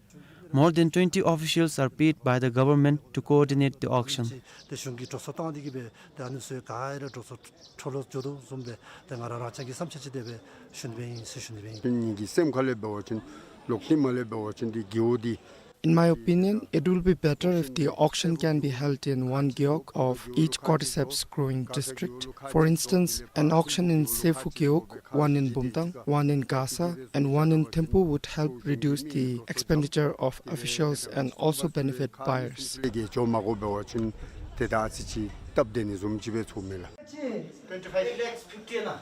More than twenty officials are paid by the government to coordinate the auction. ཏེ་གཞུང་གིས་འགྲོ་སོང་བཏང་སྟེ་གིས་སྦེ་ཏེ་ཨ་ནི་ཚུ་ག་ར་འགྲོ་སོང་འཕྲོ་བརླག་འགྱོ་དོ་བཟུམ་སྦེ་ཏེ་ང་ར་རང་རྐྱང་གི་བསམ་འཆར་ཅིག་དེ་སྦེ་ཞུ་ནི་སྦེ་ཨིན་ཟེར་ཞུ་ནི་སྦེ་ཨིན། ངེ་གི་སེམས་ཁ་ལས་འབད་བ་ཅིན་ལོག་སྟེ་མར་ལས་འབད་བ་ཅིན་འདི་རྒེད་འོག་འདི། In my opinion, it will be better if the auction can be held in one gewog of each cordyceps growing district. For instance, an auction in Sepfu gewog, one in Bumthang, one in Gasa, and one in Thimphu would help reduce the expenditure of officials and also benefit buyers. དེ་གིས་འགྱོ་མ་དགོ་པས་པ་ཅིན་ཏེ་ད་ཨ་ཙི་ཅིག་སྟབས་བདེ་ནི་བཟུམ་ཅིག་སྦེ་ཚོརཝ་མས་ལགས།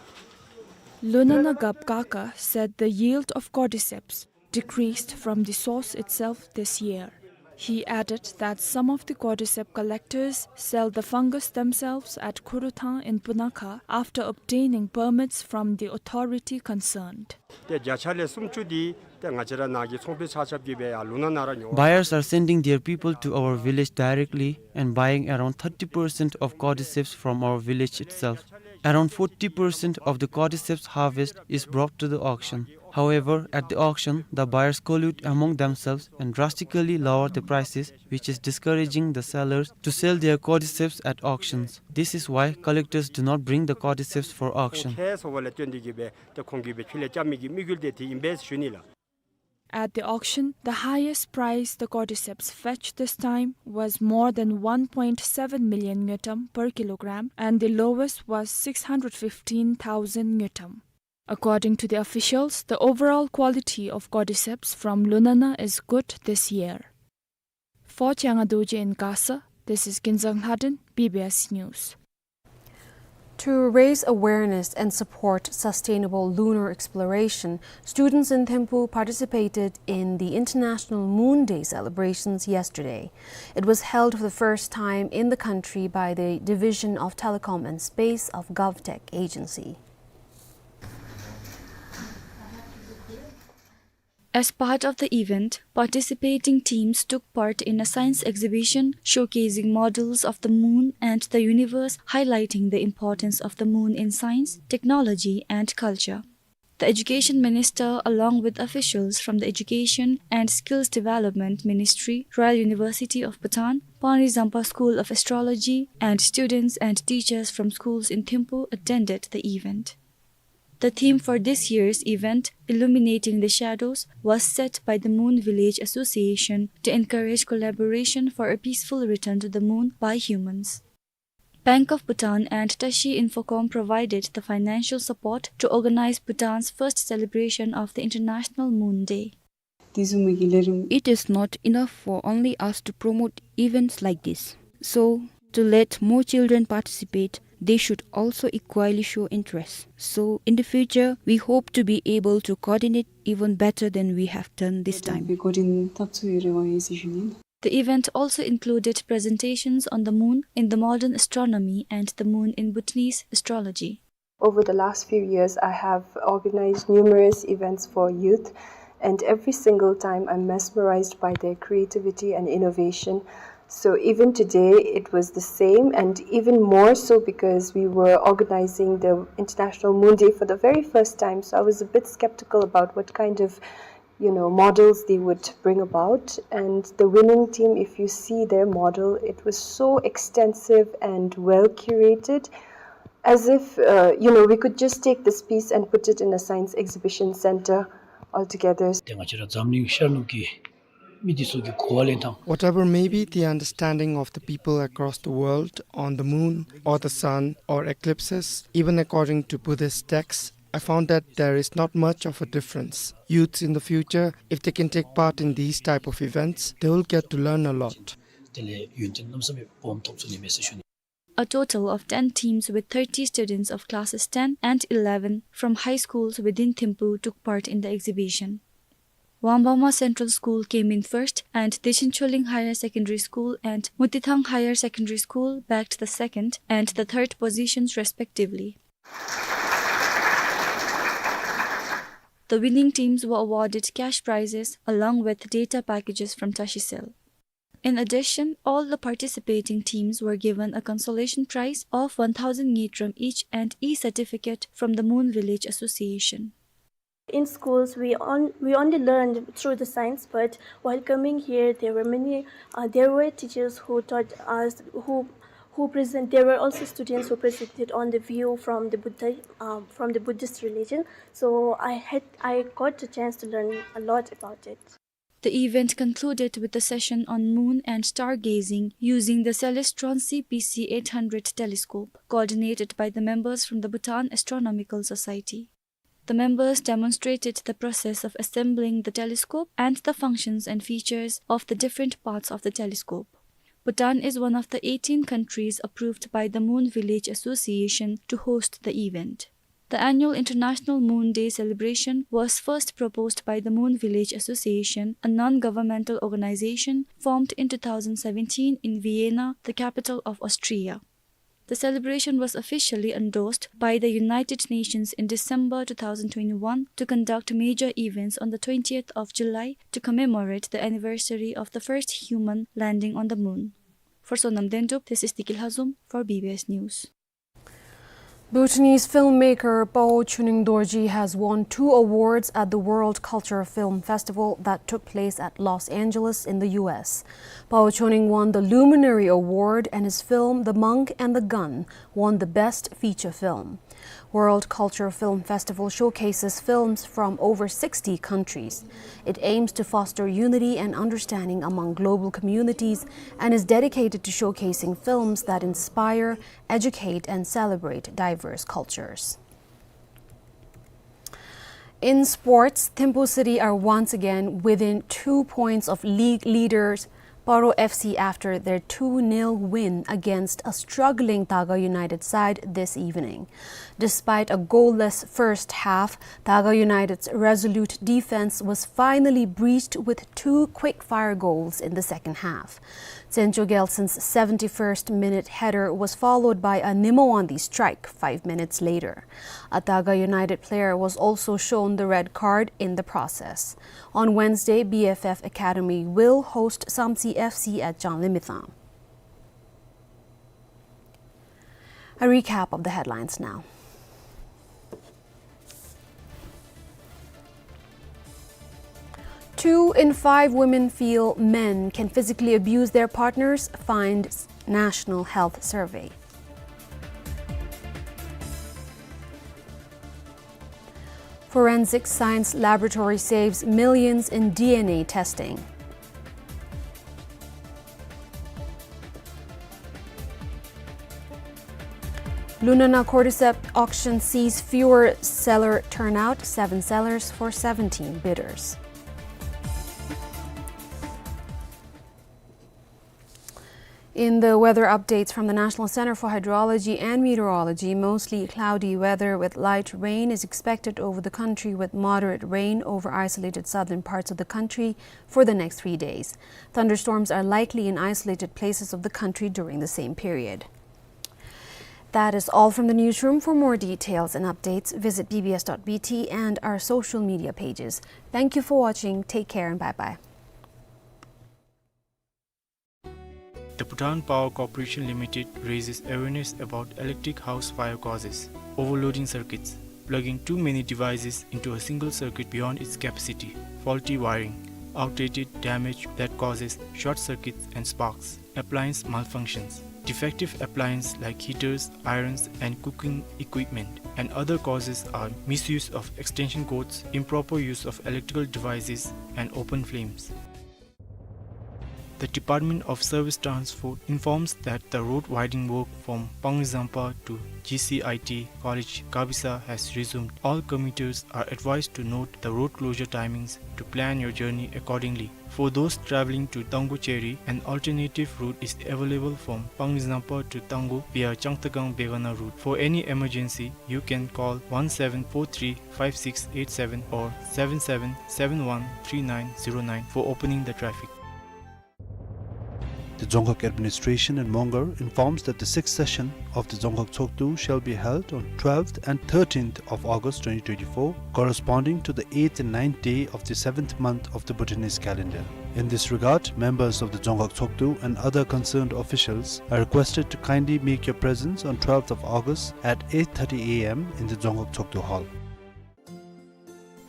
Lunana Gap Kaka said the yield of cordyceps decreased from the source itself this year. He added that some of the cordyceps collectors sell the fungus themselves at Khuruthang in Punakha after obtaining permits from the authority concerned. ཏེ་བརྒྱ་ཆ་ལས་སུམ་ཅུ་འདི་ཏེ་ང་བཅས་ར་ནཱ་གི་ཚོང་པའི་ཆ་ཁྱབ་ཀྱིས་སྦེ་ཡར་ལུ་ན་ནང་ར་ཉོ་བ། Buyers are sending their people to our village directly and buying around thirty percent of cordyceps from our village itself. Around forty percent of the cordyceps harvest is brought to the auction. However, at the auction, the buyers collude among themselves and drastically lower the prices, which is discouraging the sellers to sell their cordyceps at auctions. This is why collectors do not bring the cordyceps for auction. ཁེ་སོང་བ་ལས་བརྟེན་ཏེ་གིས་སྦེ་ཏེ་ཁོང་གིས་སྦེ་ཕྱི་ལས་རྐྱབ་མི་གི་དམིགས་ཡུལ་འདི་དེ་ཨིན་པས་ཟེར་ཞུ་ནི་ལགས། At the auction, the highest price the cordyceps fetched this time was more than one point seven million ngultrum per kilogram, and the lowest was six hundred fifteen thousand ngultrum. According to the officials, the overall quality of cordyceps from Lunana is good this year. For Changa Dorji in Gasa, this is Kinzang Lhaden, B B S News. To raise awareness and support sustainable lunar exploration, students in Thimphu participated in the International Moon Day celebrations yesterday. It was held for the first time in the country by the Division of Telecom and Space of GovTech Agency. As part of the event, participating teams took part in a science exhibition showcasing models of the moon and the universe, highlighting the importance of the moon in science, technology, and culture. The Education Minister, along with officials from the Education and Skills Development Ministry, Royal University of Bhutan, Pani Zampa School of Astrology, and students and teachers from schools in Thimphu attended the event. The theme for this year's event, Illuminating the Shadows, was set by the Moon Village Association to encourage collaboration for a peaceful return to the moon by humans. Bank of Bhutan and Tashi Infocom provided the financial support to organize Bhutan's first celebration of the International Moon Day. It is not enough for only us to promote events like this. So, to let more children participate, they should also equally show interest. So, in the future, we hope to be able to coordinate even better than we have done this time. The event also included presentations on the moon in the modern astronomy and the moon in Bhutanese astrology. Over the last few years, I have organized numerous events for youth, and every single time I'm mesmerized by their creativity and innovation. So even today, it was the same, and even more so because we were organizing the International Moon Day for the very first time. So I was a bit skeptical about what kind of, you know, models they would bring about. And the winning team, if you see their model, it was so extensive and well curated, as if, uh, you know, we could just take this piece and put it in a science exhibition center altogether. ཏེ་ང་བཅས་ར་འཛམ་གླིང་ཤར་ནུབ་ཀྱི་མི་འདི་ཚུ་གིས་གོ་བ་ལེན་ཐངས། Whatever may be the understanding of the people across the world on the moon or the sun or eclipses, even according to Buddhist texts, I found that there is not much of a difference. Youths in the future, if they can take part in these type of events, they will get to learn a lot. དེ་ལས་ཡོན་ཏན་གནམ་ས་མེད་སྦོམ་ཐོབ་ཚུགས་ནི་མས་ཟེར་ཞུ་ནི། A total of ten teams with thirty students of classes ten and eleven from high schools within Thimphu took part in the exhibition. Wangpangma Central School came in first, and Dechen Choling Higher Secondary School and Mutithang Higher Secondary School bagged the second and the third positions respectively. The winning teams were awarded cash prizes along with data packages from Tashicell. In addition, all the participating teams were given a consolation prize of one thousand ngultrum each and e-certificate from the Moon Village Association. In schools, we on-, we only learned through the science, but while coming here, there were many, uh, there were teachers who taught us, who, who present, there were also students who presented on the view from the Buddha, um, from the Buddhist religion. So I had, I got the chance to learn a lot about it. The event concluded with a session on moon and stargazing using the Celestron C P C eight hundred telescope, coordinated by the members from the Bhutan Astronomical Society. The members demonstrated the process of assembling the telescope and the functions and features of the different parts of the telescope. Bhutan is one of the eighteen countries approved by the Moon Village Association to host the event. The annual International Moon Day celebration was first proposed by the Moon Village Association, a non-governmental organization formed in two thousand seventeen in Vienna, the capital of Austria. The celebration was officially endorsed by the United Nations in December two thousand twenty-one to conduct major events on the twentieth of July to commemorate the anniversary of the first human landing on the moon. For Sonam Dendup, this is Diki Lhazom for B B S News. Bhutanese filmmaker Pao Chuneng Dorji has won two awards at the World Cultural Film Festival that took place at Los Angeles in the U S. Pao Chuneng won the Luminary Award, and his film The Monk and the Gun won the Best Feature Film. World Cultural Film Festival showcases films from over sixty countries. It aims to foster unity and understanding among global communities and is dedicated to showcasing films that inspire, educate and celebrate diverse cultures. In sports, Thimphu City are once again within two points of league leaders Paro F C after their two nil win against a struggling Taga United side this evening. Despite a goalless first half, Taga United's resolute defense was finally breached with two quick-fire goals in the second half. Zencho Gelson's seventy-first minute header was followed by a Nimowandi strike five minutes later. A Taga United player was also shown the red card in the process. On Wednesday, B F F Academy will host Samtse F C at Changlimithang. A recap of the headlines now. Two in five women feel men can physically abuse their partners, finds National Health Survey. Forensic Science Laboratory saves millions in D N A testing. Lunana Cordyceps auction sees fewer seller turnout, seven sellers for seventeen bidders. In the weather updates from the National Center for Hydrology and Meteorology, mostly cloudy weather with light rain is expected over the country, with moderate rain over isolated southern parts of the country for the next three days. Thunderstorms are likely in isolated places of the country during the same period. That is all from the newsroom. For more details and updates, visit B B S dot B T and our social media pages. Thank you for watching. Take care and bye-bye. The Bhutan Power Corporation Limited raises awareness about electric house fire causes: overloading circuits, plugging too many devices into a single circuit beyond its capacity, faulty wiring, outdated damage that causes short circuits and sparks, appliance malfunctions, defective appliances like heaters, irons, and cooking equipment, and other causes are misuse of extension cords, improper use of electrical devices, and open flames. The Department of Service Transport informs that the road widening work from Panglizampa to G C I T College Gabisa has resumed. All commuters are advised to note the road closure timings to plan your journey accordingly. For those traveling to Tango Cheri, an alternative route is available from Panglizampa to Tango via Changtakang Begana route. For any emergency, you can call one seven four three five six eight seven or seven seven seven one three nine zero nine for opening the traffic. The Dzongkhag Administration in Mongar informs that the sixth session of the Dzongkhag Tshogdu shall be held on twelfth and thirteenth of August twenty twenty-four, corresponding to the eighth and ninth day of the seventh month of the Bhutanese calendar. In this regard, members of the Dzongkhag Tshogdu and other concerned officials are requested to kindly make your presence on twelfth of August at eight thirty A M in the Dzongkhag Tshogdu Hall.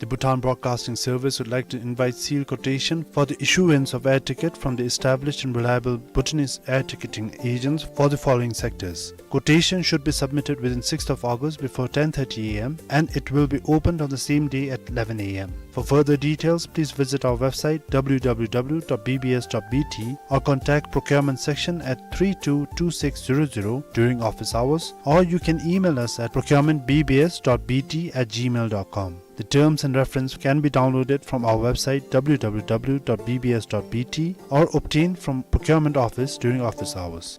The Bhutan Broadcasting Service would like to invite sealed quotation for the issuance of air ticket from the established and reliable Bhutanese air ticketing agents for the following sectors. Quotation should be submitted within sixth of August before ten thirty A M and it will be opened on the same day at eleven A M. For further details, please visit our website W W W dot B B S dot B T or contact procurement section at three two two six zero zero during office hours, or you can email us at procurement B B S dot B T at gmail dot com. The terms and reference can be downloaded from our website W W W dot B B S dot B T or obtained from procurement office during office hours.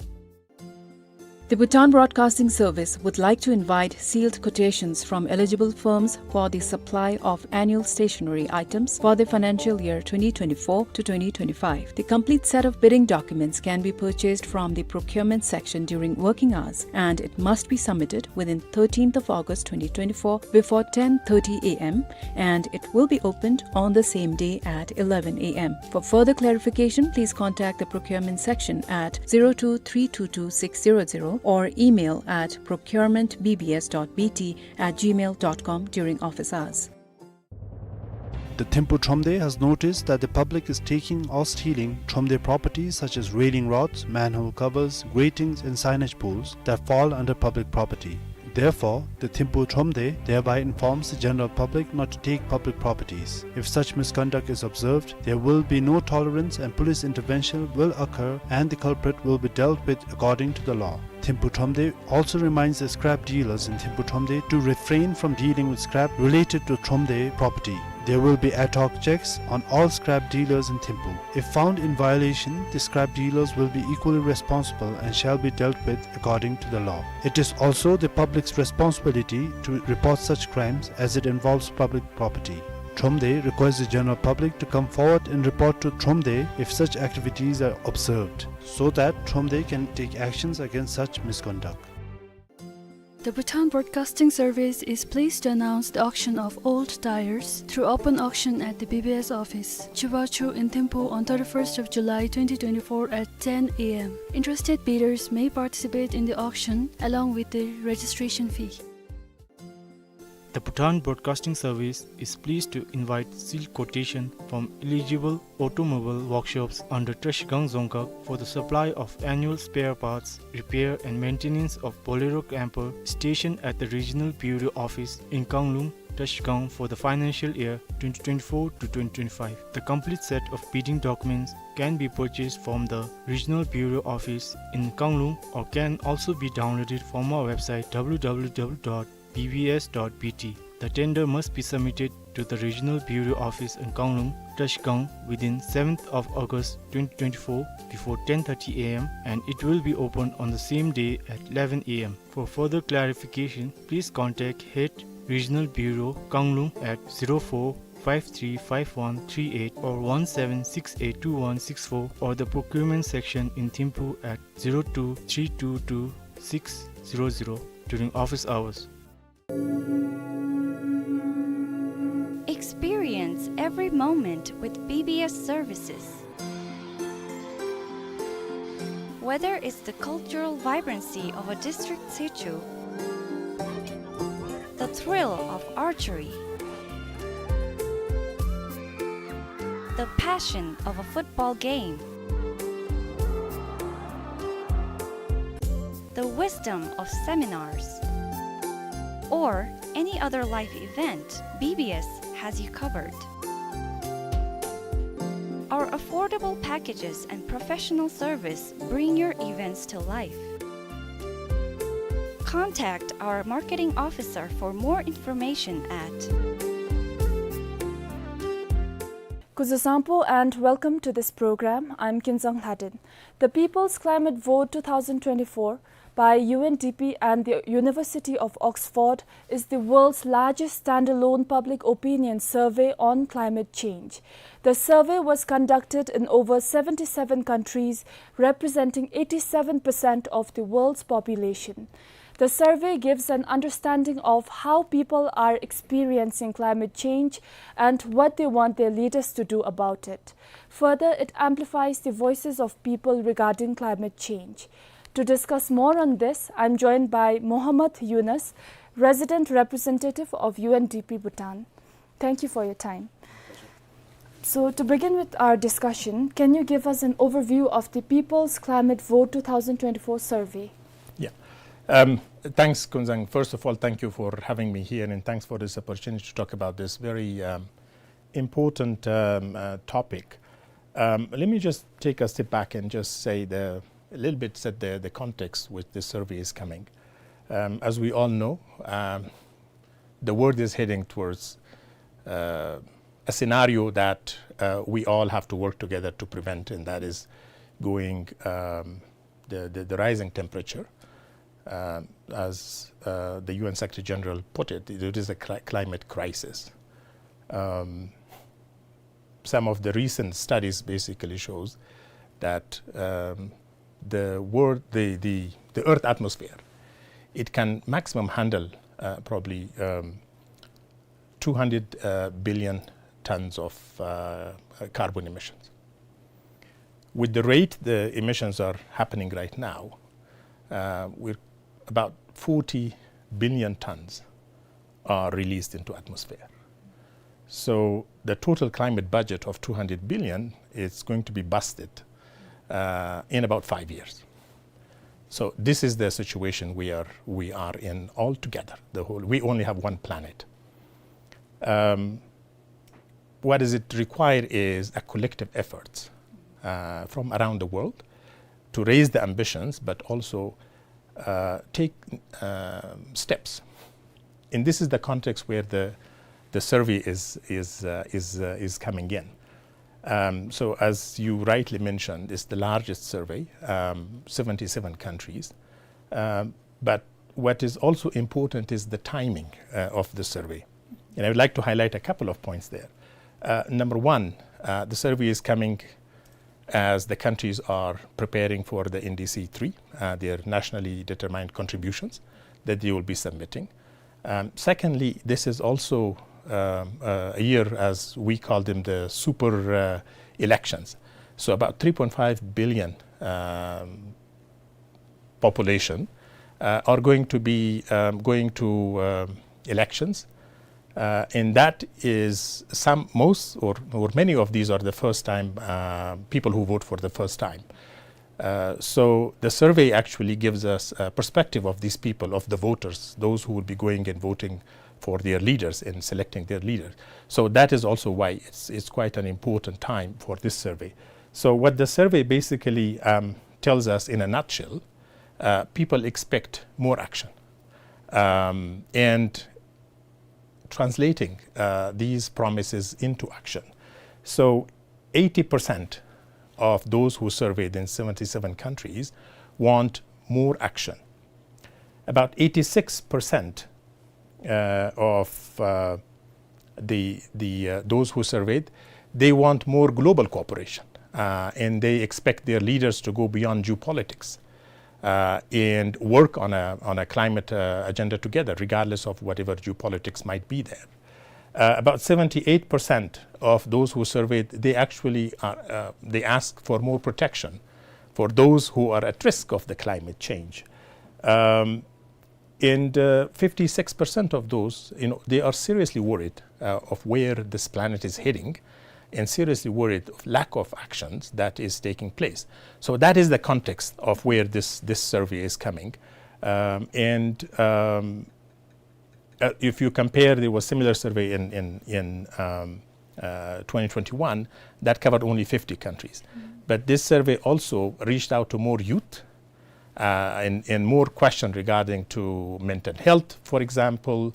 The Bhutan Broadcasting Service would like to invite sealed quotations from eligible firms for the supply of annual stationery items for the financial year twenty twenty-four to twenty twenty-five. The complete set of bidding documents can be purchased from the procurement section during working hours, and it must be submitted within thirteenth of August twenty twenty-four before ten thirty A M, and it will be opened on the same day at eleven A M. For further clarification, please contact the procurement section at zero two three two two six zero zero or email at procurement B B S dot B T at gmail dot com during office hours. The Thimphu Thromde has noticed that the public is taking or stealing Thromde properties such as railing rods, manhole covers, gratings and signage poles that fall under public property. Therefore, the Thimphu Thromde thereby informs the general public not to take public properties. If such misconduct is observed, there will be no tolerance and police intervention will occur and the culprit will be dealt with according to the law. Thimphu Thromde also reminds the scrap dealers in Thimphu Thromde to refrain from dealing with scrap related to Thromde property. There will be ad hoc checks on all scrap dealers in Thimphu. If found in violation, the scrap dealers will be equally responsible and shall be dealt with according to the law. It is also the public's responsibility to report such crimes as it involves public property. Thromde requests the general public to come forward and report to Thromde if such activities are observed, so that Thromde can take actions against such misconduct. The Bhutan Broadcasting Service is pleased to announce the auction of old tires through open auction at the B B S office, Chibachu in Thimphu on thirty-first of July twenty twenty-four at ten A M. Interested bidders may participate in the auction along with the registration fee. The Bhutan Broadcasting Service is pleased to invite sealed quotation from eligible automobile workshops under Trashigang Dzongkhag for the supply of annual spare parts, repair and maintenance of Bolero camper stationed at the Regional Bureau Office in Kanglung, Trashigang for the financial year twenty twenty-four to twenty twenty-five. The complete set of bidding documents can be purchased from the Regional Bureau Office in Kanglung or can also be downloaded from our website W W W dot B B S dot B T. The tender must be submitted to the Regional Bureau Office in Kanglung, Trashigang within seventh of August twenty twenty-four before ten thirty A M and it will be opened on the same day at eleven A M. For further clarification, please contact Head Regional Bureau, Kanglung at zero four five three five one three eight or one seven six eight two one six four or the procurement section in Thimphu at zero two three two two six zero zero during office hours. Experience every moment with B B S services. Whether it's the cultural vibrancy of a district sichu, the thrill of archery, the passion of a football game, the wisdom of seminars, or any other life event, B B S has you covered. Our affordable packages and professional service bring your events to life. Contact our marketing officer for more information at Kuzuzangpo and welcome to this program. I'm Kinzang Lhaden. The People's Climate Vote two thousand twenty-four by U N D P and the University of Oxford is the world's largest standalone public opinion survey on climate change. The survey was conducted in over seventy-seven countries, representing eighty-seven percent of the world's population. The survey gives an understanding of how people are experiencing climate change and what they want their leaders to do about it. Further, it amplifies the voices of people regarding climate change. To discuss more on this, I'm joined by Mohammad Yunus, resident representative of U N D P Bhutan. Thank you for your time. So, to begin with our discussion, can you give us an overview of the People's Climate Vote two thousand twenty-four survey? Yeah. Um, thanks, Kunzang. First of all, thank you for having me here, and thanks for this opportunity to talk about this very, um, important, um, uh, topic. Um, let me just take a step back and just say the, a little bit set the, the context which this survey is coming. Um, as we all know, um, the world is heading towards, uh, a scenario that, uh, we all have to work together to prevent, and that is going, um, the, the, the rising temperature. Uh, as, uh, the U N Secretary General put it, it is a cli-, climate crisis. Um, some of the recent studies basically shows that, um, the world, the, the, the Earth atmosphere, it can maximum handle, uh, probably, um, two hundred, uh, billion tons of, uh, carbon emissions. With the rate the emissions are happening right now, uh, we're about forty billion tons are released into atmosphere. So the total climate budget of two hundred billion is going to be busted, uh, in about five years. So this is the situation we are, we are in altogether. The whole, we only have one planet. Um, what does it require is a collective effort, uh, from around the world to raise the ambitions, but also, uh, take, uh, steps. And this is the context where the, the survey is, is, uh, is, uh, is coming in. Um, so as you rightly mentioned, it's the largest survey, um, seventy-seven countries. Um, but what is also important is the timing, uh, of the survey. And I would like to highlight a couple of points there. Uh, number one, uh, the survey is coming as the countries are preparing for the N D C three, uh, their nationally determined contributions that they will be submitting. Um, secondly, this is also, um, uh, a year, as we call them, the super, uh, elections. So about three point five billion, um, population, uh, are going to be, um, going to, um, elections. Uh, and that is some, most or, or many of these are the first time, uh, people who vote for the first time. Uh, so the survey actually gives us a perspective of these people, of the voters, those who will be going and voting for their leaders and selecting their leaders. So that is also why it's, it's quite an important time for this survey. So what the survey basically, um, tells us in a nutshell, uh, people expect more action, um, and translating, uh, these promises into action. So eighty percent of those who surveyed in seventy-seven countries want more action. About eighty-six percent, uh, of, uh, the, the, uh, those who surveyed, they want more global cooperation, uh, and they expect their leaders to go beyond geopolitics, uh, and work on a, on a climate, uh, agenda together, regardless of whatever geopolitics might be there. Uh, about seventy-eight percent of those who surveyed, they actually are, uh, they ask for more protection for those who are at risk of the climate change. Um, and, uh, fifty-six percent of those, you know, they are seriously worried, uh, of where this planet is heading, and seriously worried of lack of actions that is taking place. So that is the context of where this, this survey is coming. Um, and, um, uh, if you compare, there was similar survey in, in, in, um, uh, twenty twenty-one that covered only fifty countries. But this survey also reached out to more youth, uh, and, and more question regarding to mental health, for example,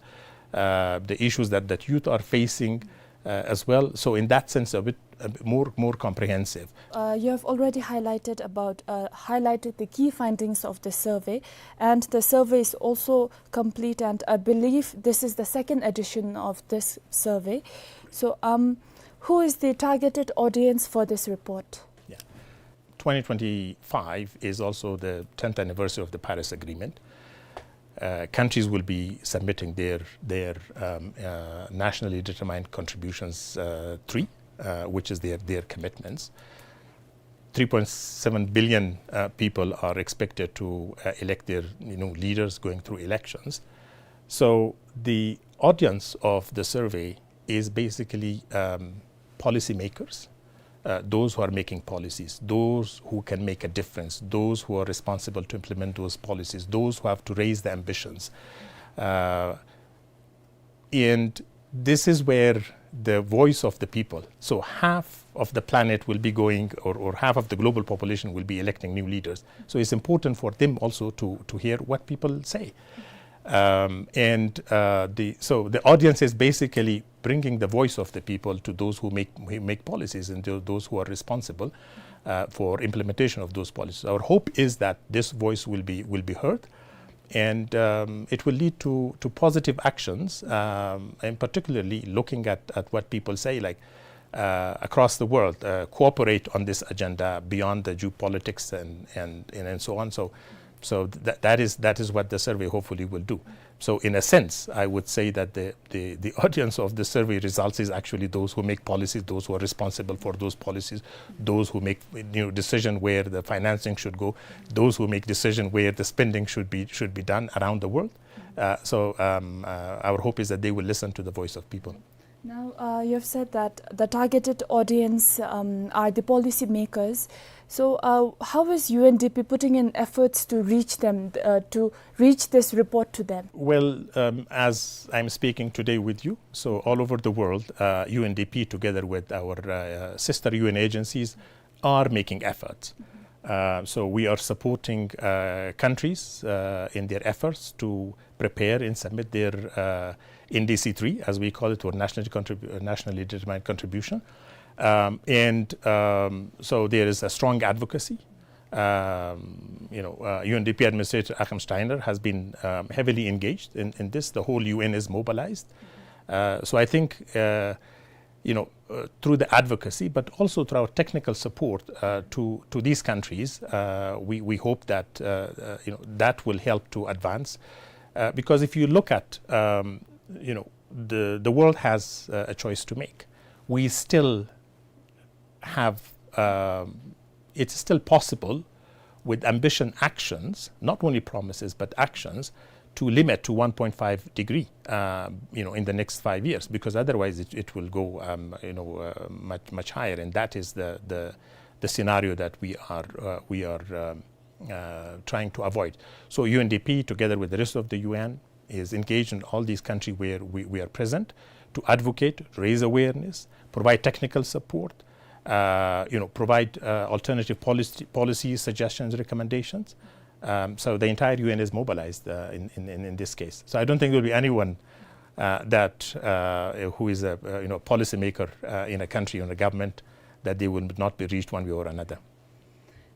uh, the issues that, that youth are facing, uh, as well. So in that sense, a bit, a bit more, more comprehensive. Uh, you have already highlighted about, uh, highlighted the key findings of the survey, and the survey is also complete, and I believe this is the second edition of this survey. So, um, who is the targeted audience for this report? Yeah. Twenty twenty-five is also the tenth anniversary of the Paris Agreement. Uh, countries will be submitting their, their, um, uh, nationally determined contributions, uh, three, uh, which is their, their commitments. Three point seven billion, uh, people are expected to, uh, elect their, you know, leaders going through elections. So the audience of the survey is basically, um, policymakers, uh, those who are making policies, those who can make a difference, those who are responsible to implement those policies, those who have to raise the ambitions. Uh, and this is where the voice of the people, so half of the planet will be going, or, or half of the global population will be electing new leaders. So it's important for them also to, to hear what people say. Um, and, uh, the, so the audience is basically bringing the voice of the people to those who make, who make policies and tho-, those who are responsible, uh, for implementation of those policies. Our hope is that this voice will be, will be heard, and, um, it will lead to, to positive actions, um, and particularly looking at, at what people say, like, uh, across the world, uh, cooperate on this agenda beyond the geopolitics and, and, and, and so on. So, so that, that is, that is what the survey hopefully will do. So in a sense, I would say that the, the, the audience of the survey results is actually those who make policies, those who are responsible for those policies, those who make, you know, decision where the financing should go, those who make decision where the spending should be, should be done around the world. Uh, so, um, uh, our hope is that they will listen to the voice of people. Now, uh, you have said that the targeted audience, um, are the policymakers. So, uh, how is U N D P putting in efforts to reach them, uh, to reach this report to them? Well, um, as I'm speaking today with you, so all over the world, uh, U N D P, together with our, uh, sister U N agencies, are making efforts. Uh, so we are supporting, uh, countries, uh, in their efforts to prepare and submit their, uh, N D C three, as we call it, or nationally contribu-, uh, nationally determined contribution. Um, and, um, so there is a strong advocacy. Um, you know, uh, U N D P Administrator Achim Steiner has been, um, heavily engaged in, in this. The whole U N is mobilized. Uh, so I think, uh, you know, uh, through the advocacy, but also through our technical support, uh, to, to these countries, uh, we, we hope that, uh, uh, you know, that will help to advance. Uh, because if you look at, um, you know, the, the world has, uh, a choice to make. We still have, um, it's still possible with ambition actions, not only promises, but actions, to limit to one point five degree, uh, you know, in the next five years, because otherwise it, it will go, um, you know, uh, much, much higher, and that is the, the, the scenario that we are, uh, we are, um, uh, trying to avoid. So U N D P, together with the rest of the U N, is engaged in all these countries where we, we are present to advocate, raise awareness, provide technical support, uh, you know, provide, uh, alternative policy, policy suggestions, recommendations. Um, so the entire U N is mobilized, uh, in, in, in, in this case. So I don't think there will be anyone, uh, that, uh, who is a, uh, you know, policymaker, uh, in a country or a government that they will not be reached one way or another.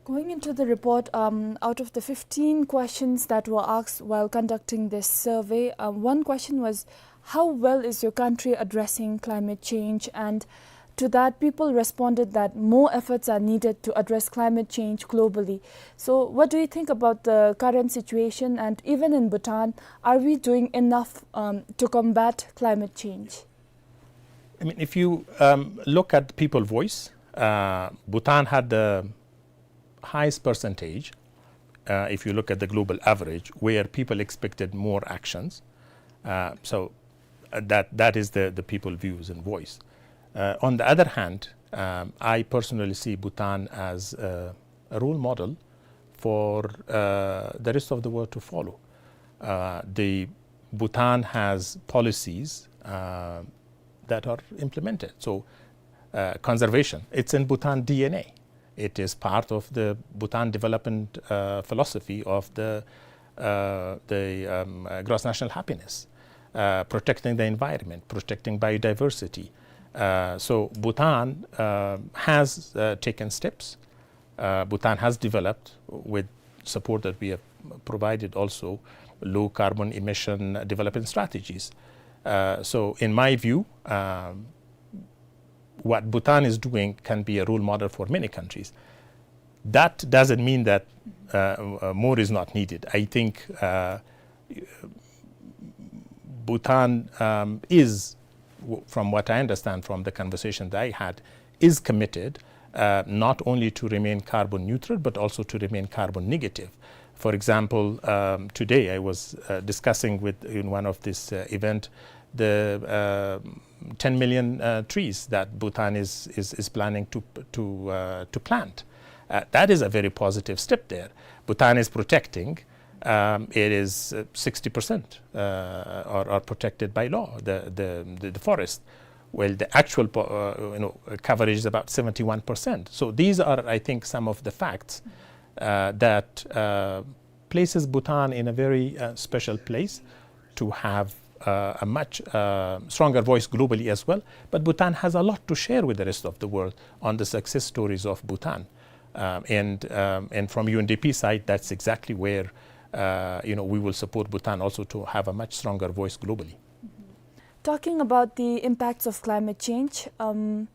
Going into the report, um, out of the fifteen questions that were asked while conducting this survey, um, one question was, "How well is your country addressing climate change?" And to that, people responded that more efforts are needed to address climate change globally. So, what do you think about the current situation? And even in Bhutan, are we doing enough, um, to combat climate change? I mean, if you, um, look at the people voice, uh, Bhutan had the highest percentage, uh, if you look at the global average, where people expected more actions. Uh, so, uh, that, that is the, the people views and voice. Uh, on the other hand, um, I personally see Bhutan as a, a role model for, uh, the rest of the world to follow. Uh, the Bhutan has policies, uh, that are implemented. So, uh, conservation, it's in Bhutan D N A. It is part of the Bhutan development, uh, philosophy of the, uh, the, um, uh, gross national happiness, uh, protecting the environment, protecting biodiversity. Uh, so Bhutan, uh, has, uh, taken steps. Uh, Bhutan has developed, with support that we have provided also, low carbon emission development strategies. Uh, so in my view, um, what Bhutan is doing can be a role model for many countries. That doesn't mean that, uh, uh, more is not needed. I think, uh, Bhutan, um, is, w-, from what I understand from the conversation that I had, is committed, uh, not only to remain carbon neutral, but also to remain carbon negative. For example, um, today I was, uh, discussing with, in one of this, uh, event, the, uh, ten million, uh, trees that Bhutan is, is, is planning to, to, uh, to plant. Uh, that is a very positive step there. Bhutan is protecting, um, it is, uh, sixty percent, uh, are, are protected by law, the, the, the, the forest. Well, the actual po-, uh, you know, coverage is about seventy-one percent. So these are, I think, some of the facts, uh, that, uh, places Bhutan in a very, uh, special place to have, uh, a much, uh, stronger voice globally as well. But Bhutan has a lot to share with the rest of the world on the success stories of Bhutan. Um, and, um, and from U N D P side, that's exactly where, uh, you know, we will support Bhutan also to have a much stronger voice globally. Talking about the impacts of climate change, um,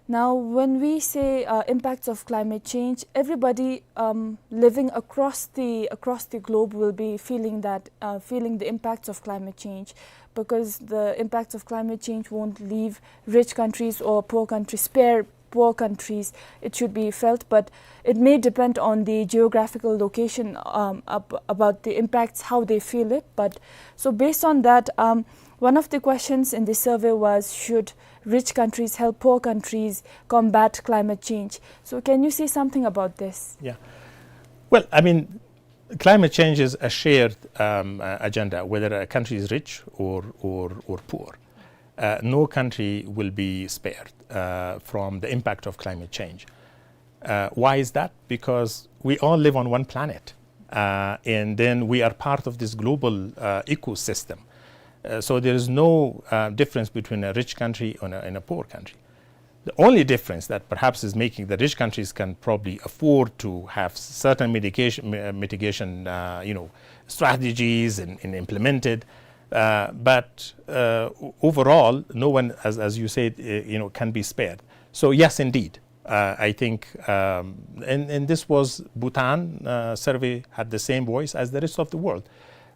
now when we say, uh, impacts of climate change, everybody, um, living across the, across the globe will be feeling that, uh, feeling the impacts of climate change, because the impacts of climate change won't leave rich countries or poor countries, spare poor countries. It should be felt, but it may depend on the geographical location, um, ab-, about the impacts, how they feel it. But so based on that, um, one of the questions in the survey was, "Should rich countries help poor countries combat climate change?" So can you say something about this? Yeah. Well, I mean, climate change is a shared, um, uh, agenda, whether a country is rich or, or, or poor. Uh, no country will be spared, uh, from the impact of climate change. Uh, why is that? Because we all live on one planet, uh, and then we are part of this global, uh, ecosystem. Uh, so there is no, uh, difference between a rich country and a, and a poor country. The only difference that perhaps is making the rich countries can probably afford to have certain mitigation, mi-, uh, mitigation, uh, you know, strategies and, and implemented. Uh, but, uh, o-, overall, no one, as, as you said, uh, you know, can be spared. So yes, indeed, uh, I think, um, and, and this was Bhutan, uh, survey had the same voice as the rest of the world,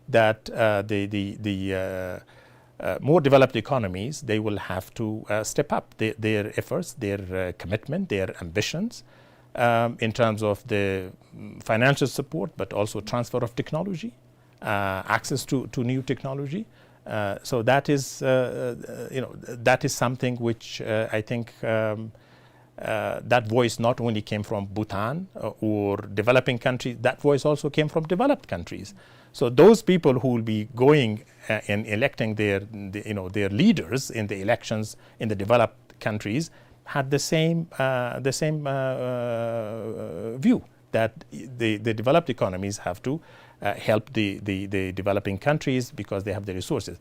that, uh, the, the, the, uh, uh, more developed economies, they will have to, uh, step up their, their efforts, their, uh, commitment, their ambitions, um, in terms of the, mm, financial support, but also transfer of technology, uh, access to, to new technology. Uh, so that is, uh, uh, you know, that is something which, uh, I think, um, uh, that voice not only came from Bhutan, uh, or developing countries, that voice also came from developed countries. So those people who will be going, uh, and electing their, the, you know, their leaders in the elections in the developed countries had the same, uh, the same, uh, uh, view that the, the developed economies have to, uh, help the, the, the developing countries because they have the resources.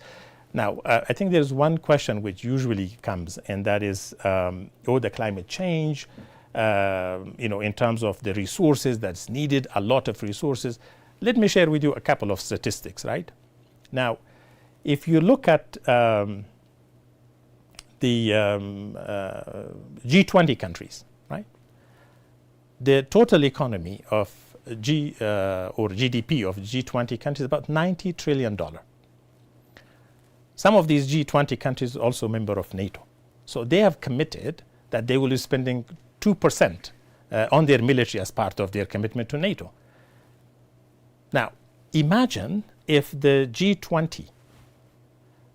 Now, uh, I think there's one question which usually comes, and that is, um, oh, the climate change, uh, you know, in terms of the resources that's needed, a lot of resources. Let me share with you a couple of statistics, right? Now, if you look at, um, the, um, uh, G twenty countries, right? The total economy of G, uh, or G D P of G twenty countries is about ninety trillion dollar. Some of these G twenty countries also member of NATO. So they have committed that they will be spending two percent, uh, on their military as part of their commitment to NATO. Now, imagine if the G twenty,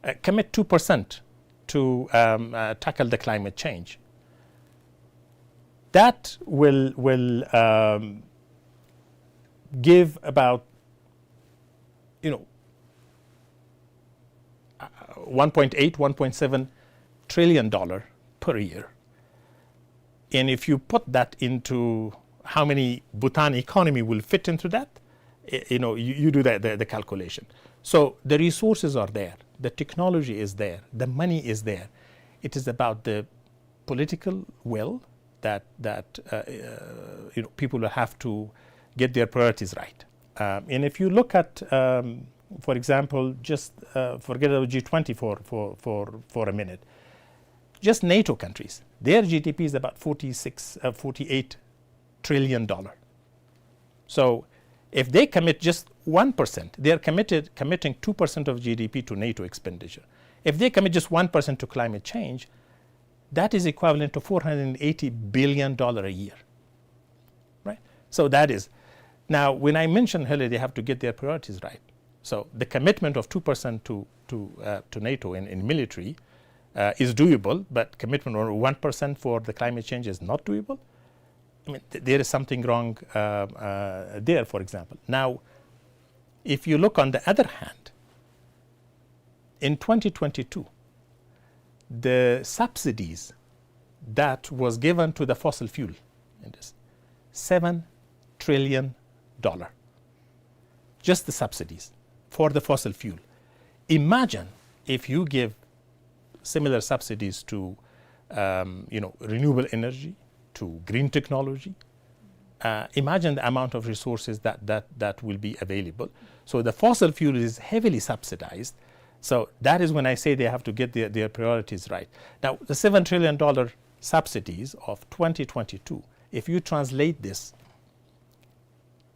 uh, commit two percent to, um, uh, tackle the climate change. That will, will, um, give about, you know, uh, one point eight, one point seven trillion dollar per year. And if you put that into how many Bhutan economy will fit into that, y-, you know, you, you do the, the, the calculation. So the resources are there, the technology is there, the money is there. It is about the political will that, that, uh, uh, you know, people will have to get their priorities right. Um, and if you look at, um, for example, just, uh, forget about G twenty for, for, for, for a minute. Just NATO countries, their G D P is about forty-six, uh, forty-eight trillion dollar. So if they commit just one percent, they are committed, committing two percent of G D P to NATO expenditure. If they commit just one percent to climate change, that is equivalent to four hundred eighty billion dollar a year, right? So that is, now, when I mentioned earlier, they have to get their priorities right. So the commitment of two percent to, to, uh, to NATO in, in military, uh, is doable, but commitment of one percent for the climate change is not doable. I mean, th-, there is something wrong, uh, uh, there, for example. Now, if you look on the other hand, in twenty twenty-two, the subsidies that was given to the fossil fuel, it is seven trillion dollar. Just the subsidies for the fossil fuel. Imagine if you give similar subsidies to, um, you know, renewable energy, to green technology. Uh, imagine the amount of resources that, that, that will be available. So the fossil fuel is heavily subsidized. So that is when I say they have to get their, their priorities right. Now, the seven trillion dollar subsidies of twenty twenty-two, if you translate this,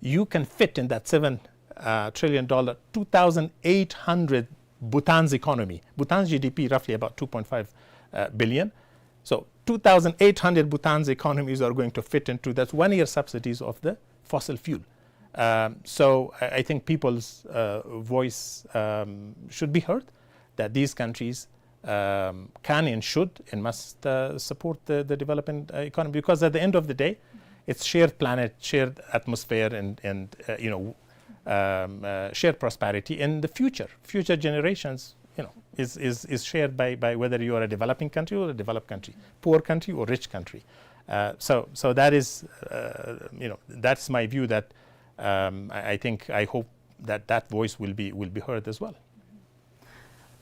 you can fit in that seven, uh, trillion dollar, two thousand eight hundred Bhutan's economy. Bhutan's G D P roughly about two point five, uh, billion. So two thousand eight hundred Bhutan's economies are going to fit into that one year subsidies of the fossil fuel. Um, so I, I think people's, uh, voice, um, should be heard, that these countries, um, can and should and must, uh, support the, the developing, uh, economy, because at the end of the day, it's shared planet, shared atmosphere, and, and, uh, you know, um, uh, shared prosperity in the future. Future generations, you know, is, is, is shared by, by whether you are a developing country or a developed country, poor country or rich country. Uh, so, so that is, uh, you know, that's my view that, um, I, I think, I hope that that voice will be, will be heard as well.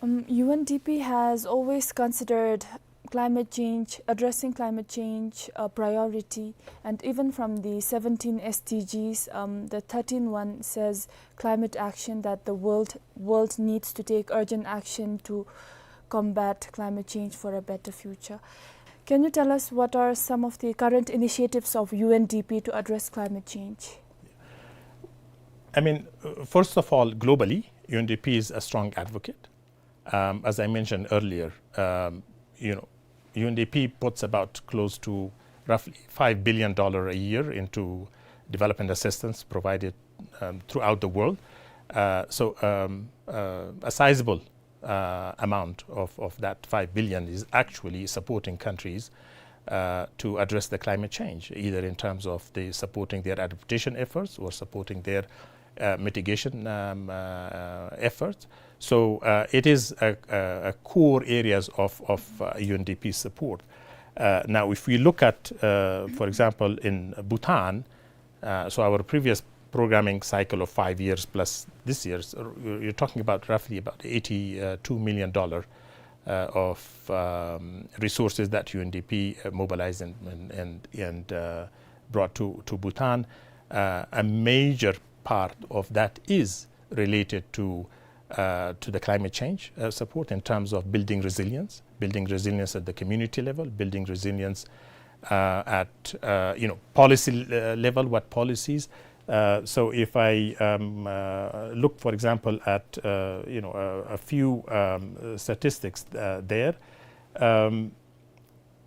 Um, U N D P has always considered climate change, addressing climate change a priority, and even from the seventeen S D Gs, um, the thirteenth one says climate action, that the world, world needs to take urgent action to combat climate change for a better future. Can you tell us what are some of the current initiatives of U N D P to address climate change? I mean, uh, first of all, globally, U N D P is a strong advocate. Um, as I mentioned earlier, um, you know, U N D P puts about close to roughly five billion dollar a year into development assistance provided, um, throughout the world. Uh, so, um, uh, a sizable, uh, amount of, of that five billion is actually supporting countries, uh, to address the climate change, either in terms of the supporting their adaptation efforts or supporting their, uh, mitigation, um, uh, efforts. So, uh, it is a, a, a core areas of, of, uh, U N D P support. Uh, now, if we look at, uh, for example, in Bhutan, uh, so our previous programming cycle of five years plus this year, so you're, you're talking about roughly about eighty-two million dollar, uh, of, um, resources that U N D P, uh, mobilized and, and, and, and, uh, brought to, to Bhutan. Uh, a major part of that is related to, uh, to the climate change, uh, support in terms of building resilience, building resilience at the community level, building resilience, uh, at, uh, you know, policy, uh, level, what policies. Uh, so if I, um, uh, look, for example, at, uh, you know, a, a few, um, uh, statistics, uh, there, um,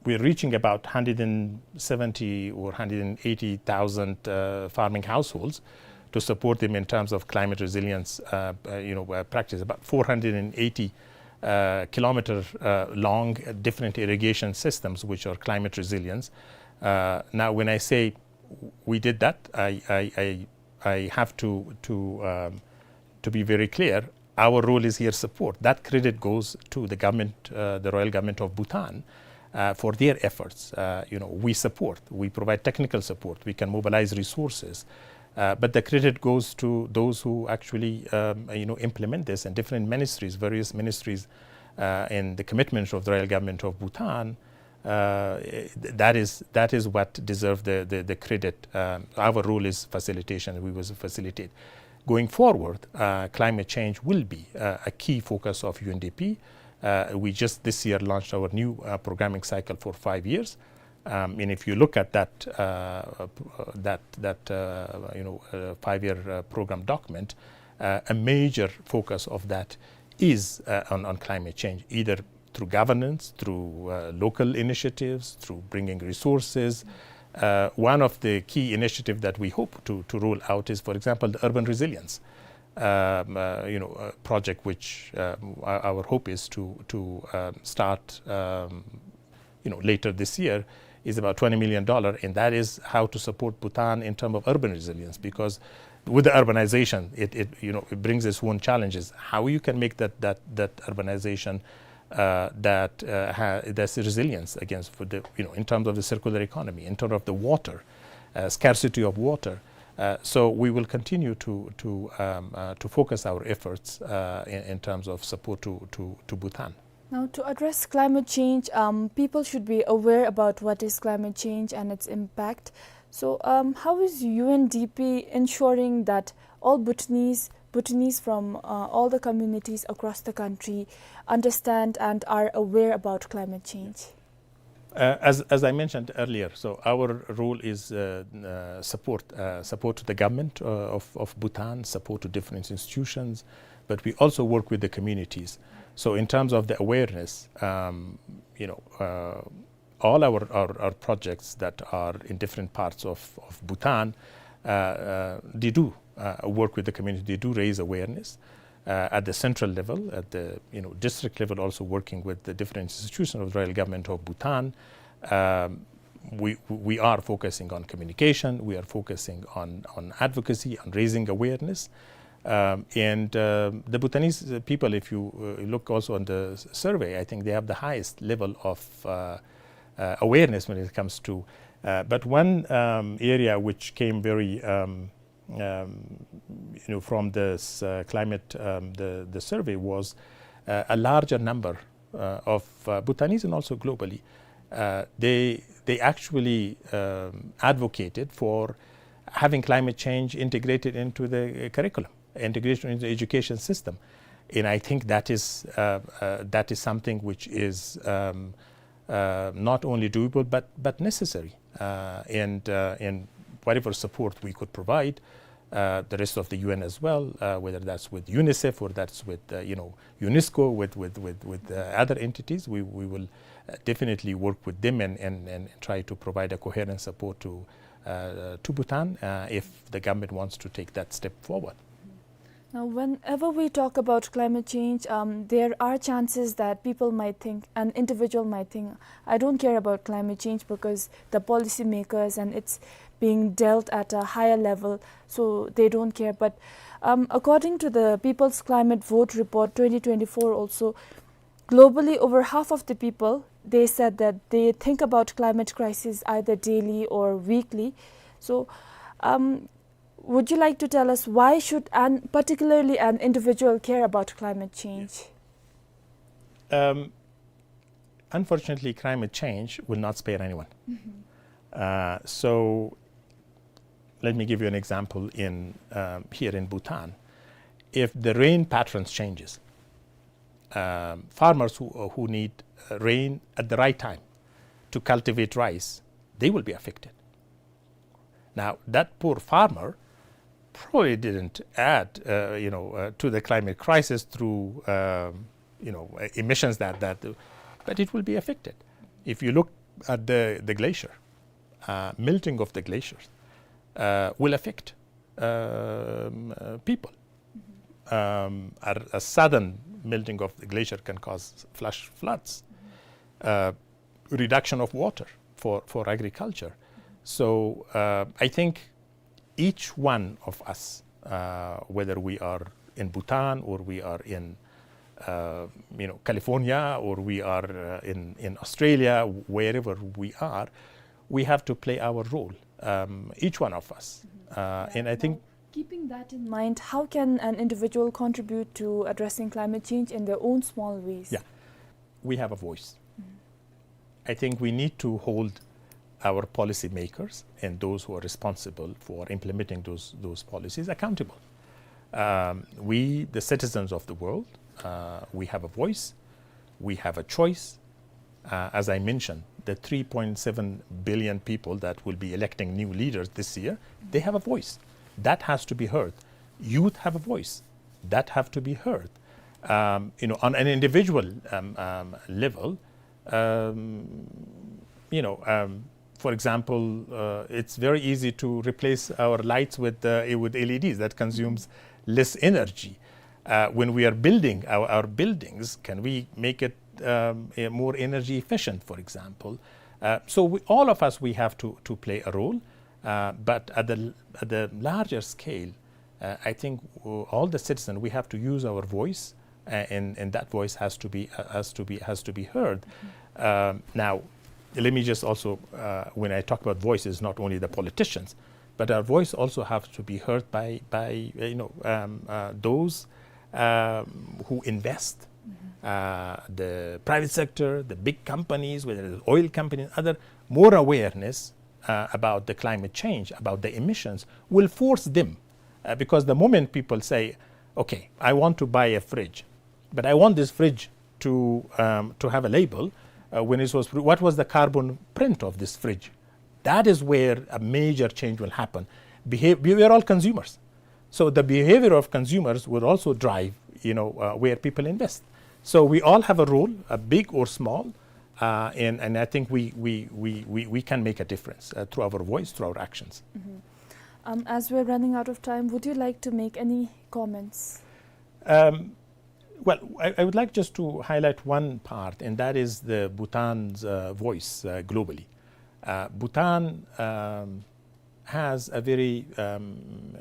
we're reaching about hundred and seventy or hundred and eighty thousand, uh, farming households to support them in terms of climate resilience, uh, uh, you know, uh, practice. About four hundred and eighty, uh, kilometer, uh, long, uh, different irrigation systems which are climate resilience. Uh, now, when I say we did that, I, I, I, I have to, to, um, to be very clear. Our role is here support. That credit goes to the government, uh, the royal government of Bhutan, uh, for their efforts. Uh, you know, we support, we provide technical support, we can mobilize resources, uh, but the credit goes to those who actually, um, you know, implement this, and different ministries, various ministries, uh, and the commitments of the royal government of Bhutan. Uh, eh, th-, that is, that is what deserve the, the, the credit. Um, our role is facilitation. We will facilitate. Going forward, uh, climate change will be, uh, a key focus of U N D P. Uh, we just this year launched our new, uh, programming cycle for five years. Um, and if you look at that, uh, uh, that, that, uh, you know, uh, five-year, uh, program document, uh, a major focus of that is, uh, on, on climate change, either through governance, through, uh, local initiatives, through bringing resources. Uh, one of the key initiatives that we hope to, to roll out is, for example, the urban resilience, um, uh, you know, uh, project, which, um, our, our hope is to, to, um, start, um, you know, later this year, is about twenty million dollar, and that is how to support Bhutan in terms of urban resilience, because with the urbanization, it, it, you know, it brings its own challenges. How you can make that, that, that urbanization, uh, that, uh, ha-, that's resilience against for the, you know, in terms of the circular economy, in terms of the water, uh, scarcity of water. Uh, so we will continue to, to, um, uh, to focus our efforts, uh, in, in terms of support to, to, to Bhutan. Now, to address climate change, um, people should be aware about what is climate change and its impact. So, um, how is U N D P ensuring that all Bhutanese, Bhutanese from, uh, all the communities across the country understand and are aware about climate change? Uh, as, as I mentioned earlier, so our role is, uh, uh, support, uh, support to the government, uh, of, of Bhutan, support to different institutions, but we also work with the communities. So in terms of the awareness, um, you know, uh, all our, our, our projects that are in different parts of, of Bhutan, uh, uh, they do, uh, work with the community, they do raise awareness, uh, at the central level, at the, you know, district level, also working with the different institutions of the royal government of Bhutan. Um, we, we are focusing on communication, we are focusing on, on advocacy, on raising awareness. Um, and, uh, the Bhutanese, uh, people, if you, uh, look also on the s-, survey, I think they have the highest level of, uh, uh, awareness when it comes to, uh, but one, um, area which came very, um, um, you know, from this, uh, climate, um, the, the survey was, uh, a larger number, uh, of, uh, Bhutanese and also globally, uh, they, they actually, um, advocated for having climate change integrated into the curriculum, integration into the education system. And I think that is, uh, uh, that is something which is, um, uh, not only doable but, but necessary. Uh, and, uh, and whatever support we could provide, uh, the rest of the U N as well, uh, whether that's with UNICEF or that's with, uh, you know, UNESCO, with, with, with, with, uh, other entities, we, we will, uh, definitely work with them and, and, and try to provide a coherent support to, uh, to Bhutan, uh, if the government wants to take that step forward. Now, whenever we talk about climate change, um, there are chances that people might think, an individual might think, "I don't care about climate change," because the policymakers and it's being dealt at a higher level, so they don't care. But, um, according to the People's Climate Vote Report twenty twenty-four also, globally, over half of the people, they said that they think about climate crisis either daily or weekly. So, um, would you like to tell us why should an, particularly an individual care about climate change? Um, unfortunately, climate change will not spare anyone. Uh, so let me give you an example in, um, here in Bhutan. If the rain patterns changes, um, farmers who, who need, uh, rain at the right time to cultivate rice, they will be affected. Now, that poor farmer probably didn't add, uh, you know, uh, to the climate crisis through, um, you know, uh, emissions that, that, but it will be affected. If you look at the, the glacier, uh, melting of the glaciers, uh, will affect, um, uh, people. Um, a, a sudden melting of the glacier can cause flash floods, uh, reduction of water for, for agriculture. So, uh, I think each one of us, uh, whether we are in Bhutan or we are in, uh, you know, California or we are, uh, in, in Australia, wherever we are, we have to play our role, um, each one of us. Uh, and I think Keeping that in mind, how can an individual contribute to addressing climate change in their own small ways? Yeah, we have a voice. I think we need to hold our policymakers and those who are responsible for implementing those, those policies accountable. Um, we, the citizens of the world, uh, we have a voice, we have a choice. Uh, as I mentioned, the three point seven billion people that will be electing new leaders this year, they have a voice. That has to be heard. Youth have a voice. That have to be heard. Um, you know, on an individual, um, um, level, um, you know, um, for example, uh, it's very easy to replace our lights with, uh, with L E Ds. That consumes less energy. Uh, when we are building our, our buildings, can we make it, um, a more energy efficient, for example? Uh, so we, all of us, we have to, to play a role. Uh, but at the, at the larger scale, uh, I think, uh, all the citizens, we have to use our voice, uh, and, and that voice has to be, uh, has to be, has to be heard. Um, now, let me just also, uh, when I talk about voices, not only the politicians, but our voice also have to be heard by, by, uh, you know, um, uh, those, um, who invest, uh, the private sector, the big companies, whether it's oil companies, other, more awareness, uh, about the climate change, about the emissions, will force them. Uh, because the moment people say, "Okay, I want to buy a fridge, but I want this fridge to, um, to have a label, uh, when it was, what was the carbon print of this fridge?" That is where a major change will happen. Behav-, we are all consumers. So the behavior of consumers will also drive, you know, uh, where people invest. So we all have a role, a big or small, uh, and, and I think we, we, we, we, we can make a difference, uh, through our voice, through our actions. Um, as we're running out of time, would you like to make any comments? Um, well, I, I would like just to highlight one part, and that is the Bhutan's, uh, voice, uh, globally. Uh, Bhutan, um, has a very, um,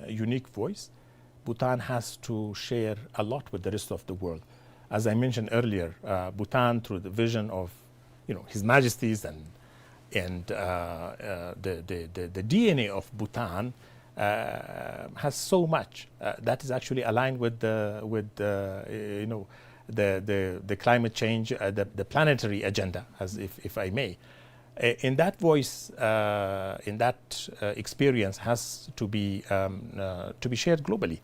unique voice. Bhutan has to share a lot with the rest of the world. As I mentioned earlier, uh, Bhutan, through the vision of, you know, His Majesties and, and, uh, uh, the, the, the, the D N A of Bhutan, uh, has so much, uh, that is actually aligned with the, with the, uh, you know, the, the, the climate change, uh, the, the planetary agenda, as if, if I may. Uh, in that voice, uh, in that, uh, experience has to be, um, uh, to be shared globally.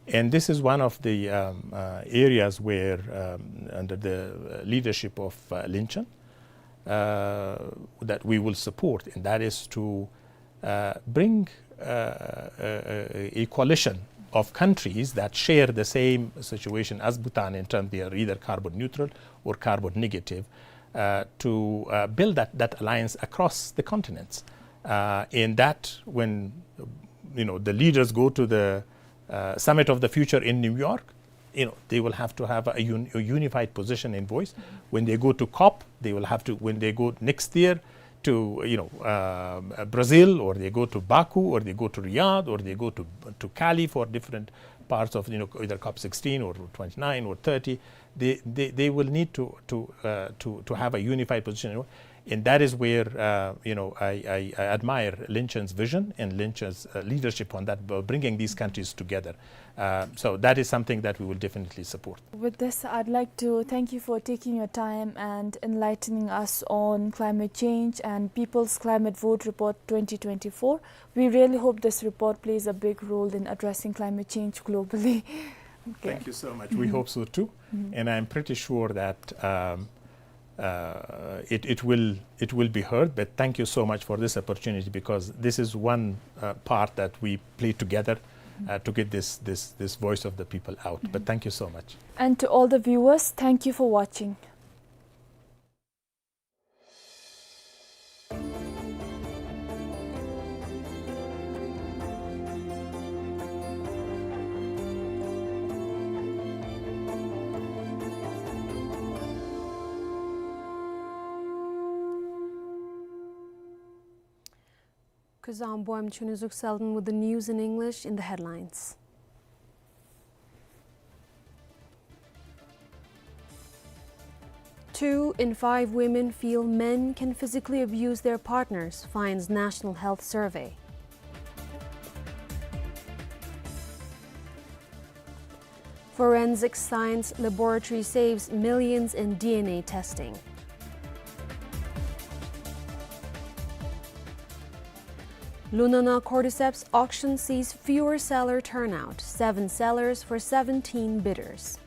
And this is one of the, um, uh, areas where, um, under the, uh, leadership of, uh, Lin Chen, uh, that we will support, and that is to, uh, bring, uh, a, a, a coalition of countries that share the same situation as Bhutan in terms they are either carbon neutral or carbon negative, uh, to, uh, build that, that alliance across the continents. Uh, and that when, you know, the leaders go to the, uh, Summit of the Future in New York, you know, they will have to have a un-, a unified position and voice. When they go to COP, they will have to, when they go next year to, you know, um, uh, Brazil, or they go to Baku, or they go to Riyadh, or they go to, to Cali for different parts of, you know, either COP sixteen or twenty-nine or thirty, they, they, they will need to, to, uh, to, to have a unified position. And that is where, uh, you know, I, I, I admire Lin Chen's vision and Lin Chen's, uh, leadership on that, uh, bringing these countries together. Uh, so that is something that we will definitely support. With this, I'd like to thank you for taking your time and enlightening us on climate change and People's Climate Vote Report twenty twenty-four. We really hope this report plays a big role in addressing climate change globally. Okay. Thank you so much. We hope so too. And I'm pretty sure that, um, uh, it, it will, it will be heard. But thank you so much for this opportunity, because this is one, uh, part that we play together, uh, to get this, this, this voice of the people out. But thank you so much. And to all the viewers, thank you for watching. Kuzuzangpo, I'm Chunizuk Selden with the news in English. In the headlines: Two in five women feel men can physically abuse their partners, finds National Health Survey. Forensic Science Laboratory saves millions in D N A testing. Lunana Cordyceps auction sees fewer seller turnout, seven sellers for seventeen bidders.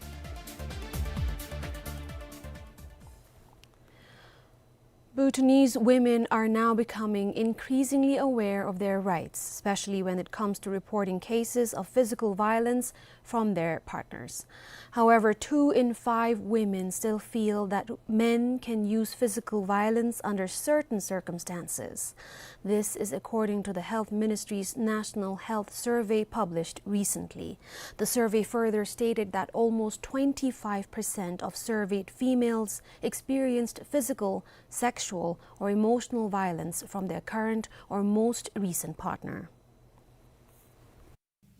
Bhutanese women are now becoming increasingly aware of their rights, especially when it comes to reporting cases of physical violence from their partners. However, two in five women still feel that men can use physical violence under certain circumstances. This is according to the Health Ministry's National Health Survey published recently. The survey further stated that almost twenty-five percent of surveyed females experienced physical, sexual, or emotional violence from their current or most recent partner.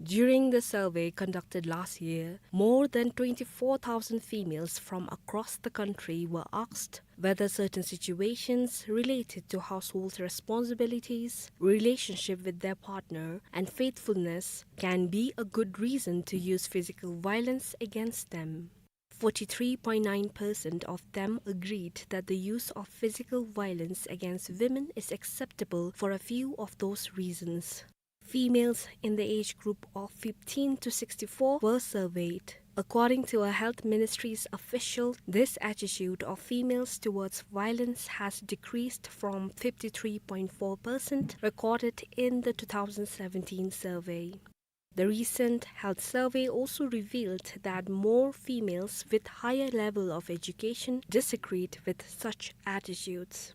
During the survey conducted last year, more than twenty-four thousand females from across the country were asked whether certain situations related to household responsibilities, relationship with their partner, and faithfulness can be a good reason to use physical violence against them. Forty-three point nine percent of them agreed that the use of physical violence against women is acceptable for a few of those reasons. Females in the age group of fifteen to sixty-four were surveyed. According to a health ministry's official, this attitude of females towards violence has decreased from fifty-three point four percent recorded in the two thousand seventeen survey. The recent health survey also revealed that more females with higher level of education disagreed with such attitudes.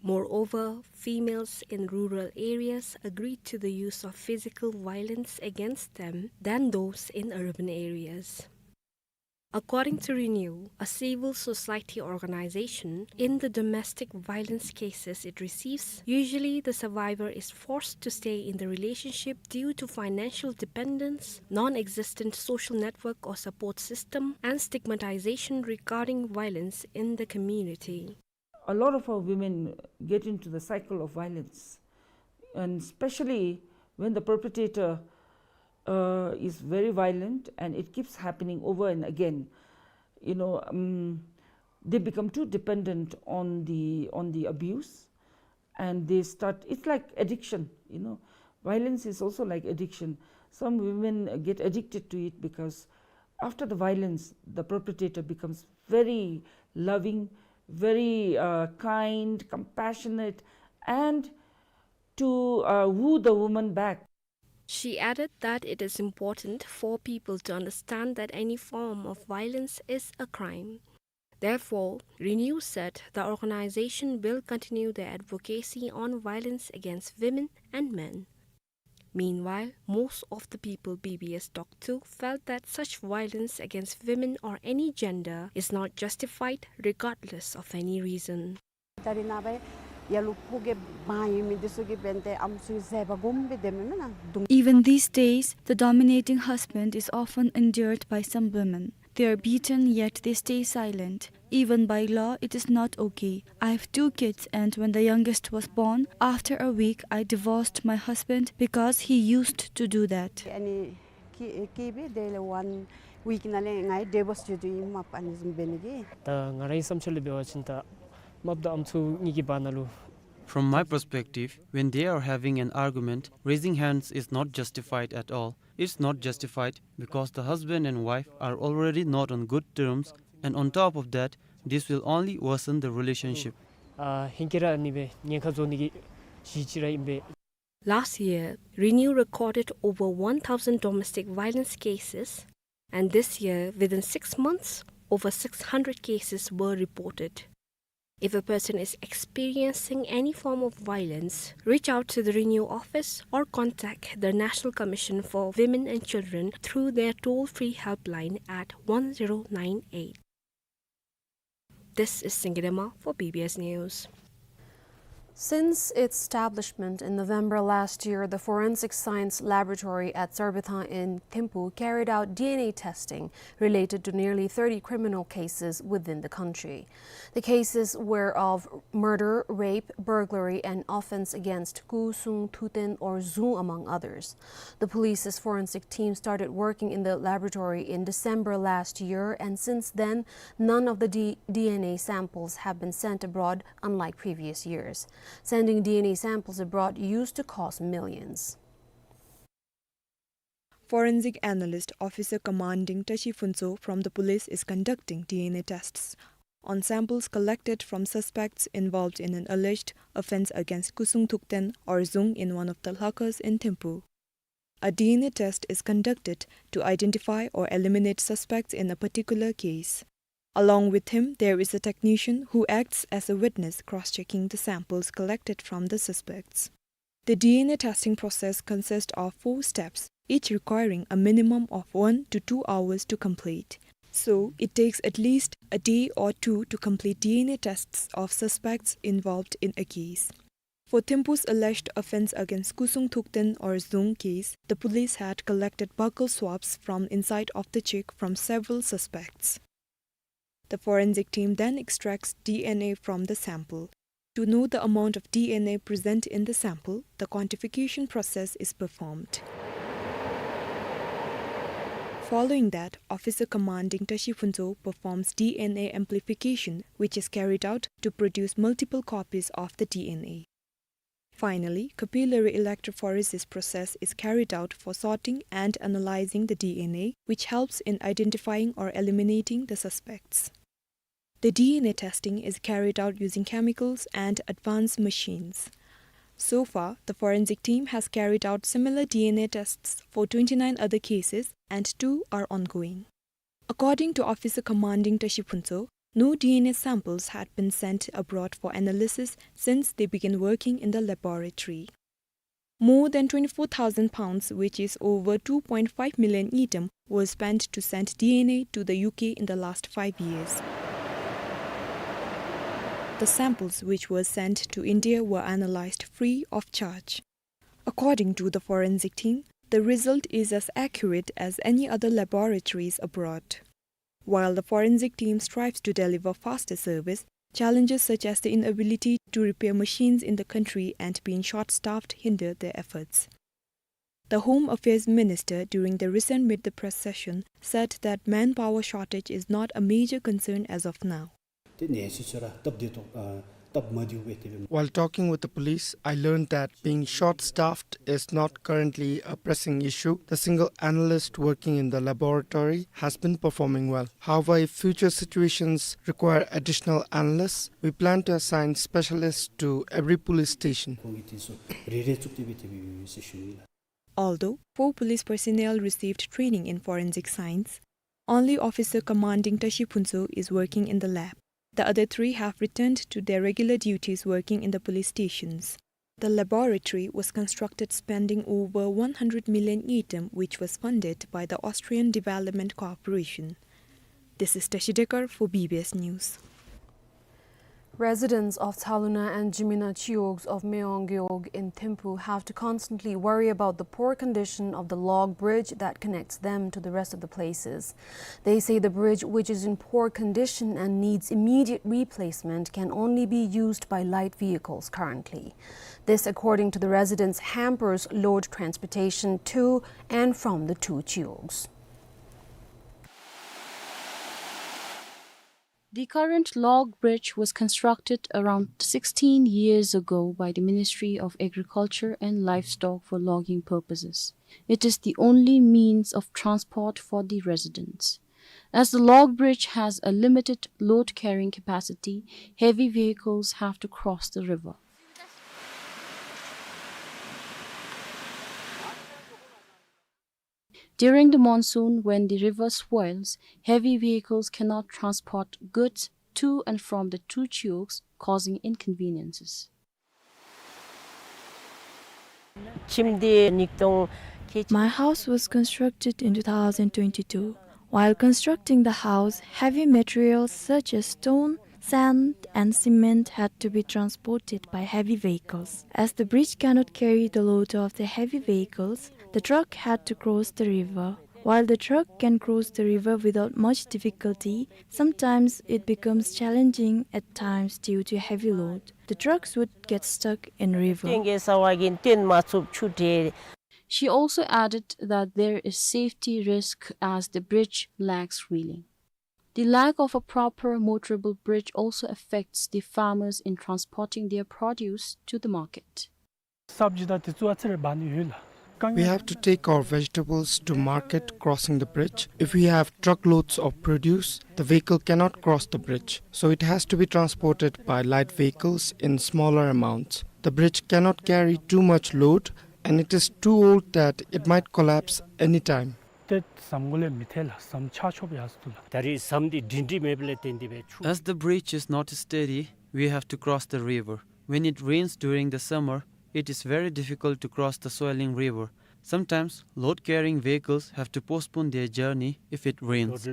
Moreover, females in rural areas agreed to the use of physical violence against them than those in urban areas. According to Renew, a civil society organization, in the domestic violence cases it receives, usually the survivor is forced to stay in the relationship due to financial dependence, non-existent social network or support system, and stigmatization regarding violence in the community. A lot of our women get into the cycle of violence, and especially when the perpetrator, uh, is very violent and it keeps happening over and again. you know, um, they become too dependent on the, on the abuse, and they start, it's like addiction, you know. Violence is also like addiction. Some women get addicted to it because after the violence, the perpetrator becomes very loving, very, uh, kind, compassionate, and to, uh, woo the woman back. She added that it is important for people to understand that any form of violence is a crime. Therefore, Renew said the organization will continue their advocacy on violence against women and men. Meanwhile, most of the people B B S talked to felt that such violence against women or any gender is not justified regardless of any reason. Tari na bai, yalu phuge bai mi disu gi bente amsu zeba gumbi demi mina dum. Even these days, the dominating husband is often endured by some women. They are beaten, yet they stay silent. Even by law, it is not okay. I have two kids, and when the youngest was born, after a week, I divorced my husband because he used to do that. Ani ki, ki bi de le one week na le ngai divorce ju du i map ani zum beni gi. ད་ང་རའི་བསམ་ཚུལ་ལས་འབད་བ་ཅིན་ད་མ་པ་ད་ཨམ་ཚུ་གཉིས་ཀྱི་བར་ན་ལུ། From my perspective, when they are having an argument, raising hands is not justified at all. It's not justified because the husband and wife are already not on good terms, and on top of that, this will only worsen the relationship. ཨ་ཧིང་ཀི་ར་ཨ་ནི་སྦེ་ཉེན་ཁ་བཟོ་ནི་གི་གཞི་ཅིག་ར་ཨིན་པས། Last year, Renew recorded over one thousand domestic violence cases, and this year, within six months, over six hundred cases were reported. If a person is experiencing any form of violence, reach out to the Renew office or contact the National Commission for Women and Children through their toll-free helpline at one zero nine eight. This is Singye Dema for B B S News. Since its establishment in November last year, the Forensic Science Laboratory at Sarbithang in Thimphu carried out D N A testing related to nearly thirty criminal cases within the country. The cases were of murder, rape, burglary, and offense against Kusung, Thukten, or Zung, among others. The police's forensic team started working in the laboratory in December last year, and since then, none of the D-, D N A samples have been sent abroad, unlike previous years. Sending D N A samples abroad used to cost millions. Forensic analyst, Officer Commanding Tashi Phuntsho from the police is conducting D N A tests on samples collected from suspects involved in an alleged offense against Kusung Thukten or Zung in one of the Lhakhas in Thimphu. A D N A test is conducted to identify or eliminate suspects in a particular case. Along with him, there is a technician who acts as a witness, cross-checking the samples collected from the suspects. The D N A testing process consists of four steps, each requiring a minimum of one to two hours to complete. So, it takes at least a day or two to complete D N A tests of suspects involved in a case. For Thimphu's alleged offense against Kusung Thukten or Zung case, the police had collected buccal swabs from inside of the chick from several suspects. The forensic team then extracts D N A from the sample. To know the amount of D N A present in the sample, the quantification process is performed. Following that, Officer Commanding Tashi Phuntsho performs D N A amplification, which is carried out to produce multiple copies of the D N A. Finally, capillary electrophoresis process is carried out for sorting and analyzing the D N A, which helps in identifying or eliminating the suspects. The D N A testing is carried out using chemicals and advanced machines. So far, the forensic team has carried out similar D N A tests for twenty-nine other cases and two are ongoing. According to Officer Commanding Tashi Phuntsho, no D N A samples had been sent abroad for analysis since they began working in the laboratory. More than twenty-four thousand pounds, which is over two point five million ngultrum, was spent to send D N A to the U K in the last five years. The samples which were sent to India were analyzed free of charge. According to the forensic team, the result is as accurate as any other laboratories abroad. While the forensic team strives to deliver faster service, challenges such as the inability to repair machines in the country and being short-staffed hinder their efforts. The Home Affairs Minister, during the recent Meet the Press session, said that manpower shortage is not a major concern as of now. ཏེ་གནས་ཚུལ་ཚུ་ར་སྟབས་བདེ་ཏོག་ཨ་སྟབས་མ་བདེཝ་སྦེ་དེ་སྦེ། While talking with the police, I learned that being short-staffed is not currently a pressing issue. The single analyst working in the laboratory has been performing well. However, if future situations require additional analysts, we plan to assign specialists to every police station. ཁོང་གིས་དེ་ཚུ་རེ་རེ་བཙུགས་ཏེ་སྦེ་དེ་སྦེ་ཡོད་ཟེར་ཞུ་ནི་ལགས། Although four police personnel received training in forensic science, only Officer Commanding Tashi Phuntsho is working in the lab. The other three have returned to their regular duties working in the police stations. The laboratory was constructed spending over one hundred million ngultrum, which was funded by the Austrian Development Corporation. This is Tashi Dekar for B B S News. Residents of Tsaluna and Jimina Chiyogs of Mewang Gewog in Thimphu have to constantly worry about the poor condition of the log bridge that connects them to the rest of the places. They say the bridge, which is in poor condition and needs immediate replacement, can only be used by light vehicles currently. This, according to the residents, hampers load transportation to and from the two Chiyogs. The current log bridge was constructed around sixteen years ago by the Ministry of Agriculture and Livestock for logging purposes. It is the only means of transport for the residents. As the log bridge has a limited load-carrying capacity, heavy vehicles have to cross the river. During the monsoon, when the river swells, heavy vehicles cannot transport goods to and from the two Chiyogs, causing inconveniences. ཁྱིམ་འདི་ཉིས་སྟོང་ཁལ་གཅིག My house was constructed in two thousand twenty-two. While constructing the house, heavy materials such as stone, sand, and cement had to be transported by heavy vehicles. As the bridge cannot carry the load of the heavy vehicles, the truck had to cross the river. While the truck can cross the river without much difficulty, sometimes it becomes challenging at times due to heavy load. The trucks would get stuck in river. ཏན་གེ་ས་བ་གིན་ཏན་མ་ཚུགས་ཆུ་ཏེ། She also added that there is safety risk as the bridge lacks railing. The lack of a proper motorable bridge also affects the farmers in transporting their produce to the market. ས་བབ་ཅིག་ད་དེ་ཚུ་ཨ་ཙི་རེ་འབག་ནི་ཡོད་ལགས། We have to take our vegetables to market crossing the bridge. If we have truckloads of produce, the vehicle cannot cross the bridge, so it has to be transported by light vehicles in smaller amounts. The bridge cannot carry too much load, and it is too old that it might collapse anytime. ཏེ་ཟམ་གོ་ལས་མི་ཐལ་ལགས། ཟམ་ཆག་ཆོགཔ་ཡར་སོང་ལགས། ད་རེས་ཟམ་འདི་སྒྲིང་སྒྲི་མེདཔ་ལས་བརྟེན་ཏེ་སྦེ་ཆུ། As the bridge is not steady, we have to cross the river. When it rains during the summer, it is very difficult to cross the swelling river. Sometimes, load-carrying vehicles have to postpone their journey if it rains.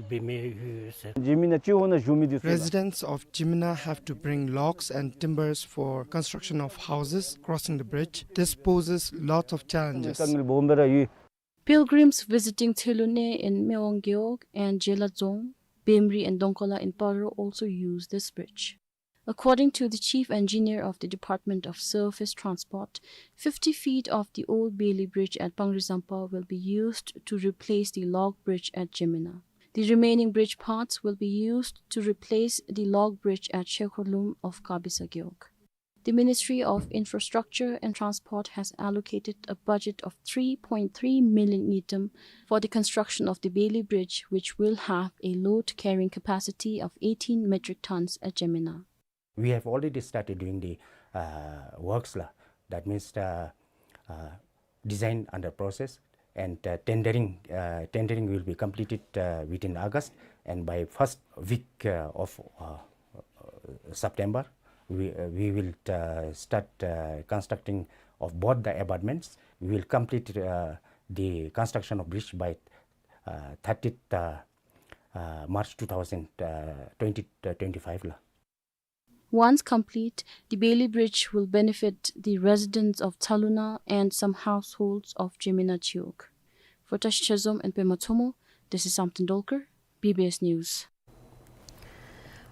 Residents of Jimina have to bring logs and timbers for construction of houses crossing the bridge. This poses lots of challenges. Pilgrims visiting Tselune in Mewang Gewog and Jela Dzong, Bemri and Dongkola in Paro also use this bridge. According to the chief engineer of the Department of Surface Transport, fifty feet of the old Beli Bridge at Pangri Zampa will be used to replace the log bridge at Jemina. The remaining bridge parts will be used to replace the log bridge at Shekhorlum of Kabisa Gewog. The Ministry of Infrastructure and Transport has allocated a budget of three point three million ngultrum for the construction of the Beli Bridge, which will have a load-carrying capacity of eighteen metric tons at Jemina. We have already started doing the, uh, works la. That means, uh, uh, design under process and, uh, tendering, uh, tendering will be completed, uh, within August, and by first week, uh, of, uh, uh, September, we, uh, we will, uh, start, uh, constructing of both the abutments. We will complete, uh, the construction of bridge by, uh, thirtieth, uh, uh, March two thousand, uh, twenty, uh, twenty-five la. Once complete, the Beli Bridge will benefit the residents of Tsaluna and some households of Jemina Chiwog. For Tashi Chezom and Pema Tsomo, this is Samten Dolkar, B B S News.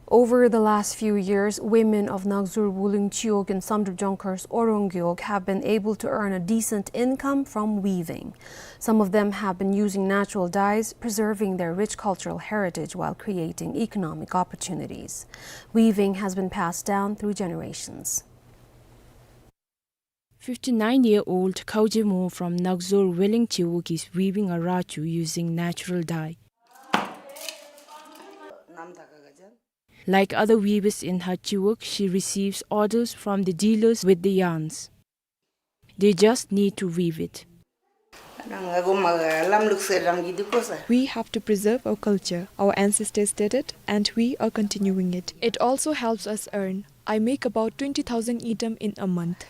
Over the last few years, women of Nagzur Wuling Chiwog in Samdrup Jongkhar's Orang Gewog have been able to earn a decent income from weaving. Some of them have been using natural dyes, preserving their rich cultural heritage while creating economic opportunities. Weaving has been passed down through generations. Fifty-nine-year-old Khauje Mo from Nagzur Wuling Chiwog is weaving a rachu using natural dye. Like other weavers in her chiwog, she receives orders from the dealers with the yarns. They just need to weave it. We have to preserve our culture. Our ancestors did it, and we are continuing it. It also helps us earn. I make about twenty thousand ngultrum in a month.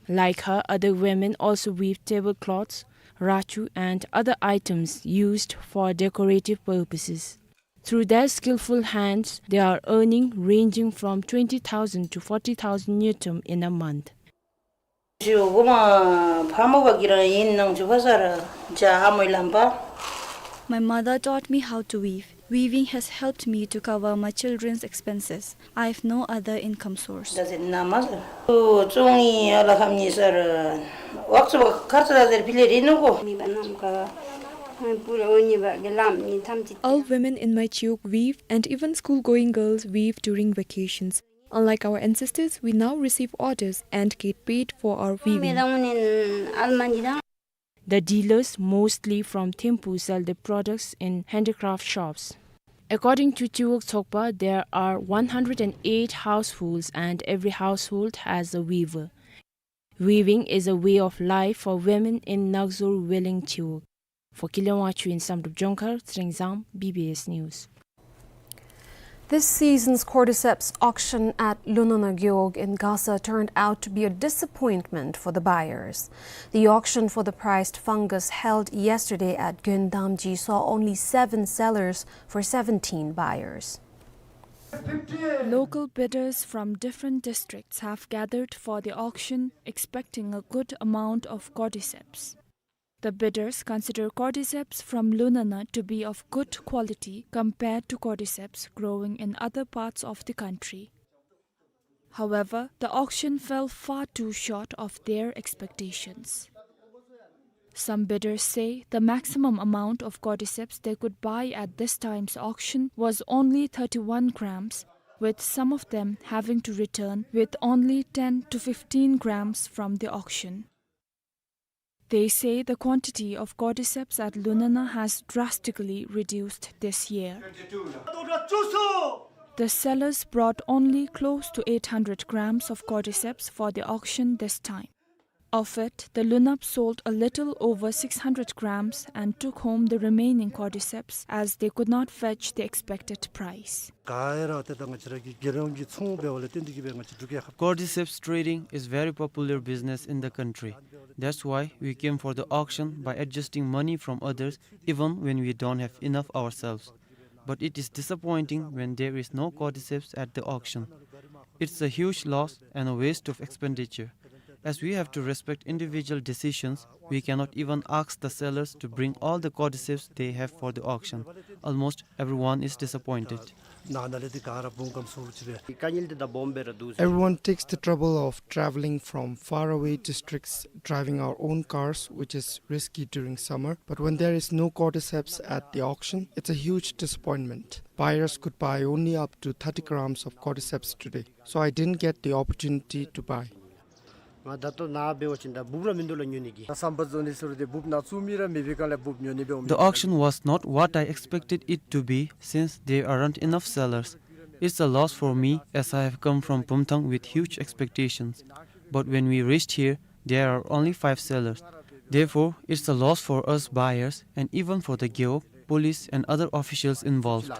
Like her, other women also weave tablecloths, rachu, and other items used for decorative purposes. Through their skillful hands, they are earning ranging from twenty thousand to forty thousand ngultrum in a month. My mother taught me how to weave. Weaving has helped me to cover my children's expenses. I have no other income source. All women in my chiwog weave, and even school-going girls weave during vacations. Unlike our ancestors, we now receive orders and get paid for our weaving. The dealers, mostly from Thimphu, sell the products in handicraft shops. According to Chiwog Tshogpa, there are one hundred and eight households and every household has a weaver. Weaving is a way of life for women in Nagzur Wuling Chiwog. For Kile Wangchuk in Samdrup Jongkhar, Tshering Zam, B B S News. This season's cordyceps auction at Lunana Gewog in Gasa turned out to be a disappointment for the buyers. The auction for the priced fungus held yesterday at Gyondamji saw only seven sellers for seventeen buyers. Local bidders from different districts have gathered for the auction, expecting a good amount of cordyceps. The bidders consider cordyceps from Lunana to be of good quality compared to cordyceps growing in other parts of the country. However, the auction fell far too short of their expectations. Some bidders say the maximum amount of cordyceps they could buy at this time's auction was only thirty-one grams, with some of them having to return with only ten to fifteen grams from the auction. They say the quantity of cordyceps at Lunana has drastically reduced this year. The sellers brought only close to eight hundred grams of cordyceps for the auction this time. Of it, the Lunab sold a little over six hundred grams and took home the remaining cordyceps as they could not fetch the expected price. Cordyceps trading is very popular business in the country. That's why we came for the auction by adjusting money from others, even when we don't have enough ourselves. But it is disappointing when there is no cordyceps at the auction. It's a huge loss and a waste of expenditure. As we have to respect individual decisions, we cannot even ask the sellers to bring all the cordyceps they have for the auction. Almost everyone is disappointed. Everyone takes the trouble of traveling from faraway districts, driving our own cars, which is risky during summer. But when there is no cordyceps at the auction, it's a huge disappointment. Buyers could buy only up to thirty grams of cordyceps today, so I didn't get the opportunity to buy. The auction was not what I expected it to be, since there aren't enough sellers. It's a loss for me, as I have come from Bumthang with huge expectations. But when we reached here, there are only five sellers. Therefore, it's a loss for us buyers and even for the Gewog, police and other officials involved.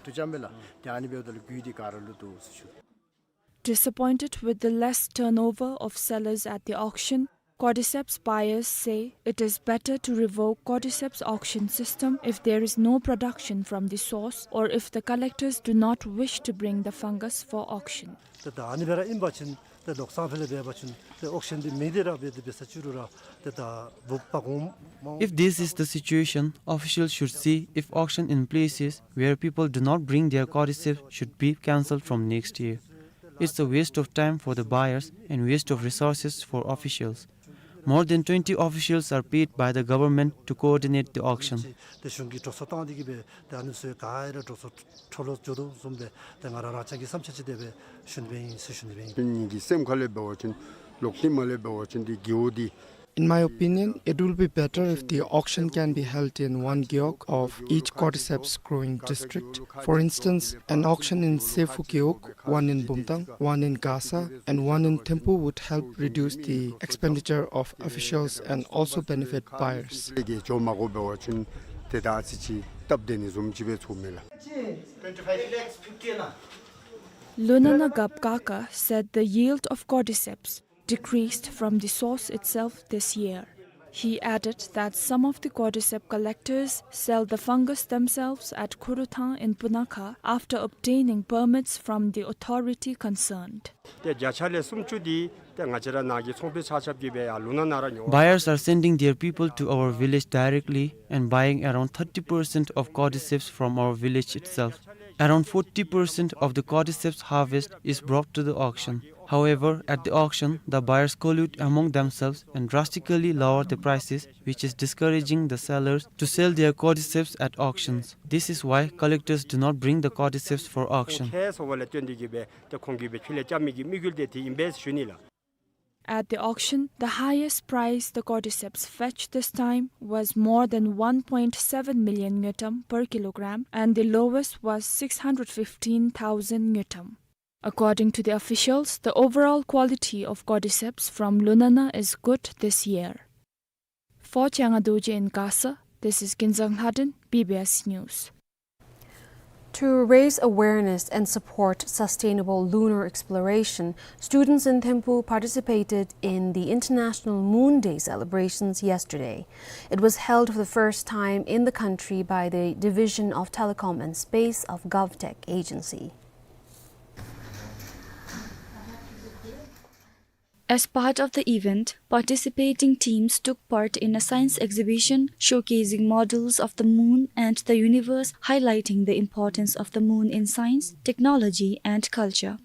Disappointed with the less turnover of sellers at the auction, Cordyceps buyers say it is better to revoke cordyceps auction system if there is no production from the source or if the collectors do not wish to bring the fungus for auction. ཏེ་ད་ཨ་ནི་སྦེ་ར་ཨིན་པ་ཅིན་ཏེ་ལོག་སང་ཕར་ལས་འབད་བ་ཅིན་ཏེ་ཨོག་ཤན་འདི་མེད་དེ་ར་འབད་དེ་འབད་ས་ཅིག་རུང་ར་ཏེ་ད་འབུཔ་འབག་འོང་མ་འོང་། If this is the situation, officials should see if auction in places where people do not bring their cordyceps should be cancelled from next year. It's a waste of time for the buyers and waste of resources for officials. More than twenty officials are paid by the government to coordinate the auction. ཏེ་གཞུང་གིས་འགྲོ་སོང་བཏང་སྟེ་གིས་སྦེ་ཏེ་ཨ་ནི་ཚུ་ག་ར་འགྲོ་སོང་འཕྲོ་བརླག་འགྱོ་དོ་བཟུམ་སྦེ་ཏེ་ང་ར་རང་རྐྱང་གི་བསམ་འཆར་ཅིག་དེ་སྦེ་ཞུ་ནི་སྦེ་ཨིན་ཟེར་ཞུ་ནི་སྦེ་ཨིན། ངེ་གི་སེམས་ཁ་ལས་འབད་བ་ཅིན་ལོག་སྟེ་མར་ལས་འབད་བ་ཅིན་འདི་རྒེད་འོག་འདི In my opinion, it will be better if the auction can be held in one gewog of each cordyceps growing district. For instance, an auction in Sepfu gewog, one in Bumthang, one in Gasa, and one in Thimphu would help reduce the expenditure of officials and also benefit buyers. ལས་ཀྱི་འགྱོ་མ་དགོ་འབད་བ་ཅིན་ཏེ་ད་ཨ་ཙི་ཅིག་སྟབས་བདེ་ནི་བཟུམ་ཅིག་སྦེ་ཚོརཝ་མས་ལགས། Lunana Gapkaka said the yield of cordyceps decreased from the source itself this year. He added that some of the cordyceps collectors sell the fungus themselves at Khuruthang in Punakha after obtaining permits from the authority concerned. ཏེ་བརྒྱ་ཆ་ལས་སུམ་ཅུ་འདི་ཏེ་ང་བཅས་ར་ནང་གི་ཚོང་པའི་ཆ་ཁྱབ་ཀྱིས་སྦེ་ཡར་ལུ་ན་ན་ར་ཉོ། Buyers are sending their people to our village directly and buying around thirty percent of cordyceps from our village itself. Around forty percent of the cordyceps harvest is brought to the auction. However, at the auction, the buyers collude among themselves and drastically lower the prices, which is discouraging the sellers to sell their cordyceps at auctions. This is why collectors do not bring the cordyceps for auction. ཁེ་སོང་བ་ལས་བརྟེན་ཏེ་གིས་སྦེ་ཏེ་ཁོང་གིས་སྦེ་ཕྱི་ལས་རྐྱབ་མི་གི་དམིགས་ཡུལ་འདི་དེ་ཨིན་པས་ཞུ་ནི་ལགས། At the auction, the highest price the cordyceps fetched this time was more than one point seven million ngultrum per kilogram, and the lowest was six hundred fifteen thousand ngultrum. According to the officials, the overall quality of cordyceps from Lunana is good this year. For Changa Dorji in Gasa, this is Kinzang Lhaden, B B S News. To raise awareness and support sustainable lunar exploration, students in Thimphu participated in the International Moon Day celebrations yesterday. It was held for the first time in the country by the Division of Telecom and Space of GovTech Agency. As part of the event, participating teams took part in a science exhibition showcasing models of the moon and the universe, highlighting the importance of the moon in science, technology, and culture.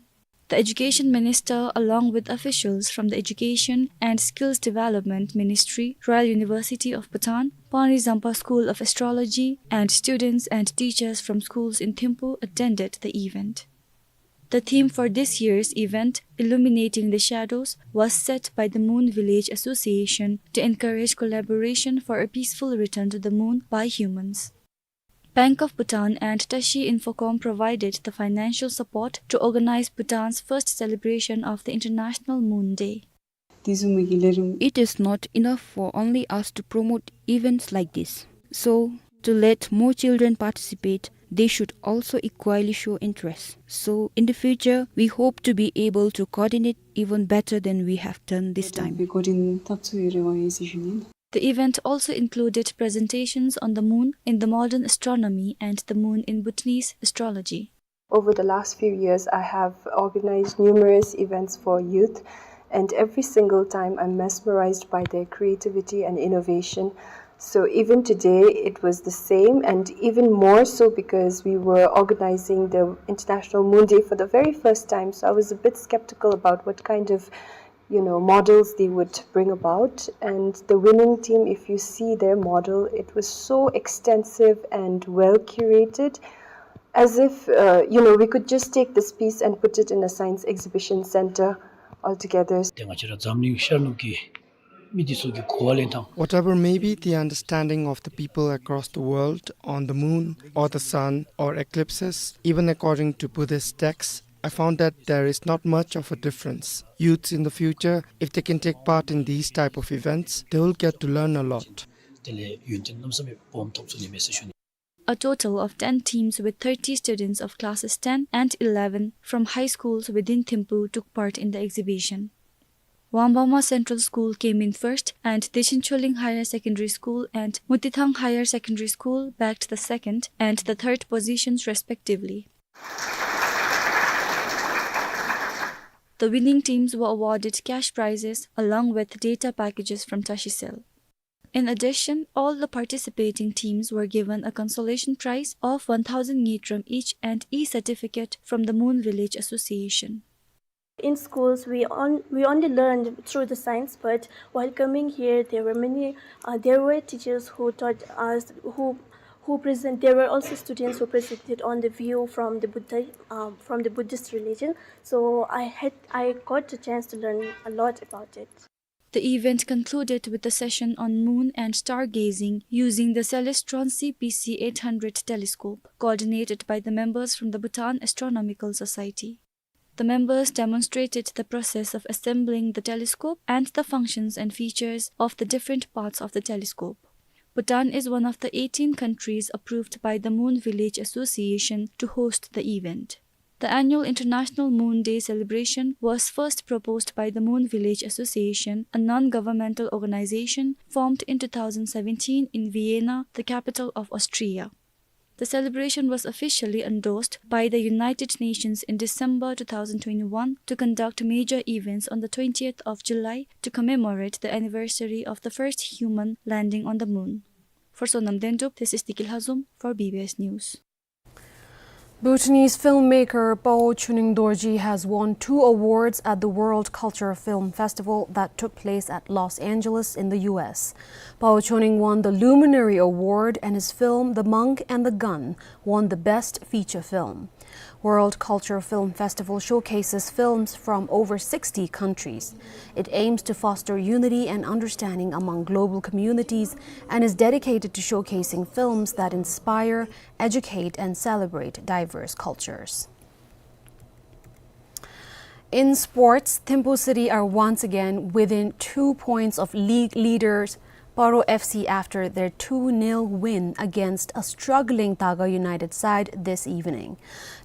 The education minister, along with officials from the Education and Skills Development Ministry, Royal University of Bhutan, Pani Zampa School of Astrology, and students and teachers from schools in Thimphu attended the event. The theme for this year's event, Illuminating the Shadows, was set by the Moon Village Association to encourage collaboration for a peaceful return to the moon by humans. Bank of Bhutan and Tashi Infocom provided the financial support to organize Bhutan's first celebration of the International Moon Day. It is not enough for only us to promote events like this. So, to let more children participate, they should also equally show interest. So, in the future, we hope to be able to coordinate even better than we have done this time. The event also included presentations on the moon in the modern astronomy and the moon in Bhutanese astrology. Over the last few years, I have organized numerous events for youth, and every single time I'm mesmerized by their creativity and innovation. So even today, it was the same, and even more so because we were organizing the International Moon Day for the very first time. So I was a bit skeptical about what kind of, you know, models they would bring about. And the winning team, if you see their model, it was so extensive and well curated, as if, uh, you know, we could just take this piece and put it in a science exhibition center altogether. ཏེ་ང་བཅས་ར་འཛམ་གླིང་ཤར་ནུབ་ཀྱི་མི་འདི་ཚུ་གི་གོ་བ་ལེན་ཐངས། Whatever may be the understanding of the people across the world on the moon or the sun or eclipses, even according to Buddhist texts, I found that there is not much of a difference. Youths in the future, if they can take part in these type of events, they will get to learn a lot. དེ་ལས་ཡོན་ཏན་གནམ་ས་མེད་སྦོམ་ཐོབ་ཚུགས་ནི་མས་ཟེར་ཞུ་ནི། A total of ten teams with thirty students of classes ten and eleven from high schools within Thimphu took part in the exhibition. Wangpama Central School came in first, and Dechen Choling Higher Secondary School and Mutithang Higher Secondary School bagged the second and the third positions respectively. The winning teams were awarded cash prizes along with data packages from Tashicell. In addition, all the participating teams were given a consolation prize of one thousand ngultrum each and e-certificate from the Mon Village Association. In schools, we on-, we only learned through the science, but while coming here, there were many, uh, there were teachers who taught us, who, who present-, there were also students who presented on the view from the Buddha, um, from the Buddhist religion. So I had, I got a chance to learn a lot about it. The event concluded with a session on moon and stargazing using the Celestron C P C eight hundred telescope, coordinated by the members from the Bhutan Astronomical Society. The members demonstrated the process of assembling the telescope and the functions and features of the different parts of the telescope. Bhutan is one of the eighteen countries approved by the Mon Village Association to host the event. The annual International Moon Day celebration was first proposed by the Mon Village Association, a non-governmental organization formed in two thousand seventeen in Vienna, the capital of Austria. The celebration was officially endorsed by the United Nations in December two thousand twenty-one to conduct major events on the twentieth of July to commemorate the anniversary of the first human landing on the moon. For Sonam Dendup, this is Diki Lhazom for B B S News. Bhutanese filmmaker Pao Chuneng Dorji has won two awards at the World Cultural Film Festival that took place at Los Angeles in the U S. Pao Chuneng won the Luminary Award, and his film The Monk and the Gun won the Best Feature Film. World Cultural Film Festival showcases films from over sixty countries. It aims to foster unity and understanding among global communities and is dedicated to showcasing films that inspire, educate, and celebrate diverse cultures. In sports, Thimphu City are once again within two points of league leaders Paro F C after their two nil win against a struggling Taga United side this evening.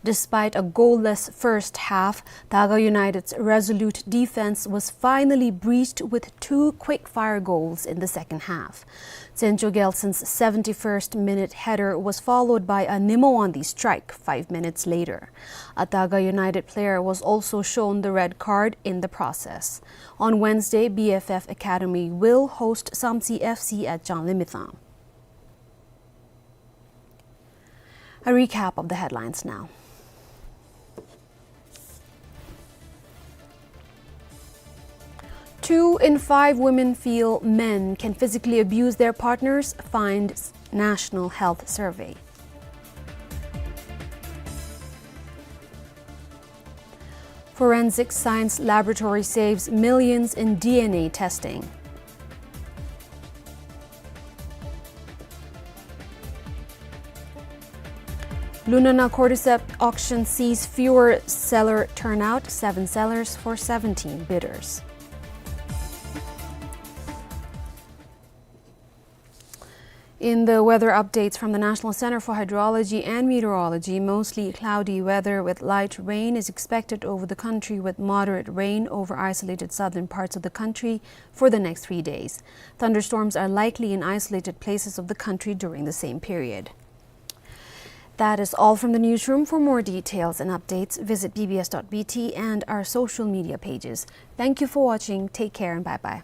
Despite a goalless first half, Taga United's resolute defense was finally breached with two quick-fire goals in the second half. Cenco Gelson's seventy-first minute header was followed by a Nimawandi strike five minutes later. A Taga United player was also shown the red card in the process. On Wednesday, B F F Academy will host Samtse F C at Changlimithang. A recap of the headlines now. Two in five women feel men can physically abuse their partners, finds National Health Survey. Forensic Science Laboratory saves millions in D N A testing. Lunana Cordyceps auction sees fewer seller turnout, seven sellers for seventeen bidders. In the weather updates from the National Center for Hydrology and Meteorology, mostly cloudy weather with light rain is expected over the country, with moderate rain over isolated southern parts of the country for the next three days. Thunderstorms are likely in isolated places of the country during the same period. That is all from the newsroom. For more details and updates, visit B B S dot B T and our social media pages. Thank you for watching. Take care and bye-bye.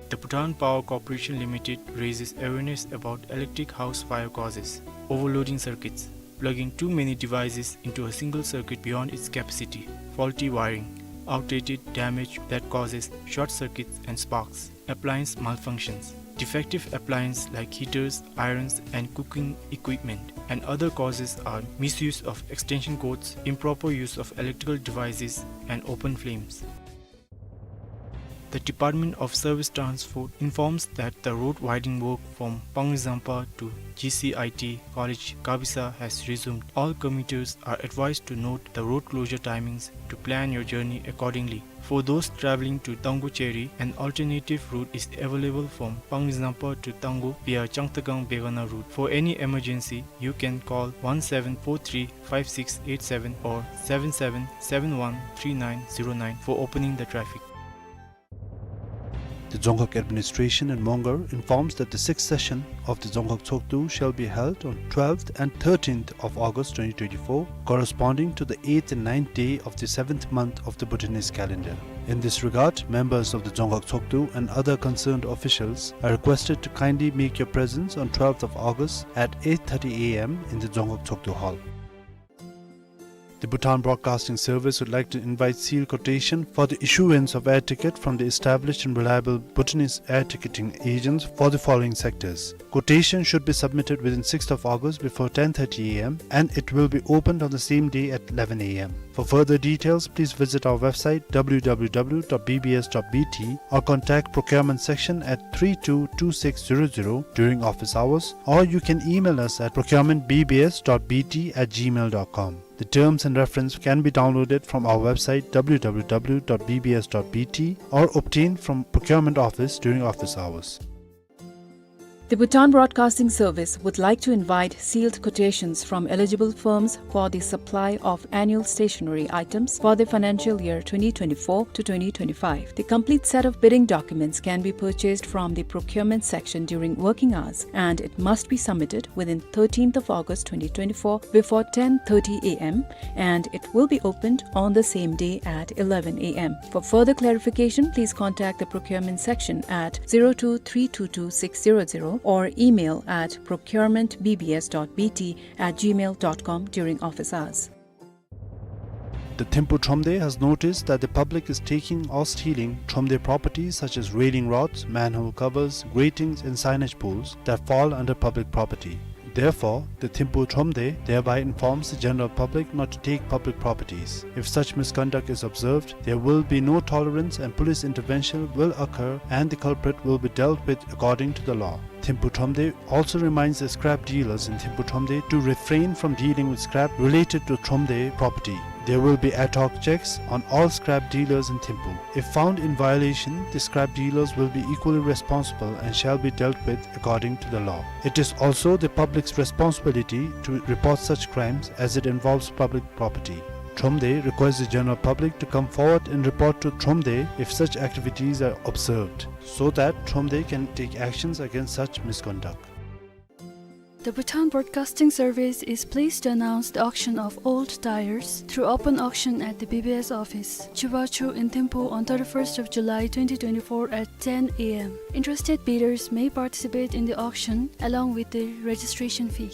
The Bhutan Power Corporation Limited raises awareness about electric house fire causes, overloading circuits, plugging too many devices into a single circuit beyond its capacity, faulty wiring, outdated damage that causes short circuits and sparks, appliance malfunctions, defective appliances like heaters, irons, and cooking equipment, and other causes are misuse of extension cords, improper use of electrical devices, and open flames. The Department of Service Transport informs that the road widening work from Panglizangpa to G C I T College Gabisa has resumed. All commuters are advised to note the road closure timings to plan your journey accordingly. For those traveling to Tangu Cheri, an alternative route is available from Panglizangpa to Tangu via Changtakang Begana route. For any emergency, you can call one seven four three five six eight seven or seven seven seven one three nine zero nine for opening the traffic. The Dzongkhag Administration in Mongar informs that the sixth session of the Dzongkhag Tshogdu shall be held on twelfth and thirteenth of August twenty twenty-four, corresponding to the eighth and ninth day of the seventh month of the Bhutanese calendar. In this regard, members of the Dzongkhag Tshogdu and other concerned officials are requested to kindly make your presence on twelfth of August at eight thirty A M in the Dzongkhag Tshogdu Hall. The Bhutan Broadcasting Service would like to invite sealed quotation for the issuance of air ticket from the established and reliable Bhutanese air ticketing agents for the following sectors. Quotation should be submitted within sixth of August before ten thirty A M and it will be opened on the same day at eleven A M. For further details, please visit our website W W W dot B B S dot B T or contact procurement section at three two two six zero zero during office hours, or you can email us at procurement B B S dot B T at gmail dot com. The terms and reference can be downloaded from our website W W W dot B B S dot B T or obtained from procurement office during office hours. The Bhutan Broadcasting Service would like to invite sealed quotations from eligible firms for the supply of annual stationery items for the financial year twenty twenty-four to twenty twenty-five. The complete set of bidding documents can be purchased from the procurement section during working hours, and it must be submitted within thirteenth of August twenty twenty-four before ten thirty A M, and it will be opened on the same day at eleven A M. For further clarification, please contact the procurement section at zero two three two two six zero zero or email at procurement B B S dot B T at gmail dot com during office hours. The Thimphu Thromde has noticed that the public is taking or stealing Thromde properties such as railing rods, manhole covers, gratings and signage poles that fall under public property. Therefore, the Thimphu Thromde thereby informs the general public not to take public properties. If such misconduct is observed, there will be no tolerance and police intervention will occur and the culprit will be dealt with according to the law. Thimphu Thromde also reminds the scrap dealers in Thimphu Thromde to refrain from dealing with scrap related to Thromde property. There will be ad hoc checks on all scrap dealers in Thimphu. If found in violation, the scrap dealers will be equally responsible and shall be dealt with according to the law. It is also the public's responsibility to report such crimes as it involves public property. Thromde requests the general public to come forward and report to Thromde if such activities are observed, so that Thromde can take actions against such misconduct. The Bhutan Broadcasting Service is pleased to announce the auction of old tires through open auction at the B B S office, Chibachu in Thimphu on thirty-first of July twenty twenty-four at ten A M. Interested bidders may participate in the auction along with the registration fee.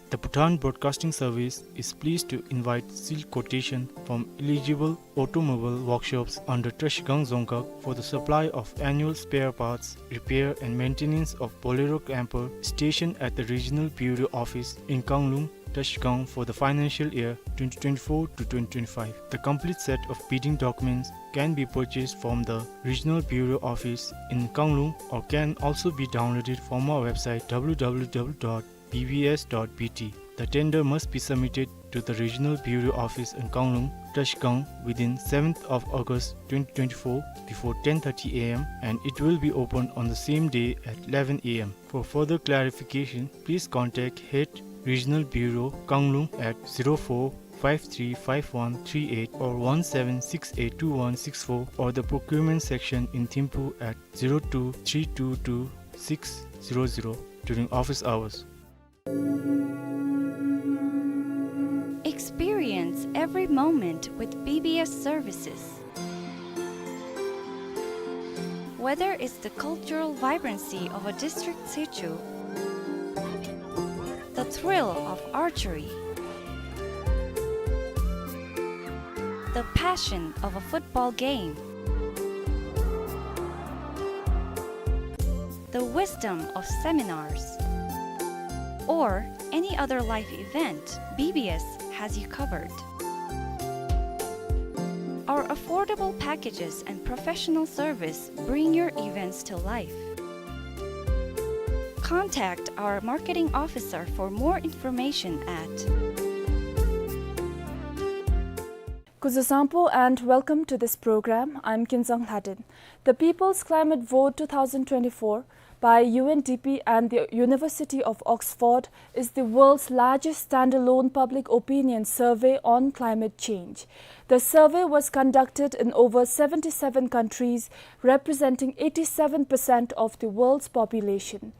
The Bhutan Broadcasting Service is pleased to invite sealed quotation from eligible automobile workshops under Trashigang Dzongkhag for the supply of annual spare parts, repair and maintenance of Bolero camper stationed at the Regional Bureau Office in Kanglung, Trashigang for the financial year twenty twenty-four to twenty twenty-five. The complete set of bidding documents can be purchased from the Regional Bureau Office in Kanglung or can also be downloaded from our website W W W dot B B S dot B T. The tender must be submitted to the Regional Bureau Office in Kanglung, Trashigang within seventh of August twenty twenty-four before ten thirty A M and it will be opened on the same day at eleven A M. For further clarification, please contact Head Regional Bureau, Kanglung at zero four five three five one three eight or one seven six eight two one six four or the procurement section in Thimphu at zero two three two two six zero zero during office hours. Experience every moment with B B S services. Whether it's the cultural vibrancy of a district sichu, the thrill of archery, the passion of a football game, the wisdom of seminars, or any other life event, B B S has you covered. Our affordable Affordable packages and professional service bring your events to life. Contact our marketing officer for more information at Kuzuzangpo and welcome to this program. I'm Kinzang Lhaden. The People's Climate Vote two thousand twenty-four by U N D P and the University of Oxford is the world's largest standalone public opinion survey on climate change. The survey was conducted in over seventy-seven countries, representing eighty-seven percent of the world's population.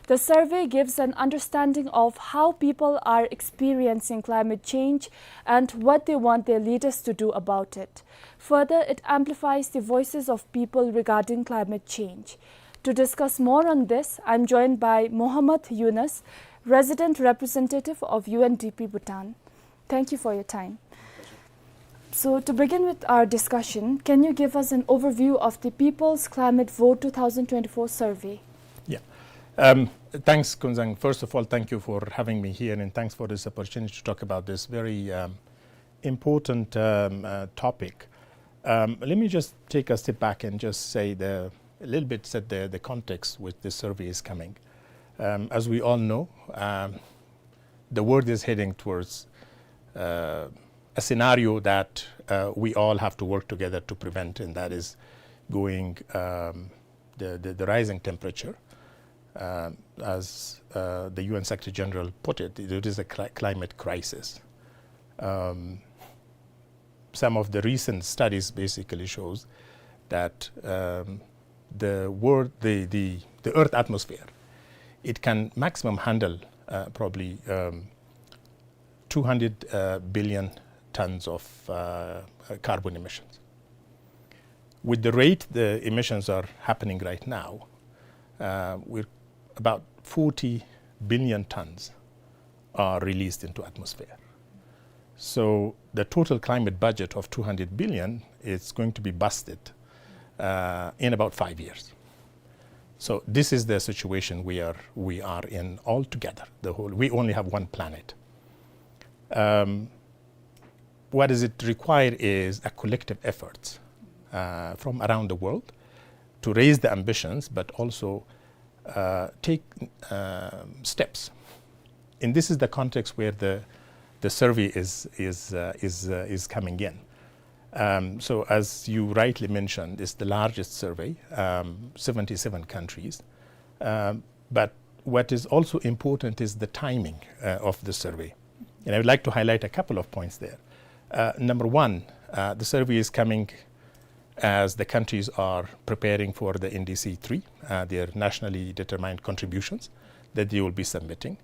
The survey gives an understanding of how people are experiencing climate change and what they want their leaders to do about it. Further, it amplifies the voices of people regarding climate change. To discuss more on this, I'm joined by Mohammad Yunus, Resident Representative of U N D P Bhutan. Thank you for your time. So, to begin with our discussion, can you give us an overview of the People's Climate Vote two thousand twenty-four survey? Yeah. Um, thanks, Kunzang. First of all, thank you for having me here, and thanks for this opportunity to talk about this very, um, important, um, uh, topic. Um, let me just take a step back and just say the, a little bit set the, the context which this survey is coming. Um, as we all know, um, the world is heading towards, uh, a scenario that, uh, we all have to work together to prevent, and that is going, um, the, the, the rising temperature. Uh, as, uh, the U N Secretary General put it, it is a cli-, climate crisis. Um, some of the recent studies basically shows that, um, the world, the, the, the Earth atmosphere, it can maximum handle, uh, probably, um, two hundred, uh, billion tons of, uh, carbon emissions. With the rate the emissions are happening right now, uh, we're about forty billion tons are released into atmosphere. So the total climate budget of two hundred billion is going to be busted, uh, in about five years. So this is the situation we are, we are in altogether. The whole, we only have one planet. Um, what does it require is a collective effort, uh, from around the world to raise the ambitions, but also, uh, take, uh, steps. And this is the context where the, the survey is, is, uh, is, uh, is coming in. Um, so as you rightly mentioned, it's the largest survey, um, seventy-seven countries. Um, but what is also important is the timing, uh, of the survey. And I would like to highlight a couple of points there. Uh, number one, uh, the survey is coming as the countries are preparing for the N D C three, uh, their nationally determined contributions that they will be submitting.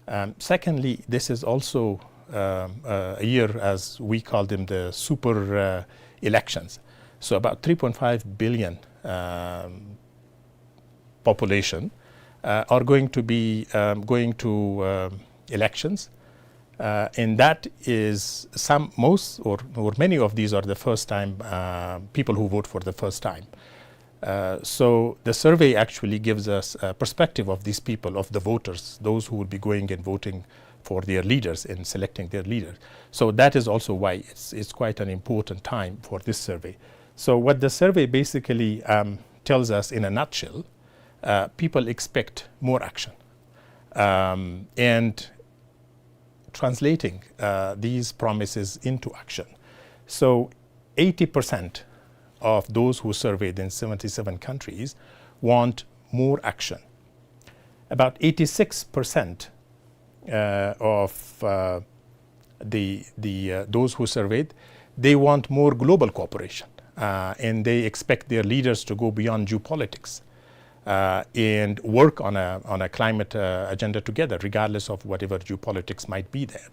Um, secondly, this is also, um, uh, a year, as we call them, the super, uh, elections. So about three point five billion, um, population, uh, are going to be, um, going to, um, elections. Uh, and that is some, most or, or many of these are the first time, uh, people who vote for the first time. Uh, so the survey actually gives us a perspective of these people, of the voters, those who will be going and voting for their leaders and selecting their leaders. So that is also why it's, it's quite an important time for this survey. So what the survey basically, um, tells us in a nutshell, uh, people expect more action. Um, and translating, uh, these promises into action. So eighty percent of those who surveyed in seventy-seven countries want more action. About eighty-six percent, uh, of, uh, the, the, uh, those who surveyed, they want more global cooperation, uh, and they expect their leaders to go beyond geopolitics, uh, and work on a, on a climate, uh, agenda together, regardless of whatever geopolitics might be there.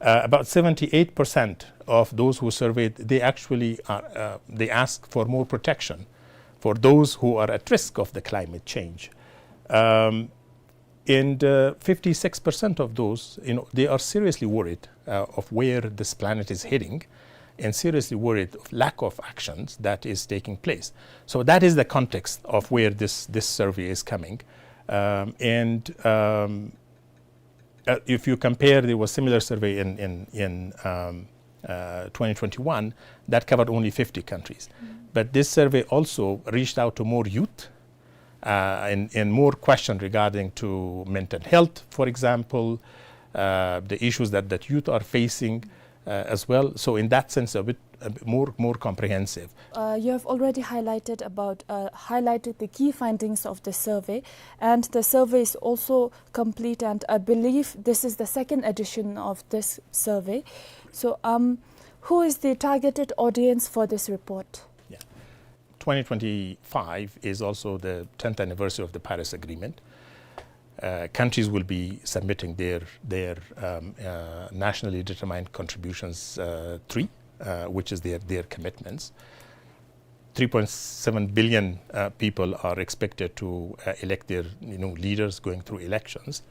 Uh, about seventy-eight percent of those who surveyed, they actually, uh, uh, they ask for more protection for those who are at risk of the climate change. Um, and, uh, fifty-six percent of those, you know, they are seriously worried, uh, of where this planet is heading, and seriously worried of lack of actions that is taking place. So that is the context of where this, this survey is coming. Um, and, um, uh, if you compare, there was similar survey in, in, in, um, uh, twenty twenty-one, that covered only fifty countries. But this survey also reached out to more youth, uh, and, and more question regarding to mental health, for example, uh, the issues that, that youth are facing, uh, as well. So in that sense, a bit, a bit more, more comprehensive. Uh, you have already highlighted about, uh, highlighted the key findings of the survey, and the survey is also complete, and I believe this is the second edition of this survey. So, um, who is the targeted audience for this report? Yeah. twenty twenty-five is also the tenth anniversary of the Paris Agreement. Uh, countries will be submitting their, their, um, uh, nationally determined contributions, uh, three, uh, which is their, their commitments. Three point seven billion, uh, people are expected to, uh, elect their, you know, leaders going through elections.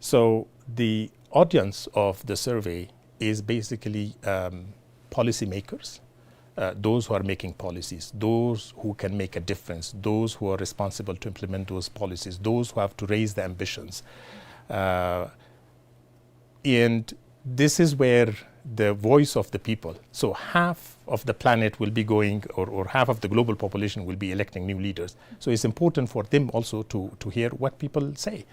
So the audience of the survey is basically, um, policymakers, uh, those who are making policies, those who can make a difference, those who are responsible to implement those policies, those who have to raise the ambitions. Uh, and this is where the voice of the people, so half of the planet will be going, or, or half of the global population will be electing new leaders. So it's important for them also to, to hear what people say.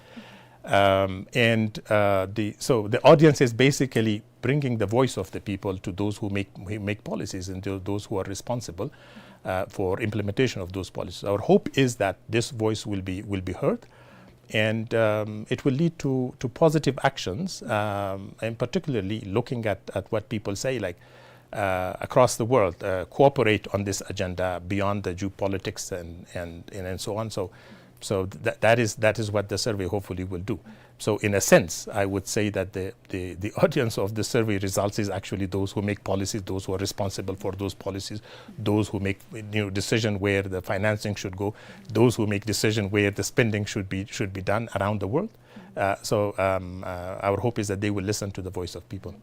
Um, and, uh, the, so the audience is basically bringing the voice of the people to those who make, who make policies and to those who are responsible, uh, for implementation of those policies. Our hope is that this voice will be, will be heard, and, um, it will lead to, to positive actions, um, and particularly looking at, at what people say, like, uh, across the world, uh, cooperate on this agenda beyond the geopolitics and, and, and, and so on. So, so th-, that is, that is what the survey hopefully will do. So in a sense, I would say that the, the, the audience of the survey results is actually those who make policies, those who are responsible for those policies, those who make, you know, decision where the financing should go, those who make decision where the spending should be, should be done around the world. Uh, so, um, uh, our hope is that they will listen to the voice of people.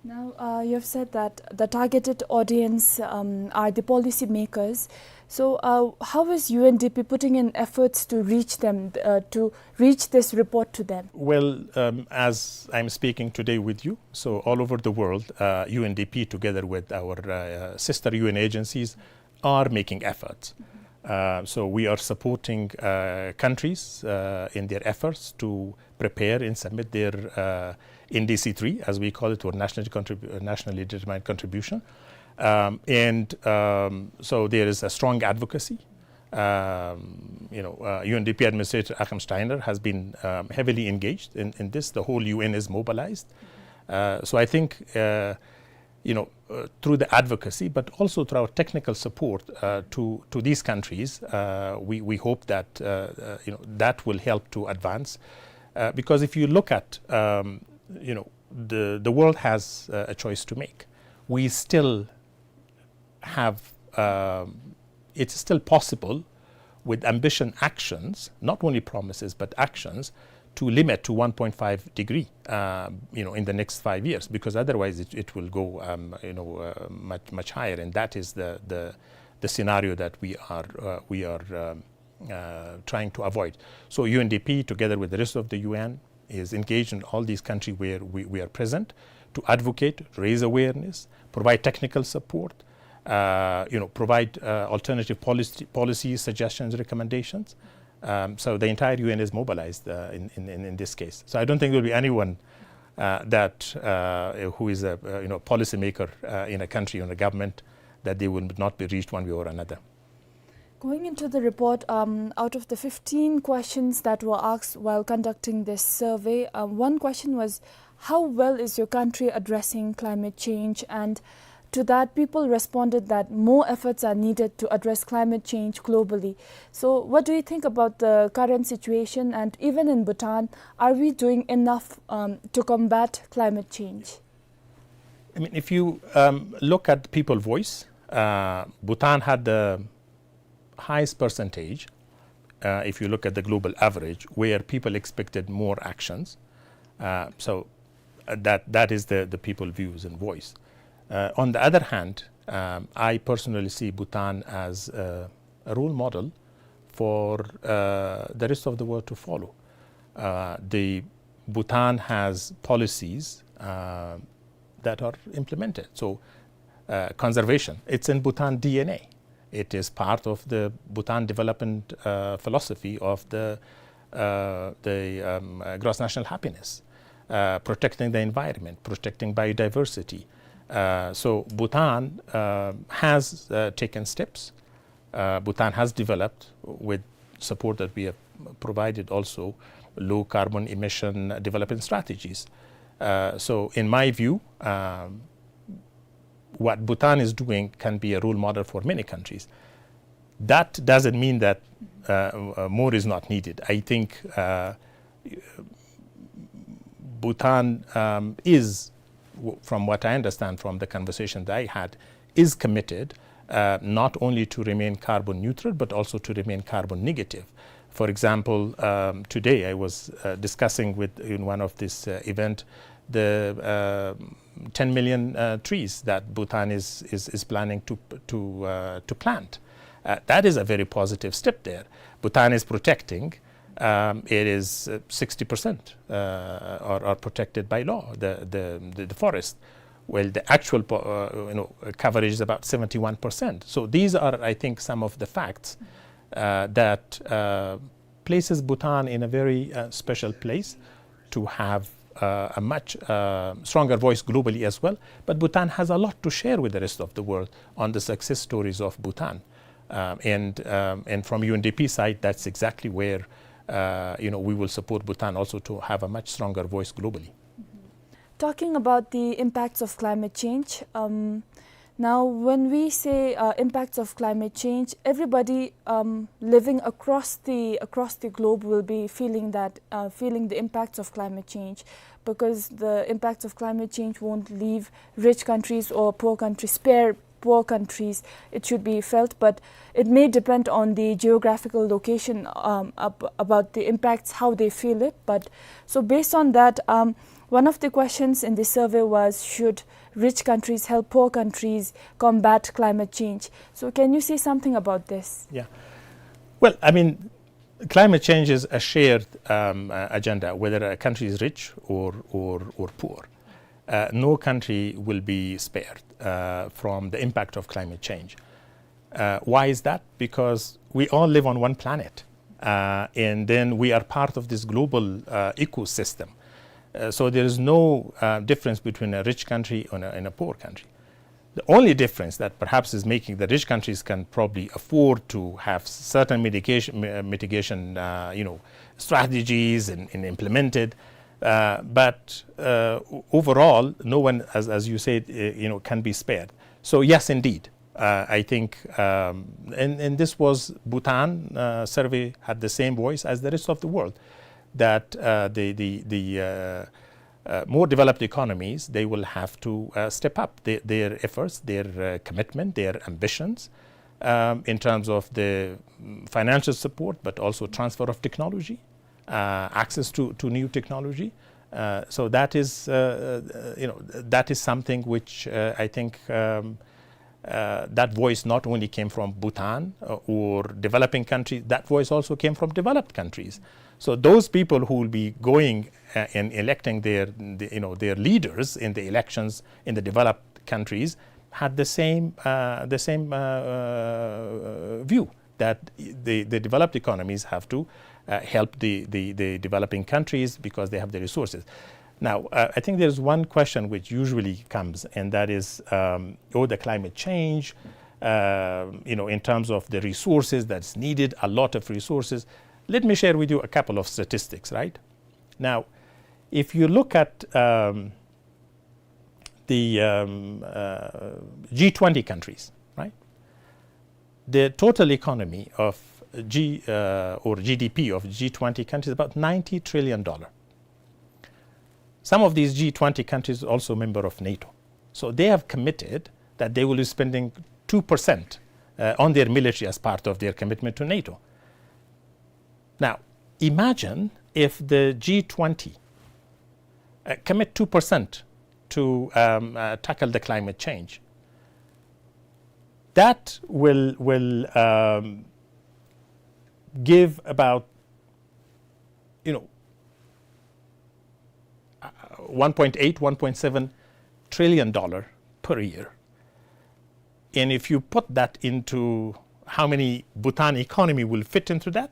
Now, uh, you have said that the targeted audience, um, are the policymakers. So, uh, how is U N D P putting in efforts to reach them, uh, to reach this report to them? Well, um, as I'm speaking today with you, so all over the world, uh, U N D P, together with our, uh, sister U N agencies, are making efforts. Uh, so we are supporting, uh, countries, uh, in their efforts to prepare and submit their, uh, N D C three, as we call it, or nationally contrib-, uh, nationally determined contribution. Um, and, um, so there is a strong advocacy. Um, you know, uh, U N D P Administrator Achim Steiner has been, um, heavily engaged in, in this. The whole U N is mobilized. Uh, so I think, uh, you know, uh, through the advocacy, but also through our technical support, uh, to, to these countries, uh, we, we hope that, uh, uh, you know, that will help to advance. Uh, because if you look at, um, you know, the, the world has, uh, a choice to make. We still have, um, it's still possible with ambition actions, not only promises, but actions, to limit to one point five degree, uh, you know, in the next five years, because otherwise it, it will go, um, you know, uh, much, much higher, and that is the, the, the scenario that we are, uh, we are, um, uh, trying to avoid. So U N D P, together with the rest of the U N, is engaged in all these countries where we, we are present to advocate, raise awareness, provide technical support, uh, you know, provide, uh, alternative policy, policy suggestions, recommendations. Um, so the entire U N is mobilized, uh, in, in, in, in this case. So I don't think there will be anyone, uh, that, uh, who is a, uh, you know, policymaker, uh, in a country, in a government, that they will not be reached one way or another. Going into the report, um, out of the fifteen questions that were asked while conducting this survey, um, one question was, "How well is your country addressing climate change?" And to that, people responded that more efforts are needed to address climate change globally. So, what do you think about the current situation? And even in Bhutan, are we doing enough, um, to combat climate change? I mean, if you, um, look at the people voice, uh, Bhutan had the highest percentage, uh, if you look at the global average, where people expected more actions. Uh, so, uh, that, that is the, the people views and voice. Uh, on the other hand, um, I personally see Bhutan as a, a role model for, uh, the rest of the world to follow. Uh, the Bhutan has policies, uh, that are implemented. So, uh, conservation, it's in Bhutan D N A. It is part of the Bhutan development, uh, philosophy of the, uh, the, um, uh, gross national happiness, uh, protecting the environment, protecting biodiversity. Uh, so Bhutan, uh, has, uh, taken steps. Uh, Bhutan has developed, with support that we have provided also, low carbon emission development strategies. Uh, so in my view, um, what Bhutan is doing can be a role model for many countries. That doesn't mean that, uh, uh, more is not needed. I think, uh, Bhutan, um, is, w-, from what I understand from the conversation that I had, is committed, uh, not only to remain carbon neutral, but also to remain carbon negative. For example, um, today I was, uh, discussing with, in one of this, uh, event, the, uh, ten million, uh, trees that Bhutan is, is, is planning to, to, uh, to plant. Uh, that is a very positive step there. Bhutan is protecting, um, it is, uh, sixty percent, uh, are, are protected by law, the, the, the, the forest. Well, the actual po-, uh, you know, coverage is about seventy-one percent. So these are, I think, some of the facts, uh, that, uh, places Bhutan in a very, uh, special place to have, uh, a much, uh, stronger voice globally as well. But Bhutan has a lot to share with the rest of the world on the success stories of Bhutan. Um, and, um, and from U N D P side, that's exactly where, uh, you know, we will support Bhutan also to have a much stronger voice globally. Talking about the impacts of climate change, um, now when we say, uh, impacts of climate change, everybody, um, living across the, across the globe will be feeling that, uh, feeling the impacts of climate change, because the impacts of climate change won't leave rich countries or poor countries, spare poor countries. It should be felt, but it may depend on the geographical location, um, ab-, about the impacts, how they feel it. But so based on that, um, one of the questions in the survey was, should rich countries help poor countries combat climate change? So can you say something about this? Yeah. Well, I mean, climate change is a shared, um, uh, agenda, whether a country is rich or, or, or poor. Uh, no country will be spared, uh, from the impact of climate change. Uh, why is that? Because we all live on one planet, uh, and then we are part of this global, uh, ecosystem. Uh, so there is no, uh, difference between a rich country and a, and a poor country. The only difference that perhaps is making the rich countries can probably afford to have certain mitigation, mi-, mitigation, uh, you know, strategies and, and implemented. Uh, but, uh, o-, overall, no one, as, as you said, uh, you know, can be spared. So yes, indeed, uh, I think, um, and, and this was Bhutan, uh, survey had the same voice as the rest of the world, that, uh, the, the, the, uh, uh, more developed economies, they will have to, uh, step up their, their efforts, their, uh, commitment, their ambitions, um, in terms of the, mm, financial support, but also transfer of technology, uh, access to, to new technology. Uh, so that is, uh, uh, you know, that is something which, uh, I think, um, uh, that voice not only came from Bhutan, uh, or developing countries, that voice also came from developed countries. So those people who will be going, uh, and electing their, the, you know, their leaders in the elections in the developed countries had the same, uh, the same, uh, uh, view that the, the developed economies have to, uh, help the, the, the developing countries because they have the resources. Now, uh, I think there's one question which usually comes, and that is, um, oh, the climate change, uh, you know, in terms of the resources that's needed, a lot of resources. Let me share with you a couple of statistics, right? Now, if you look at, um, the, um, uh, G twenty countries, right? The total economy of G, uh, or G D P of G twenty countries is about ninety trillion dollar. Some of these G twenty countries also member of NATO. So they have committed that they will be spending two percent, uh, on their military as part of their commitment to NATO. Now, imagine if the G twenty, uh, commit two percent to, um, uh, tackle the climate change. That will, will, um, give about, you know, uh, one point eight, one point seven trillion dollar per year. And if you put that into how many Bhutan economy will fit into that,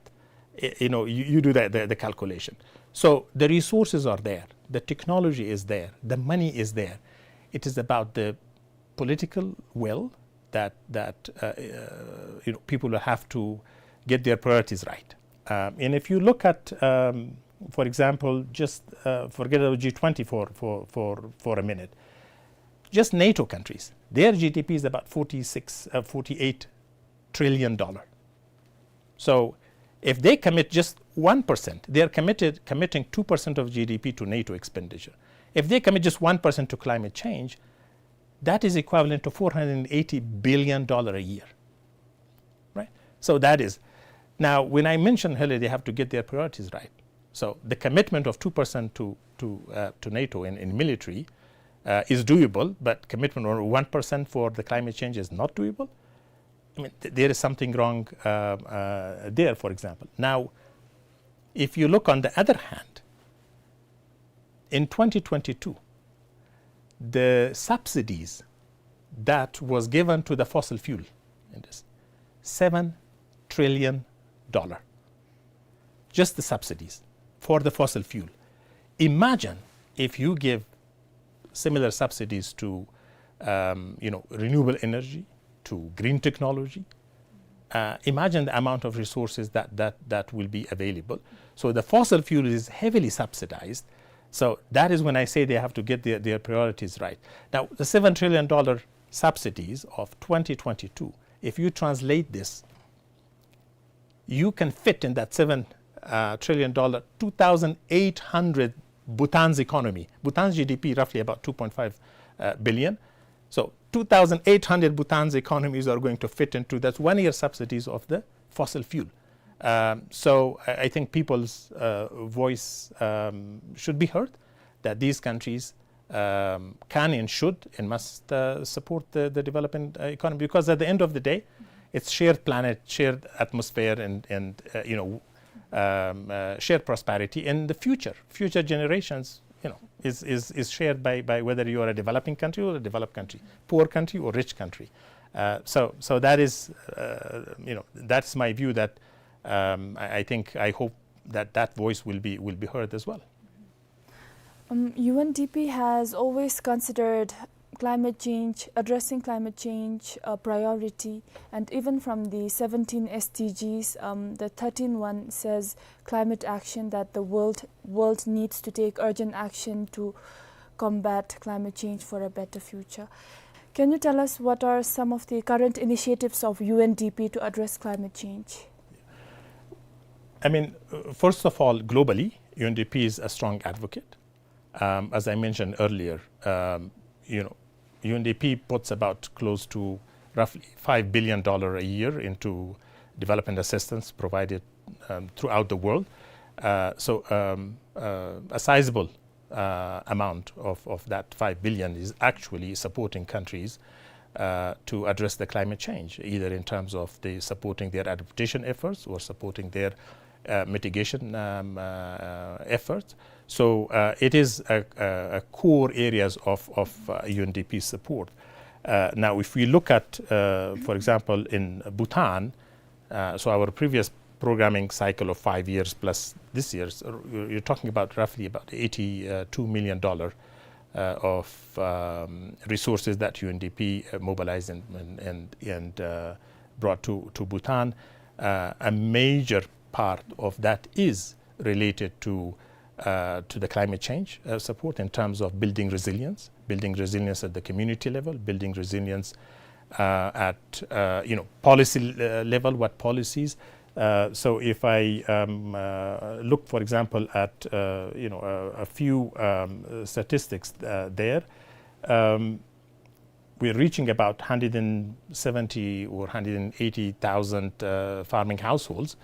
y-, you know, you, you do the, the, the calculation. So the resources are there, the technology is there, the money is there. It is about the political will that, that, uh, uh, you know, people will have to get their priorities right. Um, and if you look at, um, for example, just, uh, forget about G twenty for, for, for, for a minute. Just NATO countries, their G D P is about forty-six, uh, forty-eight trillion dollar. So if they commit just one percent, they are committed, committing two percent of G D P to NATO expenditure. If they commit just one percent to climate change, that is equivalent to four hundred eighty billion dollar a year. Right? So that is, now, when I mentioned earlier, they have to get their priorities right. So the commitment of two percent to, to, uh, to NATO in, in military, uh, is doable, but commitment of one percent for the climate change is not doable. I mean, th-, there is something wrong, uh, uh, there, for example. Now, if you look on the other hand, in twenty twenty-two, the subsidies that was given to the fossil fuel, it is seven trillion dollar. Just the subsidies for the fossil fuel. Imagine if you give similar subsidies to, um, you know, renewable energy, to green technology. Uh, imagine the amount of resources that, that, that will be available. So the fossil fuel is heavily subsidized. So that is when I say they have to get their, their priorities right. Now, the seven trillion dollar subsidies of twenty twenty-two, if you translate this, you can fit in that seven, uh, trillion dollar, two thousand eight hundred Bhutan's economy. Bhutan's G D P roughly about two point five, uh, billion. So two thousand eight hundred Bhutan's economies are going to fit into that one year subsidies of the fossil fuel. Um, so I, I think people's, uh, voice, um, should be heard, that these countries, um, can and should and must, uh, support the, the developing, uh, economy, because at the end of the day, it's shared planet, shared atmosphere, and, and, uh, you know, um, uh, shared prosperity. And the future, future generations, you know, is, is, is shared by, by whether you are a developing country or a developed country, poor country or rich country. Uh, so, so that is, uh, you know, that's my view that, um, I, I think, I hope that that voice will be, will be heard as well. Um, U N D P has always considered climate change, addressing climate change, a priority, and even from the seventeen S D Gs, um, the thirteenth one says climate action, that the world, world needs to take urgent action to combat climate change for a better future. Can you tell us what are some of the current initiatives of U N D P to address climate change? I mean, uh, first of all, globally, U N D P is a strong advocate. Um, as I mentioned earlier, um, you know, U N D P puts about close to roughly five billion dollar a year into development assistance provided, um, throughout the world. Uh, so, um, uh, a sizable, uh, amount of, of that five billion is actually supporting countries, uh, to address the climate change, either in terms of the supporting their adaptation efforts or supporting their, uh, mitigation, um, uh, efforts. So, uh, it is a, a, a core areas of, of, uh, U N D P support. Uh, now, if we look at, uh, for example, in Bhutan, uh, so our previous programming cycle of five years plus this year's, uh, you're, you're talking about roughly about eighty-two million dollar, uh, of, um, resources that U N D P, uh, mobilized and, and, and, and, uh, brought to, to Bhutan. Uh, a major part of that is related to, uh, to the climate change, uh, support in terms of building resilience, building resilience at the community level, building resilience, uh, at, uh, you know, policy, uh, level, what policies. Uh, so if I, um, uh, look, for example, at, uh, you know, a, a few, um, uh, statistics, uh, there, um, we're reaching about hundred and seventy or hundred and eighty thousand, uh, farming households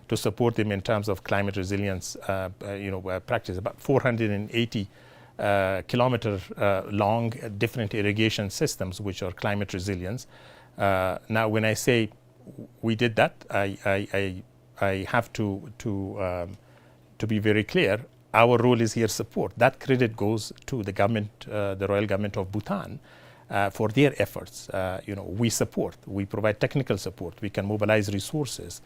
to support them in terms of climate resilience. Uh, uh, you know, uh, practice about four hundred and eighty, uh, kilometer, uh, long, uh, different irrigation systems which are climate resilience. Uh, now, when I say we did that, I, I, I, I have to, to, um, to be very clear. our role is here support. That credit goes to the government, uh, the royal government of Bhutan, uh, for their efforts. Uh, you know, we support, we provide technical support, we can mobilize resources,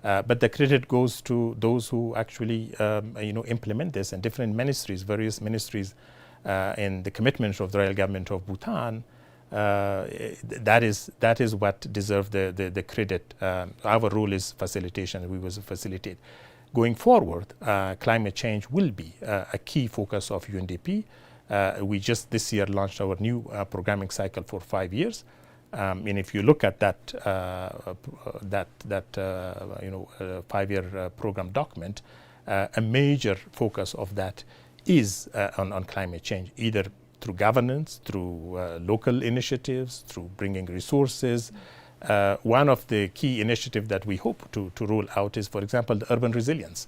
uh, but the credit goes to those who actually, um, you know, implement this, and different ministries, various ministries, uh, and the commitments of the royal government of Bhutan. Uh, eh, th-, that is, that is what deserve the, the, the credit. Um, our role is facilitation, we will facilitate. Going forward, uh, climate change will be, uh, a key focus of U N D P. Uh, we just this year launched our new, uh, programming cycle for five years. Um, and if you look at that, uh, uh, that, that, uh, you know, uh, five-year, uh, program document, uh, a major focus of that is, uh, on, on climate change, either through governance, through, uh, local initiatives, through bringing resources. Uh, one of the key initiative that we hope to, to roll out is, for example, the urban resilience,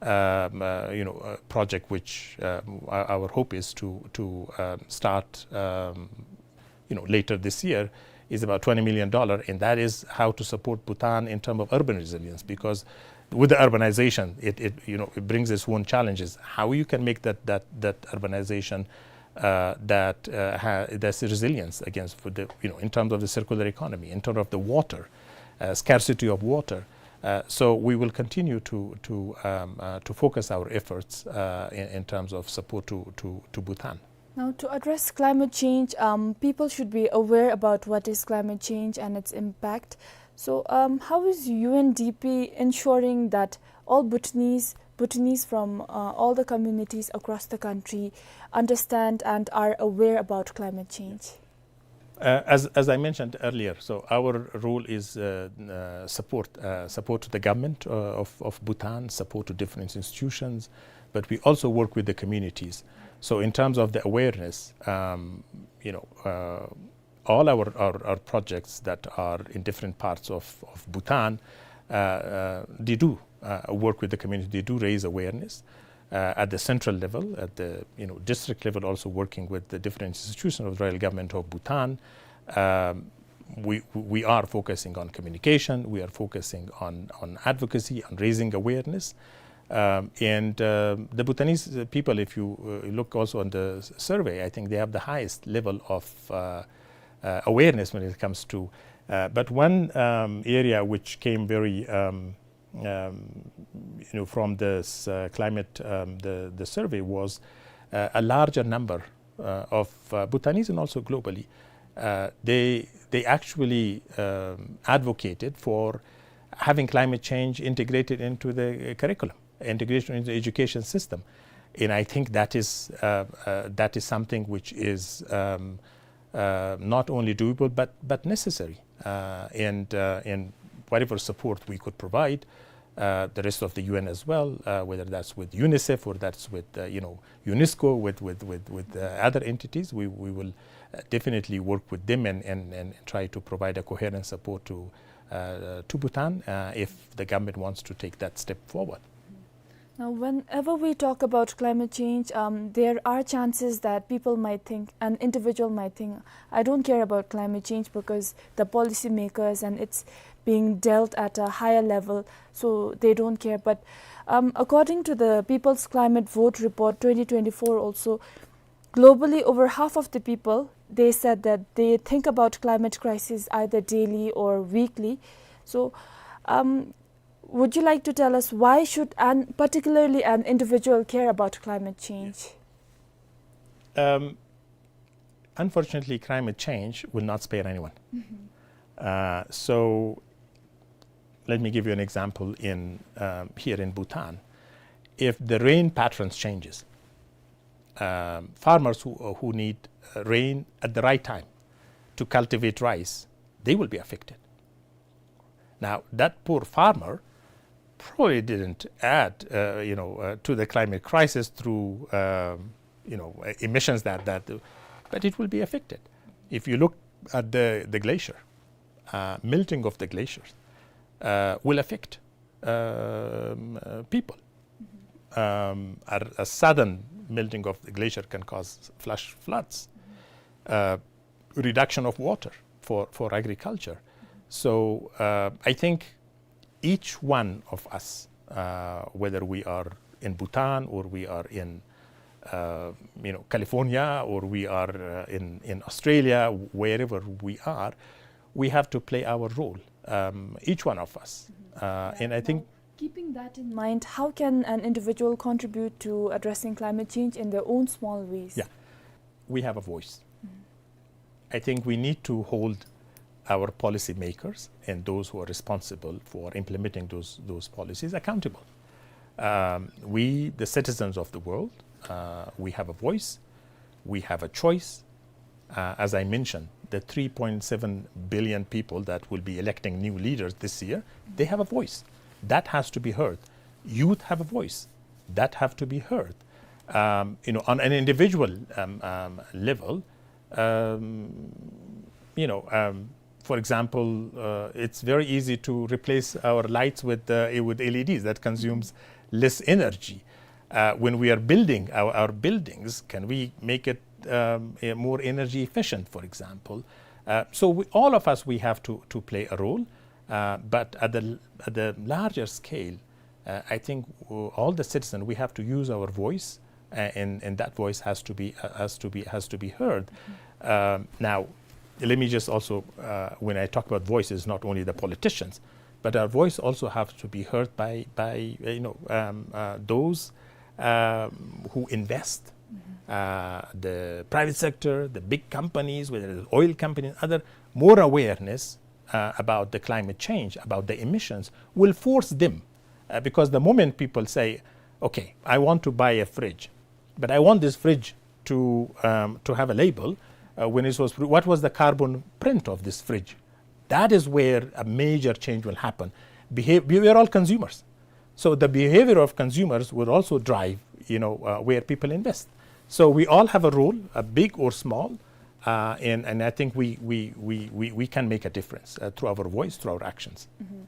um, uh, you know, uh, project, which, um, our, our hope is to, to, um, start, um, you know, later this year, is about twenty million dollar, and that is how to support Bhutan in terms of urban resilience, because with the urbanization, it, it, you know, it brings its own challenges. How you can make that, that, that urbanization, uh, that, uh, ha-, that's resilience against for the, you know, in terms of the circular economy, in terms of the water, uh, scarcity of water. Uh, so we will continue to, to, um, uh, to focus our efforts, uh, in, in terms of support to, to, to Bhutan. Now, to address climate change, um, people should be aware about what is climate change and its impact. So, um, how is U N D P ensuring that all Bhutanese, Bhutanese from, uh, all the communities across the country understand and are aware about climate change? Uh, as, as I mentioned earlier, so our role is, uh, uh, support, uh, support to the government, uh, of, of Bhutan, support to different institutions, but we also work with the communities. So in terms of the awareness, um, you know, uh, all our, our, our projects that are in different parts of, of Bhutan, uh, uh, they do, uh, work with the community, they do raise awareness, uh, at the central level, at the, you know, district level, also working with the different institutions of the royal government of Bhutan. Um, we, we are focusing on communication, we are focusing on, on advocacy, on raising awareness. Um, and, uh, the Bhutanese, uh, people, if you, uh, look also on the s-, survey, I think they have the highest level of, uh, uh, awareness when it comes to, uh, but one, um, area which came very, um, um, you know, from this, uh, climate, um, the, the survey was, uh, a larger number, uh, of, uh, Bhutanese and also globally, uh, they, they actually, um, advocated for having climate change integrated into the curriculum, integration into the education system. And I think that is, uh, uh, that is something which is, um, uh, not only doable but, but necessary. Uh, and, uh, and whatever support we could provide, uh, the rest of the U N as well, uh, whether that's with UNICEF or that's with, uh, you know, UNESCO, with, with, with, with, uh, other entities, we, we will, uh, definitely work with them and, and, and try to provide a coherent support to, uh, to Bhutan, uh, if the government wants to take that step forward. Now, whenever we talk about climate change, um, there are chances that people might think, an individual might think, "I don't care about climate change because the policymakers and it's being dealt at a higher level, so they don't care." But, um, according to the People's Climate Vote Report twenty twenty-four also, globally, over half of the people, they said that they think about climate crisis either daily or weekly. So, um, would you like to tell us why should an, particularly an individual, care about climate change? Um, unfortunately, climate change will not spare anyone. Mm-hmm. Uh, so let me give you an example in, um, here in Bhutan. If the rain patterns changes, um, farmers who, who need, uh, rain at the right time to cultivate rice, they will be affected. Now, that poor farmer probably didn't add, uh, you know, uh, to the climate crisis through, um, you know, uh, emissions that, that, but it will be affected. If you look at the, the glacier, uh, melting of the glaciers, uh, will affect, um, uh, people. Um, a, a sudden melting of the glacier can cause flash floods. Uh, reduction of water for, for agriculture. So, uh, I think each one of us, uh, whether we are in Bhutan, or we are in, uh, you know, California, or we are, uh, in, in Australia, wherever we are, we have to play our role, um, each one of us. Uh, and I think Keeping that in mind, how can an individual contribute to addressing climate change in their own small ways? Yeah, we have a voice. I think we need to hold our policymakers and those who are responsible for implementing those, those policies accountable. Um, we, the citizens of the world, uh, we have a voice, we have a choice. Uh, as I mentioned, the three point seven billion people that will be electing new leaders this year, they have a voice. That has to be heard. Youth have a voice. That have to be heard. Um, you know, on an individual, um, um, level, um, you know, um, for example, uh, it's very easy to replace our lights with, uh, with L E Ds. That consumes less energy. Uh, when we are building our, our buildings, can we make it, um, a more energy efficient, for example? Uh, so we, all of us, we have to, to play a role. Uh, but at the, at the larger scale, uh, I think, uh, all the citizens, we have to use our voice, uh, and, and that voice has to be, uh, has to be, has to be heard. Um, now, let me just also, uh, when I talk about voices, not only the politicians, but our voice also has to be heard by, by, uh, you know, um, uh, those, um, who invest, uh, the private sector, the big companies, whether it's oil companies, other, more awareness, uh, about the climate change, about the emissions, will force them. Uh, because the moment people say, "Okay, I want to buy a fridge, but I want this fridge to, um, to have a label, uh, when it was, what was the carbon print of this fridge?" That is where a major change will happen. Behav-, we are all consumers. So the behavior of consumers will also drive, you know, uh, where people invest. So we all have a role, uh, big or small, uh, and, and I think we, we, we, we, we can make a difference, uh, through our voice, through our actions. Mm-hmm.